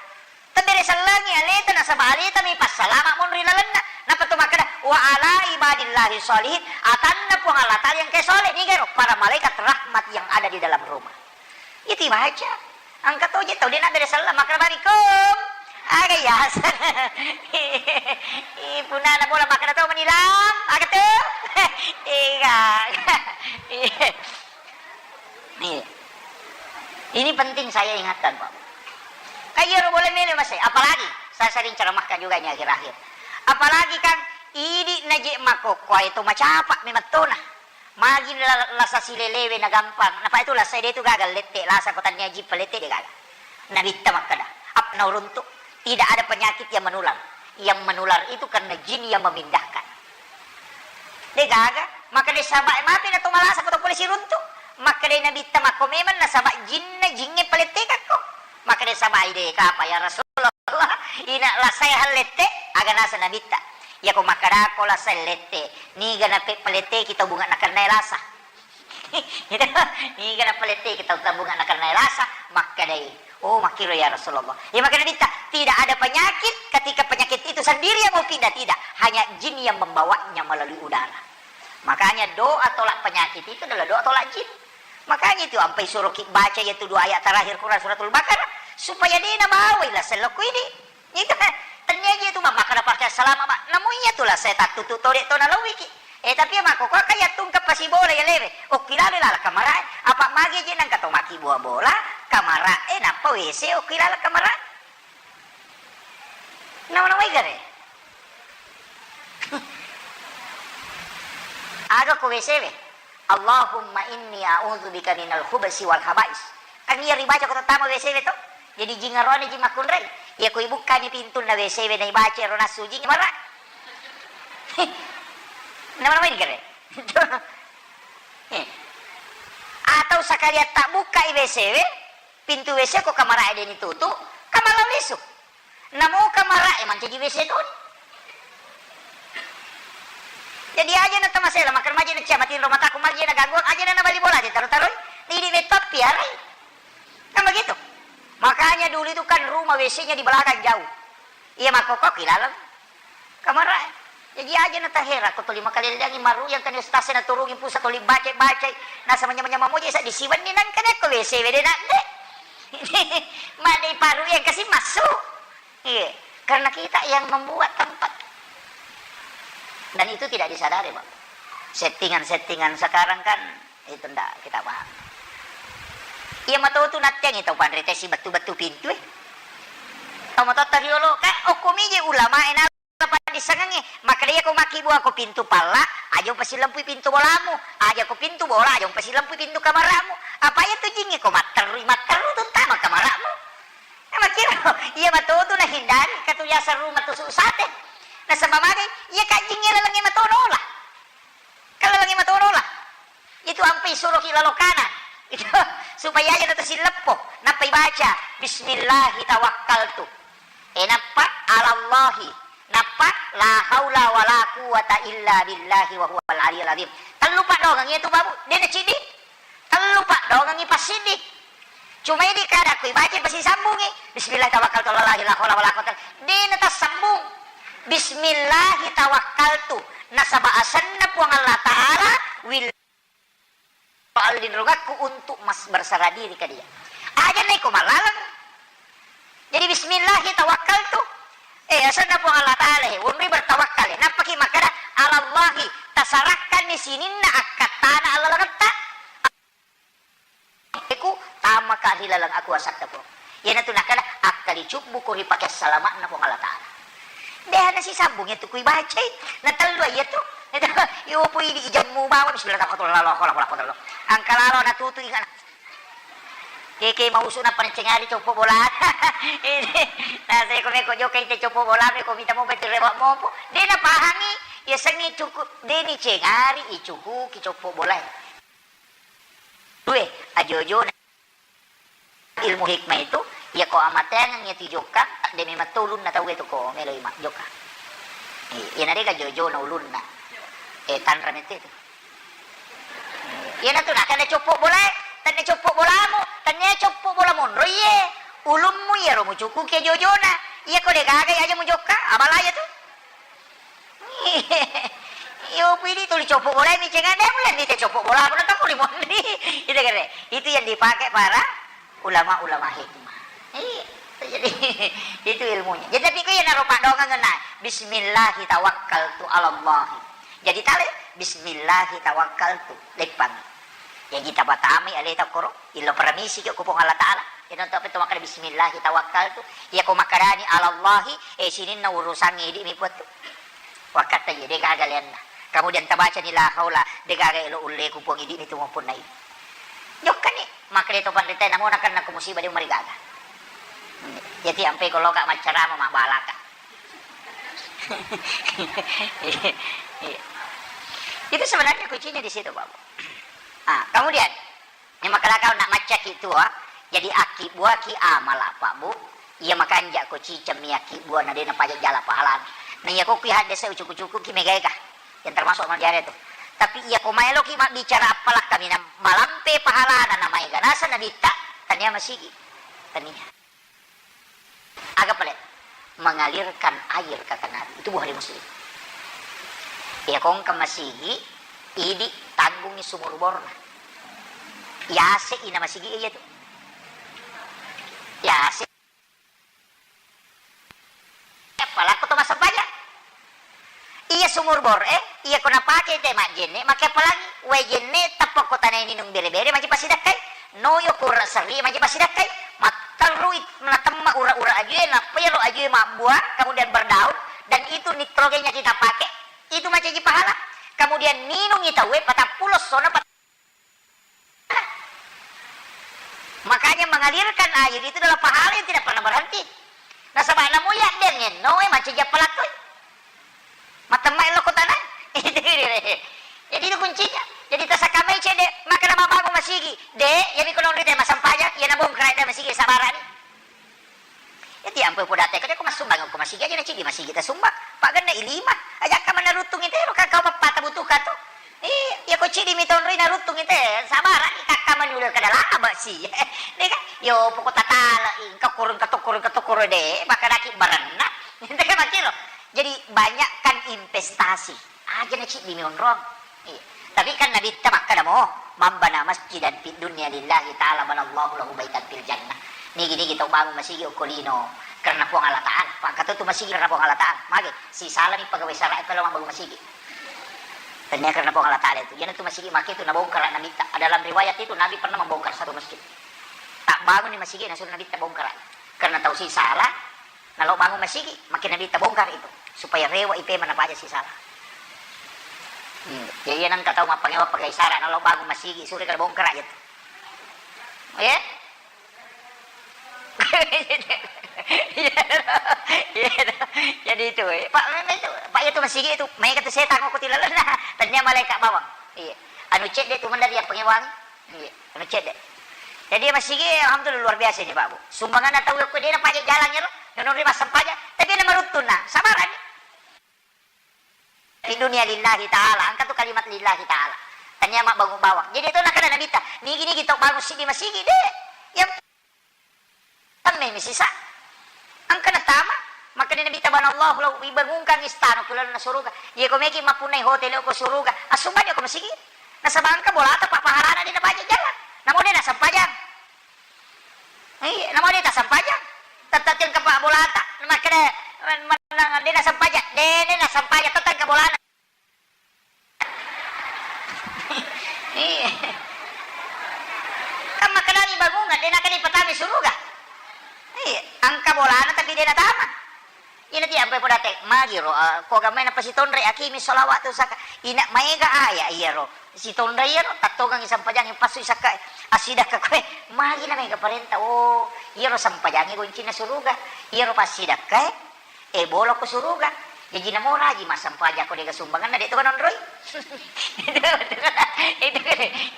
Tabere sellengi aleta nasaba aleta mi passalama monri lalenna. Nappa tu makkeda, "Wa ala ibadillahi sholihin," atanna Puang Allah Ta'ala yang ke soleh, nigaro para malaikat rahmat yang ada di dalam rumah. Itu baca. Engka to je tau de na bere sellengi makkeda, "Barikum." Aga ya. Ih, punana bola makkeda to menilam, aga tu? Iya. Iya. Ini penting saya ingatkan, Pak. Kan iyaro bola melo masai, apalagi saya sering ceramahkan juga ini akhir-akhir. Apalagi kan idi naje makokkoe to macapa memang tona. Magi la-, lasa silelewe na gampang. Napa itu lasa de tu gaga lette, lasa ko tania jippa lette de gaga. Nabitta makkeda, apa nauruntu? Tidak ada penyakit yang menular. Yang menular itu karena jin yang memindahkan. De gaga, maka de sabae mapi na to malasa ko to pole siruntu. Maka de nabitta makko memang nasaba jinna jingnge palettekakko. Maka de sabai de kapa ya Rasulullah. Ina lasae hallette, aga nasa nabitta. Yako makkadako lasae lette, niga nape paletteki tau bunga nakennae lasa. Gitu. Niga napaletteki tau tabunga nakennae lasa, makkedai, "Oh, makkiro ya Rasulullah." Ya, makkeda Nabitta, "Tidak ada penyakit ketika penyakit itu sendiri yang mau pindah, tidak. Hanya jin yang membawanya melalui udara." Makanya doa tolak penyakit itu adalah doa tolak jin. Makanya itu ampai suruh ki baca yaitu dua ayat terakhir Quran Suratul Baqarah supaya de nabawai lasa lokko ini. Itu kan, tennia je tu, Mak, makkeda pakai salama, Mak. Namu iya tu lah, saya tattutu tode to nalawiki. Eh, tapi ya, Mak, kok kaya tungke pasi bola ya lewe. Okki lalo lala kamara, eh. Apa magi je nang kato maki bola, kamara, eh, nappa W C, okki lalo kamara. Nama-nama igare. Aga ko W C we. Allahumma inni a'udzubika minal khubsi wal khaba'is. Kan iya ribaca ko tama W C we to. Jadi jing arone jing makkunrai. Iya ko ibukkani pintunna W C we na ibaca ro nassu jing mara. Nama-nama ini kere. Eh. Atau sekalian tak buka i W C we, Pintu W C ko kamarae deni tutu, kamar lisu. Namo kamarae mancaji W C toni. Jadi aja na tamasela, makkeda maje na cia matinro mataku, maje na ganggu, aja na nabali bola, aja taro-taroi. Ini metto piarai. Kan begitu. Makanya dulu itu kan rumah W C-nya di belakang jauh. Iya makkokko ki laleng. Kamarae. Jaji aja na tahera ko tuli makaleleangi maru yang kani ustaz na turungi pusa tuli baca-baca. Nasa manyama-nyama moje sa disiwenni nang kene ko W C wede na de. Madde paru yang kasih masuk. Iya, karena kita yang membuat tempat. Dan itu tidak disadari, Pak. Settingan-settingan sekarang kan itu ndak kita paham. Iya matotu nattiangi tau panrita si bettu-bettu pintu e. Tau matotta riolo ka okko mije ulama e na Pada dissengengngi, makkeda iya ko makkibua ko pintu palla, aja upasilempui pintu bolamu, aja ko pintu bola, aja upasilempui pintu kamaramu. Apa iya tu jingnge ko matterru, matterru tu tama kamaramu. Nah, makkiro, iya matotu nahindari, katu yaseng rumah tu susate. Nasaba magai, iya ka jingnge lalengnge matono lah. Kan lalengnge matono lah. Itu ampe isuroki lalo kana. Itu supaya aja na tasilleppo. Nappa ibaca, "Bismillahi tawakkaltu." E, nappa, "Alallahi." Nappa, "La haula wala quwwata illa billahi wa huwal aliyul azim." Tellu paddoangengngi itu, Babu. De na ciddi. Tellu paddoangengngi passiddi. Cuma idi kada ko ibaca pasisambungi, "Bismillah tawakkaltu alallahi la haula wala quwwata." De na tassambung. "Bismillahi tawakkaltu." Nasaba asenna Puang Allah Ta'ala wil linrungakku untuk mas berserah diri ke dia. Aja neko malaleng. Jadi, "Bismillahi tawakkaltu." Eh, asenna Puang Allah Ta'ala, he, wonri bertawakkal, he. Nappaki makkeda, "Alallahi," tasarakkanni sininna akkattana allalengetta. Aku tamaka ri laleng akuasatta, Puang. Iyanatu nakkeda, akkalicubbuku ri pake salama'na Puang Allah Ta'ala. Deha nasisambung iyatu kui bacai, na tellu iyatu. Iyo pui di ijammu bawa, bismillah, tawakkaltu, la haula wala quwwata illa billah. Angka lalo natutu ingat. Keke mausu nappa nicengari coppo bola. Ini, nah, saya ko meko joka ite coppo bola, meko mita mopa itu rewa mopo. De napahangi, ya sengi cukup, de nicengari icukuki coppo bola. Due, ajo-ojona ilmu hikmah itu, iya ko amateangeng iya tu jokka, de memang to ulunna tau itu ko meloi ma jokka. Eh, iya narega ajo-ojona ulunna. Eh, tanra mette itu. Iya natu nakana coppo bolae, tanna coppo bolamu, tanna coppo bola monro iye. Ulummu iyaro mucukuki ajo-ojona. Iya ko de gaga aja mujokka, abala aja tu. Iyo, pidi tuli coppo bola mi cenga, de mulle ni te coppo bola, pura tau ri monri. Itu kere. Itu yang dipakai para ulama-ulama hikmah. Iya. Jadi, itu ilmunya. Jadi, tapi ku ya naro padongang na, "Bismillahi tawakkaltu alallahi." Jadi, tale, "Bismillahi tawakkaltu." Leppang. Jaji tapatamai aleta koro, illo paramisi ki ko Puang Allah Ta'ala. Ino to apa to makkeda, "Bismillahi tawakkaltu." Iya ko makkedani, "Alallahi," eh, sininna urusangnge idi mi puattu. Wakkatta je, de gaga leanna. Kemudian tabacani, "La haula," de gaga elo ulleku Puang, idi mi tu mappunnai. Jokkani, makkeda to panrita, namo nakenna ko musibah de marigaga. Jadi ampe ko loka maccarama mabbalaka. Iya. Itu sebenarnya kuncinya di situ, Pak Bu. Ah, kemudian, yang makalakau nak macaki tua, jadi aki buaki amala, Pak Bu. Iya makanja ko ciceng mi aki buana de na pajak jala pahalana. Nah, iya ko kui hadde saya ucuku-cuku ki megaega. Yang termasuk amal jariah itu. Tapi iya ko maelo ki mabbicara apalah kami na malampe pahalana na maega nasa nabitta, tania masigi. Tania. Aga pale? Mengalirkan air, kata Nabi. Itu Bukhari Muslim. Iya ko engka masigi, idi tanggungi sumur borna. Yase ina masigi iya tu. Yase. Palaku to massempajang. Iya sumur bor e, iya ko napake te majjenne, make pelangi, wae jenne tappa ko tanai ninung bere-bere maji pasidakkai, noyo kura serri maji pasidakkai, matterrui natemma ura-ura ajue, nappa yaro ajue mabbua, kemudian berdaun, dan itu nitrogennya kita pakai, itu macaji pahala. Kemudian ninungi tauwe patappulo sona pat- Makanya mengalirkan air itu adalah pahala yang tidak pernah berhenti. Nasaba namu yaddeng enno e mancaji appalakkoi. Matemma elo ko tanah. Jadi itu kuncinya. Jadi tasakamai cedde, makkeda mabbangung masigi. De', iyami ko naonroi te massempajang, iya nabongkara te masigi, sabarani. Iya tiampe podate, ko de' ko massumbang ko masigi, aja na ceddi masigi tasumbang. Paganna i lima, aja ka manaruttung ite, ro ka kau mappata butuhka tu. Iya, iya ko ceddi mi tonroi naruttung ite, sabarani kakka mani udah kada laba si. Deka, yo poko tatala, engka kurung katokoro katokoro de', makkadaki baranna. Deka makiro. Jadi banyakkan investasi. Aja na ceddi mi onrong. Iya. Tapi kan Nabitta makkeda mo, "Man bana masjidan fid dunya lillahi ta'ala banallahu lahu baitan fil jannah." Nigi-nigi tau bangun masigi okko lino karena Puang Allah Ta'ala. Pakkatu tu masigi karena Puang Allah Ta'ala. Magi si salani pegawai sara' e pelo mabbangun masigi. Tania karena Puang Allah Ta'ala itu. Jadi tu masigi make tu nabongkar Nabitta. Dalam riwayat itu Nabi pernah membongkar satu masjid. Tak bangun di masigi, nasuruh Nabitta bongkar. Karena tau si sala, nalo bangun masigi, makin Nabitta bongkar itu supaya rewa ipe mana paja si sala. Hmm. Jadi iya nengka tau mappangewa pakai sara, nalo bangun masigi, suri kada bongkar aja tu. Ya? Iya, iya. Jadi itu, eh. Pak, memang itu, Pak, itu masigi itu, maega tu setan ko tilalenna. Tania malaikat bawang. Iya. Anu cedde tu mandari yang pengewangi. Iya, anu cedde. Jadi masigi, alhamdulillah, luar biasa ini, Pak Bu. Sumbangan tau ko de' na paja jalan ya lo, nonroi massempajang, tapi na maruttunna, sabarani. Di dunia lillahi ta'ala, engka tu kalimat lillahi ta'ala. Tania mabbangung bawang. Jadi itu nakkeda Nabitta, nigi-nigi tau bangun siddi masigi de'. Yang Tamme mi sisa. Engka natama, makkeda Nabitta, "Banallahu lahu, ibangungkangngi istana ku lalenna suruga. Iya ko meki mappunnai hotel ko suruga, assumbanni ko masigi. Nasaba engka bolata pappahalana de' napaja jalan. Namo de' nassempajang. Iya, namo de' tassempajang. Tette' engka pa bolata, makkeda, man-, man-, de' nassempajang, de', de' nassempajang, tette' engka bolana." Iya. Kan makkedani bangungan, de' nakkeda ipatama suruga. Iya, engka bolana tapi de' natama. Ina ti ampai podate, magi ro, ah, ko gamai napasitonre, akimi sholawat tu saka. Ina maega aya iya ro. Sitonre iya ro, tattongangi sampajang passu sakka, asidakka koe. Magi na maega parenta, oh, iya ro sampajangi goncinna suruga. Iya ro passidakka, eh. E, bolo ko suruga. Jaji namo raji massempajang ko de' ga sumbanganna, de' to ga nonroi. Itu, itu.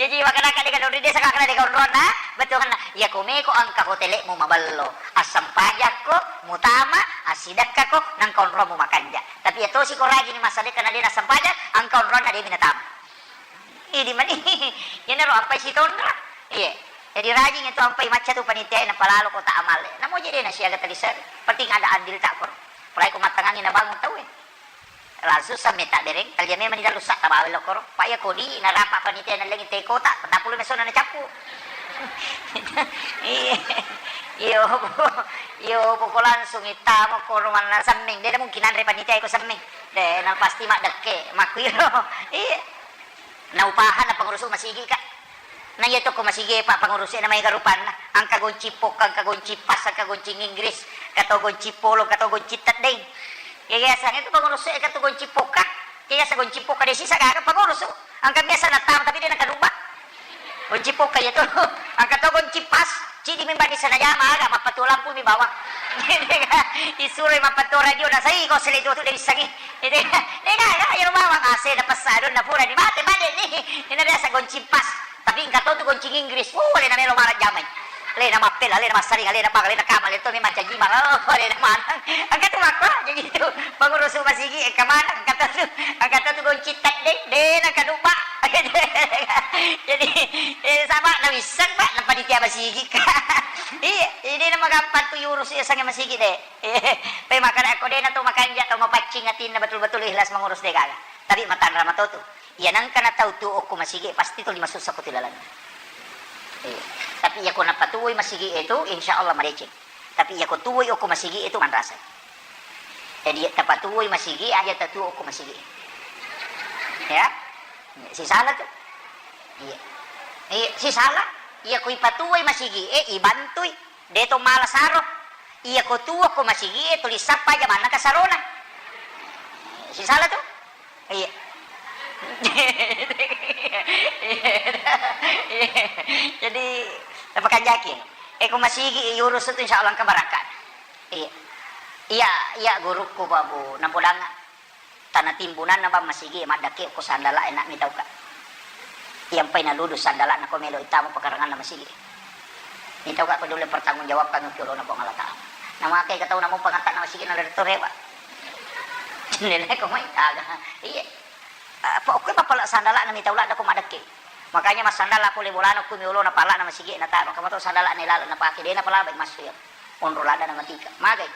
Jaji makkeda de' ga nonroi, de' saka de' ga onronna, betul kan? Ya ko meko engka hotelmu maballo, assempajakko, mutama, assidekkako, nangka onromu makanja. Tapi ya tosi ko rajini massadekka na de' nassempajang, engka onronna de' mi natama. Idi mani, iyanaro ampai sitonra. Iya. Jadi rajing itu ampai macca tu panitia e, napalalo kota amal e. Namo je de' nasiaga talisari. Penting ada andil tak koro. Apalagi ko mattangangi nabangun tau e. Langsung samme tabbereng, talia memang di dalu sa tabawa lo koro. Pak ya kodi narapa panitia nallengi te kota, patapulu mesona nacappu. Iya. Iyo, iyo, poko langsung ittamo koro manna semmeng. De' mungkin anre panitia ko semmeng. De', na pasti maddekke, makkuiro. Iya. Naupahanna pengurus masigi ka. Na iya to ko masigi e, Pak, pengurus e na maega rupanna. Engka gonci pokka, engka gonci pas, engka gonci Inggris, engka to gonci polo, engka to gonci teddeng. Ya, ya, sang itu pengurus e, engka to gonci pokka. Ya, ya, sa gonci pokka de' sisa gaga pengurus. Engka biasa natang tapi de' nakaduba. Gonci pokka iya to. Engka to gonci pas. Cidi mi bani sana jama aga, mappatuo lampu mi bawang. Isuroi mappatuo radio, nasai ko sele tu de' issengi. Ede, de' gaga, iyaro bawang A C na pessa donna pura ni mate bade ni. Ina biasa gonci pas. Tapi engka to tu gonci Inggris. Uh, alena melo mala jamai. Alena mappela, alena massaring, alena bang, alena kama, alena to mi mancaji bang. Oh, alena maneng. Engka tu makko, jadi tu pengurus masigi, engka maneng, engka to tu, engka to tu gonci teddeng, de' nakaduba. Jadi, eh, sama na wisseng, Pak, na panitia masigi. Iya, ini nama gampang tu yurus ya sange masigi de'. Pe makkeda ko de' na to makanja, to mapaccing atinna betul-betul ikhlas mengurus de' gaga. Tapi matanra mato tu. Iya nengka na tau tu okko masigi pasti tuli masussa ko tu lalenna. Iya. Tapi iya ko napatuoi masigi e tu, insya Allah madeceng. Tapi iya ko tuoi okko masigi e tu manrasa. Jadi tapatuoi masigi aja tatuo okko masigi. Ya. Sisala tu. Iya. Iya, sisala. Iya ko ipatuoi masigi e, ibantui. De' to mala saro. Iya ko tuo ko masigi e, tuli sappa aja manna kasarona. Sisala tu. Iya. Jadi, tapakanjaki. Eh, ko masigi yurus tu insya Allah engka barakka. Iya. Iya, iya gurukku, Pak Bu, napodanga. Tana timbunanna bang masigi maddakke ko sandala enak mi tauka. Iyampai naludu sandala'na ko melo ittama pakaranganna masigi. Nitau ka ko dole pertanggung jawabkan ki olona Puang Allah Ta'ala. Namakai ka tau namo pangatta na masigi na lettu rewa. Nilai ko mai taga. Iya. Apa okko mapala sandala'na mitau ladda ko madekke. Makanya massandala pole bolana ko mi olona pala'na masigi na taro. Kamato sandala'na ilala na pake de na pala bai masu ya. Onro ladda na matika. Magai.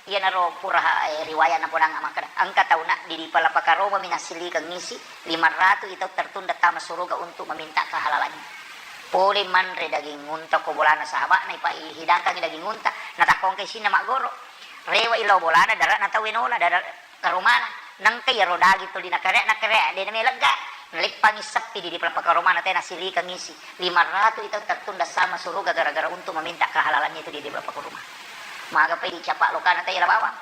Iyanaro pura, eh, riwaya napodang makkeda, engka tauna di, di pala pakaromami nassilikeng isi lima ratu i tau tertunda tama suruga untuk meminta kehalalannya. Pole manre daging unta ko bolana sahaba'na, ipa-, ihidangkangi daging unta, natakkongka isinna maggoro. Rewa i lao bolana, dara'na tau enola, dara-, karomana. Nengka iyaro daging tuli nakarea, nakarea, de namelegga. Naleppangi seppi di, di pala pakaromana te nassilikeng isi. Lima ratu i tau tertunda sama suruga gara-gara untuk meminta kehalalannya itu di, di pala pakaroma. Maga pai dicapa lokana tau yala bawang.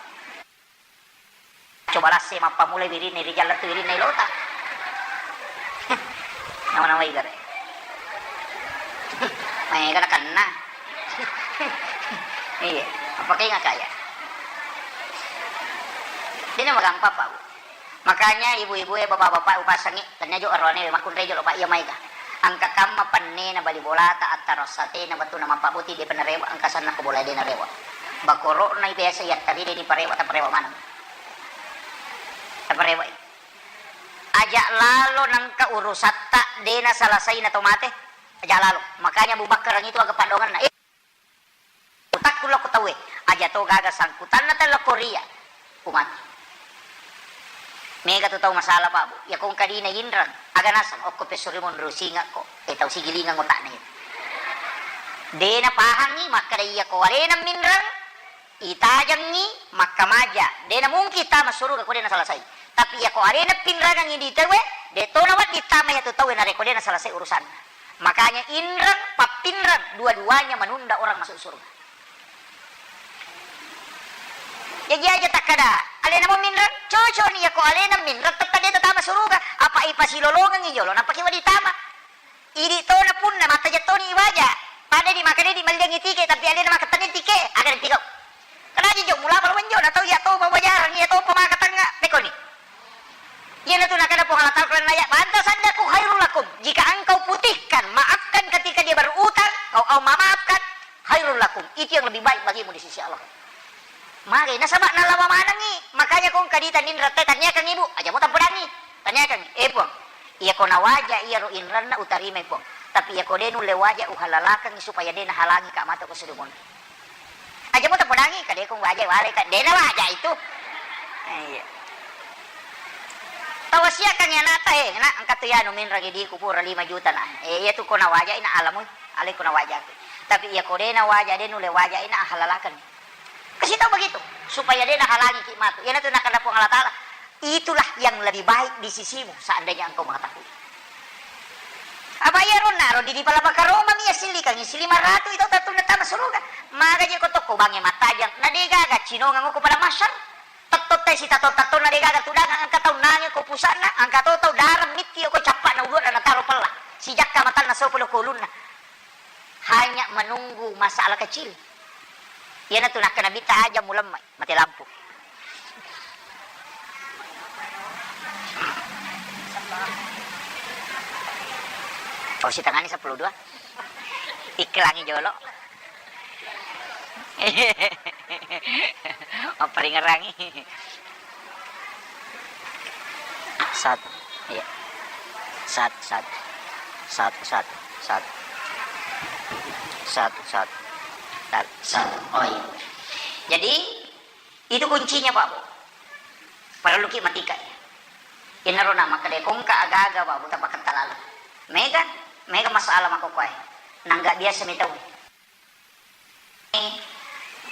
Coba lasse mappamula wirinna rijalla tu wirinna ilota. Nama-nama igare. Maega nakenna. Iya, apa kainga kaya? Dena magampang, Pak. Makanya ibu-ibu e, bapak-bapak, upasangi, tania jo arone makkunrai jolo, Pak, iya maega. Engka kamma pennena bali bolata, attaro satena, wettunna mappabuti, de penerewa, engka sanna ko bola de narewa. Bakoro'na biasa yattaride ni parewa, taparewa maneng. Taparewa. Aja lalo nengka urusatta, de nasalasai na to mate. Aja lalo. Makanya Abu Bakar itu aga padongenna. Eh, Utakku lokko tauwe, aja to gaga sangkutanna tau lokko ria, umati. Mega tu tau masalah, Pak, Bu. Iya ko engka dina inreng, aga naseng, okko pesso ri monro singakko, eh, tau sigilingang otakna iya. De napahangi makkeda iya ko alena minreng, itajengi makkamaja. De namungkin tama suruga ko de nasalasai. Tapi iya ko alena pinrangangi di tauwe, de to nawedding tama iya tu tauwe narekko de nasalasai urusanna. Makanya inreng, pappinreng, dua-duanya menunda orang masuk surga. Jaji aja takkada, alena mo minreng, cocok ni, yako alena minreng, tetta de tatama suruga. Apa ipasilolongengi jolo, nappa ki wedding tama. Idi tona punna, mattaja toni iwaja. Pada di makanya di malliangi tike, tapi alena makatani tike, akan tiko. Kena aja jo, mula pala menjo, na tau iya to pawajarang, iya to pamakatangnga, pekoni. Iyanatu nakada Puang Allah Ta'ala dalam ayat, "Wa an tasaddaqu khairul lakum." Jika engkau putihkan, maafkan ketika dia berutang, kau, kau memaafkan, khairul lakum. Itu yang lebih baik bagimu di sisi Allah. Mage, nasaba nalawa manengi, makanya ko engka dita ninreng te, tanyakan ibu, aja mo tampedangi. Tanyakan, "Eh, Puang, iya ko nawaja iyaro inrenna utarimai, Puang. Tapi iya ko de nulle waja uhalalakangi supaya de nahalangi ka mata ko sudah monri." Aja mo tapodangi, kadekong waja wale, ka dena waja itu. Eh, iya. Tawasiakangi anakta, eh, nak, engka tu yanu minreng idiku pura lima juta na. Eh, iya tu ko nawaja ina alamu, ale ko nawaja. Tapi iya ko dena waja, de nulle waja ina halalakan. Kasih tahu begitu, supaya de nahalangi ki matu. Iyanatu nakada Puang Allah Ta'ala. Itulah yang lebih baik di sisimu, seandainya engkau mengetahui. Apa iya ronna ro di, di pala pakaroma mi assillikangi si lima ratu itu tattunna tama suruga. Maga je ko tokko bange mattajang, na de gaga cinongang ko pada masar. Tetto te si tatto-tatto na de gaga tudangang, engka tau nange ko pusana, engka to tau darang mitti ko cappa na ulua na taro pella. Si jakka matanna sopo lo kolunna. Hanya menunggu masalah kecil. Iyanatu nakkeda Nabitta, aja mulemmai, mate lampu. Oh, sitangani sepuluh dua. Iklangi jolo. Mapperingerangi. Satu. Iya. Satu, satu. Satu, satu, satu. Satu, satu. Satu, satu. Oh, iya. Jadi, itu kuncinya, Pak, Bu. Perlu ki matika, ya. Inaro na makkeda kongka aga-aga, Pak, Bu, tapaketta lalo. Mega, mega masalah makkokkoe. Nangga biasa mi tau.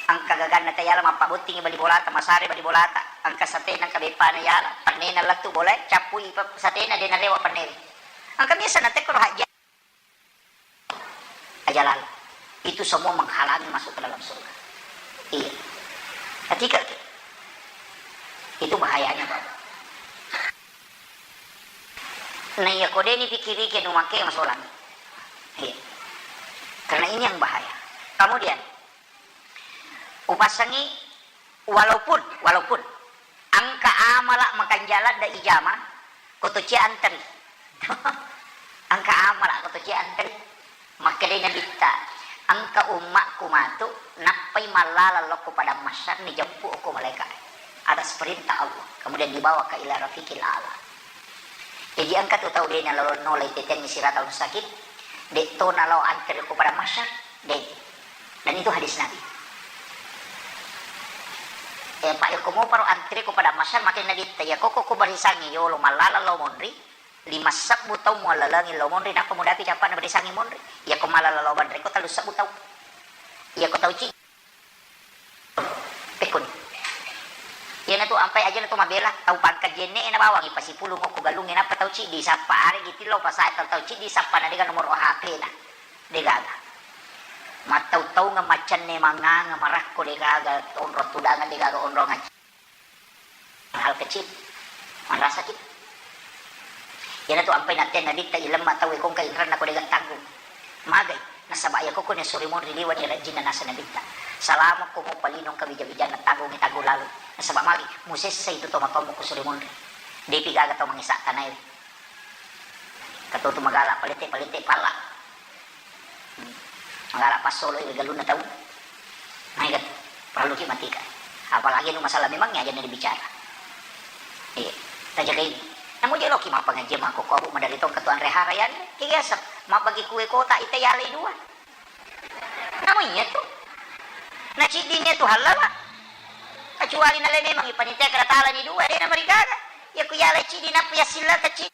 Engka gaganna tayala mappabottingi bali bolata, masare bali bolata, engka satena, engka beppana yala, pennena lettu bolae, cappui pe-, satena, de narewa pennena. Engka biasa natekkoro hajja. Aja lalo. Itu semua menghalangi masuk ke dalam surga. Iya. Ketika itu bahayanya, Bapak. Nah, iya, ko deni pikirike nu make masolang. Iya. Karena ini yang bahaya. Kemudian, upasangi, walaupun, walaupun engka amala makanjala da ijama, ko to cia anteri. Engka ama Baca antri. Makkedai Nabitta, "Engka ummakku matu, nappai mallala lokko padang mahsyar, nijeppu okko malaika atas perintah Allah, kemudian dibawa ke ila rafiqil a'la." Jadi engka tu tau de nalao nolai tetengngi siratal mustaqim, de to nalao antri okko padang mahsyar, de. Dan itu hadis Nabi. Eh, Pak, yako moparo antri ko padang mahsyar, makkeda Nabitta, yako ko, ko barisangi yolo mallala lao monri, lima sebbu taung muallalengi lao monri, nappa mudapi cappa'na barisangi monri. Iyako mallala lao monri ko tellu sebbu taung. Iyako tau ci-, pekkuni. Iyanatu ampai aja natu mabela, tau pangkat jenne e nabawangi pasipulung okko galungnge, nappa tau ciddi sappa, aregi tillo pasae tau, tau ciddi sappa na dega nomoro H P na. Degaga. Mattau-taungeng, maccanne manganga, marakko degaga, onrong tudangeng degaga, onrong ac-, hal kecil, manrasaki. Iyanatu ampai natteang Nabitta, ilemma tauwe ko engka inranna ko dega tanggung. Magai, nasaba iya koko ne suri monri liwa ni rajinna nasa Nabitta. Salamo ko mo palinong kawija-wijanna tanggungi tanggung lalu. Nasaba magi, musessai tu tomatoammu ko suri monri. Depi gaga tau mangesa tanae. Katotu magala palete-palete pala. Magala passolo iwe galunna tau. Maega tu, parelluki matika. Apalagi anu masalah memang aja na dibicara. Iya, tajaga ini. Namu je loki mappangajian mako ko abu madari tong ketua anre hara ya. Kiki asap, mabbagi kue kota ita yalai dua. Namu iya tu. Na ciddinnya tu halala. Kecuali nale memang ipanitia kada talani dua, de na marigaga. Ya ku yalai ciddi nappa ya silla kecil.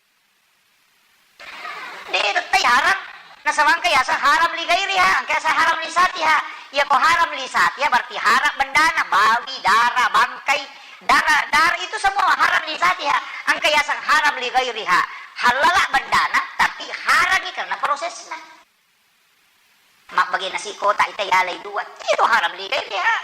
De tettai haram. Nasaba engka yaseng haram li gairiha, engka yaseng haram li satiha. Iyako haram li satiha berarti haram bendana, bawi, dara, bangkai, dara, dara itu semua haram li satiha. Engka yaseng haram li gairiha. Halala bendana, tapi harami karena prosesna. Mabbage nasi kota ita yalai dua. Itu haram li gairiha.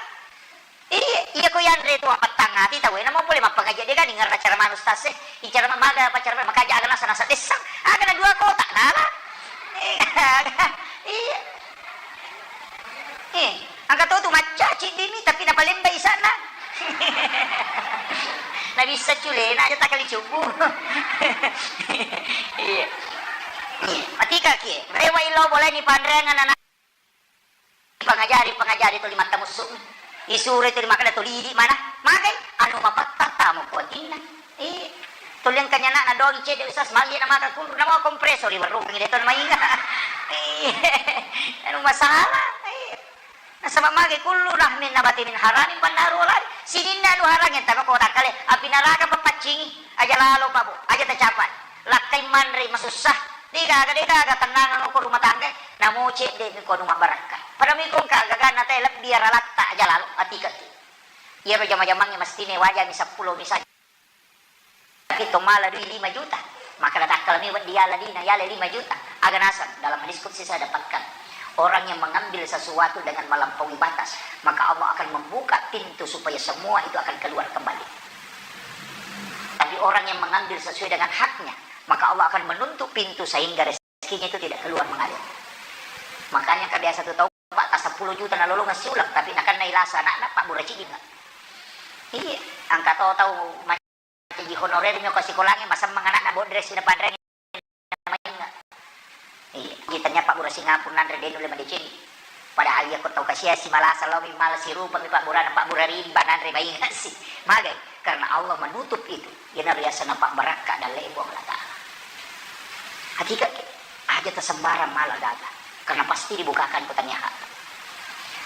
Iya, iya ko yanre tu appattang ati tauwe, namo pole mappangaji de gani ngerra cara manus tase, incara ma-, maga apa cara makaja aga nasa nasa dessang, aga na dua kota nala. Iya. Eh, angka to tu macca ciddimi tapi napalemba isana. Nabissa culena aja takali cubu. Iya. Iya, matika kie. Rewa ilo boleh ni panreangan anak. Pangajari, pangajari tuli mattamussu'mi. Isuro tuli makkeda tuli idi mana? Magai? Anu mapattattamo kuatinna. Iya. Tuli engka nyanakna doang cedde usas magi na maka kullu na mau kompresor iwarrukengi de to na mainga. Iya. Anu masalah. Iya. Nasaba magai kullu lahmin nabati min haramin fannaru aula bih. Sininna anu harang yang tama kota kale api naraka papaccingi. Aja lalo pabo, aja tacapai. Lakkai manre masussa. Degaga, degaga, tennangeng ko rumah tangga, namo cedde mi ko anu mabbarakka. Pada mi ko engka gagana te lebbi aralatta aja lalo, atikaki. Iyaro jama-jamangnge mestine waja mi seppulo misalnya. Tapi to mala dui lima juta, maka natakkala mi weddi yala dina, yala lima juta. Aga naseng, dalam hadis qudsi saya dapatkan. Orang yang mengambil sesuatu dengan melampaui batas, maka Allah akan membuka pintu supaya semua itu akan keluar kembali. Tapi orang yang mengambil sesuai dengan haknya, maka Allah akan menutup pintu sehingga rezekinya itu tidak keluar mengalir. Makanya engka biasa tu tau, Pak, ta seppulo juta nalolongeng siuleng, tapi nakennai lasa anakna, Pak, bura ciddi, Pak. Iya, engka to tau macaji honorer mi ko sikolangnge, masemmeng anakna bodresi na panreangnge. Iya, iya, tania pabbura Singapura nanre de nulle madeceng. Padahal iya ko tau kasiasi malasa lao mi mala sirupa mi pabburana, pabbura rimba nanre mainga si. Magai? Karena Allah menutup itu. Iyana riasana pabbarakka dalle Puang Allah Ta'ala. Hakika ke, aja tasembarang mala gaga. Karena pasti dibukakan ko tania hak.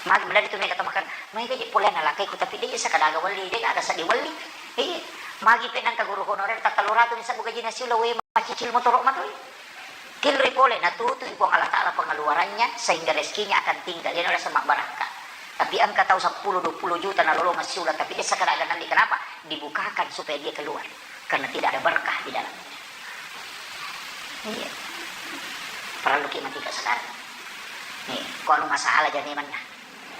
Magi menari tu mega tamakan, mega je pole nalakai ku tapi de sakadaga wali, de gaga sadi wali. Iya, magi penang ka guru honorer tatallu ratu ni sabbu gajina siula we macicil motoro matoi. Tinroi pole, natutui Puang Allah Ta'ala pengeluarannya, sehingga rezekinya akan tinggal. Iyana rasa mabbarakka. Tapi engka tau seppulo dua puluh juta nalolongeng siuleng, tapi de sakadaga nanti. Kenapa? Dibukakan supaya dia keluar. Karena tidak ada berkah di dalamnya. Iya. Parelluki matika sekarang. Nih, ko anu masalah jadi mana?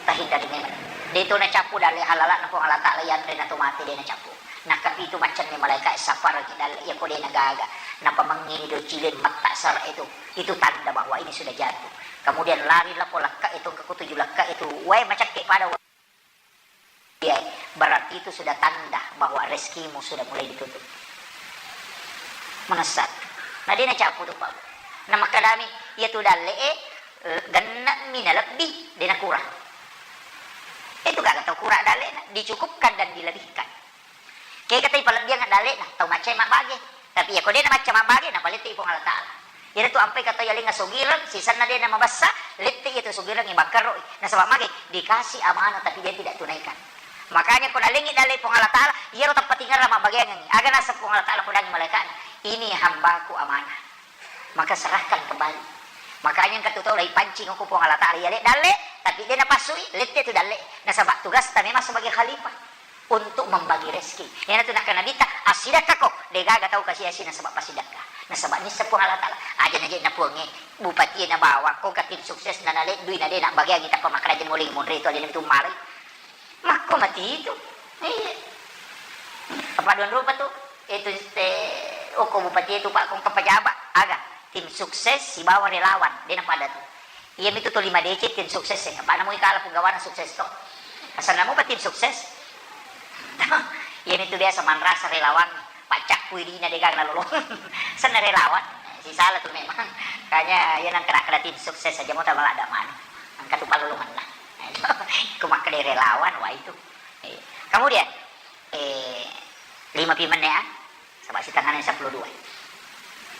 Tahindari memang. De to nacappu dalle halala na Puang Allah Ta'ala yanre na to mate de nacappu. Nakapitu maccanne malaika sapparaki dalle iya ko de nagaga. Napamengngini do cileng matta sara itu. Itu tanda bahwa ini sudah jatuh. Kemudian lari lako lakka itu, ke kutuju lakka itu. Wae macakke pada wa-, iya, berarti itu sudah tanda bahwa rezekimu sudah mulai ditutup. Menesat. Na de nacappu tu, Pak. Na makkadami, Iyatu dalle'e, eh, genne'mi nalebbi, de' nakurang. Itu gaga tau kurang dalle'na, dicukupkan dan dilebihkan. Kega tau palebbiang dalle'na, tau macca mabbage. Tapi iya ko de' namacca mabbage, napalette Puang Allah Ta'ala. Iyatu ampai ka tau yalengnga sogireng, sisenna de' namabessa, lette iyatu sogireng ibangkeroi. Nasaba mage, dikasih amanah tapi dia tidak tunaikan. Makanya ko nalengngi dalle Puang Allah Ta'ala, iyaro tappatingerang mabbageangengngi. Aga naseng Puang Allah Ta'ala podangngi malaikatna, "Ini hambaku amanah." Maka serahkan kembali. Makanya engka tu tau laipancing ko Puang Allah Ta'ala, yale dalle, tapi de' napassui, lette tu dalle. Nasaba tugasta memang sebagai khalifah untuk membagi rezeki. Iyanatu nakkeda Nabitta, "Assidakkako, de' gaga tau kasi-asi nasaba passidakka." Nasaba nisseng Puang Allah Ta'ala. Aja' naje' na Puangnge, bupati na bawang, ko ka tim sukses na naleddui na de' nabbageangngi tappa makkeda je' muling munri tu alena tu malai. Makko mati itu. Iya. Apa dua rupa tu? Itu te, okko bupati itu, Pak, kong ke pejabat. Aga, tim sukses sibawa relawan. De' napada tu. Iya mitu tu lima D C tim sukses e. Apa namu ikala punggawana sukses to. Asal namu pa tim sukses. Iya mitu biasa manrasa relawan. Paccakku idina de' gaga nalolong. Senna relawan. Sisala tu memang. Kanya iya nang kena-kena tim sukses aja mau tambah ada mana. Angka tu palolongan lah. Ku makkeda relawan, wah itu. Eh, kemudian, eh, lima pi menne, ah? Saba' sitengana seppulo dua.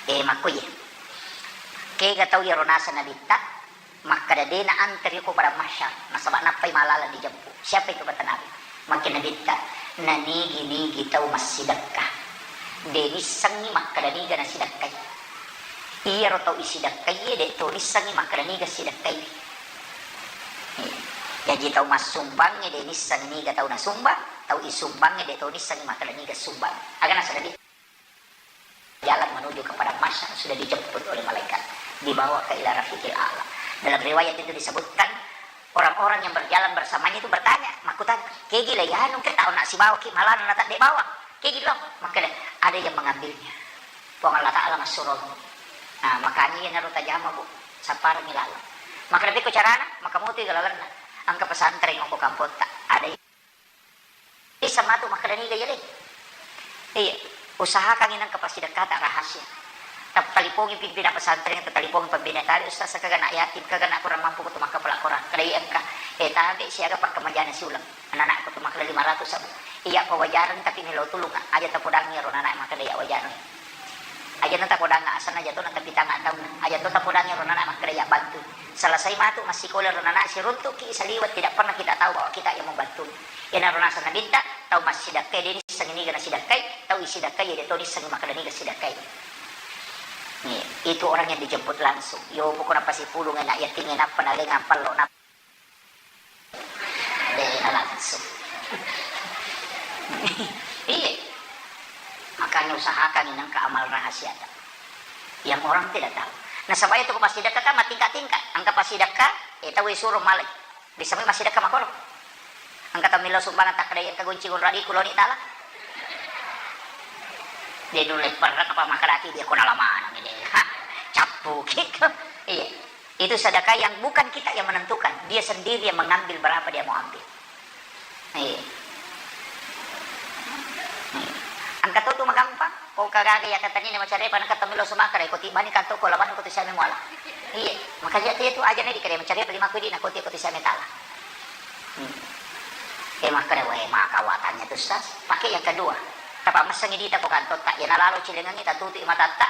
Eh, makko iye. Kega tau iyaro naseng Nabitta, makkeda de' naanteri ko padang mahsyar, nasaba nappai malalang dijeppu. Siapa itu kata Nabi? Makkeda Nabitta, nanigi-nigi tau massidekka, de' nissengngi makkeda niga nasidekkai. Iyaro tau isidekkaie de' to nissengngi makkeda niga sidekkai. Jaji tau massumbangnge de' nissengngi niga tau nasumbang, tau isumbangnge de' to nissengngi makkeda niga sumbang. Aga nasaba de' jalan menuju ke padang mahsyar sudah dijemput oleh malaikat, dibawa ke ila rafiqil a'la. Dalam riwayat itu disebutkan, orang-orang yang berjalan bersamanya itu bertanya, makkutana, "Kegi le yanu ke tau nak sibawa ki malana na tadde bawa? Kegi lo?" Makkeda, "Ada yang mengambilnya. Puang Allah Ta'ala massuromi." Nah, makanya iya naro tajama, Bu. Sapparengngi laleng. Makkeda, "Pekko carana?" Maka mutu galalenna. Engka pesantren okko kampotta. Ada Bisa matu makkeda niga iya deh. Iya, usahakan inang ke pasidekkata rahasia. Tattalipongi pimpinan pesantren, tattalipongi pembina tali, ustaz, kaga nak yatim, kaga nak kurang mampu, kutu makkapala korang. Kada iya engka, eh, tabe siaga pakkemajana siuleng. Anak-anak kutu makkeda lima ratus sabu. Iya, pawajareng tapi melo tulung, aja tapodangi ro anak makkeda iya wajareng. Aja na tapodangi asanna, aja to na tapitanga taunna. Aja to tapodangi ro anak makkeda iya bantu. Selesai matu massikola ro anak, siruntukki saliweng, tidak pernah kita tahu bahwa kita yang membantu. Iyanaro naseng Nabitta, tau massidekkai de nissengngi niga nasidekkai, tau isidekkai de to nissengngi makkeda niga sidekkai. Nih, itu orang yang dijemput langsung. Yo, pokokna pasipulung enak yating, enak penalengang pello, enak de langsung. Iya. Makanya usahakan inang ke amal rahasia ta. Yang orang tidak tahu. Nasaba itu ko passidekka kan matingkat-tingkat. Engka passidekka, eh, tau isuro malai. Bisa mi massidekka makkoro. Engka tau melo sumbangan takkeda engka gonci gonro adikku loni tala. De nulle perrek apa makkedaki dia ko nala maneng de. Ha, cappuki. Iya. Itu sedekah yang bukan kita yang menentukan, dia sendiri yang mengambil berapa dia mau ambil. Iya. Iya. Engka to tu magampang. Ko kagaga iya katanina macarepa, na katta melo sumakara, ko tibbani kanto ko laban ko tu siame muala. Iya, makanya tu itu aja na dikare macarepa lima ko di na ko ti ko tu siame tala. Hmm. Eh, makkeda, "Weh, maka watanya tu, Ustaz." Pakai yang kedua. Tapa messengi dita ko kanto ta, iya nalalo cilengengi tatutu matatta.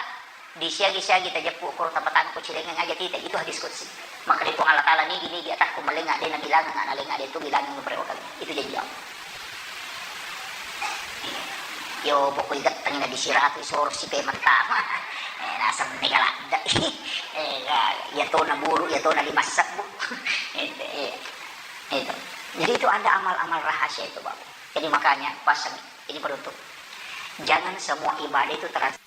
Disiagi-siagi tajeppu ko tapatangko cilengeng aja tita, itu hadis qudsi. Makkeda Puang Allah Ta'ala, "Nigi-nigi atakku malenga, de nabilangang, nalenga de tu bilangang, perewakan." Itu janji Allah. Yo, pokok igetteng na disiratu, isoro si pemeng tama. Eh, naseng mega ladde. Eh, ya, ya tona buru, ya tona lima sebbu. Itu, iya. Itu. Jadi itu ada amal-amal rahasia itu, Bapak. Jadi makanya pasang ini penutup. Jangan semua ibadah itu terasa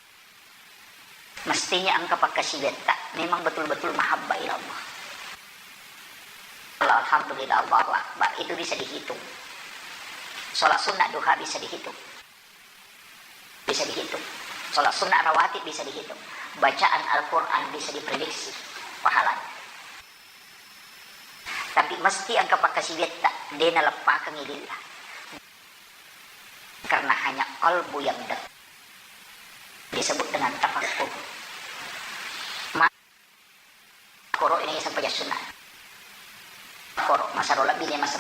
Mestinya engka pakkasiwiatta, memang betul-betul mahabbah ila Allah. Alhamdulillah, Allahu Akbar, itu bisa dihitung. Sholat sunnah duha bisa dihitung. Bisa dihitung. Sholat sunnah rawatib bisa dihitung. Bacaan Al-Quran bisa diprediksi pahalanya. Tapi mesti engka pakkasiwiatta, de naleppakengngi lillah. Karena hanya qalbu yang dekat disebut dengan tafakkur. Ma-, Sunnah. Koro, masaro lebbi ne masa.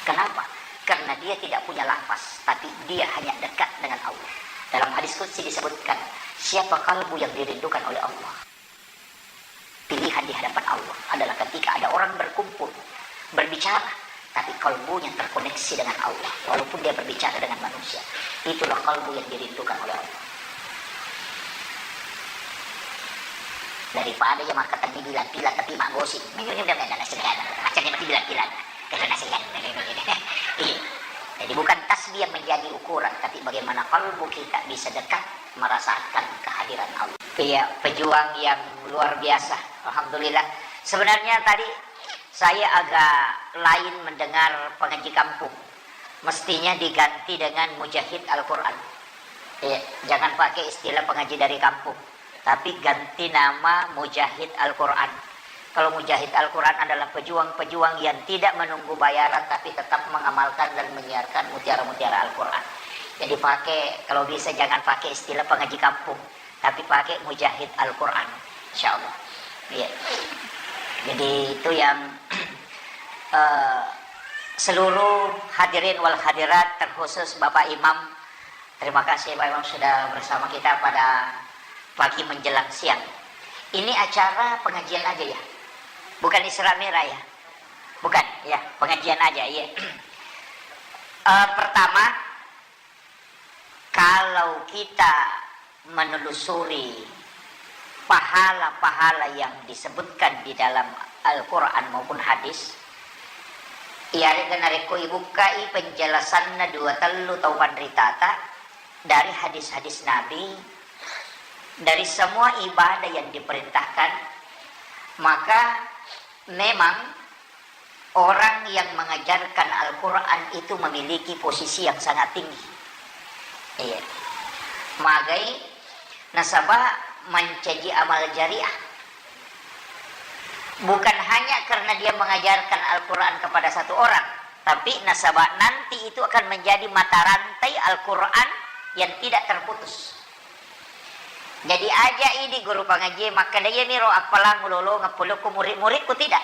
Kenapa? Karena dia tidak punya lafaz, tapi dia hanya dekat dengan Allah. Dalam hadis qudsi disebutkan, siapa kalbu yang dirindukan oleh Allah? Pilihan di hadapan Allah adalah ketika ada orang berkumpul, berbicara, tapi kalbunya terkoneksi dengan Allah, walaupun dia berbicara dengan manusia. Itulah kalbu yang dirindukan oleh Allah. Daripada ya makkatenni bila-bila tapi maggosip. Macam ni mati bila-bila. Iya. Jadi bukan tasbih yang menjadi ukuran, tapi bagaimana kalbu kita bisa dekat merasakan kehadiran Allah. Iya, pejuang yang luar biasa. Alhamdulillah. Sebenarnya tadi saya agak lain mendengar pengaji kampung. Mestinya diganti dengan mujahid Al-Quran. Iya, jangan pakai istilah pengaji dari kampung, tapi ganti nama mujahid Al-Quran. Kalau mujahid Al-Quran adalah pejuang-pejuang yang tidak menunggu bayaran, tapi tetap mengamalkan dan menyiarkan mutiara-mutiara Al-Quran. Jadi pakai, kalau bisa jangan pakai istilah pengaji kampung, tapi pakai mujahid Al-Quran, insya Allah. Iya. Jadi itu yang, eh, seluruh hadirin wal hadirat, terkhusus Bapak Imam, terima kasih Bapak Imam sudah bersama kita pada pagi menjelang siang. Ini acara pengajian aja ya, bukan Isra Mi'raj ya, bukan ya, pengajian aja ya. Eh, pertama, kalau kita menelusuri pahala-pahala yang disebutkan di dalam Al-Quran maupun hadis, iyarega narekko ibukkai penjelasanna dua tellu tau panritata dari hadis-hadis Nabi, dari semua ibadah yang diperintahkan, maka memang orang yang mengajarkan Al-Quran itu memiliki posisi yang sangat tinggi. Iya. Magai nasaba mancaji amal jariah. Bukan hanya karena dia mengajarkan Al-Quran kepada satu orang, tapi nasaba nanti itu akan menjadi mata rantai Al-Quran yang tidak terputus. Jadi aja idi guru pangaji makkeda, "Iyamiro appalang ulolongeng polokku murid-muridku," tidak.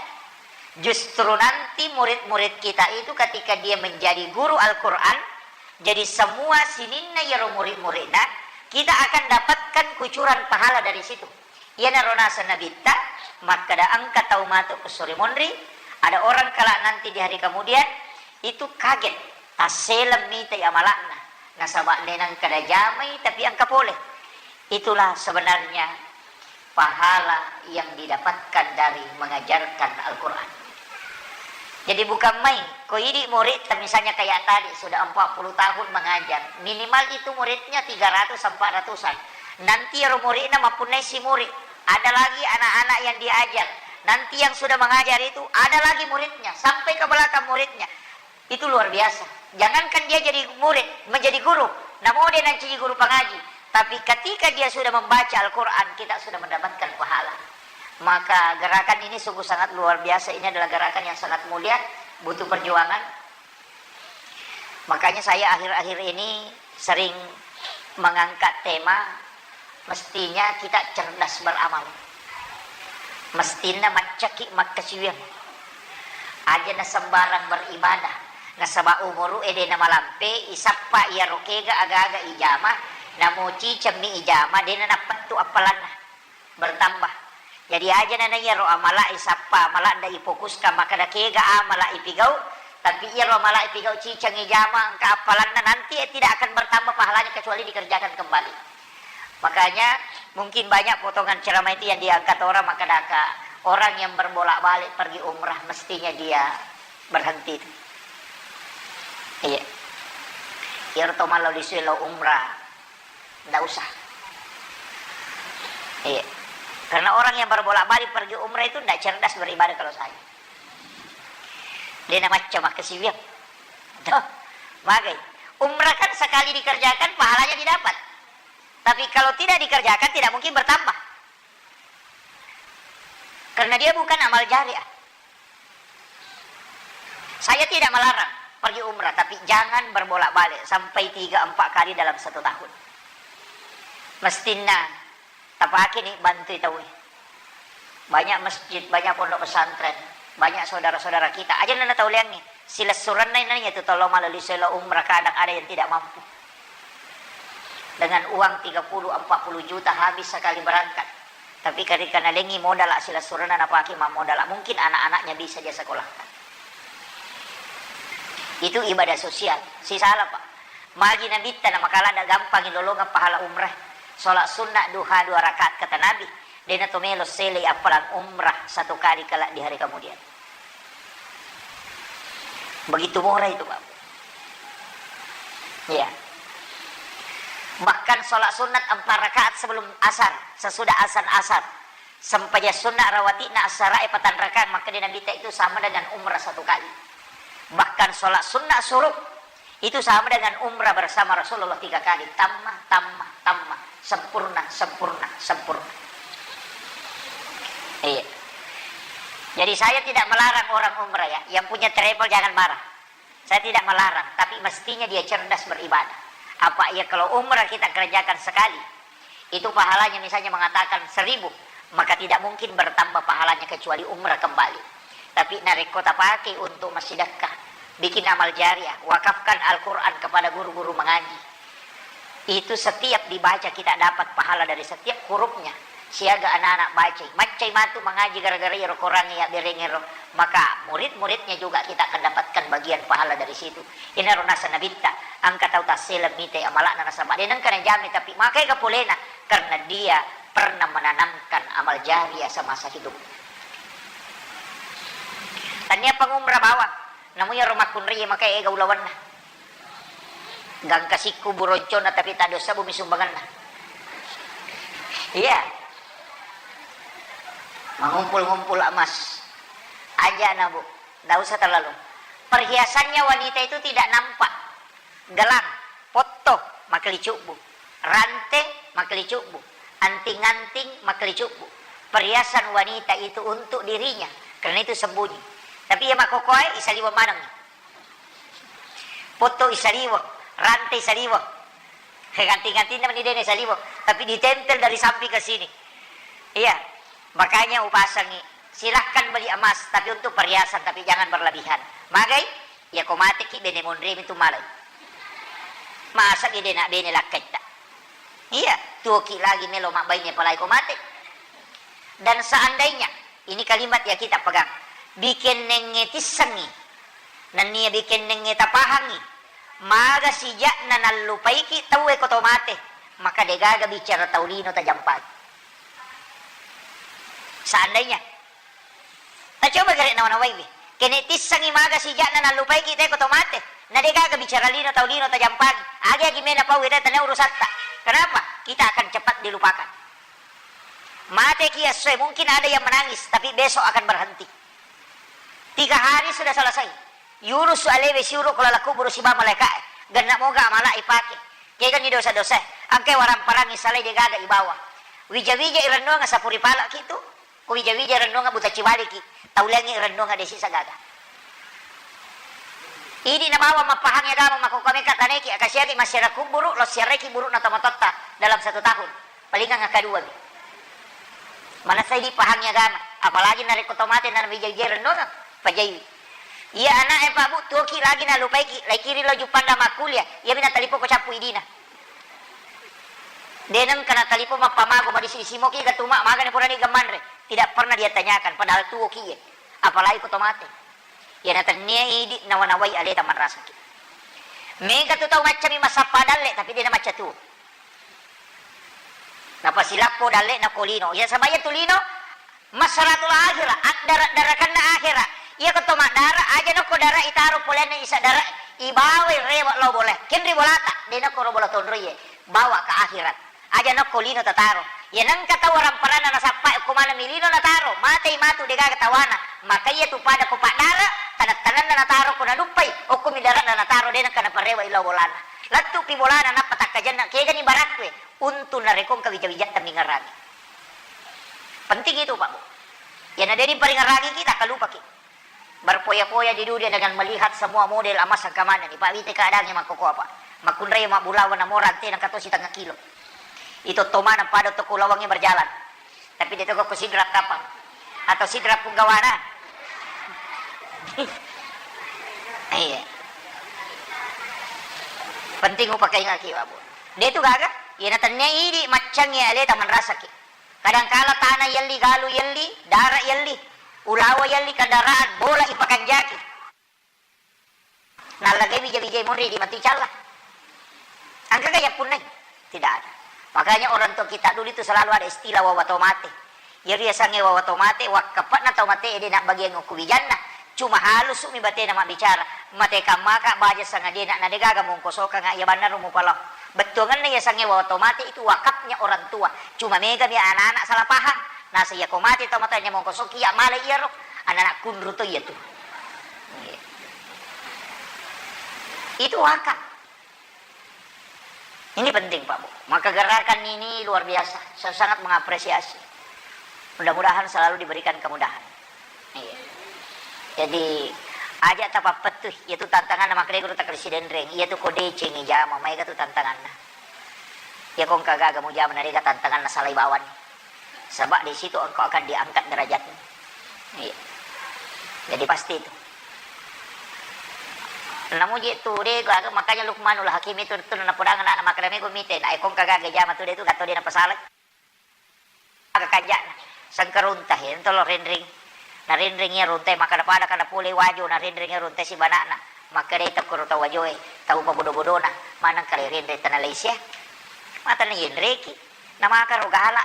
Justru nanti murid-murid kita itu ketika dia menjadi guru Al-Quran, jadi semua sininna iyaro murid-muridna, kita akan dapatkan kucuran pahala dari situ. Iyanaro naseng Nabitta, makkeda engka tau matu ko sore monri, ada orang kelak nanti di hari kemudian, itu kaget, tasseleng mitai amala'na, nasaba de nengka najamai tapi engka pole. Itulah sebenarnya pahala yang didapatkan dari mengajarkan Al-Quran. Jadi bukan main, ko idi murid, misalnya kayak tadi sudah empat puluh tahun mengajar, minimal itu muridnya tiga ratus empat ratusan. Nanti ro muridna mapunnai si murid, ada lagi anak-anak yang diajar. Nanti yang sudah mengajar itu ada lagi muridnya, sampai ke belakang muridnya. Itu luar biasa. Jangankan dia jadi murid, menjadi guru, namo de nancaji guru pangaji, tapi ketika dia sudah membaca Al-Quran, kita sudah mendapatkan pahala. Maka gerakan ini sungguh sangat luar biasa. Ini adalah gerakan yang sangat mulia, butuh perjuangan. Makanya saya akhir-akhir ini sering mengangkat tema, mestinya kita cerdas beramal. Mestinna maccaki makkasiwiang. Aja na sembarang beribadah. Nasaba umuru e de namalampe, isappa iyaro kega aga-aga ijama, namo cicemmi ijama, de na nappettu appalanna. Bertambah. Jadi aja na, na iyaro amala isappa, amala nda ifokuskan makkeda kega amala ipigau, tapi iyaro amala ipigau ciceng ijama engka appalanna, nanti tidak akan bertambah pahalanya kecuali dikerjakan kembali. Makanya mungkin banyak potongan ceramah itu yang diangkat orang, makkeda ka orang yang berbolak-balik pergi umrah mestinya dia berhenti itu. Iya. Iyaro to mallo lisui lo umrah, ndak usah. Iya. Karena orang yang berbolak-balik pergi umrah itu ndak cerdas beribadah kalau saya. De na macca makkasiwiang. Tuh, magai. Umrah kan sekali dikerjakan pahalanya didapat. Tapi kalau tidak dikerjakan tidak mungkin bertambah. Karena dia bukan amal jariah. Saya tidak melarang pergi umrah, tapi jangan berbolak-balik sampai tiga empat kali dalam satu tahun. Mestinna tapake ni bantui tauwe. Banyak masjid, banyak pondok pesantren, banyak saudara-saudara kita. Aja nana tau leangngi. Silessurenna inna iya tu tolo malali selo umrah, kadang ada yang tidak mampu. Dengan uang tiga puluh, empat puluh juta habis sekali berangkat. Tapi ketika nalengi modal silessurenna napake mammodal, mungkin anak-anaknya bisa dia sekolahkan. Itu ibadah sosial. Sisala, Pak. Magi Nabitta na makala ada gampang lolongan pahala umrah. Sholat sunnah duha dua rakaat kata Nabi. Dena to melo sele appalang umrah satu kali kelak di hari kemudian. Begitu murah itu, Pak. Iya. Bahkan sholat sunat empat rakaat sebelum asar, sesudah azan asar. Sempajang sunat rawatibna asarae patang rakaat, maka di Nabitta itu sama dengan umrah satu kali. Bahkan sholat sunat suruk itu sama dengan umrah bersama Rasulullah tiga kali. Tammah, tammah, tammah. Sempurna, sempurna, sempurna. Iya. Jadi saya tidak melarang orang umrah ya. Yang punya travel jangan marah. Saya tidak melarang, tapi mestinya dia cerdas beribadah. Apa ya kalau umrah kita kerjakan sekali, itu pahalanya misalnya mengatakan seribu, maka tidak mungkin bertambah pahalanya kecuali umrah kembali. Tapi narekko tapake untuk massidekka, bikin amal jariah, wakafkan Al-Quran kepada guru-guru mengaji. Itu setiap dibaca kita dapat pahala dari setiap hurufnya. Siaga anak-anak bacai. Maccai matu mengaji gara-gara iyaro Quran iya berengero. Maka murid-muridnya juga kita akan dapatkan bagian pahala dari situ. Inaro nasa Nabitta, engka tau tasseleng mite amalakna nasaba de nengka najame, tapi makai kapolena karena dia pernah menanamkan amal jariah semasa hidup. Tania pangumrah bawang, namu iyaro makkunrai makai ega ulawanna. Gangka sikku buroncona tapi tak dosa bumi sumbanganna. Iya. Mengumpul-ngumpul emas. Aja na, Bu. Nggak usah terlalu. Perhiasannya wanita itu tidak nampak. Gelang, potto, makali cubbu. Rante, makali cubbu. Anting-anting, makali cubbu. Perhiasan wanita itu untuk dirinya. Karena itu sembunyi. Tapi ya makkokoe, isaliwa maneng. Potto isaliweng, rante isaliweng. Ganti-gantina meni dene isaliweng, tapi ditempel dari samping ke sini. Iya, makanya upasangi, silahkan beli emas, tapi untuk perhiasan, tapi jangan berlebihan. Magai, ya ko mateki bene monremi tu malai. Masa dena bene lakkaitta. Iya, tuoki lagi melo mabbaine palai ko mate. Dan seandainya ini kalimat ya kita pegang. Bikennengnge tissengngi. Nennia bikennengnge tapahangngi. Maga sija'na nallupaiki tauwe ko to mate. Maka degaga bicara tau lino tajampaki. Seandainya. Tacoba gare nawa-nawaiwi. Kene tissengngi maga sija'na nallupaiki te ko to mate. Na degaga bicara lino tau lino tajampaki. Agi-agi mena pau ita tania urusatta. Kenapa? Kita akan cepat dilupakan. Mateki essoe, mungkin ada yang menangis, tapi besok akan berhenti. Tiga hari sudah selesai. Yurus alewe siuru ko laleng kuburu siba malaika. Genna moga amala ipake. Kegani dosa-dosa. Angkai waramparang isalai degaga ibawa. Wija-wija irennuang sapuri pala kitu. Ko wija-wija irennuang buta ciwaliki. Tauliangi irennuang desi sagaga. Idi nabawa mappahang agama makkokkoe mekka taneki akasiaki massiara kuburu, lo siaraiki burukna tomatotta dalam satu tahun. Palingang akkadua mi. Manessa idi pahangi agama, apalagi narekko to mate na wija-wija rennuang, pajaiwi. Iya ana'e Pak Bu, tuoki lagi nalupaiki, laikiri lo Juppanda makkuliah, iyami natalipoko cappu idina. De nengka natalipong mappamago madisi-disi moki gatuma magani purani gamanre. Tidak pernah dia tanyakan, padahal tuoki ye. Apalagi ko to mate. Iya natennia idi nawa-nawai aleta marrasaki. Mega tu tau maccami massappa dalle, tapi de namacca tuo. Napasilappo dalle'na ko lino. Iya, sabaya tu lino, masaratul akhirah, addara-darakanna akhirah. Iya ko to maddara, aja nokko dara itaro polenna isa dara, ibawai rewe lao bola. Kenri bolata, de nokko ro bola tonroiye, bawa ke akhirat. Aja nokko lino tataro. Iya nengka tau waramparanna nasappa ko maneng mi lino nataro, matei matu degaga tawana. Maka iya tu pada ko paddara, taneng-tanenna nataro ko naduppai, okko mi darana nataro de nengka naparewe lao bolana. Lettu'pi bolana nappa takkajenna, kegani barakkue, untung narekko engka wija-wijatta mingerangi. Penting itu, Pak Bu. Iyana de diparingerangi kita, kalupaki. Berfoya-foya di dunia dengan melihat semua model emas engka manenni, Pak, wite keadaannya makkoko apa. Makkunrai mabbulawa namo rante nengka to sitengah kilo. Itu to maneng pada toko lawangi berjalan. Tapi de toko ko sidrak kapang. Atau Sidrap punggawana. Iya. Penting upakaingaki, Pak Bu. De' tu gaga, iyana tennia idi maccangngi aleta manrasaki. Kadangkala tana yelli, galu yelli, dara yelli, ulawa yelli, kendaraan, bola ipakanjaki. Nallagai bija-bijai monri di matu icalla. Engkaga yappunnai? Tidak ada. Makanya orang tua kita dulu itu selalu ada istilah wawa to mate. Iyaro yasengnge wawa to mate, wakkape'na tau mate de' nabbagiang okko bijanna. Cuma halusumi batena mabbicara. Mate kammaka baja sangadie na, na de'gaga mongkosokanga iya bannaro mupalao. Bettuangenna yasengnge wawa to mate itu wakafnya orang tua. Cuma megami anak-anak salah paham. Nasa iyako mate tau mate nyamongkosoki iya male iyaro. Anak-anak kunru to iya tu. Itu wakaf. Ini penting, Pak Bu. Maka gerakan ini luar biasa. Saya sangat mengapresiasi. Mudah-mudahan selalu diberikan kemudahan. Iya. Jadi, aja' tapappettui, iyatu tantanganna makkedai guru takkeda sidenreng, iyatu ko decengi jama, maega tu tantanganna. Iyako engka gaga mujama, narega tantanganna salai bawani. Saba' di situ engkau akan diangkat derajatmu. Iya. Jadi pasti itu. Namuji tu de' gaga, makanya Luqmanul Hakim itu tu napodangngi anakna makkeda mego mite, na eko engka gaga jama tu de' tu gatto de' napasalai. Aga kanja'na, sengkarunta, iyana tolo renreng. Narenreng iya runtai, makkeda pada kada pole wajo, narenreng iya runtai sibana'na. Makkedai tokkoro tau wajoe, tau pabodo-bodona, maneng kale renreng tana laisia. Matana yenreki, namakaro gala.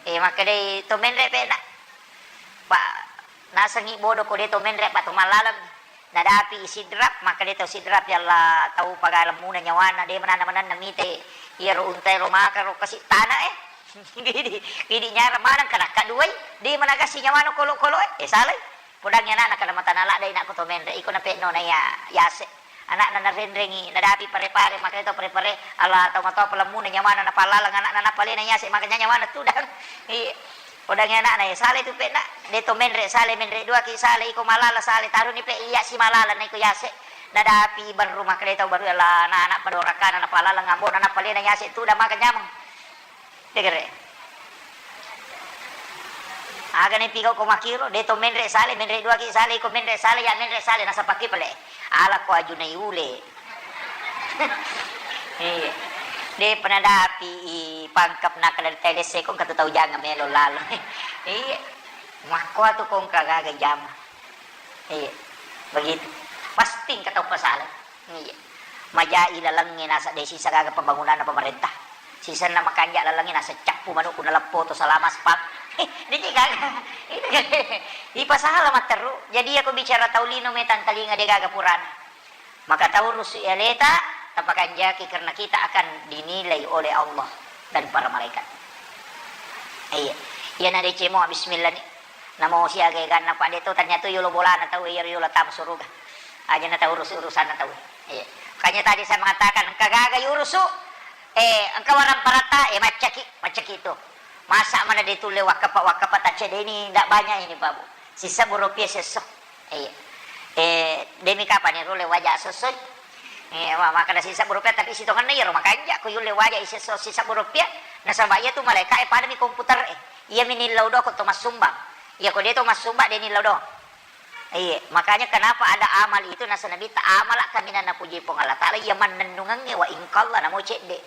Eh, makkedai to menre pe'na. Pa, nasengngi bodo ko de' to menre, pa to mallaleng. Nadapi i Sidrap, makkeda tau Sidrap, "Ya Allah, tau pagalemmuna nyawana, de' mananna-mananna mite iyaro untae ro maka ro kasi' tana e." Idi, idi nyarang maneng kanakka duai, de' managassi nyawana kolo-kolo e. Eh, salai. Podangngi anakna kada matana ladde' inakku to menre, iko nape'nona iya Yase'. Anakna narenrengi, nadapi pare-pare, makkeda tau pare-pare, "Allah, tau matoa palemmuna nyawana napallaleng anakna, napalena Yase', makanya nyawana tudang." Iya. Podangngi anakna, "Eh, salai tu pe'na, de' to menre, salai menre duaki, salai iko malala, salai taruni pe iya si malala na iko Yase'." Nadapi barru makkeda tau barru, "Ala na anak padorakana napalala ngambona napalena Yase' tu da maka nyameng." Degere. Aga ne pigau ko makkiro, de' to menre salai, menre duaki salai, iko menre salai, iya menre salai, nasapakki pale. Ala ko ajunai ule. Iya. De'pa nadapi i pangkep nakkeda telesse ko engka tu tau jangeng melo lalo. Iya. Makkoa tu ko engka gaga jama. Iya. Begitu. Pasti engka tau pasala. Iya. Majai lalengnge nasa de' sisa gaga pembangunanna pemerintah. Sisenna makanja' lalengnge nasa cappu manukku naleppo to salama aspal. Diki gaga. Ipasala matteru. Jadi iyako bicara tau lino metang talinga de' gaga purana. Maka taurusu aleta, tapakanjaki karena kita akan dinilai oleh Allah dan para malaikat. Iya. Iyana decemo bismillah ni. Namo siaga eganna pa de' to ternyata yolo bolana tau iyaro yolo tama suruga. Aja na taurusu urusanna tau. Iya. Makanya tadi saya mengatakan engka gaga yurusu, eh, engka warang parata, eh, maccaki, maccaki itu. Masa mana de' tulle wakkapa, wakkapa taccedeni, ndak banyak ini, Pak Bu. Sisa burupia sesso. Iya. Eh, demi kapan ya rulle waja sesso? Eh, wa-, makana sisa burupia, tapi sitonganna iyaro makanja ko yulle waja isesso sisa burupia. Nasaba iya tu malaika e pada mi komputer e. Iya mi nillau do ko to massumbang. Iya ko de' to massumbang de' nillau do. Iya, makanya kenapa ada amal itu nasa Nabitta, "Amala kaminang napuji Puang Allah Ta'ala, iya mannennungengnge wa ingkalla namo cedde."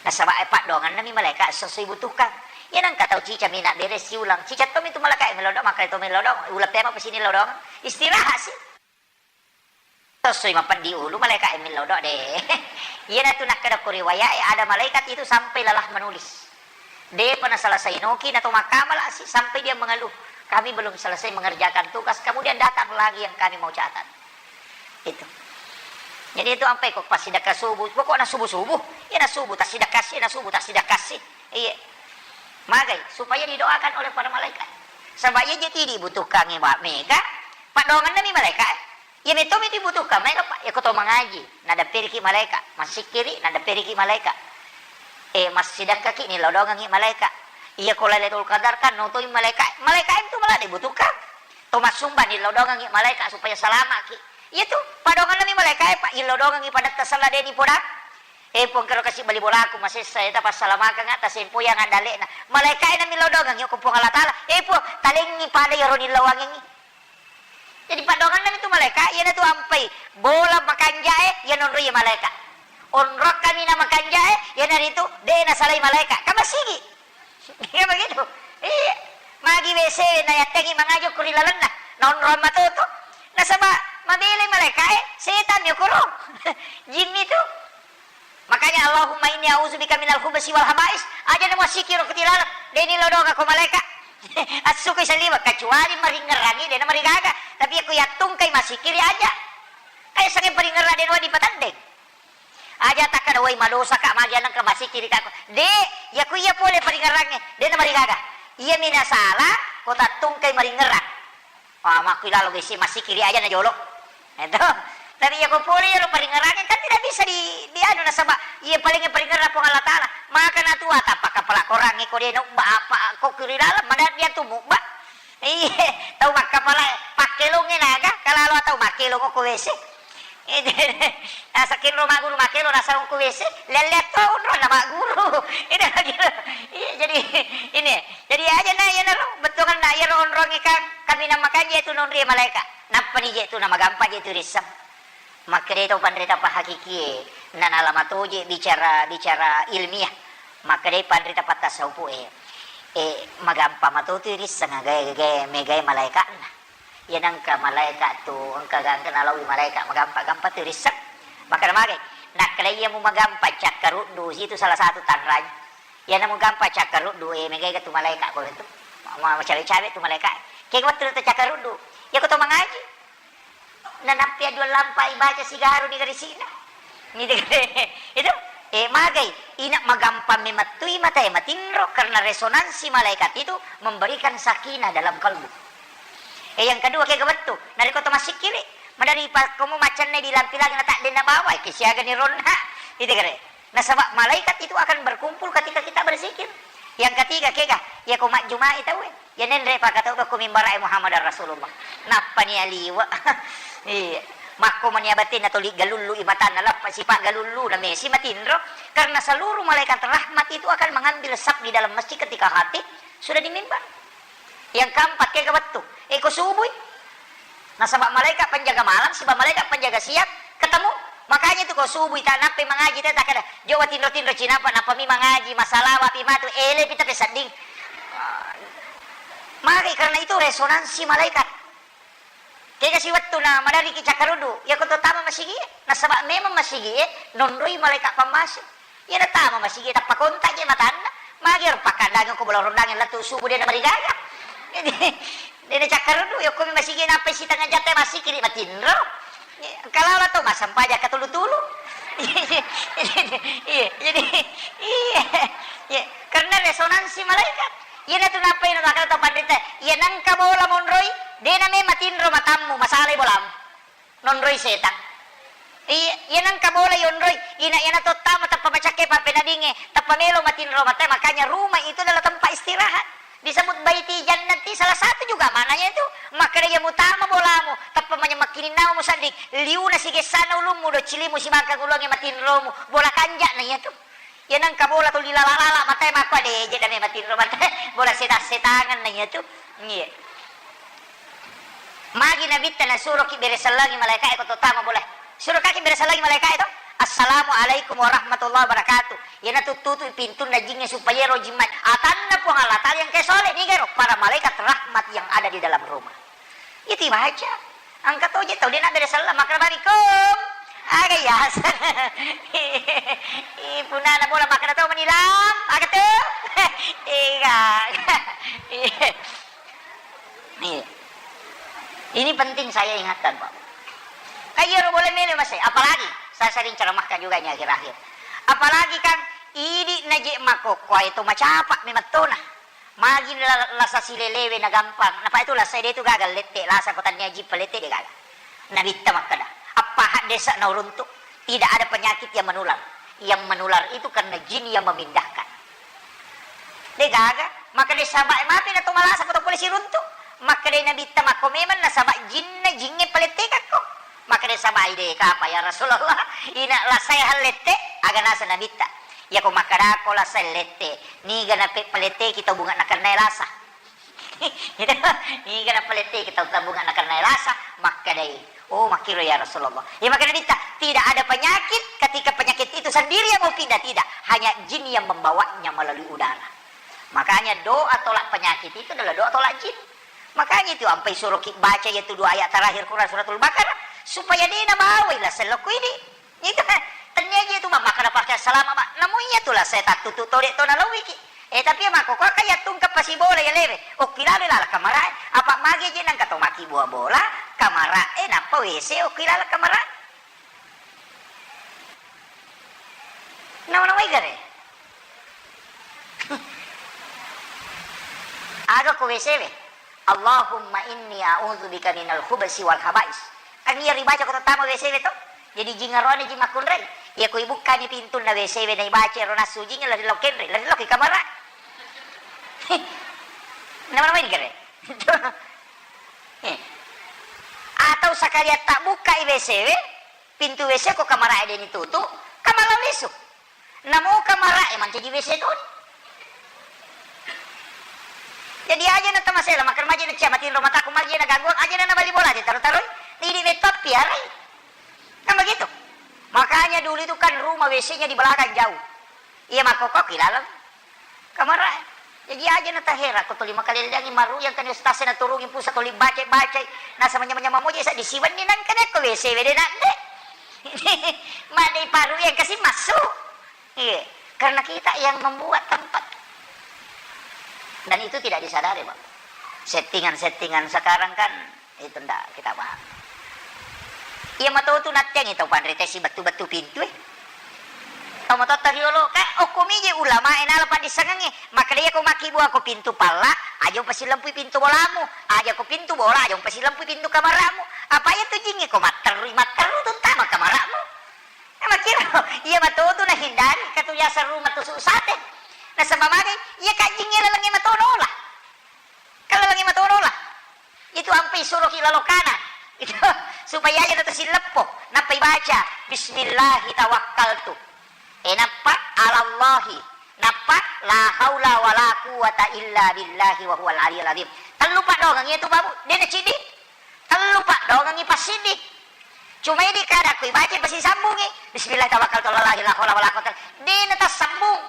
Nasaba e paddoanganna mi malaika sesso ibutuhkan. Iya nengka tau cica mi nabbere siulang, cica to mi tu malaika e melodong, makkeda to melodong, uleng pema pesini lodong. Istirahat si. Sesso i mapeddi ulu malaika e melodong de. Iya natu nakkeda ko riwayat e ada malaikat itu sampai lelah menulis. De'pa naselesai noki, nato makkamalasi sampai dia mengeluh, "Kami belum selesai mengerjakan tugas, kemudian datang lagi yang kami mau catat." Itu. Jadi itu ampai ko passidekka subuh, pokokna subuh-subuh, iya na subuh tassidekka si, na subuh tassidekka si. Iya. Magai, supaya didoakan oleh para malaikat. Saba iya je' idi butuhkangngi mega, paddoanganna mi malaikat. Iya metto mi dibutuhkan, maega, Pak. Iya ko to mangaji, nadapperiki malaika, massikkiri, nadapperiki malaika. Eh, massidekkaki, nilodongengi malaika. Iya ko Lailatul Qadar kan notoi malaika. Malaika itu malah dibutuhkan. To massumba nilodongengi malaika supaya salamaki. Iya tu, padongenna mi malaika, Pak, ilodongengi pada tasalla de' ni podang. Eh, Puang, kero kasi bali bolaku masessa, eta passalamakanga, tasempoyang adale'na. Malaika'e namillau doangengngi ko Puang Allah Taala. Eh, Puang, talengngi pada iyaro nillauangengngi. Jadi paddoangenna itu malaika, iyanatu ampai bola makanja'e, iya nonroi malaika. Onrong kaminang makanja'e, iyanaritu de' nasalai malaika. Kan masigi. Iya begitu. Iya. Magi W C na yattengngi mangaji ko ri lalenna. Nonrong matoto. Nasaba mabelai malaikae, setan mi okoro. Jinni tu. Makanya, "Allahumma inni a'udzubika minal khubusi wal khaba'is." Aja na masikiro ku tilaleng. De' ni lodonga ko malaika. Assukui saliwa, kecuali maringngerangi, de' na marigaga. Tapi aku yattungkai masikiri aja. Kayak sange paringngerang de' na dipatandeng. Aja takkada, "Woi, madosa ka, magi anengka masikiri ka." De', yaku iya pole paringngerangnge, de' na marigaga. Iya mi nasala, ko tattungkai maringngerang. Ah, makku ilalo besi masikiri aja na jolo. Itu. Tapi iya ko pole iyaro paringngerangnge kan tidak bisa di, di anu, nasaba iya paling paringngerang Puang Allah Taala. Maka natua tappa kapala korangnge ko de' na ubba apa ko kiri dalam, mana dia tu mubba. Iye, tau makkapala pakkelongnge naga, kalalo tau makkelong ko W C. Ede, nasakenro magguru makkelo nasarong ku W C, lelle to onrong na magguru. Ede magguru. Iya, jadi ini. Jadi aja na iyanaro bettuanna iyaro onrongnge kan kaminang makanji tu nonri malaika. Nappani je tu na magampa je tu risseng. Makkeda to panrita pahakikie, na nalama toje bicara, bicara ilmiah. Makkeda panrita pattasaupu e, e, magampa matotu risseng gae, gae, megae malaikatna. Iya nengka malaeka tu, engka, engka nalaowi malaeka magampa-gampa tu risseng. Makkeda magai, nakkeda iya mu magampa cakkaruddu, itu salah satu tanranya. Iya namu gampa cakkaruddu, eh, megai tu malaeka ko tu. Ma-, ma-, macawe-cawe tu malaeka. Ke wettu tu cakkaruddu. Iya ko to mangaji. Nanappi dua lampa ibaca sigaru ni garisina. Gitu. Itu, eh, magai, ina magampang memettui mata e matinro karena resonansi malaikat itu memberikan sakinah dalam kalbu. Eh, yang kedua, kega wettu, narekko to massikkiri, madari pa komo macenna di lampi lagi na tak denna bawa, ke siaga ni ronna. Itu kere. Nasaba malaikat itu akan berkumpul ketika kita berzikir. Yang ketiga, kega, iya ko majjumai tauwe. Iya nenre pakatau ko mimbara e Muhammad Rasulullah. Nappa ni aliwa. Iya. Makko mani abatenna toli galullu i matanna lappa sipa galullu na mesi matinro. Karena seluruh malaikat rahmat itu akan mengambil saf di dalam masjid ketika khatib sudah di mimbar. Yang keempat, kega wettu. Eh, ko subui. Nasaba malaikat penjaga malam, siba malaikat penjaga siang, ketemu. Makanya itu ko subui ta nappai mangaji te takkeda, "Jo watinro-tinro cinapa, nappa mi mangaji, masalawa pi matu, ele pi tapi sedding." Mari, karena itu resonansi malaikat. Kega si wettu na madariki cakkaruddu, iya ko to tama masigi e, nasaba memang masigi e, nonroi malaikat pammasei. Iya natama masigi e, tappa kontak je matanna. Magi ero pakkandangi ko bola rondangi lettu subuh de na marigaga. Jadi, de na cakkaruddu, iya ko mi masigi e nappai sitengnga jam te massikiri matinro. Engka lalo to massempajang katulu-tulu. Iya, jadi, iya, iya. Karena resonansi malaikat. Iyanatu nappai na makkeda to panrita, iya nengka bola monroi, de na memang tinro matammu, masalai bolamu. Nonroi setang. Iya, iya nengka bola yonroi, ina iyana tottama tappa macakke pappenadinge, tappa melo matinro mate, makanya rumah itu adalah tempat istirahat. Disebut baiti jannati, salah satu juga maknanya itu. Makkeda iya mutama bolamu, tappa manya makkininnamu musedding, liuna sigessana ulummu, doccilimu sibangkang ulungnge matinromu, bola kanja'na iyatu. Iya nengka bola tuli lala-lala matae makko ade je dame matinro matae bola setang-setangan na iyatu. Iya. Magi nabitta nasuroki beresellangi malaikae ko to tama bola. Surokaki beresellangi malaikae to. "Assalamualaikum warahmatullahi wabarakatuh." Iyana tuttutu pintunna jingnge supaya ero jimma. Atanna Puang Allah Taala yang ke soleh ni gero para malaikat rahmat yang ada di dalam rumah. Itu baca. Engka to je tau de na bere sellang makkeda barikum. Aga yaseng. Ih, punana bola makkeda to menilam. Aga tu? Ega. Iya. Ini penting saya ingatkan, Pak. Kan iyaro bola melo masai, apalagi saya sering ceramahkan juga ini akhir-akhir. Apalagi kan idi na je makokkoe to macapa memettona. Magi la-, lasa silelewe na gampang. Napa itu lasa de tu gaga lette, lasa ko tania jippa lette de gaga. Nabitta makkeda, "Appaha desa na uruntu, tidak ada penyakit yang menular. Yang menular itu karena jin yang memindahkan." De gaga, maka de sabai mapi na to malasa ko to pole siruntu. Maka de nabitta makko memang nasaba jinna jinge palettekakko. Maka de sabai de kapa ya Rasulullah, ina lasae hallette, Aga naseng Nabitta, iyako makkedako lasa lette, niga nape-, paletteki tau bunga nakennae lasa. Niga napaletteki tau bunga nakennae lasa, makkedai, "Oh, makkiro ya Rasulullah." Iya makkeda Nabitta, "Tidak ada penyakit ketika penyakit itu sendiri yang mau pindah, tidak. Hanya jin yang membawanya melalui udara." Makanya doa tolak penyakit itu adalah doa tolak jin. Makanya itu ampai suruh ki baca yaitu dua ayat terakhir Quran Suratul Baqarah supaya de nabawai lasa lokko idi. Itu kan, tennia je tu mammaka napake salama, Pak. Namu iya tu lah saya tattutu tode to nalauiki. Eh, tapi iya makkokkoe ka iya tungke pasibola iya lewe. Okki lalo laleng kamarae. Apa magi je nangka to maki bua bola, kamarae nappa W C okki laleng kamarae. Nama-nama igare. Aga ko W C we. Allahumma inni a'udzubika minal khubsi wal khaba'is. Kan iya ribaca ko tattama W C we to. Jadi jing aroane jing makkunrai. Iya ko ibukkani pintunna W C we na ibaca ero nassu jing lari lao kenre, lari lao ki kamara. Nama-nama ini kere. Eh. Atau sakalian tabbukkai W C we, pintu W C ko kamara e deni tutu, kamala lisu. Namo kamara e mancaji W C toni. Jadi aja na tamasela, makan maja na cia matinro mataku, maja na gangguan, aja na nabali bola aja taru-tarui. Ini metto piarai. Kan begitu. Makanya dulu itu kan rumah W C-nya di belakang jauh. Iya makkokkoe ki laleng. Kamara. Jaji aja na tahera ko tuli makalelleangi maru yang kan ustaz na turungi pusa tuli baca-baca. Nasa manya-manya mamoje sa disiwenni nangka de ko W C we de nak de. Madai paru yang kasih masuk. Iya, karena kita yang membuat tempat. Dan itu tidak disadari, Pak. Settingan-settingan sekarang kan itu ndak kita paham. Iya matotu nattiangi tau panrita sibettu-bettu pintu e. Tau matotta riolo, ka okko mije ulama e nala paddissengengnge. Makkeda iya ko makkibua ko pintu palla, aja upasilempui pintu bolamu. Aja ko pintu bola, aja upasilempui pintu kamaramu. Apa iya tu jingnge ko matterui, matteru tu tama kamaramu. Nah, makkiro, iya matotu nahindari katu biasa rumah tusuk sate. Nasaba magai, iya kajjing iya lalengnge matono lah. Kan lalengnge matono lah. Itu ampai suruh ki lalo kana. Itu supaya aja na tasilleppo. Nappa ibaca, "Bismillahi tawakkaltu." Eh, nappa, "Alallahi." Nappa, "La haula wala quwwata illa billahi wa huwal aliyul azim." Tellu paddongengngi itu, Babu. De na cidi. Tellu paddongengngi passiddi. Cuma idi kada ko ibaca pasisambungi. Bismillah tawakkaltu alallahi la haula wala quwwata. De na tassambung.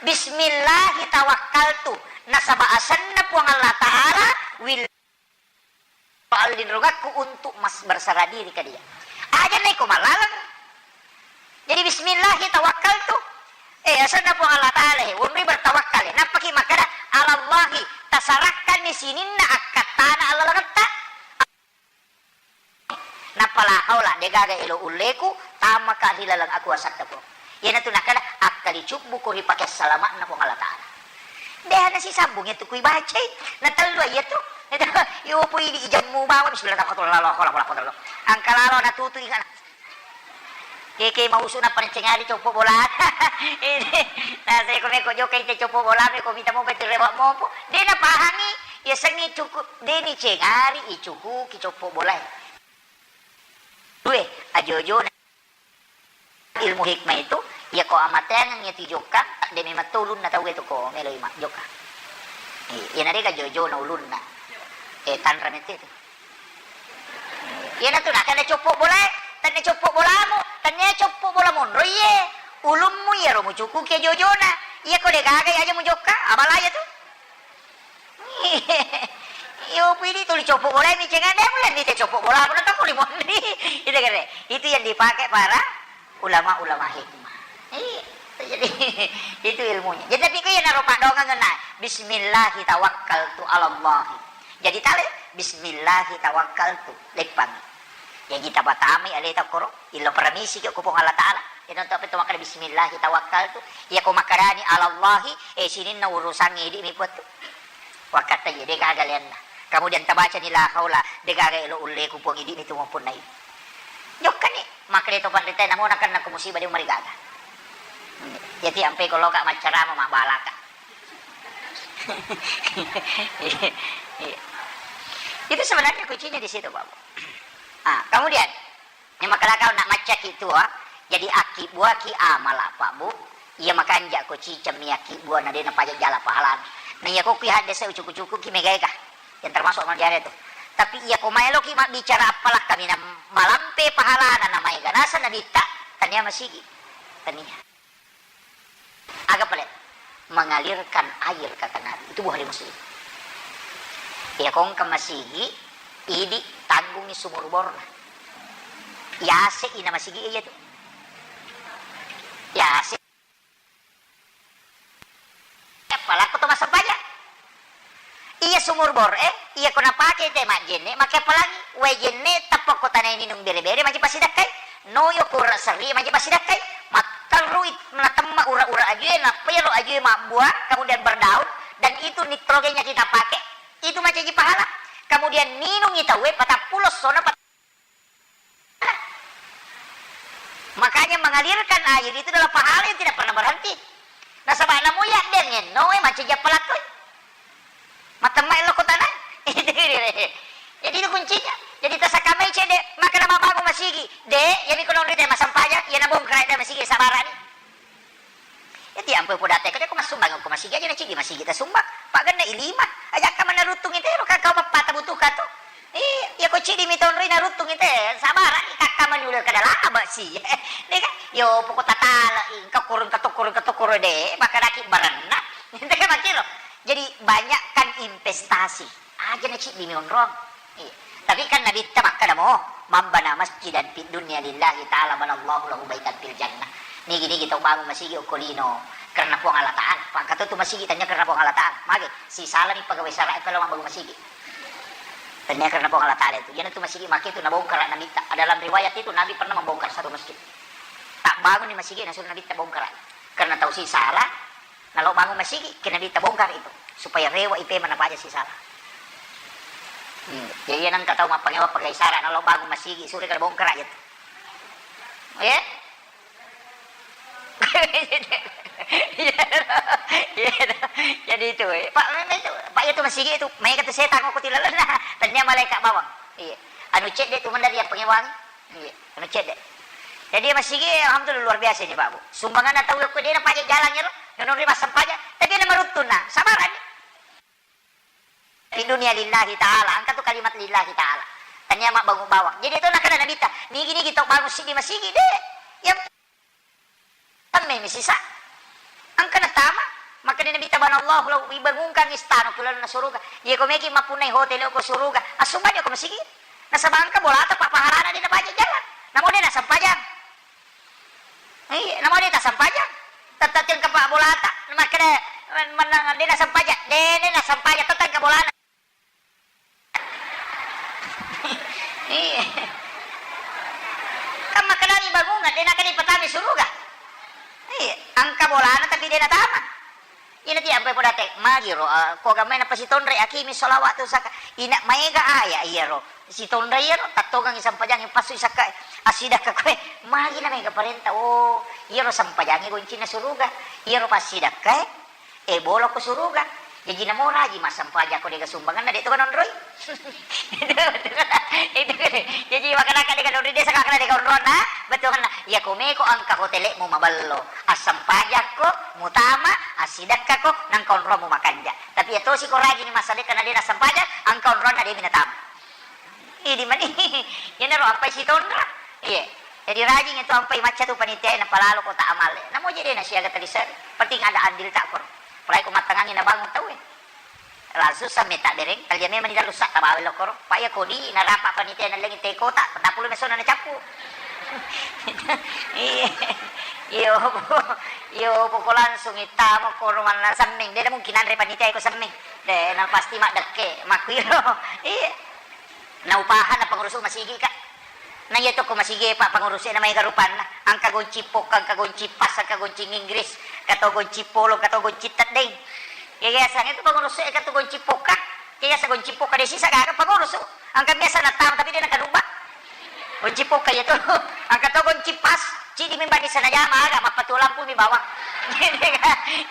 Bismillahi tawakkaltu. Nasaba asenna Puang Allah Ta'ala wil allinrungakku untuk mas berserah diri ke dia. Aja na iko malaleng. Jadi bismillahi tawakkaltu. Eh, asenna Puang Allah Ta'ala, eh, wonri bertawakkal, eh. Nappaki makkeda, "Alallahi, tasarahkanni sininna akkattana allalengetta." Nappa la haula, degaga elo ulleku, tamaka ri laleng akuasatta Puang. Iyanatu nakkeda, akkalicubbuku ri pake salama'na Puang Allah Ta'ala. Deha nasisambung iyatu kui bacai, natellu iyatu. Yo pui di ijammu bawa, bismillah, tawakkaltu, la haula wala quwwata illa billah. Angka lalo natutu inga. Keke mausu nappa nancengari coppo bola. Ini, naseko meko jokai te coppo bola, meko mita mopa tu rewa mopo. De napahangi, yasengnge cuku, de nicengari icukuki coppo bola. Due, ajo-ojo ilmu hikmah itu, iya ko amateangeng iya tu jokka, de memang to ulunna tau itu ko meloi ma jokka. Eh, iya narega jojo na ulunna. Eh, tanra mete itu. Iya natu nakana coppo bola, tanna coppo bolamu, tanna coppo bola monro iye. Ulummu iya ro mucuku ke jojona. Iya ko de gaga iya aja mujokka, abala iya tu. Iyo, pidi tuli coppo bola mi cenga de mulle ni te coppo bola, aku nonton kuli mondi. Itu kere. Itu yang dipakai para ulama-ulama hikmah. Iya, jadi itu ilmunya. Jadi tapi ku iya naro padongang na, "Bismillahi tawakkaltu 'alallahi." Jadi tale, "Bismillahi tawakkaltu." Leppang. Jaji tapatamai aleta koro, illo paramisi ki ko Puang Allah Ta'ala. Ino to apa to makkada, "Bismillahi tawakkaltu." Iya ko makkedani, "'Alallahi," eh, sininna urusangnge idi mi puattu. Wakkatta iya, de gaga leanna. Kemudian tabacani, "La haula," de gaga elo ulleku Puang, idi mi tu mappunnai. Jokkani, makkeda to panrita, namo nakenna ko musibah de marigaga. Jadi ampe ko loka maccarama mabbalaka. Itu sebenarnya kuncinya di situ, Bapak. Ah, kemudian, yang makalakau nak macca ki tua, Jadi, akkibbuaki amala, Pak, Bu. Iya makanja ko cicemmi akkibbuana, de napaja jala pahalana. Na iya ko ki haddese ucuku-cuku ki megaega. Yang termasuk amal jariah itu. Tapi iya ko maeloki mabbicara appalakka mina malampe pahalana na maega naseng nabitta, tania masigi. Tania. Aga pale? Mengalirkan air, kata Nabi. Itu Bukhari Muslim. Iya ko engka masigi, idi tanggungi sumur borna. Yase ina masigi iya tu. Yase. Palakko to massempajang. Iya sumur bor e, iya ko napake te majjenne, make palangi wae jenne, tappa ko tanai ninung bere-bere, maji passidakkai. Noyo ko ura serri, maji passidakkai. Matterrui natemma ura-ura ajue, nappa iyaro ajue mabbua, kemudian berdaun, dan itu nitrogennya kita pakai, itu macaji pahala. Kemudian ninungi tauwe patappulo sona pat- Makanya mengalirkan air itu adalah pahala yang tidak pernah berhenti. Nasaba namo yaddeng enno e, mancaji appalakkoi. Matemma ello kotana. Jadi itu kuncinya. Jadi tasakamai cede, maka nama bangun masigi. De, jadi kono rite masempajang, iya nabongkar te masigi, sabarani. Iya, tiampoi podate, ko de ko massumbang ko masigi aja na cidi masigi tasumbang. Paganna i lima. Ajakka manaruttung ite ro kakau mappata butuhka tu. Iya, iya ko cidi mi tonroi naruttung ite, sabarang i kakka manula kada laba si. De kan? Yo poko tatala i, engka koro, engka tokkoro, engka tokkoro de, makanaki baranna. Ente kan makiro. Jadi banyakkan investasi. Aja na cidi mi onrong. Iya. Tapi kan Nabitta makkeda mo, "Man bana masjidan fid dunya lillahi ta'ala banallahu lahu baitan fil jannah." Nigi-nigi tau bangun masigi okko lino karena Puang Allah Ta'ala. Pangkatu tu masigi tanya karena Puang Allah Ta'ala. Mage, si salani pegawai sara e kalau mau bangun masigi. Tanya karena Puang Allah Ta'ala itu. Iyana tu masigi make tu nabongkar Nabitta. Dalam riwayat itu Nabi pernah membongkar satu masjid. Tak bangun di masigi, nasuruh Nabitta bongkar. Karena tau si sala, nalo bangun masigi, kena Nabitta bongkar itu supaya rewa ipe mana paja si sala. Hmm. Jadi iya nengka tau mappangewa pakai sara, nalo bangun masigi, sure kada bongkar aja tu. Oke? Iya, iya. Jadi itu, eh. Pak, memang itu, Pak, itu masigi itu, mai kata setan aku tilalan. Tanya malaikat bawang. Iya. Anu cek deh tu mandar yang pengewangi. Iya, anu cedde. Jadi masigi, alhamdulillah, luar biasa ini, Pak, Bu. Sumbanganna tau ko dena pajak jalan ya, lo. Yang nuri masang pajak, tapi ada maruttunna, sabaran. Di dunia lillahi ta'ala, angka tu kalimat lillahi ta'ala. Tania mak bangun bawang. Jadi itu nak kena Nabitta, nigi-nigi tau bangun sidi masigi, de. Yang Tammemi sisa. Engka natama, makkeda Nabitta, "Banallahu lahu, ibangungkang istana ku lalenna suruga." Iya ko meki mappunnai hotel ko suruga, assumbajang ko masigi. Nasaba engka bolata pa pahalana de nabaca jalan. Namo de nasempajang. Iya, namo de tasempajang. Tette engka pa bolata, makkeda, men-, menang de nasempajang, de, de nasempajang, tette engka bolana. Iya. Kan makkedani bangungan, de' nakkeda ipatama suruga. Iya, engka bolana tapi de' natama. Ina ti ampai podate, magi ro, eh, ko gamai napasitonre akimi sholawat tu saka. Ina maega aya iyaro. Sitonre iyaro, tattongang isampajang passu isakka asidakka koe. Magi na mega parenta. Oh, iyaro sampajangi goncinna suruga. Iyaro passidakkae. Eh, bolo ko suruga. Jaji namo raji massempajang ko dega sumbanganna, de' to kanonroi. Itu kan. Jaji makanaka dega nonroi, de' saka kana dega onronna, betul kan? Ya ko meko engka hotelmu maballo. Assempajakko, mutama, assidekkako, nangka onromu makanja. Tapi ya tosi ko rajini massadekka na de' nassempajang, engka onronna de' mi natama. Idi mani, iyanaro ampai sitonra. Iya. Jadi rajing itu ampai macca tu panitia na palalo kota amale. Namo jadi na siaga tadi ser. Penting ada andil tak kor. Apalagi ko mattangangi na bangun tau eh. Langsung sampai tak bereng, talia memang di dalam sak tabawa lo koro. Pak ya kodi na rapat panitia na lengi te kota, petapulu mesona na capu. Iya. Iyo, iyo, pokok langsung itama koro mana semming. De' mungkin anre panitia ko semming. De' na pasti mak dekke, mak kuiro. Iya. Na upahanna pangurus masigi, Kak. Na iya to ko masigi, Pak, pangurus na maega rupanna. Engka gonci pokka, engka gonci pas, engka gonci Inggris, engka to gonci polo, engka to gonci teddeng. Ya, ya, sang itu pangurus e, engka to gonci pokka. Ya, ya, sa gonci pokka de' sisa gaga pangurus. Engka biasa natang, tapi de' nakaduba. Gonci pokka iya to. Engka to gonci pas, cidi mi bani sana jama aga, mappatu lampu mi bawang.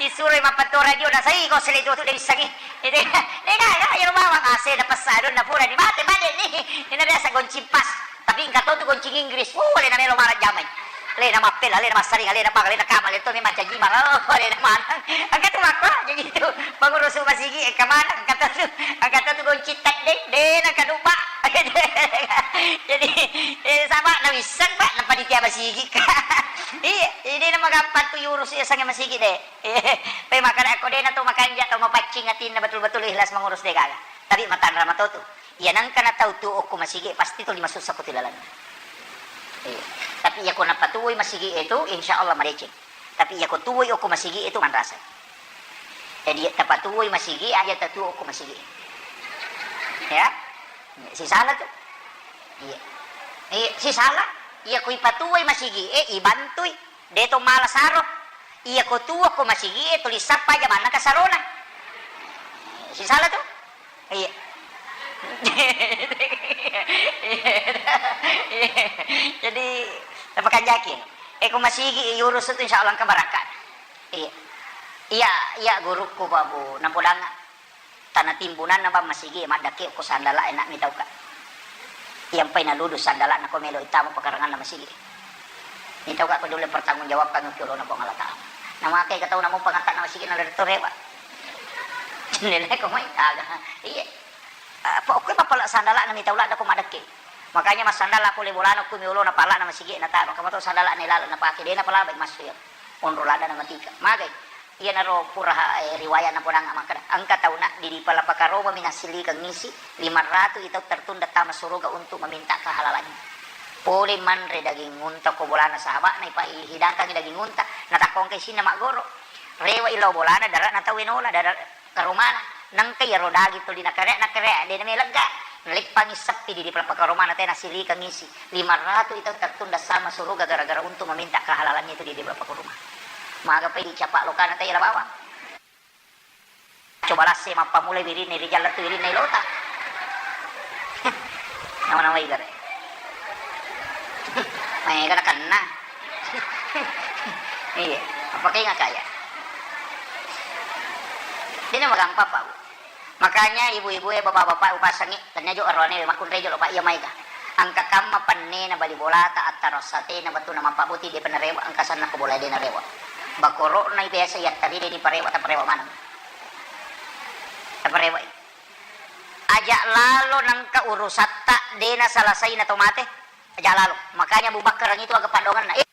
Isuro mappatu radio na sai ko sele tu de' sangi. Itu, de' gaga, iyaro bawang, ase na pessa don na pura ni mate, mate ni. Ina biasa gonci pas. Tapi engka to tu gonci Inggris. Uh, le na melo marajjamai. Alena mappela, alena massaring, alena bang, alena kama, alena to memang caji bang. Oh, alena maneng. Engka tu makko, jadi tu pengurus masigi, engka maneng, engka tu, engka tu goncing tedde, de, engka dupa. Jadi, eh, sama na wisseng, Pak, na panitia masigi. Iya, ini nama gampang tu urus ya sange masigi de. Pe makana ko de na to makanja, to mapaccing atinna betul-betul ikhlas mengurus de gaga. Tapi matanra matotu. Iya nengka na tau tu okko masigi, pasti tuli masussa ko tu lalenna. Iya. Tapi iya ko napatuwoi masigi itu, insya Allah madeceng. Tapi iya ko tuwoi okko masigi itu manrasa. Jadi tapatuwoi masigi aja tatuwo okko masigi. Ya? Sisala tu. Iya. Iya, sisala. Iya ko ipatuwoi masigi, eh, ibantui. De to mala saro. Iya ko tuwo ko masigi, eh, tuli sappa aja manna kasarona. Sisala tu. Iya. Jadi, napakanjaki. Eh, ko masigi, eh, urus tu insya Allah engka barakka. Iya. Iya, iya, gurukku, Pak Bu, napodanga. Tana timbunanna, bang, masigi, maddakke ko sandala, enak mi tauka. Yang pai naludu sandala, nako melo itama pekaranganna masigi. Ni tauka ko dole pertanggungjawabkan ki olona Puang Allah Ta'ala. Namakai ka tau namo pangatta na masigi, na dari to rewa. Nilai ko mai, aga. Iya. Apa okko mapala sandala na mitau ladda ko madakke. Makanya massandala ko le bolana ko mi olona pala na masigi na taro. Kamu tau sandala na ilala na pake de na pala baik massu ya. Onro ladda na matika. Magai. Iyanaro pura, eh, riwaya napodang makkeda, engka tauna di, di Palapakaroma mi nassilikeng isi lima ratu i tau tertunda tama suruga untuk meminta kehalalannya. Pole manre daging unta ko bolana sahaba'na, ipa-, ihidangkangi daging unta, natakkongka isinna maggoro. Rewa i lao bolana, dara'na tauwe nola, dara-, karomana. Nengka iyaro daging tuli nakarea, nakarea, de namelegga. Naleppangi seppi di, di Palapakaromana, te nassilikeng isi. Lima ratu i tau tertunda sama suruga gara-gara untuk meminta kehalalannya itu di, di Palapakaroma. Maga pai dicapa lokana tei la bawang. Coba lasse mappamulai wirinna rijalla tu wirinna ilota. Nama-nama igare. Maega nakenna. Iya, apa kainga kaya? Dena magampang, Pak. Makanya ibu-ibu e, bapak-bapak, upasangi, tanya jo arwane makkunrai jolo, Pak, iya maega. Engka kamma pennena bali bolata, attaro satena, batuna mappabuti, de penarewa, engka sanna ko bola de narewa. Bakoro'na biasa yattaride diparewa, taparewa maneng. Taparewa. Aja lalo nengka urusatta de nasalasai na to mate. Aja lalo. Makanya Abu Bakar itu aga padonganna. Eh,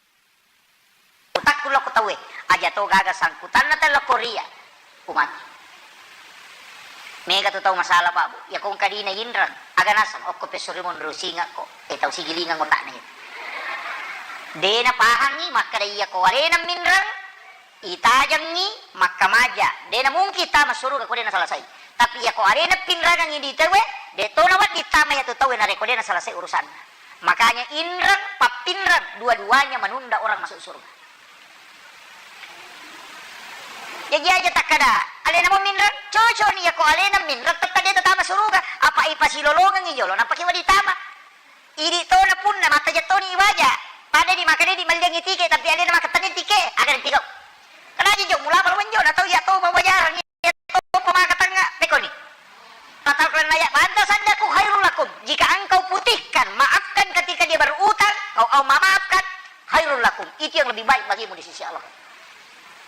Utakku lao ko tauwe, aja to gaga sangkutanna tella ko ria, ku mati. Mega tu tau masalah, Pak, Bu. Iya ko engka dina inreng, aga naseng, okko pessurimo nrusingakko, eh, tau sigilingang otakna itu. De napahangi makkeda iya ko alena minreng, itajengi makkamaja. De namungkin tama suruga ko de nasalasai. Tapi iya ko alena pinrangengi di tauwe, de to nawedding tama iya tu tauwe narekko de nasalasai urusanna. Makanya inreng, pappinreng, dua-duanya menunda orang masuk surga. Jaji aja takkada, alena mo minreng, cocok ni, yako alena minreng, tetta de tatama suruga. Apa ipasilolongengi jolo, napake wedding tama. Idi tona punna, mattaja toni iwaja. Pada di makanya di malliangi tike, tapi alena makatani tike, aga tiko. Kena aja jo, mula pala wenjo, na tau iya to mawajarang. Iya to pemaka tengah, pekoni. Kata Al-Quran ayat, "Anta saddaku khairul lakum." Jika engkau putihkan, maafkan ketika dia berutang, kau, kau memaafkan, khairul lakum. Itu yang lebih baik bagimu di sisi Allah.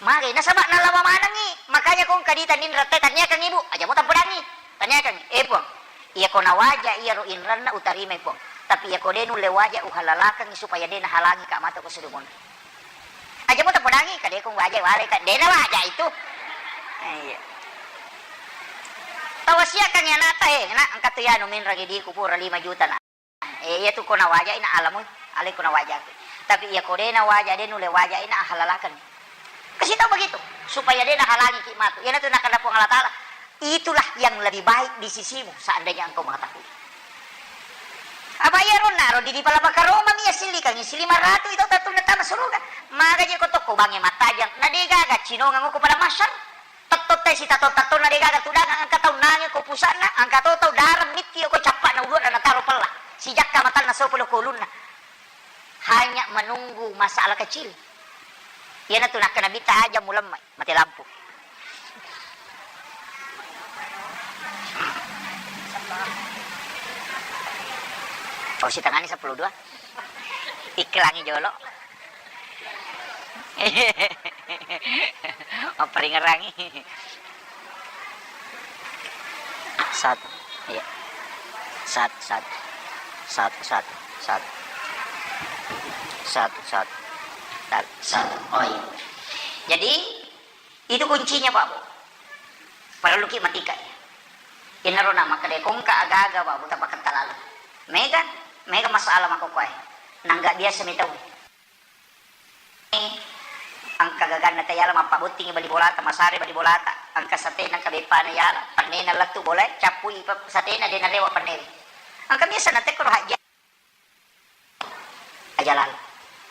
Mage, nasaba nalawa manengi. Makanya kong kadita ninra te, tanyakan ibu. Aja mo tampedangi. Tanyakan, "Eh, Puang, iya ko nawaja iya ro inranna utarimai, Puang. Tapi iya ko de nulle waja uhalalakangi supaya de nahalangi ka mata ko surumonri." Aja mo tapodangi, kadekong waja wale, ka dena waja itu. Eh, iya. Tawasiakan ya nata, eh, nak, engka tu ya nu minrang idiku pura lima juta, nak. Eh, iya tu ko nawaja ina alamu, ale ko nawaja aku. Tapi iya ko dena waja, de nulle waja ina halalakan. Kasih tahu begitu, supaya dena halangi ki matu. Iya natu nakada Puang Allah Taala. Itulah yang lebih baik di sisimu, seandainya engkau mengetahui. Apa iya ro naro di, di Palapakaroma mi ya silikangi si lima ratu itu tatunna tama suruga. Maga je ko tokko bange matajang, na de gaga cinongang ko pada masyar. Tetto te si tato-tato na de gaga tudang angka tau nange ko pusana, angka to tau darang mitti ko cappa na ulur na taro pella. Si jakka matanna sopo lo kolunna. Hanya menunggu masalah kecil. Iya natu nakka nabitta aja mulemma. Mati lampu. Oh, sitangani sepuluh dua. Iklangi jolo. Mapparingerangi. Satu. Iya. Satu, satu. Satu, satu. Satu. Satu, satu. Satu, satu. Oh, iya. Jadi, itu kuncinya, Pak Bu. Parelluki matika. Inaro na makkeda kongka aga-aga, Pak Bu, tapaketta laleng. Mega, mega masalah makkokkoe. Nangga biasa mi tau. Engka gaganna tayala mappabottingi bali bolata, masare bali bolata, engka satena, engka beppana yala, pennena lettu bolae, cappui pe-, satena, de narewa pennewe. Engka biasa natekkoro hajja aja lalo.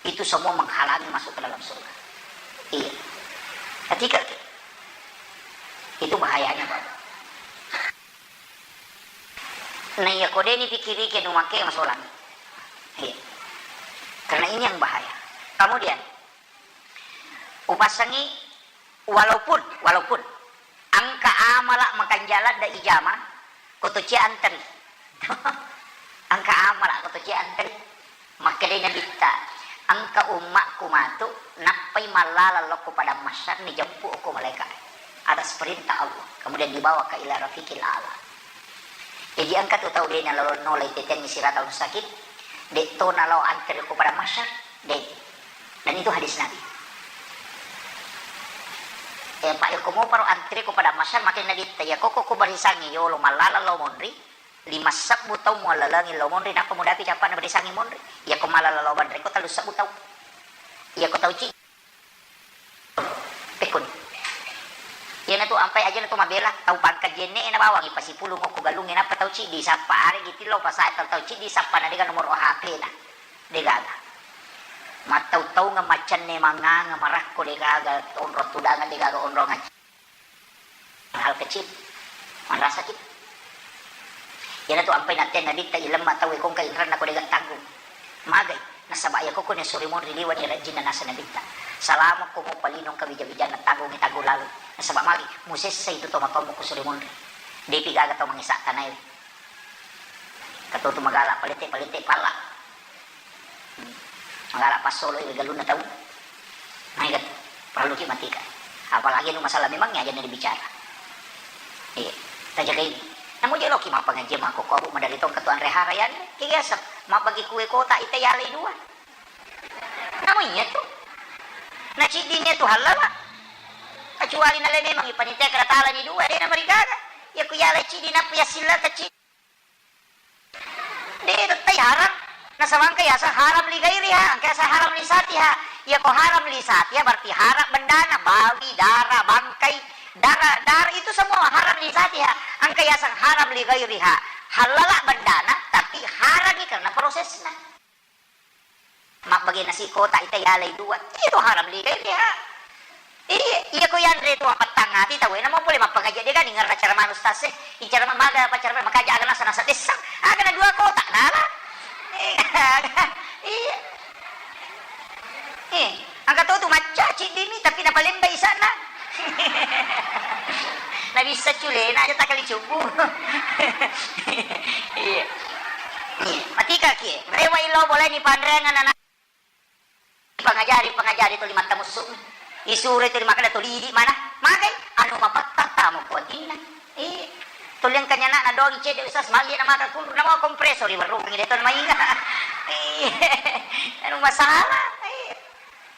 Itu semua menghalangi masuk ke dalam surga. Iya. Ketika itu bahayanya, Pak. Nah, iya, ko de ni pikirike nu make masolang. Iya. Karena ini yang bahaya. Kemudian, upassangi, walaupun, walaupun engka amala makanjala da ijama, ko to cia anteri. Engka amala ko to cia anteri. Makkedai Nabitta, "Engka ummakku matu, nappai mallala lokko padang mahsyar, nijempuk okko malaika atas perintah Allah, kemudian dibawa ke ila rafiqil a'la." Jadi engka tu tau de nalao nolai tetenni siratal mustaqim, de to nalao antri okko padang mahsyar, de. Dan itu hadis Nabi. Eh, Pak, yako moparo antri ko padang mahsyar, makin Nabitta, ya koko ko barisangi yolo mallala lao monri, lima sebbu tau muallalengi lao monri, nappa mudapi cappa'na barisangi monri. Iyako malala lao banreko tellu sebbu tau. Iyako tau ci-, pekkoni. Iyanatu ampai aja natu mabela tau pangka jenne e nabawangi pasipulung okko galungnge nappa tau ciddi sappa, aregi tillau pasae tau, tau ciddi sappa na dega nomor H P na. Degaga. Mattau-taungeng maccanne manganga marakko degaga onrong tudangeng degaga onrong acci. Hal kecil, manrasaki. Iyanatu ampai natteang Nabitta ilemma tauwe kongka inranna ko dega tanggung. Magai, nasaba iyako ko nassuri monri liwani rajinna naseng Nabitta. Salamokko muppalinong kawija-wijanna tanggungi tanggung lalu. Nasaba magi, musessai tu tomatoammu ko suri monri. Depi gaga tau mangisa tanaewe. Katotu magala palette-palette pala. Magala passoloi ri galunna tau. Maega tu, parelluki matika. Apalagi anu masalah memang aja na dibicara. Iya, tajagai. Namu je loki mappangaji makkokko abu madari tong ketua anre hara yanre. Kegi asap, mabbagi kue kota ita yalai dua. Namu iya tu. Na ciddini tu halala. Kecuali nale memang ipanitia kena talani dua, de namarigaga. Iya ku yalai ciddi nappu yassilla kecil. De tettai haram. Nasaba engka yaseng haram li gairiha, engka yaseng haram li satiha. Iyako haram li satiha berarti haram bendana, bawi, dara, bangkai, dara, dara itu semua haram li satiha. Engka yaseng haram li gairiha. Halala bendana, tapi harangi karena prosesna. Mabbage nasi kotak ita yalai dua. Itu haram li gairiha. Iya, iya ko yanre tu appattangati tauwe, namo pole mappangaji de gani ngerra cara manu stase, incara ma-, maga apa cara makaja aga nasa nasa dessang, aga na dua kotak nala. Iya. Eh, angka to tu macca ciddimi tapi napalembai sana. Na bisa culena aja takali cubu. Iya. Iya, matika ki. Rewa ilo boleh ni panreang anak. Pangajari, pangajari tuli mattamussu. Isuro tuli makkeda tuli idi mana? Magai? Anu mapattata mo kuatinna. Iya. Tuli engka nyana na doang cedde usas mali na maka kunru na mau kompresor i warung ini to mainga. Iya. Anu masalah. Iya.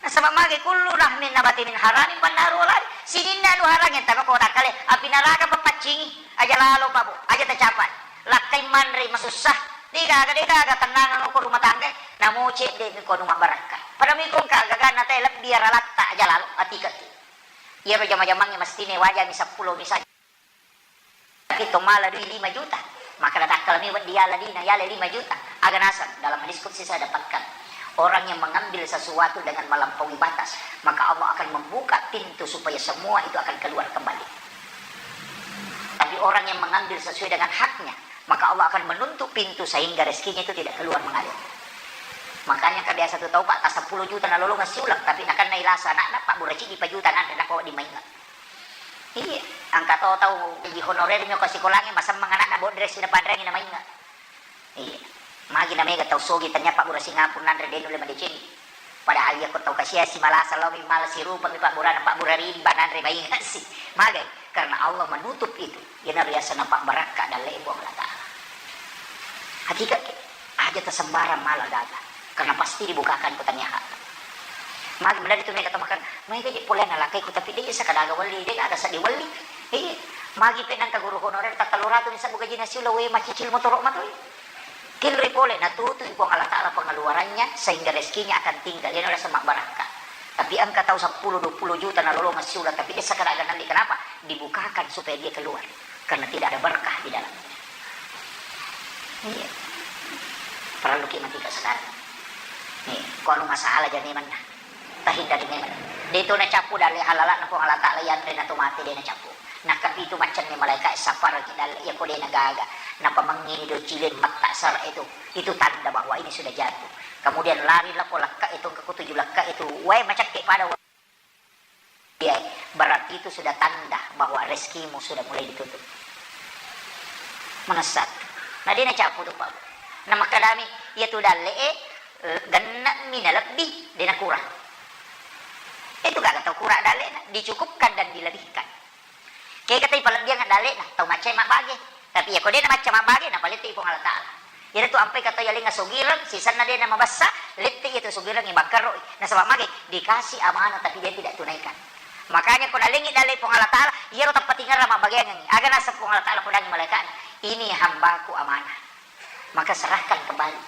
Nasaba magai kullu lahmin nabati min haramin fannaru aulad. Sininna anu harang yang tama kota kale api neraka papaccingi. Aja lalo pabu, aja tacapai. Lakkai manre masussa. Degaga, degaga, tennangeng ko rumah tangga, namo cedde mi ko nu mabbarakka. Pada mi ko engka gagana te lebbi aralatta aja lalo, atika tu. Iyaro jama-jamangnge mestine waja mi seppulo misalnya. Tapi to mala dui lima juta, maka natakkala mi weddi yala dina, yala lima juta. Aga naseng, dalam hadis qudsi saya dapatkan, orang yang mengambil sesuatu dengan melampaui batas, maka Allah akan membuka pintu supaya semua itu akan keluar kembali. Tapi orang yang mengambil sesuai dengan haknya, maka Allah akan menutup pintu sehingga rezekinya itu tidak keluar mengalir. Makanya engka biasa tu tau, Pak, ta seppulo juta nalolongeng siuleng, tapi nakenna ilasa anakna, Pak, bura ciddi pa juta nanre, nako di mainga. Iya, engka to tau gaji honorer mi ko sikolangnge, masemmeng anakna bodre sina panreangi na mainga. Iya. Magi na mega tau sogi tanya, Pak, bura singapung nanre de nulle madeceng. Padahal iyako tau kasiasi malasa lao mi mala sirupami pabburana, pabbura rimba nanre maingassi. Magai? Karena Allah menutup itu. Iyana riasana pabbarakka dalle Puang Allah Ta'ala. Hakika ke, aja tasembarang mala gaga. Karena pasti dibukakan ko tania hak. Magi mendadi tu mega tamakan, mega je pole nalakai ku tapi de sakadaga wali, de gaga sadi wali. Iya. Magi pe nangka guru honorer tatallu ratu ni sabu gajina siula we macicil motoro matoi. Tinroi pole, natutui Puang Allah Ta'ala pengeluarannya, sehingga rezekinya akan tinggal. Iyana riaseng mabbarakka. Tapi engka tau seppulo dua puluh juta nalolongeng siula, tapi de sakadaga nalli. Kenapa? Dibukakan supaya dia keluar. Karena tidak ada berkah di dalamnya. Iya. Parelluki matika sekarang. Nih, ko anu masalah jani manna. Tahindari memang. De to nacappu dalle halala'na Puang Allah Ta'ala, yanre na to mate de nacappu. Nakapitu maccanni malaeka sapparaki dalle, iyako de nagaga. Napamengngini docile matta sara itu. Itu tanda bahwa ini sudah jatuh. Kemudian lari lako lakka itu, engka ko tuju lakka itu. Wae macakke pada wa-, iya, berarti itu sudah tanda bahwa rezekimu sudah mulai ditutup. Manessa. Na de nacappu tu, Pak. Na makkadami, iya tu dalle e, eh, gennemi nalebbi, de nakurang. Itu gaga tau kura dalle'na, dicukupkan dan dilebihkan. Kega tai palebbiang dalle'na, tau macca mabbage. Tapi iyako de namacca mabbage, napalette Puang Allah Ta'ala. Iyana tu ampai ka tau yalengnga sogireng, sisenna de namabessa, lette iya tu sogireng bangkaroi. Nasaba mage? Dikasih amanah tapi dia tidak tunaikan. Makanya ko nalengngi dalle Puang Allah Ta'ala, iyaro tappatingerang mabbageangengngi. Aga naseng Puang Allah Ta'ala podangngi malaeka'na, "Ini hambaku amanah." Maka serahkan kembali.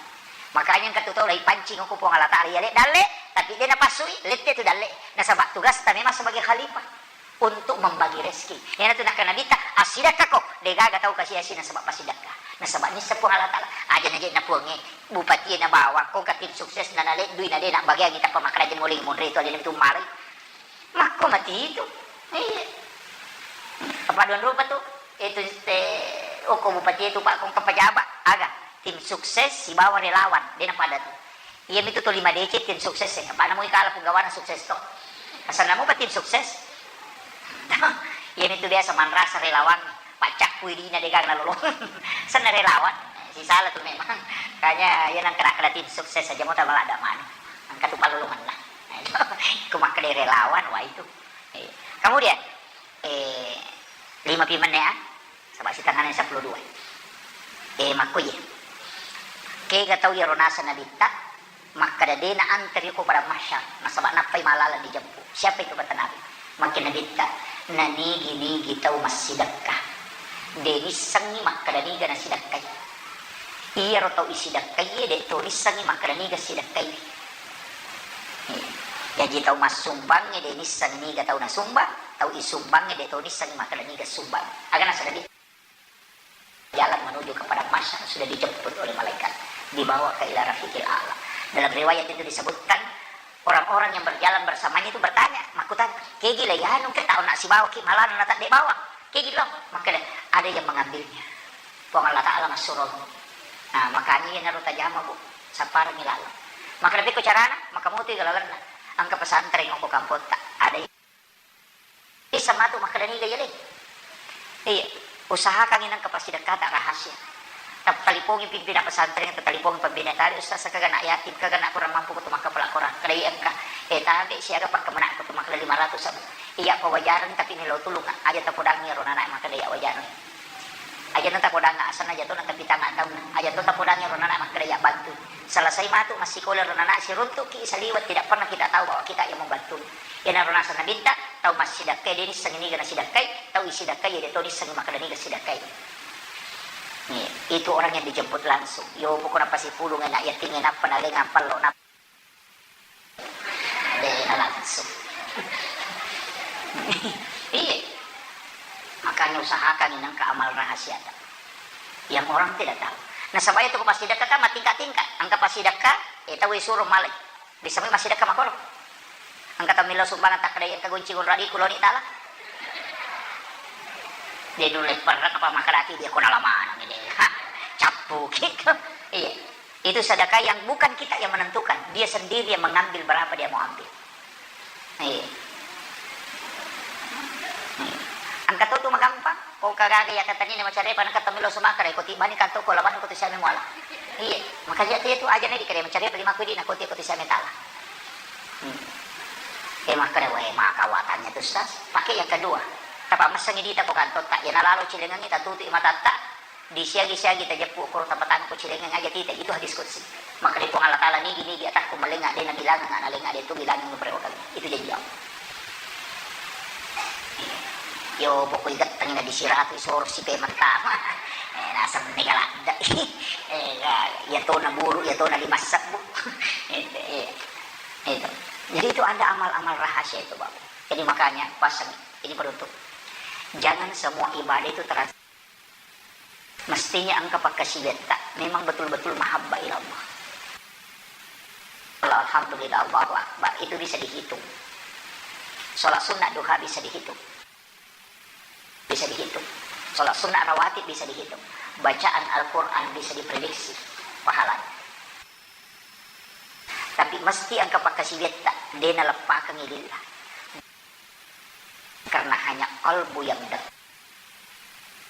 Makanya engka tu tau laipancing ko Puang Allah Ta'ala, iya le dalle, tapi de napassui, lette tu dalle. Nasaba tugasta memang sebagai khalifah untuk membagi rezeki. Iyana tu nakkeda Nabitta, "Assidakkako, de gaga tau kasiasi nasaba passidakka." Nasaba nisseng Puang Allah Ta'ala, aja naje na Puangnge, bupati na bawang, ko ka tim sukses na naleddui na de nabbageangngi tappa makkeda je muling munri tu aja tu malai. Makko mati itu. Iya. Apa dua rupa tu? Itu te, oko bupati itu, Pak, ko engka pejabat, aga? Tim sukses sibawa relawan, de napada tu. Iya mitu tu lima D C tim sukses e. Apa namu ikala punggawana sukses to. Asal namu pa tim sukses. Iya mitu biasa manrasa relawan, paccakkui dina de gaga nalolong. Senna relawan. Sisala tu memang. Kanya iya nang kena kena tim sukses aja mau tambah ada mana. Angka tu palolongan lah. Ko makkeda relawan, wah itu. Eh, kemudian, eh, lima pi menne, ah? Saba sitengana seppulo dua. Eh, makko iye. Kega tau iyaro naseng Nabitta, makkeda de na anteri ko padang mahsyar, nasaba nappai malalang dijeppu. Siapa itu kata Nabi? Makkeda Nabitta, nanigi-nigi tau massidekka. De nissengngi makkeda niga nasidekkai. Iyaro tau isidekkaie, de to nissengngi makkeda niga sidekkai. Jaji tau massumbangnge de nisseng niga tau nasumbang, tau isumbangnge de to nisseng makkeda niga sumbang. Aga nasaba de jalan menuju ke padang mahsyar sudah dijemput oleh malaikat, dibawa ke ila rafiqil a'la. Dalam riwayat itu disebutkan, orang-orang yang berjalan bersamanya itu bertanya, makkutana, "Kegi le yanu ke tau nak sibawa ki malana na tak de bawa? Kegi lo?" Makkeda, "Ada yang mengambilnya. Puang Allah Ta'ala massuromi." Nah, makanya iya naro tajama, Bu. Sapparengngi laleng. Makkeda, "Pekko carana?" Makkeda, "Motoi ga lalenna. Engka pesantren okko kampotta. Ada isseng matu makkeda niga yale." Iya, usahakan inang ke pasidekkata rahasia. Tattalipongi pimpinan pesantren, tattalipongi pembina tali, "Ustaz, kaga nak yatim, kaga nak kurang mampu, kutu makkapala Quran." Kedai engka, eh, tabe siaga pakkemenakku tu makkeda lima ratus sabu. Iya, pawajareng tapi melo tulung, aja tapodangi ro nana makkeda iya wajareng. Aja na tapodangnga asenna, aja to na tapitang taunna, aja to tapodangngi ro nana makkeda iya bantu. Selesai matu massikola ro nana, siruntukki saliweng, tidak pernah kita tahu bahwa kita yang membantu. Iyana ro naseng Nabitta, tau massidekkai de nissengngi niga nasidekkai, tau isidekkai de to nissengngi makkeda niga sidekkai. Nih, itu orang yang dijemput langsung. Yo pokokna pasipulung enak yatim enak penaleng apal lo. De na langsung. Iya. Makanya usahakan nengka amal rahasiata. Yang orang tidak tahu. Nasaba itu ko passidekka kan matingkat-tingkat. Engka passidekka, eh, tau suruh malai. Bisa mi massidekka makkoro. Engka tau millau sumbangan takkeda engka gonci gonradiku loni tala. De nulle perrek apa makkedaki dia ko nala maneng de. Ha, cappuki. Iya. Itu sedekah yang bukan kita yang menentukan, dia sendiri yang mengambil berapa dia mau ambil. Iya. Iya. Engka to tu magampang, ko kagaga iya katani na macarepa na katami lo sumakara ko tibani kan to ko lawan ko tu siame muala. Iya, makanya dia tu aja na dikere macarepa lima kudi na ko ti ko tu siame tala. Eh, makkeda, "Weh, maka watannya tu, Ustaz." Pakai yang kedua. Tapa messengi dita ko kantotta, ya nalalo cilengengi tatutu matatta, disiagi-siagi tajeppu koro tapatangko cilengeng aja tita. Itu hadis qudsi. Makkeda Puang Allah Taala, "Nigi-nigi atakku malenga, de nabilangang, nalenga de tu bilangang, itu janji Allah." Yo, pokok igattengi na disiratu, isoro sipe mentama. Eh, naseng mega ladda. Eh, ya, ya tona buru, ya tona lima sebbu. Itu, iya. Itu. Jadi itu ada amal-amal rahasia itu, Bapak. Jadi makanya pasang ini penutup. Jangan semua ibadah itu terasa. Mestinya engka pakkasiwiatta memang betul-betul mahabbah ila Allah. Alhamdulillah, Allahu Akbar, itu bisa dihitung. Sholat sunnah duha bisa dihitung. Bisa dihitung. Sholat sunnah rawatib bisa dihitung. Bacaan Al-Quran bisa diprediksi pahalanya. Tapi mesti engka pakkasiwiatta, de naleppakengi lillah. Karena hanya kalbu yang dekat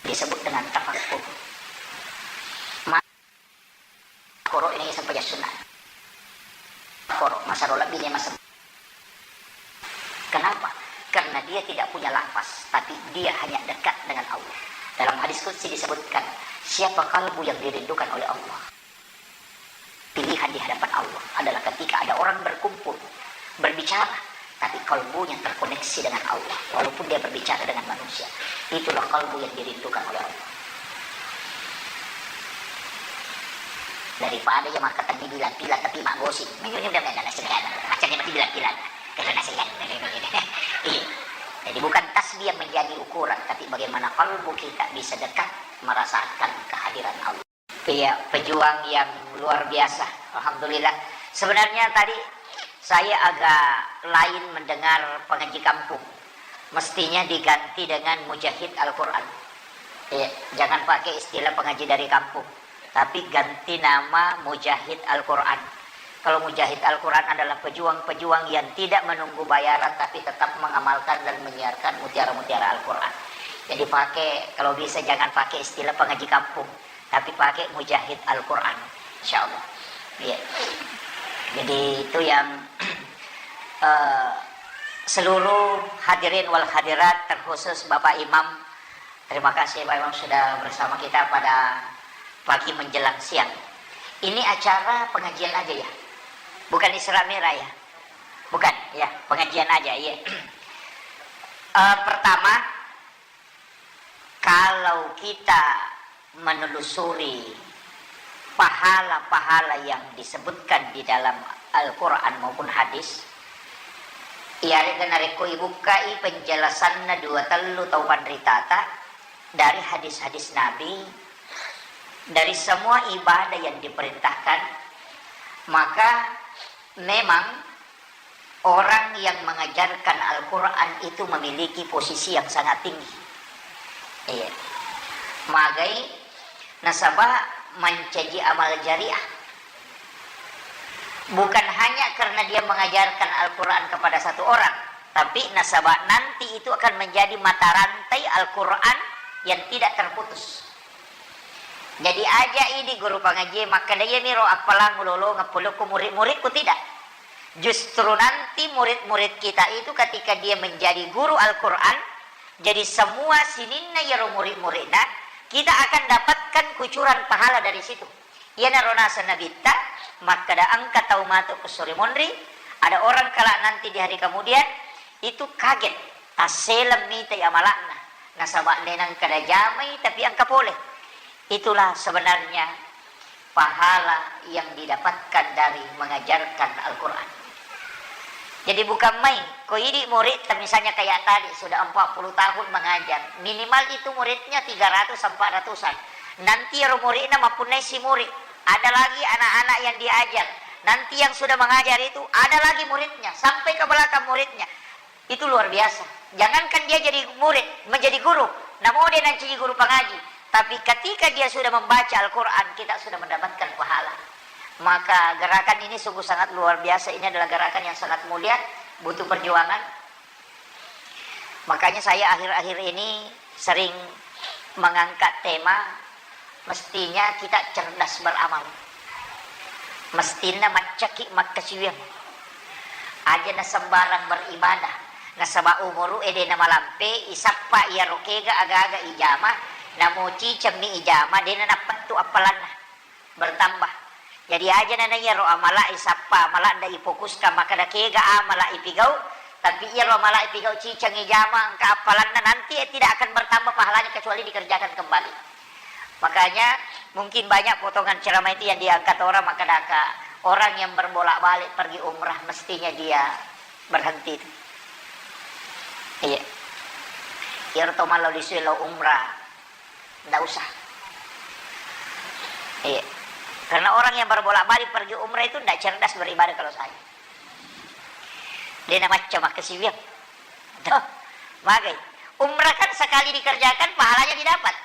disebut dengan tafakkur. Ma-, koro ini sampai sunnah. Koro, masa rola bini masa. Kenapa? Karena dia tidak punya lafaz, tapi dia hanya dekat dengan Allah. Dalam hadis qudsi disebutkan, siapa kalbu yang dirindukan oleh Allah? Pilihan di hadapan Allah adalah ketika ada orang berkumpul, berbicara, tapi kalbunya terkoneksi dengan Allah, walaupun dia berbicara dengan manusia. Itulah kalbu yang dirindukan oleh Allah. Daripada ya makkatenni bilang-bilang tapi maggosip. Macam ni mati bilang-bilang. Karena saya. Iya. Jadi bukan tasbih yang menjadi ukuran, tapi bagaimana kalbu kita bisa dekat merasakan kehadiran Allah. Iya, pejuang yang luar biasa. Alhamdulillah. Sebenarnya tadi saya agak lain mendengar pengaji kampung. Mestinya diganti dengan mujahid Al-Quran. Iya, jangan pakai istilah pengaji dari kampung, tapi ganti nama mujahid Al-Quran. Kalau mujahid Al-Quran adalah pejuang-pejuang yang tidak menunggu bayaran, tapi tetap mengamalkan dan menyiarkan mutiara-mutiara Al-Quran. Jadi pakai, kalau bisa jangan pakai istilah pengaji kampung, tapi pakai mujahid Al-Quran, insya Allah. Iya. Jadi itu yang, eh, seluruh hadirin wal hadirat, terkhusus Bapak Imam, terima kasih Bapak Imam sudah bersama kita pada pagi menjelang siang. Ini acara pengajian aja ya? Bukan Isra Mi'raj ya? Bukan, ya, pengajian aja, iya. Eh, pertama, kalau kita menelusuri pahala-pahala yang disebutkan di dalam Al-Quran maupun hadis, iyarega narekko ibukkai penjelasanna dua tellu tau panritata dari hadis-hadis Nabi, dari semua ibadah yang diperintahkan, maka memang orang yang mengajarkan Al-Quran itu memiliki posisi yang sangat tinggi. Iya. Magai nasaba mancaji amal jariah. Bukan hanya karena dia mengajarkan Al-Quran kepada satu orang, tapi nasaba nanti itu akan menjadi mata rantai Al-Quran yang tidak terputus. Jadi aja idi guru pangaji makkeda, "Iyamiro appalang ulolo ngepulukku murid-muridku," tidak. Justru nanti murid-murid kita itu ketika dia menjadi guru Al-Quran, jadi semua sininna iyaro murid-muridna, kita akan dapatkan kucuran pahala dari situ. Iyanaro naseng Nabitta, makkeda engka tau matu ku sore monri, ada orang kelak nanti di hari kemudian, itu kaget, tasseleng mitai amalakna, nasaba de nengka najamai tapi engka pole. Itulah sebenarnya pahala yang didapatkan dari mengajarkan Al-Quran. Jadi bukan main, ko idi murid, misalnya kayak tadi, sudah empat puluh tahun mengajar, minimal itu muridnya tiga ratus empat ratusan. Nanti ro muridna mapunnai si murid, ada lagi anak-anak yang diajar. Nanti yang sudah mengajar itu, ada lagi muridnya, sampai ke belakang muridnya. Itu luar biasa. Jangankan dia jadi murid, menjadi guru, namo de nancaji guru pangaji, tapi ketika dia sudah membaca Al-Quran, kita sudah mendapatkan pahala. Maka gerakan ini sungguh sangat luar biasa. Ini adalah gerakan yang sangat mulia, butuh perjuangan. Makanya saya akhir-akhir ini sering mengangkat tema, mestinya kita cerdas beramal. Mestinna maccaki makkasiwiang. Aja na sembarang beribadah, nasaba umuru'e de namalampe, isappa iyaro kega aga-aga ijama, namo cicemmi ijama, de na nappettu appalanna bertambah. Jadi aja na iyaro amala isappa, amala nda ifokuskan makkeda kega amala ipigau, tapi iyaro amala ipigau ciceng ijama engka appalanna, nanti tidak akan bertambah pahalanya kecuali dikerjakan kembali. Makanya mungkin banyak potongan ceramah itu yang diangkat orang, makkadaka orang yang berbolak-balik pergi umrah mestinya dia berhenti itu. Iya. Iyaro to mallau lisue lao umrah, ndak usah. Iya. Karena orang yang berbolak-balik pergi umrah itu ndak cerdas beribadah kalau saya. De na macca makkasiwiang. Toh, magai. Umrah kan sekali dikerjakan, pahalanya didapat.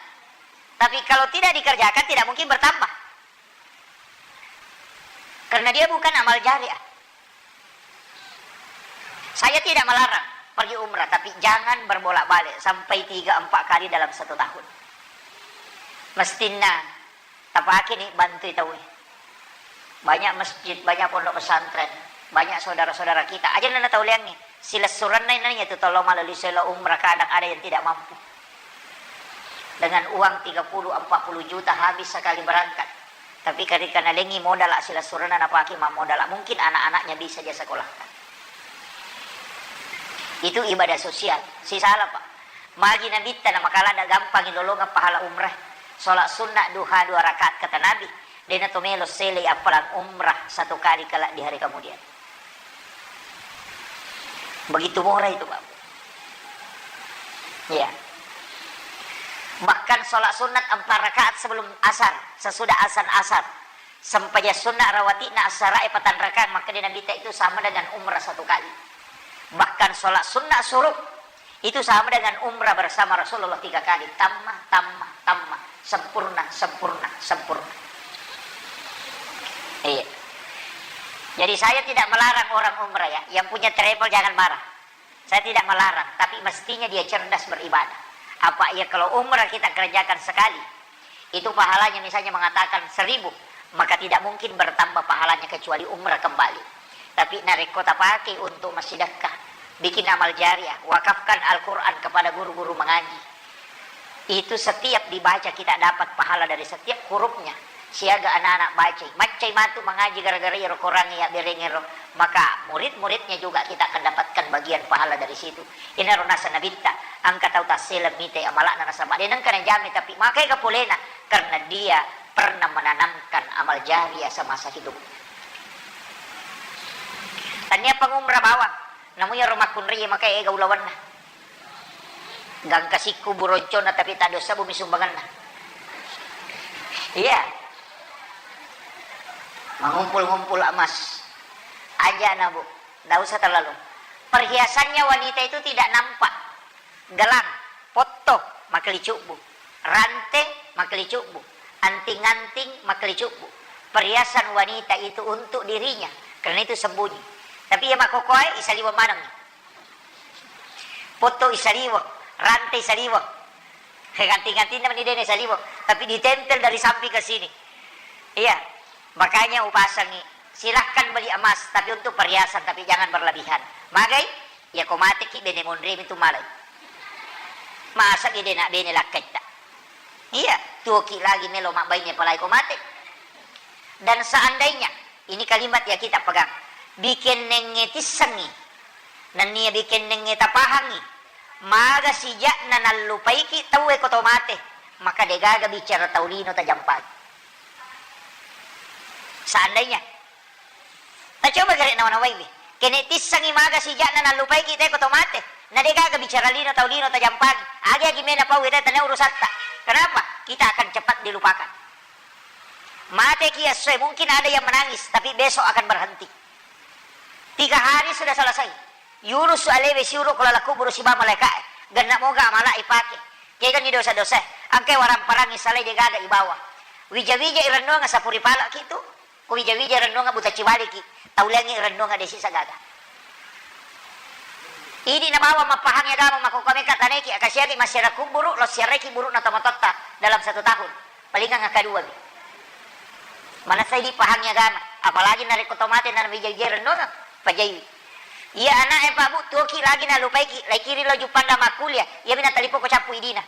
Tapi kalau tidak dikerjakan, tidak mungkin bertambah. Karena dia bukan amal jariah. Saya tidak melarang pergi umrah, tapi jangan berbolak-balik sampai tiga empat kali dalam satu tahun. Mestinna tapake ni bantui tauwe. Banyak masjid, banyak pondok pesantren, banyak saudara-saudara kita. Aja nana tau leangngi. Silessurenna nanya tu tollo malali selo umrah, kadang ada yang tidak mampu. Dengan uang tiga puluh, empat puluh juta habis sekali berangkat. Tapi ketika nalengi modal silessurenna napake mammodal, mungkin anak-anaknya bisa dia sekolahkan. Itu ibadah sosial. Sisala, Pak. Magi Nabitta na makala ada gampang lolongan pahala umrah. Sholat sunnah duha dua rakaat kata Nabi. Dena to melo sele appalang umrah satu kali kelak di hari kemudian. Begitu murah itu, Pak. Ya. Bahkan sholat sunat empat rakaat sebelum asar, sesudah azan asar. Sempajang sunnah rawatibna asarae patang rakaat, makkeda Nabitta itu sama dengan umrah satu kali. Bahkan sholat sunnah syuruk itu sama dengan umrah bersama Rasulullah tiga kali. Tamma, tamma, tamma. Sempurna, sempurna, sempurna. Iya. Jadi saya tidak melarang orang umrah ya. Yang punya travel jangan marah. Saya tidak melarang, tapi mestinya dia cerdas beribadah. Apa ya kalau umrah kita kerjakan sekali, itu pahalanya misalnya mengatakan seribu, maka tidak mungkin bertambah pahalanya kecuali umrah kembali. Tapi narekko tapake untuk massidekka, bikin amal jariah, wakafkan Al-Quran kepada guru-guru mengaji. Itu setiap dibaca kita dapat pahala dari setiap hurufnya. Siaga anak-anak bacai. Maccai matu mengaji gara-gara iro Quran ya berengero. Maka murid-muridnya juga kita akan dapatkan bagian pahala dari situ. Inaro nasa Nabitta, engka tau tassele mite amalakna nasaba de nengka najame, tapi makai ga polena karena dia pernah menanamkan amal jariah semasa hidup. Tania pangumra bawang, namu iyaro makkunrai makai ega ulawanna. Gangka sikku buroncona tapi tak dosa bumi sumbanganna. Iya. Mengumpul-ngumpul emas. Aja na, Bu. Ndak usah terlalu. Perhiasannya wanita itu tidak nampak. Gelang, potto, makkelicubbu. Rante, makkelicubbu. Anting-anting, makkelicubbu. Perhiasan wanita itu untuk dirinya. Karena itu sembunyi. Tapi iya makkokoe, isaliweng maneng. Potto isaliweng, rante isaliweng. Ganti-gantinna meni dene isaliweng, tapi ditempel dari samping ke sini. Iya, makanya upasangi, silahkan beli emas, tapi untuk perhiasan, tapi jangan berlebihan. Magai, ya ko mateki bene monremi tu malai. Masa ki dena bene lakkaitta. Iya, tuoki lagi melo mabbaine palai ko mate. Dan seandainya ini kalimat ya kita pegang. Bikennengnge tissengngi, nennia bikennengnge tapahangngi, maga sijakna nallupaiki tauwe ko to mate, maka degaga bicara tau lino tajampaki. Seandainya, tacoba gare nawa-nawaiwi, kene tissengngi maga sijakna nallupaiki te ko to mate, na degaga bicara lino tau lino tajampaki, agi-agi mena pau ita tania urusatta. Kenapa? Kita akan cepat dilupakan. Mateki essoe, mungkin ada yang menangis, tapi besok akan berhenti. Tiga hari sudah selesai. Yurus alewe siuro ko laleng kuburu siba malaikae. Genna moga amala ipake. Kegani dosa-dosa. Angkai warang parangi salai degaga ibawa. Wija-wija irennuanga sapuri palaki tu. Ko wija-wija irennuanga buta cibaliki. Tauliangi irennuanga desi sagaga. Idi nabawa mappahangi agama makkokkoe mekka taneki, akasiari massiara kuburu, lo siaraiki buru'na tomatoatta dalam satu tahun. Palingang akkadua mi. Manessa idi pahangi agama, apalagi narekko to mate na wija-wija irennuanga, pajaiwi. Iya ana'e, Pak Bu, tuoki lagi nalupaiki, laikiri lao Juppandang makkuliah, iyami natalipong ko cappu idina.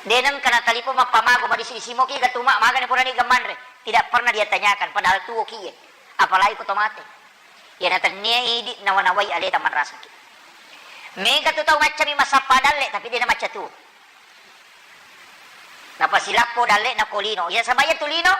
De nengka natalipong mappamago, madisi-disi moki gatuma, magani purani gemmanre. Tidak pernah dia tanyakan, padahal tuoki iye. Apalagi ko to mate. Iya natennia idi nawa-nawai aleta manrasaki. Mega tu tau maccami massappa dalle, tapi de namacca tuo. Napasilappo dalle'na ko lino. Iya, saba iya tu lino,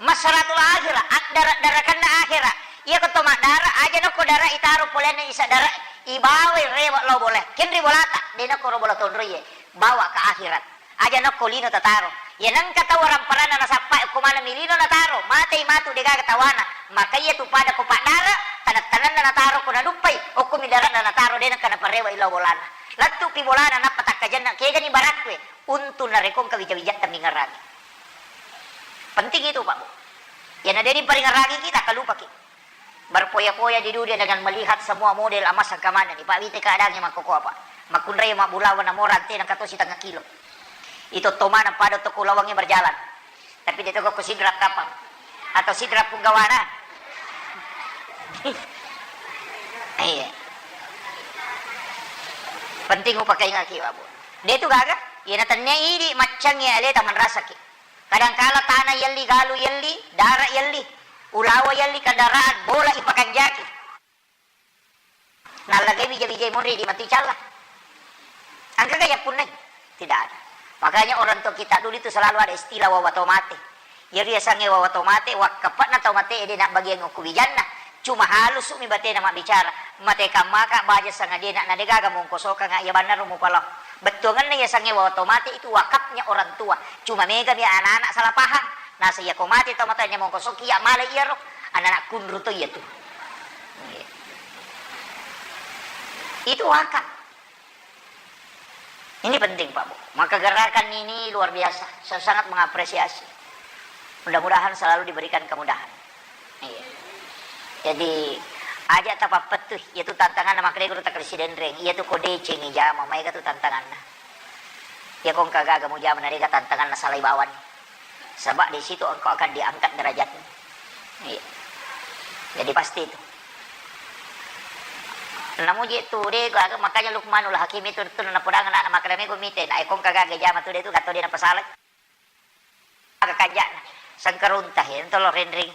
masaratul akhirah, addara-darakanna akhirah. Iya ko to maddara, aja nokko dara itaro polenna isa dara, ibawai rewe lao bola. Kenri bolata, de nokko ro bola tonro iye. Bawa ke akhirat. Aja nokko lino tataro. Iya nengka tau waramparanna nasappa ko maneng mi lino nataro, matei matu de gaga tawana. Maka iya tu pada ko paddara, taneng-tanenna nataro ko naduppai, okko mi darana nataro de nengka naparewe lao bolana. Lettu pi bolana nappa takkajenna, kegani barakkue. Untung narekko engka wija-wijatta mingerangi. Penting itu, Pak Bu. Iyana de diparingerangi kita, kalupaki. Berfoya-foya di dunia dengan melihat semua model emas engka manenni, Pak, wite keadaannya makkokoa, Pak. Makkunrai mabbulawa namo rante nengka to sitengah kilo. Itu to maneng pada to kulawangi berjalan. Tapi de to ko sidrap kapang. Atau sidrap punggawana. Iya. Penting upakaingaki, Pak Bu. De tu gaga, iyana tennia idi maccangngi aleta manrasaki. Kadangkala tana yelli, galu yelli, dara yelli, ulawa yelli, kendaraan, bola ipakanjaki. Nallagai wija-wijai monri di matu icalla. Engka ga yappunnai? Tidak ada. Makanya orang tua kita dulu itu selalu ada istilah wawa to mate. Iyaro yasengnge wawa to mate, wakkape'na tau mate de nabbagiang okko wijanna. Cuma halusu mi batena mabbicara. Mate kammaka baja sangadie na, na de gaga mongkosokanga iya bannaro mupalao. Bettuangenna yasengnge wawa to mate itu wakafnya orang tua. Cuma mega mi anak-anak salah paham. Nasa iya ko mate tau mate nya mongkosoki iya male iyaro. Anak-anak kunru to iya tu. Itu wakaf. Ini penting, Pak Bu. Maka gerakan ini luar biasa. Saya sangat mengapresiasi. Mudah-mudahan selalu diberikan kemudahan. Iya. Jadi, aja tapappettu, iya tu tantanganna makkedai guru takkeda sidenreng, iya tu ko decengi jama, maega tu tantanganna. Iya ko engka gaga mujama narega tantanganna salai bawani. Sebab di situ engkau akan diangkat derajatmu. Iya. Jadi pasti itu. Namuji tu de gaga, makanya Luqmanul Hakim itu tu napodangi anakna makkeda mego mite, na eko engka gaga jama tu de tu gatto de napasalai. Aga kanja'na, sengkarunta, iyaro tolo renreng.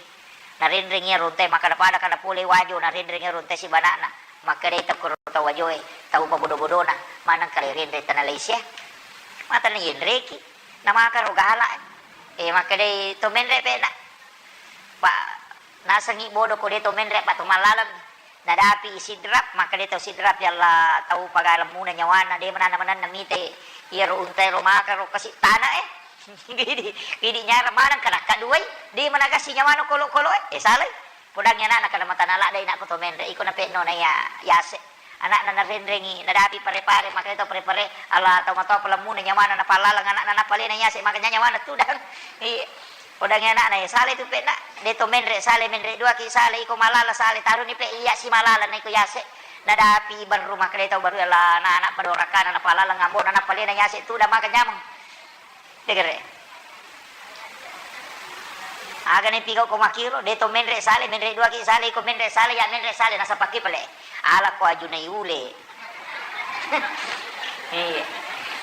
Narenreng iya runtae, makkada-pada kada pole wajo, narenreng iya runtae sibana'na. Makkedai tokkoro tau wajoe, tau pabodo-bodona, maneng kale renreng tana laisia. Mata nayenreki, namakaro gala. Eh, makkedai to menre pe'na. Pa, nasengi bodo ko de to menre, pa to mallaleng. Nadapi i Sidrap, makkeda tau Sidrap, "Ya Allah, tau pagalemmuna nyawana, de mananna-mananna mite iyaro untae ro maka ro kasi tana e." Idi, idi nyarang maneng kada kaduai, de managasi nyawana kolo-kolo e. Eh, salai. Podangi anakna kada matana ladde inakku to menre, iko nape'no na iya yase. Anakna narenrengi, nadapi pare-pare, makkeda tau pare-pare, "Allah, tau matoa palemmuna nyawana napallaleng anakna napalena yase, maka nyawana tudang." Iya. Podangi anakna, "Eh, salai tu pe'na, de to menre salai, menre duaki salai, iko malala salai, taruni pe iya si malala na iko yase." Nadapi berru makkeda tau baru, "Ella na anak padorakana napalala ngambona napalena yase tu da maka nyameng." Degere. Aga ne pigau ko makiro, de to menre salai, menre duaki salai, iko menre salai, ya menre salai, nasapakki pale. Ala ko ajunai ule. Iya.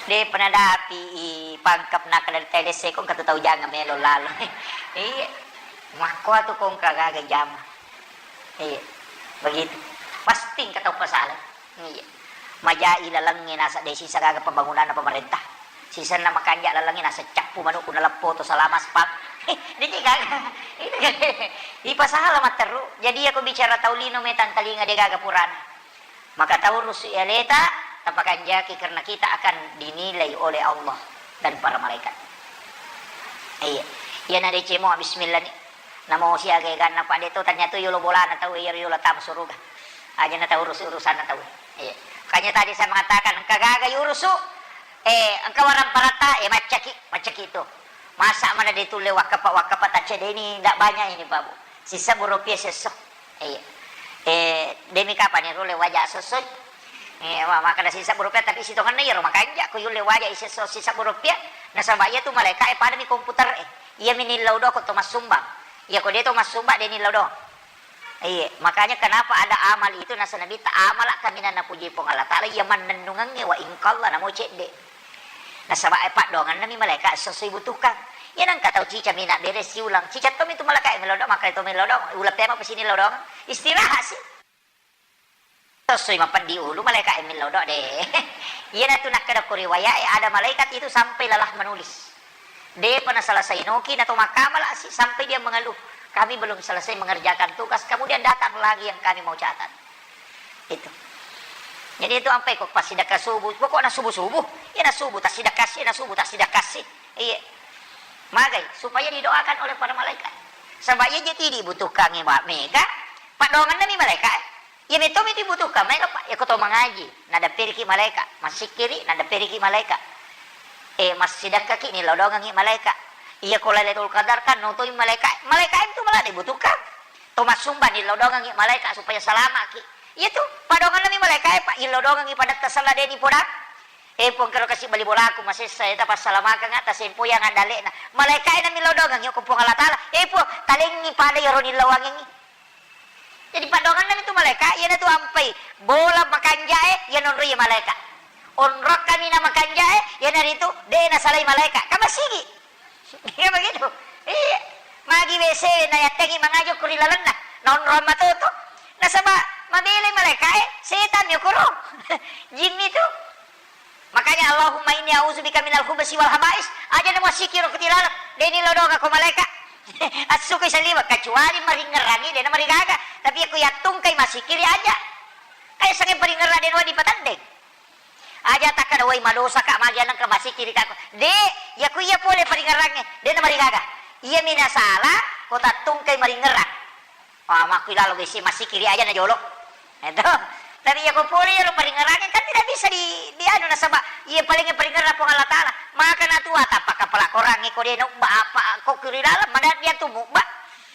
De pernah dapi i pangkep nakka dari telese ko engka tu tau jangan melo lalo. Iya. Makko tu ko engka gaga jama. Iya. Begitu. Pasti engka tau pasala. Iya. Majai lalengnge nasa de sisa gaga pembangunan pemerintah. Sisenna makanja lalengnge nasa cappu manukku naleppo to salama spam. Deci gaga. Ipasala matteru. Jadi aku bicara tau lino metang talinga de gaga purana. Maka taurusui aleta, tapakanjaki karena kita akan dinilai oleh Allah dan para malaikat. Iya. Iya na decemo bismillah ni. Namo siaga eganna pa de to tanya tu yolo bolana tau iya yolo tama suruga. Aja na taurus urusanna tau. Iya. Makanya tadi saya mengatakan engka gaga yurusu, eh, engka warang parata, eh, maccaki, maccaki itu. Masa mana de tulle wakkapa, wakkapa tacce de ini ndak banyak ini Pak Bu. Sisa burupia sesso. Iya. Eh, demi kapan ero le waja sessoi? Eh, wa-, makkeda sisa burupia, tapi sitongenna iyaro makanja ko yulle waja isesso sisa burupia. Nasaba iya tu malaika e pada mi komputer e. Iya mi nillau do ko to massumbang. Iya ko de to massumbang de nillau do. Iya, makanya kenapa ada amal itu, nasaba Nabitta, "Amala kaminang napuji Puang Allah Ta'ala, iya mannennungengnge wa in qalla, namo cedde." Nasaba, eh, paddoangennami malaika sesuai butuhkan. Iya nengka tau cica mina bere siulang. Cica tommi tu malaika e melodong, maka to melodong, uleng pema pesini lodong. Istirahat sih. Sesuai mapeddi ulu malaika e melodong deh. Iya natu nakkeda ko riwayat e, ada malaikat itu sampai lelah menulis. Depa naselesai noki nato makkamala si sampai dia mengeluh, "Kami belum selesai mengerjakan tugas, kemudian datang lagi yang kami mau catat." Itu. Jadi itu ampai ko passidekka subuh, pokokna subuh-subuh, iya na subuh tassidekka si, iya na subuh tassidekka si. Iya. Magai, supaya didoakan oleh para malaikat. Sebab iya jadi dibutuhkan mega, paddoangennami malaikat. Iya metto mi dibutuhkan, maega, Pak. Iya ko to mangaji, nadapperiki malaika, massikkiri, nadapperiki malaika. Eh, massidekkaki, nilodongengi malaika. Iya ko Lailatul Qadar kan notoi malaika. Malaika itu malah dibutuhkan. To massumba nilodongengi malaika supaya salamaki. Iya tu, padongenna mi malaika, eh, Pak, ilodongengi pada tasalla deni podang. Eh, Puang, kero kasi bali bolaku masessa, eh, tapassalamakanga, tasempoi yang andalekna. Malaika ina milodongengi ko Puang Allah Taala. Eh, Puang, talengi pada iyaro nilawangengi. Jadi paddoangennami tu malaika, iyana tu ampai bola makanjae, iya nonroi malaika. Onrokka mina makanjae, iyana ritu de nasalai malaika. Kan masigi. Iya begitu. Iya. Magi W C na yattengi mangajo ko ri lalenna. Nonro matoto. Nasaba mabelai malaika e, setan yokoro. Jinni tu. Makanya, "Allahumma inni a'udzubika minal khubusi wal khaba'is." Aja na massikkiri ko tilaleng, de nilodonga ko malaika. Assukui saliweng, kecuali maringngerangi, de na marigaga. Tapi ko yattungkai massikkiri aja. Kayak sange paringngerang de na wedding patandeng. Aja takkada, "Woi, madosa ka, magi anengka massikkiri ka." De, ya ku iya pole paringngerangnge, de na marigaga. Iya mi nasala, ko tattungkai maringngerang. Ah, makku lalo besi massikkiri aja na jolo. Itu. Tapi iya ko pole iyaro paringngerangnge kan tidak bisa di, di anu nasaba iya paling paringngerang Puang Allah Taala. Maka na tua tappa kapala korangnge ko de nubba apa ko kiri dalam mana dia tu mubba.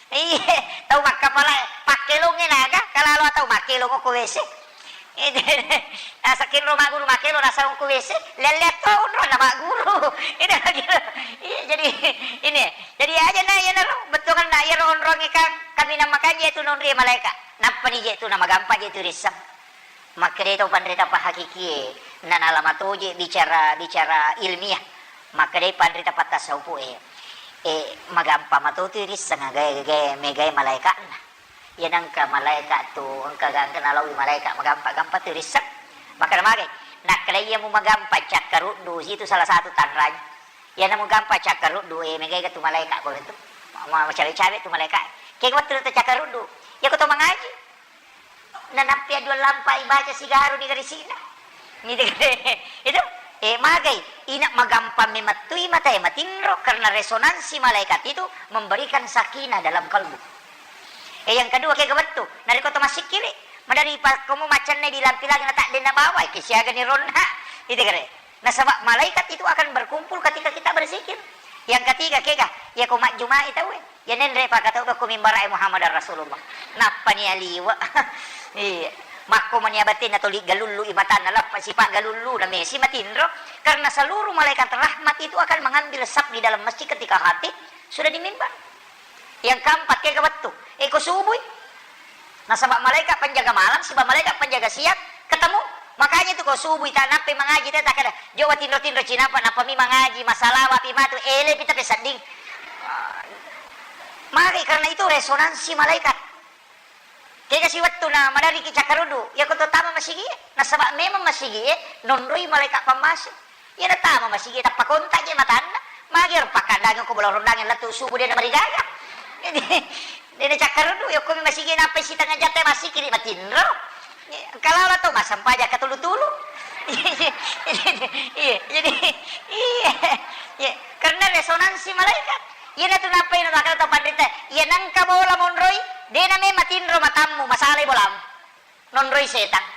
Iya, tau makkapala pakkelongnge naga, kalalo tau makkelong ko W C. Asa kinro magguru makkelo rasa ongko W C, lelle to onrong na magguru. Ini lagi. Iya, jadi ini. Jadi aja na iya naro bettuanna iya ro onrong ikan kaminang makanja itu nonri malaika. Nappa ni je tu na magampa je tu risseng. Makkeda to panrita pahakikie, na nalama toje bicara, bicara ilmiah. Makkeda panrita pattasaupu e. E, magampa matotu risseng gae, gae, megae malaikatna. Iya nengka malaika tu, engka gangka nalawi malaika magampa-gampa tu risseng. Makkeda magai, nakkeda iya mu magampa cakkaruddu, situ salah satu tanranya. Iya na mu gampa cakkaruddu, eh, megai tu malaika ko tu. Ma-, ma-, macawe-cawe tu malaika. Kega wettu tu cakkaruddu. Iya ko to mangaji. Nanappi dua lampa ibaca sigaru di garisina. Itu, eh, magai, ina magampa memettui mata e matinro karena resonansi malaikat itu memberikan sakinah dalam kalbu. Eh, yang kedua, kega wettu, narekko to massikkiri, madari pa komo maccenne bilang-bilang na tak denna bawa, ke siaga ni ronna. Itu kere. Nasaba malaikat itu akan berkumpul ketika kita berzikir. Yang ketiga, kega, iya ko majjumai tauwe. Iya nenre pakatau ko mimbara e Muhammadar Rasulullah. Nappa ni aliwa. Iya. Makko mani abatenna toli galullu i matanna lappa sipa galullu na mesi matinro. Karena seluruh malaikat rahmat itu akan mengambil saf di dalam masjid ketika khatib sudah di mimbar. Yang keempat, kega wettu. E, ko subui. Nasaba malaikat penjaga malam, siba malaikat penjaga siang, ketemu. Makanya itu ko subui ta nappai mangaji te takkeda, "Jo watinro-tinro cinapa, nappa mi mangaji, masalawa pi matu, ele pi tapi sedding." Magi karena itu resonansi malaikat. Kega si wettu na madariki cakkaruddu, iya ko to tama masigi, nasaba memang masigi e nonroi malaikat pammase. Iya na tama masigi tappa kontak je matanna, magi ro pakkandangi ko bola rondangi lettu subuh de na marigaga. Jadi, de na cakkaruddu, iya ko mi masigi nappai sitengnga jam te massikkiri matinro. Kalala to massempajang katulu-tulu. Iya, jadi, iya, iya. Karena resonansi malaikat. Iyana tu nappai na makkeda tau panrita, iya nengka bola monroi, de na memang matinro matammu, masalai bolamu. Nonroi setang.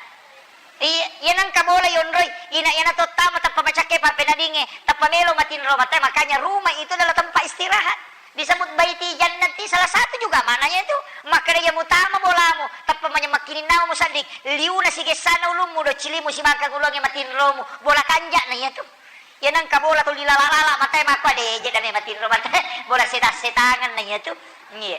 Iya, iya nengka bola yonroi, ina iyana to tama tappa macakke pappenadinge, tappa melo matinro mate, makanya rumah itu adalah tempat istirahat. Disebut baiti jannati, salah satu juga maknanya itu. Makkeda iya mutama bolamu, tappa manya makkininnamu musedding, liuna sigessana ulummu, do cilimu sibangka guluangnge matinromu, bola kanja na iya tu. Iya nengka bola tuli lala-lala matae makko de je dame matinro matae bola setang-setangan na iya tu. Iya.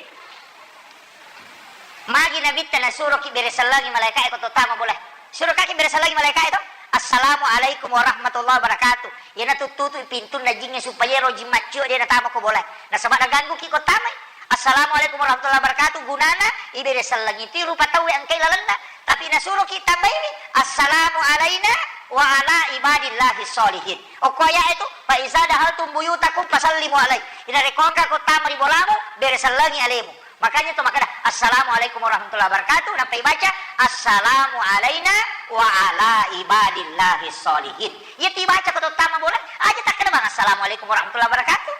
Magi Nabitta nasuroki bere sellengi malaika'e ko to tama bolae? Surokaki bere sellengi malaika'e to? Assalamualaikum warahmatullahi wabarakatuh. Iyana tuttutu pintunna jingnge supaya ero jing maccio de natama ko bolae. Nasaba nagangguki ko tamai. Assalamualaikum warahmatullahi wabarakatuh. Gunana ibere sellengi tu rupa tauwe engkai lalenna. Tapi nasuroki tambaiwi, assalamu alaina wa ala ibadillahi sholihin. Okko aya'e tu, fa iza dahaltum buyutakum fasallimu alai. Inarekko engka ko tama ri bolamu, bere sellengi alemu. Makanya tu makkeda, "Assalamualaikum warahmatullahi wabarakatuh," nappa ibaca, "Assalamu alaina wa ala ibadillahi sholihin." Iya tu ibaca ko to tama bola, aja takkeda bang, "Assalamualaikum warahmatullahi wabarakatuh."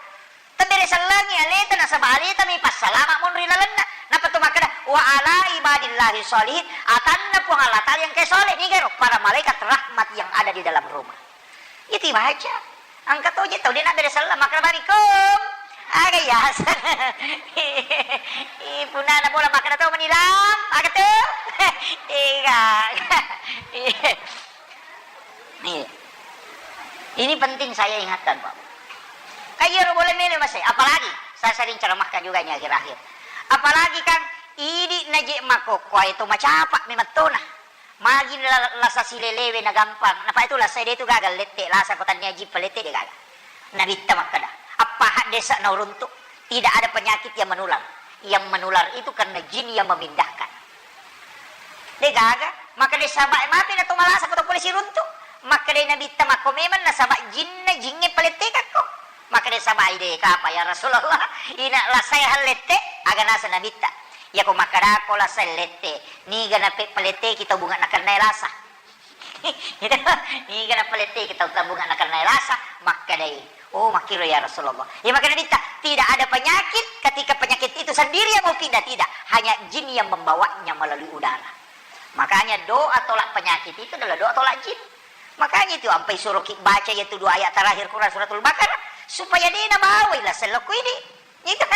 Tebbere sellengi aleta nasaba aleta mi passalama monri lalenna. Nappa tu makkeda, "Wa ala ibadillahi sholihin," atanna Puang Allah Ta'ala yang ke soleh, nigero para malaikat rahmat yang ada di dalam rumah. Iya tu ibaca. Engka to je tau de nabbere selleng, makkeda barikum. Aga yaseng. Ih, punana bola makkeda to menilam, aga tu? Iya. Iya. Ini penting saya ingatkan, Pak. Kan iyaro bola melo masai, apalagi saya sering ceramahkan juga ini akhir-akhir. Apalagi kan idi naje makokkoe to macapa memettona. Magi la-, lasa silelewe nagampang. Napa itu lasa de tu gaga lette, lasa ko tania jippa lette de gaga. Nabitta makkeda, "Appa haddesa na uruntu, tidak ada penyakit yang menular. Yang menular itu karena jin yang memindahkan." De gaga, makkeda sabae mapi na to malasa ko to pole siruntu. Makkeda Nabitta makko memang nasaba jinna jingnge palettekakko. Makkeda sabae de kapa ya Rasulullah, ina lasae hallette, aga nasa Nabitta. Iyako makkedako lasa lette, niga nape-, paletteki tau bunga nakennae lasa. Gitu. Niga napaletteki tau bunga nakennae lasa, makkedai, "Oh, makkiro ya Rasulullah." Ya, makkeda Nabitta, "Tidak ada penyakit ketika penyakit itu sendiri yang mau pindah, tidak. Hanya jin yang membawanya melalui udara." Makanya doa tolak penyakit itu adalah doa tolak jin. Makanya itu ampai suruh ki baca yaitu dua ayat terakhir Quran Suratul Baqarah supaya de nabawai lasa lokko idi. Ita,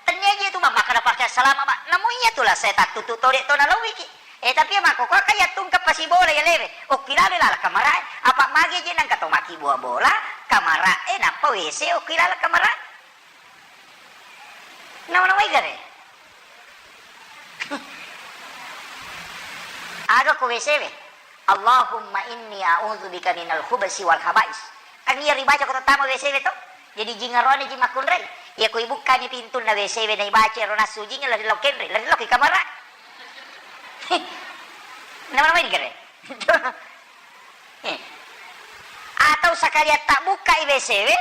tennia je tu, Mak, makkeda pake salama, Mak. Namu iya tu lah, saya tattutu tode to nalauiki. Eh, tapi ya, Mak, kok kaya tungke pasibola ya lewe. Okki lale lala kamara. Apa mage je nangka to maki bola-bola, kamara, eh, nappa W C, okki lala kamara. Nama-nama igare. Aga ko W C we. Allahumma inni a'udzubika minal khubsi wal khaba'is. Kan iya ribaca ko tama W C we to. Jadi jingarone ji makkunrai. Iya ko ibukkani pintunna W C we na ibaca ero nassu jinge lari lao kenre, lari lao ki kamara. Nama-nama ini kere. Eh. Atau sekalian tak buka W C we,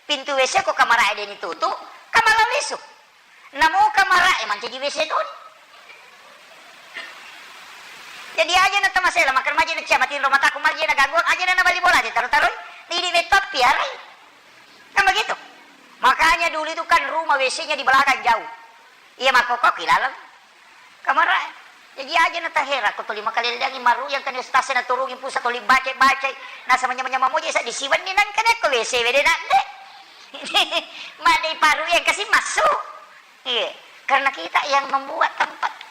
pintu W C ko kamara deni tutu, kamala lisu. Namo kamara e mancaji W C toni. Jadi aja na tamasela, makan maja na cia matinro mataku, maja na gangguan, aja na nabali bola, aja taro-taroi, nidi metto piarai. Kan begitu. Makanya dulu itu kan rumah W C-nya di belakang jauh. Iya, makokok di dalam. Kamara. Jaji aja na tahera ko tuli makalelleangi maru yang kani ustaz na turungi pusa tuli baca-baca. Nasa manya-manya mamoje sa disiwenni nang kene ko W C wede na de. Madai paru yang kasih masuk. Iya, karena kita yang membuat tempat.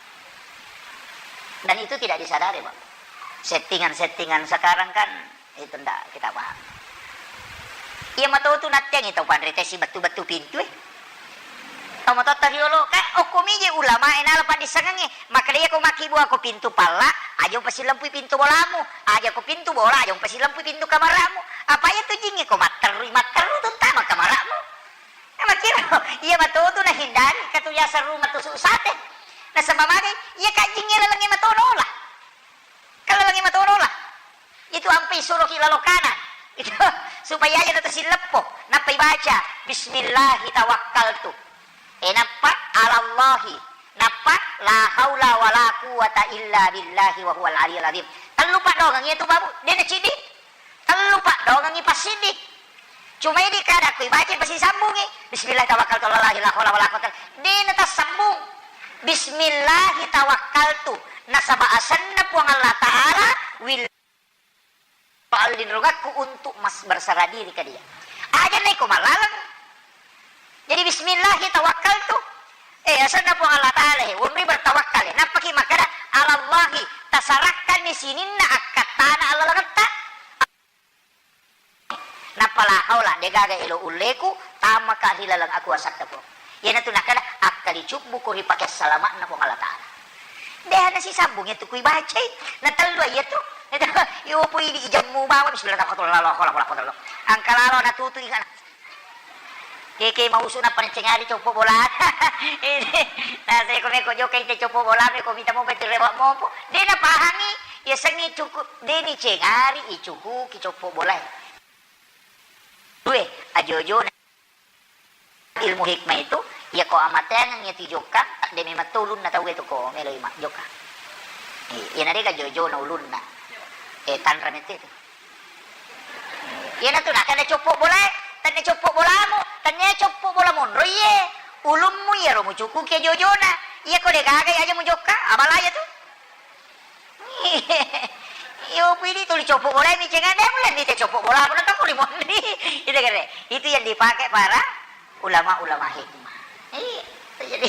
Dan itu tidak disadari, Pak. Settingan-settingan sekarang kan itu ndak kita paham. Iya matotu nattiangi tau panrita si bettu-bettu pintu e. Tau matotta riolo, ka okko mije ulama e nala paddissengengnge. Makkeda iya ko makkibua ko pintu palla, aja upasilempui pintu bolamu. Aja ko pintu bola, aja upasilempui pintu kamaramu. Apa iya tu jingnge ko matterui, matteru tu tama kamaramu. Nah, makkiro, iya matotu nahindari, katu biasa rumah tusuk sate. Nasaba mage, iya kajjingnge lalengnge matono lah. Kan lalengnge matono lah. Itu ampe isuroki lalo kanan. Itu supaya aja na tasilleppo. Nappa ibaca, "Bismillahi tawakkaltu." Eh, nappa alallahi. Nappa la haula wala quwwata illa billahi wa huwal aliyul azim. Tellu paddoangeng iya tu babu. De na ciddi. Tellu paddoangengngi passiddi. Cuma idi kada ku ibaca pasisambungi. Bismillah tawakkaltu alallahi la haula wala quwwata. De na tassambung. Bismillahi tawakkaltu. Nasaba asenna Puang Allah Ta'ala wil palinrungakku untuk mas berserah diri ke dia. Aja neko malaleng. Jadi bismillahi tawakkaltu. Eh, asenna Puang Allah Ta'ala he, wonri bertawakkal he. Nappaki makkeda, alallahi, tasarakkanni sininna akkattana allalengetta. Nappa la haula, degaga elo ulleku, tamaka ri laleng akuasatta Puang. Iyanatu nakkeda, akkalicubbuku ri pake salama'na Puang Allah Ta'ala. Dé' na sisambung iyatu ku ibacai. Na tellu iyatu. Iyo pui di ijemmu bawa, bismillah, tawakkaltu, la hawla wala quwwata illa billah. Engka lalo natutu ingat. Keke mausu nappa nicengari coppo bola. Ini, na saya ko meko jokka ite coppo bola, meko mita mopa itu rewa mopo. Dé' napahangi, yasengnge cuku, dé' nicengari, icukuki coppo bolae. Dua, ajo-ojona. Ilmu hikmah itu, iya ko amateangeng iya tu jokka, dé' memang to ulunna tau itu ko meloi majjokka. Iya, na dé' gaga ajo-ojona ulunna. Eh, tanra mette itu. Iyanatu nakkeda coppo bolae, tennia coppo bolamu, tennia coppo bola monro iye. Ulummu iyaro mucukuki ajo-ojona. Iya ko dé' gaga aja mujokka, abala iyatu. Iyo pui di tuli coppo bolae micengade, mulai di te coppo bola, pun tau ko di monri. Itu kere. Itu yang dipakai para ulama-ulama hikmah. Iya, jadi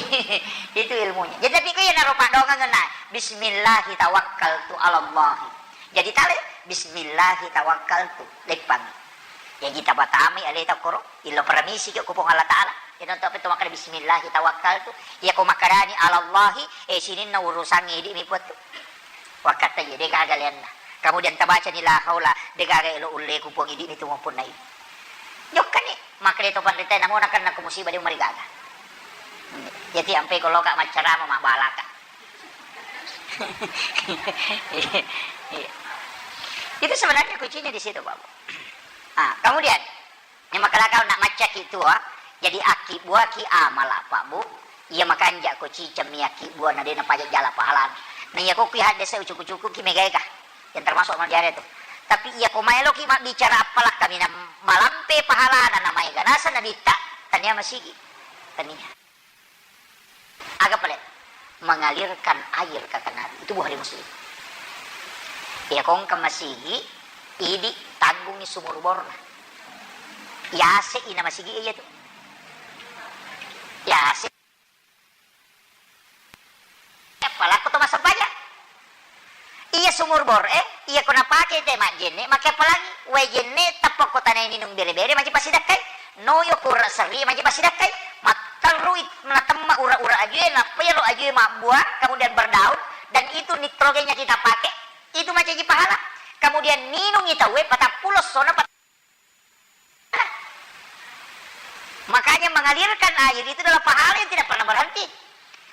itu ilmunya. Jadi, tapi ku iyanaro paddoangenna, "Bismillahi tawakkaltu alallahi." Jadi tale, "Bismillahi tawakkaltu." Leppang. Jaji tapatamai aleta koro, illo paramisi ki ko Puang Allah Taala. Iyana to apa to makkeda, "Bismillahi tawakkaltu." Iya ko makkedani, "Alallahi," eh, sininna urusangnge idi' mi puattu. Wakkatta iya, dé' gaga leanna. Kemudian tabacani la haula, dé' gaga elo ulleku Puang, idi' mi tu mappunnai. Jokkani, makkeda to panritae, namo nakenna ko musibah dé' marigaga. Jadi ampe ko loka maccarama mabbalaka. Iya. Itu sebenarnya kuncinya di situ, Pak Bu. Ah, kemudian, yang makalakau nak maccaki tua, jadi akki buaki amala, Pak Bu. Iya makanja ko cicemmi akki bua na dé' napaja jala pahalana. Na iya ko kui haddese ucuku-cuku ki megaega. Yang termasuk amal jariah itu. Tapi iya ko maelo ki mabbicara appalakka mina malampe pahalana na maega naseng nabitta, tania masigi. Tania. Aga pale? Mengalirkan air, kata Nabi. Itu Bukhari Muslim. Iya ko engka masigi, idi' tanggungi sumur borna. Yase ina masigi iya tu. Yase. Apalakko to massempajang. Iya sumur bor e, iya ko napake te majjenne, make appalangi wae jenne, tappa ko tanae ninung bere-bere, maji passidakkai. Noyo ko ura serri, maji passidakkai. Matterrui natemma ura-ura ajue, nappa iyaro ajue mabbuang, kemudian berdaun, dan itu nitrogennya kita pakai, itu macaji pahala. Kemudian ninungi tauwe patappulo essona, pat- Makanya mengalirkan air itu adalah pahala yang tidak pernah berhenti.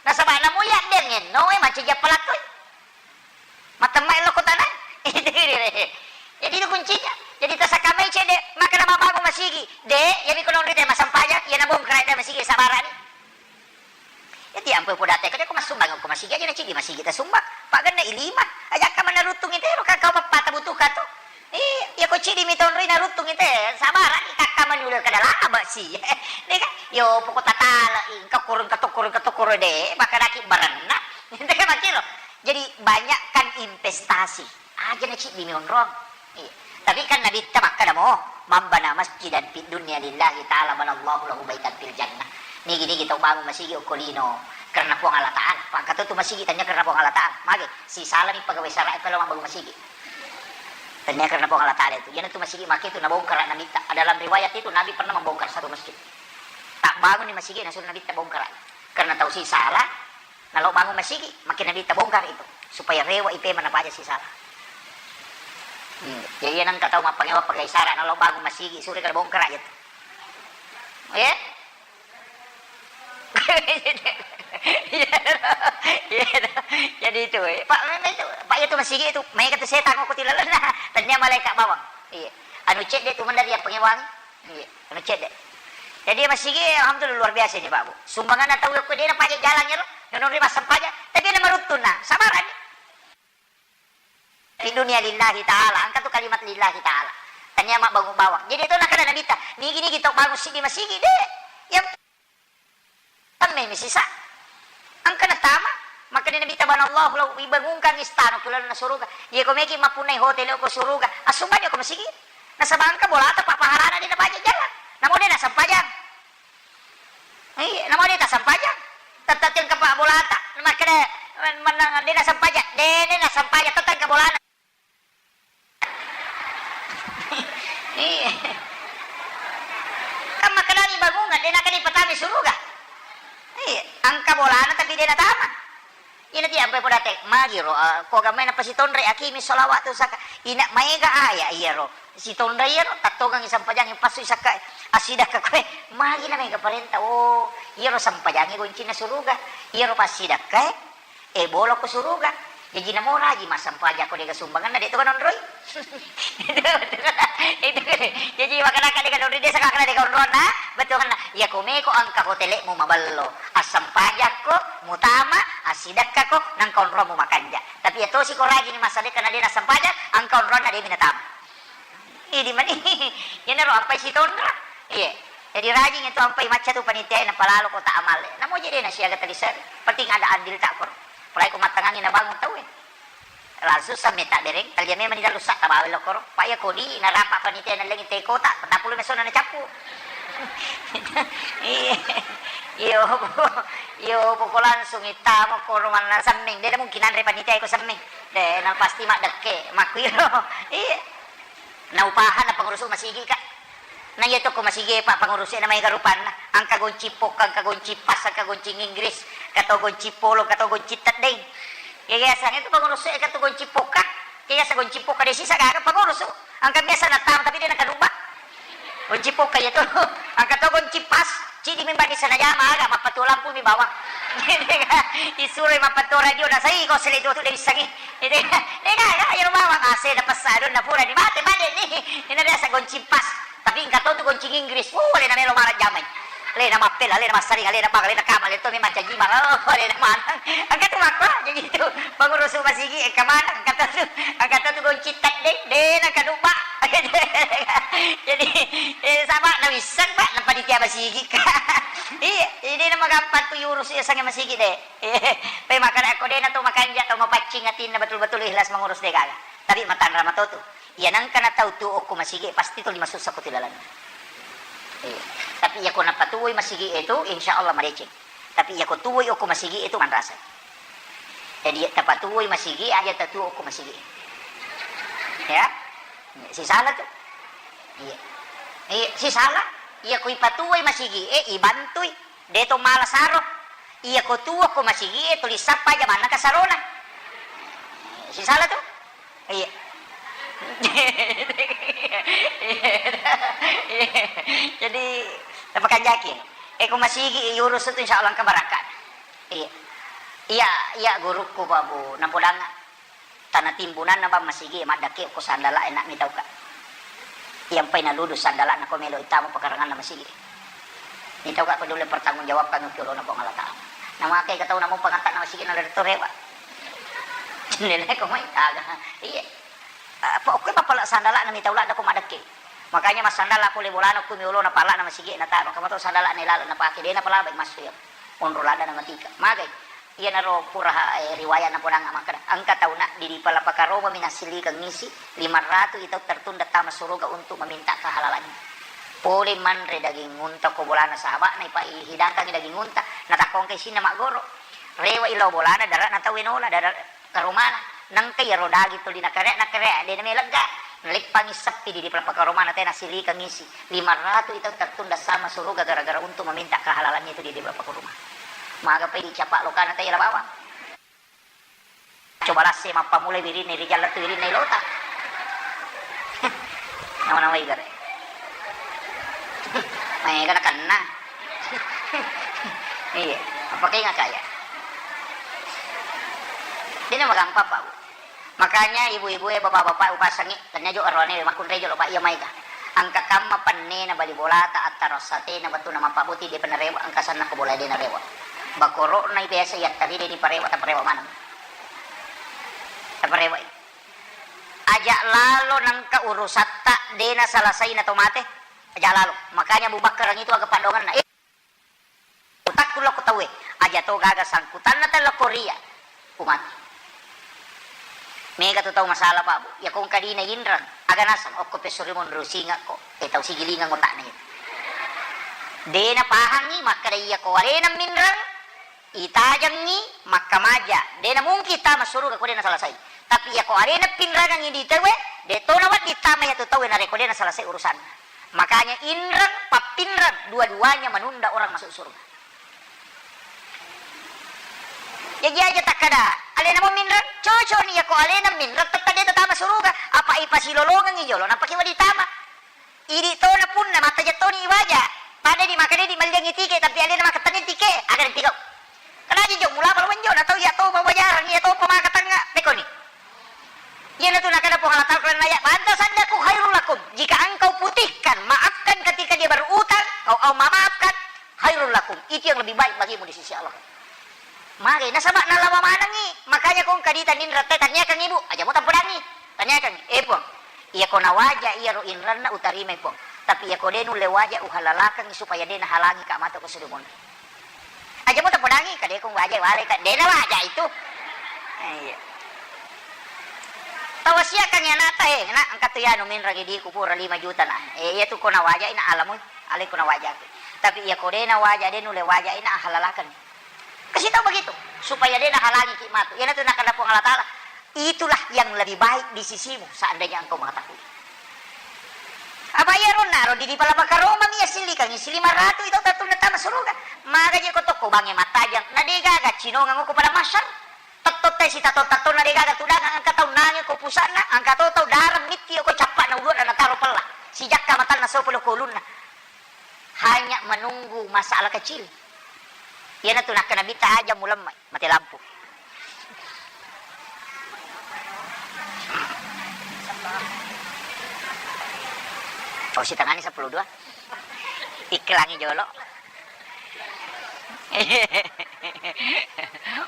Nasaba namo yaddeng enno e, macaji appalakkoi. Matemma ello ko tana. Jadi itu kuncinya. Jadi tasakamai cede, maka nama bangun masigi. De, ya miko nonri te masempajang, ya nabongkar te masigi, sabarani. Jadi ampe podate ko massumbang ko masigi aja na cidi masigi tasumbang. Paganna ilima. Aja ka manaruttung itu, ka kau pappata butuh ka tu. Iya, iya ko cidi mi tonroi naruttung ite, sabarani kakka manula kada laba si. Deka, yo poko tatala, engka koro, engka tokoro, engka tokoro de, makanaki baranna. Deka makiro. Jadi banyakkan investasi. Aja na cidi mi onrong. Iya. Tapi kan Nabitta makkada mo, "Man bana masjidan fid dunya lillahi ta'ala banallahu lahu baitan fil jannah." Nigi-nigi tau bangun masigi okko lino karena Puang Allah Ta'ala. Pangkatu tu masigi tanya karena Puang Allah Ta'ala. Mage, si salami pegawai sara e pelo mabbangun masigi. Tennia karena Puang Allah Ta'ala itu. Iyanatu masigi make itu nabongkar Nabitta. Dalam riwayat itu Nabi pernah membongkar satu masjid. Tak bangun di masigi, langsung Nabitta bongkar. Karena tau si sala, nalo bangun masigi, makin Nabitta bongkar itu. Supaya rewa ipe mana paja si sala. Hmm. Jadi yang kata mau pakai apa pakai sara, nalo bangun masigi, sore kada bongkar aja tuh. Ya? Iya, iya. Jadi itu, eh. Pak, memang itu, Pak, itu masigi itu, mai kata setan aku tilalan. Tanya malaikat bawang. Iya. Anu cedde tu mandari yang pengewangi. Iya, anu cedde. Jadi masigi, alhamdulillah, luar biasa ini, Pak Bu. Sumbangan tahu aku dia nampak jalan ya lo. Nonori masam paja, tapi ada marutun nah, sabaran. Di dunia lillahi ta'ala, angka tu kalimat lillahi ta'ala. Tania mak bangun bawang. Jadi itu nak ada Nabitta, nigi-nigi tau bangun sidi masigi de. Yang tamme mi sisa. Angka na tama, maka ni Nabitta, "Banallahu lahu, ibangunkan istana ku lalenna suruga." Iya ko meki mappunnai hotel ko suruga. Assumbang ko masigi. Nasaba angka bolata pa pahalana de nabaca jalan. Namo de nasempajang. Iya, nama de tasampajang. Tette engka pa bolata. Makkeda, mennang de nasampajang. De, de nasampajang, tette engka bolana. Iya. Kan makkedani bangungan, de nakkeda ipatama suruga. Iya, engka bolana tapi de natama. Ina tiampai podate, magiro, ah, ko gamai napasitonre, akimi sholawat tu saka. Ina maega aya iyaro. Sitonre iyaro, tattongangi sampajangi passu sakka, asidakka koe, magi na mega parenta, oh, iyaro sampajangi goncinna suruga, iyaro passidakkae, eh, bolo ko suruga. Jaji namo raji massampajang ko dega sumbanganna, de to kanonroi. Itu, itu, itu. Jaji makanaka dega nonroi, desa kakana dega onronna, betul kan? Ya komeko angka hotelekmu maballo, assampajakko, mutama, assidakkako, nangka onromu makanja. Tapi ya tosi ko rajini massadekka na de nassampajang, angka onronna de minatama. Idi mani, iyanaro ampai sitonra. Iya. Jadi rajing itu ampai macca tu panitia, napalalo kota amal. Namo jadi na siaga tadi seri. Penting ada andil tak kor. Apalagi ko mattangangi nabangun tau, eh. Langsung sameta bereng, talia memang di dalam sak tabawa lo koro. Pak ya kodi narapa panitia nalengi te kota, petapulu mesona na cappu. Iya. Iyo, iyo, pokok langsung itama koro manna semmeng. Dia mungkin anre panitia iko semmeng. De, na pasti maddekke, makkuiro. Iya. Na upahanna pengurusu masigi, Kak. Na iya to ko masigi, Pak, pengurusu na maega rupanna. Angka gonci pokka, angka gonci pas, angka gonci Inggris, kato gonci polo, kato gonci teddeng. Ya, ya, sang itu pengurusu e kato gonci pokka. Ya, ya, sa gonci pokka de sisa gaga pengurusu. Angka biasa na tama, tapi de na kaduba. Gonci pokka iya to. Angka to gonci pas, cidi mi bani sana jama aga, mappatuo lampu mi bawang. Isuro mappatuo radio na sai ko sele tu tu de bissangi. Itu kan, kan, ya bawang A C na pessa don na pura ni mate mate ni. Ina biasa gonci pas. Tapi angka to tu gonci Inggris. Uh, alena melo mala jamai. Alena mappela, alena massaring, alena bang, alena kama, alena to mi mancaji bang. Oh, alena manang. Angka tu makko, jadi itu. Pengurusu masigi, eh, kemana? Angka to tu, angka to tu gonci teddeng, de na kaduba. Jadi, eh, sama na wisseng, Pak, na panitia masigi. Iya, jadi na magampang tu urus ya sange masigi de. Pe makana ko de na to makanja, to mapaccing atinna betul-betul ikhlas mengurus de gaga. Tapi matanra mato tu. Iya nangka na tau tu okko masigi pasti tuli masussa ko tu lalang. Iya. Tapi iya ko napatuwoi masigi itu, insya Allah madeceng. Tapi iya ko tuwoi okko masigi itu manrasa. Jadi tapatuwoi masigi aja tatuo okko masigi. Ya. Sisala tu. Iya. Iya, sisala. Iya ko ipatuwoi masigi, eh, ibantui. De to mala saro. Iya ko tuo ko masigi e, tuli sappa aja manna kasarona. Sisala tu? Iya. Jadi, napakanjaki. Eh, ko masigi urus tu insya Allah engka barakka. Iya. Iya, iya gurukku, Pak Bu. Napodanga. Tana timbunanna bang masigi e maddakke ko sandala e nak mitauka. Iyampai naludu sandala na ko melo itama pekaranganna masigi. Mitauka ko dole pertanggung jawabkan ki olona Puang Allah Taala. Namakai ka tau namo pangatta na masigi na dari to rewa. Jendela ko mai aga. Iya. Apa okke bapala sandala na mitau ladda ko maddakke. Makanya massandala pole bolana ko mi olona pala na masigi na tama kamato sandala na ilalo na pake dena pala bai massu ya. Onro ladda na matika. Magai. Iyanaro pura, eh, riwaya napodang makkeda, engka tauna di, di Palapakaroba mi nassilikeng isi, lima ratu i tau tertunda tama suruga untuk meminta kehalalannya. Pole manre daging unta ko bolana sahaba'na, ipa-, ihidangkangi daging unta, natakkongka isinna maggoro. Rewa i lao bolana, dara'na tau e nola, dara-, karomana. Nengka iyaro daging tuli nakarea, nakarea, de na melegga. Naleppangi seppi di, di Palapakaroba na tena silikeng isi. Lima ratu i tau tertunda sama suruga gara-gara untuk meminta kehalalannya itu di, di Palapakaroba. Maga pai dicapa lokana tau e la bawang. Coba lasse mappamula wirinna rijang lettu wirinna ilota. Nama-nama igare. Maega nakenna. Iya, apa kainga kaya? Dena magampang, Pak. Makanya ibu-ibu e, bapak-bapak, upasangi, tanya jo arwane makkunrai jolo, Pak, iya maega. Engka kamma pennena bali bolata, attarassatena bettu na mappaboti, de penarewa, engka sanna ko bola de narewa. Bakoro'na biasa yattari de diparewa, taparewa maneng. Taparewa. Aja lalo nengka urusatta de nasalasai na to mate. Aja lalo. Makanya Abu Bakar itu aga padongenna. Eh, Utakku lokko tauwe, aja to gaga sangkutanna tau lokko ria, umati. Mega tu tau masalah, Pak, Bu. Iya ko engka dina inreng, aga naseng, okko pesso ri monro singakko, eh, tau sigilingeng otakna iya. De napahangi makkeda iya ko alena minreng, itajengi makkamaja. De namungkin tama suruga ko de nasalasai. Tapi iya ko alena pinrangengi di tauwe, de to nawedding tama iya tu tauwe narekko de nasalasai urusanna. Makanya inreng, pappinreng, dua-duanya menunda orang masuk surga. Jaji aja takkada, alena mo minreng, coconi yako alena minreng tette de tatama suruga, apa ipasilolongengi jolo, napaki wedding tama. Idi tona punna, mattaja toni iwaja. Pada di maka de di malliangi tike, tapi alena maka tani tike, aga de tiko. Kena aja jo, mulapa lo menjo, na tau iya topa wajarang, iya topa maka tengnga, pekoni. Iyanatu nakada Puang Allah Ta'ala Quran ayat, "Anta saddaku khairul lakum." Jika engkau putihkan, maafkan ketika dia berutang, kau, kau memaafkan, khairul lakum. Itu yang lebih baik bagimu di sisi Allah. Mage, nasaba nalawa manengi, makanya kong kadita ninra te tanyakan ibu, aja mo tampedangi. Tanyakan, "Eh, Puang, iya ko nawaja iya ro inranna utarimai, Puang. Tapi iya ko de nulle waja uhalalakangi supaya de nahalangi ka mata ko sudah monri." Aja mo tapodangi, kadekong waja wale, ka dena waja itu. Iya. Tawasiakan ya nata, eh, nak, engka tu ya nu minrang idiku pura lima juta na. Eh, iya tu ko na waja ina alamu, ale ko na waja. Tapi iya ko dena waja, de nulle waja ina halalakan. Kasih tahu begitu, supaya dena halangi ki matu. Iya tu nakada Puang Allah Ta'ala. Itulah yang lebih baik di sisimu, seandainya engkau mengetahui. Apa iya ro naro di dipala makaroma mi assillikangi si lima ratu itu tattunna tama suruga. Maga je ko tokko bange mattajang, na de gaga cinongang ko pada masyar. Tetto te si tatto-tatto na de gaga tudang angka tau nange ko pusana, angka to tau darang mitti ko cappa na uluna na taro pella. Si jakka matanna sopo lo ko ulunna. Hanya menunggu masalah kecil. Iyanatu nakkeda Nabitta, aja mulemmai, mate lampu. Oh, sitengani seppulo dua. Iklangi jolo.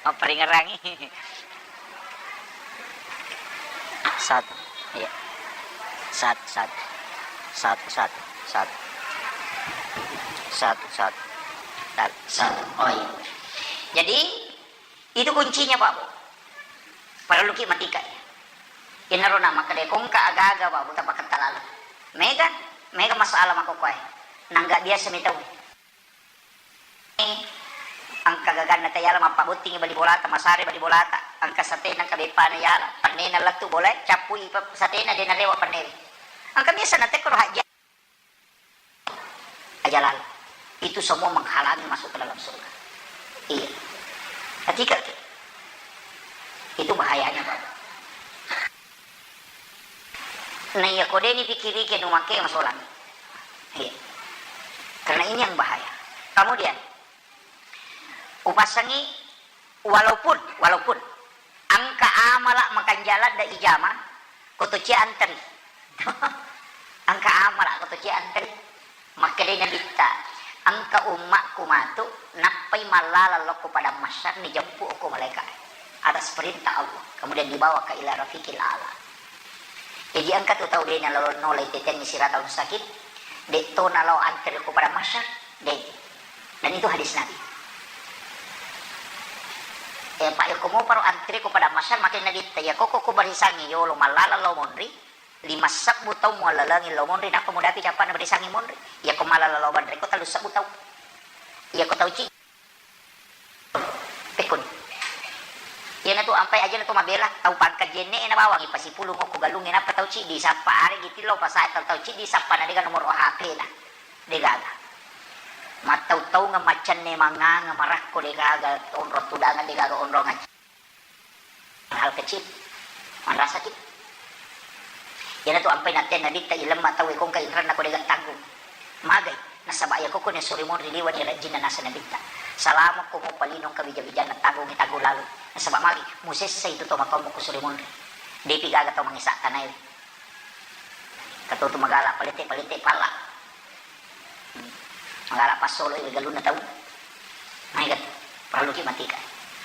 Mapperingerangi. Satu. Iya. Satu, satu. Satu, satu. Satu. Satu, satu. Satu, satu. Oh, iya. Jadi, itu kuncinya, Pak Bu. Parelluki matika, ya. Inaro na makkeda kongka aga-aga, Pak Bu, tapaketta laleng. Mega, mega masalah makkokkoe. Nangga biasa mi tau. Engka gaganna tayala mappabottingi bali bolata, masare bali bolata, engka satena, engka beppana yala, pannena lettu bolae, cappui pe-, satena, de narewa pannewe. Engka biasa natekkoro hajja-, aja lalo. Itu semua menghalangi masuk ke dalam surga. Iya. Ketika itu bahayanya, Pak. Nah, iya, ko de ni pikirike nu make masolang. Iya. Karena ini yang bahaya. Kemudian, upassangi, walaupun, walaupun engka amala makanjala da ijama, ko to cia anteri. Engka amala ko to cia anteri. Makkedai Nabitta, "Engka ummakku matu, nappai mallala lokko padang mahsyar, nijeppu okko malaika atas perintah Allah, kemudian dibawa ke ila rafiqil a'la." Jadi engka tu tau de nalo nolai tetenni siratal mustaqim, de to nalo antre ko padang mahsyar, de. Dan itu hadis Nabi. Eh, Pak, yako moparo antre ko padang mahsyar, makkeda Nabitta, iya koko ko barisangi yolo mallala lo monri, lima sebbu tau muallalengi lao monri, nappa mudapi cappa'na barisangi monri. Iyako malala lao banre ko tellu sebbu tau. Iyako tau ci-, pekkoni. Iyanatu ampai ajana to mabela, tau pangkat jenne e nabawangi pasipulung okko galungnge, nappa tau ciddi sappa, aregi tillau pasae tau, tau ciddi sappa na dega nomoro H P na. Degaga. Mattau-taungeng, maccanne manganga, marakko degaga, onrong tudangan degaga, onrong aci-, hal kecil, manrasaki. Iyanatu ampai natteang Nabitta, ilemma tauwe ko engka inranna ko dega tanggung. Magai, nasaba iyako ko nasuri monri liwa ni rajinna nasa Nabitta. Salama ko mopa lino engka wija-wijanna, tanggungi, tanggung lalu. Nasaba magi, musessa itu to matoammu ko suri monri. Depi gaga tau mangesa tanae. Katutu magala palette-palette palla. Magala passolo i galunna tau. Maega tu, parelluki matika.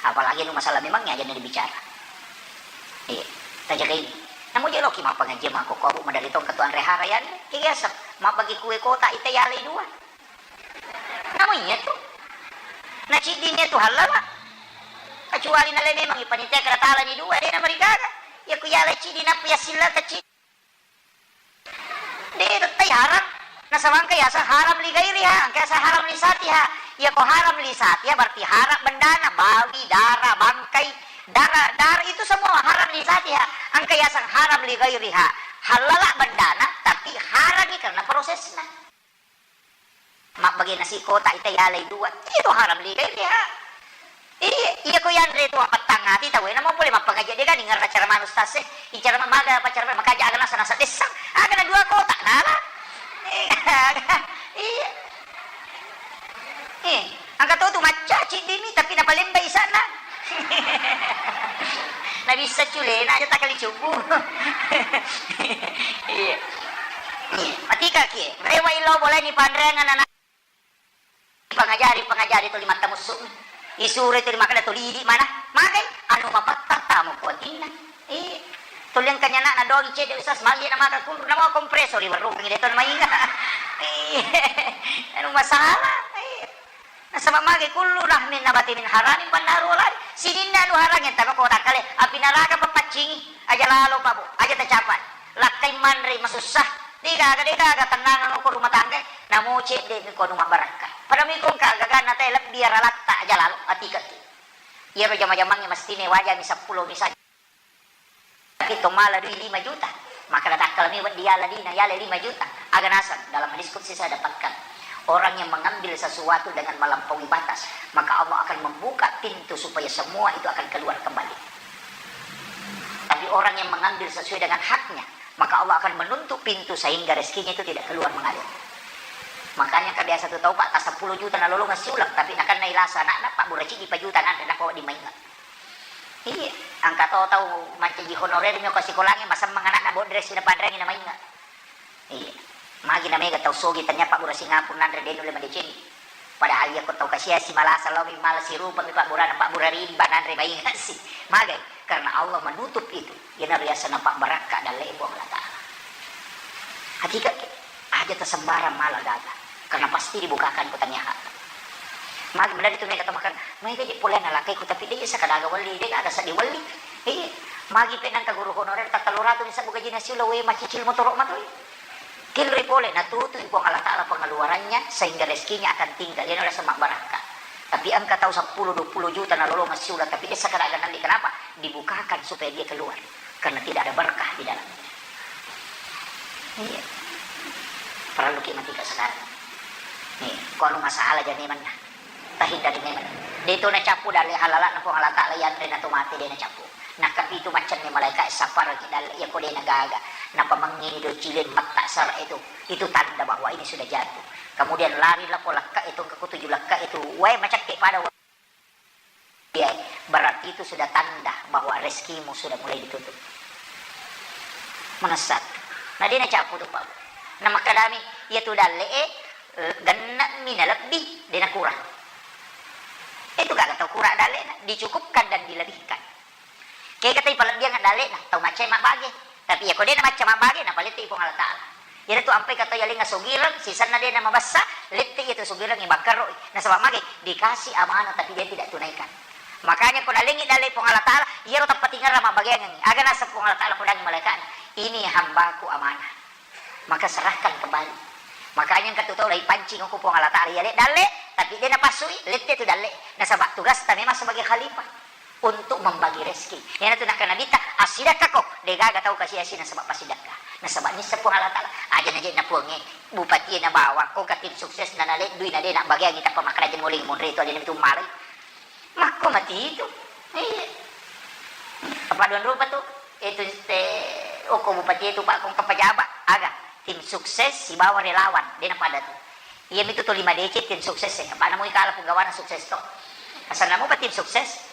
Apalagi anu masalah memang aja na dibicara. Iya, tajagai. Namo je loki mappangaji mako ko abu madari tong ketua anre hara yanre. Iya biasa, mabbagi kue kota ita yalai dua. Namo iya tu. Na ciddi ni tu halala. Kecuali nale memang ipanitia kena talani dua, de na marigaga. Iya ku yalai ciddi, nappa yassilla ka ciddi. De tettai haram. Nasaba engka yaseng haram li ghairiha, engka yaseng haram li zatiha. Iyako haram li zatiha berarti haram bendana, bawi, dara, bangkai, dara, dara itu semua haram li zatiha. Engka yaseng haram li ghairiha. Halala bendana, tapi harami karena prosesna. Mabbage nasi kotak ita yalai dua, itu haram li ghairiha. Iya, iya ko yanre tu appattang ati tau e, namo pole mappangaji de' gani ngerra cara manu stase, icara maga apa cara makaja aga nasa nasa dessang, aga na dua kota nala. Iya. Eh, angka to tu macca ciddimi tapi napalembai sana. Na bisa culena aja takali cubu. Iya. Matika ki, rewai lo boleh ni panreangan anak. Pangajari, pangajari tuli mattamussu. Isuro tuli makkeda tuli idi mana? Magai? Anu mapatta tamo kuatinna. Eh, tuli engka nyana na doang cedde usas magi na maka kulu na mau kompresor i warung gitu to mainga. Eh, anu masalah. Eh. Nasaba magai kullu lahmin nabati min haramin fannaru aula bih. Sininna anu harang yang tama kota kale api naraka papaccingi. Aja lalo pabu, aja tacapai. Lakkai manre masussa. Degaga, degaga tennangang ko rumah tangga. Namo cedde mi ko anu mabbarakka. Pada mi ko engka gagana te lebbi aralatta aja lalo atika ki. Iyaro jama-jamangnge mestine wajani seppulo misalnya. Tapi to mala dui lima juta. Maka natakkala mi weddi yala dina yala lima juta. Aga naseng dalam hadis qudsi saya dapatkan. Orang yang mengambil sesuatu dengan melampaui batas, maka Allah akan membuka pintu supaya semua itu akan keluar kembali. Tapi orang yang mengambil sesuai dengan haknya, maka Allah akan menutup pintu sehingga rezekinya itu tidak keluar mengalir. Makanya engka biasa tu tau, Pak, ta seppulo juta nalolongeng siuleng, tapi nakenna ilasa anakna, Pak, buracik di pajuta nanre, nako di mainga. Iya, engka to tau mancaji honorer mi ko sikolangnge, masemmeng anakna bodre sina panreangi na mainga. Iya. Magi na mega tau sogi tania pabbura singapung nanre de nulle madeceng. Padahal iya ko tau kasiasi malasa lao mi mala sirupa mi pabburana pabbura rimba nanre mainga si. Magai? Karena Allah menutup itu. Iyana riasana pabbarakka dalle Puang Allah Ta'ala. Hakika aja tasembarang mala gaga. Karena pasti dibukakan ko tania hak. Magi menari tu mega tau makan, mega je pole nalakai ku tapi de saka daga welli, de gaga seddi welli. Iya. Magi pe nangka guru honorer tattalo ratu ni sabbu gajina siula we macicil motoro matoi. Kenroi pole, natutu'i Puang Allah Ta'ala pengeluarannya sehingga rezekinya akan tinggal. Iyana rasa mabbarakka. Tapi engka tau seppulo dua puluh juta nalolongeng siuleng, tapi de sakadaga nanti kenapa? Dibukakan supaya dia keluar. Karena tidak ada berkah di dalamnya. Iya. Perlu ki matika sekarang. Nih, ko anu masalah jadi mana? Tahindari memang. De to nacappu dalle halala na Puang Allah Ta'ala yanre na to mate de nacappu. Nakapitu maccanni malaika sapar ki dalle iya ko de nagaga. Napamengngini do cileng matta sara itu. Itu tanda bahwa ini sudah jatuh. Kemudian lari lako lakka itu ke kutuju lakka itu. Wae macakke pada wa-, iya, berarti itu sudah tanda bahwa rezekimu sudah mulai ditutup. Manessat. Na de nacappu tu Pak. Na makkadami iya tu dalle e, eh, genna'mi nalebbi, de nakurang. Itu gaga tau kurang dalle'na, dicukupkan dan dilebihkan. Kega tai palebbiang dalle'na, tau macca mabbage. Tapi iya ko de namacca mabbage, napalette Puang Allah Ta'ala. Iyana tu ampai ka tau yalenga sogireng, sisenna de namabessa, lette iya tu sogireng bangkeroi. Nasaba mage? Dikasih amanah tapi dia tidak tunaikan. Makanya ko nalengi dalle Puang Allah Ta'ala, iyaro tappatingerang mabbageangengngi. Aga naseng Puang Allah Ta'ala podangi malaika'na, ini hambaku amanah. Maka serahkan kembali. Makanya engka tu tau laipancing ko Puang Allah Ta'ala, iya le dalle, tapi de napassui, lette tu dalle. Nasaba tugasta memang sebagai khalifah untuk membagi rezeki. Iyana tu nakkeda Nabitta, assidekkako, de gaga tau kasiasi nasaba passidekka. Nasaba nisseng Puang Allah Ta'ala, aja naje na Puangnge, bupati na bawang, ko ka tim sukses na naleddui na de nabbageangi tappa makkaraja muling munri tu aja na tu malai. Makko mati itu. Iya. Apa dua rupa tu? Itu te oko bupati itu Pak kong pejabat aga tim sukses sibawa relawan dena pada tu. Iya mitu tu lima D C tim sukses e. Apa namu ikala punggawana sukses to. Asal namu pa tim sukses.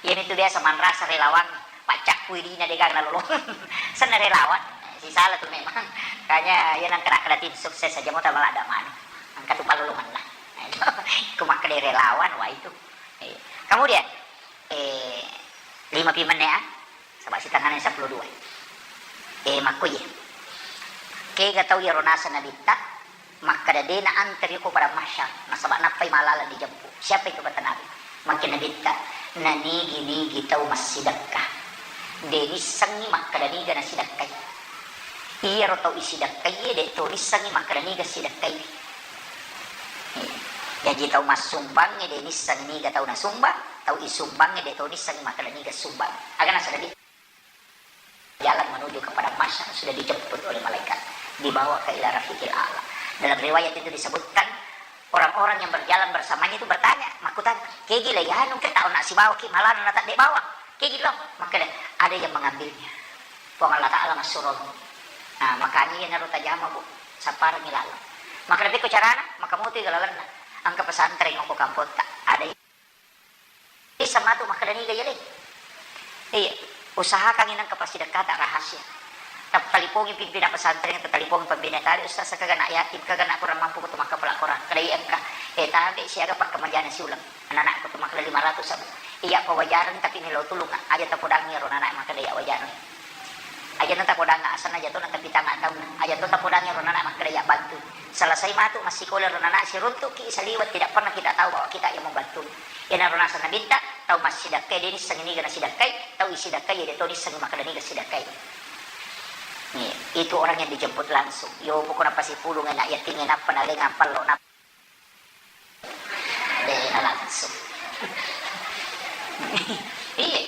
Iya mitu biasa manrasa relawan. Paccakkui dina de gaga nalolong. Senna relawan. Eh, sisala tu memang. Kanya iya nang kena kena tim sukses aja mau tambah ada mana. Angka tu palolongan lah. Ku makkeda relawan, wah itu. Eh, kemudian, eh, lima pi menne, ah. Saba sitengana sepuluh dua. Eh, makko iye. Kega tau iyaro naseng Nabitta, makkeda de na anteri ko padang mahsyar, nasaba nappai malalang dijeppu. Siapa itu kata Nabi? Makkeda Nabitta, nanigi-nigi tau massidekka. De nissengngi makkeda niga nasidekkai. Iyaro tau isidekkaie de to nissengngi makkeda niga sidekkai. Jaji tau massumbangnge de nisseng niga tau nasumbang, tau isumbangnge de to nisseng makkeda niga sumbang. Aga nasaba de jalan menuju ke padang mahsyar sudah dijemput oleh malaikat, dibawa ke ila rafiqil a'la. Dalam riwayat itu disebutkan, Orang-orang yang berjalan bersamanya itu bertanya, makkutana, "Kegi le yanu ke tau nak sibawa ki malana na tadde bawa? Kegi lo?" Makkeda, "Ada yang mengambilnya. Puang Allah Ta'ala massuro." Nah, makanya iya naro tajama, Bu. Sapparengngi laleng. Makkeda, "Pekko carana?" Maka mutu galalenna. Engka pesantren ko kampotta. Ada Issa matu makkeda niga yale. Iya, usahakan inang ke pasidekkata rahasia. Tattalipongi pimpinan pesantren, tattalipongi pembina tali, "Ustaz, kaga nak yatim, kaga nak kurang mampu, kutu makkapala Quran." Kada iya engka, eh, tabe siaga pakkamajana siuleng. Anak-anak kutu makkeda lima ratus sabu. Iya, pawajareng tapi melo tulung, aja tapodangi ro anak makkeda iya wajareng. Aja na tapodangnga asenna, aja to na tapitangnga taunna, aja to tapodangngi ro anak makkeda iya bantu. Selesai matu massikola ro anak, siruntukki saliweng, tidak pernah kita tahu bahwa kita yang membantu. Iyanaro naseng Nabitta, tau massidakkai de nissengi niga nasidakkai, tau isidakkai de to nissengi makkeda niga sidakkai. Nih, itu orang yang dijemput langsung. Yo pokokna pasipulung enak yatim enak penaleng ampallo na De, langsung. Iya.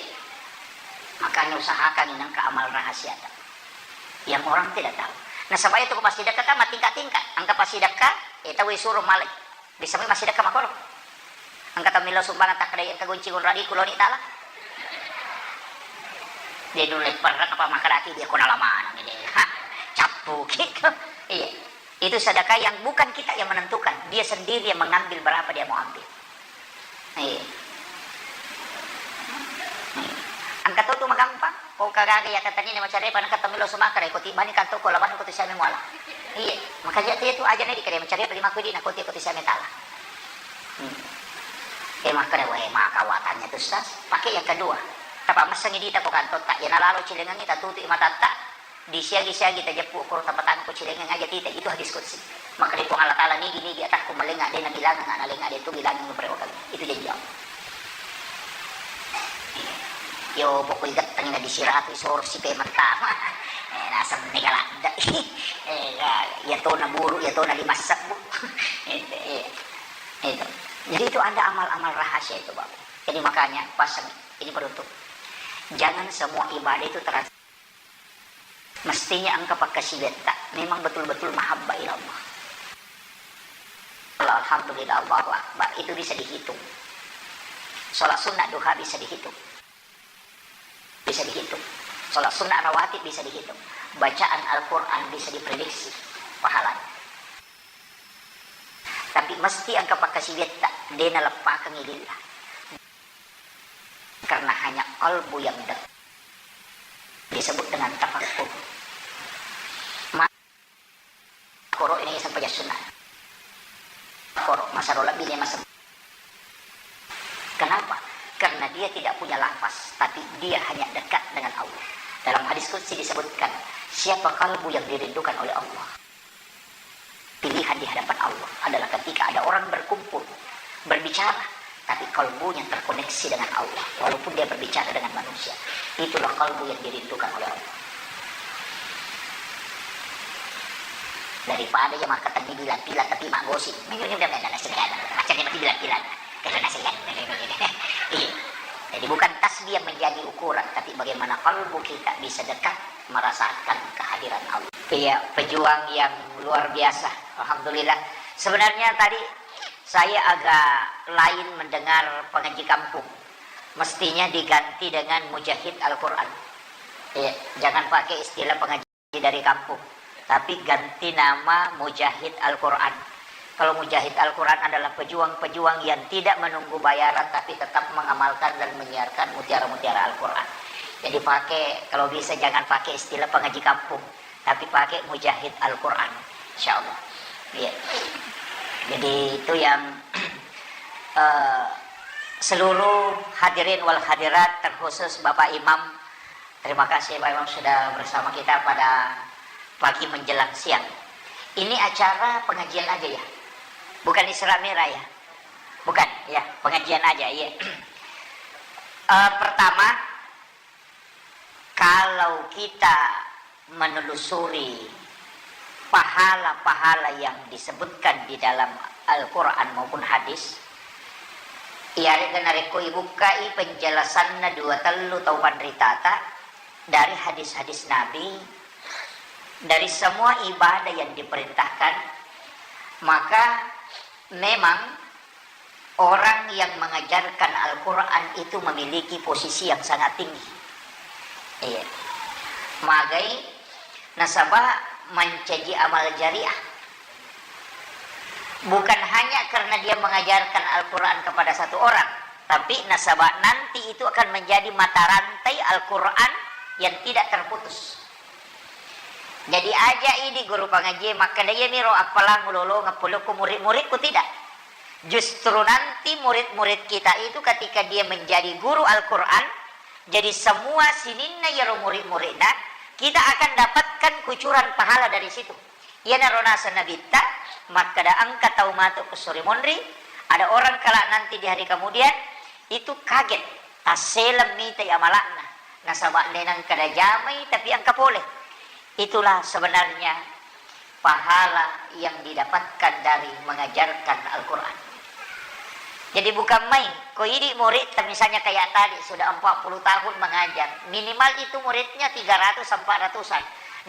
Makanya usahakan nangka amal rahasia ta. Yang orang tidak tahu. Nasaba itu pasidakka ta matingkat-tingkat. Engka pasidakka, eh, tau suruh malai. Bisa mai masidakka makoro. Engka tau melo sumbangan takkeda engka gunci gunradiku loni tala. De nulle perrek apa makkedaki dia kona lamanang de. Hah, cappu kiko. Iya. Itu sedekah yang bukan kita yang menentukan, dia sendiri yang mengambil berapa dia mau ambil. Iya. Iya. Engka to tu magampang, ko kagaga ya katani ne macare pa nangka temmelo sumakara, ko tibani kanto ko lawan ko tu siame muala. Iya, makanya dia tu aja ne dikere macare pa lima kudi na ko ti ko tu siame tala. Hmm. Eh, makkeda, "Weh, maka watanya tu sas, pakai yang kedua." Tapa messengi dita ko kanto ta, ya nalalo cilengengi tatutu matatta. Disiagi-siagi tajeppu okkoro tapatangko cilengeng aja tita, itu hadis qudsi. Makkeda Puang Allah Taala, "Nigi-nigi atakku malenga, de nabilangang analenga, de tu bilangang perewakan." Itu janji Allah. Yo pokok igattangi na disiratu isoro sipe mattama. Eh, naseng nega ladda. Eh, ya, ya tona buru, ya tona lima sebbu. Itu, iya. Itu. Jadi itu ada amal-amal rahasia itu, Bapak. Jadi makanya pasang ini penutup. Jangan semua ibadah itu terasa Mestinya engka pakkasiwiatta memang betul-betul mahabbah ila Allah. Alhamdulillah, Allahu Akbar, itu bisa dihitung. Sholat sunnah duha bisa dihitung. Bisa dihitung. Sholat sunnah rawatib bisa dihitung. Bacaan Al-Quran bisa diprediksi pahalanya. Tapi mesti engka pakkasiwiatta, de naleppakengngi lillah. Karena hanya qalbu yang dekat disebut dengan tafakkur. Ma-, koro ini sampai sunnah. Koro, masa rola bini masa. Kenapa? Karena dia tidak punya lafaz, tapi dia hanya dekat dengan Allah. Dalam hadis qudsi disebutkan, siapa kalbu yang dirindukan oleh Allah? Pilihan di hadapan Allah adalah ketika ada orang berkumpul, berbicara, tapi kalbunya terkoneksi dengan Allah, walaupun dia berbicara dengan manusia. Itulah kalbu yang dirindukan oleh Allah. Daripada ya maka tadi bilang-bilang tapi mak gosip. Macam dia mati bilang-bilang. Karena saya. Iya. Jadi bukan tasbih yang menjadi ukuran, tapi bagaimana kalbu kita bisa dekat merasakan kehadiran Allah. Iya, pejuang yang luar biasa. Alhamdulillah. Sebenarnya tadi saya agak lain mendengar pengaji kampung. Mestinya diganti dengan mujahid Al-Quran. Iya, jangan pakai istilah pengaji dari kampung, tapi ganti nama Mujahid Al-Quran. Kalau Mujahid Al-Quran adalah pejuang-pejuang yang tidak menunggu bayaran, tapi tetap mengamalkan dan menyiarkan mutiara-mutiara Al-Quran. Jadi pakai, kalau bisa jangan pakai istilah pengaji kampung, tapi pakai Mujahid Al-Quran, insya Allah. Iya. Jadi itu yang, eh, seluruh hadirin wal hadirat, terkhusus Bapak Imam, terima kasih Bapak Imam sudah bersama kita pada pagi menjelang siang. Ini acara pengajian aja ya? Bukan Isra Mi'raj ya? Bukan, ya, pengajian aja, iya. Eh, pertama, kalau kita menelusuri pahala-pahala yang disebutkan di dalam Al-Quran maupun hadis, iyaré'ga narékko ibukkai penjelasanna dua tellu tau panritata dari hadis-hadis Nabi, dari semua ibadah yang diperintahkan, maka Memang orang yang mengajarkan Al-Quran itu memiliki posisi yang sangat tinggi. Iya. Magai nasaba mancaji amal jariah. Bukan hanya karena dia mengajarkan Al-Quran kepada satu orang, tapi nasaba nanti itu akan menjadi mata rantai Al-Quran yang tidak terputus. Jadi aja idi guru pangaji makkeda, "Iyamiro appalang ulolongeng polokku murid-muridku," tidak. Justru nanti murid-murid kita itu ketika dia menjadi guru Al-Quran, jadi semua sininna iyaro murid-muridna, kita akan dapatkan kucuran pahala dari situ. Iyanaro naseng Nabitta makkeda, engka tau matu ku sore monri, ada orang kelak nanti di hari kemudian itu kaget, tasseleng mitai amala'na, nasaba de nengka najamai tapi engka pole. Itulah sebenarnya pahala yang didapatkan dari mengajarkan Al-Quran. Jadi bukan main, ko idi murid, misalnya kayak tadi, sudah empat puluh tahun mengajar, minimal itu muridnya tiga ratus, empat ratusan.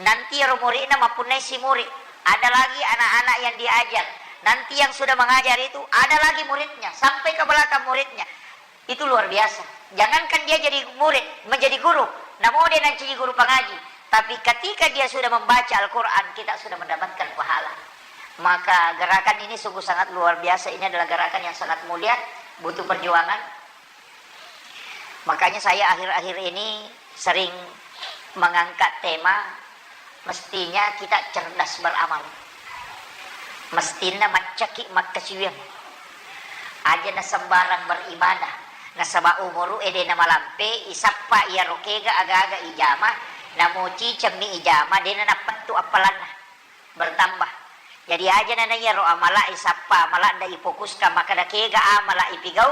Nanti ro muridna mapunnai si murid, ada lagi anak-anak yang diajar. Nanti yang sudah mengajar itu, ada lagi muridnya, sampai ke belakang muridnya. Itu luar biasa. Jangankan dia jadi murid, menjadi guru, namo de nancaji guru pangaji, tapi ketika dia sudah membaca Al-Quran, kita sudah mendapatkan pahala. Maka gerakan ini sungguh sangat luar biasa. Ini adalah gerakan yang sangat mulia, butuh perjuangan. Makanya saya akhir-akhir ini sering mengangkat tema, mestinya kita cerdas beramal. Mestinna maccaki makkasiwiang. Aja na sembarang beribadah. Nasaba umuru ede na malampe, isappa iyaro kega aga-aga ijama, namo cicemmi ijama, dena nappettu appalanna. Bertambah. Jadi aja na iyaro amala isappa, amala nda ifokuskan makkeda kega amala ipigau,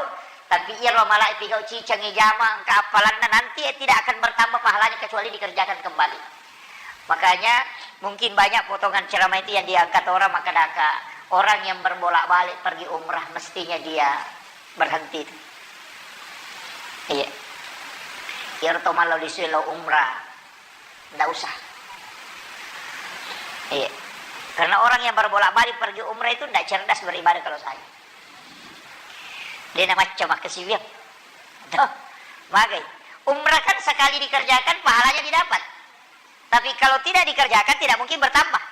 tapi iyaro amala ipigau ciceng ijama engka appalanna, nanti tidak akan bertambah pahalanya kecuali dikerjakan kembali. Makanya mungkin banyak potongan ceramah itu yang diangkat orang, makkedaka orang yang berbolak-balik pergi umrah mestinya dia berhenti itu. Iya. Iyaro to mallo lisue lo umrah. Ndak usah. Iya. Karena orang yang berbolak-balik pergi umrah itu ndak cerdas beribadah kalau saya. De na macca makkasiwiang. Tuh, magai. Umrah kan sekali dikerjakan, pahalanya didapat. Tapi kalau tidak dikerjakan, tidak mungkin bertambah.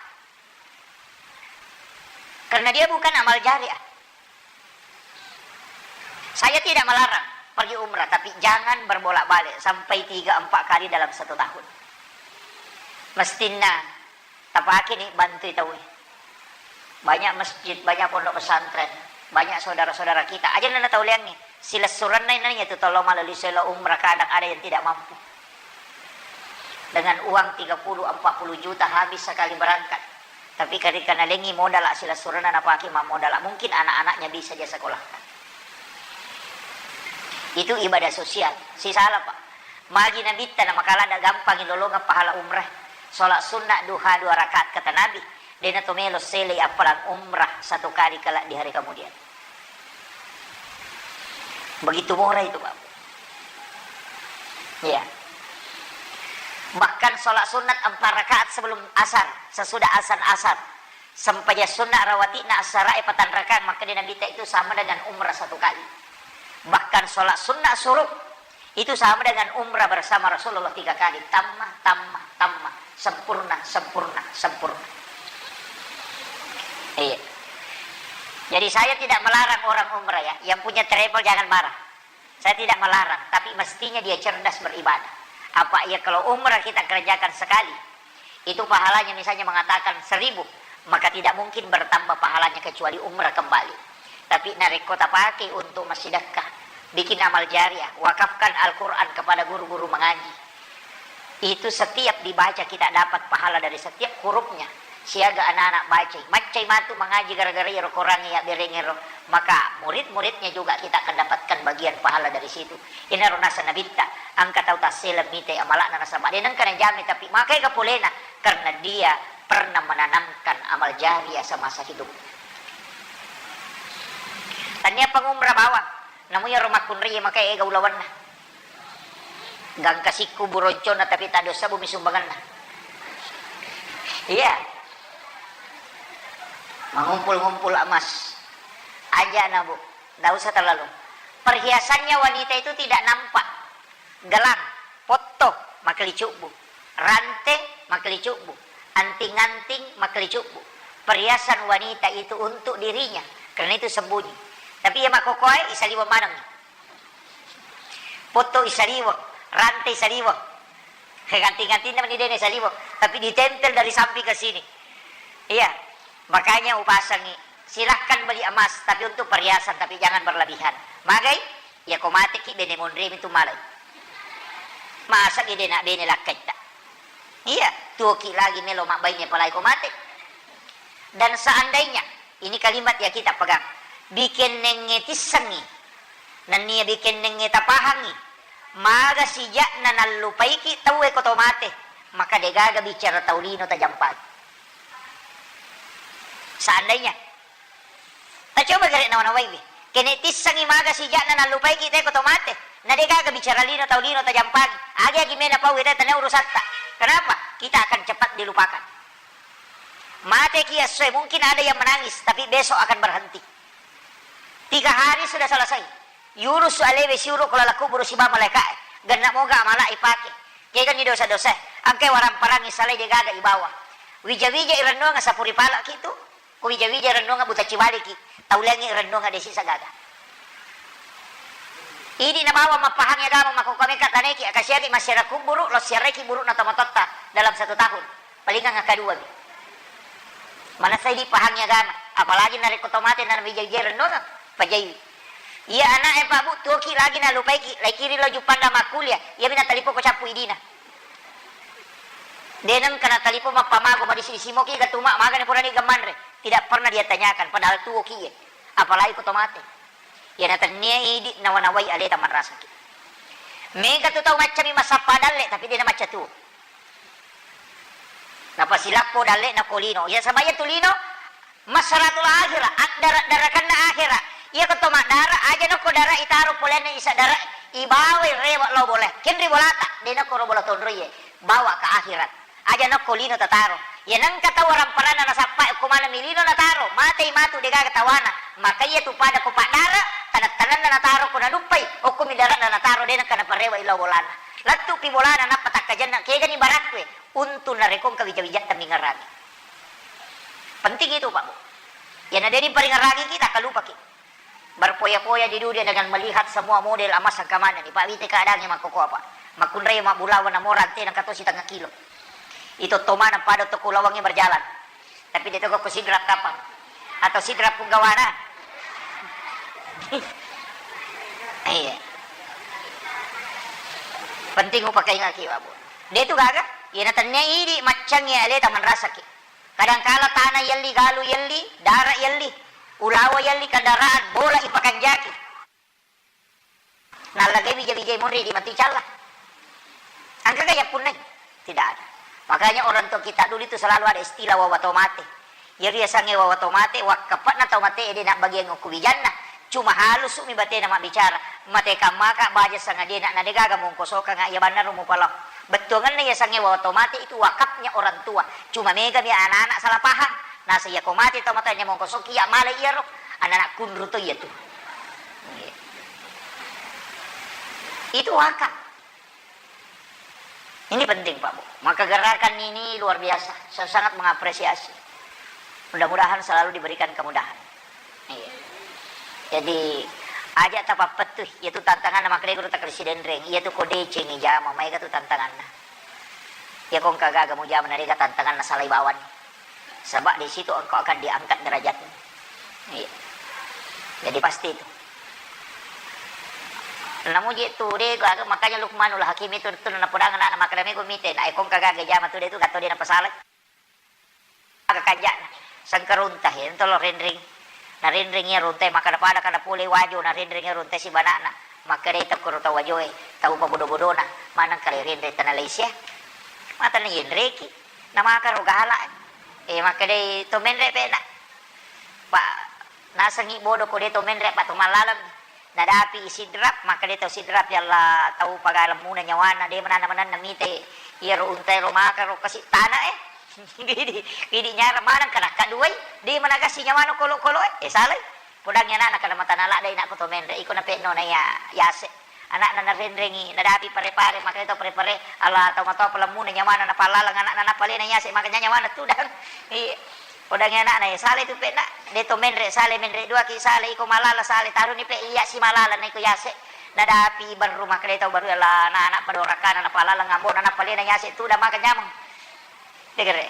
Karena dia bukan amal jariah. Saya tidak melarang pergi umrah, tapi jangan berbolak-balik sampai tiga empat kali dalam satu tahun. Mestinna tapake ni bantui tauwe. Banyak masjid, banyak pondok pesantren, banyak saudara-saudara kita. Aja nana tau leangngi. Silessurenna inang itu tollo malali selo umrah, kadang ada yang tidak mampu. Dengan uang tiga puluh, empat puluh juta habis sekali berangkat. Tapi ketika nalengi modal silessurenna napake mammodal, mungkin anak-anaknya bisa dia sekolahkan. Itu ibadah sosial. Sisala, Pak. Magi Nabitta na makala ada gampang lolongeng pahala umrah. Sholat sunnah duha dua rakaat kata Nabi. Dena to melo sele appalang umrah satu kali kelak di hari kemudian. Begitu murah itu, Pak. Iya. Bahkan sholat sunat empat rakaat sebelum asar, sesudah asar, asar. Sempajang sunat rawatibna asar e patang rakaat, maka di Nabitta itu sama dengan umrah satu kali. Bahkan sholat sunat syuruk itu sama dengan umrah bersama Rasulullah tiga kali. Tamma, tamma, tamma. Sempurna, sempurna, sempurna. Iya. Jadi saya tidak melarang orang umrah ya. Yang punya travel jangan marah. Saya tidak melarang, tapi mestinya dia cerdas beribadah. Apa ya kalau umrah kita kerjakan sekali, itu pahalanya misalnya mengatakan seribu, maka tidak mungkin bertambah pahalanya kecuali umrah kembali. Tapi narekko tapake untuk massidekka, bikin amal jariah, wakafkan Al-Quran kepada guru-guru mengaji. Itu setiap dibaca kita dapat pahala dari setiap hurufnya. Siaga anak-anak bacai. Maccai matu mengaji gara-gara iyaro Quran iya berengero. Maka murid-muridnya juga kita akan dapatkan bagian pahala dari situ. Inaro nasa Nabitta, engka tau tassele mitai amala'na nasaba de nengka najamai, tapi makai kapolena karena dia pernah menanamkan amal jariah semasa hidup. Tania pangumra bawang, namu iyaro makkunrai makai ega ulawanna. Gangka sikku buroncona tapi tak dosa bumi sumbanganna. Iya. Mengumpul-ngumpul emas. Aja na, Bu. Ndak usah terlalu. Perhiasannya wanita itu tidak nampak. Gelang, potto, makkelicubbu. Rante, makkelicubbu. Anting-anting, makkelicubbu. Perhiasan wanita itu untuk dirinya. Karena itu sembunyi. Tapi iya makkokkoe, isaliweng maneng. Potto isaliweng, rante isaliweng. Ganti-gantinna meni dena isaliweng, tapi ditempel dari samping ke sini. Iya, makanya upasangi, silahkan beli emas, tapi untuk perhiasan, tapi jangan berlebihan. Magai? Iya, ko mateki bene monremi tu malai. Masa ki dena bene lakkaitta. Iya, tuoki lagi melo mabbaine palai ko mate. Dan seandainya, ini kalimat ya kita pegang, bikennengnge tissengngi, nennia bikennengnge tapahangngi, maga sijakna nallupaiki tauwe ko to mate, maka degaga bicara tau lino tajampaki. Seandainya, tacoba gare nawa-nawaiwi, kene tissengngi maga sijakna nallupaiki te ko to mate, na degaga bicara lino tau lino tajampaki, agi-agi mena pau te tania urusatta. Kenapa? Kita akan cepat dilupakan. Mateki essoe, mungkin ada yang menangis, tapi besok akan berhenti. Tiga hari sudah selesai. Yurus alewe siuru ko laleng kuburu siba malaikae. Genna moga amala ipake. Kegani dosa-dosa. Angke warang-parangi salai degaga ibawa. Wija-wija irennuang sapuri palaki tu. Ko wija-wija irennuang buta cibaliki. Tauliangi irennuang desi sagaga. Idi nabawa mappahangi agama makkokkoe meka taneki akasiari massiara kuburu, lo siaraiki burukna tomatotta dalam satu tahun. Palingang akkadua mi. Manessai dipahangi agama, apalagi narekko to mate na wija-wija rennono, pajaiwi. Iya ana'e, Pak, Bu, tuoki lagi nalupaiki, laikiri lo Juppanda makkuliah, iyami natalipoko cappu idina. De nengka natalipong mappamago, madisi-disi moki gatuma, magani purani gamanre. Tidak pernah dia tanyakan, padahal tuoki ye. Apalagi ko to mate. Iya natennia idi nawa-nawai aleta manrasaki. Mega tu tau maccami massappa dalle, tapi de namacca tuo. Napasilappo dalle'na ko lino. Iya, sabaya tu lino, masratul akhirah, addara-darakanna akhirah. Iya ko to maddara, aja nokko dara itaro polenna isa dara, ibawai rewa lao bola. Kenri bolata, de nokko ro bola tonroiye. Bawa ke akhirat. Aja nokko lino tataro. Iya nengka tau warang-paranna nasappa ko maneng mi lino nataro, matei matu degaga tawana. Maka iya tu pada ko paddara, taneng-tanenna nataro ko naduppai, okko mi darana nataro, de nengka naparewa lao bolana. Lettu pi bolana nappa takkajenna, kegani barakkue. Untung narekko engka wija-wijatta mingerangi. Penting itu, Pak, Bu. Iya na de riparingerangi kita, kalupaki. Berpoya-poya di dunia dengan melihat semua model emas engka manenni, Pak, wite keadaannya makkokkoe, Pak. Makkunrai mabbulawa namo rantena engka to sitengnga kilo. Itu to maneng pada to kulawangi berjalan. Tapi de to ko sidrap kapang. Atau sidrap punggawana. Iya. Penting upakaingaki, Pak, Bu. De tu gaga, iya natennia idi maccangngi aleta manrasaki. Kadangkala tana yelli, galu yelli, dara yelli, ulawa yelli, kendaraan, bola ipakanjaki. Nallagai wija-wijai monri di matu icalla. Engkaga yappunnai? Tidak ada. Makanya orang tua kita dulu itu selalu ada istilah wawa tau mate. Iyaro yasengnge wawa tau mate, wakkapa'na tau mate de nabbagiang okko wijanna. Cuma halusu'mi batena mabbicara. Mate kammaka baja sangadie na, na degaga mongkosokanga iya bannaro mupalao. Bettuangenna yasengnge wawa tau mate itu wakafnya orang tua. Cuma megami anak-anak salah paham. Nasa iya ko mate tau mate mongkosokki iya male iyaro. Anak-anak kunru to iya tu. Itu wakaf. Ini penting, Pak, Bu. Maka gerakan ini luar biasa. Saya sangat mengapresiasi. Mudah-mudahan selalu diberikan kemudahan. Iya. Jadi, aja tapappettu, iya tu tantanganna makkeda guru takkeda sidenreng, iya tu ko decengi jama, maega tu tantanganna. Iya ko engka gaga mujama, na dega tantanganna salai bawang. Sebab di situ engkau akan diangkat derajatmu. Iya. Jadi pasti itu. Namuji tu de gaga, makanya Luqmanul Hakim itu tu napodangi anakna makkeda mego mite, na eko engka gaga jama tu de tu gatto de napasalai. Aga kanja'na, sengkarunta, iyatu lo renreng. Na renreng iya runtai, makkeda pada kada pole wajo, na renreng iya runtai sibana'na. Makkedai tokkoro tau wajoe, tau pabodo-bodona, maneng kale renreng tana laisia. Matana yenreki, na makaro gala. Eh, makkedai to menre pena. Pa nasengi bodo ko de to menre, pa to mallaleng. Nadapi Sidrap, makkeda tau Sidrap, "Ya Allah, tau pagalemmuna nyawana, de mananna-mananna mite, iyaro unta ero makaro kasi tana e." Idi, idi nyarang maneng kana kaduai, de managasi nyawana kolo-kolo e. Eh, salai. Podangngi ana'na kada matana ladde inakku to menre, iko nape'no na iya yase. Ana'na narenrengi, nadapi pare-pare, makanya to pare-pare, Allah tau matoa palemmuna nyawana napallalang ana'na napalena yase, makanya nyawana tudang. Iya. Podangngi ana'na, eh, sale tu pe'na, de to menre sale, menre dua ki sale, iko malala sale, taruni pe iya si malala na iko yase. Nadapi baru makanya tau baru Allah, anak-anak padorakana napalalang ambona napalena yase tudang maka nyameng. Tegere.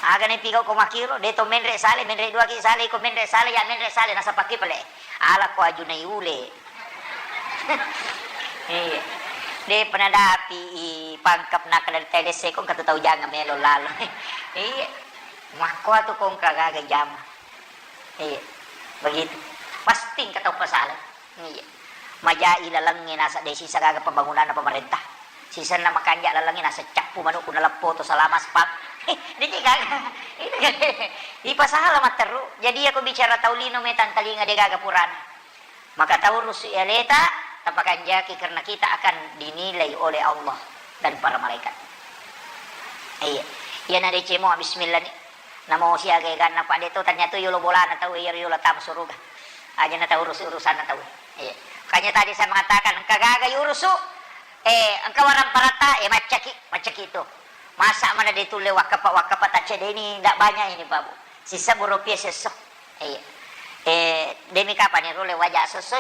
Aga ne pigau ko makiro, de to menre sale, menre dua ki sale, iko menre sale, ya menre sale, nasapakki pale. Ala ko ajunai ule. Iya. De penadapi i pangkap naka dari telese ko engka tu tau jangan melo lalo. Iya. Makko tu ko engka gaga jama. Iya. Begitu. Pasti engka tau pasala. Iya. Majai lalengnge nasa de sisa gaga pembangunanna pemerintah. Sisenna makanja lalengnge nasa cappu manukku naleppo to salama spam. Deci gaga. Ipasala matteru. Jadi aku bicara tau lino metang talinga de gaga purana. Maka taurusu aleta tapakanjaki karena kita akan dinilai oleh Allah dan para malaikat. Iya. Iya na decemo bismillah ni. Namo siaga eganna, Pak, de to, ternyata yolo bolana tau, iya yolo tama suruga. Aja na tau urus-, urusanna tau. Iya. Makanya tadi saya mengatakan, engka gaga yurusu, eh, engka warang parata, eh, maccaki, maccaki itu. Masa mana de tulle wakkapa, wakkapa tak cedeni, ndak banyak ini, Pak, Bu. Sisa bu rupiah sesso. Iya. Eh, demi kapan iro le waja sesso?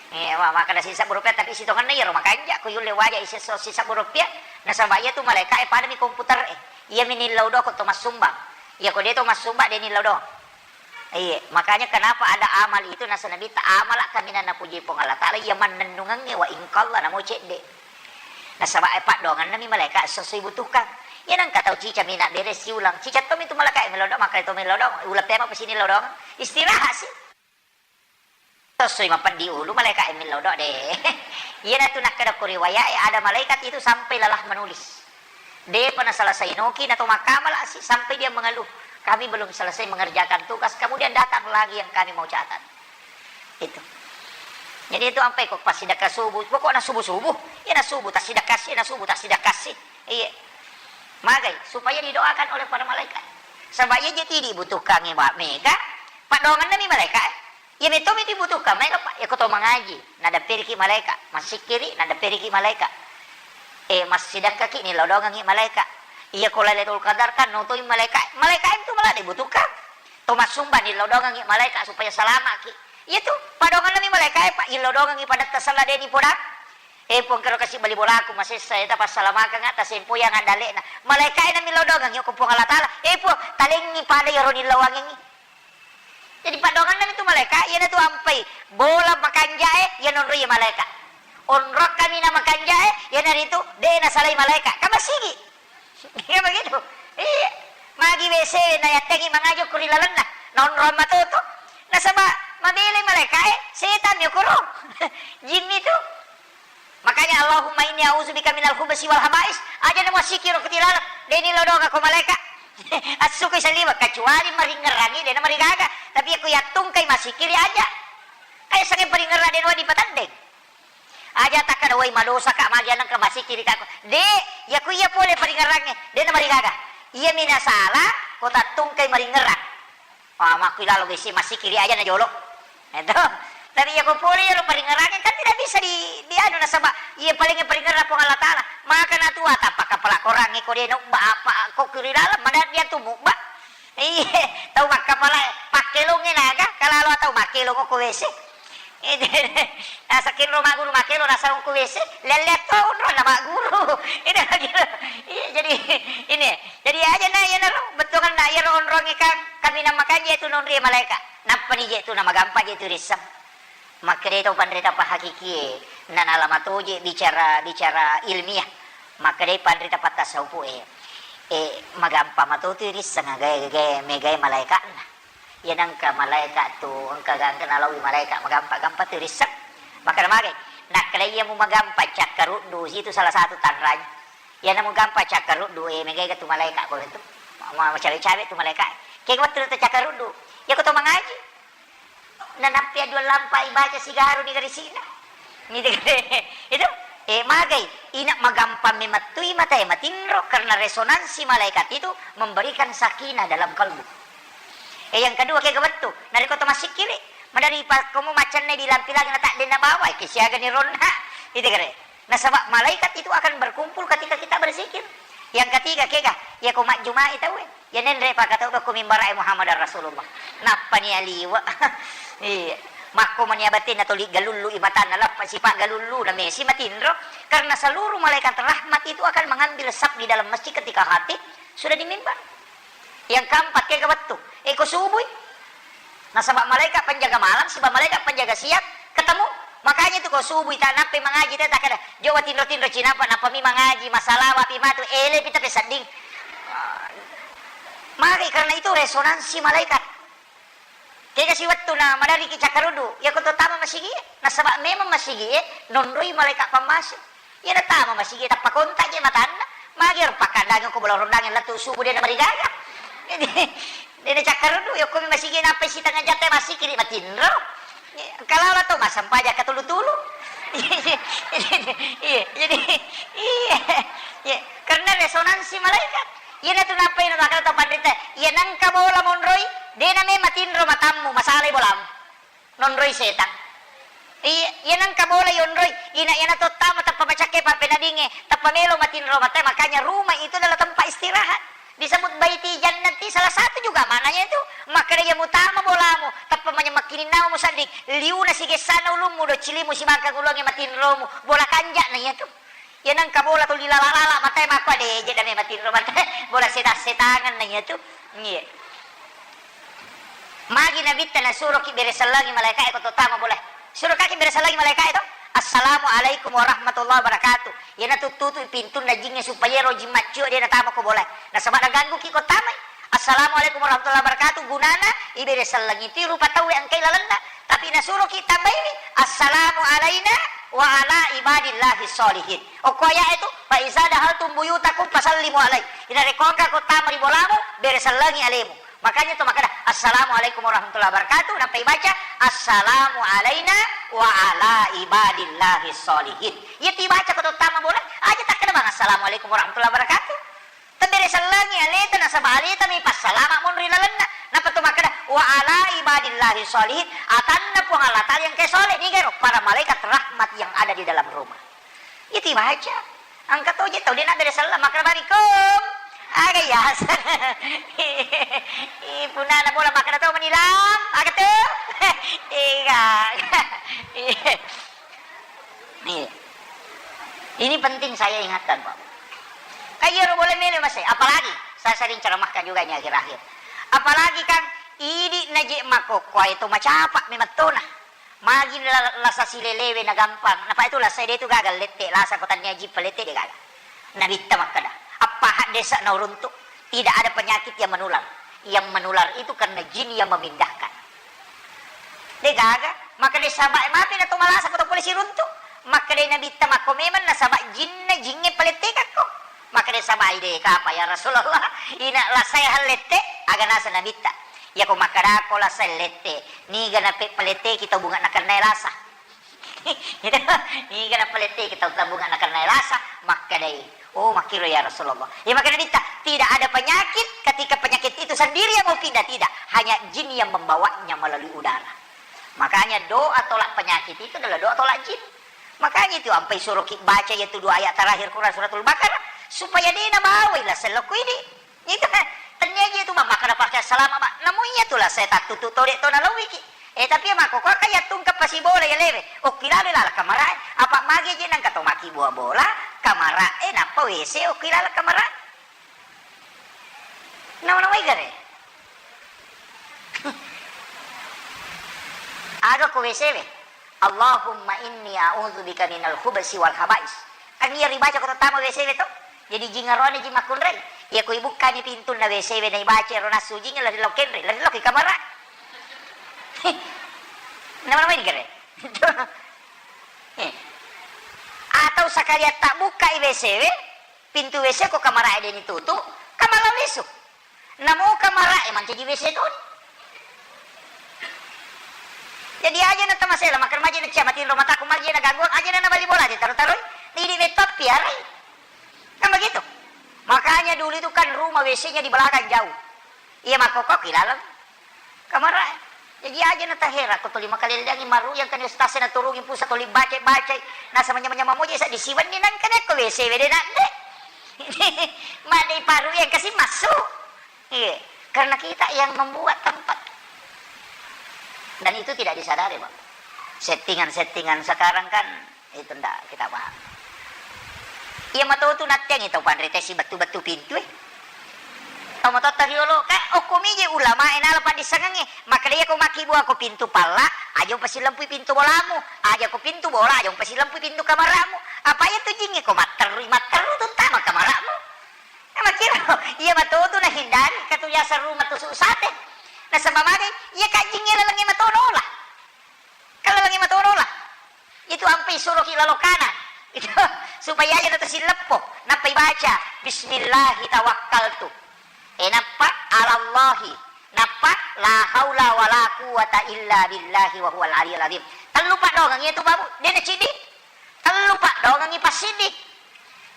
Eh, wa-, makana sisa bu rupiah, tapi sitongenna iyaro makanja, ko yulle waja isesso sisa bu rupiah, nasaba iya tu malaika e pada mi komputer e. Iya mi nillau do ko to massumbang. Iya ko de to massumbang de nillau do. Iya, makanya kenapa ada amal itu, nasa Nabitta, "Amala kaminang napuji Puang Allah Ta'ala, iya mannennungengnge wa ingkalla namo cedde." Nasaba, eh, paddoangenna mi malaika sesso ibutuhkan. Iya nengka tau cica mina bere siulang. Cica to mi tu malaika e melodong, maka to melodong, uleng pema pesini lodong. Istirahat sih. Sesso mapeddi ulu malaika e melodong de. Iya na tu nakkeda ko riwayat e, ada malaikat itu sampai lelah menulis. Depa na selesai noki na to makkamala si sampai dia mengeluh, "Kami belum selesai mengerjakan tugas, kemudian datang lagi yang kami mau catat." Itu. Jadi itu ampai ko passidekka subuh, pokokna subuh-subuh, iya na subuh tassidekka si, iya na subuh tassidekka si. Iya. Magai, supaya didoakan oleh para malaikat. Sebab iya je ti dibutuhkan e ba mega, paddoangenna mi malaikat e. Iya metto mi dibutuhkan, maega, Pak. Iya ko to mangaji, nadapperiki malaika, massikkiri, nadapperiki malaika. Eh, massidakkaki, nilodongengi malaika. Iya ko Lailatul Qadar kan notoi malaika. Malaika itu malah dibutuhkan. To massumba nilodongengi malaika supaya salamaki. Iya tu, padongenna mi malaika, Pak, ilodongengi padatta sella deni podang. Eh, Puang, kero kasi bali bolaku masessa, eta passalamakenga, tasempoi yang andalekna. Malaika e na milodongengi ko Puang Allah Taala. Eh, Puang, talengi pada iyaro nilawangengi. Jadi paddoangenna mi tu malaika, iyana tu ampai bola makanjae, iya nonroi malaika. Onrong kami na makanjae, iyana ritu de nasalai malaika. Kan masigi. Iya begitu. Iya. Magi W C na yattengi mangajo kuri lalenna. Nonrong matoto. Nasaba mabele malaika e, setan mi okoro. Jinni tu. Makanya, "Allahumma inni a'udzubika minal khubusi wal khaba'is." Aja na massikkiri ko tilaleng, de ni lodonga ko malaika. Assuku saliwa, kecuali maringngerangi, de na marigaga. Tapi aku yattungkai massikkiri aja. Kayak sange paringngerang de na dipatandeng. Aja takkada, "Woi, madosa ka, magi aneng ka massikkiri ka." De, ya ku iya pole paringngerangi, de na marigaga. Iya mi nasala, ko tattungkai maringngerang. Ah, makku ilalo besi massikkiri aja na jolo. Itu. Tapi iya ko pole iyaro paringngerangi kan tidak bisa di, di anu nasaba iya paling paringngerang Puang Allah Taala. Maka na tua tappa kapala korangi ko de nubba apa ko kiri dalam mana dia tu mubba. Iya, tau makkapala pakkelongnge naga, kalalo tau makkelong ko W C. Itu. Asa kinro maguru makkelong nasa ko W C, lelle to unro na maguru. Itu lagi. Iya, jadi ini. Jadi aja na, iya naro, bettuanna iyaro onrongnge kan, kaminang makanja tu nonri malaika. Nappani je tu na magampa je tu risseng. Makkedai tau panrita pahakikie, na nala matoje bicara, bicara ilmiah. Makkedai panrita pattasaupu e, e, magampa matotu risseng gae, gae, megae malaikatna. Iya nengka malaikat tu, engka gangka nalawi malaikat magampa-gampa tu risseng. Makkeda magai, nakkeda iya mu magampa cakkaruddu, situ salah satu tanranya. Iyana mugampa cakkaruddu, eh, megai ga tu malaika ko tu. Ma-, ma-, macawe-cawe tu malaika. Kega wettu tu cakkaruddu. Iya ko to mangaji. Nanappi dua lampa ibaca sigaru ni garisina. Itu, eh, magai. Ina magampa memettui mata e matinro karena resonansi malaikat itu memberikan sakinah dalam kalbu. Eh, yang kedua, kega wettu. Narekko to massikkiri, madari pakkomu maccanne bilang-pilangi na tak denna bawa, eh, kesiaga ni ronna. Itu kere. Nasaba malaikat itu akan berkumpul ketika kita berzikir. Yang ketiga, kega, ya ko majjumai tauwe. Ya nenre pakatau ko mimbara, eh, Muhammadar Rasulullah. Nappa ni aliwa. Iya. Makko mani abatenna toli galullu i matanna, lappa sipa galullu na mesi matinro. Karena seluruh malaikat rahmat itu akan mengambil saf di dalam masjid ketika khatib sudah di mimbar. Yang keempat, kega wettu. Eh, ko subui. Nasaba malaikat penjaga malam, siba malaikat penjaga siang ketemu. Makanya itu ko subui ta nappai mangaji te takkeda, "Jo watinro-tinro cinapa, nappa mi mangaji, masalawa pi matu, ele pi tapi sedding." Maka karena itu resonansi malaikat. Kega si wettu na madariki cakkaruddu, ya ko to tama masigi, nasaba memang masigi, eh, nonroi malaikat pammase. Iya natama masigi tappa kontak je matanna. Magi ro pakkandangi ko bola rondangi lettu subuh de namarigaga. Jadi, de nacakkaruddu, yokko mi masigi nappai sitengnga jam te massikiri matinro. Kalala to massempajang katulu-tulu. Iya, jadi, iya, iya. Karena resonansi malaikat. Iya natu nappai na makana to panrita. Iya nangka bola monroi, de name matinro matammu, masalai bolamu. Nonroi setang. Iya, iya nangka bola yonroi, ina iyana to tama tappa macakke pappenadinge, tappa melo matinro mate, makanya rumah itu adalah tempat istirahat. Disebut baiti jannati, salah satu juga maknanya itu. Makkeda iya mutama bolamu, tappa manya makkininnamu musedding, liuna sigessana ulummu, do cilimu sibangkang ulunge matinromu, bola kanja'na iya tu. Iya nengka bola tuli lala-lala, matae makko ade je dame matinro matae. Bola setang-setangan na iya tu. Iya. Magi nabitta nasuroki bere sellengi malaikae ko to tama bola. Surokaki bere sellengi malaikae to. Assalamualaikum warahmatullahi wabarakatuh. Iya natuttutu pintunna jingnge supaya ro jing maccio de natama ko bola. Nasaba naganggu ki ko tamai. Assalamualaikum warahmatullahi wabarakatuh. Gunana ibere sellengi ti rupa tauwe engkai lalenna. Tapi nasuroki tambaiwi, "Assalamu alaina wa ala ibadillahi sholihin." Okko ayat itu, "Fa iza dahaltum buyutakum fasallimu alai." Ina rekko engka ko tama ri bolamu, bere sellengi alemu. Makanya to makkeda, "Assalamualaikum warahmatullahi wabarakatuh." Nappa ibaca, "Assalamu alaina wa ala ibadillahi sholihin." Iya tibaca ko to tama bola, aja takkeda bang, "Assalamualaikum warahmatullahi wabarakatuh." Tebbere sellengi aleta nasaba aleta mi passalama monri lalenna. Nappa to makkeda, "Wa ala ibadillahi sholihin." Atanna Puang Allah Ta'ala yang ke soleh, nigero para malaikat rahmat yang ada di dalam rumah. Itu baca. Engka to je tau de nabbere selleng makkeda, "Assalamualaikum." Aga yaseng. Ih, punana bola makkeda to menilam, aga tu? Iga. Iya. Ini penting saya ingatkan, Pak. Kan iyaro bola melo masai, apalagi saya sering ceramahkan juga ini akhir-akhir. Apalagi kan idi naje makokkoe to macapa memettona. Magi la-, lasa silelewe na gampang. Napa itu lasa de tu gaga lette, lasa ko tania jippa lette de gaga. Nabitta makkeda, "Appa haddesa na uruntu, tidak ada penyakit yang menular. Yang menular itu karena jin yang memindahkan." De gaga, makkeda sahabat e, "Mapi na to malasa ko to pole siruntu?" Makkeda Nabitta, "Makko memang nasaba jinna jingnge palettekakko." Makkeda sahabat e, "De kapa ya Rasulullah, ina lasai hallette?" Aga nasa Nabitta, "Iya ko makkeda ko lasai lette, niga nape paletteki tau bunga nakennae lasa?" Gitu. Niga napaletteki tau tabunga nakennae lasa, makkedai, "Oh, makkiro ya Rasulullah." Ya, makkeda Nabitta, "Tidak ada penyakit ketika penyakit itu sendiri yang mau pindah, tidak. Hanya jin yang membawanya melalui udara." Makanya doa tolak penyakit itu adalah doa tolak jin. Makanya itu ampai suruh ki baca ya tu dua ayat terakhir Quran suratul Baqarah supaya de nabawai lasa lokko idi. Itu kan, tennia je tu, Mak, makkeda pake salama, Mak. Namu iya tu lah saya tattutu to, dek to nalauiki. Eh, tapi ya, Mak, kok kaya tungke pasi bola ya lewe. Okki lalo laleng kamara e. Apa mage je nangka to maki bola-bola, kamara e, nappa W C, okki laleng kamara e. Nama-nama igare. Aga ko W C we. "Allahumma inni a'udzubika minal khubsi wal khaba'is." Kan iya ribaca ko tama W C we to. Jadi jing aroane jing makkunrai. Iya ko ibukkani pintunna W C we na ibaca ero nassu jing lari lao kenre, lari lao ki kamara. Nama-nama ini kere. Eh. Atau sekalian tak buka i W C we, pintu W C ko kamara e deni tutu, kamala lisu. Namo kamara e mancaji W C toni. Jadi aja na tamasela, makkeda maje na cia matinro mataku, maje na ganggu, aja na nabali bola, aja taro-taroi. Idi metto piarai. Kan begitu. Makanya dulu itu kan rumah W C-nya di belakang jauh. Iya, makkokko ki laleng. Kamara. Jaji aja na tahera ko tuli makalelleangi maru yang kani ustaz na turungi pusa tuli baca-baca. Nasa manyama-nyama moja sa disiwenni nangka de ko W C we de nak de. Madai paru yang kasih masuk. Iya, karena kita yang membuat tempat. Dan itu tidak disadari, Pak. Settingan-settingan sekarang kan itu ndak kita paham. Iya matotu nattiangi tau panrita sibettu-bettu pintu e. Tau matotta riolo ka okko mije ulama e nala paddissengengnge. Makkedai ko makkibua ko pintu palla, aja umpasilempui pintu bolamu. Aja ko pintu bola, aja umpasilempui pintu kamaramu. Apa iya tu jingnge ko matterru, matterru tu tama kamaramu. Namakkiro, iya matotu nahindari katu yaseng ruma tusuk sate. Nasaba magai, iya kajjingnge lalengnge matono lah. Kan lalengnge matono lah. Itu ampe isuroki lalo kanan. Itu supaya aja na tasilleppo. Nappa ibaca, "Bismillahi tawakkaltu." Eh, nappa alallahi. Nappa la haula wala quwwata illa billahi wa huwal aliyul azim. Tellu paddoangengngi itu, Babu. De na ciddi. Tellu paddoangengngi passiddi.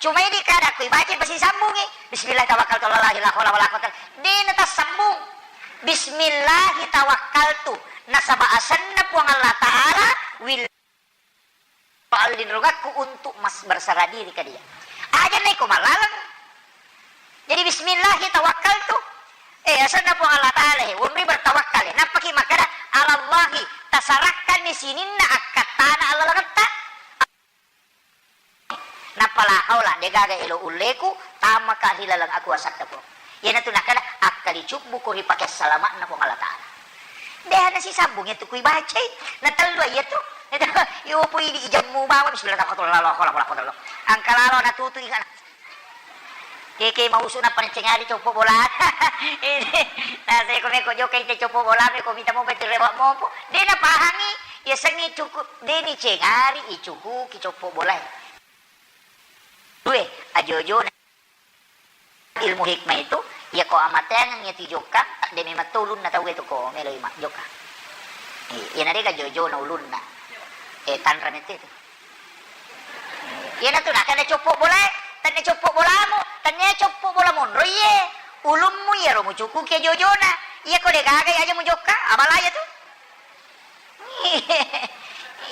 Cuma idi kada ko ibaca pasti sambungi. Bismillah tawakkaltu ala Allahi la haula wala quwwata. De na tassambung. Bismillahi tawakkaltu. Nasaba asenna Puang Allah Ta'ala wil palinrungakku untuk mas berserah diri ke dia. Aja naiko malaleng. Jadi bismillahi tawakkaltu. Eh, asenna Puang Allah Ta'ala he, wonri bertawakkal he. Nappaki makkada, "Alallahi, tasarakkanni sininna akkattana alalengetta." Nappa la haula, degaga elo ulleku, tamaka ri laleng akuasatta Puang. Iyanatu nakkada, akkali cubbuko ri pake salama'na Puang Allah Ta'ala. Deha nasisambung itu kui bacai, na tellu iya tu. Iyo pui di ijemmu bawa, bismillah, tawakkaltu ala Allah, la haula wala quwwata illa billah. Angka lalo natutu ingat. Keke mausu nappa nicengari coppo bola. Ini, nasa ko meko jokka ite coppo bola, meko mita mopa itu rewa mopo. De napahangi, yasengnge cuku, de nicengari icukuki coppo bola. Due, ajojo na ilmu hikmah itu, iya ko amateangeng iya tu jokka, de memang to ulunna tau itu ko meloi ma jokka. Eh, iya na dega jojona ulunna. Eh, tanra mette itu. Iyanatu nakkeda coppo bolae, tennia coppo bolamu, tennia coppo bola monro iye. Ulummu iyaro mucukuki jojona. Iya ko degaga aja mujokka, abala iya tu.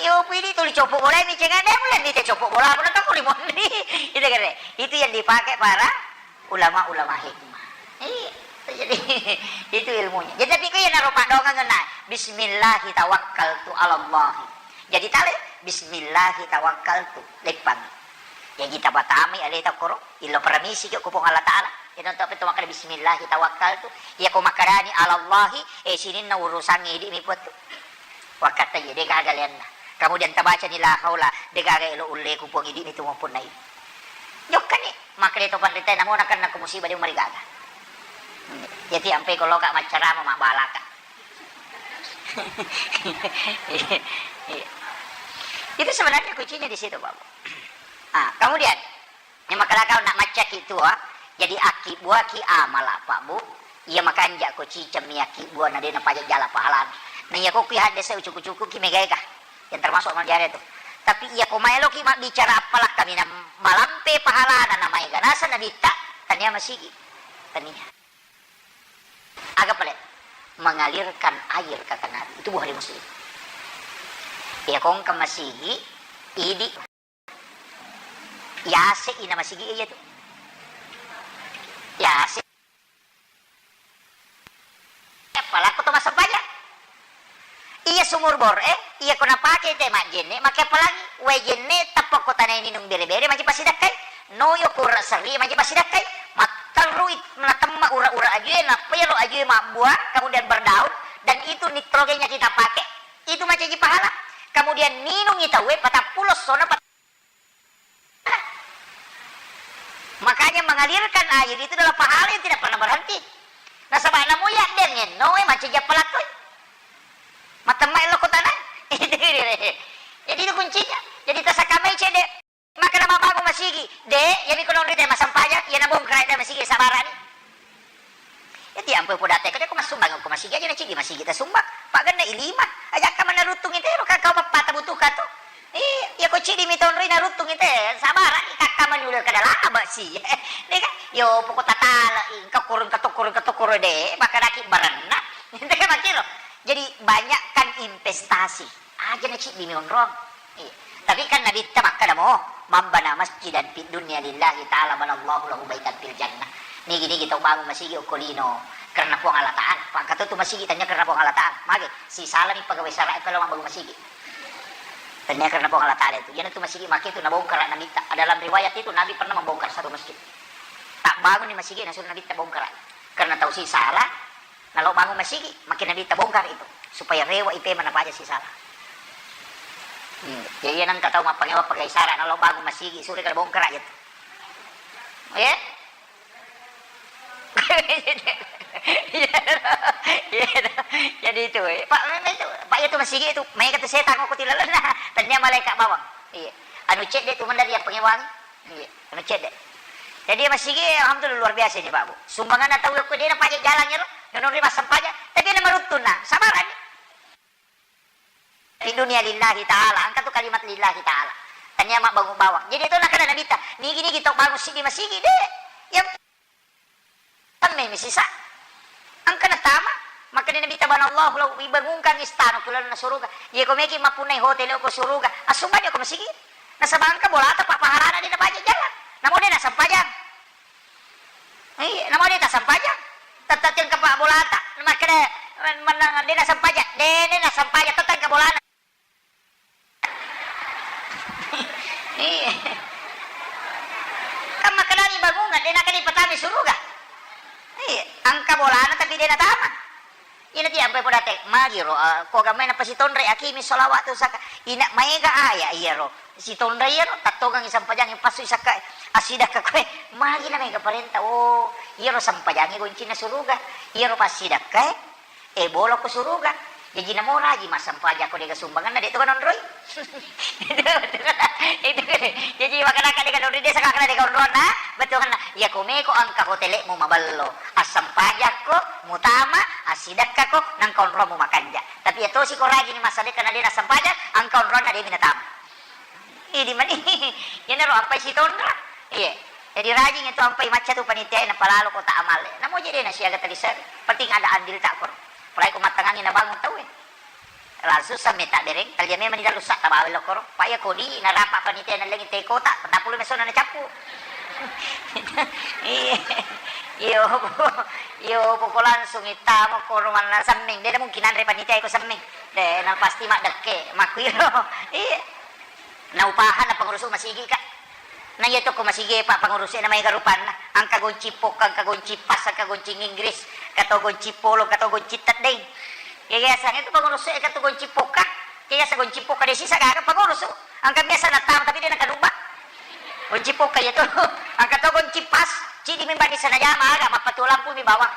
Iyo pidi tuli coppo bolae micengade mulen dite coppo bola pun tau ri monri. Itu kere. Itu yang dipakai para ulama-ulama hikmah. Iya, jadi itu ilmunya. Jadi tapi ku iyanaro paddoangeng na bismillahi tawakkaltu alallahi. Jadi tale bismillahi tawakkaltu leppang. Jadi tapatamai aleta koro illo paramisi ko Puang Allah Ta'ala. Ino to peto makkada bismillahi tawakkaltu. Iya ko makkedani alallahi, eh, sininna urusangnge idi mi puattu. Wakkatta iya degaga leanna. Kemudian tabacani la haula, degaga elo ulleku Puang idi mi tu mappunnai. Jokkani. Makkeda to panritae, namo nakenna ko musibah de marigaga. Jadi ampe ko loka maccarama mabbalaka. Iya. Itu sebenarnya kuncinya di situ, Pak Bu. Ah, kemudian yang makalakau nak maccaki tua, jadi aki buaki amala, Pak Bu. Iya makanja ko cicemmi aki buana de napaja jala pahalana. Na iya ko kui hadde se ucuku-cuku ki megaega. Yang termasuk amal jariah itu. Tapi iya ko maeloki mabbicara appalakka mina malampe pahalana na maega naseng nabitta, tania masigi. Tania. Aga pale? Mengalirkan air kata Nabi. Itu Bukhari Muslim. Iya ko engka masigi, idi yase ina masigi iya tu. Yase. Apalakko to massempajang. Iya sumur bor e, iya ko napake te majjenne, make apalagi wae jenne tappa ko tanae ninung bere-bere maji pasidakkai. Noyo ko ura serri maji pasidakkai. Matterrui natemma ura-ura ajue, nappa iyaro ajue mabbua, kemudian berdaun, dan itu nitrogennya kita pakai, itu macaji pahala. Kemudian ninungi tauwe patappulo sona pat- Makanya mengalirkan air itu adalah pahala yang tidak pernah berhenti. Nasaba namo iya dengenno e macaji appalakkoi. Matemma elo ko tanah. Jadi itu kuncinya. Jadi tasakamai cede. Maka nama bangun masigi. De, ya miko nonri te masempajang, ya nabongkar te masigi sabarani. Jadi ampe podate ko de ko masumbang ko masigi aja na cigi masigi ta sumbang. Pak genne ilima. Aja ka mana rutung itu ro ka kau mapata butuh ka tu. Iya, iya ko cidi mi tonroi na rutung ite, sabara i kakka manyulir kada laba si. De ka, yo poko tatala i, engka kurung katu kurung katu kurung de, maka daki barenna. Makkiro. Jadi, banyakkan investasi. Aja na ciddi mi onrong. Iya. Tapi kan Nabitta makkeda mo, "Man bana masjidan fid dunya lillahi ta'ala banallahu lahu baitan fil jannah." Nigi-nigi tau bangun masigi okko lino karena Puang Allah Ta'ala. Pangkatu tu masigi tanya karena Puang Allah Ta'ala. Mage, sisala ni pegawai syara' kalau mau bangun masigi. Tanya karena Puang Allah Ta'ala itu. Yana tu masigi make tu nabongkar Nabitta. Dalam riwayat itu Nabi pernah membongkar satu masjid. Tak bangun di masigi, nasuru Nabitta bongkar. Karena tau sisala, nalo bangun masigi, makin Nabitta bongkar itu supaya rewa ipe mana paja sisala. Hmm. Jadi, iya nengka tau mappangewa pakai sara, nalo bangun masigi, suri kada bongkar aja tu. Iya? Iya, iya. Jadi itu, eh. Pak, memang itu, Pak, iya tu masigi itu, maega tu setang aku tilalenna. Tanya malaikat bawang. Iya. Anu cedde tu mandari yang pengewang. Iya, anu cedde. Jadi masigi, alhamdulillah, luar biasa ini, Pak Bu. Sumbangan tau ko dena pajak jalan ya lo. Nonori massempajang, tapi na maruttun na, sabarang. Di dunia lillahi ta'ala, angka tu kalimat lillahi ta'ala. Tania mabbangun bawang. Jadi itu nakana Nabitta, nigi-nigi tau bangun siddi masigi, de. Yang tamme mi sisa. Angka natama, makanya Nabitta, "Banallahu lahu, ibangunkan istana ku lalenna suruga." Iya, ko meki mappunnai hotel ko suruga, assumbanya ko masigi. Nasaba angka bolata, Pak, pahalana de nabaca jalan. Namo de nasempajang. Iya, namo de tasempajang. Tette tiang kapa bolata, makkeda, mennang de nasempajang, de, de nasempajang, tette engka bolana. Iya. Kan makkedani bangungan, de nakani patami suruga. Iya, angka bolana tapi de natama. Ina ti ampai podate, magiro, ah, ko gamai napasitonre akimi sholawat tu saka. Ina maega aya iyaro. Sitonre iyaro, tattongang isampajangi passu isakka asidakka koe. Magi na maega parenta, oh, iyaro sampajangi goncinna suruga. Iyaro passidakka, eh. Eh, bolo ko suruga. Jaji namo raji massampajang ko dega sumbanganna, de to kanonroi. Itu, itu, jadi makana ka dega nonroi, de saka kana dega onronna, betul kan? Ya ko meko angka hotelmu maballo. Assampajang ko, mutama, asidakka ko, nangka onromu makanja. Tapi ya tosi ko rajini massadekka na de nassampajang, angka onronna de minatama. Idi mani, iyanaro ampai sitonra. Iya. Jadi rajing itu ampai macca tu panitia, napalalo kota amal. Namo jadi nasiaga tadi seri. Penting ada andil tak kor. Apalagi ko mattangangi nabangun tau, eh. Langsung sameta bereng, talia memang di dalu sa tabawa lokoro. Pak ya kodi narapa panitia nalengi te kota, petapulu mesona nacappu. Iya. Iyo, iyo, poko langsung itamo koro manna semming. De mungkin anre panitia ko semming. De, na pasti maddekke, makkuiro. Iya. Naupahanna pengurusu masigi, Kak. Na iya to ko masigi, Pak, pengurusu na maega rupanna. Angka gonci pokka, angka gonci pas, angka gonci Inggris, kato gonci polo, kato gonci teddeng. Ya, ya, sang itu pengurusu, eh, kato gonci pokka. Ya, ya, sa gonci pokka de sisa gaga pengurusu. Angka biasa natama tapi de nakadubba. Gonci pokka iya to. Angka to gonci pas. Cidi mi bani sana jama aga mappatu lampu mi bawang.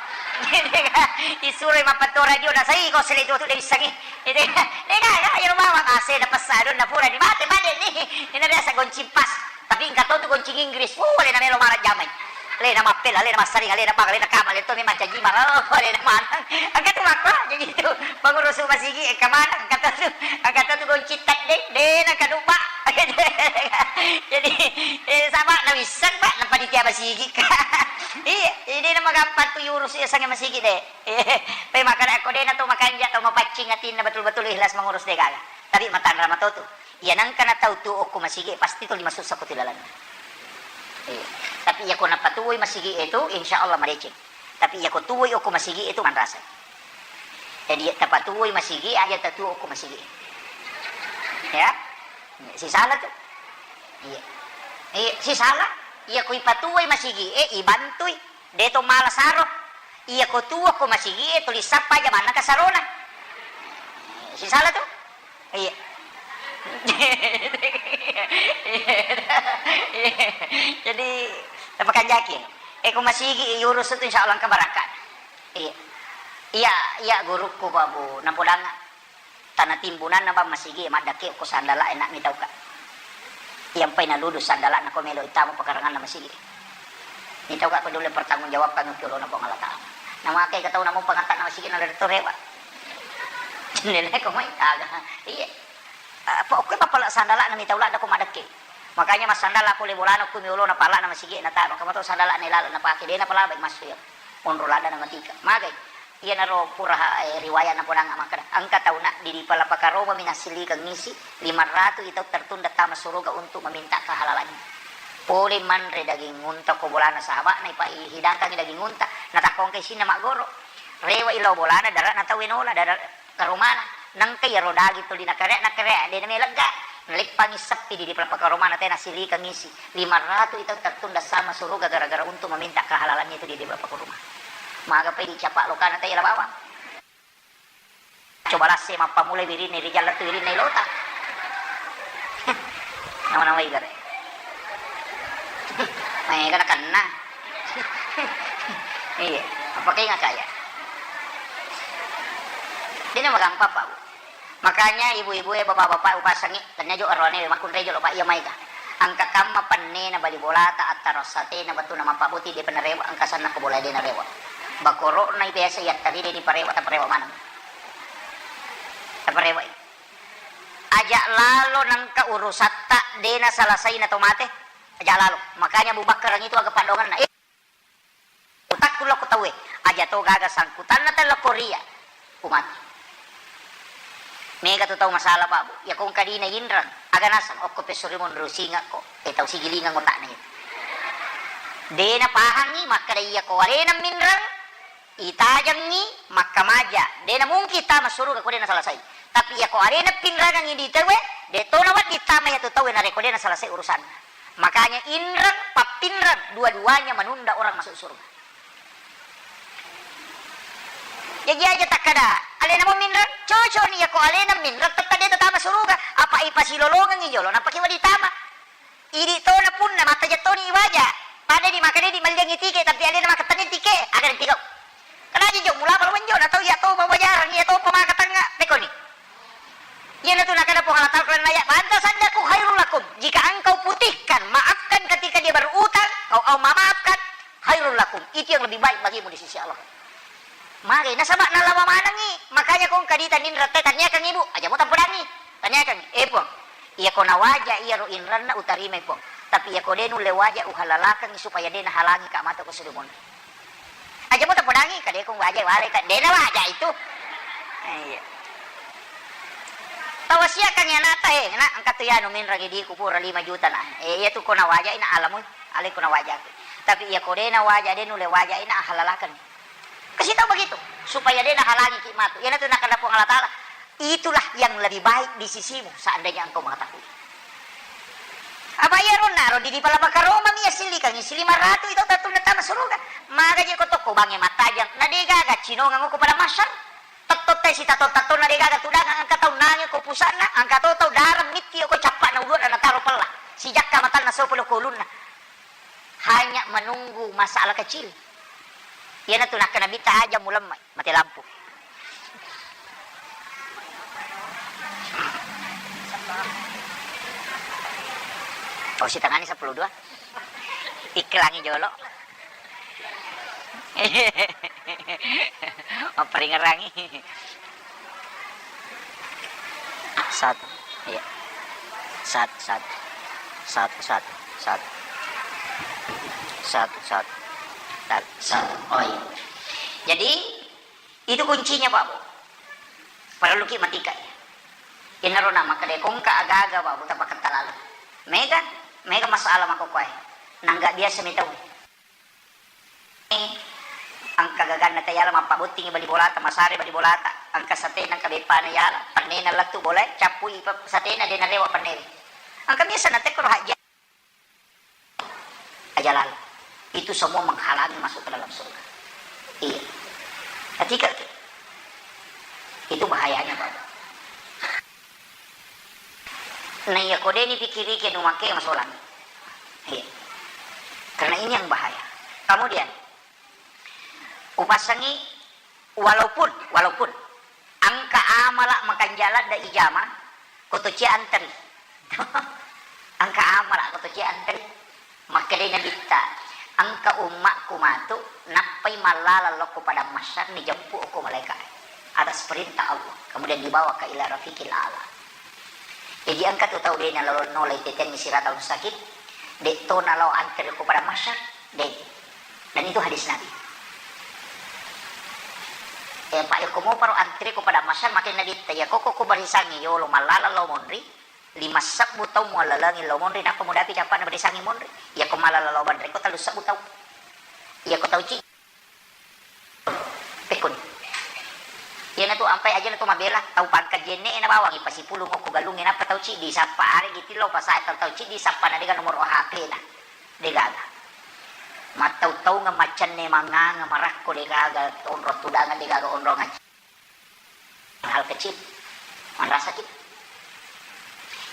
Isuro mappatu radio na sai ko sele tu tu de issangi. Ede, de gaga, iyaro bawang A C na pessadu na pura ni mate made ni. Ina biasa gonci pas. Tapi engka to tu gonci Inggris. Oh, alena melo marang jamai. Alena mappela, alena massaring, alena bang, alena kama, alena to memang caji bang. Oh, alena manang. Engka tu makko, jadi tu. Pengurusu masigi, eh, kemana? Engka to tu, engka to tu gonci tedde, de na kadupa. Jadi, eh, sama na wisseng, Pak, na panitia masigi. Iya, jadi na magampang tu yurus ya sange masigi de. Pe makkeda ko de na to makanja to mapaccing atinna betul-betul ikhlas mengurus de gaga. Tapi matanra matotu. Iya nangka na tau tu okko masigi pasti tuli masussa ko tilalanna. Iya. Tapi iya ko napatuwoi masigi itu insya Allah madeceng. Tapi iya ko tuwoi okko masigi itu manrasa. Jadi iya tapatuwoi masigi aja tatu okko masigi. Ya. Sisala tu. Iya. Iya, sisala. Iya ko ipatuwoi masigi e ibantui. De to mala saro. Iya ko tuo ko masigi e tuli sappa aja manna kasarona. Sisala tu? Iya. Jadi, tapakanjaki. Eh, ko masigi yurus tu insya Allah engka barakka. Iya. Iya, iya gurukku Pak Bu, napodanga. Tana timbunanna bang masigi maddakke ko sandala enakmi tauka. Iyampai naludu sandalana ko melo itama pekaranganna masigi. Ni tauka peduli pertanggung jawabkan ki olona Puang Allah Taala. Namakai ka tau namo pangatta na masigi na rewa. Nene ko mai aga. Iya. Apa okko mapala sandalana mi tau ladda ko maddakke. Makanya massandala ko le bolana ko mi olona pala na masigi na tama kamato sandalana lalo na pake de na pala bai massu ya. Onro ladda na matika. Magai. Iyanaro pura, eh, riwayat naponang makkeda, engka tauna di, di Palapaka Roma mi nassilikeng isi, lima ratu i tau tertunda tama suruga untuk meminta kehalalannya. Pole manre daging unta ko bolana sahaba'na, ipa-, ihidangkangi daging unta, natakkongka isinna maggoro. Rewa i lao bolana, dara na tau enola, dara karomana. Nengka iyaro daging tuli nakare, nakare, de na melegga. Naleppangi seppi di, di Palapaka Romana, te nassilikeng isi. Lima ratu i tau tertunda sama suruga gara-gara untuk meminta kehalalannya itu di, di Palapaka Roma. Maga pai dicapa lokana te ila bawang. Coba lasse mappamulai wirinna rijalla tu wirinna ilota. Nama-nama igare. Maega nakenna. Iya, apa kayak ngacaya. Ini mah gampang, Pak. Makanya ibu-ibu e, bapak-bapak, upasangi, tanya jo arwane makkunrai jolo, Pak, iya maega. Engka kamma pennena bali bolata, attaro satena, batuna mappaboti, de penarewa, engka sanna ko bola de narewa. Bakoro'na biasa yattari de diparewa, taparewa maneng. Taparewa. Aja lalo nengka urusatta de nasalasai na to mate. Aja lalo. Makanya Abu Bakar itu aga padongenna. Eh, Utakku lokko tauwe, aja to gaga sangkutanna tau lokko ria, ku mati. Mega tu tau masalah, Pak, Bu. Iya ko engka dina inreng, aga naseng, okko pesuri monro singakko, eh, tau sigilingeng otakna iya. De napahangi makkeda iya ko alena minreng, itajengi makkamaja. De namungkin tama suruga ko de nasalasai. Tapi iya ko alena pinrangengi di tauwe, de to nawedding tama iya tu tauwe narekko de nasalasai urusanna. Makanya inreng, pappinreng, dua-duanya menunda orang masuk surga. Jaji aja takkada, alena mo minreng, cocok ni, iya ko alena minreng, tette de tatama suruga, apa ipasilolongengi jolo, napaki wedding tama. Idi tona punna, mattaja toni iwaja, pada di makanya di malliangi tike, tapi alena makatani tike, aga nanti kau. Kena aja jok mula kalau menjo, na tau iya tau mau bajaran, iya tau pemaka tengah, tekoni. Iyanatu nakana Puang Allah Ta'ala, "Wa an tasaddaqu khairul lakum." Jika engkau putihkan, maafkan ketika dia berutang, kau, kau memaafkan, khairul lakum. Itu yang lebih baik bagimu di sisi Allah. Mage, nasaba nalawa manengi, makanya ko engka dita ninreng te, tanyakan ibu, aja mo tapodangi. Tanyakan, "Eh, Puang, iya ko nawaja iyaro inrenna utarimai, Puang. Tapi iya ko de nulle waja uhalalakangi supaya de nahalangi ka mata ko sudah monri." Aja mo tapodangi, kadeko waja wale ka, de nawaja itu. Eh, iya. Tawasiakan ya nata, eh, nak, engka tu ya nu minreng idiku pura lima juta na. Eh, iya tu ko nawaja ina alamu, ale ko nawaja. Tapi iya ko de nawaja, de nulle waja ina halalakan. Kasih tahu begitu, supaya de nahalangi ki matu. Iyanatu nakana Puang Allah Ta'ala, itulah yang lebih baik di sisimu seandainya engkau mengetahui. Apa iya ronna ro di, di Palapaka Roma mi assillikangi si lima ratu itu tattunna tama suruga. Maga je ko tokko bange mattajang, na de gaga cinongang ko pada masyar. Tetto te si tatto-tatto na de gaga tudang, engka tau nange ko pusana, engka to tau darang mitti ko cappa na ulua na taro pella. Si jakka matanna sopo lo ko ulunna. Hanya menunggu masalah kecil. Iyanatu nakkeda Nabitta, "Aja mulemmai, mati lampu." Oh, sitangani seppulo dua. Iklangi jolo. Mapperingerangi. Satu. Iya. Satu, satu. Satu, satu, satu. Satu, satu. Satu, satu. Oh, iya. Jadi, itu kuncinya, Pak, Bu. Parellu ki matika, ya. Inaro na makkeda kongka aga-aga, Pak, Bu, tapaketta lalu. Mega, mega masalah makkokkoe. Nangga biasa mi tau. Engka gaganna tayala mappabottingi bali bolata, masare bali bolata, engka satena, engka beppana yala, pennena lettu bolae, cappui pe-, satena, de narewa pennewe. Engka biasa natekkoro hajja. Aja lalo. Itu semua menghalangi masuk ke dalam surga. Iya. Hatikan itu. Itu bahayanya, Bapak. Nah, iya, ko de ni pikirike nu make masolang. Iya. Karena ini yang bahaya. Kemudian, upasangi, walaupun, walaupun engka amala makanjala da ijama, ko to cia anteri. Engka amala ko to cia anteri. Makkedai Nabitta, "Engka ummakku matu, nappai mallalang lokko padang mahsyar, nijempuk ko malaika atas perintah Allah, kemudian dibawa ke ila rafiqil a'la." Jadi engka tu tau de nalo-, nolai tetenni siratal mustaqim, de to nalo antre ko padang mahsyar, de. Dan itu hadis Nabi. Eh, pa yako moparo antri ko pada masal makin Nabitta, yako ko, ko barisangi yolo mallala lao monri, lima sebbu tau muallalengi lao monri, nappa mudapi cappana barisangi monri. Yako mallala lao banre ko tellu sebbu tau. Yako tau ci-, pekkuni. Iyanatu ampai ajana tu mabela, tau pangkat jenne na bawang, ipasipulung ko galungnge, nappa tau ciddi sappa, aregi tillau pasae tau, tau ciddi sappa na dega nomoro H P na. Degaga. Mattau-taungeng, maccanne manganga, marakko degaga, onrong tudangan degaga, onrong aci-, hal kecil. Manrasaki.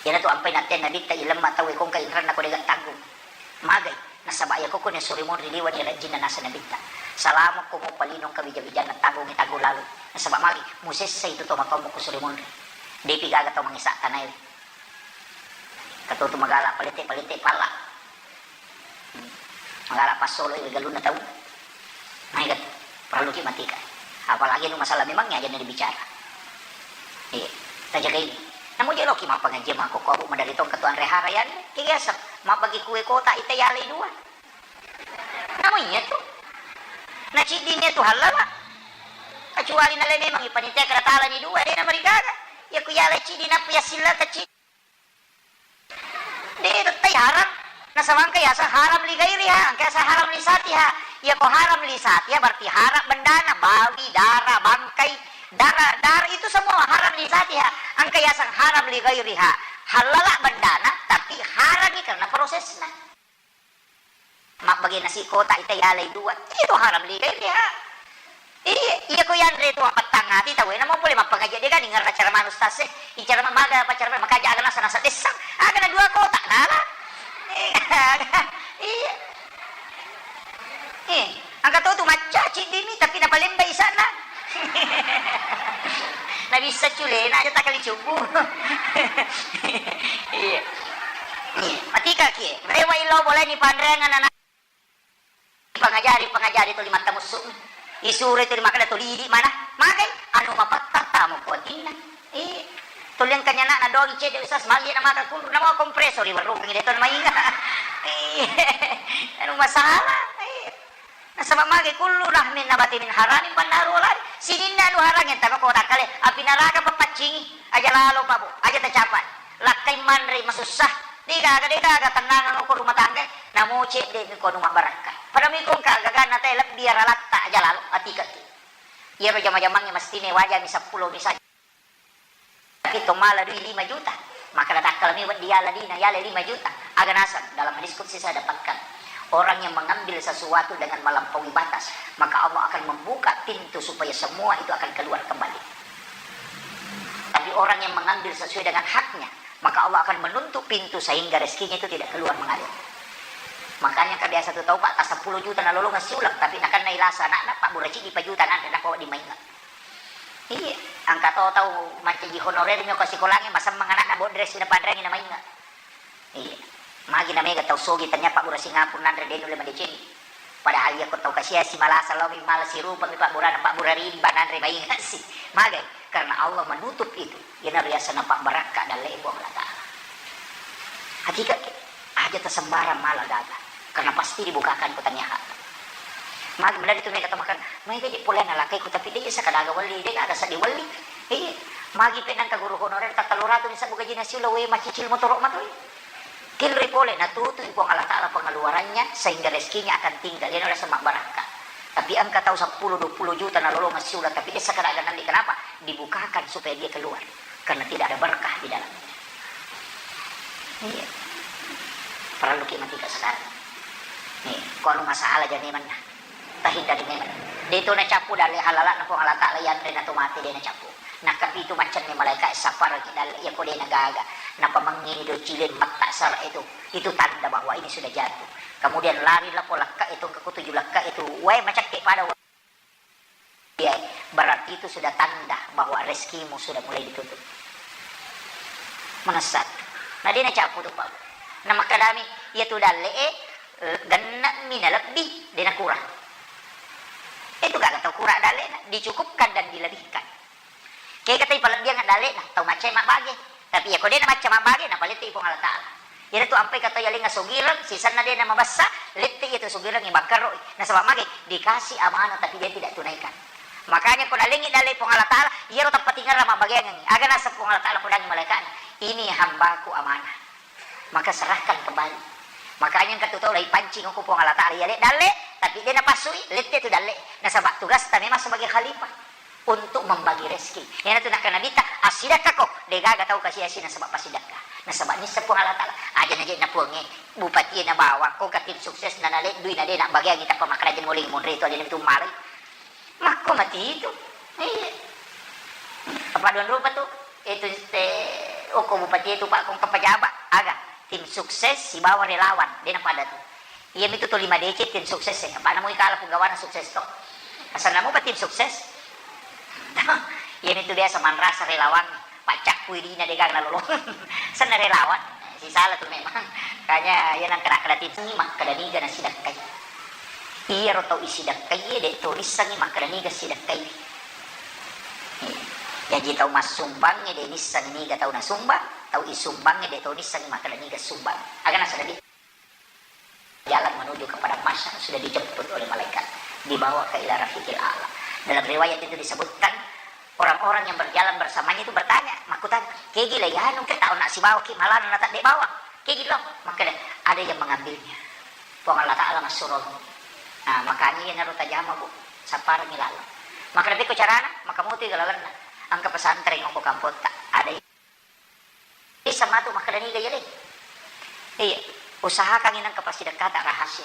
Iyanatu ampai natteang Nabitta, ilemma tauwe kongka inranna ko dega tanggung. Magai. Nasaba yako ko ne suri monri liwani rajinna nasa Nabitta. Salamo ko mo palinong kawija-wijanna tanggungi tanggung lalu. Nasaba magi musessa itu to matommo ko suri monri. Depi gaga tau mangisa tanae. Katutu magala palete-palete pala. Magala passolo i galunna tau. Maega tu, parelluki matika. Apalagi anu masalah memang aja na dibicara. Iya, tajagai. Namu je loki mappangaji mako ko abu madari tong ketua anre hara yanre. Ki biasa, mabbagi kue kota ita yalai dua. Namu iya tu. Na ciddini tu halala. Kecuali nale memang ipanitia kena talani dua, de na marigaga. Ya ku yalai ciddi nappa ya sila kecil. De tettai haram. Nasaba engka yaseng haram li gairiha, engka yaseng haram li satiha. Iya ko haram li satiha berarti haram bendana, bawi, dara, bangkai, dara, dara itu semua haram li satiha. Engka yaseng haram li gairiha. Halala bendana, tapi harami karena prosesna. Mabbage nasi kota ita yalai dua. Itu haram li gairiha. Iya, iya ko yanre tu appattangati tau, namo pole mappangaji de gani ngerra cara manus tase. Icara mamaga apa cara makaja aga nasa nasa dessang. Aga na dua kota nala. Iya. Eh, angka to tu macca ciddimi tapi napalembai sana. Na bisa culena aja takali cubu. Iya. Iya. Matika ki. Rewa ilo boleh ni panreang anak. Pangajari, pangajari tuli mattamussu. Isuro tuli makkeda tuli idi mana? Magai anu mapatta tamo kuatinna. Iya. Tuli engka nyana na dogi cedde usas magi na maka kulu na mau kompresor i warung ini to mainga. Iya. Anu masalah. Iya. Nasaba magai kullu rahmin nabati min haramin fannaru wala. Sininna anu harang yang tama kota kale api naraka papaccingi. Aja lalo pabu, aja tacapai. Lakkai manre masussa. Degaga, degaga tennangeng ko rumah tangga. Namo cedde mi ko anu mabbarakka. Pada mi ko engka gagana te lebbi aralatta aja lalo atikaki. Iyaro jama-jamangnge mestine wajami seppulo misalnya. Tapi to mala dui lima juta. Maka natakkala mi weddi yala dina, yala lima juta. Aga naseng dalam hadis qudsi saya dapatkan. Orang yang mengambil sesuatu dengan melampaui batas, maka Allah akan membuka pintu supaya semua itu akan keluar kembali. Tapi orang yang mengambil sesuai dengan haknya, maka Allah akan menutup pintu sehingga rezekinya itu tidak keluar mengalir. Makanya kebiasa tu tau pak, ta seppulo juta nalolongeng siuleng, tapi nakenna ilasa anakna, pak, bura cidi pajuta nanre, nako di mainga. Iya, angka to tau mancaji honorer mi ko sikolangi, masemmeng anakna bodres na panrengi na mainga. Iya. Magi na mega tau sogi, tanya pabbura Singapura nanre de nulle madeceng. Padahal iya ko tau kasia si malasa lao mi mala sirupa mi pabburana, pabbura rimba nanre mainga si. Magai? Karena Allah menutup itu. Iyana riasana pabbarakka dalle Puang Allah Ta'ala. Hakika ke, aja tasembarang mala gaga. Karena pasti dibukakan ko tanya hak. Magi mendadi tu mega tamakan, mega je pole na lakai ku tapi de sakadaga wali, de gaga sadi wali. Iya. Magi pe nangka guru honorer ta tellu ratu ni sabbu gajina siula, we macicil motoro matoi. Kinroi pole, natutui Puang Allah Ta'ala pengeluarannya, sehingga rezekinya akan tinggal. Iyana rasa mabbarakka. Tapi engka tau seppulo dua puluh juta nalolongeng siula, tapi de sakadaga nanti. Kenapa? Dibukakan supaya dia keluar. Karena tidak ada berkah di dalamnya. Iya. Parelluki matika sekarang. Nih, ko anu masalah jane manna. Tahindari memang. De to nacappu dalle halala'na Puang Allah Ta'ala, yanre na to mate de nacappu. Nakkapitu maccanne malaeka sapparaki dalle, iya ko de nagaga. Napamengngini do cileng matta sara itu. Itu tanda bahwa ini sudah jatuh. Kemudian lari lako lakka itu, ke kutuju lakka itu. Wae macakke pada wa-, iya, berarti itu sudah tanda bahwa rezekimu sudah mulai ditutup. Manessa tu. Na de nacappu tu, Pak. Na makkadami, iya tu dalle e, gennemi nalebbi, de nakurang. Itu gaga tau kura dallena, dicukupkan dan dilebihkan. Kega tau palebbiang dallena, tau macca mabbage. Tapi iya ko de namacca mabbage, napalette Puang Allah Ta'ala. Iyana tu ampai kata yalenga sogireng, sisenna de namabessa, lette iya tu sogireng bangkaroi. Nasaba mage, dikasih amanah tapi dia tidak tunaikan. Makanya ko nalengngi dalle Puang Allah Ta'ala, iyaro tappatingerang mabbagiangengngi. Aga naseng Puang Allah Ta'ala podangngi malaika'na, "Ini hambaku amanah. Maka serahkan kembali." Makanya engka tu tau laipancing ko Puang Allah Ta'ala, iya le dalle, tapi de napassui, lette tu dalle. Nasaba tugasta memang sebagai khalifah untuk membagi rezeki. Iyanatu nakkeda Nabitta, "Assidakkako, degaga tau kasiasi nasaba passidakka." Nasaba nisseng Puang Allah Ta'ala, aja naje na Puangnge, bupatie na bawang, ko ka tim sukses na naleddui na de nabbagiangngi tappa makkeda aja muling munri tu aja nabitu malai. Makko mati itu. Iya. Apa dua rupa tu? Itu te, okko bupati itu, Pak, kong ke pejabat. Aga, tim sukses sibawa relawan. Dena pada tu. Iya mitu tu lima D C tim sukses e. Apa namu ikala punggawana sukses to. Asal namu pa tim sukses. Iya mitu biasa manrasa relawan. Paccakkui dina degaga nalolo. Senna relawan. Sisala tu memang. Kanya iya nang kena-kena tim. Makkeda niga nasidakkai. Iyaro tau isidakkaie de to nissengngi makkeda niga sidakkai. Jaji tau massumbangnge de nissengngi niga tau nasumbang, tau isumbangnge de to nissengngi makkeda niga sumbang. Aga nasaba jalan menuju ke padang mahsyar sudah dijemput oleh malaikat, dibawa ke ila rafiqil a'la. Dalam riwayat itu disebutkan, orang-orang yang berjalan bersamanya itu bertanya, makkutana, "Kegi le yanu ke tau nak sibawa ki malana na tak dek bawa? Kegi lo?" Makkeda, "Ada yang mengambilnya. Puang Allah Ta'ala massuromi." Nah, makanya iyanaro tajama, Bu, sapparengngi laleng. Makkeda, "Pekko carana?" Maka mutui ga lalenna. Engka pesantren okko kampotta. Ada Bisa matu makkeda niga iya le. Iya, usahakangngi nengka passidekkata rahasia.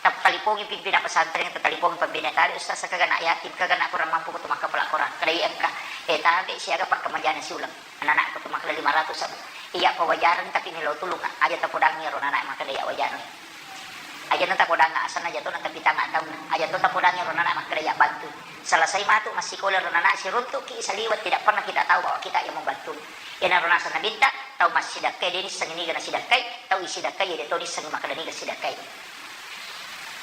Tattalipongi pimpinan pesantren, tattalipongi pembina tali, "Ustaz, kaga nak yatim, kaga nak kurang mampu, kutu makkapala Quran." Kedai engka, eh, tabe siaga pakkamajana siuleng. Anak-anak kutu makkeda lima ratus sabu. Iya, pawajareng tapi melo tulung, aja tapodangi ro anak makkeda iya wajareng. Aja na tapodangnga asenna, aja to na tapitanga taunna, aja to tapodangngi ro nana makkeda iya bantu. Selesai matu massikola ro nana, siruntukki saliweng, tidak pernah kita tahu bahwa kita yang membantu. Iyanaro naseng Nabitta, tau massidakkai de nissengngi niga nasidakkai, tau isidakkai de to nissengngi makkeda niga sidakkai.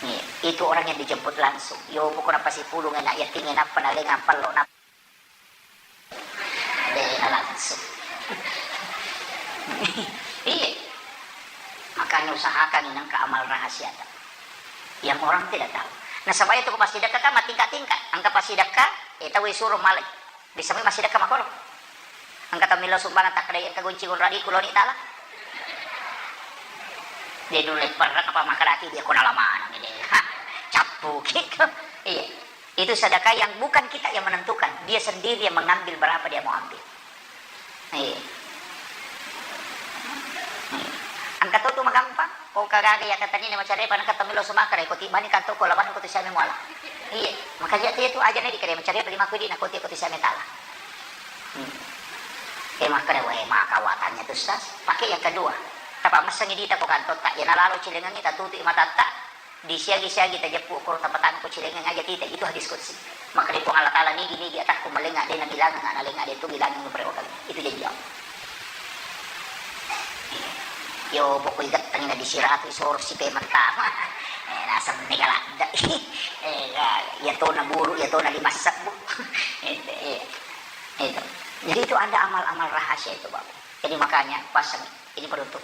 Iya, itu orang yang dijemput langsung. Yo pokokna pasipulung enak yating enak penalengang pello na De na langsung. Iya. Makanya usahakan nengka amal rahasiata. Yang orang tidak tahu. Nasaba itu ko passidekka kan matingkat-tingkat. Engka passidekka, eh, tau suruh malai. Bisa mi massidekka makoro. Engka tau milo sumbangan takkeda engka gonci gonradiku loni tala. De nulle perrek apa makkedaki dia ko nala maneng de. Cappuki. Iya. Itu sedekah yang bukan kita yang menentukan, dia sendiri yang mengambil berapa dia mau ambil. Iya. Iya. Engka to tu magampang, ko kagaga ya katani na macarepa na katammi lo sumakara, ko tibani kanto ko labang ko tu siame muala. Iya, makanya tu itu aja na dikere macarepa lima kudi na ko ti ko tu siame tala. Hmm. Eh, makkeda, "Weh, maka watanya tu, Ustaz." Pakai yang kedua. Tapa messengi dita ko kanto tak, ya nalalo cilengengi tatutu matatta. Disiagi-siagi tajeppu koro tapatangko cilengeng aja tita, itu hadis qudsi. Makkeda Puang Allah Ta'ala, "Nigi-nigi atakku malenga de nabilangang, nalenga de tu bilangang, itu janji Allah." Yo pokoi gettengi na disiratu isoro sipe mentama. Eh, naseng mega ladde. Eh, ya, ya to na buru, ya to na lima sebbu. Itu, iya. Itu. Jadi itu ada amal-amal rahasia itu, Bapak. Jadi makanya pasang ini penutup.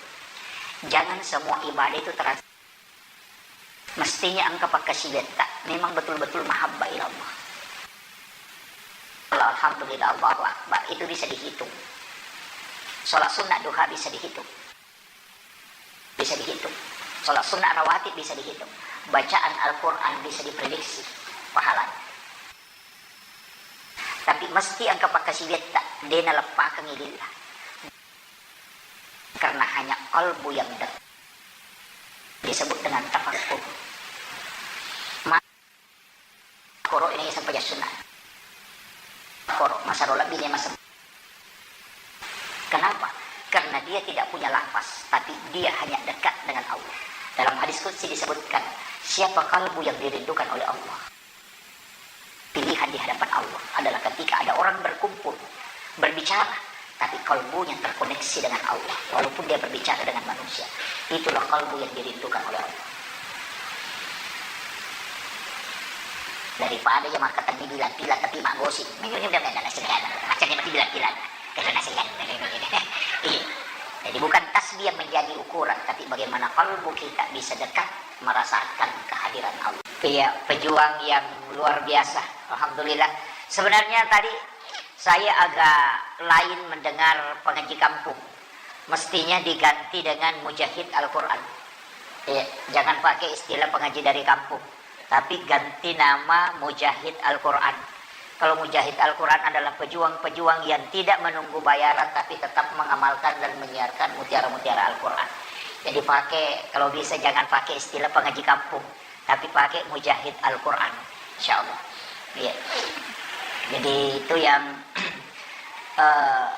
Jangan semua ibadah itu terasa Mestinya engka pakkasiwiatta memang betul-betul mahabbah ila Allah. Alhamdulillah, Allahu Akbar, itu bisa dihitung. Sholat sunnah duha bisa dihitung. Bisa dihitung. Sholat sunnah rawatib bisa dihitung. Bacaan Al-Quran bisa diprediksi pahalanya. Tapi mesti engka pakkasiwiatta, de naleppakengngi lillah. Karena hanya kalbu yang dekat disebut dengan tafakkur. Ma-, koro ini sampai sunnah. Koro, masa rola bini masa. Kenapa? Karena dia tidak punya lafaz, tapi dia hanya dekat dengan Allah. Dalam hadis qudsi disebutkan, siapa kalbu yang dirindukan oleh Allah? Pilihan di hadapan Allah adalah ketika ada orang berkumpul, berbicara, tapi kalbunya terkoneksi dengan Allah, walaupun dia berbicara dengan manusia. Itulah kalbu yang dirindukan oleh Allah. Daripada ya makkatenni bilang-bilang tapi maggosip. Macam ni mati bilang-bilang. Iya. Jadi bukan tasbih yang menjadi ukuran, tapi bagaimana kalbu kita bisa dekat merasakan kehadiran Allah. Iya, pejuang yang luar biasa. Alhamdulillah. Sebenarnya tadi saya agak lain mendengar pengaji kampung. Mestinya diganti dengan mujahid Al-Quran. Iya, jangan pakai istilah pengaji dari kampung, tapi ganti nama mujahid Al-Quran. Kalau mujahid Al-Quran adalah pejuang-pejuang yang tidak menunggu bayaran, tapi tetap mengamalkan dan menyiarkan mutiara-mutiara Al-Quran. Jadi pakai, kalau bisa jangan pakai istilah pengaji kampung, tapi pakai mujahid Al-Quran, insya Allah. Iya. Jadi itu yang, eh,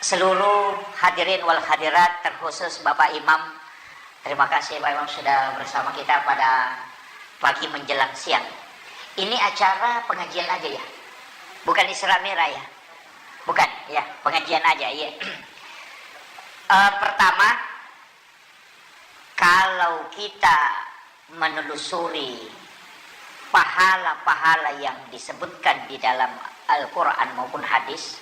seluruh hadirin wal hadirat, terkhusus Bapak Imam, terima kasih Pak Imam sudah bersama kita pada pagi menjelang siang. Ini acara pengajian aja ya? Bukan Isra Mi'raj ya? Bukan, ya, pengajian aja, iya. Eh, pertama, kalau kita menelusuri pahala-pahala yang disebutkan di dalam Al-Quran maupun hadis,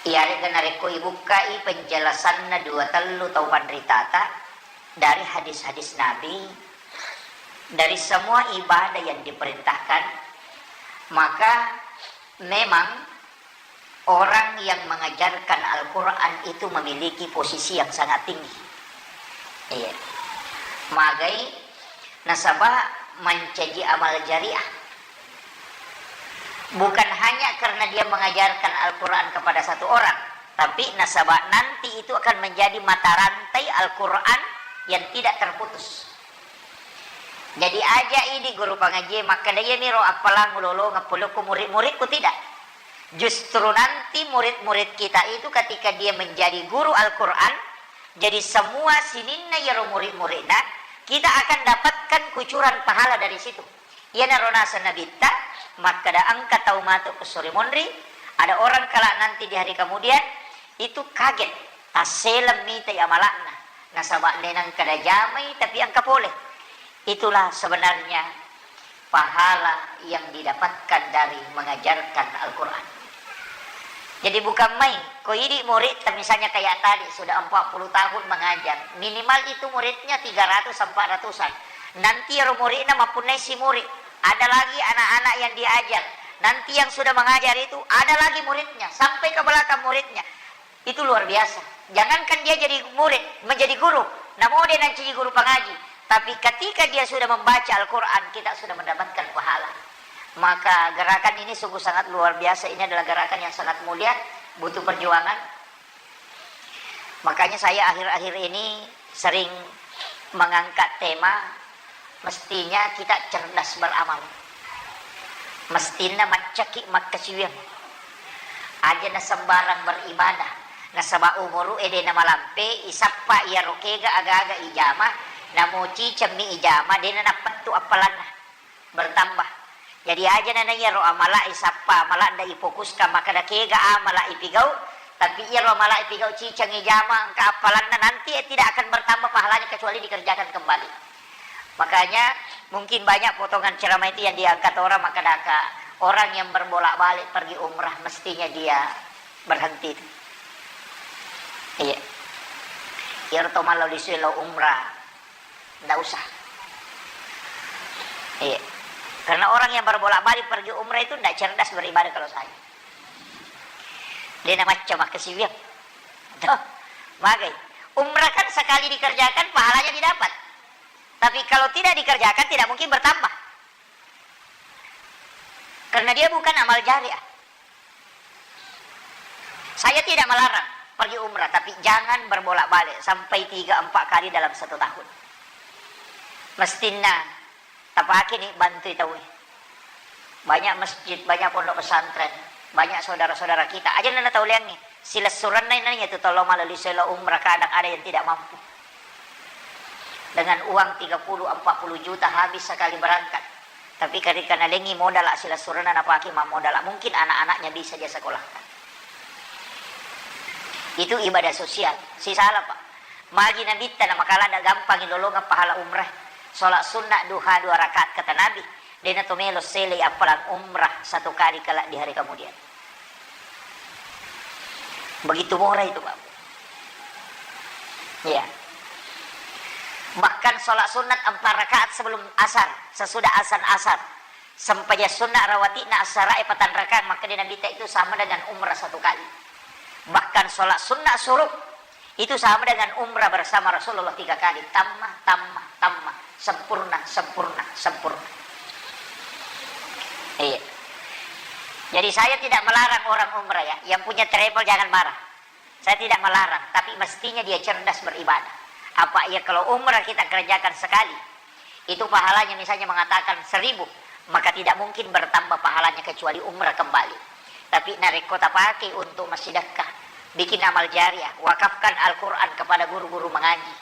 iyaré'ga narékko ibukkai penjelasanna dua tellu tau panritata dari hadis-hadis Nabi, dari semua ibadah yang diperintahkan, maka memang orang yang mengajarkan Al-Quran itu memiliki posisi yang sangat tinggi. Iya. Magai nasaba mancaji amal jariah. Bukan hanya karena dia mengajarkan Al-Quran kepada satu orang, tapi nasaba nanti itu akan menjadi mata rantai Al-Quran yang tidak terputus. Jadi aja idi guru pangaji makkeda, "Iyamiro appalang ulolongeng polokku murid-muridku," tidak. Justru nanti murid-murid kita itu ketika dia menjadi guru Al-Quran, jadi semua sininna iyaro murid-muridna, kita akan dapatkan kucuran pahala dari situ. Iyanaro naseng Nabitta, makkeda engka tau matu ku sore monri, ada orang kelak nanti di hari kemudian itu kaget, tasseleng mitai amala'na, nasaba de nengka najamai tapi engka pole. Itulah sebenarnya pahala yang didapatkan dari mengajarkan Al-Quran. Jadi bukan main, ko idi murid, misalnya kayak tadi, sudah empat puluh tahun mengajar, minimal itu muridnya tiga ratus, empat ratusan. Nanti ero muridna mapunnai si murid, ada lagi anak-anak yang diajar. Nanti yang sudah mengajar itu, ada lagi muridnya, sampai ke belakang muridnya. Itu luar biasa. Jangankan dia jadi murid, menjadi guru, namo de nancaji guru pangaji, tapi ketika dia sudah membaca Al-Quran, kita sudah mendapatkan pahala. Maka gerakan ini sungguh sangat luar biasa. Ini adalah gerakan yang sangat mulia, butuh perjuangan. Makanya saya akhir-akhir ini sering mengangkat tema, mestinya kita cerdas beramal. Mestinna maccaki makkasiwiang. Aja na sembarang beribadah. Nasaba umuru e de na malampe, isappa iyaro kega aga-aga ijama, namo cicemmi ijama, de na nappettu appalanna. Bertambah. Jadi aja na iyaro amala isappa, amala nda ifokuskan makkeda kega amala ipigau, tapi iyaro amala ipigau ciceng ijama engka appalanna, nanti tidak akan bertambah pahalanya kecuali dikerjakan kembali. Makanya mungkin banyak potongan ceramah itu yang diangkat orang, makkedaka orang yang berbolak-balik pergi umrah mestinya dia berhenti itu. Iya. Iyaro to mallo lisue lo umrah, ndak usah. Iya. Karena orang yang berbolak-balik pergi umrah itu ndak cerdas beribadah kalau saya. De na macca makkasiwiang. Toh, magai. Umrah kan sekali dikerjakan pahalanya didapat. Tapi kalau tidak dikerjakan tidak mungkin bertambah. Karena dia bukan amal jariah. Saya tidak melarang pergi umrah, tapi jangan berbolak-balik sampai tiga empat kali dalam satu tahun. Mestinna tapake ni bantui tauwe. Banyak masjid, banyak pondok pesantren, banyak saudara-saudara kita. Aja nana tau leangngi. Silessurenna inang iya tu tolo malali selo umrah, kadang ada yang tidak mampu. Dengan uang tiga puluh, empat puluh juta habis sekali berangkat. Tapi ketika nalengi modal silessurenna napake mammodal, mungkin anak-anaknya bisa dia sekolahkan. Itu ibadah sosial. Sisala, Pak. Magi Nabitta na makala ada gampang lolongeng pahala umrah. Sholat sunnah duha dua rakaat kata Nabi. Dena to melo sele appalang umrah satu kali kelak di hari kemudian. Begitu murah itu, Pak. Iya. Bahkan sholat sunat empat rakaat sebelum asar, sesudah azan asar. Sempajang sunat rawatibna asarae patang rakaat, makkeda Nabitta, itu sama dengan umrah satu kali. Bahkan sholat sunat syuruk itu sama dengan umrah bersama Rasulullah tiga kali. Tamma, tamma, tamma. Sempurna, sempurna, sempurna. Iya. Jadi saya tidak melarang orang umrah ya. Yang punya travel jangan marah. Saya tidak melarang, tapi mestinya dia cerdas beribadah. Apa ya, kalau umrah kita kerjakan sekali, itu pahalanya misalnya mengatakan seribu, maka tidak mungkin bertambah pahalanya kecuali umrah kembali. Tapi narekko tapakai untuk massidekka, bikin amal jariah, wakafkan Al-Quran kepada guru-guru mengaji,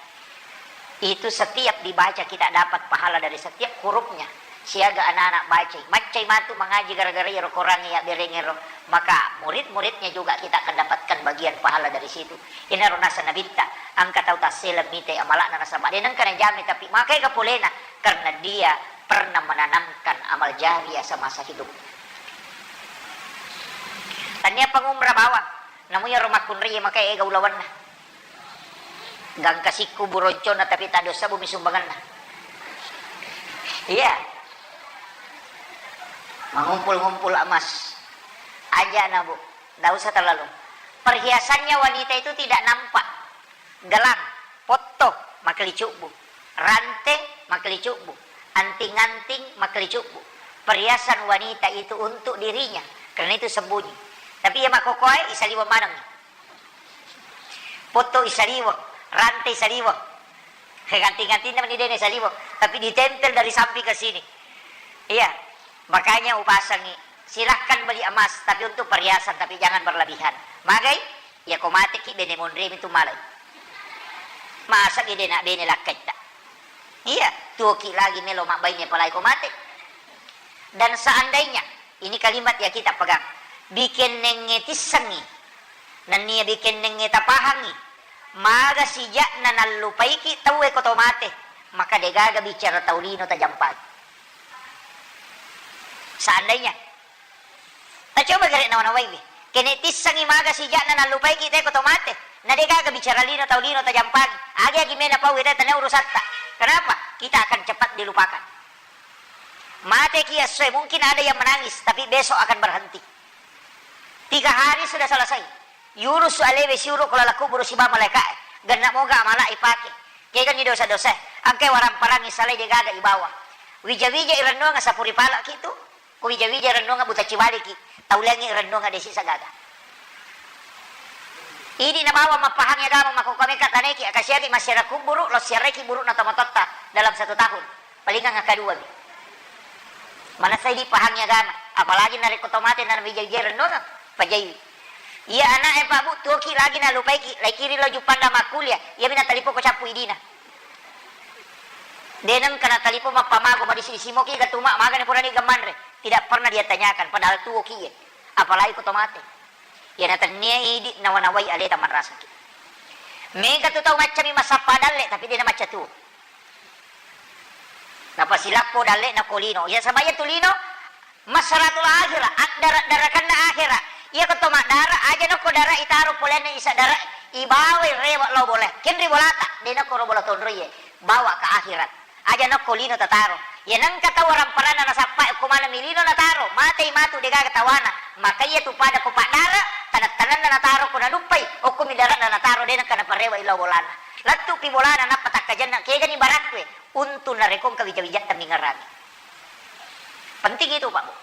itu setiap dibaca kita dapat pahala dari setiap hurufnya. Siaga anak-anak bacai, maccai matu mangaji gara-gara iyaro Korang iya berengero, maka murid-muridnya juga kita akan dapatkan bagian pahala dari situ. Inaro nasa Nabitta, engka tau tasseleng mite amalakna nasaba de nengka najame, tapi makkega polena, karena dia pernah menanamkan amal jariah semasa hidup. Tania pangumrah bawang, namu iyaro makkunrai maka ega ulawanna. Gangka sikku buroncona tapi taddo sebbu mi sumbanganna. Iya. Mengumpul-ngumpul emas. Aja na, Bu. Ndak usah terlalu. Perhiasannya wanita itu tidak nampak. Gelang, potto, makkelicubbu. Rante, makkelicubbu. Anting-anting, makkelicubbu. Perhiasan wanita itu untuk dirinya. Karena itu sembunyi. Tapi iya makkokkoe, isaliweng maneng. Potto isaliweng, rante isaliweng. Ganti-gantina meni dena isaliweng, tapi ditempel dari samping ke sini. Iya, makanya upasangi, silahkan beli emas, tapi untuk perhiasan, tapi jangan berlebihan. Magai, ya ko mateki bene monremi tu malai. Masa ki dena bene lakkaitta. Iya, tuoki lagi melo mabbaine palai ko mate. Dan seandainya ini kalimat ya kita pegang. Bikennengnge tissengngi, nennia bikennengnge tapahangngi, maga sija'na nallupaiki tauwe ko to mate, maka degaga bicara tau lino tajampaki. Seandainya, tacoba gare nawa-nawaiwi, kene tissengngi maga sija'na nallupaiki te ko to mate, na degaga bicara lino tau lino tajampaki, agi-agi mena pau ita tania urusatta. Kenapa? Kita akan cepat dilupakan. Mateki essoe, mungkin ada yang menangis, tapi besok akan berhenti. Tiga hari sudah selesai. Yurus alewe siuru ko laleng kuburu siba malaikae. Genna moga amala ipake. Kegani dosa-dosa. Angkai waramparang isalai degaga ibawa. Wija-wija irennuang sapuri palaki tu. Ko wija-wija irennuang buta cibaliki. Tauliangi irennuang desi sagaga. Idi nabawa mappahangi agama makkokkoe mekka taneki, akasiari massiara kuburu, lo siaraiki burukna tomatoatta dalam satu tahun. Palingang akkadua mi. Manessa idi pahangi agama, apalagi narekko to mate na wija-wija rennuang, pajaiwi. Iya ana'e Pak Bu, tuoki lagi nalupaiki, laikiri lo Juppandang makkuliah, iyami natalipong ko cappu idina. De nengka natalipong mappamago madisi-disi moki gatuma magani purani gamanre. Tidak pernah dia tanyakan, padahal tuoki ye. Apalagi ko to mate. Iya natennia idi nawa-nawai aleta manrasaki. Mega tu tau maccami massappa dalle, tapi de namacca tuo. Napasilappo dalle'na ko lino. Iya, sabaya tu lino, masaratul akhirah, addara-darakanna akhirah. Iya ko to maddara, aja nokko dara itaro polenna isa dara, ibawai rewe lao bola. Kenri bolata, de nokko ro bola tonroie, bawa ke akhirat. Aja nokko lino tataro. Iya nengka tau waramparanna nasappa ko maneng mi lino nataro, matei matu degaga tawana. Maka iya tu pada ko paddara, taneng-tanenna nataro ko naduppai, okko mi dara'na nataro de nengka naparewe lao bolana. Lettupi bolana nappa takkajenna, kegani barakkue, untung narekko engka wija-wijatta mingerangi. Penting itu, Pak Bu.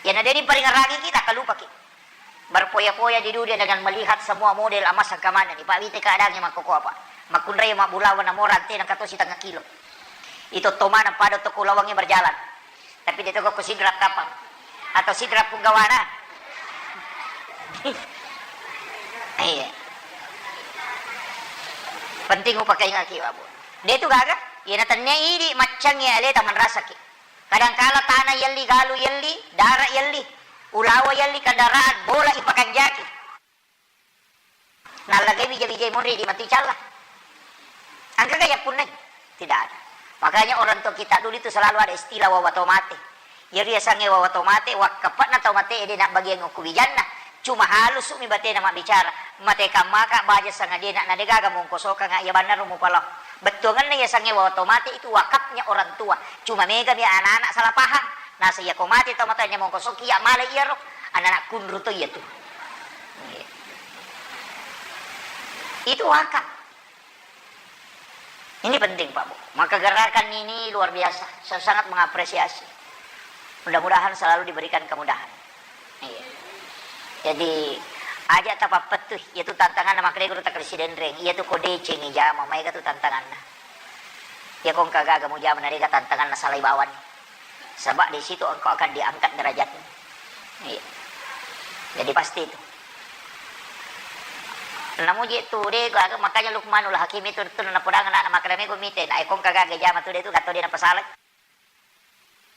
Iyana de diparingerangi kita, kalupaki. Berfoya-foya di dunia dengan melihat semua model emas engka manenni, Pak, wite keadaannya makkoko apa. Makkunrai mabbulawa namo rante nengka to sitengah kilo. Itu to maneng pada toko lawangi berjalan. Tapi de to ko Sidrap kapang. Atau Sidrap Punggawana. Iya. Penting upakaingaki, Pak Bu. De tu gaga, iyana tennia idi maccangi aleta manrasaki. Kadangkala tana yelli, galu yelli, dara yelli, ulawa yelli, kendaraan, bola ipakanjaki. Nallagai wija-wijai monri di matu icalla. Engkaga yappunnai? Tidak ada. Makanya orang tua kita dulu itu selalu ada istilah wawa tomate. Iya riasangnge wawa tomate, wakkape'na tau mate de nabbagiang okko wijanna. Cuma halusu mi batena mabbicara. Mate kammaka baja sangadie na, na degaga mongkosokanga iya bannaro mupalao. Bettuangenna iya sange wa-, tau mate itu wakafnya orang tua. Cuma megami anak-anak salah paham. Nasa iya ko mate tau matoa nyamong kosong iya male iyaro, anak-anak kunru to iya tu. Itu wakaf. Ini penting, Pak Bu. Maka gerakan ini luar biasa. Saya sangat mengapresiasi. Mudah-mudahan selalu diberikan kemudahan. Iya. Jadi, aja tapappettu, iya tu tantanganna makkedai guru takkeda sidenreng, iya tu ko decengi jama, maega tu tantanganna. Iya ko engka gaga mujama narega tantanganna salai bawani. Sebab di situ engkau akan diangkat derajatmu. Iya. Jadi pasti itu. Namuji tu de gaga, makanya Luqmanul Hakim itu tu napodangi anakna makkeda mego mite, na ko engka gaga jama tu de tu gatto de napasalai.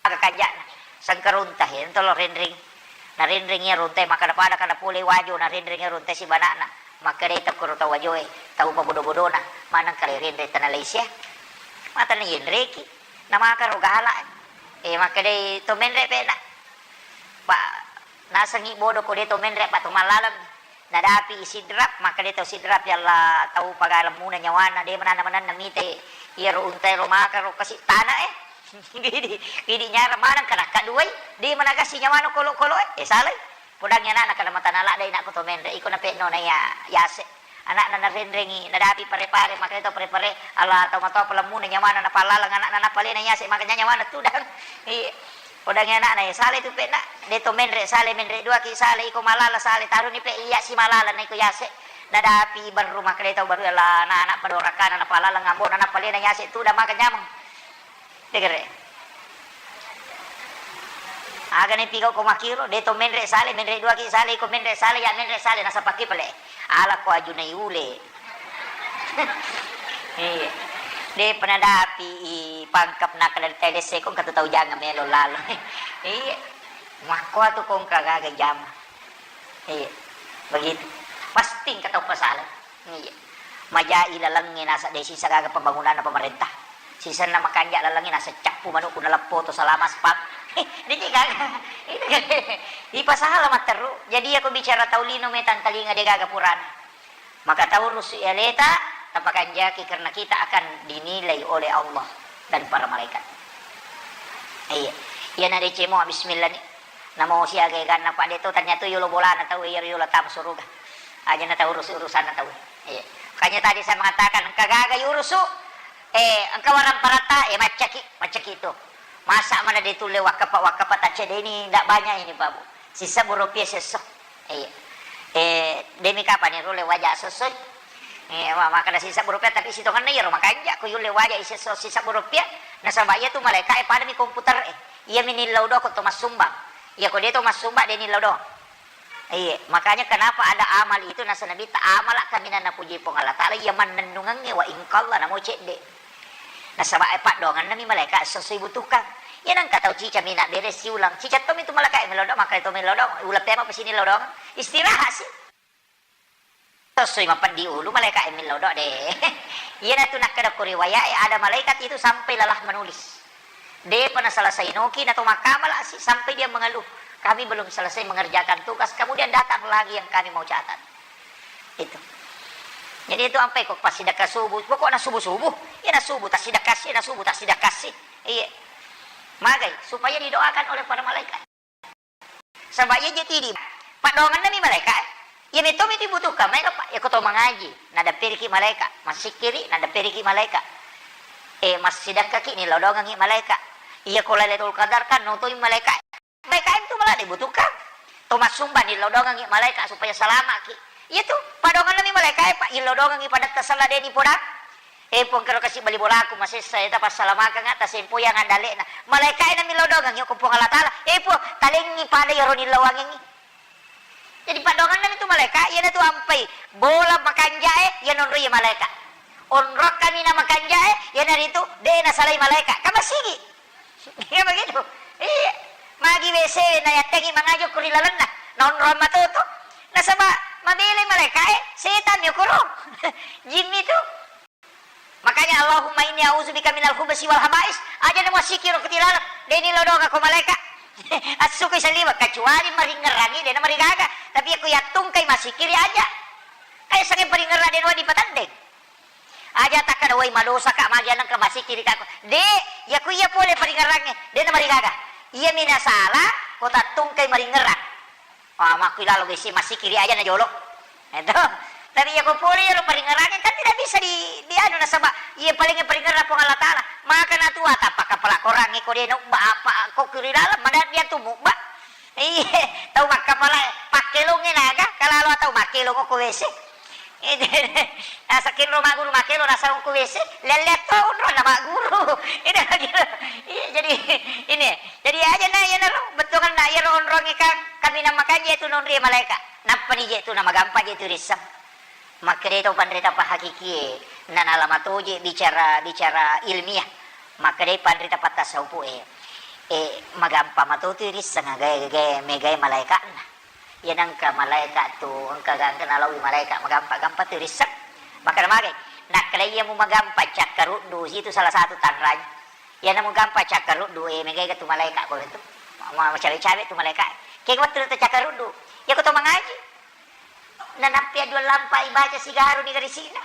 Aga kanja'na, sengkarunta, iyento lo renreng. Narenreng iya runtae, makkada-pada kada pole wajo, narenreng iya runtae sibana'na. Makkedai tokkoro tau wajoe, tau pabodo-bodona, maneng kale renreng tana lesia. Matana yenreki, namakaro gala. Eh, makkedai to menre pe'na. Pa, nasengi bodo ko de to menre, pa to mallalemmi. Nadapi i Sidrap, makkeda tau Sidrap, "Ya Allah, tau pagalemmuna nyawana, de mananna-mananna mite iyaro untae ro maka ro kasi tana e." Idi, idi nyarang maneng kanakka duai, de managasi nyawana kolo-kolo e. Eh, salai. Podangi anakna kada matana ladde inakku to menre, iko nape'no na iya Yase. Anakna narenrengi, nadapi pare-pare, makkeda tau pare-pare, "Allah, tau matoa palemmuna nyawana napallalang anakna napalena Yase, makanya nyawana tudang." Iya. Podangi anakna, "Eh, sale tu pe'na, de to menre sale, menre duaki sale, iko malala sale, taruni pe iya si malala na iko Yase." Nadapi barru makkeda tau barru, "Ala na anak padorakana napalala ngambona napalena Yase tu da maka nyameng." Degere. Aga ne pigau ko makiro, de to menre sale, menre duaki sale, iko menre sale, ya menre sale, nasapaki pale. Ala ko ajunai ule. Iya. De pernah dapi i pangkep nakal dari telese ko engka tu tau jangan melo lalo. Iya. Makko tu ko engka gaga jama. Iya. Begitu. Pasti engka tau pasala. Iya. Majai lalengnge nasa de sisa gaga pembangunan pemerintah. Sisenna makanja lalengnge nasa cappu manukku naleppo to salama spam. Diki gaga. Ipasala matteru. Jadi aku bicara tau lino metang talinga de gaga purana. Maka taurus aleta, tapakanjaki karena kita akan dinilai oleh Allah dan para malaikat. Iya. Iya na decemo bismillah ni. Namo siaga ganna pade to ternyata yolo bolana tau iya yolo tama suruga. Aja na taurus urusanna tau. Iya. Makanya tadi saya mengatakan engka gaga yurusu, eh, engka warang parata, eh, maccaki, maccaki itu. Masa mana de tulle wakkapa, wakkapa tacce de ini ndak banyak ini Pak Bu. Sisa burupia sesso. Iya. Eh, demi kapan ni rulle waja sessoi? Eh, wa-, makkeda sisebbu rupiah, tapi sitongenna iyaro makanja ko yulle waja isesso sisebbu rupiah, nasaba iya tu malaeka'e padami komputer e. Iyami nillau doang ko to massumbang. Iya ko de to massumbang, de nillau doang. Iya, makanya kenapa ada amal itu, nasa Nabitta, "Amala kaminang napuji Puang Allah Ta'ala, iya mannennungengnge wa ingkalla namo cedde." Nasaba, eh, paddoangennami malaeka esso-esso ibutuhkang. Iya nengka tau cica mina bere siulang. Cica tommi tu malaeka e mellau doang, makkeda to mellau doang. Uleng pema pesini mellau doang. Istirahat si. Esso-esso mapeddi ulu malaeka e mellau doang de. Iyanatu nakkeda ko riwaya e, ada malaikat itu sampai lelah menulis. Depa naselesai noki nato makkamala si sampai dia mengeluh. Kami belum selesai mengerjakan tugas, kemudian datang lagi yang kami mau catat. Itu. Jadi itu ampai ko passidekka subuh, pokokna subuh-subuh, iya na subuh tassidekka si, iya na subuh tassidekka si. Iya. Magai, supaya didoakan oleh para malaikat. Saba iya je tidi, paddoangennami malaeka. Iya metto mi dibutuhkan, maega pa, iya ko to mangaji, nadapperiki malaeka, massikkiri, nadapperiki malaeka. Eh, massidekkaki, nillau doangengngi malaeka. Iya ko Lailatul Qadar kan, notoi malaeka. Malaeka itu malah dibutuhkan. To massumba nillau doangengngi malaeka supaya salamaki. Iya tu, paddoangennami malaeka e, pa, illau doangengngi padatta sella de nipodang. Eh, Puang, kero kasi bali bolaku masessa, eta passalamakengnga, tasempoyang andalekna. Malaeka e namillau doangengngi ko Puang Allah Ta'ala. Eh, Puang, talengngi pada iyaro nillauangengngi. Jadi paddoangennami tu malaeka, iyanatu ampai bola makanja e, iya nonroi malaeka. Onrong kaminang makanja e, iyanaritu de nasalai malaeka. Kan massigi. Iya begitu. Iya. Magi W C na yattengi mangaji ko ri lalenna. Naonrong matoto. Nasaba mabelai malaeka e, setan mi okoro. Jin mi tu. Makanya Allahumma inni a'udzubika minal khubusi wal khaba'is. Aja na massikkiri ko tilaleng. De nillau doang ko malaeka. Assukui saliweng kecuali maringngerangi de na marigaga. Tapi iya ko yattungkai massikkiri aja. Kayak sange paringngerang de na wedding patandeng. Aja takkada, "Woi, madosaka, magi anengka masikirika ko." De', iya ku iya pole paringerrangnge, de' namarigaga. Iyami nasala ko tattungkai maringerrang. Ah, makkuilalo besi masikiri aja na jolo. Itu. Tapi iya ko pole iyaro paringerrangnge kan tidak bisa di, di anu nasaba iya paling paringerrang Puang Allah Taala. Maka natua tappa kapala korangnge ko de' nobba apa ko kiri dalam mana dia tu mubba. Iye, tau makkapalae, pakkelongnge naga, kalalo tau makkelong ko W C. Ede, nasakenro magguru makkelo nasarong ko W C, lelle to onrong na magguru. Ede makkelo. Iya, jadi ini. Jadi aja na iyanaro bettuanna iyaro onrongnge kan kaminang makanja itu nonri malaeka. Nappani je tu na magampa je tu risseng. Makkedai tau panrita pahakikie, nanala matoje bicara, bicara ilmiah. Makkedai panrita pattasawufu e, e, magampa matotu irisseng agae, gae, megae malaeka'na. Iya nengka malaeka tu, engka gangka nalawi malaeka magampa-gampa tu irisseng. Makkeda magai, nakkeda iya mu magampa cakkaruddu, itu salah satu tanranya. Iya namu gampa cakkaruddu, e, megae tu malaeka ko tu. Ma-, ma-, macawe-cawe tu malaeka. Ke wettu tu cakkaruddu. Iya ko to mangaji. Nanappi dua lampai baca sigaru ni garisi'na.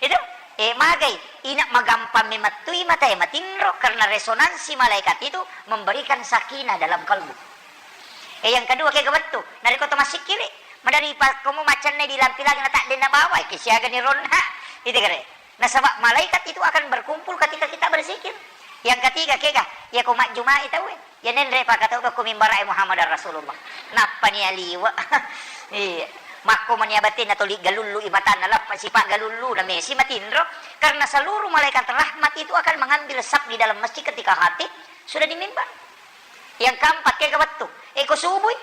Itu, eh, magai, ina magampang memettui matae matinro karena resonansi malaikat itu memberikan sakinah dalam kalbu. Eh, yang kedua, kega wettu, narekko to massikkiri, madari pakkomo macenna di lampi lagi na taddenna bawa, eh, kesiaga ni ronna. Itu kere. Nasaba malaikat itu akan berkumpul ketika kita berzikir. Yang ketiga, kega, ya ko majjumai tauwe. Ya nenre pakatau ko mimbara'e Muhammadar Rasulullah. Nappani aliwa. Iya. Makko mani abatenna toli galullu i matanna lappa sipa galullu na mesi matinro. Karena seluruh malaikat rahmat itu akan mengambil saf di dalam masjid ketika khatib sudah di mimbar. Yang keempat, kega wettu. Eko subui.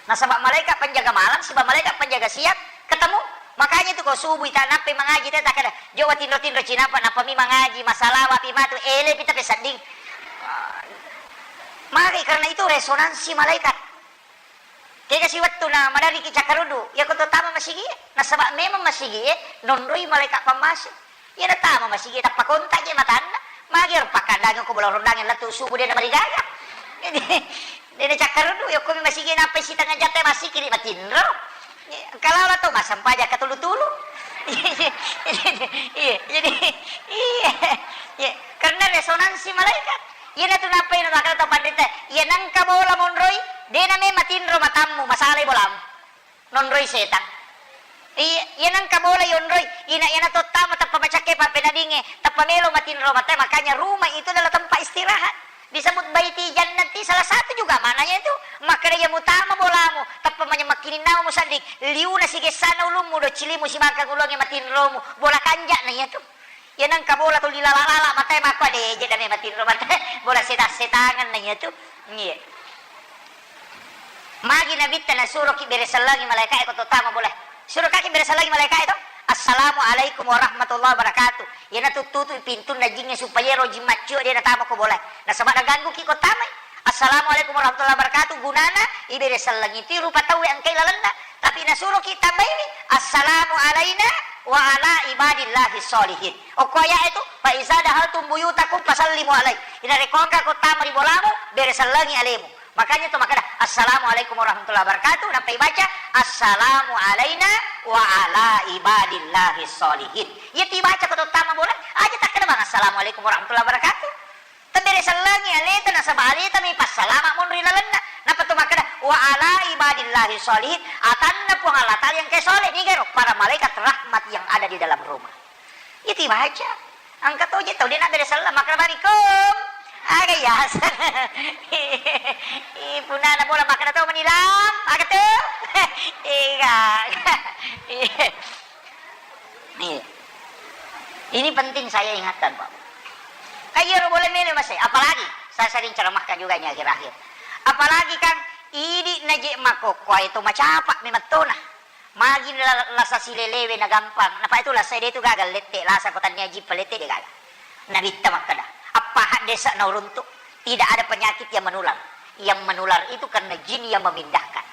Nasaba malaikat penjaga malam siba malaikat penjaga siang ketemu. Makanya itu ko subuh ita nappai mangaji te takkeda, "Jowa tinro-tinro cinapa nappa mi mangaji, masalawa pi matu, ele pi tapi sedding." Magi karena itu resonansi malaikat. Kega si wettu na madariki cakkaruddu, iya ko to tama masigi, nasaba memang masigi e nonroi malaikat pambase. Iya natama masigi tappa kontak je matanna. Magi ro pakkandangeng ko bola rondange lettu subuh de namarigaga. Jadi de nacakkaruddu, yokko mi masigi nappai sitengnga jam te massikiri matinro. Kalala to massempajang katulu-tulu. Iya, jadi iya, iya. Karena resonansi malaikat. Iya natu nappai na makkeda to panrita, iya nengka bola monroi, de name matinro matammu, masalai bolamu. Nonroi setang. Iya, iya nengka bola yonroi, ina iyana tottama tappa macakke pappenadinge, tappa melo matinro mate, makanya rumah itu adalah tempat istirahat. Disebut baiti jannati, salah satu juga maknanya itu. Makkeda iya mutama bolamu, tappa manyammakkininnamu musedding, liuna sigessana ulummu, do cilimu sibangkang ulunge matinromu, bola kanja'na iyatu. Iya nengka bola tuli lala-lala matae makko de je dame matinro matae bola setang-setangeng na iyatu. Iya. Magi nabitta nasuroki bere sellengi malaikae ko to tama bola. Surokaki bere sellengi malaikae to. Assalamualaikum warahmatullahi wabarakatuh. Iyana tuttutu pintunna jingnge supaya ro jing maccio de natama ko bola. Nasaba naganggu ki ko tamai. Assalamualaikum warahmatullahi wabarakatuh. Gunana ibere sellengi ti rupa tauwe engkai lalenna. Tapi nasuroki tambaiwi, "Assalamu alaina wa ala ibadillahi sholihin." Okko ayat itu, "Fa iza dahaltum buyutakum fasallimu alai." Ina rekko engka ko tama ri bolamu, bere sellengi alemu. Makanya to makkeda, "Assalamualaikum warahmatullahi wabarakatuh." Nappai baca, "Assalamu alaina wa ala ibadillahi sholihin." Iya ti baca ko to tama bola, aja takkeda bang, "Assalamualaikum warahmatullahi wabarakatuh." Tebbere sellengi aleta nasaba aleta mi passalama monri lalenna. Nappa to makkeda, "Wa ala ibadillahi sholihin," atanna Puang Allah Taala yang ke soleh, nigero para malaikat rahmat yang ada di dalam rumah. Itu baca. Engka to je tau de nabbere selleng makkeda barikum. Aga yaseng. Ih, punana bola makkeda to menilam. Aga tu? Iga. Iya. Ini penting saya ingatkan, Pak. Kan iyaro bola melo masai, apalagi saya sering ceramahkan juga ini akhir-akhir. Apalagi kan idi naje makokkoe to macapa memettona. Magi la-, lasa silelewe na gampang. Napa itu lasa de tu gaga lette, lasa ko tania jippa lette de gaga. Nabitta makkeda, appa haddesa na uruntu, tidak ada penyakit yang menular. Yang menular itu karena jin yang memindahkan.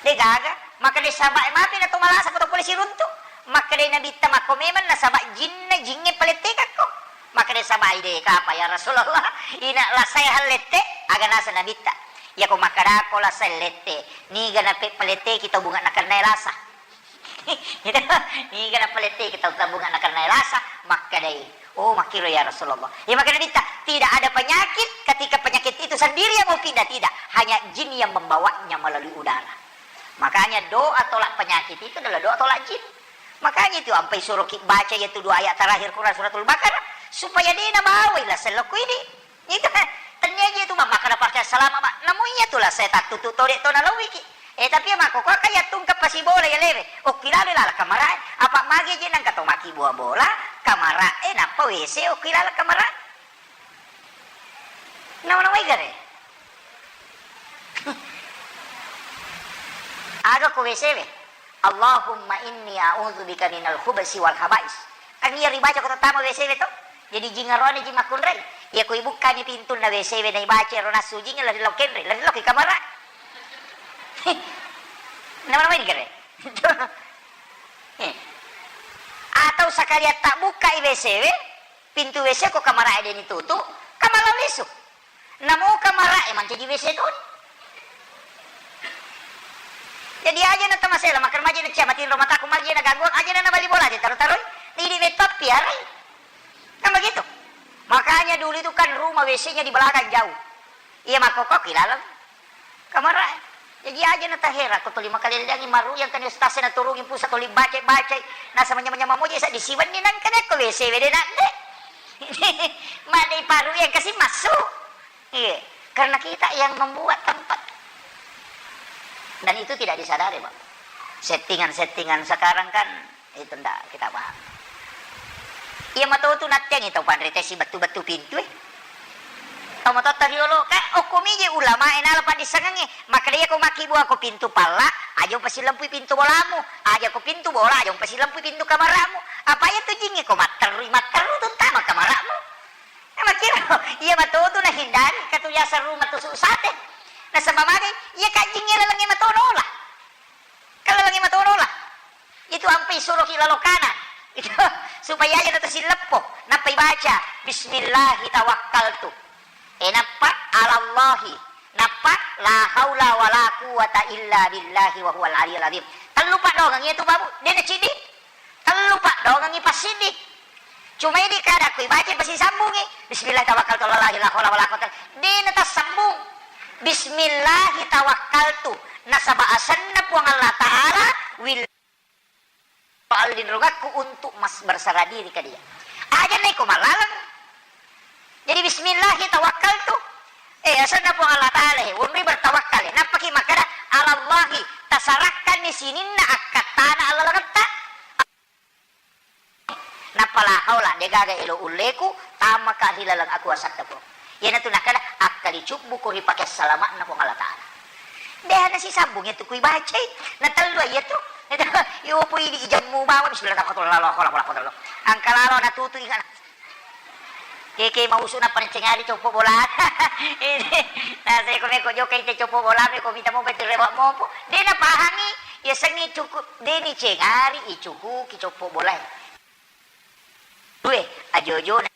De gaga, makkeda sabae mapi na to malasa ko to pole siruntu. Makkeda nabitta makko memang nasaba jinna jingnge palettekakko. Makkeda sabae de kapa ya Rasulullah, ina lasae hallette, aga nasa nabitta. Yako makkedako lasae lette, niga nape paletteki to bunga nakennae lasa. Niga napaletteki tau tabunga nakenna lasa, makkedai, "Oh, makkiro ya Rasulullah." Ya, makkeda Nabitta, "Tidak ada penyakit ketika penyakit itu sendiri yang mau pindah, tidak. Hanya jin yang membawanya melalui udara." Makanya doa tolak penyakit itu adalah doa tolak jin. Makanya itu ampai suruh ki baca yaitu dua ayat terakhir Quran Suratul Baqarah supaya de nabawai lasa lokko idi. Itu kan, tennia je tu, Mak, makkeda pakai salama, Mak. Namu iya tu lah, saya tak tutu tode to nalauiki. Eh, tapi ya, Mak, kok kaya tungke pasi bola ya lewe. Okki lalo lala kamara. Apa magi je nang kato maki buah bola, kamara, eh, nappa W C, okki lala kamara. Nama-nama igare. Aga ko W C we. "Allahumma inni a'udzubika minal khubsi wal khaba'is." Kan iya ribaca ko tattama W C we to. Jadi jing aroane jing makkunrai. Iya ko ibukkani pintunna W C we na ibaca ero nassu jing lari lao kenre, lari lao ki kamara. Nama-nama ini kere. Eh. Atau sakalian tak buka i W C we, pintu W C ko kamara e deni tutu, kamar lao lisu. Namo kamara e mancaji W C toni. Jadi aja na tamasela, makkeda maja na cia matinro mataku, maja na gangguan, aja na nabali bola, aja taro-taroi, idi metto piarai. Kan begitu? Makanya dulu itu kan rumah W C-nya di belakang jauh. Iya, makkokko ki laleng. Kamara. Jaji aja na tahera ko tuli makalelleangngi maru yang kan ustaz na turungi pusat tuli baca-baca. Nasa manya-manya mamoje sa disiwenni nang kene ko W C wede nadde. Madde paru yang kasih masuk. Iya, karena kita yang membuat tempat. Dan itu tidak disadari, Pak. Settingan-settingan sekarang kan itu ndak kita paham. Iya matotu nattiangi tau panrita sibettu-bettu pintu e. Tau matotta riolo, ka okko mije ulama e nala paddissengengnge. Makkeda iya ko makkibua ko pintu palla, aja upasillempui pintu bolamu, aja ko pintu bola, aja upasillempui pintu kamaramu. Apa iya tu jingnge ko matterui, matteru tu tama kamaramu. Nah, makkiro, iya matotu nahindari, katu biasa rumah tusuk sate. Nasaba magi, iya kajjingnge lalengnge matono lah. Kan lalengnge matono lah. Itu ampe isuroki lalo kanan. Itu supaya aja na tasilleppo. Nappa ibaca, "Bismillahi tawakkaltu." Eh, nappa, "Alallahi." Nappa, "La haula wala quwwata illa billahi wa huwal aliyul azim." Tellu paddoangengngi itu, Babu. De na ciddi. Tellu paddoangengngi passiddi. Cuma idi kada ko ibaca pasisambungi. Bismillah tawakkaltu alallahi la haula wala quwwata. De na tassambung. Bismillahi tawakkaltu. Nasaba asenna Puang Allah Ta'ala, wil-, allinrungakku untuk mas-, berserah diri ke Dia. Aja na iko malaleng. Jadi bismillahi tawakkaltu. Eh, asenna Puang Allah Ta'ala, he, wonri bertawakkal, he. Nappaki makkeda, alallahi, tasarakkanni sininna akkattana allalengetta. Nappa la haula, degaga elo ulleku, tamaka ri laleng akuasatta, Puang. Iyanatu nakkeda, akkali cubbuko ri pake salama'na Puang Allah Ta'ala. Deha nasisambung iyatu kui bacai, natellu iyatu. Iyo pui di ijemmu bawa, bismillah, tawakkaltu, la haula wala quwwata illa billah. Angka lalo natutu ingat. Keke mausu nappa nicengari coppo bola. Ini, naseko meko jokka ite coppo bola, meko mita mopa itu rewa mopo. De napahangi, yasengnge cukup, de nicengari, icukuki coppo bolae. Due, ajo-ojo na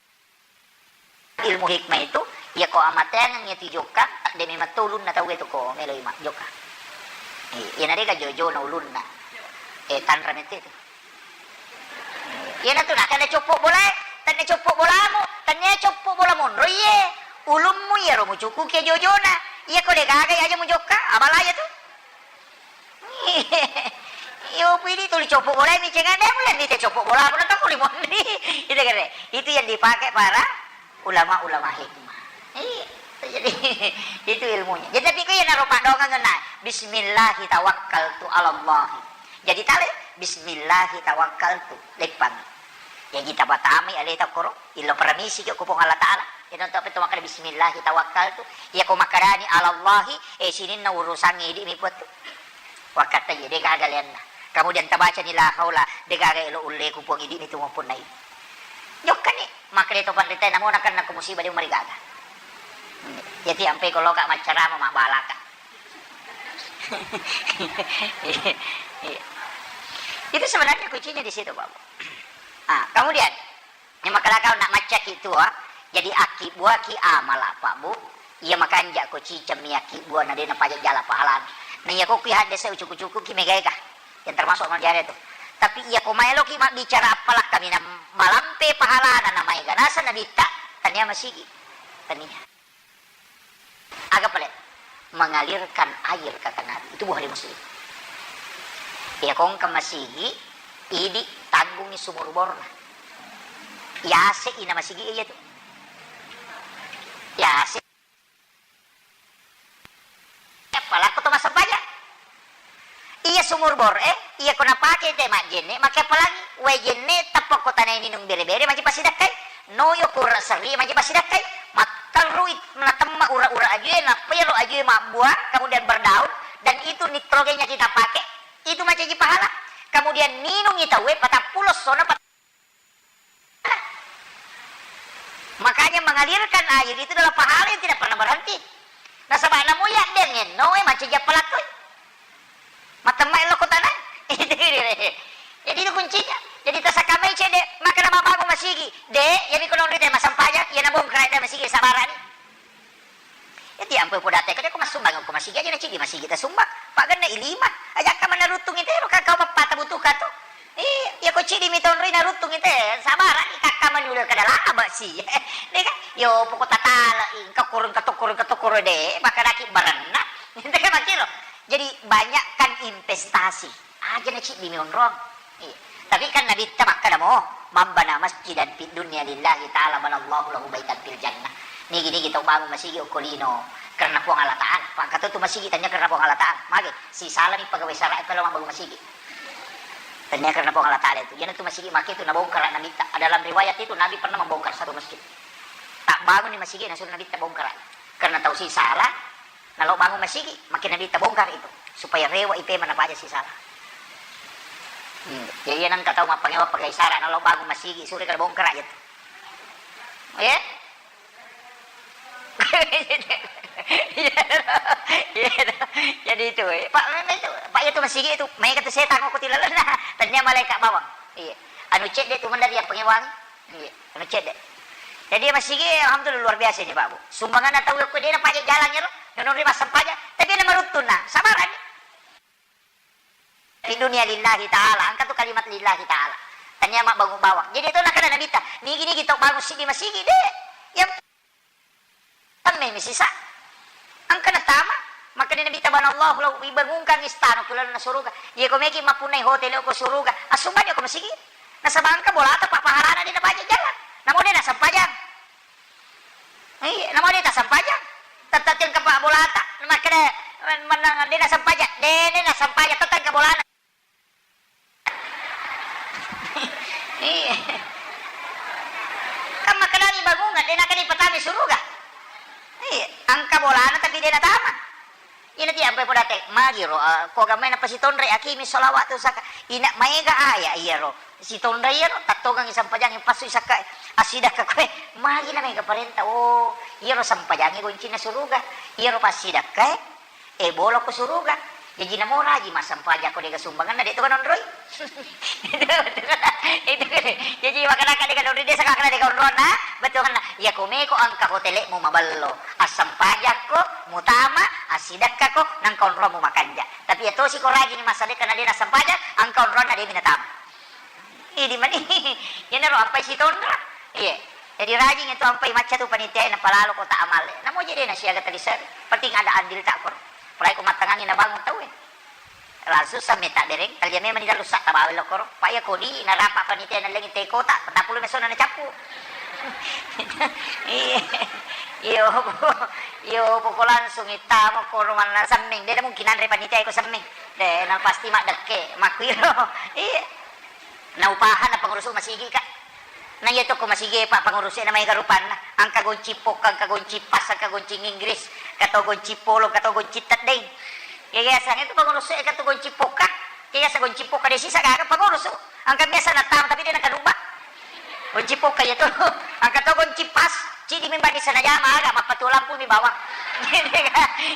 ilmu hikmah itu, iya ko amateangeng iya tijokka, de memang to ulunna tau itu ko meloi ma jokka. Eh, iya na dega ajo-ojo na ulunna. Eh, tanra mette itu. Iyanatu nakkeda coppo bolae, tenne coppo bolamu, tenne coppo bola monro iye. Ulummu iyaro mucukuki ajo-ojona. Iya ko degaga aja mujokka, abala iyatu. Iyo pidi tuli coppo bolae micengade mulen dite coppo bolamu na tau limonri. Itu kere. Itu yang dipakai para ulama-ulama hikmah. Iya, jadi itu ilmunya. Jadi tapi ko iya naro paddoangeng na, "Bismillahi tawakkaltu alallahi." Jadi tale, "Bismillahi tawakkaltu." Leppang. Jadi tapatamai aleta koro, illo paramisi ko Puang Allah Ta'ala. Iya nonto apa itu makkeda, "Bismillahi tawakkaltu." Iya ko makkedani alallahi, eh, sininna urusangnge idi mi puattu. Wakkatta iya, de gaga leanna. Kemudian tabacani la haula, de gaga elo ulleku Puang idi mi tu mappunnai. Jokkani. Makkeda to panritae, namo nakenna ko musibah de marigaga. Jadi ampe ko loka maccarama mabbalaka. Iya. Itu sebenarnya kuncinya di situ, Pak Bu. Ah, kemudian, yang makkeda kau nak maccaki tua, jadi akki buaki amala, Pak Bu. Iya makanja ko cicemmi akki bua na de napaja jala pahalana. Na iya ko kui hadde se ucuku-cuku ki megaega. Yang termasuk amal jariah itu. Tapi iya ko maeloki mabbicara appalakka mina malampe pahalana na maega naseng nabitta, tania masigi. Tania. Aga pale? Mengalirkan air, kata Nabi. Itu Bukhari Muslim. Iya ko engka masigi, idi tanggungi sumur borna. Yase ina masigi iya tu. Yase. Palakko to massempajang. Iya sumur bor e, iya ko napake te majjenne, make palangi, wae jenne tappa ko tanai ninung bere-bere maji passidakkai, noyo kura serri maji passidakkai, matterrui natemma ura-ura ajue, nappa iyaro ajue mabbuang, kemudian berdaun, dan itu nitrogennya kita pakai, itu macaji pahala. Kemudian ninungi tauwe patappulo essona pat-, Makanya mengalirkan air itu adalah pahala yang tidak pernah berhenti. Nasaba namo iya dengenno e macaji appalakkoi. Matemma ello kotana. Jadi itu kuncinya. Jadi tasakamai cede, maka nama bangun masigi. De, ya miko nonri te masampajang, ya nabongkara te masigi sabarani. Iyati ampe podate ko de ko massumbang ko masigi aja na cidi masigi ta sumbang. Paganna i lima. Ajakka manaruttung ite ro kakau mappata butuh kato. Iya, iya ko cidi mi tonroi naruttung ite. Sabarang i kakka manula kada laba si. De ka? Yo poko tatala i engka kurung kato kurung kato kurung de. Makanaki baranna. De ka makiro. Jadi banyakkan investasi. Aja na cidi mi onrong. Iya. Tapi kan Nabitta makkeda mo, "Man bana masjidan fid dunya lillahi ta'ala banallahu lahu baitan fil jannah." Nigi-nigi tau bangun masigi okko lino karena Puang Allah Ta'ala. Pangkatu tu masigi tanya karena Puang Allah Ta'ala. Mage, si salami pegawai sara e pelo mabbangun masigi. Tanya karena Puang Allah Ta'ala itu. Yana tu masigi make tu nabongkar Nabitta. Dalam riwayat itu Nabi pernah membongkar satu masjid. Tak bangun di masigi, langsung Nabitta bongkar. Karena tau si sala, Nalo bangun masigi, makin Nabitta bongkar itu, supaya rewa i pema napaja si sala. Hmm. Jadi iya nengka tau mappangewa pakai sara, nalo bangun masigi, sure kada bongkar aja tu. Ya? Iya, iya. Jadi itu, eh. Pak, memang itu, Pak, itu masigi itu, maega tu setang ko tilalenna, tanya malaikat bawang. Iya. Anu cedde tu mendari yang pangewangi. Iya, anu cedde. Jadi masigi, alhamdulillah, luar biasa ini, Pak Bu. Sumbanganna tau ko de napaja jalan ero, nonri massempajang, tapi na maruttunna, sabarani. Di dunia lillahi ta'ala, engka tu kalimat lillahi ta'ala. Tania mabbangun bawang. Jadi itu nakana Nabitta, nigi-nigi tau bangun sidi masigi de. Yang Temme mi sisa. Engka natama, makkeda Nabitta, "Banallahu lahu, ibangunkan istana ku lalenna suruga." Iya ko meki mappunnai hotel ko suruga, assumbang ko masigi. Nasaba engka bolata pa pahalana de napaja jalan. Namo de nasampajang. Iya, namo de tasampajang. Tette engka pa bolata, makkeda mennang de nasampajang, de, de nasampajang, tette engka bolana. Iya. Kan makkedani bangungan, de nakani patami suruga. Iya, engka bolana tapi de natama. Ina ti ampai podate, magi ro, eh, ko gamai napasitonre akimi sholawat tu saka. Ina maega aya iya ro. Sitonre iya ro, tattongang isampajang passu isakka asidakka koe. Magi na mega parenta. Oh, iya ro sampajangi goncinna suruga. Iya ro passidakka, eh. E, bolo ko suruga. Jaji namo raji massempajang ko dega sumbanganna, de to kanonroi. Itu, itu. Jaji makanaka dega nonroi, de saka kana dega onronna, betul kana. Iya ko meko engka hotelmu maballo. Assempajakko, mutama, assidekkako, nangka onromu makanja. Tapi iya tosi ko rajini massadekka na de nassempajang, engka onronna de mi natama. Idi mani, iyanaro ampai sitonra. Iya. Jadi rajing itu ampai macca tu panitia e napalalo kota amal e. Namo je de nasiaga talisari. Penting ada andil tak koro. Apalagi ko mattangangi nabangun tau e. Langsung samme tak bereng, talia memang di dalu sak tabawa lo koro. Pak ya kodi narapa panitia nalengi te kota, petapulu mesona nacappu. Iya. Iyo, iyo poko langsung itamo koro manna semmeng. De mungkin anre panitia e ko semmeng. De na pasti maddekke, makkuiro. Iya. Na upahanna pengurusu masigi, Kak. Na iya to ko masigi, Pak, pengurusu na maega rupanna. Engka gonci pokka, engka gonci pas, engka gonci Inggris, engka to gonci polo, engka to gonci teddeng. Iya, iya, sang itu pengurusu, engka to gonci pokka. Iya, sa gonci pokka de sisa gaga pengurusu. Engka biasa natang tapi de nakaduba. Gonci pokka iya to. Engka to gonci pas, cidi mi bani sana jama aga, mappatuo lampu mi bawang.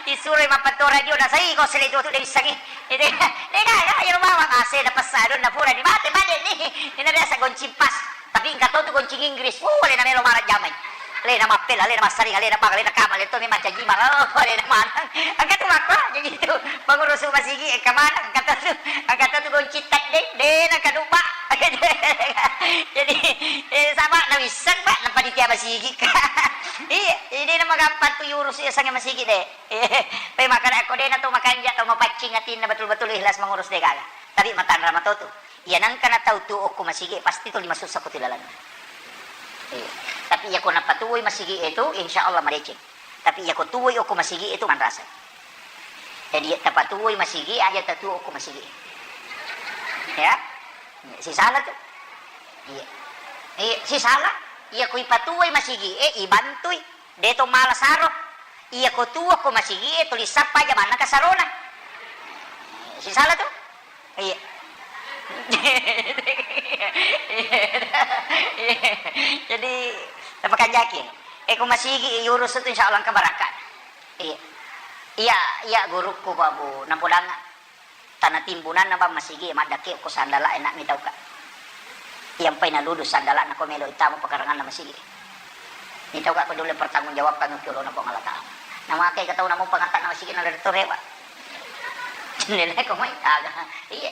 Isuro mappatuo radio na sai ko sele tu de bissangi. Itu, de gaga, iyaro bawang A C na pessa donna pura ni mate, mate ni. Ina biasa gonci pas. Tapi engka to tu gonci Inggris. Oh, le na melo mara jamai. Alena mappela, alena massaring, alena pang, alena kama, alena to memang caji marau, alena maneng. Engka tu makko, jadi tu pengurusu masigi, engka maneng, engka tu, engka tu gonci tedde, de na kadupa. Jadi, eh, sama na wisseng, Pak, na panitia masigi, Kak. Iya, jadi na magampang tu urus ya sange masigi de. Pe makana ko de na to makanja, to mapaccing atinna betul-betul ikhlas mengurus de gaga. Tapi matanra matotu. Iya nengka na tau tu okko masigi, pasti tuli masussa ko tu lalenna. Iya. Tapi iya ko napatuwoi masigi itu, insya Allah madeceng. Tapi iya ko tuwoi okko masigi itu manrasa. Jadi iya tapatuwoi masigi, aja tatuwo okko masigi. Ya. Sisala tu. Iya. Iya, sisala. Iya ko ipatuwoi masigi, eh, ibantui. De to mala saro. Iya ko tuwo ko masigi, eh, tuli sappa jamanna kasarona. Sisala tu. Iya. Jadi, napakanjaki. Eh, ko masigi, eh, urus tu insya Allah engka barakka. Iya. Iya, iya, gurukku, Pak Bu, napodanga. Tana timbunanna bang masigi, maddakke ko sandala, enak mi tauka. Yang pai naludu sandala, nako melo itama pekaranganna masigi. Ni tauka ko dole pertanggung jawabkan ki olona Puang Allah Taala. Namakai ka tau namo pangatta na masigi na dari torewa. Nilai ko mai aga. Iya.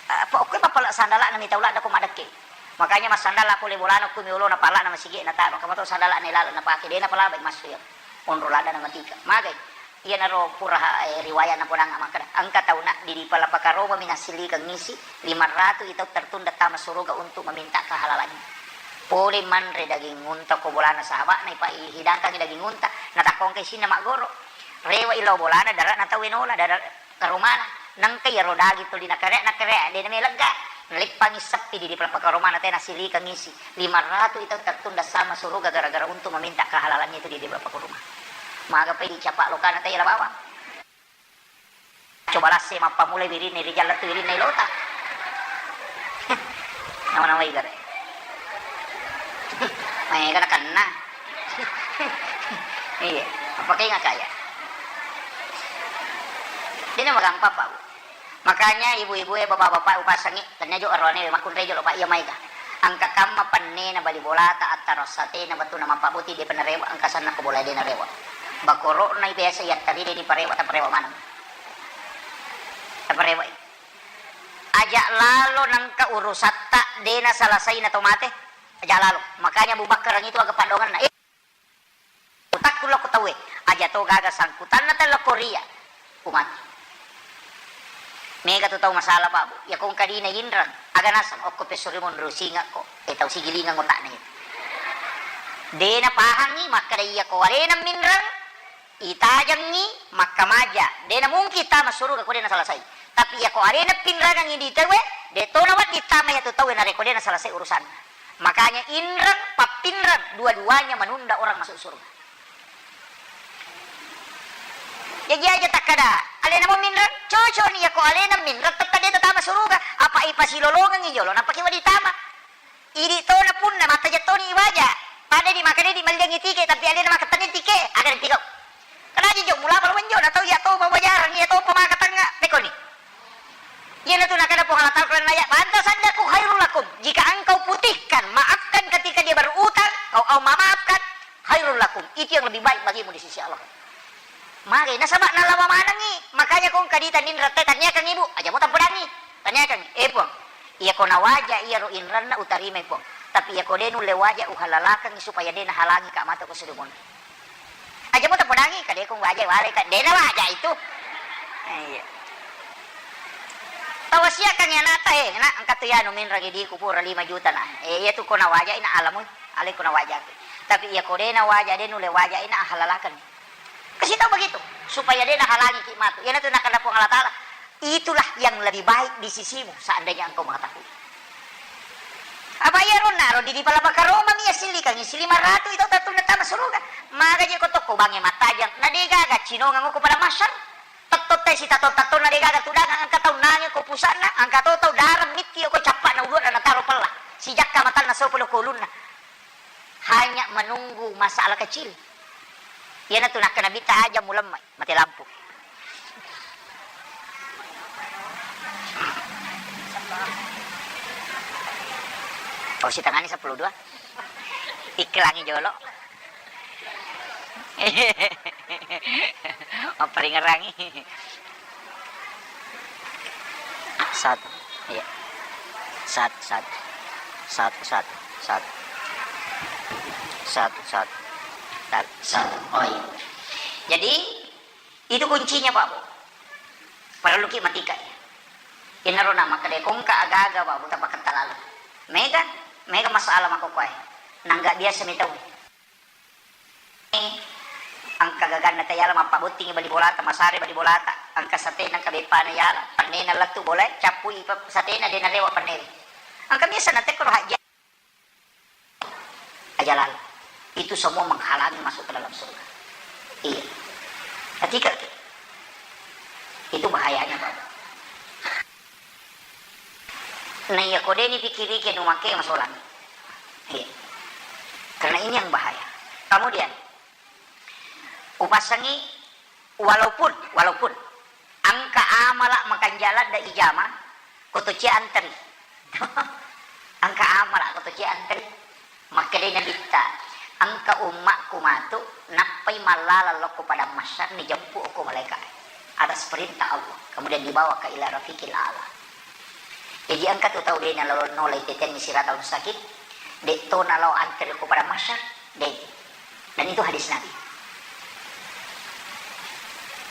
Apa oke pala sandala na mi tau ladda ko maddakke. Makanya massandala pole bolana ko mi olona pala na masigi na taro. Kamato sandala na lalo na pake, de na pala bai massu ya. Onro ladda na matika. Magai. Iyanaro pura, eh, riwaya napodang makkeda, engka tauna di, di Palapakaroma mi nassilikeng isi, lima ratu i tau tertunda tama suruga untuk meminta kehalalannya. Pole manre daging unta ko bolana sahaba'na, ipa-, ihidangkangi daging unta, natakkongka isinna maggoro. Rewa i lao bolana, dara'na tau e nola, dara-, karomana. Nengka iyaro daging tuli nakare, nakare, de na melegga. Naleppangi seppi di, di Palapakaromana te nassilikeng isi. Lima ratu i tau tertunda sama suruga gara-gara untuk meminta kehalalannya itu di, di Palapakaroma. Maga pai dicapa lokana tei la bawang. Coba lasse mappamulai wirinna rijang lettu wirinna ilota. Nama-nama igare. Maega nakenna. Iya, apa kainga kaya. Dena magampang, Pak. Makanya ibu-ibu e, bapak-bapak upasangi, tania jo arone makkunrai jolo, Pak, iya maega. Engka kamma pennena bali bolata, attaro satena, bettuanna mappabboti, depa narewa, engka sanna ko bola de narewa. Bakoro'na biasa yattaride diparewa, taparewa maneng. Taparewa. Aja lalo nengka urusatta de nasalasai na to mate. Aja lalo. Makanya Abu Bakar itu aga paddongenna. Eh, Utakku lokko tauwe, aja to gaga sangkutanna tellokko ria, ku mati. Mega tu tau masalah, Pak, Bu. Iya ko engka dina inreng, aga naseng, okko pessurimo nrusingekko, eh, tau sigilingeng otakna itu. De napahangi makkeda iya ko alena minreng, itajengi makkamaja. De namungkin tama suruga ko de nasalasai. Tapi iya ko alena pinrangengi di tauwe, de to nawedding tama iya tu tauwe narekko de nasalasai urusanna. Makanya inreng, pappinreng, dua-duanya menunda orang masuk surga. Jaji aja takkada, alena mo minreng, cocok ni, yako alena minreng, tetta de tatama suruga. Apa ipasilolongengi jolo, napake wadi tama. Idi tona punna, mattaja toni iwaja. Pada di makanya di maljangi tike, tapi alena makatani tike, agar tiko. Kadaji jo, mulapa lo menjo, na tau iya topa wajarang, iya topa maka tengnga, pekoni. Iyanatu nakada Puang Allah Ta'ala, "Wa an tasaddaqu khairul lakum." Jika engkau putihkan, maafkan ketika dia berutang, kau, kau memaafkan, khairul lakum. Itu yang lebih baik bagimu di sisi Allah. Mage, nasaba nalawa manengi, makanya kong kadita ninra te, tanyakan ibu, aja mo tampodangi. Tanyakan, "Eh, Puang, iya ko nawaja iyaro inranna utarimai, Puang. Tapi iya ko de nulle waja uhalalakangi supaya de nahalangi ka mata ko sudah monri." Aja mo tapodangi, kadekong waja wale, ka dena waja itu. Iya. Tawasiakan ya nata, eh, nak, engka tu ya nu minrang di ku pura lima juta na. Eh, iya tu ko na waja ina alamu, ale ko na waja. Tapi iya ko dena waja, de nulle waja ina halalakan. Kasih tahu begitu, supaya dena halangi ki matu. Iya tu nakada Puang Allah Ta'ala. Itulah yang lebih baik di sisimu, seandainya engkau mengetahui. Apa iya ronna ro di, di pala pakaroma mi assillikangi si lima ratu itu tatunna tama suruga. Maga je ko tokko bange mattajang, na de gaga cinongang ko pada masyar. Tatto tai si tatto-tatto na de gaga tudangang, angka tau nange ko pusana, angka to tau darang mitti ko cappa na uluna na taro pella. Si jakka matanna sopo lo ko ulunna. Hanya menunggu masalah kecil. Iyanatu nakkeda Nabitta, aja mulemmai, mate lampu. Oh, sitangani sepuluh dua. Iklangi jolo. Mapparingerangi. Satu. Iya. Satu, satu. Satu, satu. Satu. Satu, satu. Satu, satu. Oh, iya. Jadi, itu kuncinya, Pak Bu. Parelluki matika. Inaro na makkeda kongka aga-aga, Pak Bu, tapaketta lalu. Mega, mega masalah makkokkoe. Nangga biasa mi tau. Engka gaganna tayala mappabottingi bali bolata, masare bali bolata, engka satena, engka beppana yala, pennena lettu bolae, cappui pe-, satena, de narewa pennena. Engka biasa natekkoro hajja aja lalu. Itu semua menghalangi masuk ke dalam surga. Iya. Ketika itu bahayanya, Pak. Nah, iya, ko de' ni pikirike nu make masolang. Iya. Karena ini yang bahaya. Kemudian, upassangi, walaupun, walaupun engka amala makanja ladde ijama, ko to cia anteri. Engka amala ko to cia anteri. Makkedai Nabitta, "Engka ummakku matu, nappai mallala lokko padang mahsyar, nijeppu okko malaika atas perintah Allah, kemudian dibawa ke ila rafiqil a'la." Jadi engka tu tau de' nalo-, nolai tetenni siratal mustaqim, de' to nalo antri okko padang mahsyar, de'. Dan itu hadis Nabi.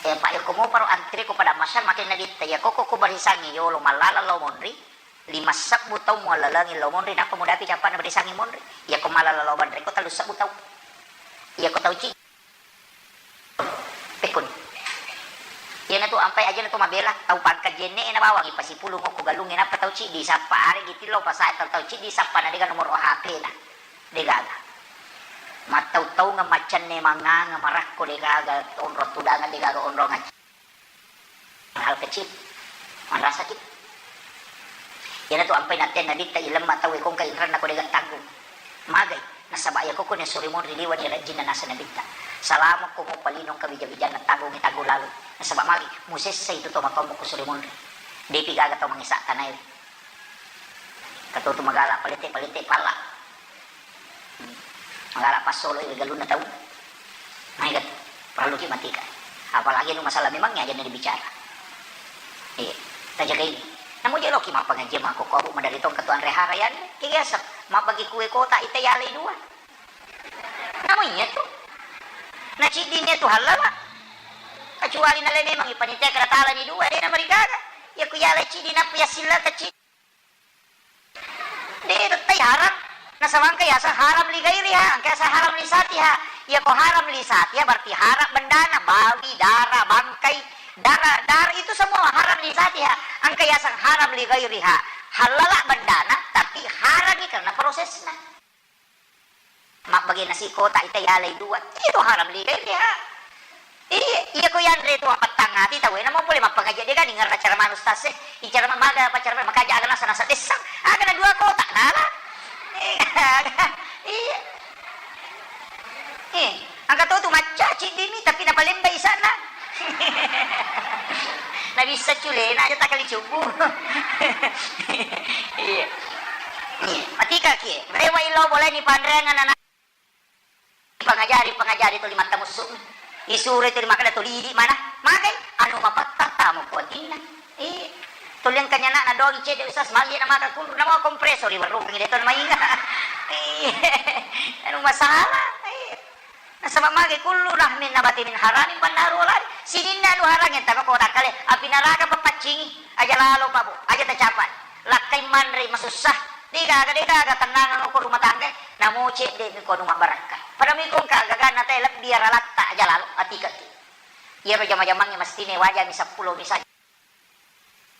Eh, Pak, yako moparo antri ko padang mahsyar, makkeda Nabitta, iya koko ko barisangi yolo mallala lo monri, lima sebbu taung muallalengi lao monri, nappa mudapi cappa'na barisangi monri. Iyako mallala lao banreko tellu sebbu taung. Iyako tau ci-, pekkoni. Iyanatu ampai ajana to mabela, tau pangkat jenne'e nabawangi pasipulung okko galungnge, nappa tau ciddi sappa, aregi tillau pasae tau, tau ciddi sappa na dega nomoro H P-na. Degaga. Mattau-taungeng, maccanne mangnganga, marakko degaga, onrong tudangeng degaga, onrong acci-, hal kecil, manrasaki. Iyanatu ampai natteang Nabitta, ilemma tauwe kongka inranna ko dega tanggung. Magai, nasaba iya koko ni suri monri liwani rajinna nasa Nabitta. Salama ko mopa lino engka wija-wijanna tanggungi tanggung lalu. Nasaba magi, musessai tu to matommo ko suri monri. Depi gaga tau mangesa tanae. Katotu magala palette-palette palla. Magala passoloi ri galunna tau. Maega tu, parelluki matika. Apalagi anu masalah memang aja na dibicara. Iya, tajagai. Namo je loki mappangaji makkokko abu madari tong ketua anre hara yanre. Kegi asa, mabbagi kue kota ita yalai dua. Namo iya tu. Na ciddini tu halala. Kecuali nale memang ipanitia keratalani dua, de na marigaga. Iya ku yalai ciddi nappa yassilla kecil. De tettai haram. Nasaba engka yaseng haram li ghairiha, engka yaseng haram li zatiha. Iyako haram li zatiha berarti haram bendana, bawi, dara, bangkai, dara, dara itu semua haram li zatiha. Engka yaseng haram li ghairiha. Halala bendana, tapi harami karena prosesna. Mabbage nasi kotak ita yalai dua, itu haram li ghairiha. Iya, iya ko yanre tu mappattang ati tauwe, namo pole mappangaji de gani ngerra cara manu stase, i cara maga apa cara makaja aga nasa nasa dessang, aga na dua kotak nala. Iya. Eh, angka to tu macca ciddimi tapi napalembai sana. Nabissa culena aja takali cubu. Iya. Iya. Matika ki, rewa ilo boleh ni panreangan anak. Pangajari, pangajari tuli mattamussu. Isuro tuli makkeda tuli idi mana? Magai? Anu mapatta tamo ko atinna. Iya. Tuli engka nyana na dogi cedde usas magi na maka kullu na mau kompresor i warung de to mainga. Iya. Anu masalah. Iya. Nasaba magi kullu lahmin nabati min haramin fannaru awla bih. Sininna anu harangnge taba ko takkale api naraka papaccingi. Aja lalo pabu, aja tacapai. Lakkai manre masussa. Degaga, degaga tennangeng ko rumah tangga. Namo cedde mi ko anu mabbarakka. Pada mi ko engka gagana te lebbi aralatta aja lalo atikaki. Iyaro jama-jamangnge mestine wajami seppulo misalnya.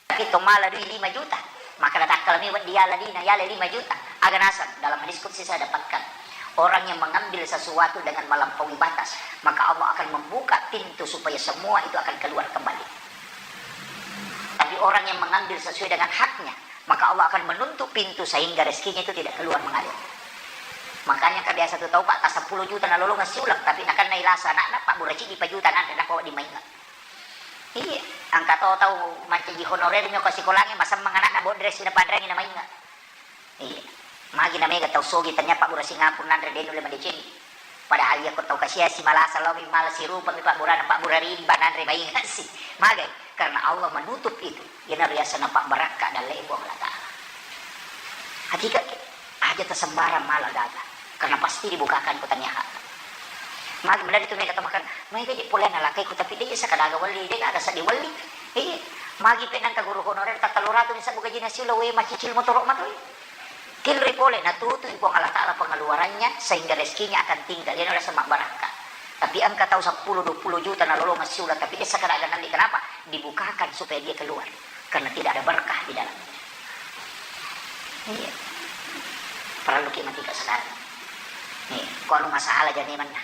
Tapi to mala dui lima juta. Maka natakkala mi weddi yala dina, yala lima juta. Aga naseng dalam hadis qudsi saya dapatkan. Orang yang mengambil sesuatu dengan melampaui batas, maka Allah akan membuka pintu supaya semua itu akan keluar kembali. Tapi orang yang mengambil sesuai dengan haknya, maka Allah akan menutup pintu sehingga rezekinya itu tidak keluar mengalir. Makanya engka biasa tu tau, Pak, ta seppulo juta nalolongeng siuleng, tapi nakenna ilasa anakna, Pak, bura ciddi pa juta nanre, nako di mainga. Iya, engka to tau mancaji honorer mi ko sikolangnge, masemmeng anakna bodre sina panreangi na mainga. Iya. Magi na mega tau sogi tanya Pak Bura Singapura nanre de nulle madeceng. Padahal iya ko tau kasiasi malasa lao mi mala sirupa mi pabburana, pabbura ridi bananre mainga si. Magai? Karena Allah menutup itu. Iyana riasana pabbarakka dalle Puang Allah Ta'ala. Hakika ke, aja tasembarang mala gaga. Karena pasti dibukakan ko tania hak. Magi mendadi tu mega tamakan, mega je pole nalakai ku tapi de sakadaga wali, de gaga sadi wali. Iya. Magi pe nangka guru honorer tatallu ratu ni sabbu gajina siula we macicil motoro matoi. Tinroi pole, natutui Puang Allah Ta'ala pengeluarannya, sehingga rezekinya akan tinggal. Iyana rasa mabbarakka. Tapi engka tau seppulo dua puluh juta nalolongeng siula, tapi de sakadaga nalli. Kenapa? Dibukakan supaya dia keluar. Karena tidak ada berkah di dalamnya. Iya. Perlu ki matika sadar. Iya. Ko anu masalah jani manna.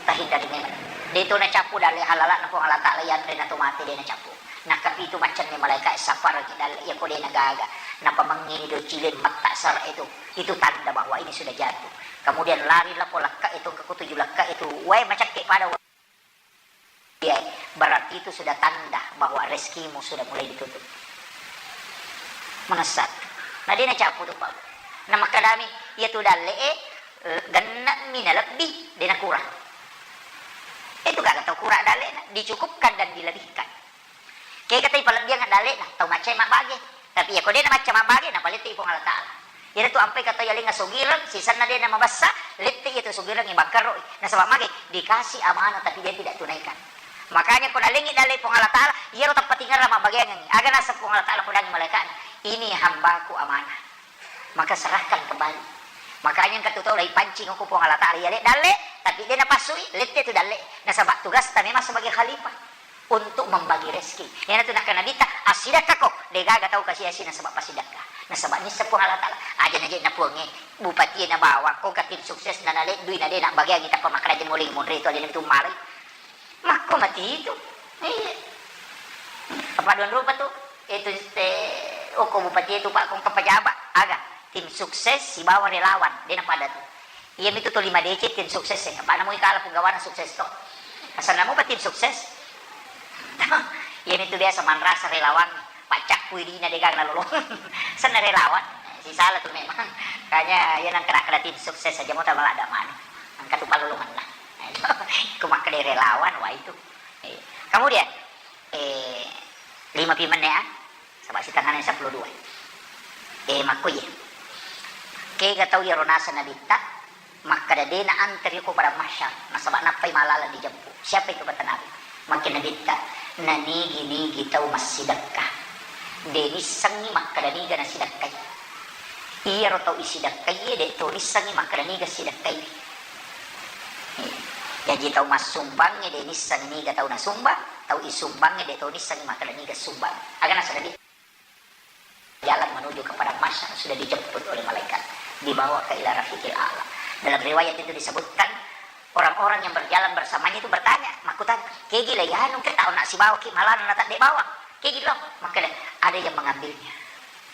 Tahindari memang. De to nacappu dalle halala'na Puang Allah Ta'ala, yanre na to mate de nacappu. Nakapitu maccanni malaika sapparaki dalle iya ko de nagaga. Napamengngini do cileng matta sara itu. Itu tanda bahwa ini sudah jatuh. Kemudian lari lapo lakka itu, engka ko tuju lakka itu. Wae macakke pada wa-, iya, berarti itu sudah tanda bahwa rezekimu sudah mulai ditutup. Manessa. Na de nacappu tu, Pak. Na makkadami, iya tu dalle e, eh, gennemi nalebbi, de nakurang. Itu gaga tau kura dalle'na, dicukupkan dan dilebihkan. Kega tai palebbiang dalle'na, tau macca mabbage. Tapi iya ko de namacca mabbage, napalette Puang Allah Ta'ala. Iyana tu ampai ka tau yalengnga sogireng, sisenna de namabessa, lette iya tu sogireng bangkaroi. Nasaba mage? Dikasih amanah tapi dia tidak tunaikan. Makanya ko nalengngi dalle Puang Allah Ta'ala, iyaro tappatingerang mabbageangengngi. Aga naseng Puang Allah Ta'ala podangngi malaika'na, "Ini hambaku amanah." Maka serahkan kembali. Makanya engka tu tau laipancing ko Puang Allah Ta'ala, iya le dalle, tapi de napassui, lette tu dalle. Nasaba tugasta memang sebagai khalifah untuk membagi rezeki. Iyana tu nakkeda Nabitta, "Assidakkako, de gaga tau kasiasi nasaba passidakka." Nasaba nisseng Puang Allah Ta'ala, aja naje na Puangnge, bupati na bawang, ko ka tim sukses na naleddui na de nabbageangngi tappa makkeda je muling munri tu alena tu malai. Makko mati itu. Iya. Apa dua rupa tu? Itu te, oko bupati itu, Pak, kong pejabat. Aga, tim sukses sibawa relawan. De napada tu. Iya mitu tu lima D C tim sukses e. Apa namu ikala punggawana sukses to. Asal namu pa tim sukses. Iya mitu biasa manrasa relawan. Paccakku idina de gaga nalolong. Senna relawan. Sisala tu memang. Kanya iya nang kena kena tim sukses aja mau tambah ada mana. Angka tu palolongan lah. Ko makkeda relawan, wah itu. Eh, kemudian, eh, lima pi menne, ah? Saba sitengana seppulo dua. Eh, makko iye. Kega tau iyaro naseng Nabitta, makkeda de na anteri ko padang mahsyar, nasaba nappai malalang dijeppu. Siapa itu kata Nabi? Makkeda Nabitta, nanigi-nigi tau massidekka, de nissengngi makkeda niga nasidekkai. Iyaro tau isidekkai, de to nissengngi makkeda niga sidekkai. Jaji tau massumbangnge de nissengngi niga tau nasumbang, tau isumbangnge de to nissengngi makkeda niga sumbang. Aga nasaba de jalan menuju kepada mahsyar sudah dijemput oleh malaikat, dibawa ke ila rafiqil a'la. Dalam riwayat itu disebutkan, orang-orang yang berjalan bersamanya itu bertanya, makkutana, "Kegi le yanu kita ona sibawa ki malana na tadde bawa? Kegi lo?" Makkeda, "Ada yang mengambilnya.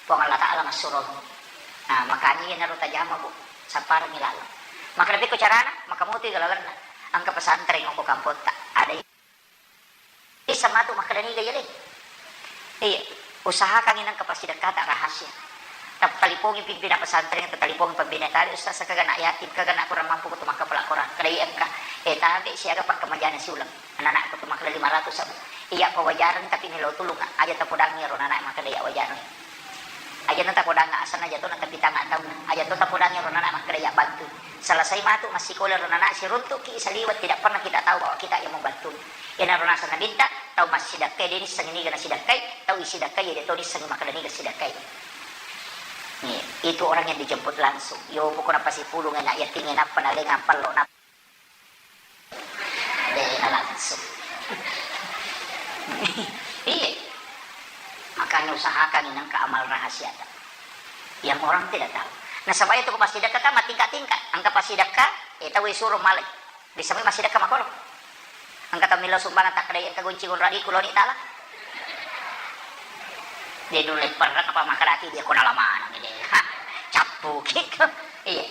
Puang Allah Ta'ala massuromi." Nah, makanya iya naro tajama, Bu. Sapparengngi laleng. Makkeda, "Pekko carana?" Maka mutu lalenna. Engka pesantren ko kampotta. Ada Isseng matu makkeda niga iya le. Iya, usahakangngi nengka passidekkata rahasia. Tattalipongi pimpinan pesantren, tattalipongi pembina tali, "Ustaz, kaga anak yatim, kaga anak kurang mampu, kutu makkapala Quran." Kada iya engka, eh, tabe siaga pakkemajana siuleng. Anak-anak kutu makkeda lima ratus sabu. Iya pawajareng tapi melo tulung, aja tapodangngi ro anak makkeda iya wajareng. Aja na tapodangnga asenna, aja to na tapitanga taunna, aja to tapodangngi ro anak makkeda iya bantu. Selesai matu massikola ro anak, siruntuki saliweng, tidak pernah kita tahu bahwa kita yang membantu. Iyanaro naseng Nabitta, tau massidekkai de nissengngi niga nasidekkai, tau isidekkai de to nissengngi makkeda niga sidekkai. Nih, itu orang yang dijemput langsung. Yo, pokokna pasipulung enak yating, enak penaleng, ampel lo, nap-, de langsung. Iya. Makanya usahakan nengka amal rahasia ta. Yang orang tidak tahu. Nasaba itu ko passidekka ta matingkat-tingkat. Engka passidekka, eh, tau isuro malai. Bisa mai massidekka makkoro. Engka tau millau sumbangan takkeda engka gonci gonradiku loni tala. De nulle perrek apa makkedaki dia ko nala maneng de. Ha, cappuki. Iya.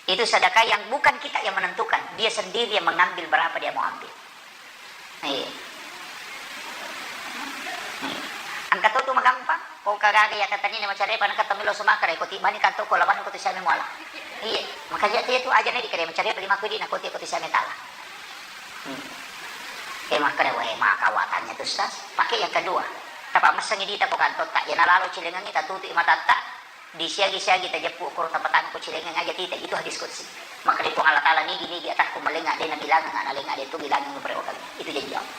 Itu sedekah yang bukan kita yang menentukan, dia sendiri yang mengambil berapa dia mau ambil. Iya. Iya. Engka to tu magampang, ko kagaga iya katanina macarepa, engka tau millau sumakara, ko tibbani kanto ko lawan ko tu siami muala. Iya, makanya dia tu aja nih dikira mencari apa lima kudi nak kote kote siame tala. Hmm. Eh, makkeda, "Weh, maka watannya tu sas." Pakai yang kedua. Tapa messengi dita ko kantor tak, ya nalalo cilengangi tatutu matatta. Di siagi-siagi tajeppu koro tapatangko cilengeng aja tita. Itu hadis qudsi. Makkeda Puang Allah Taala, "Nigi-nigi atakku malenga de nabilangang, nalenga de tu bilangang berewa kami." Itu janji Allah.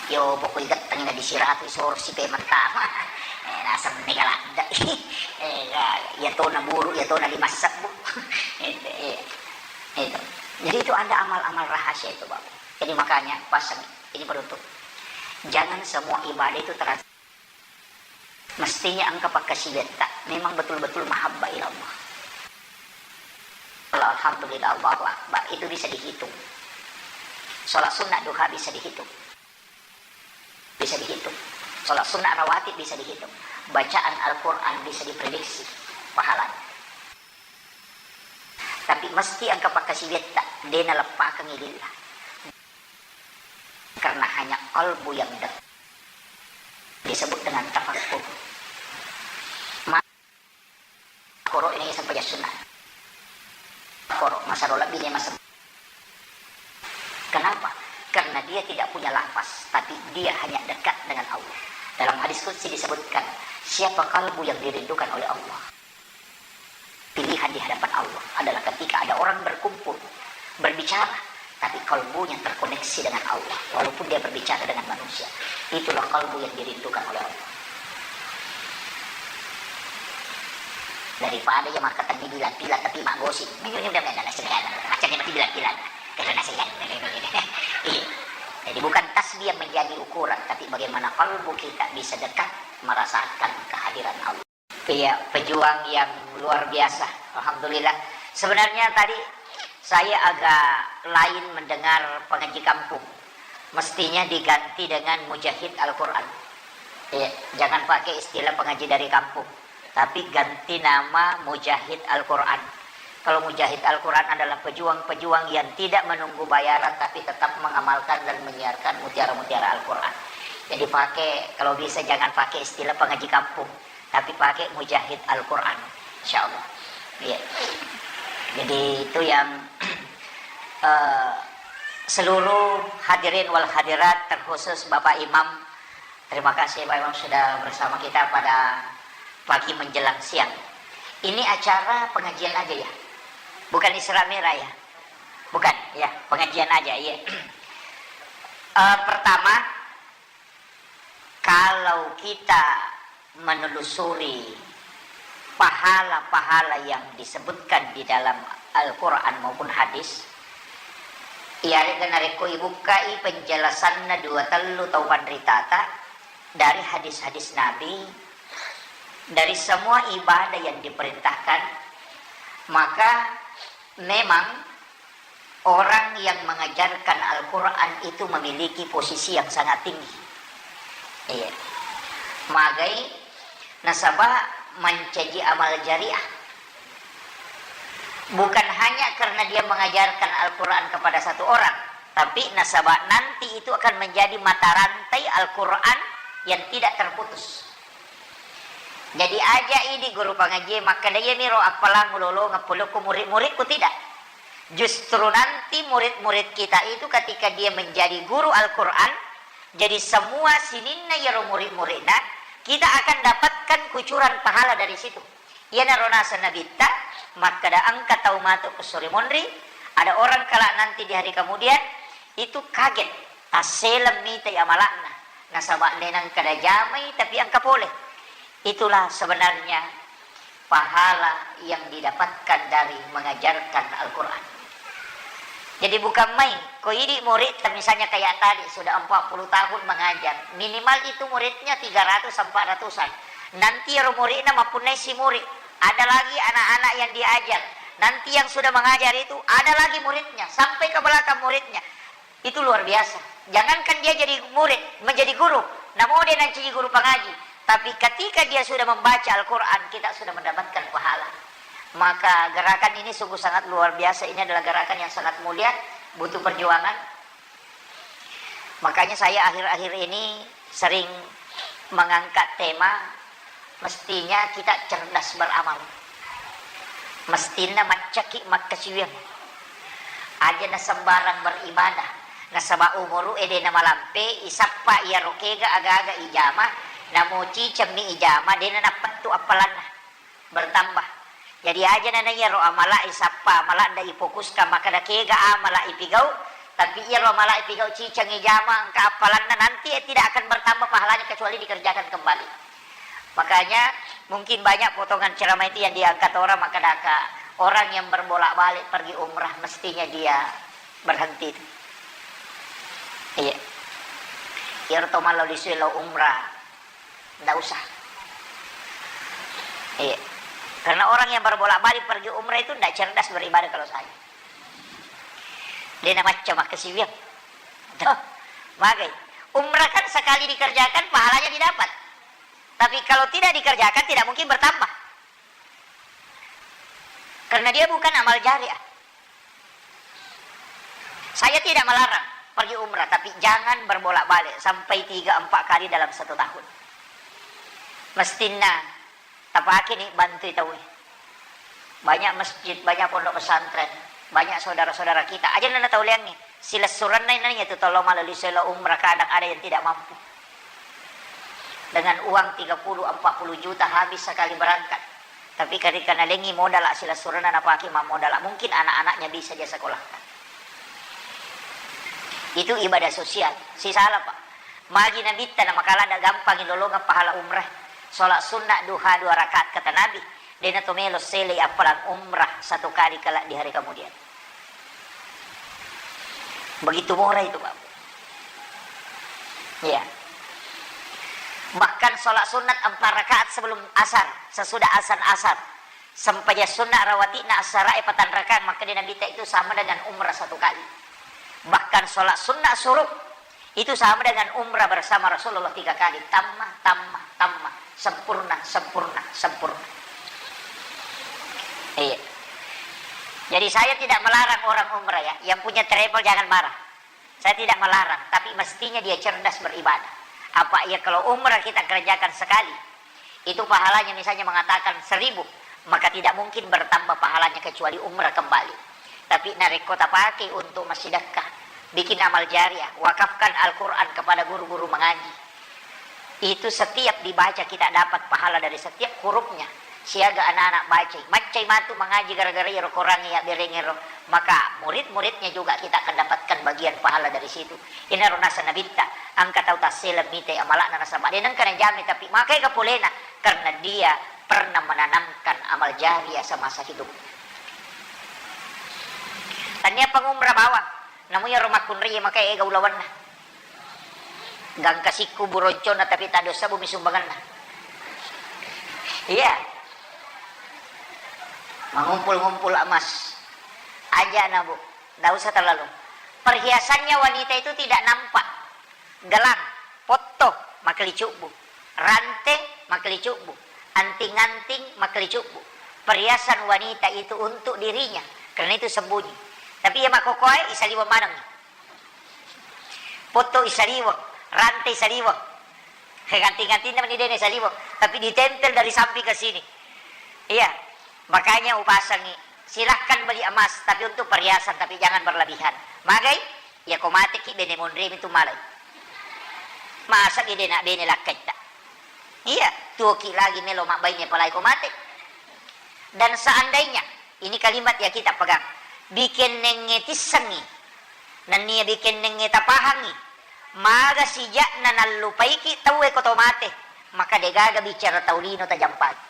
Yo, pokok igattengi na disiratu isoro sipe mentama. Eh, naseng mega ladde. Eh, ya, ya tona buru, ya tona lima sebbu. Itu, iya. Itu. Jadi itu ada amal-amal rahasia itu, Bapak. Jadi makanya pasang ini penutup. Jangan semua ibadah itu terasa. Mestinya engka pakkasiwiatta memang betul-betul mahabbah ila Allah. Alhamdulillah, Allahu Akbar, itu bisa dihitung. Sholat sunnah duha bisa dihitung. Bisa dihitung. Sholat sunnah rawatib bisa dihitung. Bacaan Al-Quran bisa diprediksi pahalanya. Tapi mesti engka pakkasiwiatta, de naleppakengi lillah. Karena hanya kalbu yang dekat disebut dengan tafakkur. Ma-, koro ini sampai sunnah. Koro, masa rola bini masa. Kenapa? Karena dia tidak punya lafaz, tapi dia hanya dekat dengan Allah. Dalam hadis qudsi disebutkan, siapa kalbu yang dirindukan oleh Allah? Pilihan di hadapan Allah adalah ketika ada orang berkumpul, berbicara, tapi kalbunya terkoneksi dengan Allah, walaupun dia berbicara dengan manusia. Itulah kalbu yang dirindukan oleh Allah. Daripada ya maka tadi bilang-bilang tapi magosi. Ini udah macam dia mati bilang-bilang. Karena saya. Iya. Jadi bukan tasbih yang menjadi ukuran, tapi bagaimana kalbu kita bisa dekat merasakan kehadiran Allah. Iya, pejuang yang luar biasa. Alhamdulillah. Sebenarnya tadi saya agak lain mendengar pengaji kampung. Mestinya diganti dengan mujahid Al-Quran. Iya, jangan pakai istilah pengaji dari kampung, tapi ganti nama mujahid Al-Quran. Kalau mujahid Al-Quran adalah pejuang-pejuang yang tidak menunggu bayaran, tapi tetap mengamalkan dan menyiarkan mutiara-mutiara Al-Quran. Jadi pakai, kalau bisa jangan pakai istilah pengaji kampung, tapi pakai mujahid Al-Quran, insya Allah. Iya. Jadi itu yang, eh, seluruh hadirin wal hadirat, terkhusus Bapak Imam, terima kasih Bapak Imam sudah bersama kita pada pagi menjelang siang. Ini acara pengajian aja ya? Bukan Isra Mi'raj ya? Bukan, ya, pengajian aja, iya. Eh, pertama, kalau kita menelusuri pahala-pahala yang disebutkan di dalam Al-Quran maupun hadis, iyaré'ga narékko ibukkai penjelasanna dua tellu tau panritata dari hadis-hadis Nabi, dari semua ibadah yang diperintahkan, maka memang orang yang mengajarkan Al-Quran itu memiliki posisi yang sangat tinggi. Iya. Magai nasaba mancaji amal jariah. Bukan hanya karena dia mengajarkan Al-Quran kepada satu orang, tapi nasaba nanti itu akan menjadi mata rantai Al-Quran yang tidak terputus. Jadi aja idi guru pangaji makkeda, "Iyami ro appalang ulolongeng polokku murid-muridku," tidak. Justru nanti murid-murid kita itu ketika dia menjadi guru Al-Quran, jadi semua sininna iyaro murid-muridna, kita akan dapatkan kucuran pahala dari situ. Iyanaro naseng Nabitta, makkeda engka tau matu ku sore monri, ada orang kelak nanti di hari kemudian, itu kaget, tasseleng mitai amala'na, nasaba de nengka najamai tapi engka pole. Itulah sebenarnya pahala yang didapatkan dari mengajarkan Al-Quran. Jadi bukan main, ko idi murid, misalnya kayak tadi, sudah empat puluh tahun mengajar, minimal itu muridnya tiga ratus, empat ratusan. Nanti ero muridna mappunnai si murid, ada lagi anak-anak yang diajar. Nanti yang sudah mengajar itu, ada lagi muridnya, sampai ke belakang muridnya. Itu luar biasa. Jangankan dia jadi murid, menjadi guru, namo de nancaji guru pangaji, tapi ketika dia sudah membaca Al-Quran, kita sudah mendapatkan pahala. Maka gerakan ini sungguh sangat luar biasa. Ini adalah gerakan yang sangat mulia, butuh perjuangan. Makanya saya akhir-akhir ini sering mengangkat tema Mestinya kita cerdas beramal. Mestinna maccaki makkasiwiang. Aja na sembarang beribadah. Nasaba umuru e de na malampe, isappa iyaro kega aga-aga ijama, namo cicemmi ijama, de na nappettu appalanna. Bertambah. Jadi aja na iyaro amala isappa, amala nda ifokuskan, makkada kega amala ipigau, tapi iyaro amala ipigau ciceng ijama engka appalanna, nanti tidak akan bertambah pahalanya kecuali dikerjakan kembali. Makanya mungkin banyak potongan ceramah itu yang diangkat orang, makkadaka orang yang berbolak-balik pergi umrah mestinya dia berhenti itu. Iya. Iyaro to mallo lisue lao umrah, ndak usah. Iya. Karena orang yang berbolak-balik pergi umrah itu ndak cerdas beribadah kalau saya. De na macca makkasiwiang. Toh, magai. Umrah kan sekali dikerjakan pahalanya didapat. Tapi kalau tidak dikerjakan tidak mungkin bertambah. Karena dia bukan amal jariah. Saya tidak melarang pergi umrah, tapi jangan berbolak-balik sampai tiga empat kali dalam satu tahun. Mestinna tapake ni bantui tauwe. Banyak masjid, banyak pondok pesantren, banyak saudara-saudara kita. Aja nana tau leangngi, silessurenna nanya tu tolong malah liselo umrah, kadang ada yang tidak mampu. Dengan uang tiga puluh empat puluh juta habis sekali berangkat. Tapi ketika nalengi modal silessurenna napake mammodal, mungkin anak-anaknya bisa dia sekolahkan. Itu ibadah sosial. Sisala, Pak. Magi Nabitta na makala ada gampang lolongeng pahala umrah. Sholat sunnah duha dua rakaat kata Nabi. Dena to melo sele appalang umrah satu kali kelak di hari kemudian. Begitu murah itu, Pak. Iya. Bahkan sholat sunat empat rakaat sebelum asar, sesudah azan asar. Sempajang sunat rawatibna asarae patang rakaat, maka di Nabitta itu sama dengan umrah satu kali. Bahkan sholat sunat syuruk itu sama dengan umrah bersama Rasulullah tiga kali. Tamma, tamma, tamma. Sempurna, sempurna, sempurna. Iya. Jadi saya tidak melarang orang umrah ya. Yang punya travel jangan marah. Saya tidak melarang, tapi mestinya dia cerdas beribadah. Apa iya kalau umrah kita kerjakan sekali, itu pahalanya misalnya mengatakan seribu, maka tidak mungkin bertambah pahalanya kecuali umrah kembali. Tapi narekko tapake untuk massidekka, bikin amal jariah, wakafkan Al-Quran kepada guru-guru mengaji. Itu setiap dibaca kita dapat pahala dari setiap hurufnya. Siaga anak-anak bacai. Maccai matu mengaji gara-gara iyaro Quran iya berengero. Maka murid-muridnya juga kita akan dapatkan bagian pahala dari situ. Inaro nasa Nabitta, engka tau tassele mite amalakna nasaba de nengka najame, tapi makai kapolena karena dia pernah menanamkan amal jariah semasa hidup. Tania pangumra bawang, namu iyaro makkunrai makai ega ulawanna. Gangka sikku buroncona tapi tak dosa bumi sumbanganna. Iya. Mengumpul-ngumpul emas. Aja na, Bu. Nggak usah terlalu. Perhiasannya wanita itu tidak nampak. Gelang, potto, makkelicubbu. Rante, makkelicubbu. Anting-anting, makkelicubbu. Perhiasan wanita itu untuk dirinya. Karena itu sembunyi. Tapi iya makkokoe, isaliweng maneng. Potto isaliweng, rante isaliweng. Ganti-gantina meni dene isaliweng, tapi ditempel dari samping ke sini. Iya, makanya upasangi. Silahkan beli emas, tapi untuk perhiasan, tapi jangan berlebihan. Magai, ya ko mateki bene monre itu malai. Masa ide nak bene lakkaitta. Iya, tuoki lagi melo mabbaine palai ko mate. Dan seandainya, ini kalimat ya kita pegang, bikennengnge tissengi, nennia bikennengnge tapahangi, maga sija'na nallupaiki tauwe ko to mate, maka degaga bicara tau lino tajampaki.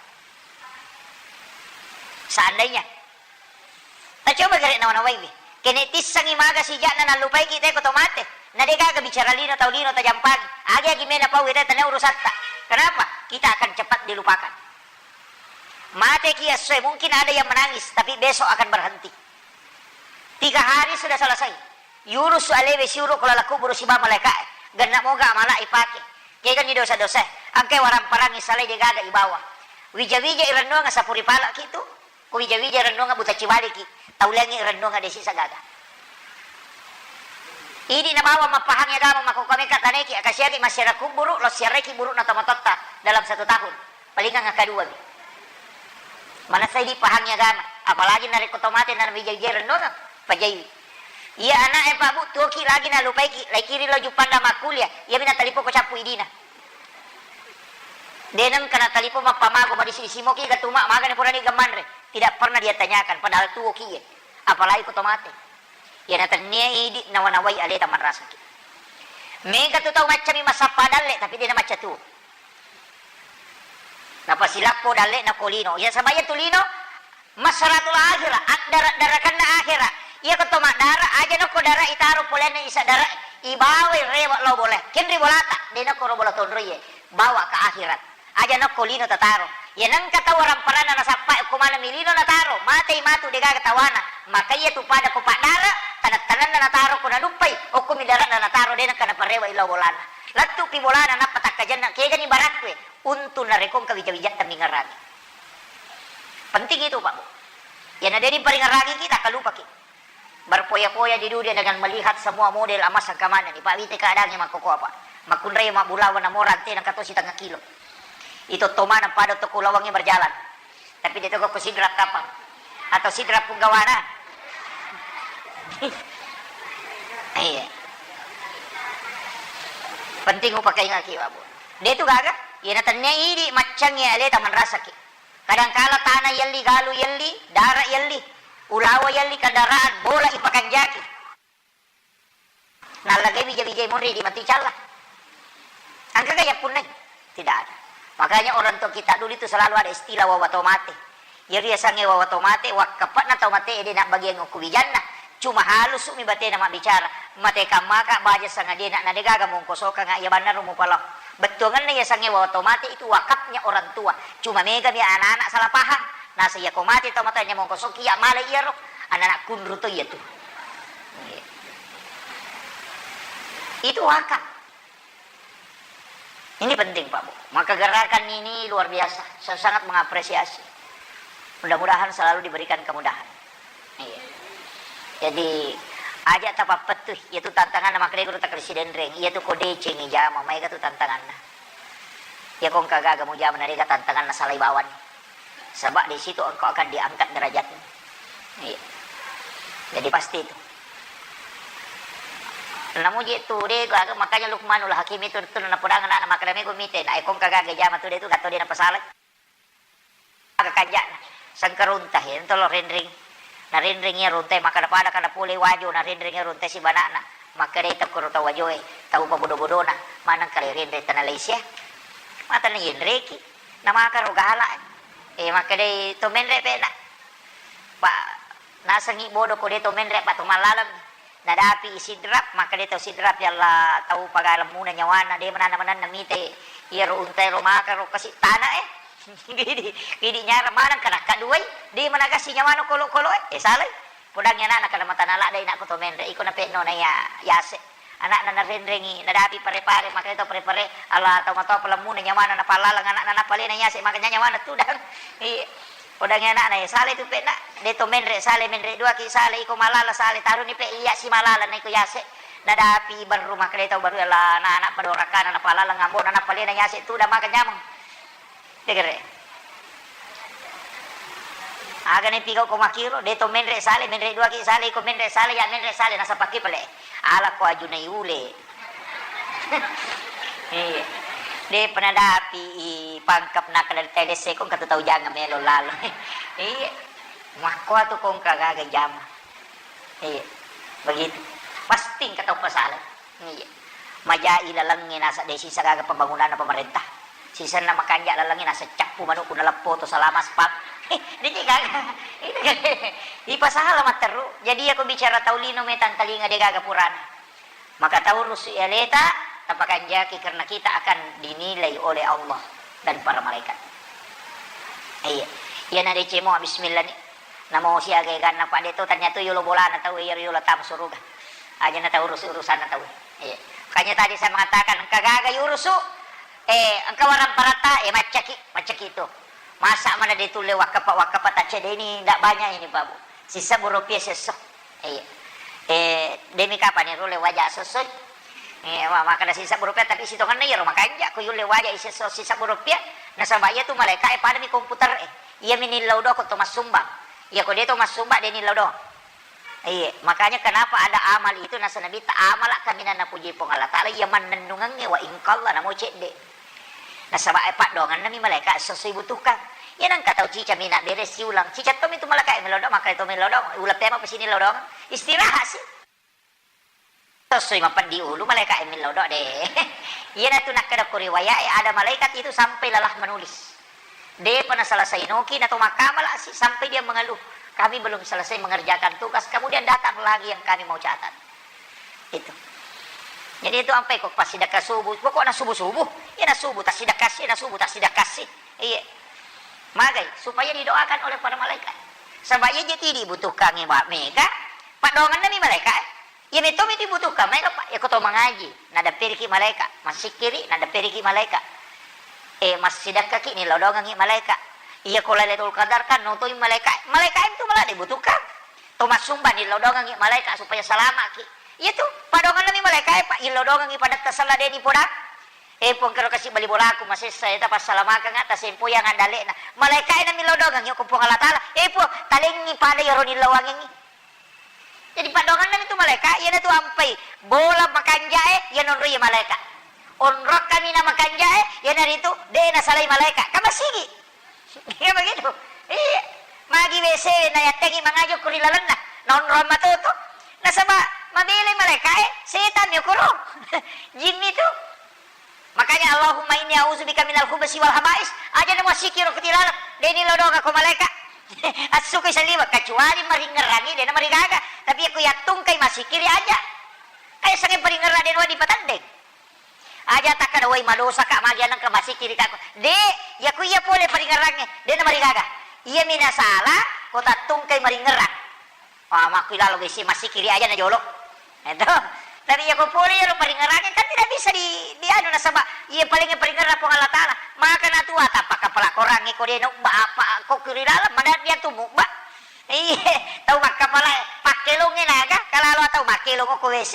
Seandainya, tacoba gare nawa-nawaiwi. Kene tissengi maga sija'na nallupaiki te ko to mate. Na degaga bicara lino tau lino tajampaki. Agi-agi mena pau ita tania urusatta. Kenapa? Kita akan cepat dilupakan. Mateki essoe, mungkin ada yang menangis, tapi besok akan berhenti. Tiga hari sudah selesai. Yunus alewe siuro ko laleng kuburu siba malaikae. Genna moga amala ipake. Kegani dosa-dosa. Angkai warang parangi salai degaga ibawa. Wija-wija irennuang sapuri palaki tu. Ko wija-wija rennuang buta ciwaliki, tau lengngi rennuang desi sagaga. Idi nabawa mappahangi agama makkokkoe mekka taneki, akasiaki massiara kuburu, lo siareki buru'na tomatoatta dalam satu tahun. Palingang akkadua mi. Manessai dipahangi agama, apalagi narekko to mate na wija-wija renno na pajaiwi. Iya ana'e, Pak Bu, tuoki lagi nalupaiki, laikiri lao Juppandang makkuliah, iyami natalipong ko cappu idina. De nengka natalipong mappamago, madisi-disi moki ga tuma, magani purani ga manre. Tidak pernah dia tanyakan, padahal tuoki ye. Apalagi ko to mate. Iya natennia idi nawa-nawai aleta manrasaki. Mega tu tau maccami massappa dalle, tapi de namacca tuo. Napasilappo dalle'na ko lino. Iya, saba iya tu lino masratul akhirah, addara-darakanna akhirah. Iya ko to maddara, aja nokko dara itaro polenna isa dara, ibawai rewe lao bola. Kenri bolata, de nokko ro bola tonro iye. Bawa ke akhirat. Aja nokko lino tataro. Iya nengka tau ramparanna nasappa ko maneng mi lino nataro, matei matu degaga tawana. Maka iya tu pada ko paddara, taneng-tanenna nataro ko naduppai, okko mi darana nataro, de nengka naparewe lao bolana. Lettu pi bolana nappa takkajenna, kegani barakku e. Untung narekko engka wija-wijatta mingerangi. Penting itu, Pak Bu. Iyana de diparingerangi kita, kalupaki. Berfoya-foya di dunia dengan melihat semua model emas engka manenni, Pak, wite keadaannya makkoko apa. Makkunrai mabbulawa namo rante nengka to sitengah kilo. Itu to maneng pada to kulawangi berjalan. Tapi de to ko sidrap kapang. Atau sidrap punggawana. Iya. Penting upakaingaki, Pak Bu. De tu gaga, iyana tennia idi maccangngi aleta manrasaki. Kadangkala tana yelli, galu yelli, dara yelli, ulawa yelli, kendaraan, bola ipakanjaki. Nallagai wija-wijai monri di matu icalla. Engka ga yappunnai? Tidak ada. Makanya orang tua kita dulu itu selalu ada istilah wawa to mate. Iyaro yasengnge wawa to mate, wakkape'na tau mate de nabbagiang okko wijanna. Cuma halusu mi batena mabbicara. Mate kammaka baja sangadie na, na degaga mongkosokanga iya bannaro mupalao. Bettuangenna yasengnge wawa to mate itu wakafnya orang tua. Cuma mega mi anak-anak salah paham. Nasa iya ko mate tau mate nya mongkosoki iya male iyaro. Anak-anak kunru to iya tu. Itu wakaf. Ini penting, Pak Bu. Maka gerakan ini luar biasa. Saya sangat mengapresiasi. Mudah-mudahan selalu diberikan kemudahan. Iya. Jadi, aja tapappettu, iya tu tantanganna, makkedai guru takkali sidenreng, iya tu ko decengi jama, maega tu tantanganna. Iya ko engka gaga mujama, narega tantanganna salai bawani. Sebab di situ engkau akan diangkat derajatmu. Iya. Jadi pasti itu. Namuji tu de gaga, makanya Luqmanul Hakim itu tu napodang anak makkeda mego mite, na ko engka gaga jama tu de tu gatto de napasalai. Aga kanja'na, sengkarunta, iyana to lo renreng. Narenreng iya runtai, makkada-pada kada pole wajo, narenreng iya runtai sibana'na. Makkedai tokkoro tau wajoe, tau pabodo-bodona, maneng kale renreng tana laisia. Matana yenreki, namakaro gala. Eh, makkedai to menre pe'na. Pa, nasengi bodo ko de to menre, pa to mallaleng. Nadapi i Sidrap, makkeda tau Sidrap, "Ya Allah, tau pagalemmuna nyawana, de mananna-mananna mite iyaro untae ro maka ro kasi tana e." Gidi, gidi nyara maneng kana kaduai, de managasi nyawana kolo-kolo e. Eh, salai. Podangi anakna kana matana ladde inakku to menre, iko nape'no na iya yase. Anakna narenrengi, nadapi pare-pare, makkeda tau pare-pare, "Allah, tau matoa palemmuna nyawana napallaleng anakna napalena yase, makanya nyawana tudang." Iya. Podangi anakna, eh, sale tu pe'na, de to menre sale, menre duaki sale, iko malala sale, taruni pe iya si malala na iko yase. Nadapi barru makkeda tau baru, "Ella na anak padorakana napalala ngambo na napalena yase tu da maka nyameng." Degere. Aga ne pigau ko makiro, de to menre sale, menre duaki sale, iko menre sale, ya menre sale, nasapaki pale. Ala ko ajunai ule. Iya. De penadapi i pangkep nakal tele sekong katu tau jangan melo lalo. Iya. Makko atu kong kagaga jama. Iya. Begitu. Pasti engka tau pasala. Iya. Majai lalengnge nasa de sisa gaga pembangunan pemerintah. Sisenna makanja lalengnge nasa cappu manukku naleppo to salama spal. Diki gaga. Ini gaga. Ipasala matteru. Jadi aku bicara tau lino metang talinga de gaga purana. Maka taurusu aleta, tapakanjaki karena kita akan dinilai oleh Allah dan para malaikat. Iya. Iya na decemo bismillah ni. Namo siaga eganna pa de to tanya tu yolo bolana tau iya yolo tam suruga. Aja na taurusu urusanna tau. Iya. Makanya tadi saya mengatakan engka gaga yurusu, eh, engka warang parata, eh, maccaki, maccaki itu. Masa mana de tulle wakkapa, wakkapa tak cedeni ndak banyak ini Pak Bu. Sisa burupia sesso. Iya. Eh, demi kapan ero le waja sossoi? Eh, wa-, makkeda sisebbu rupiah, tapi sitongenna iyaro makanja ko yulle waja isesso sisebbu rupiah, Nasaba iyatu malaeka'e padami komputer e. Iyami nillau doang ko to massumbang. Iya ko de to massumbang, de nillau doang. Iya, makanya kenapa ada amal itu, nasa Nabitta, "Amala kaminang napuji Puang Allah Ta'ala iya mannennungengnge, wa in qalla, namo cedde." Nasaba e paddoangennami malaeka sesuai butuhkan. Iya nengka tau cica mina bere siulang. Cica tommi tu malaeka e melodong, maka to melodong, uleng pema pesini lodong. Istirahat sih. Sesuai mapeddi ulu malaeka e melodong de. Iyanatu nakkeda ko riwayat e, ada malaikat itu sampai lelah menulis. Depa naselesai noki, nato makkamala si sampai dia mengeluh, "Kami belum selesai mengerjakan tugas, kemudian datang lagi yang kami mau catat." Itu. Jadi itu ampai ko passidekka subuh, pokokna subuh-subuh, iya na subuh tassidekka si, na subuh tassidekka si. Iya. Magai, supaya didoakan oleh para malaikat. Saba iya je ti dibutuhkangi wa mega, paddoangennami malaeka e. Iya metto mi dibutuhkan, maega, Pak. Iya ko to mangaji, nadapperiki malaeka, massikkiri, nadapperiki malaeka. Eh, massidekkaki, nilodongengi malaeka. Iya ko Lailatul Qadar kan, notoi malaeka. Malaeka itu malah dibutuhkan. To massumba, nilodongengi malaeka supaya salamaki. Iya tu, paddoangennami malaeka e, Pak, ilodongengi padatta sella de ni podang. Eh, Puang, kero kasi bali bolaku masessa, eta passalamakanga, tasempoyang andalekna. Malaeka e nami lodongengi ko Puang Allah Ta'ala. Eh, Puang, talengi pada iyaro nillawangengi. Jadi paddoangennami tu malaeka, iyanatu ampai bola makanjae, iya nonroi malaeka. Onrong kaminang makanjae, iyanaritu de nasalai malaeka. Kan masigi. Iya begitu. Iya. Magi W C na yattengi mangajo ko ri lalenna. Nonrong matoto. Nasaba mabelai malaeka e, setan mi okoro. Jinni tu. Makanya, "Allahumma inni a'udzubika minal khubusi wal khaba'is." Aja na muassiki ro kutilaleng, de ni lodonga ko malaeka. Assukui saliweng, kecuali maringngerangi, de na marigaga. Tapi aku yattungkai masikiri aja. Kayak sange paringngerang de nuwa dipatandeng. Aja takkada, "Woi, madosa ka, magi anengka masikiri ka." De, yaku iya pole paringngerangnge, de na marigaga. Iya mi nasala, ko tattungkai maringngerang. Ah, makkuilalo besi masikiri aja na jolo. Itu. Tapi iya ko pole iyaro paringerangnge kan tidak bisa di, di anu nasaba iya paling paringerang Puang Allah Ta'ala. Maka natua tappa kapala korangnge ko de nubba apa ko kiri dalam mana dia tu mubba. Iya, tau makkapala pakkelongnge naga, kalalo tau makkelong ko W C.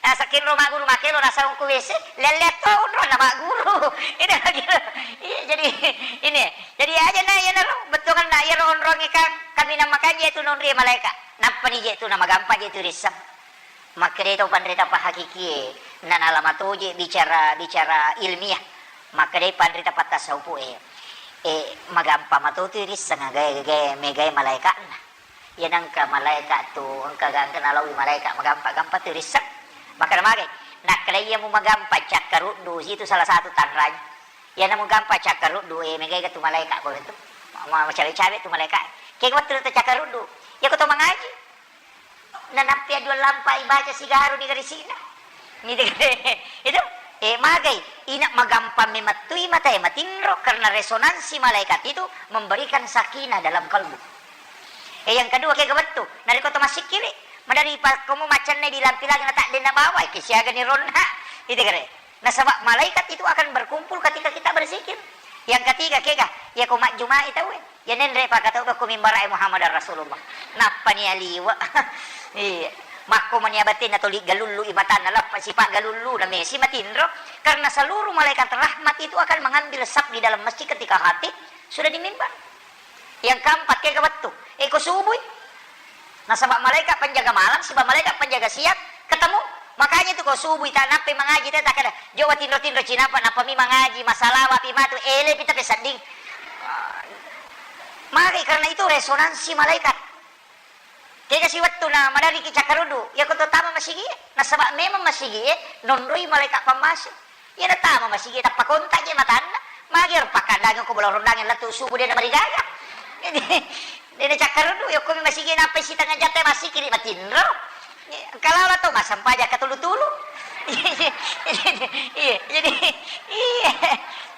Nasaking ro magguru makkelo nasarong ko W C, lelle to onro na magguru. Ini lagi. Iya, jadi ini. Jadi aja na iyanaro bettuanna iyaro onrongnge kan kaminang makanji itu nonri malaeka. Nappani je tu na magampa je tu risseng. Makkeda to panrita pahakikie, na nalama toje bicara, bicara ilmiah. Makkeda panrita pattasaupu e. E, magampa matotu risseng gae, gae, megae malaeka'na. Iya nengka malaeka tu, engka, engka nalaui malaeka magampa-gampa tu risseng. Makkeda magai, nakkeda iya mu magampa cakkaruddu, itu salah satu tanranya. Iya namu gampa cakkaruddu, e, megae tu malaeka ko tu. Ma, ma, macawe-cawe tu malaeka. Ke wettu tu cakkaruddu. Iya ko to mangaji. Nanappi dua lampa ibaca sigaru ni garisina. Itu, e, magai. Ina magampa memettui mata e matinro karena resonansi malaikat itu memberikan sakinah dalam kalbu. Eh, yang kedua, kega wettu, narekko to massikkiri, madari pa komo macenne di lampi lagi na tadde na bawa, ke siaga ni ronna. Itu kere. Nasaba malaikat itu akan berkumpul ketika kita berzikir. Yang ketiga, kega, ya ko majjumai tauwe. Ya nenre pakatau ko mimbara Muhammad Rasulullah. Nappa ni aliwa. Iya. Makko mani abatenna toli galullu imatanna lappa sipa galullu na mesi matinro. Karena seluruh malaikat rahmat itu akan mengambil saf di dalam masjid ketika khatib sudah di mimbar. Yang keempat, kega wettu. E, ko subui. Nasaba malaikat penjaga malam, siba malaikat penjaga siang, ketemu. Makanya itu ko subui, ta, nappai mangaji, te, takkeda, "Jo, wa tinro-tinro cinapa, nappa mi mangaji, masalah, wapi matu, ele, pita pesadding." Maka karena itu resonansi malaikat. Kega si wettu na madariki cakkaruddu, iya ko to tama masigi e, nasaba memang masigi e, nonroi malaikat pammasing. Iya na tama masigi e, tappa kontak je matanna, magi ro pakkandangi ko bola rondang lettu subuh de na marigaga. Jadi, de na cakkaruddu, iya ko mi masigi e, nappai sitengah jam te massikiri matinro. Kalala to masampaja katulu-tulu. Iya, jadi, iya,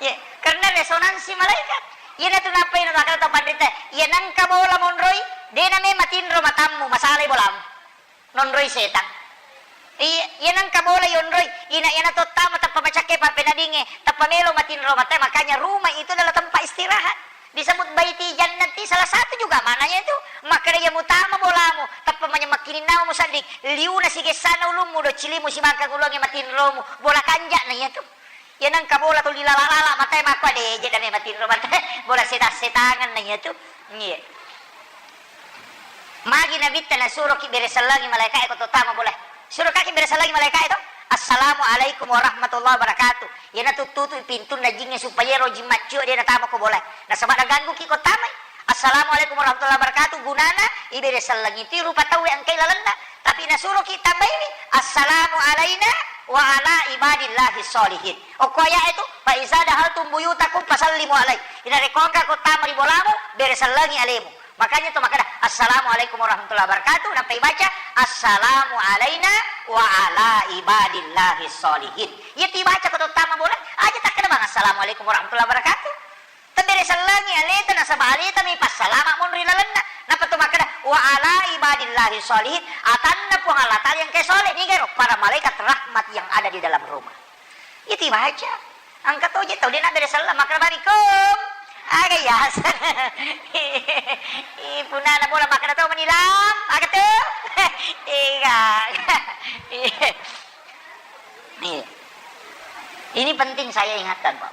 iya, karena resonansi malaikat. Iyanatu nappai na makkeda tau panrita, iya nengka bola monroi, de na memang matinro matammu, masalai bolamu. Nonroi setang. Iya, iya nengka bola yonroi, ina iyana tottama tappa macakke pappenadinge, tappa melo matinro mate, makanya rumah itu adalah tempat istirahat. Disebut baiti jannati, salah satu juga maknanya itu. Makkeda iya mutama bolamu, tappa manya-, makkininnamu musadding, liuna sigessana ulummu, do cilimu sibangkang ulunge matinromu, bola kanja na iya tu. Iya nengka bola tuli lala-lala matae makko, ade je dame matinro matae. Bola setang-setangan na iya tu. Iya. Magi Nabitta nasuroki bere sellengi malaika'e ko to tama bola. Surokaki bere sellengi malaika'e to. Assalamualaikum warahmatullahi wabarakatuh. Iyana tuttutu pintunna jingnge supaya ero jing maccio de natama ko bola. Nasaba nagangguki ko tamai. Assalamualaikum warahmatullahi wabarakatuh. Gunana ibere sellengi tu rupa tauwe engkai lalenna. Tapi nasuroki tambaini, "Assalamu alaina wa ala ibadillahi sholihin." Okko ayat itu, "Fa iza dahaltum buyutakum fasallimu alai." Inarekko engka ko tama ri bolamu, bere sellengi alemu. Makanya tu makkeda, "Assalamualaikum warahmatullahi wabarakatuh." Nappa ibaca, "Assalamu alaina wa ala ibadillahi sholihin." Iya tu ibaca ko to tama bola, aja takkeda bang, "Assalamualaikum warahmatullahi wabarakatuh." Tabere sellengi aleta, nasaba aleta mi passalama monri lalenna. Nappa tu makkeda, "Wa ala ibadillahi sholihin," atanna Puang Allah Ta'ala yang ke soleh, nigaro para malaikat rahmat yang ada di dalam rumah. Itu baca. Engka to je tau de nabere selleng, makkeda, "Barikum." Aga ya. Ih, punana bola makkeda to menilam, aga tu? Ega. Iya. Ini penting saya ingatkan, Pak.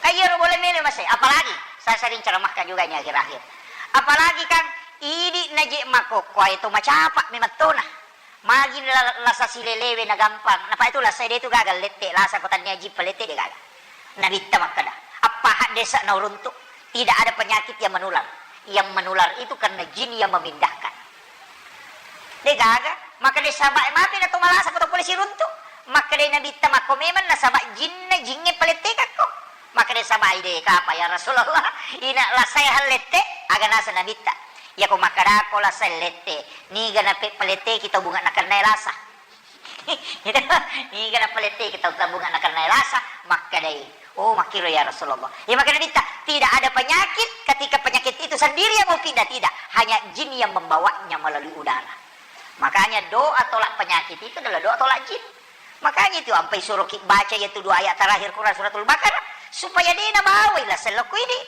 Kan iyaro bola melo masai, apalagi saya sering ceramahkan juga ini akhir-akhir. Apalagi kan idi naje makokkoe to macapa memettona. Magi la-, lasa silelewe na gampang. Napa itu lasa de tu gagal lette, lasa ko tania jippa lette de gagal. Nabitta makkeda, "Appaha desa na uruntu, tidak ada penyakit yang menular. Yang menular itu karena jin yang memindahkan." Degaga, makkeda sabai mapi na to malasa ko to pole siruntu. Makkeda Nabitta makko memang nasaba jinna jingnge palettekakko. Makkeda sabai de kapa ya Rasulullah, ina lasae hallette, aga nasa Nabitta. Yako makkedako lasae lette, niga nape paletteki tau bunga nakennae lasa. Niga napaletteki tau tabunga nakennae lasa, makkedai, "Oh, makkiro ya Rasulullah." Ya, makkeda Nabitta, "Tidak ada penyakit ketika penyakit itu sendiri yang mau pindah, tidak. Hanya jin yang membawanya melalui udara." Makanya doa tolak penyakit itu adalah doa tolak jin. Makanya itu ampai suruh ki baca yaitu dua ayat terakhir Quran suratul Baqarah supaya de nabawai lasa lokko idi.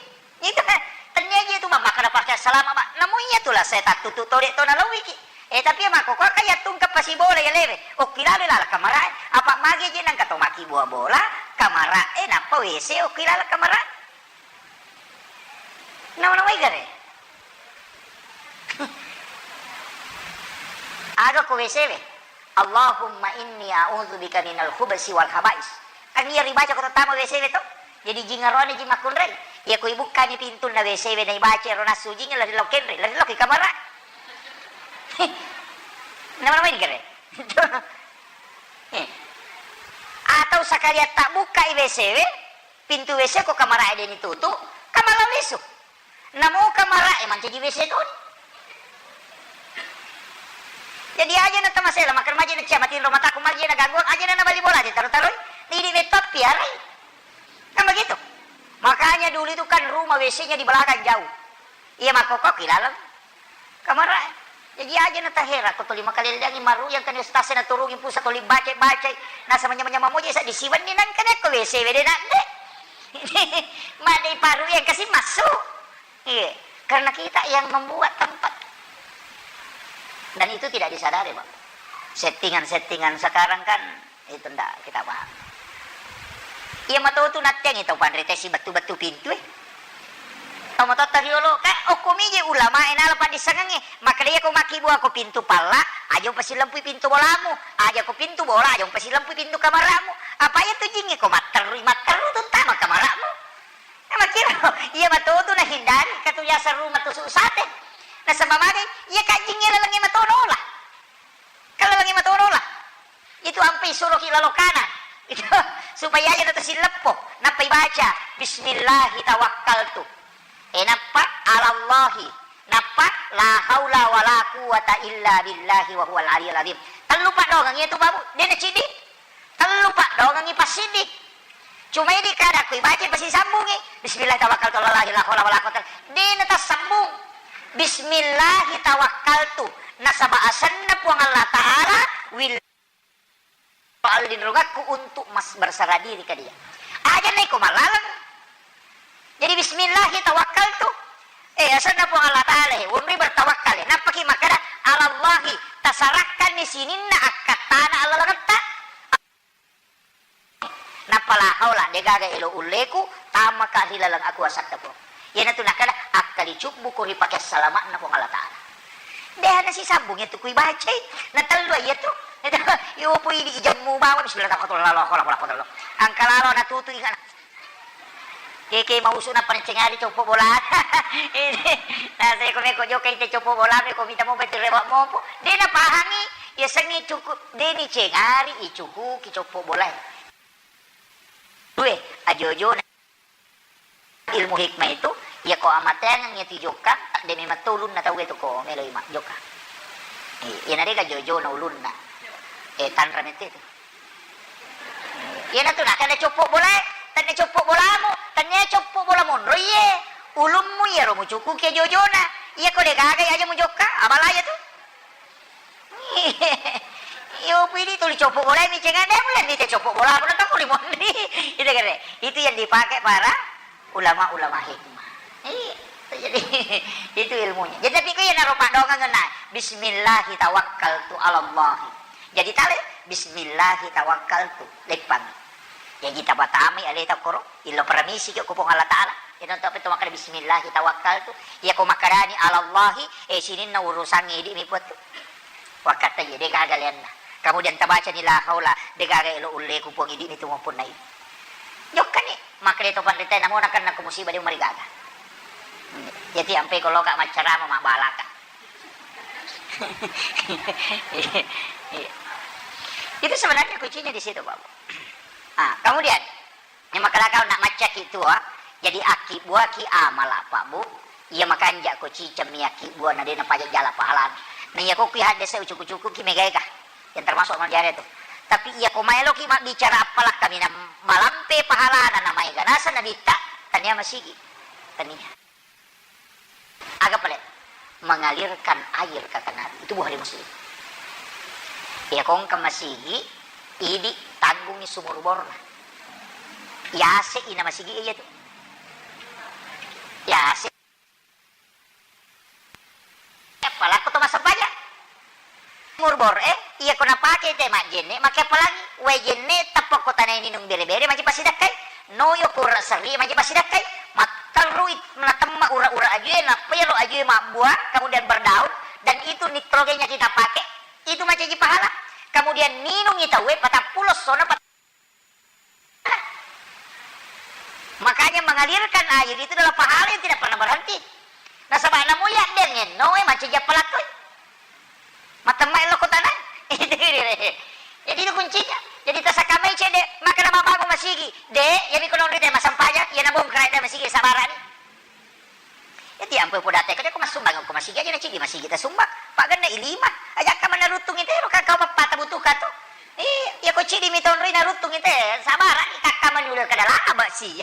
Itu kan, tennia je tu, Mak, makkeda pake salama, Mak. Namu iya tu lah, saya tattutu tode to nalawiki. Eh, tapi ya, Mak, kok kaya tungke pasi bola ya lewe. Okki lalo lala kamarae. Apa magi je nangka to maki bola bola, kamarae, nappa W C, okki lalo kamarae. Nawa-nawa igare. Aga ko W C we? "Allahumma inni a'udzubika minal khubsi wal khaba'is." Kan iya ribaca ko tama W C we to. Jadi jingarone ji makkunrai. Iya ko ibukkani pintunna W C we na ibaca ero nassu jinge lari lao kenre, lari lao ki kamara. Nama-nama ini kere. Eh. Atau sakalian tabukkai W C we, pintu W C ko kamara e deni tutu, kamala lisu. Namo kamara e mancaji W C toni. Jadi aja na tamasela, makan maja na cia matinro mataku, maja na gangguan, aja na nabali bola aja taro-taroi. Didi metto piarai. Kan begitu. Makanya dulu itu kan rumah W C-nya di belakang jauh. Iya makkokko ki laleng. Kamara e. Jadi aja na tahera ko tuli makalelleangi maru yang kena ustaz na turungi pusa tuli baca-baca. Nasa manyama-nyama moja sa disiwenni nang kena ko W C we de na de. Madai paru yang kasih masuk. Iya, karena kita yang membuat tempat. Dan itu tidak disadari, Pak. Settingan-settingan sekarang kan itu ndak kita paham. Iya matotu nattengi tau panrite si bettu-bettu pintu e. Tau matotta riolo, ka okko mije ulama e nala paddissengengnge. Makkeda iya ko makkibua ko pintu palla, aja upasilempui pintu bolamu. Aja ko pintu bola, aja upasilempui pintu kamaramu. Apa iya tu jingnge ko matterui, matteru tu tama kamaramu. Makkiro, iya matotu nahindari, katu yaseng rumah tusuk sate. Nasaba magai, iya kajjingnge lalengnge matonola. Kan lalengnge matonola. Itu ampe isuroki lalo kana. Itu supaya aja tata silleppo. Nappa ibaca, "Bismillahi tawakkaltu." E nappa, "Alallahi." Nappa, "La haula wala quwwata illa billahi wa huwal aliyul azim." Tellu paddoangeng iya tu babu, de na ciddi. Tellu paddoangengngi passiddi. Cuma idi kada ko ibaca pasisambungi. Bismillah tawakkaltu alallahi la haula wala quwwata. De na tassambung. Bismillahi tawakkaltu. Nasaba asenna Puang Allah Ta'ala wil palinrungakku untuk mas berserah diri ke dia. Aja neko malaleng. Jadi bismillahi tawakkaltu. Eh, asenna Puang Allah Ta'ala, eh, wonri bertawakkal, eh. Nappaki makkada, "Alallahi, tasarakkanni sininna akkattana Allah langetta." Nappa la Gaga elo ulleku, tamaka ri laleng akuasatta, Puang. Iyanatu nakkeda, akkalicubbuko ri pake salama'na Puang Allah Ta'ala. Deha nasisambung iyatu kui bacai, natallu iyatu. Iyo pui di jammu bawa, bismillah, tawakkaltu, la hawla wala quwwata illa billah. Angka lalo natutu ingana. Keke mausu na pancengari coppo bola. Ini, nah, saya ko meko joka ite coppo bola, meko mita mo betul rewa mopo. De napahangi, ya sengi cuku, de ni cengari icuku ki coppo bola. Due, ajo-ojona ilmu hikmah itu, iya ko amateangeng iya tijokka, de memang to ulunna tau itu ko melo ima jokka. Iya, na dega jojona ulunna. Eh, tanra mette itu. Iyanatu nakkeda coppo bolae, tenne coppo bolamu, tenne coppo bola monro iye. Ulummu iyaro mucukuki jojona. Iya ko de gaga aja mujokka, abala iya tu. Iyo pidi tuli coppo bolae mi cenga de mulen dite coppo bola pun tau ri monri. Itu kere. Itu yang dipakai para ulama-ulama hikmah. Iya, jadi itu ilmunya. Jadi tapi ko iyanaro padongengenna, bismillahi tawakkaltu alallahi. Jadi tale, bismillahi tawakkaltu, leppang. Jaji tapatamai aleta koro, illo paramisi ki ko Puang Allah Ta'ala. Iyana to apa to makkeda bismillahi tawakkaltu. Iya ko makkedani alallahi, eh, sininna urusangnge idi mi Puang tu. Wakkatta iya de gaga leanna. Kemudian tabacani la haula, de gaga elo ulleku Puang idi mi tu mappunnai. Jokkani. Makkeda to panrita, namo nakenna ko musibah de marigaga. Jadi ampe ko loka maccarama mabbalaka. Itu sebenarnya kuncinya di situ, Pak Bu. Ah, kemudian yang makkeda kau nak macca ki tua, jadi aki buaki amala, Pak Bu. Iya makanja ko ciceng mi aki bua na de napaja jala pahalana. Na iya ko kui haddese ucuku-cuku ki megae ka. Yang termasuk amal jariah itu. Tapi iya ko maeloki mabbicara appalakka mina malampe pahalana na maega naseng nabitta, tania masigi. Tania. Aga pale? Mengalirkan air, kata Nabi. Itu Bukhari Muslim. Iya ko engka masigi, idi tanggungi sumur borna. Yase ina masigi iya tu. Yase. Appalakko to massempajang. Murbor, eh, iya ko napake te majjenne, make appalangi. Wae jenne tappa ko tanae ninung bere-bere, maji passidakkai. Noyo ko ura serri, maji passidakkai. Matterrui natemma ura-ura ajue, nappa iyaro ajue mabbua, kemudian berdaun, dan itu nitrogennya kita pakai, itu macaji pahala. Kemudian ninungi tauwe patappulo sona pat- Makanya mengalirkan air itu adalah pahala yang tidak pernah berhenti. Nasaba namo iya dengenno e macaji appalakkoi. Matemma elo ko tanah. Jadi itu kuncinya. Jadi tasakamai cede, maka nama bangun masigi. De, ya mi kono rite masempajang, ya nabongkar ita masigi sabarani. Jadi ampe podate ko de ko massumbang ko masigi aja na cidi masigi tasumbang. Pak genne ilima. Aja ka mana rutung itu ro kakau pappata butuh ka tu. Iya, iya ko cidi mi tonroi na rutung itu. Sabarani kakka manula kada laba si.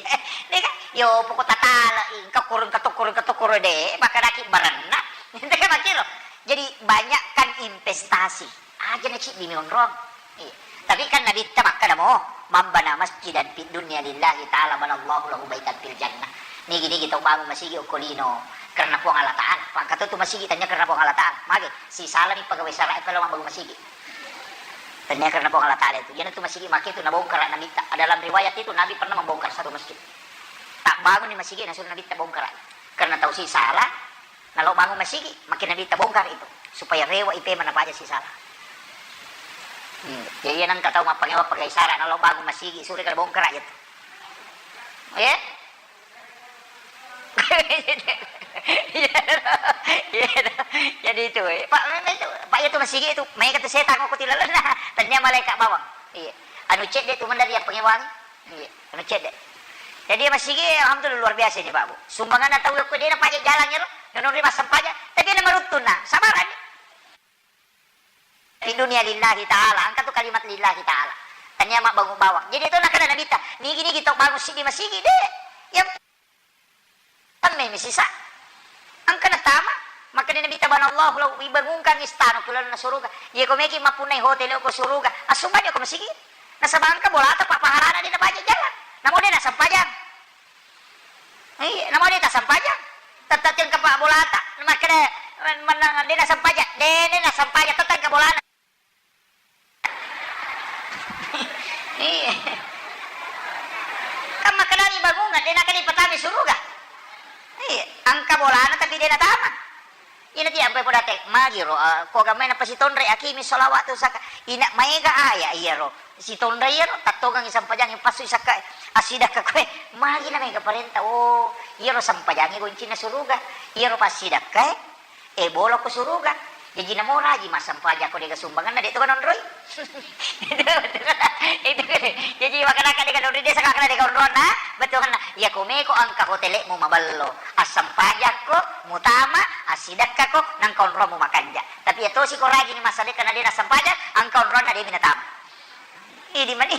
Deka, yo poko tatala, engka kurung katokoro katokoro de, bakadaki baranna. Deka makiro. Jadi banyakkan investasi. Aja na cidi mi onrong. Iya. Tapi kan Nabitta makkeda mo, "Man bana masjidan fid dunya lillahi ta'ala banallahu lahu baitan fil jannah." Nigi-nigi tau bangun masigi okko lino karena Puang Allah Ta'ala. Pangkatu tu masigi tanya karena Puang Allah Ta'ala. Mage, si salami pegawai sara e pelo mabbangun masigi. Tanya karena Puang Allah Ta'ala itu. Jangan tu masigi make itu nabongkar Nabitta. Dalam riwayat itu Nabi pernah membongkar satu masjid. Tak bangun di masigi, nasuruh Nabitta bongkar. Karena tau si sala, nalo bangun masigi, makin Nabitta bongkar itu supaya rewa ipe mana paja si sala. Hmm. Jadi iya nengka tau mappangewa pakai sara, nalo bangun masigi, suri kada bongkar aja tu. Ya? Iya, iya. Jadi itu, eh. Pak, memang itu, Pak, itu masigi itu, main kata setan aku tidak lena. Tanya malaikat bawang. Iya. Anu cek dia tu mandari yang pengewangi. Iya, anu cedde. Jadi masigi, alhamdulillah, luar biasa ini, Pak Bu. Sumbangan tau ko de na pajak jalan ya lo. Nono ri massempajang, tapi na maruttun na, sabarani. Di dunia lillahi ta'ala, angka tu kalimat lillahi ta'ala. Tania mak bangun bawang. Jadi itu nakada Nabitta, nigi-nigi tau bangun sidi masigi de. Yang Tammemi sisa. Engka natama, makkeda Nabitta, "Banallahu lahu, ibangunkan istana ku lalenna suruga." Iya ko meki mappunnai hotel ko suruga, assumbanni ko masigi. Nasaba engka bolata pa pahalana de nabaca jalan. Namo de nasampajang. Iya, namo de tasampajang. Tette engka pa bolata, makkeda, men-, menang de nasampajang, de, de nasampajang, tette engka bolana. Iya. De' nakkeda ipatama suruga. Iya, engka bolana tapi de' natama. Ina ti ampai podate, magiro, ah, ko gamai napasitonre akimi sholawat tu saka. Ina maega aya iyaro. Sitonre iyaro, tattongengi sampajangi passu sakka asidakka koe. Magi na maega parenta. Oh, iyaro sampajangi goncinna suruga. Iyaro passidakka, eh. Eh, bolo ko suruga. Jaji namo raji massampajang ko dega sumbanganna, de' to kanonroi. Itu, itu. Jaji makkadaka dega nonroi, de' saka makkada dega onronna, bettuanna. Iya ko meko engka hotelmu maballo. Assampajakko, mutama, assidakkako, nangka onromu makanja. Tapi iya tosi ko rajini massadekka na de' nassampajang, engka onronna de' mi natama. Idi mani.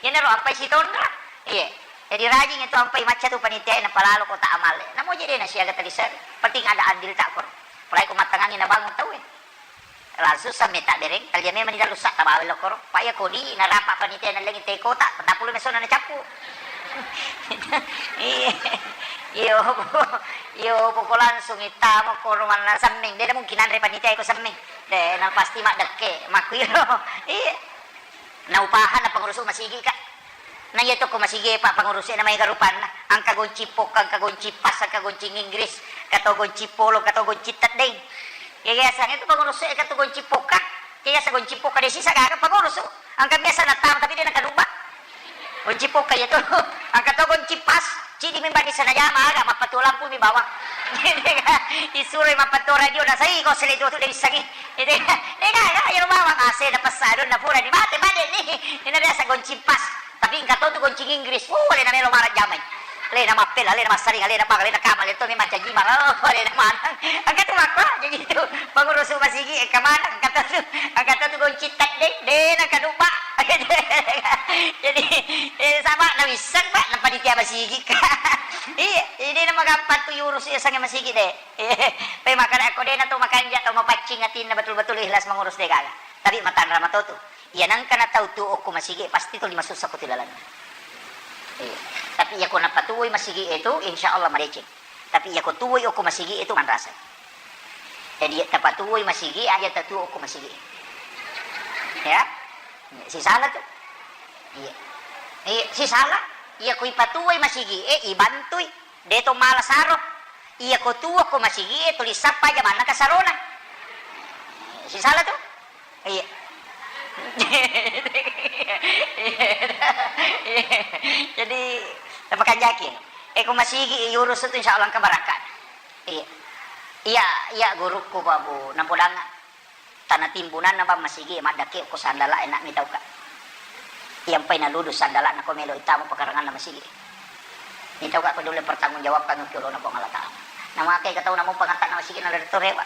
Iyanaro ampai sitonra. Iya. Jadi rajing itu ampai macca tu panitia e, napalalo kota amalle. Namo je de' nasiaga tadi seri. Penting ada andil tak koro. Apalagi ko mattangangi nabangun tau e. Langsung samme tabbereng, talia memang di dalam sak tabawa lo koro. Pak ya kodi narapa panitia nallengi te kota, petapulu mesona nacappu. Iya. Iyo, iyo, poko langsung itama koro manna semmeng. De' mungkin anre panitia iko semmeng. De' na pasti maddekke, makkuiro. Iya. Naupahanna pengurusu masigi, Kak. Na iya to ko masigi, Pak, pengurusu na maega rupanna. Engka gonci pokka, engka gonci pas, engka gonci Inggris, engka to gonci polo, engka to gonci teddeng. Iya, iya, sang itu pengurusu, engka to gonci pokka. Iya, iya, sa gonci pokka de' sisa gaga pengurusu. Engka biasa natang tapi de' nakadubba. Gonci pokka iya to. Engka to gonci pas. Cidi mi bani sana jama aga, mappatuo lampu mi bawang. Isuroi mappatuo radio, nasai ko sele tuo tu de' wissengi. Itu kan, de' gaga, iyaro bawang A C na pessadu na pura di mate, mate ni. Ina biasa gonci pas. Tapi engka to tu gonci Inggris. Oh, alena melo marang jamai. Alena mappela, alena massaring, alena pang, alena kama, alena to mi mancaji mara. Oh, alena manang. Engka tu makko, jadi tu pengurusu masigi, engka manang, engka to tu, engka to tu gonci teddeng, de' nakadubba. Jadi, eh, sama na wisseng, Pak, na panitia masigi. Iya, ini nama gampang tu yurus ya sange masigi de'. Pe makkada ko de' na to makanja, to mapaccing atinna betul-betul ikhlas mengurus de' gaga. Tapi matanra mato tu. Iya nangka na tau tu okko masigi pasti tuli masussa ko tilalang. Iya. Tapi iya ko napatuoi masigi itu insya Allah madeceng. Tapi iya ko tuoi okko masigi itu manrasa. Jadi iya tapatuoi masigi aja tatuo okko masigi. Ya. Sisala tu. Iya. Iya, sisala. Iya ko ipatuoi masigi e, ibantui. De' to mala saro. Iya ko tuo ko masigi e, tuli sappa jamanna kasarona. Sisala tu. Iya. Jadi, tapakanjaki. Eh, ko masigi yurus tu insya Allah engka barakka. Iya. Iya, iya gurukku Pak Bu, napodangnga. Tana timbunanna bang masigi maddakke ko sandala e na mitauka. Iyampai naludu sandala na ko melo itama pakaranganna masigi. Mitauka ko dole pertanggung jawabkan ki olona Puang Allah Taala. Namakai ka tau namo pangatta na masigi na letto rewa.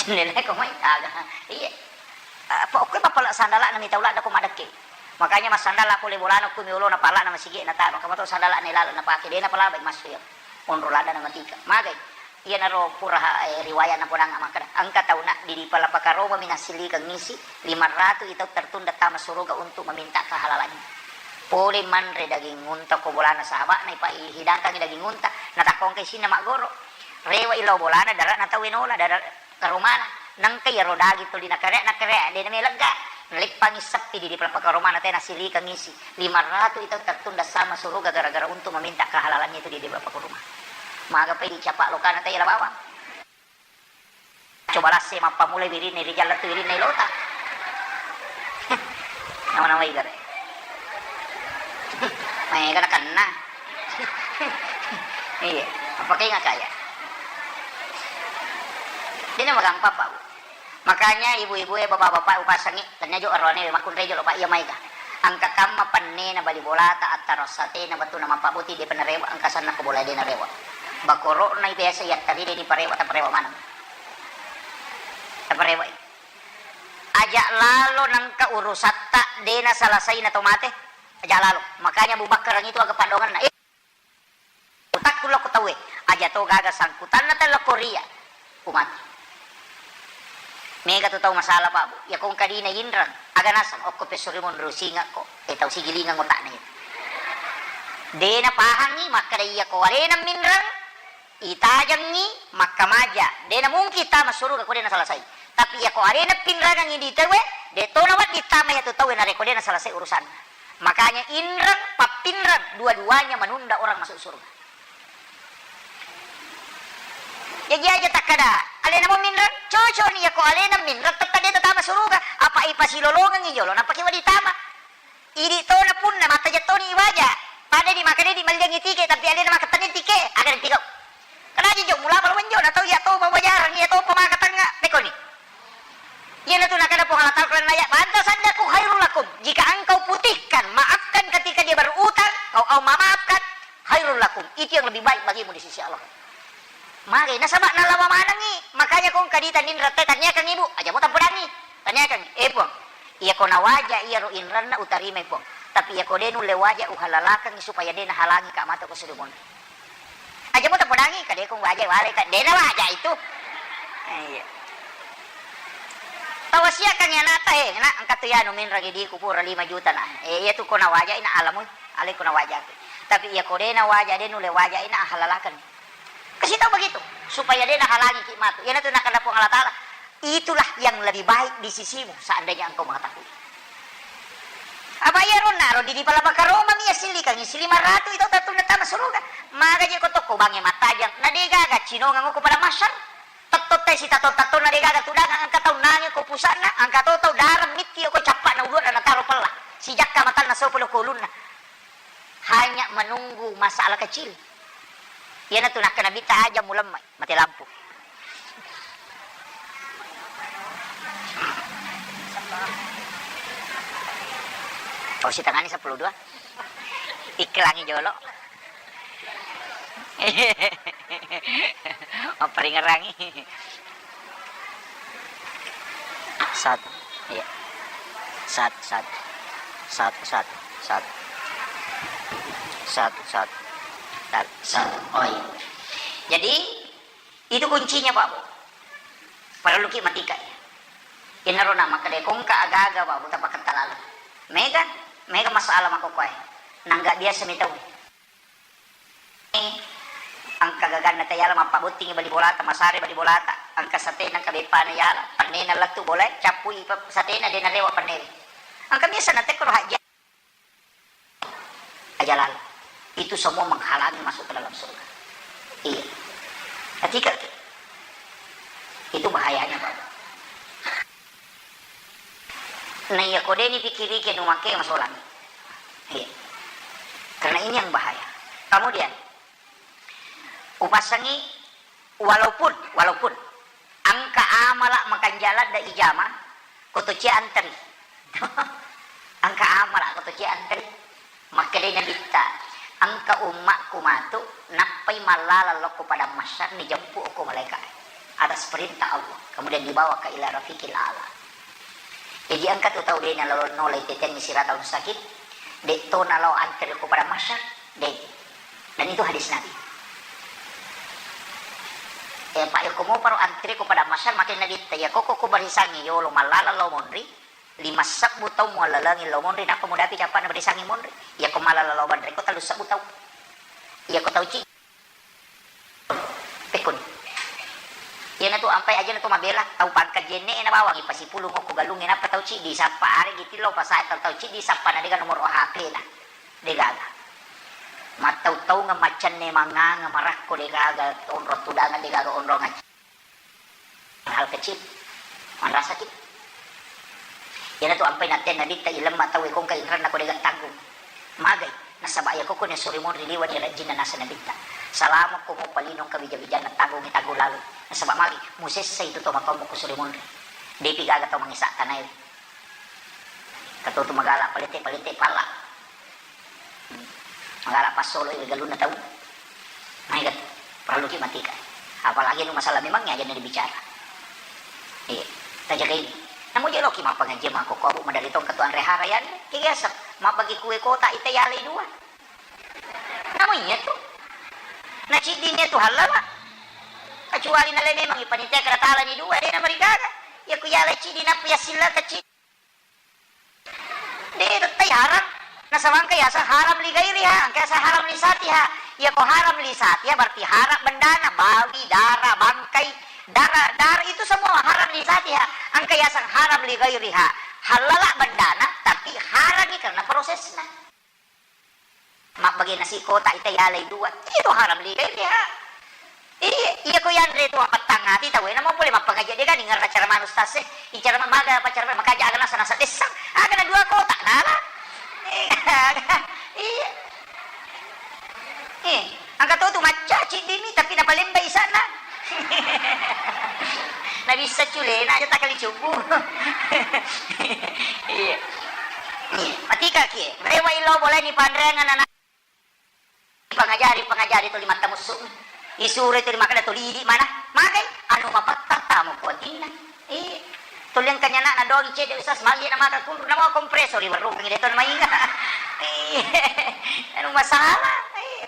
Jendela ko mai aga. Iya. Apa okko papala sandala na mitau ladda ko maddakke. Makanya massandala pole bolana ko mi olona pala na masigi na tama. Kamato sandala na lalo na pake de' na pala bai massu ya. Onro ladda na matika. Magai. Iyanaro pura, eh, riwayat napodangnga makkeda, engka tauna di, di Palapakaromami nassilikeng isi lima ratu i tau tertunda tama suruga untuk meminta kehalalannya. Pole manre daging unta ko bolana sahaba'na, ipa-, ihidangkangi daging unta, natakkongka isinna maggoro. Rewa i lao bolana, dara'na tau e nola, dara karomana. Nengka iyaro daging tuli nakare, nakare, de' namelegga. Naleppangi seppi di, di Palapakaromana te nassilikeng isi. Lima ratu i tau tertunda sama suruga gara-gara untuk meminta kehalalannya itu di, di Palapakaroma. Maga pai dicapa lokana tai la bawang. Coba lasse mappamula wirinna ri jalla tu wirinna ilota. Nama-nama igare. Maega nakenna. Iya, apa kainga kaya. Dena magampang, Pak. Makanya ibu-ibu e, bapak-bapak, upasangi, tanya jo arone makkunrai jolo, Pak, iya maega. Engka kamma pennena bali bolata, attaro satena, bettuanna mappabboti, depa narewa, engka sanna ko bola de narewa. Bakoro'na biasa yattari de diparewa, taparewa maneng. Taparewa. Aja lalo nengka urusatta de nasalasai na to mate. Aja lalo. Makanya Abu Bakar itu aga paddoangenna. Eh, Utakku lokko tauwe, aja to gaga sangkutanna tau lokko ria, umati. Mega tu tau masalah, Pak, Bu. Iya ko engka dina inreng, aga naseng okko pessuri monro singakko, eh, tau sigilingeng otakna iya. De napahangi makkeda iya ko alena minreng, itajengi makkamaja. De namungkin tama suruga ko de nasalasai. Tapi iya ko alena pinrangengi di tauwe, de to nawedding tama iya tu tauwe narekko de nasalasai urusanna. Makanya inreng, pappinreng, dua-duanya menunda orang masuk surga. Jaji aja takkada, alena mo minreng, cocok ni yako alena minreng, tette de tatama suruga, apa ipasilolongengi jolo, napake wadi tama. Idi tona punna, mattaja toni iwaja, pada di makanya di maljangi tike, tapi alena makatani tike, aga nanti kau. Kena aja jo, mula pala menjo, na tau ya tau mau wajarang, ya tau pemaka tengah, pekoni. Iyanatu nakada Puang Allah Ta'ala, "Qul ya, pantas saddaku khairul lakum." Jika engkau putihkan, maafkan ketika dia berutang, kau, kau memaafkan, khairul lakum. Itu yang lebih baik bagimu di sisi Allah. Mage, nasaba nalawa manengi, makanya kong kadita ninrette tanyakan ibu, aja mo tampodangi. Tanyakan, "Eh, Puang, iya ko nawaja iya ro inranna utarimai, Puang. Tapi iya ko de nulle waja uhalalakangi supaya de nahalangi ka mata ko sudah monri." Aja mo tapodangi, kadekong waja wale ta, dena waja itu. Eh, iya. Tawasiakangi anakta, eh, nak, engka tu yanu minrang idiku pura lima juta na. Eh, iya tu ko nawaja ina alamu, ale ko nawaja. Tapi iya ko dena waja, de nulle waja ina halalakan. Kasih tahu begitu, supaya dena halangi ki matu. Iya tu nakada Puang Allah Ta'ala. Itulah yang lebih baik di sisimu seandainya engkau mengetahui. Apa iya ronna ro di, di pala makaroma mi assillikangi silima ratu itu tattunna tama suruga. Maga je ko tokko bange mattajang. Na de gaga cinongang ko pada masyar. Tetto te si tatto-tatto na de gaga tudang angka tau nange ko pusana, angka to tau darang mitti ko cappa na ulur na taro pella. Si jakka matanna sopo lo ko ulunna. Hanya menunggu masalah kecil. Iyanatu nakkeda Nabitta, "Aja mulemma, mate lampu." Oh, sitangani sepuluh dua. Iklangi jolo. Mapperingerangi. Satu. Iya. Satu, satu. Satu, satu, satu. Satu, satu. Satu, satu. Oh, iya. Jadi, itu kuncinya, Pak Bu. Perlu ki matika, ya. Inaro na makkeda kongka aga-aga, Pak Bu, tapaketta lalu. Mega, mega masalah makkokkoe. Nangga biasa mi tau. Engka gaganna tayala mappabottingi bali bolata, masare bali bolata, engka satena, engka beppana yala, pennena lettu bolae, cappui pe-, satena, de narewa pennewe. Engka biasa natekkoro hajja aja lalo. Itu semua menghalangi masuk ke dalam surga. Iya. Ketika itu bahayanya, Bapak. Nah, iya, ko deni pikirike nu make masolang. Iya. Karena ini yang bahaya. Kemudian, upasangi, walaupun, walaupun engka amala makanjala da ijama, ko to cia anteri. Engka amala ko to cia anteri. Makkedai Nabitta, "Engka ummakku matu, nappai mallala lokko padang mahsyar, nijempuk okko malaika atas perintah Allah, kemudian dibawa ke ila rafiqil a'la." Jadi engka tu tau de nalao nolai tetenni siratal mustaqim, de to nalao antri ko padang mahsyar, de. Dan itu hadis Nabi. Eh, Pak, yako mo paro antri ko padang mahsyar, makkeda Nabitta, iya koko ko barisangi yolo mallala lao monri, lima sebbu tau muallalengi lao monri, nappa mudapi cappana barisangi monri. Iya ko mallala lao banre ko tellu sebbu tau. Iya ko tau ci-, pekkoni. Iyana tu ampai aja na tu mabela, tau pangkat jenne na bawang ipasipulung ko galungnge, nappa tau ciddi sappa, aregi tillo pasae tau, tau ciddi sappa na dega nomor H P na. Degaga. Mattau-taungeng, maccanne manganga, marakko degaga, onrong tudangeng degaga, onrong acc-, hal kecil, manrasaki. Iyanatu ampai nattenna Nabitta, ilemma tauwe kongka inranna ko dega tanggung. Magai, nasaba iya koko ne suri monri liwa ni rajinna nasa Nabitta. Salamokko mo palinong kawija-wijanna tanggungi tanggung lalu. Nasaba magi, musessa itu to matommo ko suri monri. Depi gaga to mangisa tanae. Katotu magala palete-palete pala. Magala passolo iwe galunna tau. Maega tu, parelluki matika. Apalagi anu masalah memang aja na dibicara. Iya, tajaga ini. Namu je loki mappangaji mako ko abu madari tong katu anre hara yan. Kegi asap, mabbagi kue kota ita yalai dua. Namu iya tu. Na ciddini tu halala. Kecuali nale memang ipanitia kada talani dua, de na marigaga. Ya ku yalai ciddi nappa ya silla kecil. De, tettai haram. Nasaba engka yaseng haram li gairiha, engka yaseng haram li satiha. Iya ko haram li satiha berarti haram bendana, bawi, dara, bangkai, dara, dara itu semua haram li satiha. Engka yaseng haram li gairiha. Halala bendana, tapi harami karena prosesna. nasi kota ita yalai dua. Itu haram liga ini, ha. Iya, iya ko yanre tu appattang ati tau, namo pole mappangaji de' kan ngerra cara manus tase. Icara maga apa cara makaja aga nasa nasa dessang. Aga na dua kota nala. Iya. Eh, angka to tu macca ciddimi tapi napalembai sana. Na bisa culena aja takali cubu. Iya. Iya. Matika kie. Rewa ilo boleh ni panreang anak. Pangajari, pangajari tuli mattamussu. Isuro tuli makkeda tuli idi mana? Magai? Anu mapatta tamu kuatinna. Iya. Tuli engka nyana na doang cedde usas magi na maka kunru na mau kompresor iwerrukengi de' to mainga. Iya. Anu masalah. Iya.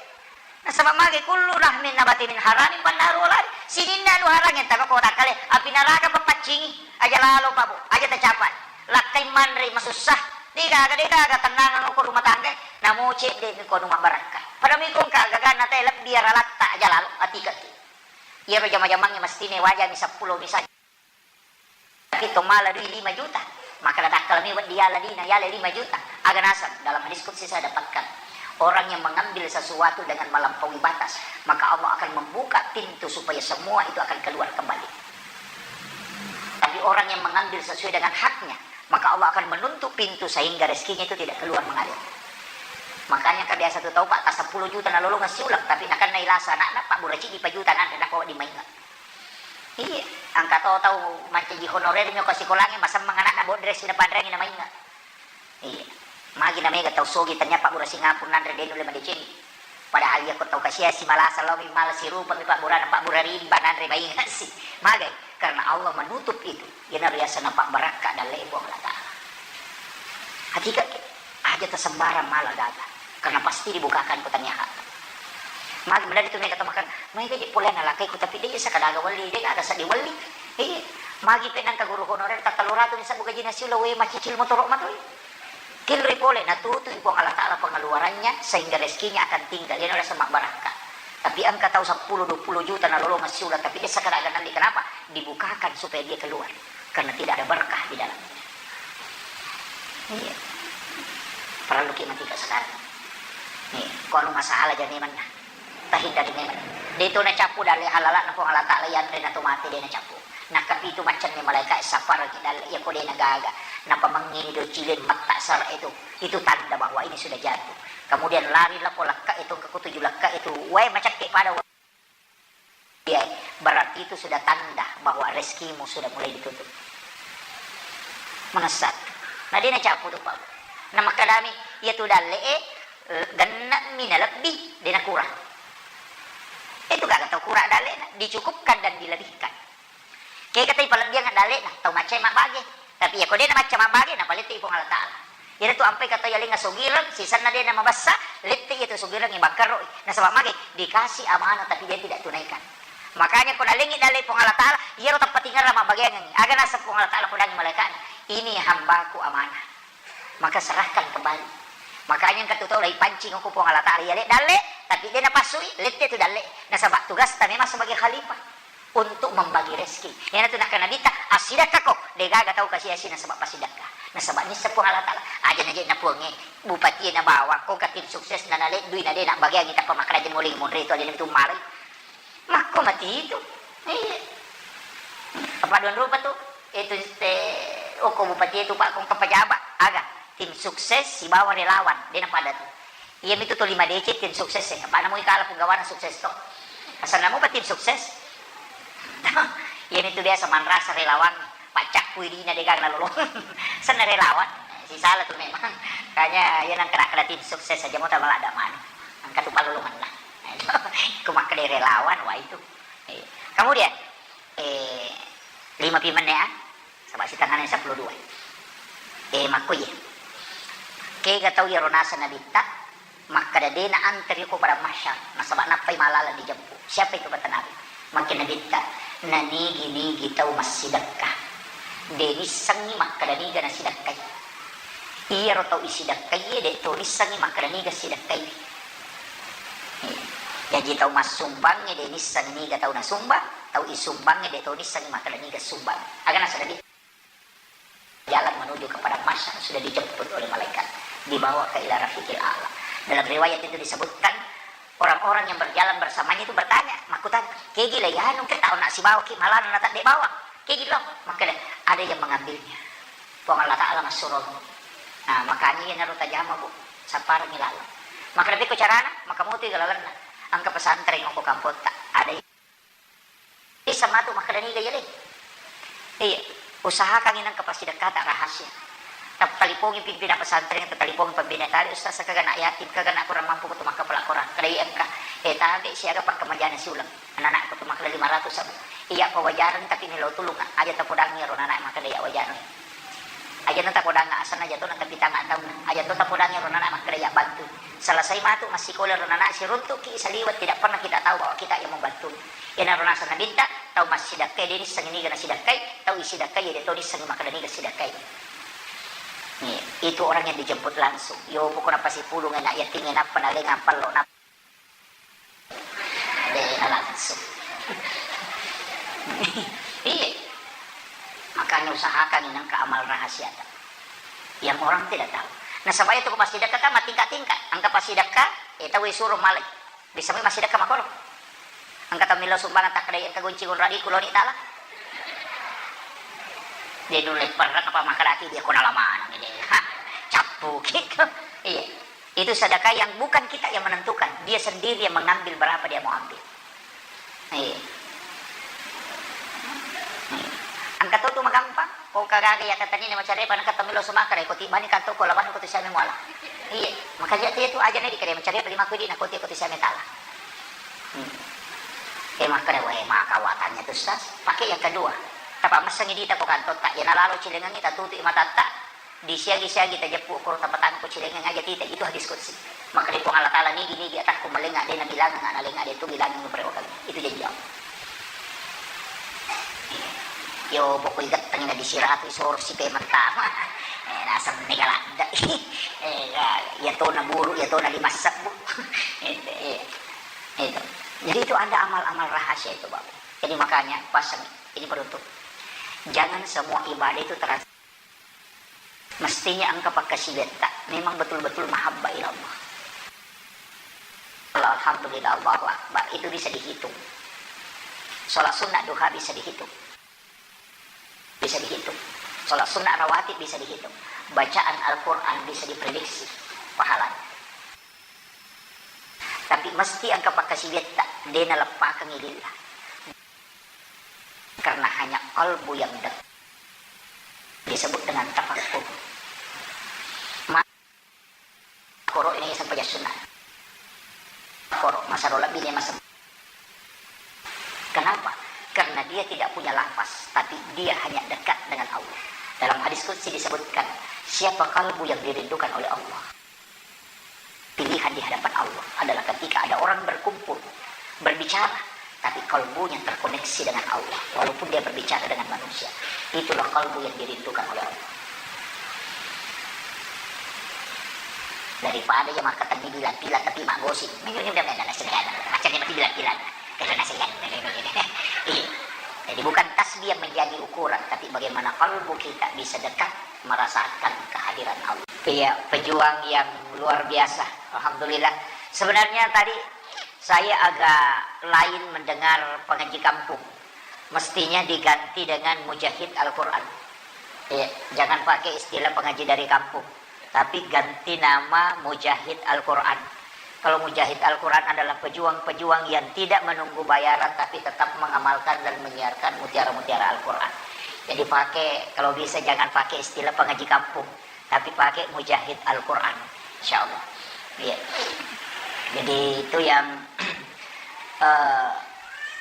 Nasaba magai kullu lahmin nabati min haramin fannaru aula bih. Sininna anu harang yang taba kota kale api naraka papaccingi. Aja lalo pabu. Aja tacapai. Lakkai manre masussa. Degaga, degaga tennangeng ko rumah tangga. Namo cedde mi ko nu mabbarakka. Pada mi ko engka gagana te lebbi aralatta aja lalo atikaki. Iyaro jama-jamangnge mestine wajami seppulo misalnya. Tapi to mala dui lima juta. Maka dakkala mi weddi yala dina yala lima juta. Aga naseng dalam hadis qudsi saya dapatkan. Orang yang mengambil sesuatu dengan melampaui batas, maka Allah akan membuka pintu supaya semua itu akan keluar kembali. Tapi orang yang mengambil sesuai dengan haknya, maka Allah akan menutup pintu sehingga rezekinya itu tidak keluar mengalir. Makanya kebiasa tu tau Pak, ta seppulo juta nalolongeng siuleng, tapi nakenna ilasa anakna, Pak, bura cidi pa juta nanre, nako di mainga. Iya, angka to tau mancaji honorer mi ko sikolangnge, masemmeng anakna bodre sina panreangi na mainga. Iya. Magi na mega tau sogi, ternyata pabbura Singapura nanre de' nulle madeceng. Padahal iya ko tau kasiasi malasa lao mi mala sirupa mi pabburana, pabbura rimba nanre maingasi. Magai? Karena Allah menutup itu. Iyana riasana pabbarakka dalle Puang Allah Ta'ala. Hakika ke, aja tasembarang mala gaga. Karena pasti dibukakan ko tania hak. Magi menari tu mega tau makan, mega je pole na lakai ku tapi de' sakadaga wali, de' gaga sadi wali. Iya. Magi pe nangka guru honorer tatallu ratu ni sabbu gajina siuleng, we macicil motoro matoi. Tinroi pole, natutui Puang Allah Ta'ala pengeluarannya, sehingga rezekinya akan tinggal. Iyana rasa mabbarakka. Tapi engka tau seppulo dua puluh juta nalolongeng siuleng, tapi de' sakadaga nalli. Kenapa? Dibukakan supaya dia keluar. Karena tidak ada berkah di dalamnya. Iya. Parellu ki matika sekarang. Nih, ko anu masalah jane manna. Tahindari memang. De' to nacappu dalle halala'na Puang Allah Ta'ala, yanre na to mate de' nacappu. Nakkapitu maccanne malaika' sapparaki dalle, iya ko de' nagaga. Napamengngini do cileng matta sara itu. Itu tanda bahwa ini sudah jatuh. Kemudian lari lako lakka itu, engka ko tuju lakka itu. Wae macakke pada wa-, iya, berarti itu sudah tanda bahwa rezekimu sudah mulai ditutup. Manessa. Na de' nacappu tu, Pak. Na makkadami, iya tu dalle e, eh, genna'mi nalebbi, de' nakurang. Itu gaga tau kurang dalle'na, dicukupkan dan dilebihkan. Kega tau palebbiang dalle'na, tau maccai mabbage. Tapi iya ko de' namacca mabbage, napalettui Puang Allah Ta'ala. Iyana tu ampai ka tau yalengnga sogireng, sisenna de' namabessa, lettei iya tu sogireng, bangkeroi. Nasaba mage? Dikasih amanah tapi dia tidak tunaikan. Makanya ko nalengngi dalle Puang Allah Ta'ala, iyaro tappatingerang mabbageangengngi. Aga naseng Puang Allah Ta'ala, podangngi malaika'na, "Ini hambaku amanah." Maka serahkan kembali. Makanya engka tu tau laipancing ko Puang Allah Ta'ala, yale dalle, tapi de' napassui, lette tu dalle. Nasaba tugasta memang sebagai khalifah untuk membagi rezeki. Iyana tu nakkeda Nabitta, "Assidakkako, de' gaga tau kasi-asi nasaba passidakka." Nasaba nisseng Puang Allah Ta'ala, aja naje na Puangnge, bupatie na bawang, ko ka tim sukses na naleddui na de' nabbageangngi tappa makkeda je muling munri tu alena tu malai. Makko mati itu. Iya. Apa dua rupa tu? Itu te, oko bupati itu, Pak, kong pejabat. Aga, tim sukses sibawa relawan. De' napada tu. Iya mitu tuli madeceng tim sukses e. Apa namu ikala penggawana sukses to. Asal namu pa tim sukses. Iya mitu biasa manrasa relawan. Paccakku idina de' gaga nalolong. Senna relawan. Sisala tu memang. Kanya iya nang kena-kena tim sukses aja mau tambah ada manu. Angka tu palolongan lah. Ko makkeda relawan, wah itu. Iya. Kemudian, eh, lima pi menne, ah? Saba' sitengana seppulo dua. Eh, makko iya. Kega tau iyaro naseng Nabitta, makkeda de' naanteri ko padang mahsyar, nasaba nappai malalang dijeppu. Siapa itu, kata Nabi? Makkeda Nabitta, nanigi-nigi tau massidekka, de' nissengngi makkeda niga nasidekkai. Iyaro tau isidekkaie de' to nissengngi makkeda niga sidekkai. Jaji tau massumbangnge de' nissengngi niga tau nasumbang, tau isumbangnge de' to nissengngi makkeda niga sumbang. Aga nasaba de' jalan menuju ke padang mahsyar sudah dijemput oleh malaikat, dibawa ke ila rafiqil a'la. Dalam riwayat itu disebutkan, orang-orang yang berjalan bersamanya itu bertanya, makkutana, "Kegi le yanu ke tau nak sibawa ki malana na tadde bawa? Kegi lo?" Makkeda, "Ada yang mengambilnya. Puang Allah Ta'ala massuromu." Nah, makanya iyanaro tajama, Bu. Sapparengngi laleng. Makkeda, "Pekko carana?" Maka mutu i lalenna. Engka pesantren ko kampotta. Ada Isseng matu makkeda niga iya deh. Iya, usahakangngi nengka passidekkata rahasia. Tattalipongi pimpinan pesantren, tattalipongi pembina tali, ustaz, kega nak yatim, kega nak kurang mampu kutu makkapala Quran. Keda iya engka, eh, tabe siaga pakkemajana siuleng. Anak-anak kutu makkeda lima ratus sabu. Iya, pawajareng tapi melo tulung, aja tapodangi ro anak makkeda iya wajareng. Aja na tapodangi asenna, aja to na tapitanga taunna, aja to tapodangi ro anak makkeda iya bantu. Selesai matu massikola ro anak, siruntuki saliweng, tidak pernah kita tahu bahwa kita yang membantu. Iyanaro naseng Nabitta, tau massidakkai de nissengngi niga nasidakkai, tau isidakkai de to nissengngi makkeda niga sidakkai. Nih, itu orang yang dijemput langsung. Yo, pokokna pasipulung anak yatim, nappa nalengang pallo, nappa de na langsung. Iya. Makanya usahakan nengka amal rahasia ta. Yang orang tidak tahu. Nasaba iya tu ko passidakka kan matingkat-tingkat. Engka passidakka, eh, tau isuro malai. Bisa moi massidekka makkoro. Engka tau millau sumbangan takkeda engka gonci gonradiku loni tala. De nulle perrek apa makkedaki dia kona lamanang de. Hah, cappuki. Iya. Itu sedekah yang bukan kita yang menentukan, dia sendiri yang mengambil berapa dia mau ambil. Iya. Iya. Engka to tu magampang. Ko kagaga iya katanina macarepa, na katta melo sumakara, ko tibbani kanto ko laban ko tu siame muala. Iya, makanya tu aja na dikare macarepa lima kudi na ko ti ko tu siame tala. Hmm. Eh, makkeda, "Weh, maka watannya tu sas." Pakai yang kedua. Tapa messengi dita ko kanto ta, iya nalalo cilengengi tatutu matatta. Disiagi-siagi tajeppu ko tapatangko cilengeng aja tita. Itu hadis qudsi. Makkeda Puang Allah Ta'ala, "Nigi-nigi atakku malenga, de nabilangang, nalenga de tu bilangang, perewakan." Itu janji Allah. Yo, pokok igetteng na disiratu isoro sipe mentama. Eh, naseng mega ladde. Eh, ya, ya tona buru, ya tona lima sebbu. Itu, iya. Itu. Jadi itu ada amal-amal rahasia itu, Bapak. Jadi makanya pasang ini penutup. Jangan semua ibadah itu terasa Mestinya engka pakkasiwiatta memang betul-betul mahabbah ila Allah. Alhamdulillah, Allahu Akbar, itu bisa dihitung. Sholat sunnah duha bisa dihitung. Bisa dihitung. Sholat sunnah rawatib bisa dihitung. Bacaan Al-Quran bisa diprediksi pahalanya. Tapi mesti engka pakkasiwiatta, de naleppakengngi lillah. Karena hanya kalbu yang dekat disebut dengan tafakkur. Ma-, koro ini sempajang sunnah. Koro, masaro lebih ini masa. Kenapa? Karena dia tidak punya lafaz, tapi dia hanya dekat dengan Allah. Dalam hadis qudsi disebutkan, siapa kalbu yang dirindukan oleh Allah? Pilihan di hadapan Allah adalah ketika ada orang berkumpul, berbicara, tapi kalbunya terkoneksi dengan Allah, walaupun dia berbicara dengan manusia. Itulah kalbu yang dirindukan oleh Allah. Daripada ya maka tadi bilang-bilang tapi mak gosip. Ini udah main anak sendiri. Macam dia mati bilang-bilang. Karena saya. Iya. Jadi bukan tasbih yang menjadi ukuran, tapi bagaimana kalbu kita bisa dekat merasakan kehadiran Allah. Iya, pejuang yang luar biasa. Alhamdulillah. Sebenarnya tadi saya agak lain mendengar pengaji kampung. Mestinya diganti dengan mujahid Al-Quran. Iya, jangan pakai istilah pengaji dari kampung, tapi ganti nama mujahid Al-Quran. Kalau mujahid Al-Quran adalah pejuang-pejuang yang tidak menunggu bayaran, tapi tetap mengamalkan dan menyiarkan mutiara-mutiara Al-Quran. Jadi pakai, kalau bisa jangan pakai istilah pengaji kampung, tapi pakai mujahid Al-Quran, insya Allah. Iya. Jadi itu yang, eh,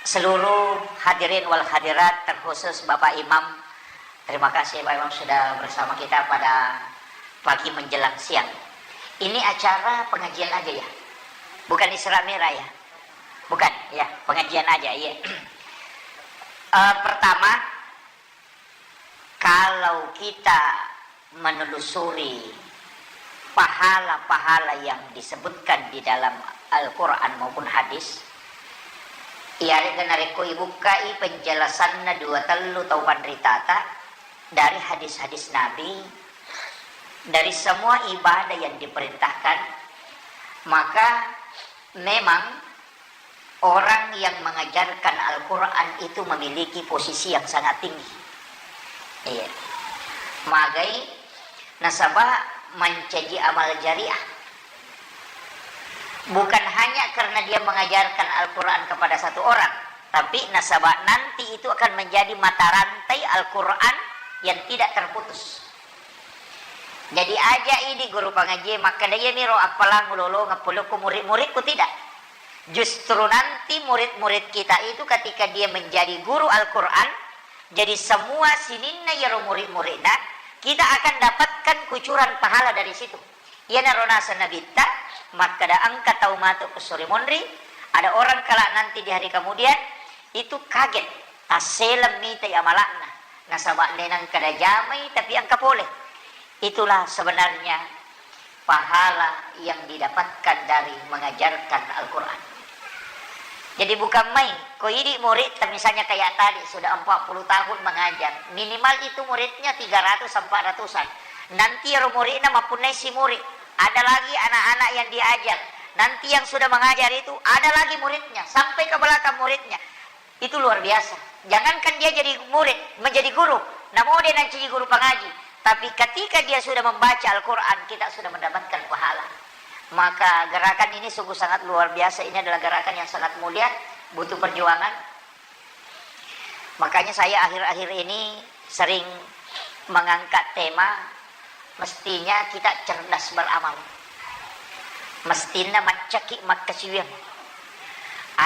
seluruh hadirin wal hadirat, terkhusus Bapak Imam, terima kasih Bapak Imam sudah bersama kita pada pagi menjelang siang. Ini acara pengajian aja ya? Bukan Isra Mi'raj ya? Bukan, ya, pengajian aja, iya. Eh, pertama, kalau kita menelusuri pahala-pahala yang disebutkan di dalam Al-Quran maupun hadis, iyarega narekko ibukkai penjelasanna dua tellu tau panritata dari hadis-hadis Nabi, dari semua ibadah yang diperintahkan, Maka memang orang yang mengajarkan Al-Quran itu memiliki posisi yang sangat tinggi. Iya. Magai nasaba mancaji amal jariah. Bukan hanya karena dia mengajarkan Al-Quran kepada satu orang, tapi nasaba nanti itu akan menjadi mata rantai Al-Quran yang tidak terputus. Jadi aja idi guru pangaji makkeda, "Iyami ro appalang ulolo ngepulukku murid-muridku," tidak. Justru nanti murid-murid kita itu ketika dia menjadi guru Al-Quran, jadi semua sininna iyaro murid-muridna, kita akan dapatkan kucuran pahala dari situ. Iyanaro naseng Nabitta makkeda, engka tau matu ku sore monri, ada orang kelak nanti di hari kemudian itu kaget, tasseleng mitai amala'na, nasaba de nengka najamai tapi engka pole. Itulah sebenarnya pahala yang didapatkan dari mengajarkan Al-Quran. Jadi bukan main, ko idi murid misalnya kayak tadi sudah empat puluh tahun mengajar, minimal itu muridnya tiga ratus empat ratusan. Nanti ro muridna mapunnai si murid, ada lagi anak-anak yang diajar. Nanti yang sudah mengajar itu ada lagi muridnya, sampai ke belakang muridnya. Itu luar biasa. Jangankan dia jadi murid, menjadi guru, namo de nancaji guru pangaji, tapi ketika dia sudah membaca Al-Quran, kita sudah mendapatkan pahala. Maka gerakan ini sungguh sangat luar biasa. Ini adalah gerakan yang sangat mulia, butuh perjuangan. Makanya saya akhir-akhir ini sering mengangkat tema, mestinya kita cerdas beramal. Mestinna maccaki makkasiwiang.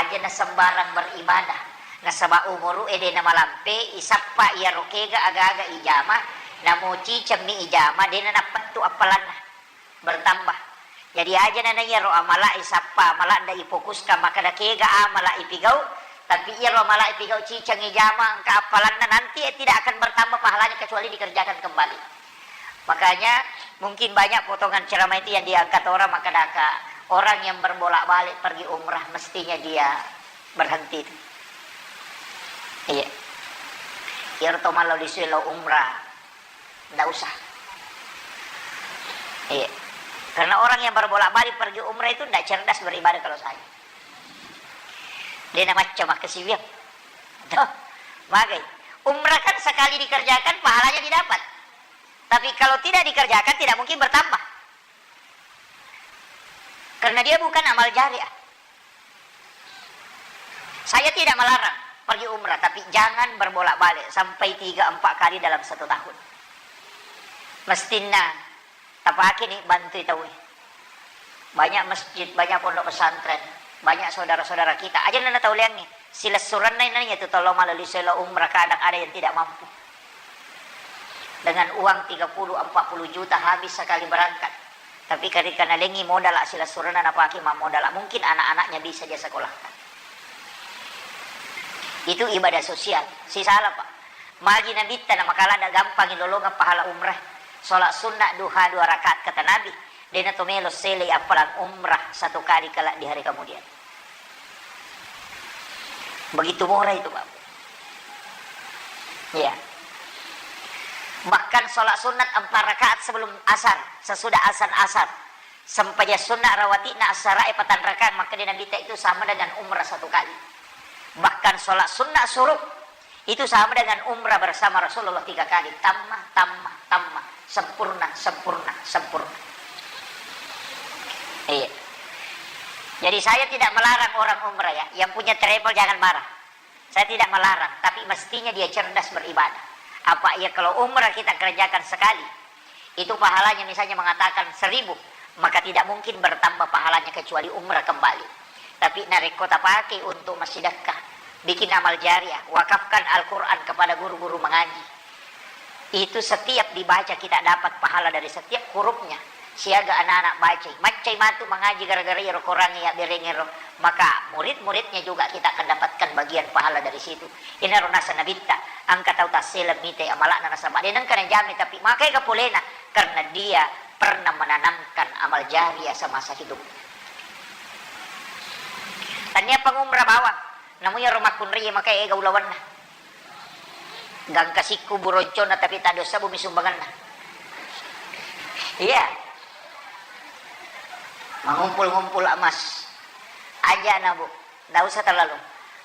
Aja na sembarang beribadah. Nasaba umuru e de na malampe, isappa iyaro kega aga-aga ijama, namo cicemmi ijama, de na nappettu appalanna. Bertambah. Jadi aja na iyaro amala isappa, amala nda ifokuska makkeda kega amala ipigau, tapi iyaro amala ipigau ciceng ijama engka appalanna, nanti tidak akan bertambah pahalanya kecuali dikerjakan kembali. Makanya mungkin banyak potongan ceramah itu yang diangkat orang, maka daka orang yang berbolak-balik pergi umrah mestinya dia berhenti itu. Iya. Iyaro to mallo lisue lo umrah, ndak usah. Iya. Karena orang yang berbolak-balik pergi umrah itu ndak cerdas beribadah kalau saya. De na macca makkasiwiang. Tuh, magai. Umrah kan sekali dikerjakan pahalanya didapat. Tapi kalau tidak dikerjakan, tidak mungkin bertambah. Karena dia bukan amal jariah. Saya tidak melarang pergi umrah, tapi jangan berbolak-balik sampai tiga empat kali dalam satu tahun. Mestinna tapake ni bantui tauwe. Banyak masjid, banyak pondok pesantren, banyak saudara-saudara kita. Aja nana tau leangnge. Silessurenna nani tu tollo malali selo umrah, kadang ada yang tidak mampu. Dengan uang tiga puluh, empat puluh juta habis sekali berangkat. Tapi ketika nalengi modal silessurenna napake mammodal, mungkin anak-anaknya bisa dia sekolahkan. Itu ibadah sosial. Sisala, Pak. Magi Nabitta na makala ada gampang lolongeng pahala umrah. Sholat sunnah duha dua rakaat kata Nabi. Dena to melo sele appalang umrah satu kali kelak di hari kemudian. Begitu murah itu, Pak. Iya. Bahkan sholat sunat empat rakaat sebelum asar, sesudah azan asar. Sempajang sunat rawatibna asarae patang rakaat, maka di Nabitta itu sama dengan umrah satu kali. Bahkan sholat sunat syuruk itu sama dengan umrah bersama Rasulullah tiga kali. Tamma, tamma, tamma. Sempurna, sempurna, sempurna. Iya. Jadi saya tidak melarang orang umrah ya. Yang punya travel jangan marah. Saya tidak melarang, tapi mestinya dia cerdas beribadah. Apa ya kalau umrah kita kerjakan sekali, itu pahalanya misalnya mengatakan seribu, maka tidak mungkin bertambah pahalanya kecuali umrah kembali. Tapi narekko tapake untuk massidekka, bikin amal jariah, wakafkan Al-Quran kepada guru-guru mengaji. Itu setiap dibaca kita dapat pahala dari setiap hurufnya. Siaga anak-anak bacai. Maccai matu mengaji gara-gara iyaro Quran ya berengero. Maka murid-muridnya juga kita akan dapatkan bagian pahala dari situ. Inaro nasa Nabitta, angka tau tassele mite amalakna nasaba de nengka najame tapi makai kapolena karena dia pernah menanamkan amal jariah semasa hidup. Tania pangumra bawang, namu iyaro makkunrai maka ega ulawanna. Gangka sikku buroncona tapi tado sabu mi sumbanganna. Iya. Mengumpul-ngumpul emas. Aja na, Bu. Nggak usah terlalu.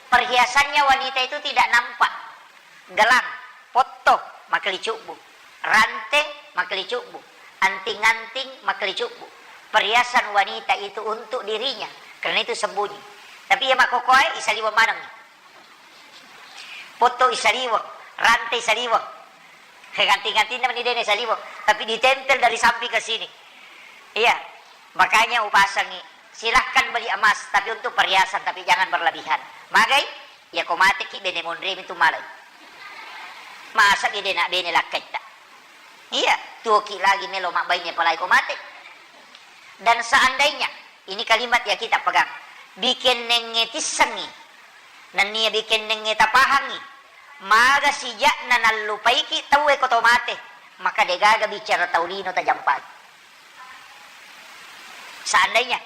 Perhiasannya wanita itu tidak nampak. Gelang, potto, makkelicubbu. Rante, makkelicubbu. Anting-anting, makkelicubbu. Perhiasan wanita itu untuk dirinya. Karena itu sembunyi. Tapi iya makkokoe, isaliweng maneng. Potto isaliweng, rante isaliweng. Ganti-gantina meni dena isaliweng, tapi ditempel dari samping ke sini. Iya, makanya upasangi, silahkan beli emas, tapi untuk perhiasan, tapi jangan berlebihan. Magai, ya ko mateki bene monremi tu malai. Masa ki dena bene lakkaitta. Iya, tuoki lagi melo mabbaine apalagi ko mate. Dan seandainya, ini kalimat ya kita pegang, bikennengnge tissengi, nennia bikennengnge tapahangi, maga sija'na nallupaiki tauwe ko to mate, maka degaga bicara tau lino tajampaki. Seandainya,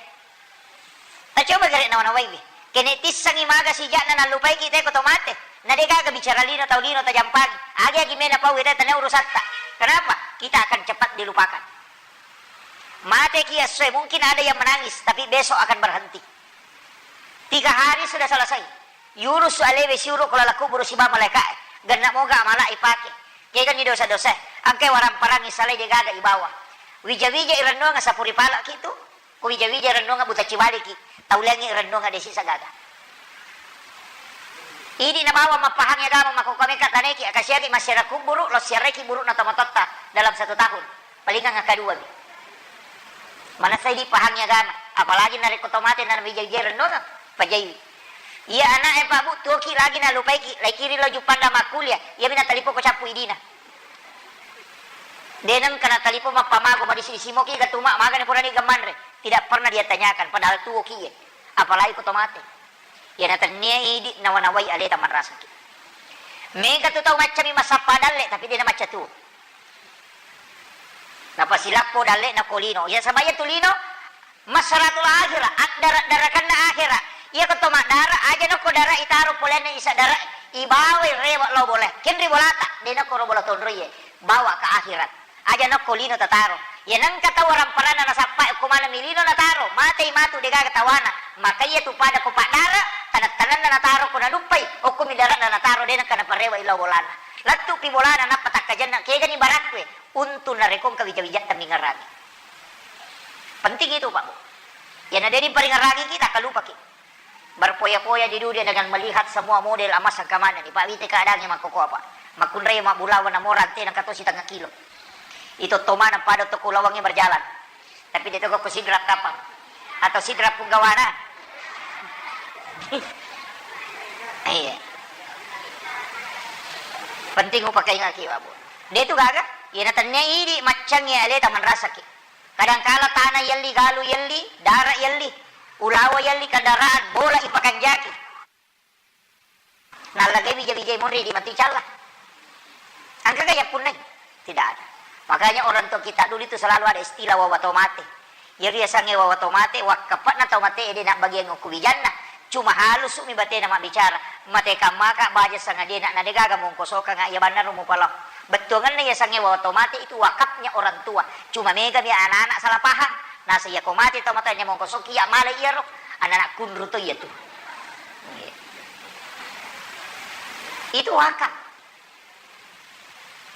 tacoba gare nawa-nawaiwi. Kene tissengi maga sija'na nallupaiki te ko to mate. Na degaga bicara lino tau lino tajampaki. Agi-agi mena pau ita tania urusatta. Kenapa? Kita akan cepat dilupakan. Mate ki essoe, mungkin ada yang menangis, tapi besok akan berhenti. Tiga hari sudah selesai. Yunus alewe siuro ko laleng kuburu siba malaikae. Genna moga amala ipake. Kegani dosa-dosa. Angke warang parangi salai degaga ibawa. Wija-wija irennuang sapuri pala kitu. Ko wija-wija rennuang buta cibaliki, tauliangngi rennuang desi sagaga. Idi nabawa mappahangi agama makkokkoe mekka taneki, akasiaki massiara kuburu, lo siareki burukna tomatoatta dalam satu tahun. Palingang akkadua mi. Manessa idi pahangi agama, apalagi narekko to mate na wija-wija rennuang, pajaiwi. Iya ana'e Pak Bu, tuoki lagi nalupaiki, laikiri lo Juppandang makkuliah, iyami natalipoko cappu idina. De nengka natalipong mappamago, madisi-disi moki ga tuma, magani purani ga manre. Tidak pernah dia tanyakan, padahal tuo kiye. Apalagi ko to mate. Iya natennia idi nawa-nawai aleta manrasaki. Mega tu tau maccami massappa dalle, tapi de namacca tuo. Napasilappo dalle na ko lino. Iya sabaya tu lino, Masratul akhirah, addara-darakanna akhirah. Iya ko to maddara, aja nokko dara itaro polenna isa dara, ibawai rewe lao bola. Kenri bolata, de nokko ro bola tonroiye, bawa ke akhirat. Aja nokko lino tataro. Iya nengka tau ramparanna nasappa ko maneng mi lino nataro, matei matu degaga tawana. Maka iya tu pada ko paddara, taneng-tanenna nataro ko naduppai, okko mi darana nataro de nengka naparewe lao bolana. Lettu pi bolana nappa takkajenna, kegani barakkue. Untung narekko engka wija-wijatta mingerangi. Penting itu, Pak, Bu. Iyana de diparingerangi kita, kalupaki. Berfoya-foya di dunia dengan melihat semua model emas engka manenni, Pak, wite keadaannya makkoko apa. Makkunrai mabbulawa namo rante nengka to sitengah kilo. Itu tomana pada toko lawangi berjalan. Tapi de toko ko sidrap kapang. Atau sidrap punggawana. Iya. Penting upakaingaki, Pak, Bu. De tu gaga, iyana tennia idi maccangngi aleta manrasaki. Kadangkala tana yelli, galu yelli, dara yelli, ulawa yelli, kendaraan, bola ipakanjaki. Nallagai wija-wijai monri di matu icalla. Engkaga yappunnai? Tidak ada. Makanya orang tua kita dulu itu selalu ada istilah wawa to mate. Iyaro yasengnge wawa to mate, wakkape'na tau mate de nabbagiang okko wijanna. Cuma halusu mi batena mabbicara. Mate kammaka baja sangadie na, na degaga mongkosokanga iya bannaro mupalao. Bettuangenna yasengnge wawa to mate itu wakafnya orang tua. Cuma mega mi anak-anak salah paham. Nasa iya ko mate tau mate mongkosoki iya male iyaro. Anak-anak kunru to iya tu. Itu wakaf.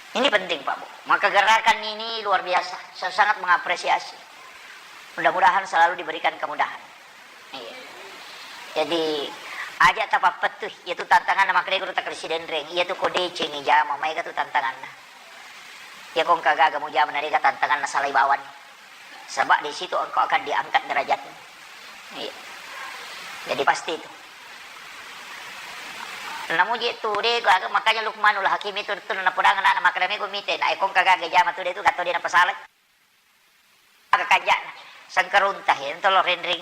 Ini penting, Pak, Bu. Maka gerakan ini luar biasa. Saya sangat mengapresiasi. Mudah-mudahan selalu diberikan kemudahan. Iya. Jadi, aja tapappettu, iya tu tantanganna makkedai guru takkali sidenreng, iya tu ko decengi jama, maega tu tantanganna. Iya ko engka gaga mujama, na dega tantanganna salai bawang. Sebab di situ engkau akan diangkat derajatmu. Iya. Jadi pasti itu. Namuji tu de, makanya Luqmanul Hakim itu tu napodangi anakna makkeda mego mite, na eko engka gaga jama tu de tu gato de napasalai. Aga kanjana, sengkarunta he, entolo renreng.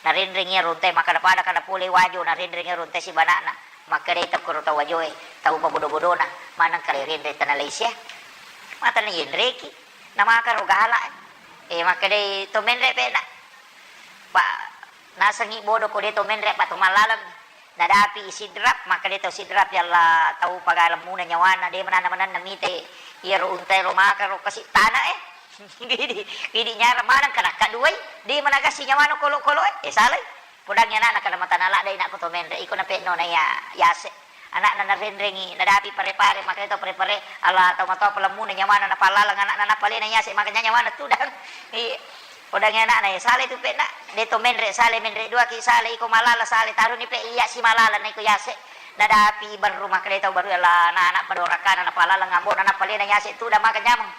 Na renreng iya runtai makkeda pada kada pole wajo, na renreng iya runtai sibanakna. Makkedai tokkoro tau wajoe, tau pabodo-bodona, maneng kale renreng tana Malaysia. Matana yenreki. Namakaro gala e. Eh, makkedai to menre pena. Pa nasengi bodo ko de to menre pa to mallaleng. Nadapi Sidrap, makkeda to Sidrap, ya Allah, tau pagalemuna nyawana, de mananna-mananna mite iyaro untae ro makaro kasi tana e. Idi, idi nyarang maneng ka nakkaduai, de managassi nyawana kolo-koloe. Eh, salai. Podangngi anakna kada matana ladde inakku to menre, iko nape'no na iya yase. Anakna narenrengi, nadapi pare-pare, makanya to pare-pare, ala tau matoa palemmuna nyawana napallalang anakna napalena yase, makanya nyawana tudang. Iya. Podangngi anakna, eh, salai tu pe'na, de to menre, salai menre duaki, salai iko malala, salai taruni pe iya si malala na iko yase. Nadapi barru, makanya tau barru ala na anak padorakana napallalang ambo'na napalena yase tudang maka nyameng.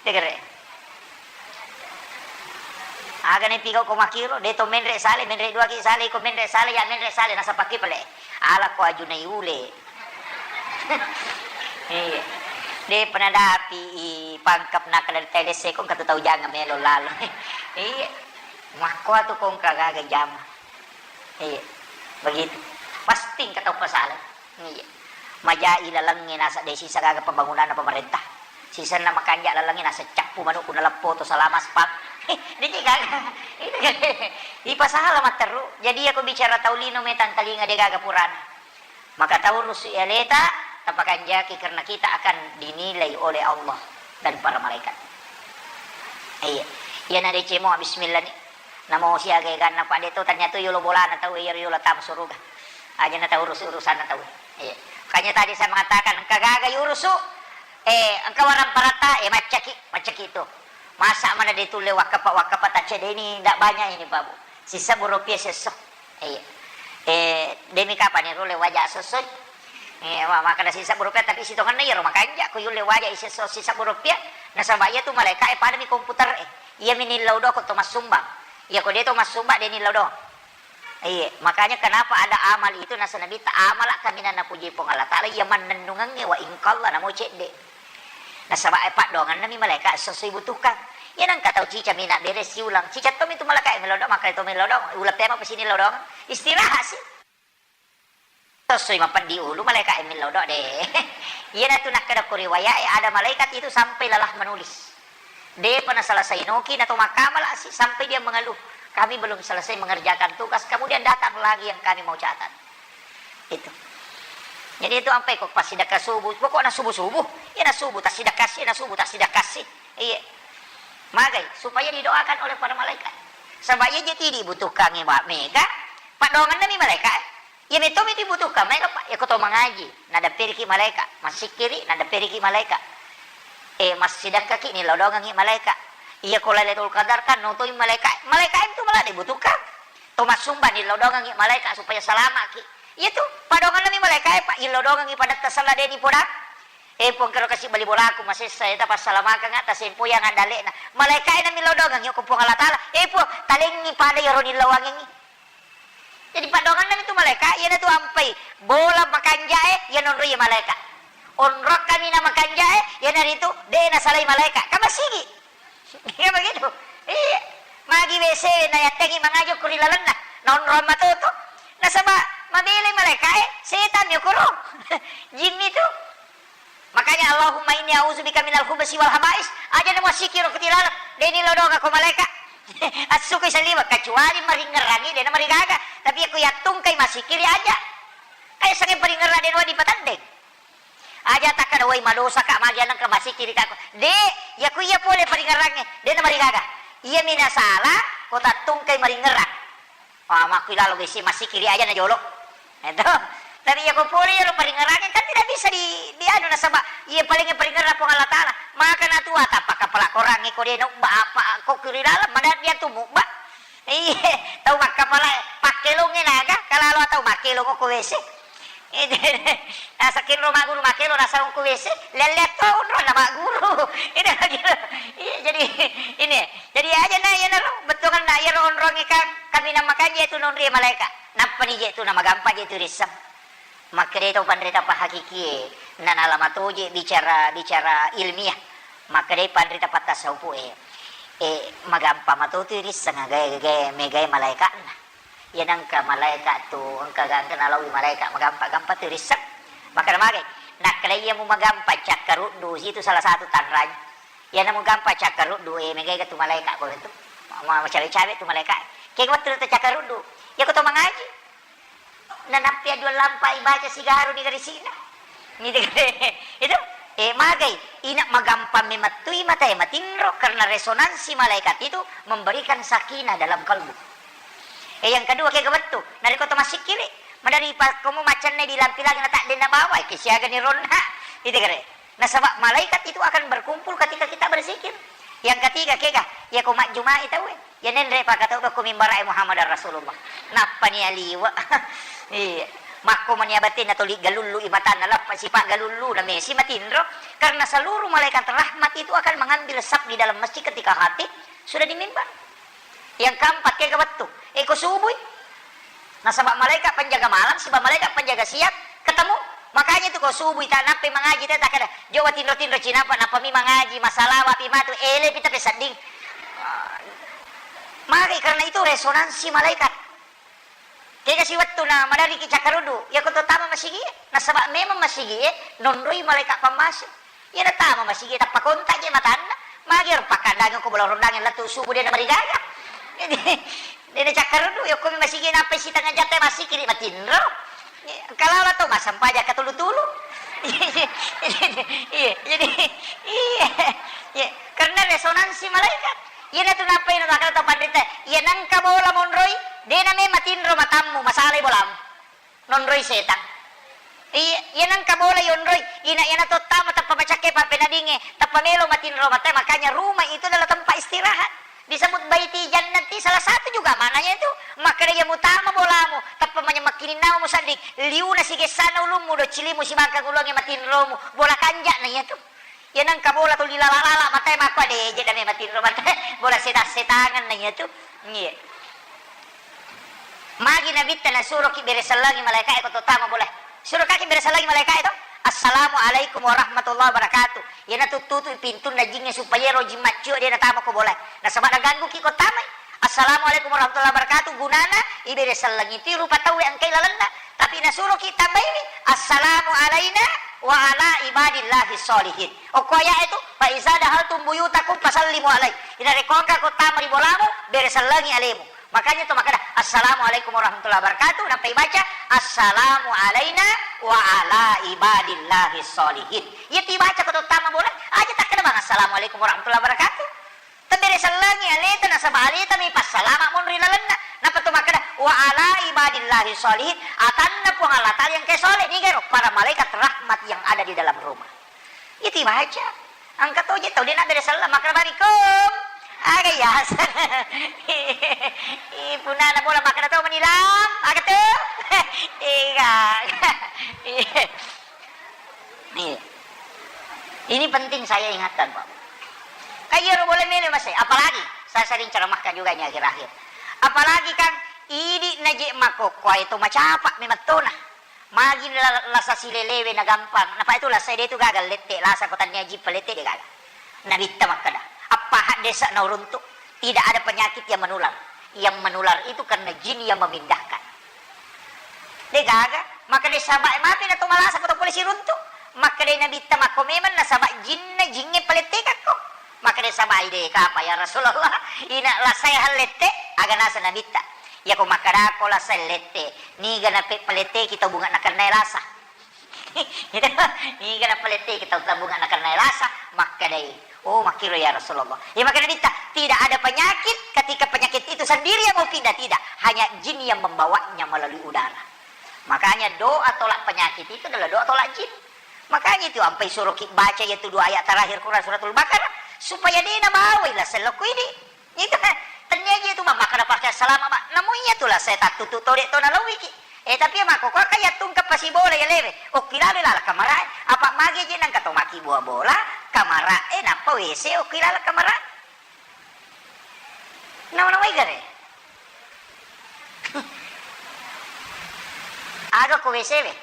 Degere. Aga ne pigau ko makkiro, de to menre sale, menre duaki sale, iko menre sale, ya menre sale, nasapakki pale. Ala ko ajunai ule. Iya. De pernah dapi i pangkap nakal dari telese ko katu tau jangan melo lalo. Iya. Makko tu kongka gaga jama. Iya. Begitu. Pasti engka tau pasala. Iya. Majai lalengnge naseng de sisa gaga pembangunanna pemerintah. Sisenna makanja lalengnge naseng cappu manukku naleppo to salama spam. Diki gaga. Itu gaga. Ipasala matteru. Jadi aku bicara tau lino metang talinga de gaga purana. Maka tau rusu aleta tapakanjaki karena kita akan dinilai oleh Allah dan para malaikat. Iya. Iya na decemo bismillah ni. Namo siaga eganna pa de to ternyata yolo bolana tau iyaro yolo tama suruga. Aja na tau urus-urusanna tau. Iya. Makanya tadi saya mengatakan engka gaga yurusu, eh, engka warang parata, eh, maccaki, maccaki itu. Masa mana de tulle wakkapa, wakkapa taccedeni ndak banyak ini Pak Bu. Sisa burupia sesso. Iya. Eh, demi kapan ni rulle waja sessoi? Eh, wa-, makana sisa burupia tapi sitongenna iyaro makanja ko yulle waja isesso sisa burupia. Nasaba iya tu malaika e pada mi komputer e. Iya mi nillau do ko to massumbang. Iya ko de to massumbang de nillau do. Iya, makanya kenapa ada amal itu nasa Nabi ta amala kaminang napuji Puang Allah Taala iya mannennungengnge wa ingkalla namo cedde. Nasaba e paddoangenna mi malaika esso sibutuhkan. Iya nengka tau cica mina bere siulang. Cica to mi tu malaika e melodong, makanya to melodong. Uleng pema pesini lodong. Istirahat sih. Sessoi mapeddi ulu malaika e millau do de. Iyanatu nakkeda ko riwayat e ada malaikat itu sampai lelah menulis. Depa naselesai noki nato makkamala si sampai dia mengeluh. Kami belum selesai mengerjakan tugas, kemudian datang lagi yang kami mau catat. Itu. Jadi itu ampai ko passidekka subuh, pokokna subuh-subuh, iya na subuh tassidekka si, iya na subuh tassidekka si. Iya. Magai supaya didoakan oleh para malaikat. Sebab iya jadi dibutuhkan mega, paddoangenna mi malaikat. Iya metto mi dibutuhkan, maega, Pak, iya ko to mangaji, nadapperiki malaika, massikkiri, nadapperiki malaika. Eh, massidakkaki, nilodongengi malaika. Iya ko Lailatul Qadar kan notoi malaika, malaika itu malah dibutuhkan. To massumba nilodongengi malaika supaya salamaki. Iya tu, padongenna mi malaika, eh, Pak, ilodongengi pada tasalla deni podang. Eh, Puang, kero kasi bali bolaku masessa, eh, tapassalamakanga, tasempoyang andalekna. Malaika e na milodongengi ko Puang Allah Taala. Eh, Puang, talengi pada iyaro nilawangengi. Jadi paddoangenna mi tu malaika, iyana tu ampai bola makanjae, iya nonroi malaika. Onrong kami na makanjae, iyana ritu de nasalai malaika. Kan masigi. Iya begitu. Iya. Magi W C na yattengi mangajo ko ri lalenna. Nonrong matoto. Nasaba mabelai malaika e, setan mi okoro. Jin mi tu. Makanya, "Allahumma inni a'udzubika minal khubusi wal khaba'is." Aja na massikkiri ko tilaleng, de nilodonga ko malaika. Assukui saliweng, kecuali maringngerangi, de na marigaga. Tapi ko yattungkai massikkiri aja. Kayak sange paringngerang de nuwa dipatendeng. Aja takkada, "Woi, madosa ka, magi anengka massikkiri ka ko." De, ya ku iya pole paringngerangnge, de na marigaga. Iya mi nasala, ko tattungkai maringngerang. Ah, makku ilalo besi massikkiri aja na jolo. Itu. Tapi iya ko pole iyaro paringngerangnge kan tidak bisa di, di anu nasaba iya paling paringngerang Puang Allah Taala. Maka na tua tapaka pala korangnge ko de nubba apa ko kiri dalam mana dia tu mubba. Iya, tau makkapala pakkelongnge naga, kalalo tau makkelong ko W C. Nasakiro maguru makkelo nasarong ku W C, lelle to onrong na maguru. Ini lagi. Iya, jadi ini. Jadi aja na iya naro bettuanna iyaro onrongnge kan kaminang makanja itu nonri malaika. Nappani je tu na magampa je tu risseng. Makkeda to panrita pahakikie, na nalama toje bicara, bicara ilmiah. Makkeda panrita pattasaupue. E, magampa matotu risseng gae, gae, megae malaikatna. Iya nengka malaikat tu, engka gangka nalawi malaikat magampa-gampa tu risseng. Makkeda magai, nakkeda iya mu magampa cakkaruddu, situ salah satu tanranya. Iya namu gampa cakkaruddu, e, megai tu malaikat ko tu. Ma, ma, macawe-cawe tu malaikat. Ke wettu tu cakkaruddu. Iya ko to mangaji. Nanappi dua lampa ibaca sigaru di garisina. Itu. Eh, magai, ina magampang memettui matae matinro karena resonansi malaikat itu memberikan sakinah dalam kalbu. Eh, yang kedua, kega wettu, narekko to massikkiri, madari pa komo maccenne bilang-bilang na tak denna bawa, ke siaga ni ronna. Itu kere. Nasaba malaikat itu akan berkumpul ketika kita berzikir. Yang ketiga, kega, ya ko majjumai tauwe. Ya nenre pakatau ko mimbara Muhammad Rasulullah. Nappa nia liwe. Iya. Makko mania batinna tuli galullu i matanna, lappa sipa galullu na mesi matinro. Karena seluruh malaikat rahmat itu akan mengambil saf di dalam masjid ketika khatib sudah di mimbar. Yang keempat, kega wettu. Eko subui. Nasaba malaikat penjaga malam, siba malaikat penjaga siang, ketemu. Makanya itu ko subui ta nappai mangaji te takkeda, "Jo watinro-tinro cinapa, nappa mi mangaji, masalawa pi matu, ele pita pesadding." Mari, karena itu resonansi malaikat. Kega si wettu na madariki cakkaruddu, ya ko to tama masigi, nasaba memang masigi, nonroi malaikat pammase. Iya natama masigi tappa kontak je matanna. Magi ro pakkandangi ko bola rondang lettu subuh de namarigaga. Jadi, de nacakkaruddu, yokko mi masigi nappai sitengnga jam te massikiri matinro. Kalala to massempajang katulu-tulu. Iya, jadi, iya, iya. Karena resonansi malaikat. Iya natu nappai na makkeda to panrita, iya nengka bola monroi, de name matinro matammu, masalai bolamu. Nonroi setang. Iya, iya nengka bola yonroi, ina iyana tottama tappa macakke pappenadinge, tappa melo matinro mate, makanya rumah itu adalah tempat istirahat. Disebut baiti jannati, salah satu juga maknanya itu. Makkeda iya mutama bolamu, tappa manyammakkini nawa musadding, liuna sigessana ulummu, do cilimu sibangkang ulunge matinromu, bola kanja'na iya tu. Iya nengka bola tuli lala-lala mate makko, ade je dame matinro mate, bola setang-setangan na iya tu. Iya. Magi Nabitta nasuroki beresellangi malaikae ko to tama bola. Surokaki beresellangi malaikae to. "Assalamualaikum warahmatullahi wabarakatuh." Iyana tuttutu pintunna jingnge supaya ero jing maccio de natama ko bola. Nasaba nagangguki ko tamai. "Assalamualaikum warahmatullahi wabarakatuh." Gunana iberesellangi tu rupa tauwe engkai lalenna. Tapi nasuroki tambaiwi, "Assalamu alaina wa ala ibadillahi sholihin." Okko ayat itu, "Fa iza dahaltum buyutakum fasallimu alai." Ina rekko engka ko tama ri bolamu, beresellangi alemu. Makanya tu makkeda, "Assalamualaikum warahmatullahi wabarakatuh." Nappa ibaca, "Assalamu alaina wa ala ibadillahi sholihin." Iya tu ibaca ko to tama bola, aja takkeda bang, "Assalamualaikum warahmatullahi wabarakatuh." Tabberesellangi aleta nasaba aleta mi passalama monri lalenna. Nappa tu makkeda, "Wa ala ibadillahi sholihin." Atanna Puang Allah Ta'ala yang ke soleh, nigaro para malaikat rahmat yang ada di dalam rumah. Itu baca. Engka to je tau de nabbere selleng, makkeda barikum. Aga yaseng. Ih, punana bola makkeda to menilam, aga tu? Ega. Iya. Ini penting saya ingatkan, Pak. Kan iya ro bola melo masai, apalagi saya sering ceramahkan juga ini akhir-akhir. Apalagi kan idi naje makokkoe to macapa memettona. Magi la-, lasa silelewe na gampang. Napa itu lasa de tu gaga lette, lasa ko tania jippa lette de gaga. Nabitta makkeda, "Appaha desa na uruntu, tidak ada penyakit yang menular. Yang menular itu karena jin yang memindahkan." De gaga, makkeda sabae mapi na to malasa ko to pole siruntu. Makkeda Nabitta makko memang nasaba jinna jingnge palettekakko. Makkeda sabai de kapa ya Rasulullah, ina lasae hallette, aga nasa Nabitta. Iya ko makkeda ko lasae lette, niga nape paletteki tau bunga nakennae lasa. Niga napaletteki tau bunga nakennae lasa, makkedai, "Oh, makkiro ya Rasulullah." Iya makkeda Nabitta, "Tidak ada penyakit ketika penyakit itu sendiri yang mau pindah, tidak. Hanya jin yang membawanya melalui udara." Makanya doa tolak penyakit itu adalah doa tolak jin. Makanya itu ampai suroki baca iya tu dua ayat terakhir Quran Suratul Baqarah supaya de nabawai lasa lokko idi. Itu kan, tennia je tu, Mak, makkeda pake salama, Mak. Namu iya tu lah, saya tak tutu tode to nalauiki. Eh, tapi ya, Mak, ko kaya tungke pasi bola ya lewe. Okki lalo lala kamara, eh. Apa mage je nangka to maki bola-bola, kamara, eh, nappa W C okki lalo kamara. Nama-nama igare. Aga ko W C we.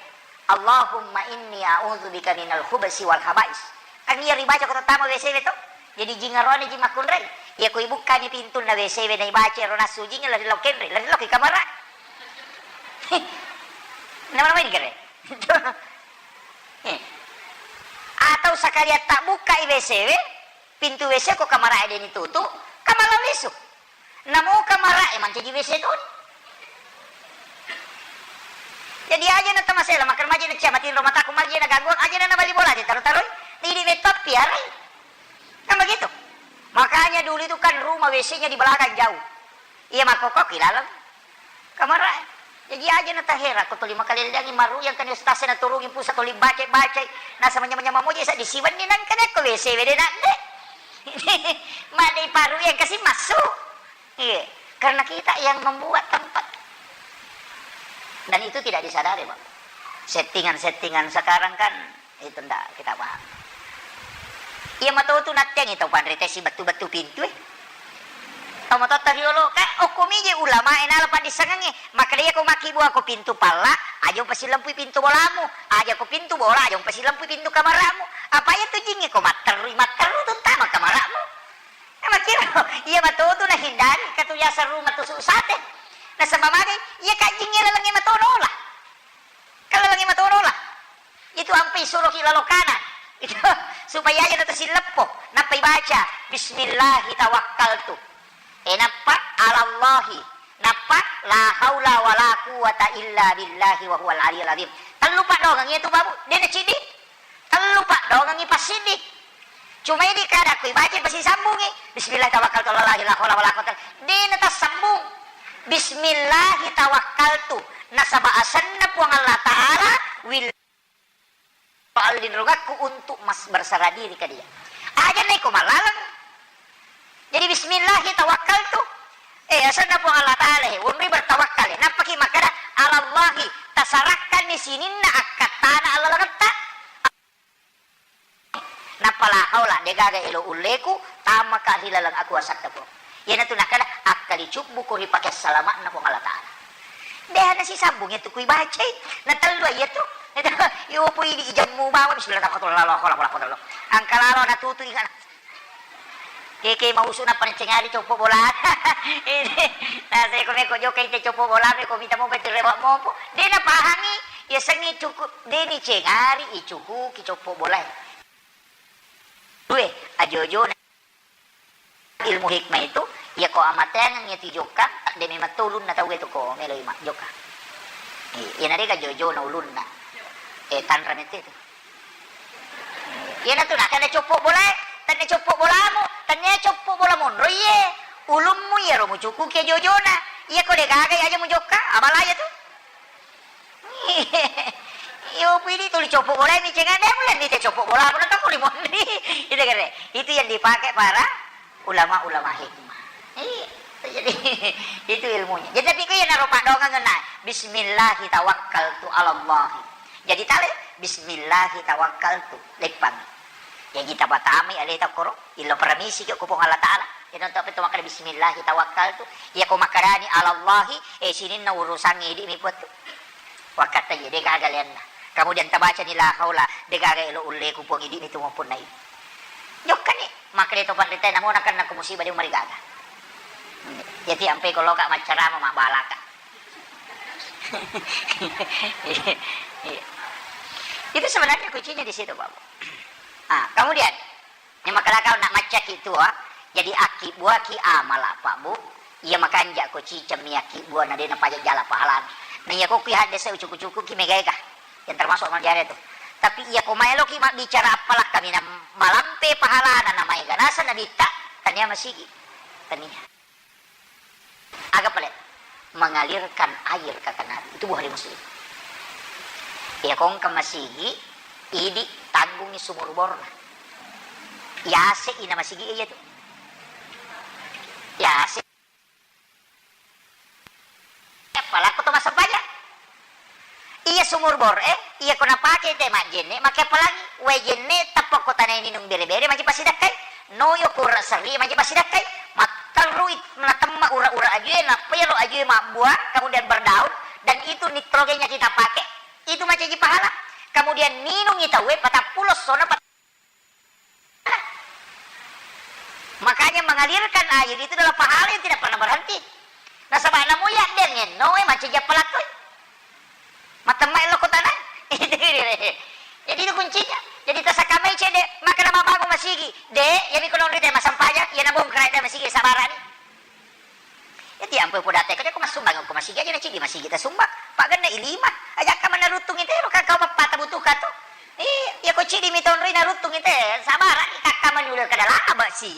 "Allahumma inni a'udzubika minal khubsi wal khaba'is." Kan iya ribaca ko tama W C we to. Jadi jing arone jing makkunrai. Iya ko ibukkani pintunna W C we na ibaca ero nassu jing, lari lao kenre, lari lao ki kamara. Nama-nama ini kere. Eh. Atau sekalian tak buka i W C we, pintu W C ko kamara de ni tutu, kamala lisu. Namo kamara e mancaji W C toni. Jadi aja na tamasela, makkeda maja na cia matinro mataku, maja na gangguang, aja na nabali bola aja taro-taroi. Tidak metto piarai. Kan begitu. Makanya dulu itu kan rumah W C-nya di belakang jauh. Iya, makkokko ki laleng kamara. Jadi aja na tahera ko tuli makalelleangi maru yang kan ustaz na turungi pusat tuli baca-baca. Nasa manyama-nyama moja sa disiwenni nang kan ko W C wede nak de. Madai paru yang kasih masuk. Iya, karena kita yang membuat tempat. Dan itu tidak disadari, Pak. Settingan-settingan sekarang kan itu ndak kita paham. Iya matotu nattengi tau panrite si bettu-bettu pintu e. Tau matotta riolo, ka okko mije ulama e nala paddissengengnge, makkedai ko makkibua ko pintu palla, aja upasilempui pintu bolamu, aja ko pintu bola, aja upasilempui pintu kamaramu. Apa iya tu jingnge ko matterui, matteru tu tama kamaramu. Makkiro, iya matotu nahindari, katu yaseng rumah tu susate. Nasaba magai, iya kajjingnge lalengnge matono lah. Kan lalengnge matono lah. Itu ampe isuroki lalo kanan. Itu supaya aja nata silleppo. Nappa ibaca, "Bismillahi tawakkaltu." Eh, nappa alallahi. Nappa la haula wala quwwata illa billahi wa huwal aliyul azim. Tellu paddoangengngi itu, Babu. De' naciddi. Tellu paddoangengngi passiddi. Cuma idi kada ko ibaca pasisambungi, "Bismillah tawakkaltu alallahi la haula wala quwwata." De' natassambung. "Bismillahi tawakkaltu." Nasaba asenna Puang Allah Ta'ala, wil-, allinrungakku untuk mas-, berserah diri ke Dia. Aja neko malaleng. Jadi, "Bismillahi tawakkaltu." Eh, asenna Puang Allah Ta'ala, he, wonri bertawakkal, he. Nappaki makkada, "Alallahi," tasarakkanni sininna akkattana allalengetta. Nappa la haula, degaga elo ulleku, tamaka ri laleng akuasatta, Puang. Iyanatu nakkada, akkalicubbuko ri pake salama'na Puang Allah Ta'ala. Deha nasisambung iyatu kui bacai, na tellu iyatu. Iyo pui di ijammu bawa, bismillah, tawakkaltu, la haula wala quwwata illa billah. Angka lalo natutu ingana. Keke mausu nappa nicengari coppo bola. Ini, naseko meko jokka inte coppo bola, meko mita mopa itu rewa mopo. De napahangi, yasengnge cuku, de nicengari icukuki coppo bola. Due, ajo-ojona ilmu hikmah itu, iya ko amateangeng iya tu jokka, de memang to ulunna tau itu ko melo ima jokka. Iya, na dega ajo-ojona ulunna. Eh, tanra mette itu. Iyanatu nakkeda coppo bolae, tennia coppo bolamu, tennia coppo bola monro iye. Ulummu iyaro mucukuki ajo-ojona. Iya ko degaga aja mujokka, abala iya tu. Iyo pidi tuli coppo bolae micengade mulen dite coppo bola pun tau ko limonri. Itu kere. Itu yang dipakai para ulama-ulama hikmah. Iya. Jadi itu ilmunya. Jadi tapi ko iyanaro paddoangeng na, "Bismillahi tawakkaltu alallahi." Jadi tale, "Bismillahi tawakkaltu." Leppang. Jadi tapatamai aleta koro, illo permisi ko Puang Allah Ta'ala. Iya nonto apa itu makkada, "Bismillahi tawakkaltu." Iya ko makkedani alallahi, eh, sininna urusangnge idi mi puattu. Wakkatta iya, degaga leanna. Kemudian tabacani la haula, degaga elo ulleku Puang idi mi tu mappunnai. Jokkani, makkeda to panrita namo nakenna ko musibah de marigaga. Jadi ampe ko loka maccarama mabbalaka. Iya. Itu sebenarnya kuncinya di situ, Bapak. Ah, kemudian, yang makalakau nak macaki tua, jadi aki buaki amala, Pak Bu. Iya makanja ko ciceng mi aki bua na de napaja jala pahalana. Nah, iya ko kui hadde se cuku-cuku ki megae ka. Yang termasuk manjare tu. Tapi iya ko maelo ki mabbicara apalak kami na malampe pahalana na maega nasa nabitta, tania masigi. Tania. Aga pale? Mengalirkan air, kata Nabi. Itu Bukhari Muslim. Iya, ko engka masigi, idi tanggungi sumur borna. Yase ina masigi iya tu. Yase. Apalakko to massempajang. Iya sumur bor e, iya ko napake te majjenne, make apalagi wae jenne tappa ko tanae ninung bere-bere maji pasidakkai, noyo kurang serri maji pasidakkai, matterui natemma ura-ura ajue, nappa iyaro ajue mabbua, kemudian berdaun, dan itu nitrogennya kita pakai, itu macaji pahala. Kemudian ninungi tauwe patappulo sona pat-, Makanya mengalirkan air itu adalah pahala yang tidak pernah berhenti. Nasaba namo iya dengenno e macaji appalakkoi. Matemma ello kotana. Jadi itu kuncinya. Jadi tasakamai cede, maka nama bangun masigi. De, ya miko nonri te masempajang, ya nabongkar te masigi sabarani. Jadi ampe podate ko massumbang ko masigi aja na cidi masigi tasumbang. Pak genne ilima. Aja ka mana rutung itu ro kakau papa tabutuh kato. Iya, iya ko cidi mi tonroi naruttung ite, sabaraki kakka mani udah kada laba si.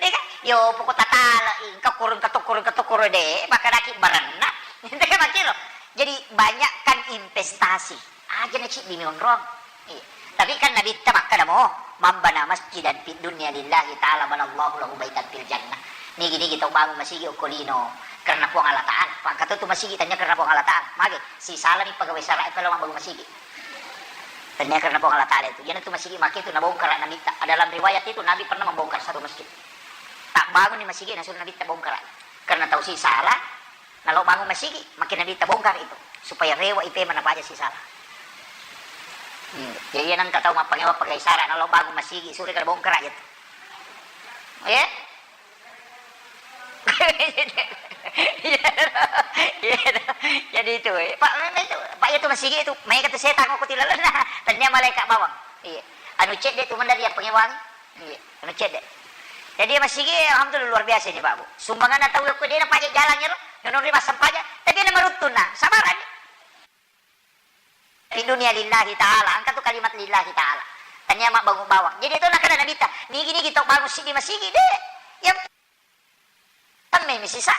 Deka, yo poko tatala, engka kurung katokurung katokurung de, bakadaki baranna. Deka makiro. Jadi banyakkan investasi. Aja na cidi mi onrong. Iya. Tapi kan Nabitta makkada mo, "Man bana masjidan fid dunya lillahi ta'ala banallahu lahu baitan fil jannah." Nigi-nigi tau bangun masigi okko lino karena Puang Allah Ta'ala. Pangkatu tu masigi tanya karena Puang Allah Ta'ala. Mage, sisalani pegawai sara' e kalau mabbangun masigi. Tania karena Puang Allah Ta'ala itu. Iyana tu masigi make tu nabongkara Nabitta. Dalam riwayat itu Nabi pernah membongkar satu masjid. Tak bangun di masigi, nasuruh Nabitta bongkara. Karena tau sisala, nalo bangun masigi, makin Nabitta bongkar itu. Supaya rewa ipe mana paja sisala. Hmm. Jadi iyana engka tau mappangewa pakai sara, nalo bangun masigi, suri kada bongkara aja tu. Ya? Iya, iya. Jadi itu, eh, Pak, memang itu, Pak, itu masigi itu, maega tu setang ko tilalenna. Tania malaikat bawang. Iya. Anu cedde tu mendari yang pengewangi. Iya, anu cedde. Jadi masigi, alhamdulillah, luar biasa ini, Pak Bu. Sumbangan tau ko de na pajak jalan ya lo. Nonori masang pajak, tapi ada maruttun nah, sabaran. Di dunia lillahi ta'ala, engka tu kalimat lillahi ta'ala. Tania mabbangun bawang. Jadi itu nakada Nabitta, nigi-nigi tau bangun siddi masigi, de. Yang tamme mi sisa.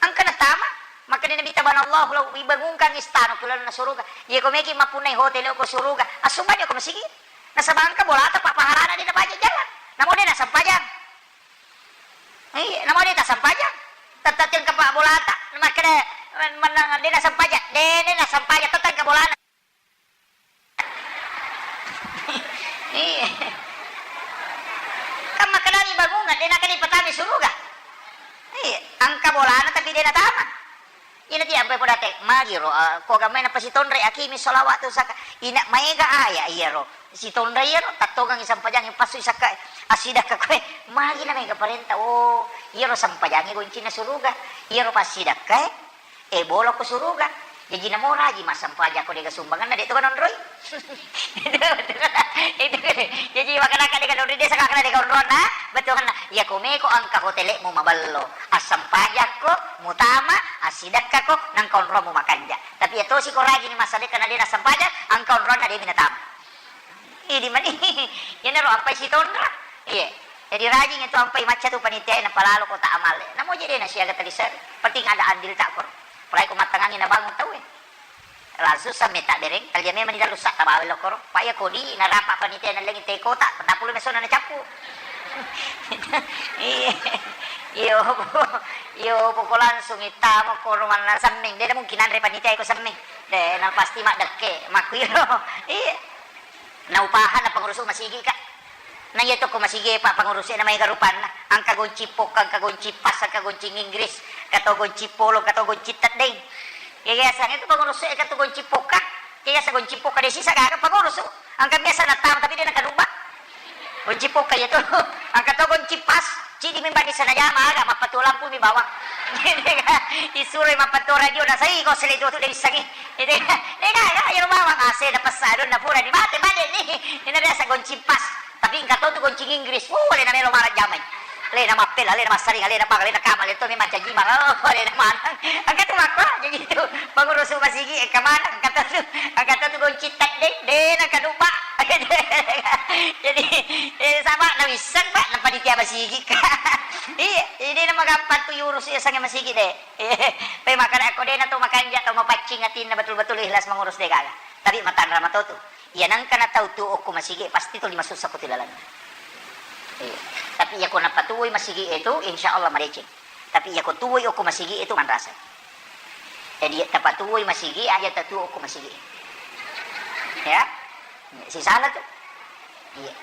Engka natama, makkeda Nabitta, "Banallahu lahu, ibangunkan istana ku lalenna suruga." Iya ko meki mappunnai hotel ko suruga, assumbang ko masigi. Nasaba engka bolata, Pak, pahalana de nabaca jalan. Namo de nasampajang. Iya, namo de tasampajang. Tette engka pa bolata, makkeda, mennang de nasampajang, de, de nasampajang, tette engka bolana. Iya. Kan makkedani bangungan, de nakkeda ipatama suruga. Iya, engka bolana tapi de natama. Ina ti ampai podate, magiro, ah, ko gamai napasitonre, akimi sholawat tu saka. Ina maega aya iyaro. Sitonre iyaro, tattongangi sampajangi passu sakka. Assidakka koe, magi na maega parenta. Oh, iyaro sampajangi goncinna suruga. Iyaro passidakka, eh, bolo ko suruga. Jaji namo raji massampajang ko dega sumbanganna, de to kanonroi. Itu kan. Jadi makanaka dega nonroi, de saka kana dega onronna. Betul kan. Ya ko meko engka hotelmu maballo. Assampajakko, mutama, assidakkako, nangka onromu makanja. Tapi iya tosi ko rajini massadekka na de nassempajang, engka onronna de mi natama. Idi mani, iyanaro ampai sitonra. Iya. Jadi rajing itu ampai macca tu panitia e, napalalo kota amalle. Namo je de nasiaga taliseri. Penting ada andil tak koro. Apalagi ko mattangangi nabangun tau e. Langsung sa meta bereng, talia memang di dalam sa tabawa lokoro. Pak ya kodi narapa panitia nallengi te kota, tapulu mesona nacappu. Iya. Iyo, iyo, poko langsung ittama koro manna semming. De mungkin anre panitia iko semming. De, na pasti maddekke, makkuiro. Iya. Naupahanna pengurusu masigi, Kak. Na iya tokko masigi, Pak, pengurusu na maega rupanna. Engka gonci pokka, engka gonci pas, engka gonci Inggris, engka to gonci polo, engka to gonci teddeng. Ya, biasanya itu pengurusu engka to gonci pokka. Ya, biasa gonci pokka de sisa gaga pengurusu. Engka biasa natama tapi de nakadubba. Gonci pokka iya tu. Engka to gonci pas. Cidi mi bani sana jama aga, mappatuo lampu mi bawang. Isuro mappatuo radio, nasai ko sele tu de wissangi. Itu kan, de gaga, iyaro bawang A C na pessa, donna purani mate, mate ni. Ina biasa gonci pas. Tapi engka to tu gonci Inggris. Oh, alena melo marang jamai. Alena mappela, alena massaring, alena bang, alena kama, alena to mi mancaji bang. Oh, alena manang. Engka tu makko, jadi tu pengurusu masigi, engka manang, engka to tu, engka to tu gonci teddeng, de nakadubba. Jadi, eh, sama na wisseng, Pak, na panitia masigi, Kak. Iya, ini nama gampang tu yurus ya sange masigi de. Tapi makan aku de na tu makanja tau mapaccing atinna betul-betul ikhlas mengurus de gaga. Tapi matanra matotu. Iya nangka na tau tu okko masigi pasti tu lima sussa ko tilalang. Iya. Tapi iya ko napatuoi masigi itu insya Allah madeceng. Tapi iya ko tuoi okko masigi itu manrasa. Jadi iya tapatuoi masigi aja tatuo okko masigi. Ya. Sisala tu. Iya.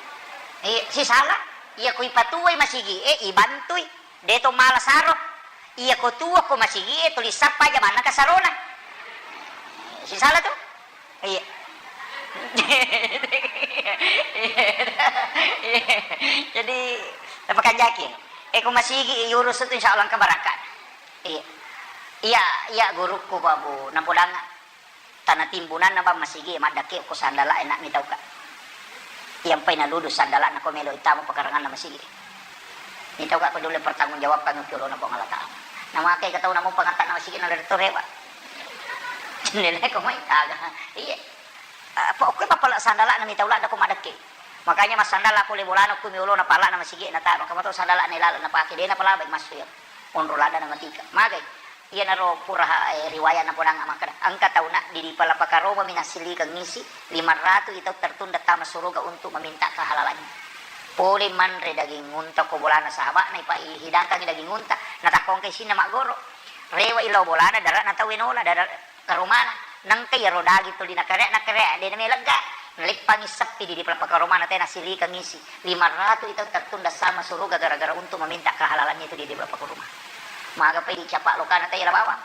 Iya, sisala. Iya ko ipatuoi masigi e, ibantui. De to mala saro. Iya ko tuo ko masigi e, tuli sappa aja manna kasarona. Sisala tu. Iya. Jadi, apa kanjaki? Eh, ko masigi, yurus tu insya Allah engka barakka. Iya. Iya, iya, gurukku, Pak Bu, napodanga. Tana timbunanna bang masigi, maddakke ko sandala, enak mi tauka. Iyampai naludu sandala, nako melo itama pekaranganna masigi. Ni tauka ko dole pertanggung jawabkan ki olona Puang Allah Ta'ala. Namakai ka tau namo pangatta na masigi na letto rewa. Jendela ko mai taga. Iya. Apa okko pappala sandala'na mita uladda ko madekke. Makanya massandala pole bolana ko mi olona pala'na masigi na taro. Kamato sandala'na ilaleng napake de napalabai massu ya. Onro ladda na matika. Magai. Iyanaro pura, eh, riwayat napodang makkeda, engka tauna di, di pala pakaroma mi nassilikeng isi lima ratu i tau tertunda tama suruga untuk meminta kehalalannya. Pole manre daging unta ko bolana sahaba'na, ipa-, ihidangkangi daging unta, natakkongka isinna maggoro. Rewa i lao bolana, dara'na tau enola, dara-, karomana. Nengka iyaro daging tuli nakare, nakare, de namelegga. Naleppangi seppi di, di pala pakaromana te nassilikeng isi. Lima ratu i tau tertunda sama suruga gara-gara untuk meminta kehalalannya itu di, di pala pakaroma. Maga pai dicapa lokana te ila bawang.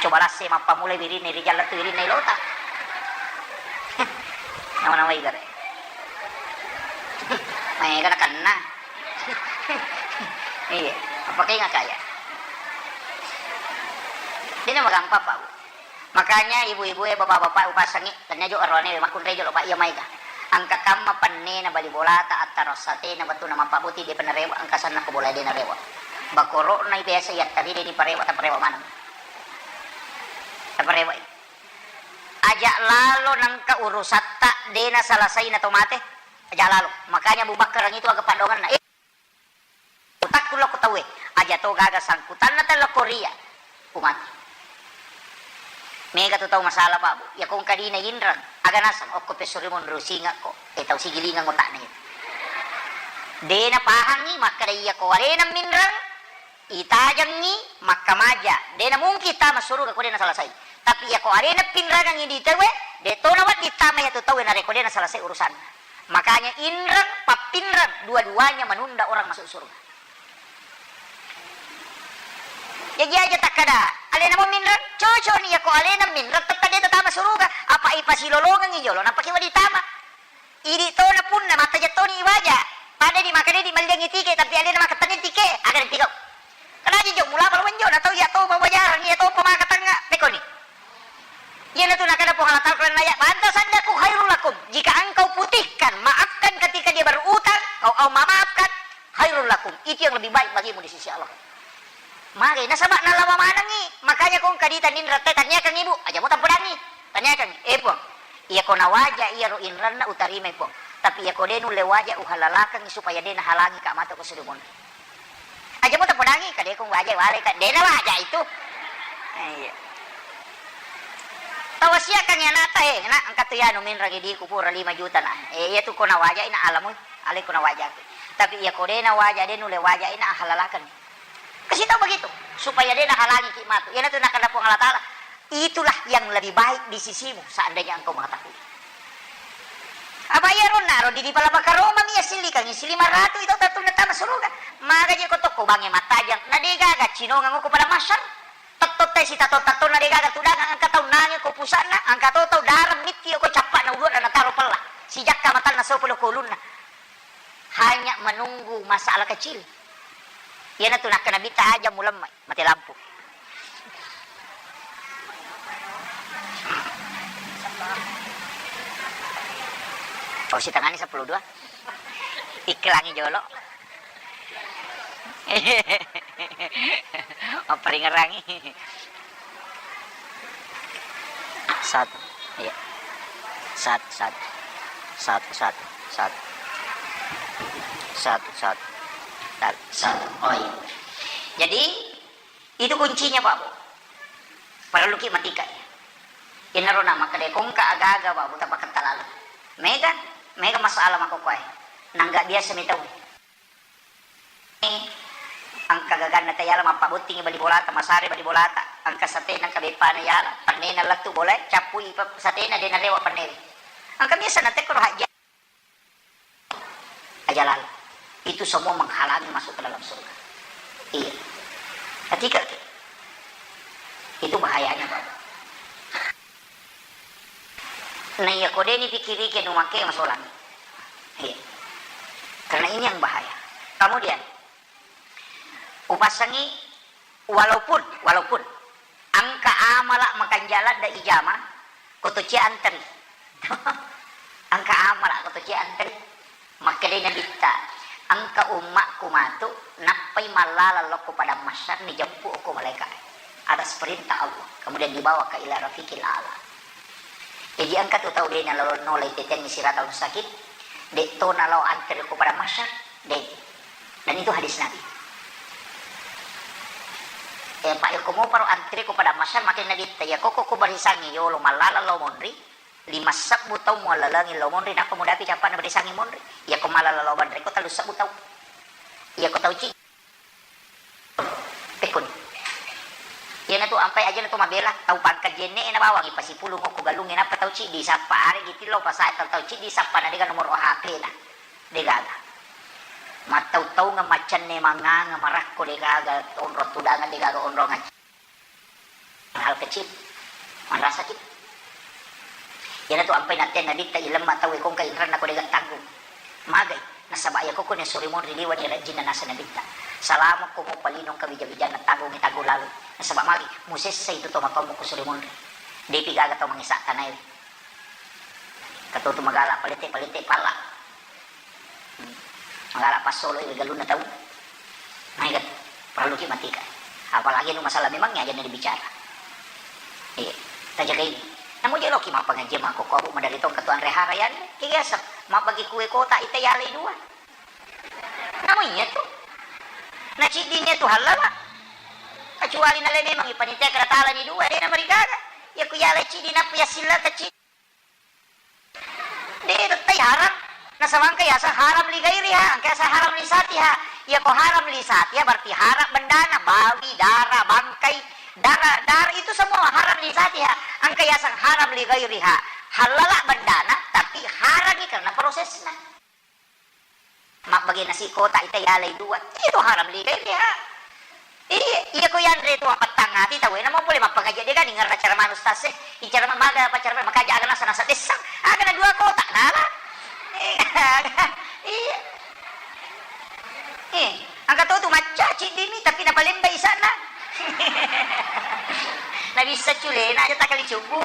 Coba lasse mappamula wirinna ri jalla tu wirinna ilota. Nama-nama igare. Maega nakenna. Iya, apa kainga kaya. Dena magampang, Pak. Makanya ibu-ibu e, bapak-bapak, upasangi, tanya jo arone makkunrai jolo, Pak, iya maega. Engka kamma pennena bali bolata, attaro satena, wettunna mappaboti, de penarewa, engka sanna ko bola de narewa. Bakoro'na biasa yattari de ni parewa, taparewa maneng. Taparewa. Aja lalo nengka urusatta de nasalasai na to mate. Aja lalo. Makanya Abu Bakar itu aga padonganna. Eh, utakku lo ko tauwe. Aja to gaga sangkutanna tella Korea. Umati. Mega tu tau masalah, Pak, Bu. Ya kong kadina inrang. Aga nasang, okko pesuri monro singakko. Eh, tau sigilingang otakna itu. De napahangi, makkada iya ko alena minrang, itajengngi, makkamaja. De namungkin tama suruga ko de nasalasai. Tapi iya ko alena pinrangangi di tauwe, de to nawedding tama iya tu tauwe narekko de nasalasai urusanna. Makanya inreng, pappinreng, dua-duanya menunda orang masuk surga. Jaji aja takkada, alena mo minreng, cocok ni, iya ko alena minreng, tette de tatama suruga, apa ipasilolongengi jolo, napake wedding tama. Idi tona punna, mattaja toni iwaja, pada di makanya di malliangi tike, tapi alena makatani tike, aga nanti kau. Kena aja jo mula pala menjo, na tau iya to bawa jarang, iya to pemaka tengah, pekoni. Iyanatu nakana Puang Allah Ta'ala, "Wa an tasaddaqu khairul lakum." Jika engkau putihkan, maafkan ketika dia berutang, kau, kau memaafkan, khairul lakum. Itu yang lebih baik bagimu di sisi Allah. Mage, nasaba nalawa manengi, makanya kong kadita ninrette tanyakan ibu, aja mo tampodangi. Tanyakan, "Eh, Puang, iya ko nawaja iyaro inranna utarimai, Puang. Tapi iya ko de nulle waja uhalalakangi supaya de nahalangi ka mata ko sudah monri." Aja mo tapodangi, kadekong waja wale ka, dena waja itu. Eh, iya. Tawasiakangi anakta, eh, nak, engka tu yanu minrang idiku pura lima juta na. Eh, iya tu ko nawaja ina alamu, ale ko nawaja aku. Tapi iya ko dena waja, de nulle waja ina halalakan. Kasih tahu begitu, supaya de nahalangi ki matu. Iya tu nakana Puang Allah Ta'ala. Itulah yang lebih baik di sisimu seandainya engkau mengetahui. Apa iya ronna ro di, di pala pakaroma mi assillikangi si lima ratu itu tattunna tama suruga. Maga je ko tokko bange mattajang. Na de gaga cinongang ko pada masyar. Tetto tai si tatto-tatto na de gaga tudang engka tau nange ko pusakna, engka to tau darang mitti ko cappa na ulur na taro pella. Si jakka matanna sopo lo ko ulunna. Hanya menunggu masalah kecil. Iyanatu nakkeda Nabitta, "Aja mulemma, mati lampu." Oh, sitengani sepuluh dua. Iklangi jolo. Mapperingerangi. Satu. Iya. Satu, satu. Satu, satu, satu. Satu, satu. Satu, satu. Oh, iya. Jadi, itu kuncinya, Pak, Bu. Perlu ki matika, ya. Inaro na makkeda kongka aga-aga, Pak, Bu, tapaketta laleng. Mega, mega masalah makkokkoe. Nangga biasa mi tau. Engka gaganna tayala mappabottingi bali bolata, masare bali bolata, engka satena, engka beppana yala, pennena lettu bolae, cappui pe-, satena, de narewa pennena. Engka biasa natekkoro hajja. Aja lalo. Itu semua menghalangi masuk ke dalam surga. Iya. Ketika itu bahayanya, Bapak. Nah, iya, ko deni pikirike nu make masolang. Iya. Karena ini yang bahaya. Kemudian, upassangi walaupun, walaupun engka amala makanjala da ijama, ko to cia anteri. Engka amala ko to cia anteri. Makkedai Nabitta, "Engka ummakku matu, nappai mallalang lokko padang mahsyar, nijeppu okko malaika atas perintah Allah, kemudian dibawa ke ila rafiqil a'la." Jaji engka tu tau de' nalao nolai tetengngi siratal mustaqim, de' to nalao antre ko padang mahsyar, de'. Dan itu hadis Nabi. Eh, pa' yako moparo antre ko padang mahsyar, makkeda Nabitta, yako ko, ko barisangngi yolo mallala lao monri, lima sebbu tau muallalengi lao monri, nappa mudapi cappa'na barisangngi monri. Yako mallala lao banre ko tellu sebbu tau. Yako tau ci- Pekkoni. Iyanatu ampai ajana to mabela, tau pangkang jenne' e nabawangi pasipulung okko galungnge, nappa tau ciddi sappa, aregi tillau pasae tau, tau ciddi sappa na de'ga nomoro H P-na. De'gaga. Mattau-taungeng, macenne mangnganga, marakko de'gaga, onrong tudangeng de'gaga, onrong ac-, hal kecil. Manrasaki. Iyanatu ampai natteang Nabitta, ilemma tauwe ko engka inranna ko de'ga tanggung. Magai, nasaba' iyako ko nassuri monri liwe'ni rajinna naseng Nabitta. Salamokko mopalinong kawija-wijanna tanggungngi tanggung lalu. Nasaba' magi, musessai tu tomatoammu ko suri monri. De'pi gaga tau mangesa' tanaewe. Engka to tu magala palette-palette pala. Magala passoloi ri galunna tau. Maega, parelluki matika. Apalagi anu masalah memang aja dibicara. Iya, tajagai. Namo je loki mappangajian makkokkoe, Bu, maderri tongka tu anre hara yanre. Kega yaseng, mabbagi kue kota ita yalai dua. Namo iya tu. Na ciddini tu hallala. Kecuali nale memang ipanitia kena talani dua, de' namarigaga. Iya ku yalai ciddi nappa yassillata ciddi. De' tettai haram. Nasaba' engka yaseng haram li gairiha, engka yaseng haram li satiha. Iya ko haram li satiha berarti haram bendana, bawi, dara, bangkai, dara, dara itu semua haram li satiha. Engka yaseng haram li gairiha. Hallala bendana, tapi harami karena prosesna. Mabbage nasi kotak ita yalai dua. Itu haram li gairiha. Iya, iya ko yanre tu appattangati tauwe, namo pole mappangaji de' gaga ningerra ceramah ustaz e. Icara ma-, maga apa ceramah, makaja aga nasa-nasa dessang. Aga na dua kotak nala. Iya. Eh, angka to tu macca ciddimi tapi napalembai sana. Nabissa culena aja takali cubu.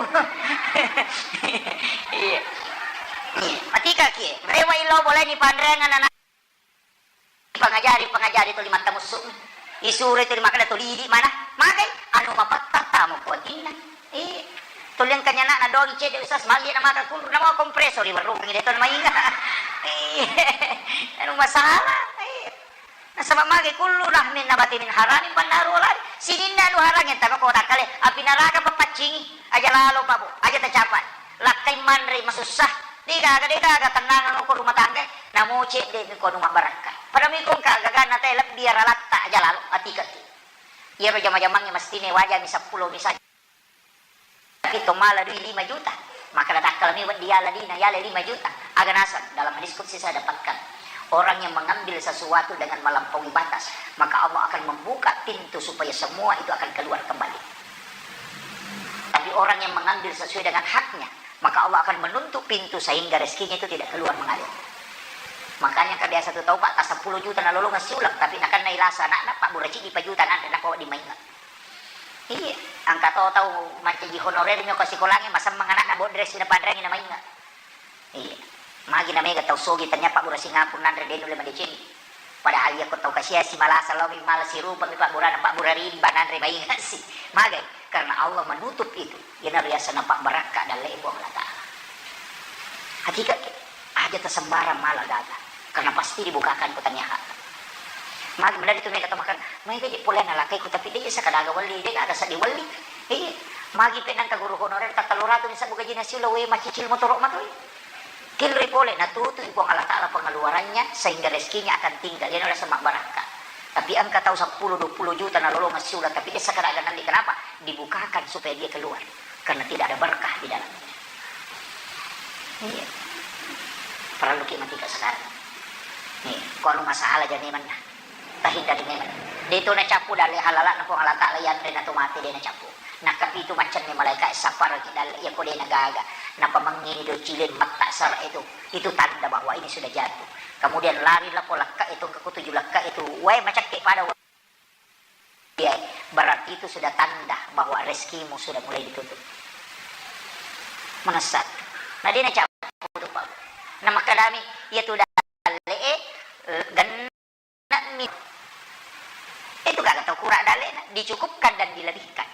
Iya. Iya, matika ki. Rewa ilo boleh ni panreang anak Pangajari, pangajari tuli mattamussu. Isuro tuli makkeda tuli idi mana? Magai? Anu mapattatta mo kuatinna. Iya. Tuli engka nyana na dogi cedde ustaz, magi na maka kunru na mau kompresor iwerrukangi de' to na mainga. Iya. Anu masalah. Iya. Nasaba' magai kullu lahmin nabata min haramin fannaru aula bih. Sininna anu harang yang tama kota kale, api neraka papaccingi. Aja lalo, Pak, Bu, aja tacapai. Lakkai manre masussa. De' gaga, de' gaga tennangeng ko rumah tangga. Namo cedde' mi ko anu mabbarakka. Pada mi ko engka gagana te lebbi aralatta aja lalo, atikaki. Iyaro jama-jamangnge mestine wajami seppulo misalnya. Tapi to mala dui lima juta, maka natakkala mi wedding yala dina, yala lima juta. Aga naseng, dalam hadis qudsi saya dapatkan, orang yang mengambil sesuatu dengan melampaui batas, maka Allah akan membuka pintu supaya semua itu akan keluar kembali. Tapi orang yang mengambil sesuai dengan haknya, maka Allah akan menutup pintu sehingga rezekinya itu tidak keluar mengalir. Makanya engka biasa tu tau, Pak, ta seppulo juta nalolongeng siuleng, tapi nakenna ilasa anakna, Pak, bura ciddi pa juta nanre, nako di mainga. Iya, engka to tau mancaji honorer mi ko sikolangnge, masemmeng anakna bodresi napanreangi na mainga. Iya. Magi na mega tau sogi, tania pabbura Singapura nanre de' nulle madeceng. Padahal iya ko tau kasiasi malasa lao mi mala sirupa mi pabburana, pabbura rimba nanre maingasi. Magai? Karena Allah menutup itu. Iyanaro riaseng napabbarakka dalle'e Puang Allah Ta'ala. Hakikat ke? Aja tasembarang mala gaga. Karena pasti dibukakan ko tania hak. Magi menari tu mega tau makan, mega je pole nalakai ku tapi de' saka daga welli, de' gaga seddi welli. Iya. Magi pe nangka guru honorer ta tellu ratu ni sabbu gajina siuleng, we macicil motoro' matoi. Kelli pole, natutu'i Puang Allah Ta'ala pengeluarannya, sehingga rezekinya akan tinggal. Iyanaro riaseng mabbarakka. Tapi engka tau seppulo, dua puluh juta nalolongeng siuleng, tapi de' saka daga nalli. Kenapa? Dibukakan supaya dia keluar. Karena tidak ada berkah di dalamnya. Iya. Parelluki matika sekarang. Nih, ko anu masalah jani manna. Tahindari memang. De' to nacappu dalle' halala'na Puang Allah Ta'ala, yanre na to mate de' nacappu. Nakkapitu maccanne malaika' sapparaki dalle', iya ko de' nagaga. Napamengngini do cileng matta sara' itu. Itu tanda bahwa ini sudah jatuh. Kemudian lari lako lakka' itu, engka ko tuju lakka' itu. Wae macakke pada wa-, iya, berarti itu sudah tanda bahwa rezekimu sudah mulai ditutup. Mengesat. Na de' nacappu tu, Pak. Na makkadami, iya tu dalle', eh, gen- Na'mi. Itu gaga tau kura dalle'na, dicukupkan dan dilebihkan.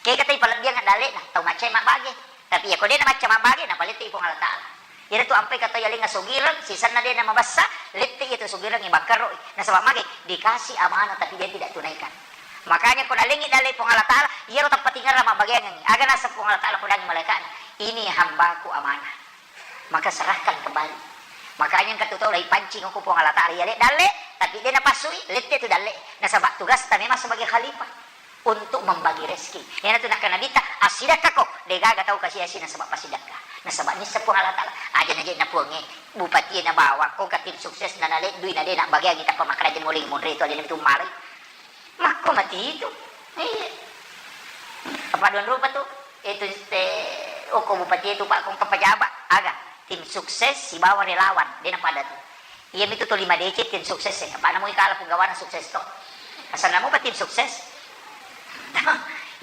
Kega tau palebbiang dalle'na, tau macai mabbage. Tapi iya ko de' namacca mabbage, napalette i Puang Allah Ta'ala. Iyana tu ampai kata yalengnga sogireng, sisenna de' namabessa, lette iya tu sogireng ibakkaroi. Nasaba mage, dikasih amanah tapi dia tidak tunaikan. Makanya ko nalengngi dalle Puang Allah Ta'ala, iyaro tappatingerang mabbageangngi. Aga naseng Puang Allah Ta'ala podangngi malaikatna, "Ini hambaku amanah." Maka serahkan kembali. Makanya engka tu tau laipancing ko Puang Allah Ta'ala, iyale dalle, tapi de' napassui, lette tu dalle. Nasaba tugasta memang sebagai khalifah untuk membagi rezeki. Iyana tu nakkeda Nabitta, "Assidakkako, de' gaga tau kasi-asi nasaba passidakka." Nasaba nisseng Puang Allah Ta'ala, aja naje' na Puangnge, bupatie na bawang, ko ka tim sukses na naleddui na de' nabbageangngi tappa makkaraja muling monre tu alena tu malai. Makko mati itu. Iya. Apa dua rupa tu? Itu te, oh, ko bupati itu, Pak, ko engka pejabat, aga? Tim sukses sibawa relawan, de' napada tu. Iya mitu tu lima D C tim sukses e. Apa namu ikala punggawana sukses to. Asal namu pa tim sukses.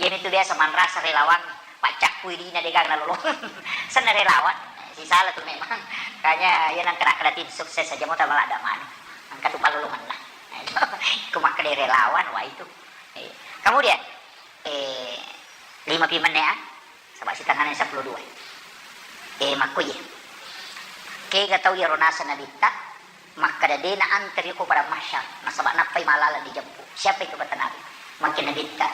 Iya mitu biasa manrasa relawan, paccakku idina de' gaga lolong. Senna relawan, sisala tu memang. Kanya iya nang kena-kena tim sukses aja mau tambah ada mana. Angka tu palolongan lah. Ko makkeda relawan, wah itu. Eh, kemudian, eh, lima pi menne, ah? Saba' sitengana seppulo dua. Eh, makko iye. Kega tau iyaro naseng Nabitta, makkeda de' naanteri ko padang mahsyar, nasaba nappai malaleng dijemput. Siapa itu kata Nabi? Makkeda Nabitta,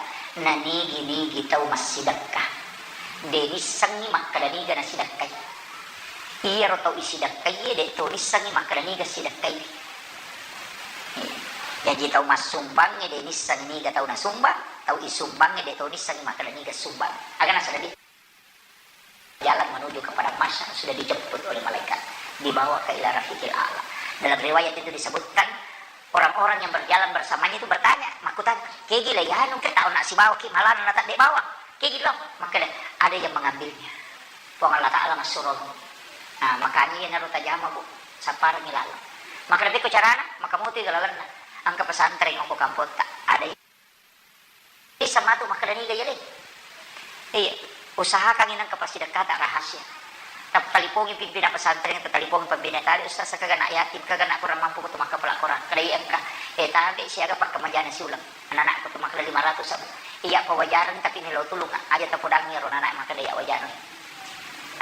nanigi-nigi tau massidekka, de' nissengngi makkeda niga nasidekkai. Iyaro tau isidekkaie de' to nissengngi makkeda niga sidekkai. Jaji tau massumbangnge de' nissengngi niga tau nasumbang, tau isumbangnge de' to nissengngi makkeda niga sumbang. Aga nasaba jalan menuju ke padang mahsyar sudah dijemput oleh malaikat, dibawa ke ila rafiqil a'la. Dalam riwayat itu disebutkan, orang-orang yang berjalan bersamanya itu bertanya, makkutana, "Kegi le yanu ke tau nak sibawa ki malana na tadde bawa? Kegi lo?" Makkeda, "Ada yang mengambilnya. Puang Allah Ta'ala massuromi." Nah, makanya iyanaro tajama, Bu, sapparengngi laleng. Makkeda, "Pekko carana?" Maka mutu i lalenna. Engka pesantren ko kampotta. Ada Isseng matu makkeda niga iya le. Iya, usahakangngi nengka passidekkata rahasia. Tattalipongi pimpinan pesantren, tattalipongi pembina tali, "Ustaz, engkaga anak yatim, engkaga anak kurang mampu, kutu makkapala Korang." Makkeda iya engka. Eh, tabe siaga pakkamajana siuleng. Anak-anakku tu makkeda lima ratus sabu. Iya, pawajareng tapi melo tulung, aja tapodangngi ro anak makkeda iya wajareng.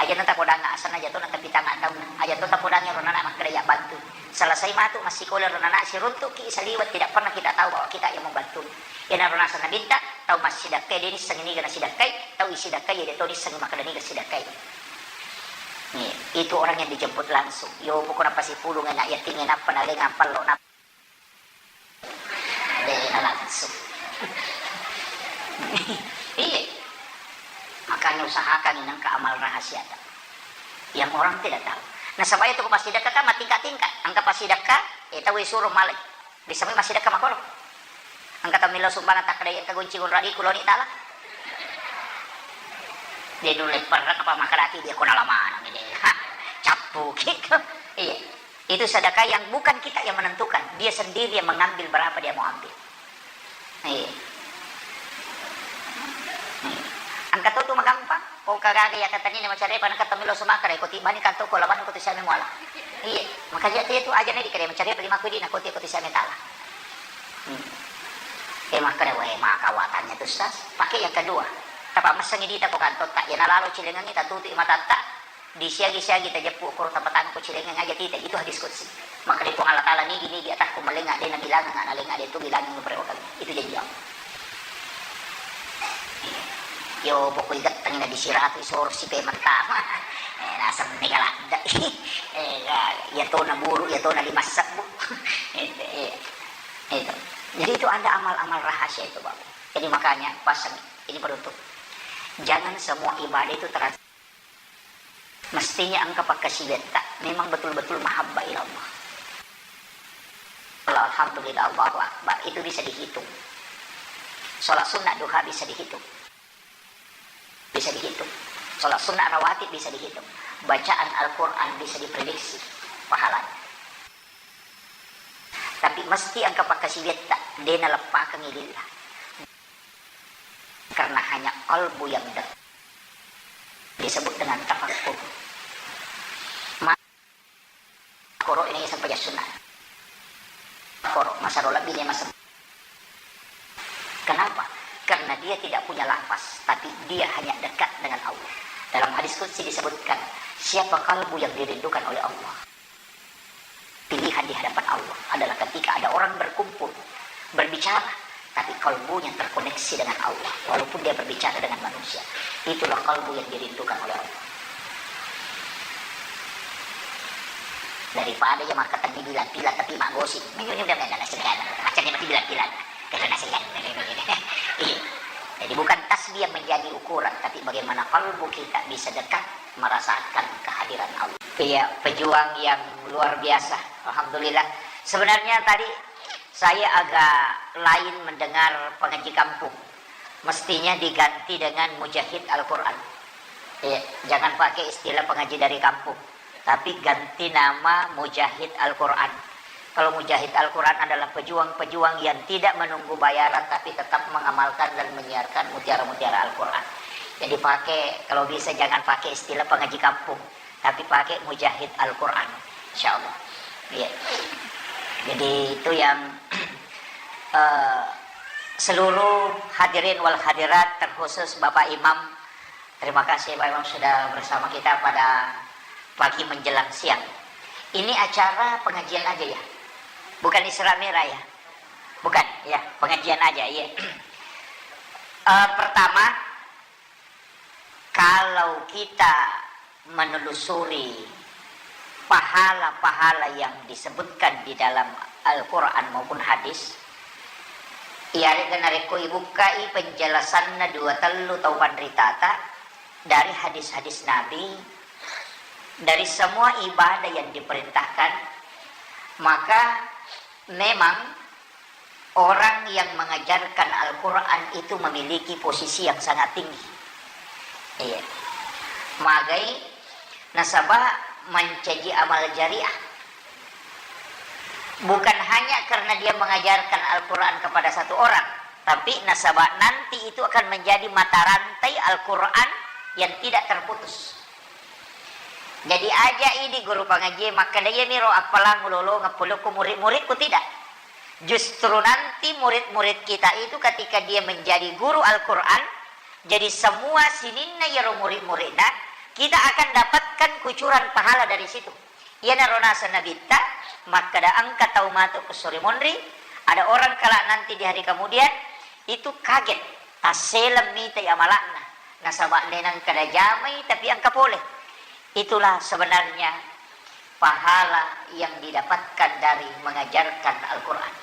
Aja na tapodangnga asenna, aja to na tapitang taunna, aja to tapodangngi ro anak makkeda iya bantu. Selesai matu massikola ro anak, siruntuki saliweng, tidak pernah kita tahu bahwa kita yang membantu. Iyanaro naseng Nabitta, tau massidekkai de nissengngi niga nasidekkai, tau isidekkai de to nissengngi makkeda niga sidekkai. Nih, itu orang yang dijemput langsung. Yo, pokokna pasipulung anak yatim, nappa nalengang pello, nappa de na langsung. Iya. Makanya usahakan nengka amal rahasia ta. Yang orang tidak tahu. Nasaba itu ko passidekka kan matingkat-tingkat. Engka passidekka, eh, tau isuro malai. Bisa mi massidekka makkoro. Engka tau melo sumbangan takkeda engka gonci gonro adikku loni tala. De nulle perrek apa makkedaki dia ko nala maneng de. Hah, cappuki. Iya. Itu sedekah yang bukan kita yang menentukan, dia sendiri yang mengambil berapa dia mau ambil. Iya. Iya. Engka to tu magampang, ko kagaga ya katani na macarepa na katta melo sumakara, ko tibani kanto ko labang ko tu siame muala. Iya, makanya tu itu aja na dikare macarepa lima ko di na ko ti ko tu siame tala. Hmm. Eh, makkeda, "Weh, maka watannya tu, Ustaz." Pakai yang kedua. Tapa messengi dita ko kanto ta, ya nalalo cilengengi tatutu matatta. Disiagi-siagi tajeppu koro tapatangko cilengeng aja tita, itu hadis qudsi. Makkeda Puang Allah Ta'ala, "Nigi-nigi atakku malenga de nabilangang, nalenga de tu bilangang, itu janji Allah." Yo, pokok igattengi na disiratu isoro sipe mentama. Eh, naseng mega ladde. Eh, ya, ya tona buru, ya tona lima sebbu. Itu, iya. Itu. Jadi itu ada amal-amal rahasia itu, Bapak. Jadi makanya pasang ini penutup. Jangan semua ibadah itu terasa Mestinya engka pakkasiwiatta, memang betul-betul mahabbah ila Allah. Alhamdulillah, Allahu Akbar, itu bisa dihitung. Sholat sunnah duha bisa dihitung. Bisa dihitung. Sholat sunnah rawatib bisa dihitung. Bacaan Al-Quran bisa diprediksi pahalanya. Tapi mesti engka pakkasiwiatta, de naleppakengngi lillah. Karena hanya qalbu yang dekat disebut dengan tafakkur. Ma-, koro ini sempajang sunnah. Koro, masaro lebih dia masem-, kenapa? Karena dia tidak punya lafaz, tapi dia hanya dekat dengan Allah. Dalam hadis qudsi disebutkan, siapa kalbu yang dirindukan oleh Allah? Pilihan di hadapan Allah adalah ketika ada orang berkumpul, berbicara, tapi kalbunya terkoneksi dengan Allah, walaupun dia berbicara dengan manusia. Itulah kalbu yang dirindukan oleh Allah. Daripada ya makkatenni bilang-bilang tapi maggosip. Macam ni mati bilang-bilang. Iya. Jadi bukan tasbih yang menjadi ukuran, tapi bagaimana kalbu kita bisa dekat merasakan kehadiran Allah. Iya, pejuang yang luar biasa. Alhamdulillah. Sebenarnya tadi saya agak lain mendengar pengaji kampung. Mestinya diganti dengan mujahid Al-Quran. Iya, jangan pakai istilah pengaji dari kampung, tapi ganti nama mujahid Al-Quran. Kalau mujahid Al-Quran adalah pejuang-pejuang yang tidak menunggu bayaran, tapi tetap mengamalkan dan menyiarkan mutiara-mutiara Al-Quran. Jadi pakai, kalau bisa jangan pakai istilah pengaji kampung, tapi pakai mujahid Al-Quran, insya Allah. Iya. Jadi itu yang, eh, seluruh hadirin wal hadirat, terkhusus Bapak Imam. Terima kasih Pak Imam sudah bersama kita pada pagi menjelang siang. Ini acara pengajian aja ya? Bukan Isra Mi'raj ya? Bukan, ya, pengajian aja, iya. Eh, pertama, kalau kita menelusuri pahala-pahala yang disebutkan di dalam Al-Quran maupun hadis, iyarega narekko ibukkai penjelasanna dua tellu tau panritata dari hadis-hadis Nabi, dari semua ibadah yang diperintahkan, maka memang orang yang mengajarkan Al-Quran itu memiliki posisi yang sangat tinggi. Iya. Magai nasaba mancaji amal jariah. Bukan hanya karena dia mengajarkan Al-Quran kepada satu orang, tapi nasaba nanti itu akan menjadi mata rantai Al-Quran yang tidak terputus. Jadi aja idi guru pangaji makkeda, "Iyamiro appalang ulolongeng polokku murid-muridku," tidak. Justru nanti murid-murid kita itu ketika dia menjadi guru Al-Quran, jadi semua sininna iyaro murid-muridna, kita akan dapatkan kucuran pahala dari situ. Iyanaro naseng Nabitta, makkeda engka tau matu ku sore monri, ada orang kelak nanti di hari kemudian, itu kaget, tasseleng mitai amala'na, nasaba de nengka najamai tapi engka pole. Itulah sebenarnya pahala yang didapatkan dari mengajarkan Al-Quran.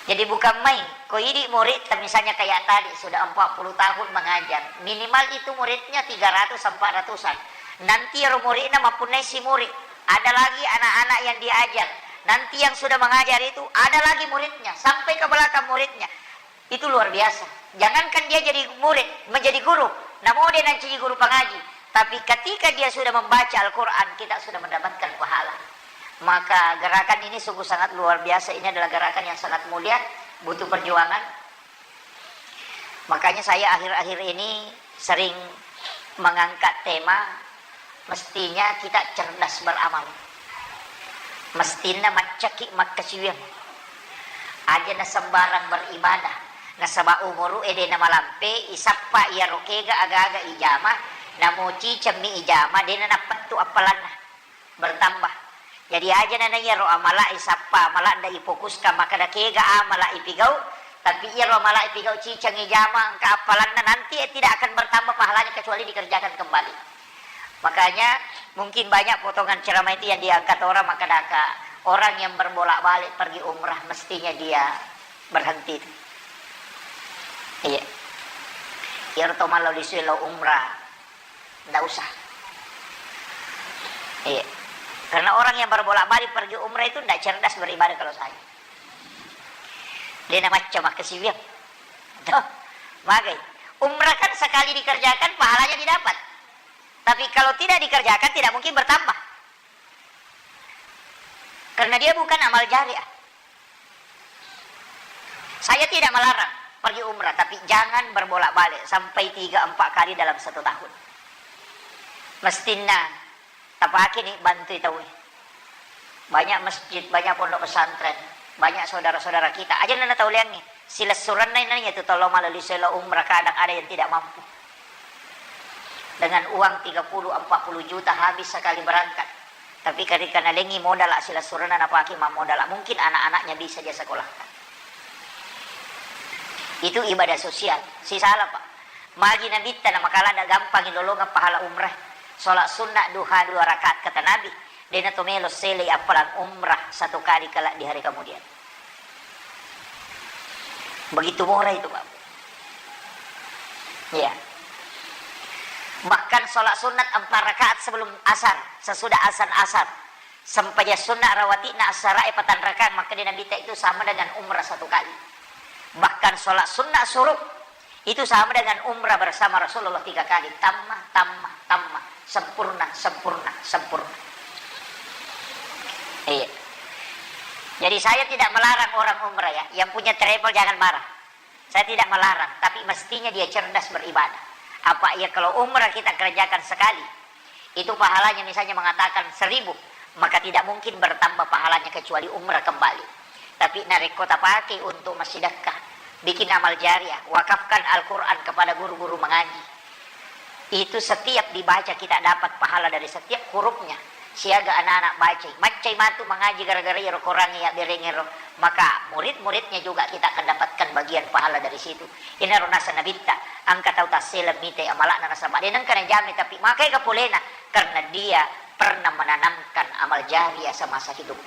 Jadi bukan main, ko idi murid, misalnya kayak tadi sudah empat puluh tahun mengajar, minimal itu muridnya tiga ratus empat ratusan. Nanti ro muridna mapunnai si murid, ada lagi anak-anak yang diajar. Nanti yang sudah mengajar itu ada lagi muridnya, sampai ke belakang muridnya. Itu luar biasa. Jangankan dia jadi murid, menjadi guru, namo de nancaji guru pangaji, tapi ketika dia sudah membaca Al-Quran, kita sudah mendapatkan pahala. Maka gerakan ini sungguh sangat luar biasa. Ini adalah gerakan yang sangat mulia, butuh perjuangan. Makanya saya akhir-akhir ini sering mengangkat tema, mestinya kita cerdas beramal. Mestinna maccaki makkasiwiang. Aja na sembarang beribadah. Nasaba umuru e de namalampe, isappa iyaro kega aga-aga ijama, namo cicemmi ijama, de na nappettu appalanna. Bertambah. Jadi aja na iyaro amala isappa, amala nda ifokuskan makkeda kega amala ipigau, tapi iyaro amala ipigau ciceng ijama engka appalanna, nanti, eh, tidak akan bertambah pahalanya kecuali dikerjakan kembali. Makanya mungkin banyak potongan ceramah itu yang diangkat orang, makkedaka orang yang berbolak-balik pergi umrah mestinya dia berhenti itu. Iya. Iyaro to mallo lisui lo umrah, ndak usah. Iya. Karena orang yang berbolak-balik pergi umrah itu ndak cerdas beribadah kalau saya. De na macca makkasiwiang. Tuh, magai. Umrah kan sekali dikerjakan pahalanya didapat. Tapi kalau tidak dikerjakan tidak mungkin bertambah. Karena dia bukan amal jariah. Saya tidak melarang pergi umrah, tapi jangan berbolak-balik sampai tiga empat kali dalam satu tahun. Mestinna tapake ni bantui tauwe. Banyak masjid, banyak pondok pesantren, banyak saudara-saudara kita. Aja nana tau leangngi. Silessurenna inanna tu tolo malali selo umrah, kadang ada yang tidak mampu. Dengan uang tiga puluh, empat puluh juta habis sekali berangkat. Tapi ketika nalengi modal silessurenna napake mammodala, mungkin anak-anaknya bisa dia sekolahkan. Itu ibadah sosial. Sisala, Pak. Magi Nabitta na makala ada gampang lolongeng pahala umrah. Sholat sunnah duha dua rakaat kata Nabi. Dena to melo sele appalang umrah satu kali kelak di hari kemudian. Begitu murah itu, Pak. Iya. Bahkan sholat sunat empat rakaat sebelum asar, sesudah azan asar. Sempajang sunnah rawati'na asarae patang rakaat, maka di Nabitta itu sama dengan umrah satu kali. Bahkan sholat sunnah suruk itu sama dengan umrah bersama Rasulullah tiga kali. Tamma, tamma, tamma. Sempurna, sempurna, sempurna. Iya. Jadi saya tidak melarang orang umrah ya. Yang punya travel jangan marah. Saya tidak melarang, tapi mestinya dia cerdas beribadah. Apa ya kalau umrah kita kerjakan sekali, itu pahalanya misalnya mengatakan seribu, maka tidak mungkin bertambah pahalanya kecuali umrah kembali. Tapi narekko tapake untuk massidekka, bikin amal jariah, wakafkan Al-Quran kepada guru-guru mengaji. Itu setiap dibaca kita dapat pahala dari setiap hurufnya. Siaga anak-anak bacai. Maccai matu mangaji gara-gara iyaro Korangnge yabberengngero. Maka murid-muridnya juga kita akan dapatkan bagian pahala dari situ. Inaro naseng Nabitta, engka tau tasseleng mite amala'na nasaba de nengka najame, tapi maega polena karena dia pernah menanamkan amal jariah semasa hidup.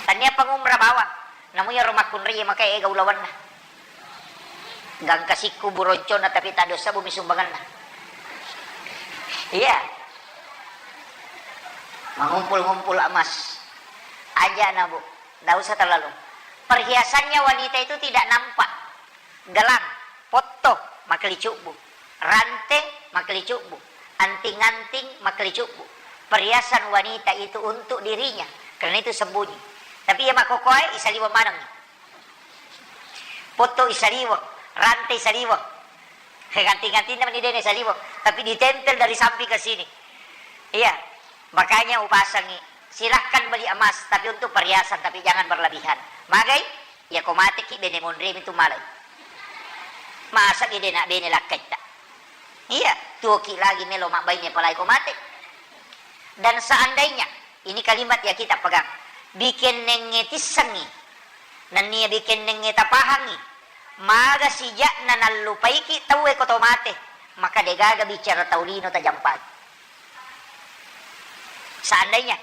Tania pangumrah bawang, namu iyaro makkunrai maka ega ulawenna. Gangka sikku buroncona tapi tak dosa bumi sumbanganna. Iya. Mengumpul-ngumpul emas. Aja na, Bu. Ndak usah terlalu. Perhiasannya wanita itu tidak nampak. Gelang, potto, makkelicubbu. Rante, makkelicubbu. Anting-anting, makkelicubbu. Perhiasan wanita itu untuk dirinya. Karena itu sembunyi. Tapi iya makkokoe, isaliweng maneng. Potto isaliweng, rante isaliweng. Ganti-gantina meni dena isaliweng, tapi ditempel dari samping ke sini. Iya, makanya upasangi, silahkan beli emas, tapi untuk perhiasan, tapi jangan berlebihan. Magai, ya ko mateki bene monre itu malai. Masa ki dena bene lakkaitta. Iya, tuoki lagi melo mabbaine palai ko mate. Dan seandainya, ini kalimat ya kita pegang, bikennengnge tissengi, nennia bikennengnge tapahangi, maga sija'na nallupaiki tauwe ko to mate, maka degaga bicara tau lino tajampaki. Seandainya,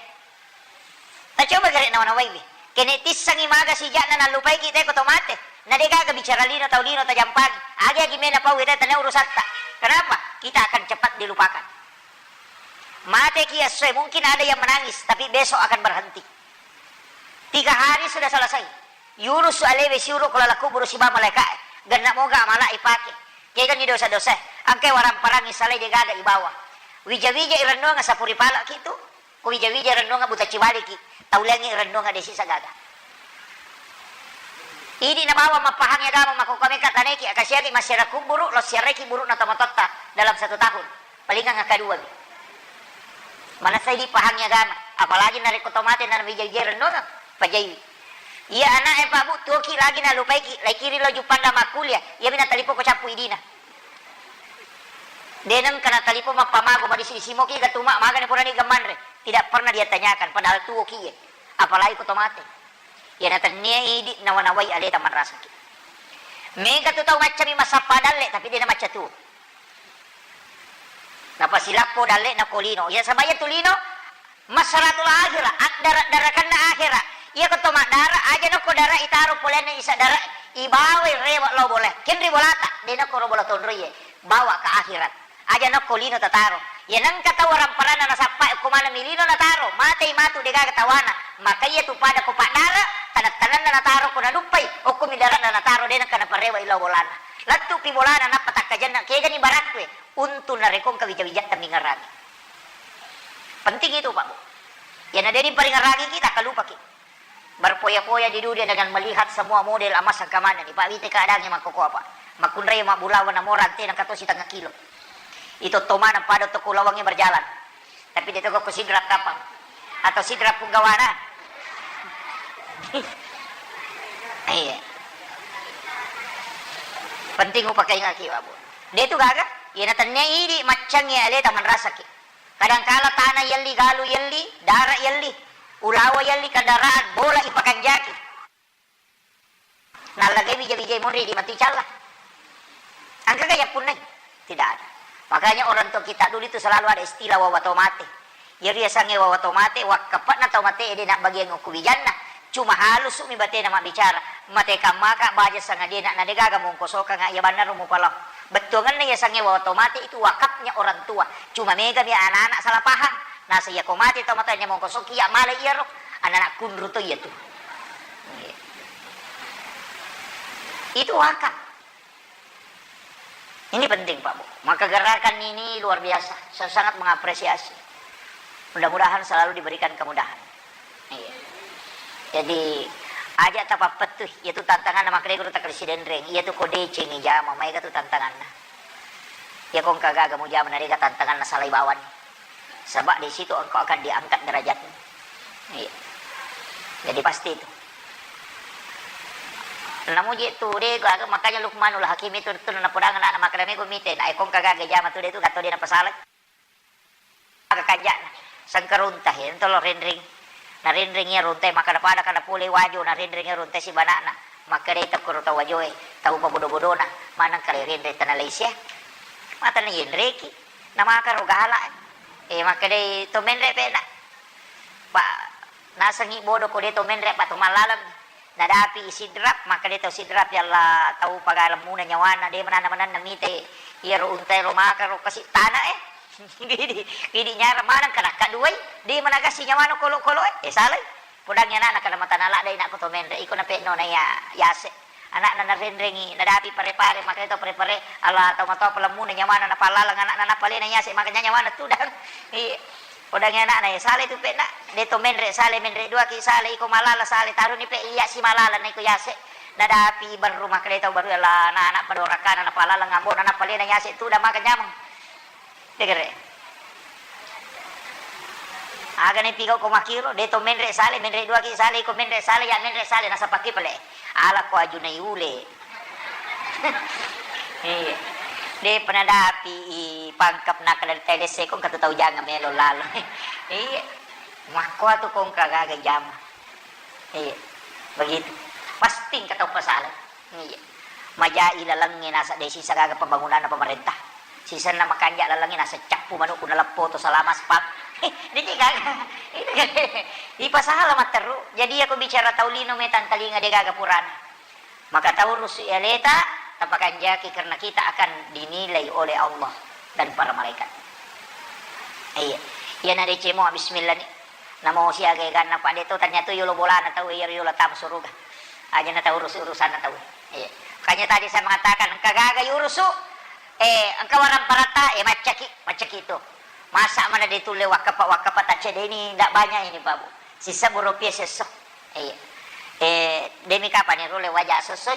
tacoba gare nawa-nawaiwi, kene tissengi maga sija'na nallupaiki te ko to mate, na degaga bicara lino tau lino tajampaki, agi-agi mena pau ita tania urusatta. Kenapa? Kita akan cepat dilupakan. Mateki essoe, mungkin ada yang menangis, tapi besok akan berhenti. Tiga hari sudah selesai. Yurus alewe siuro ko laleng kuburu siba malaikae. Genna moga amala ipake. Kegani dosa-dosa. Angke warang parangi salai degaga ibawa. Wija-wija irennuang sapuri palaki tu. Ko wija-wija irennuang buta ciwaliki. Tauliangi irennuang desi sagaga. Idi nabawa mappahangi agama makkokkoe meka taneki akasiaki massiara kuburu, lo siaraiki burukna tomatoatta dalam satu tahun. Palingang akkadua mi. Manessai dipahangi agama, apalagi narekko to mate na wija-wija rennuang, pajaiwi. Iya ana'e Pak Bu, tuoki lagi nalupaiki, laikiri lo Juppanda makkuliah, iyami natalipoko cappu idina. De nengka natalipong mappamago madisi-disi moki gatuma magani purani gamanre. Tidak pernah dia tanyakan, padahal tuoki ye. Apalagi ko to mate. Iya natennia idi nawa-nawai aleta manrasaki. Mega tu tau maccami massappa dalle, tapi de namacca tuo. Napasilappo dalle'na ko lino. Iya, sabaya tu lino, masratul akhirah, addara-darakanna akhirah. Iya ko to maddara, aja nokko dara itaro polenna isa dara, ibawai rewe lao bola. Kenri bolata, de nokko ro bola tonroie, bawa ke akhirat. Aja nokko lino tataro. Iya nengka tau aramparanna nasappa ko maneng mi lino nataro, matei matu degaga tawana. Maka iya tu pada ko paddara, taneng-tanenna nataro ko naduppai, okko mi darana nataro de nengka naparewa lao bolana. Lettupi bolana nappa takkajenna, kegani barakkue, untung narekko engka wija-wijatta mingerangi. Penting itu, Pak, Bu. Iya na de diparingerangi kita, kalupaki. Berpoya-poya di dunia dengan melihat semua model emas engka manenni, Pak, wite keadaannya makkoko apa. Makkunrai mabbulawa namo rante nengka to sitengah kilo. Itu to maneng pada to kulawangi berjalan. Tapi de to ko sidrap kapang. Atau sidrap punggawana. Iya. Penting upakaingaki, Pak, Bu. De tu gaga. Iyana tennia idi maccangnge aleta manrasaki. Kadangkala tana yelli, galu yelli, dara yelli, ulawa yelli, kendaraan, bola ipakanjaki. Nallagai wija-wijai monri di matu icalla. Engkaga yappunnai? Tidak ada. Makanya orang tua kita dulu itu selalu ada istilah wawa to mate. Iyaro yasengnge wawa to mate, wakkape'na tau mate de nabbagiang okko wijanna. Cuma halusu'mi batena mabbicara. Mate kammaka baja sangadie na, na degaga mongkosokanga iya bannaro mupalao. Bettuangenna yasengnge wawa to mate itu wakafnya orang tua. Cuma megami anak-anak salah paham. Nasa iyako mate tau matoa mongkosokki iya male iyaro. Anak-anak kunru to iya tu. Itu wakaf. Ini penting, Pak Bu. Maka gerakan ini luar biasa. Saya sangat mengapresiasi. Mudah-mudahan selalu diberikan kemudahan. Iya. Jadi, aja tapappettu, iya tu tantanganna makkedai guru takkeda sidenreng, iya tu ko decengi jama, maega tu tantanganna. Iya ko engka gaga mujama, narega tantanganna salai bawani. Sebab di situ engkau akan diangkat derajatmu. Iya. Jadi pasti itu. Namuji tu de gaga, makanya Luqmanul Hakim itu tu napodang anak makkeda mego mite, na eko engka gaga jama tu de tu gatto de napasalai. Aga kanja'na, sengkarunta he, ento lo renreng. Narenreng iya runtai makkeda pada kada pole wajo, narenreng iya runtai sibana'na. Makkedai tokkoro tau wajoe, tau pabodo-bodona, maneng kale renreng tana laisia. Mata na yenreki. Namakaro gala. Eh, makkedai to menre pe'na. Pa, nasengngi bodo ko de to menre, pa to mallaleng. Nadapi i Sidrap, makkeda tau Sidrap, "Ya Allah, tau pagalemmuna nyawana, de mananna-mananna mite iyaro untae ro makaro kasi tana e." Idi, idi nyara maneng kanakka duai, de managasi nyawana kolo-kolo e. Eh, salai. Podangi anakna kada matana ladde inakku to menre, iko nape'no na iya yase. Anakna narenrengi, nadapi pare-pare, makkeda tau pare-pare, "Allah, tau matoa palemmuna nyawana, napallaleng anakna, napalena yase, makanya nyawana tudang." Iya. Podangi anakna, "Eh, sale tu pe'na, de to menre sale, menre duaki sale, iko malala sale, taruni pe iya si malala na iko yase." Nadapi barru makkeda tau barru, "Allah, na anak padorakana, napalala ngambona, napalena yase tudang maka nyameng." Degere. Aga ne pigau ko makiro, de to menre sale, menre duaki sale, iko menre sale, ya menre sale, nasapaki pale. Ala ko ajunai ule. Iya. De penadapi i pangkap nakal telese ko engka tu tau janga melo lalo. Iya. Makko atu ko engka gaga jama. Iya. Begitu. Pasti engka tau pasala. Iya. Majai lalengnge nasa de sisa gaga pembangunanna pemerintah. Sisenna makanja lalengnge nasa cappu manukku naleppo to salama aspal. Deci gaga. Ipasala matteru. Jadi aku bicara tau lino metang talinga de gaga purana. Maka taurusu aleta, tapakanjaki karena kita akan dinilai oleh Allah dan para malaikat. Iya. Iya na decemo bismillah ni. Namo siaga eganna pa de to tanya tu yolo bolana tau iya yolo tama suruga. Aja na taurusu urusanna tau. Iya. Makanya tadi saya mengatakan engka gaga yurusu, eh, engka warang parata, eh, maccaki, maccaki itu. Masa mana de tulle wakkapa, wakkapa taccedeni, ndak banyak ini, Pak Bu. Sisebbu rupiah sesso. Iya. Eh, demi kapan iro le waja sessoi?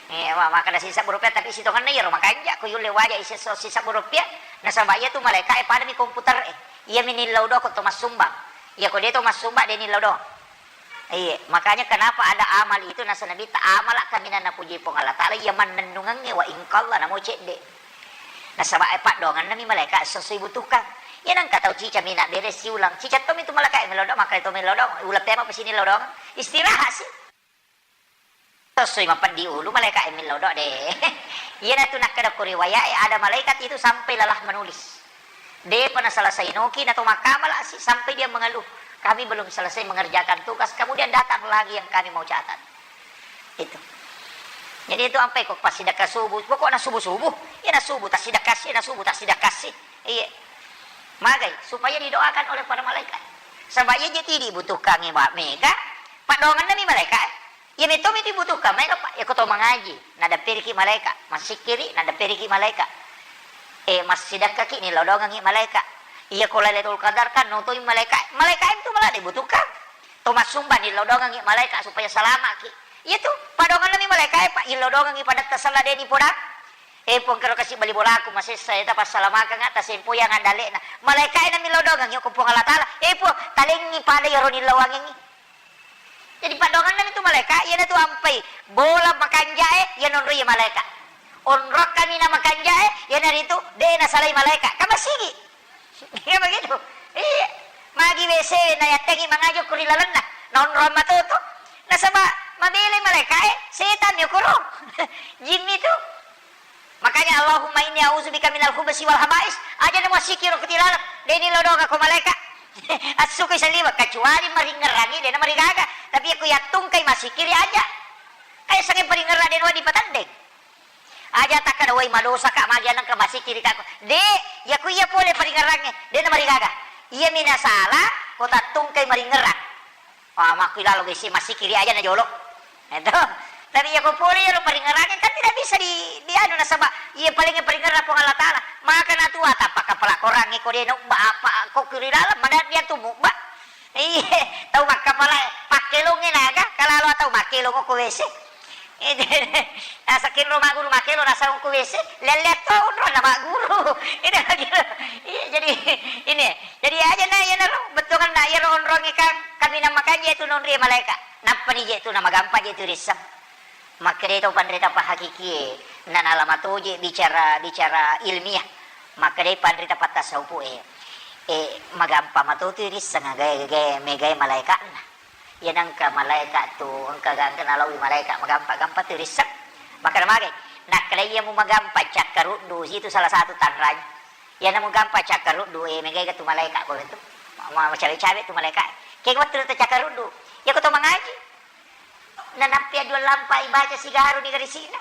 Eh, wa-, makkeda sisebbu rupiah, tapi sitongenna iyaro makanja ko yulle waja isesso sisebbu rupiah, nasaba iya tu malaika e padami komputer e. Iya mi nillau do ko to massumbang. Iya ko de to massumbang de nillau do. Iya, makanya kenapa ada amal itu nasa Nabi ta amala kaminang napuji Puang Allah Taala iya mannennungengnge wa ingkalla namo cedde. Nasaba e paddoangenna mi malaika sesso ibutuhkan. Iya nengka tau cica mi nabbere siulang. Cica to mi tu malaika e melodong, maka to melodong. Uleppe apa pesini lodong? Istirahat sih. Sesso mapeddi ulu malaika e melodong de. Iya natu nakkeda ko riwayat e ada malaikat itu sampai lelah menulis. Depa naselesai noki nato makkamala si sampai dia mengeluh. Kami belum selesai mengerjakan tugas, kemudian datang lagi yang kami mau catat. Itu. Jadi itu ampai ko passidekka subuh, pokokna subuh-subuh, iya na subuh tassidekka si, iya na subuh tassidekka si. Iya. Magai, supaya didoakan oleh para malaikat. Sebab iya jadi dibutuhkan mega, paddoangenna mi malaikat. Iya metto mi dibutuhkan, maega pa, iya ko to mangaji, nadapperiki malaika, massikkiri, nadapperiki malaika. Eh, massidekkaki, nilodongengi malaika. Iya ko Lailatul Qadar kan notoi malaika, malaika itu malah dibutuhkan. To massumba nilodongengi malaika supaya salamaki. Iya tu, padongenna mi malaika e, pa, ilodongengi padatta sella deni podang. Eh, Puang, kero kasi bali bolaku masessa, eta passalamakenga, tasempoi yang andalekna. Malaika e na milodongengi ko Puang Allah Taala. Eh, Puang, talengi pada iyaro nilawangengi. Jadi paddoangenna mi tu malaika, iyana tu ampai bola makanjae, iya nonroi malaika. Onrong kaminang makanjae, iyanaritu de' nasalai malaeka'. Kan masigi. Iya begitu. Iya. Magi W C na yattengngi mangaji ko ri lalenna. Na onrong matoto. Nasaba mabelai malaeka'e, setan mi okoro. Jinni tu. Makanya, "Allahumma inni a'udzubika minal khubusi wal khaba'is." Aja na massikkiri ro ko ri laleng. De' ni lo doga ko malaeka'. Assukui saliweng, kecuali maringngerangi de' na marigaga. Tapi ko yattungkai massikkiri aja. Kayak sange paringngerang de' na wedding patandeng. Aja takkeda, "Woi, madosaka', magi anengka massikkiri ka ko." De', iya ku iya pole paringngerangnge, de' na marigaga. Iyami nasala ko tattungkai maringngerang. Ah, makku ilalo besi massikkiri aja na jolo. Itu. Tapi iya ko pole iyaro paringngerangnge kan tidak bisa di, di anu nasaba iya paling paringngerang Puang Allah Taala. Maka natua tappa kapala korangnge ko de' na ubba apa ko kiri dalam mana dia tu mubba. Iye, tau makkapalae, pakkelongnge naga, kalalo tau makkelong ko W C. Nasaking ro magguru makkelo nasang ko W C, lelle to onrong na magguru. Ini lagi. Iya, jadi ini. Jadi aja na iyanaro bettuanna iyaro onrongnge kan kaminang makanji tu nonri malaeka. Nappani je tu na magampa je tu risseng. Makkedai tau panrita pahakikie, na nalama toje bicara, bicara ilmiah. Makkedai panrita pattasawufu e, e, magampa matotu risseng gae, gae, megae malaeka'na. Iya nengka malaeka' tu, engka gangka nalaui malaeka' magampa-gampa tu risseng. Makkeda magai, nakkeda iya mu magampa cakkaruddu, situ salah satu tanranya. Iya na mu gampa cakkaruddu, e, megae tu malaeka' ko tu. Ma-, ma-, macawe-cawe tu malaeka'. Kega wettu tu cakkaruddu. Iya ko to mangaji. Nanappi dua lampa ibaca sigaru ni garisi'na.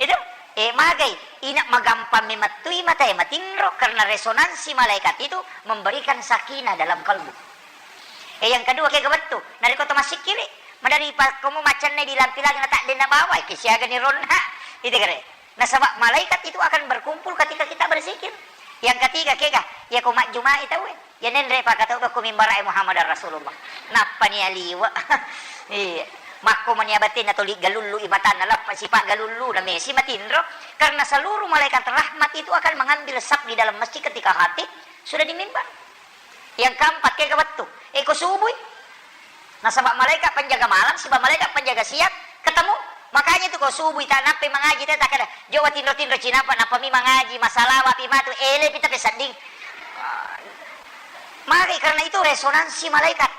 Itu, eh, magai, ina magampang memettui matae matinro karena resonansi malaikat itu memberikan sakinah dalam kalbu. Eh, yang kedua, kega wettu, narekko to massikkiri, madari pakkomu macanne di lampi lagi na tak denna bawa, ke siaga ni ronna. Itu kere. Nasaba malaikat itu akan berkumpul ketika kita berzikir. Yang ketiga, kega, iya ko majjumai tauwe. Iya nenre pakatau ko mimbara'e Muhammadar Rasulullah. Nappani aliwa. Iya. Makko mani abatenna toli galullu i matanna lappa sipa galullu na mesi matinro. Karena seluruh malaikat rahmat itu akan mengambil saf di dalam masjid ketika khatib sudah di mimbar. Yang keempat, kega wettu. Eh, ko subui. Nasaba malaikat penjaga malam, siba malaikat penjaga siang, ketemu. Makanya itu ko subui ta nappi mangaji te takkeda, "Jo watinro-tinro cinapa, nappa mi mangaji, masalawa pi matu, ele pi tapi sedding." Magi karena itu resonansi malaikat.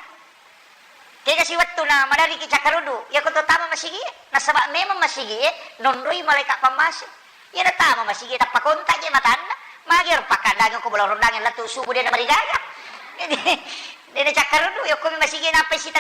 Kega si wettu na madariki cakkaruddu, iya ko to tama masigi, nasaba memang masigi e nonroi malaikat pammase. Iya na tama masigi tappa kontak je matanna. Magi ro pakkandangi ko bola rondangi lettu subuh de na marigaga. Jadi, de na cakkaruddu, iya ko masigi nappa sita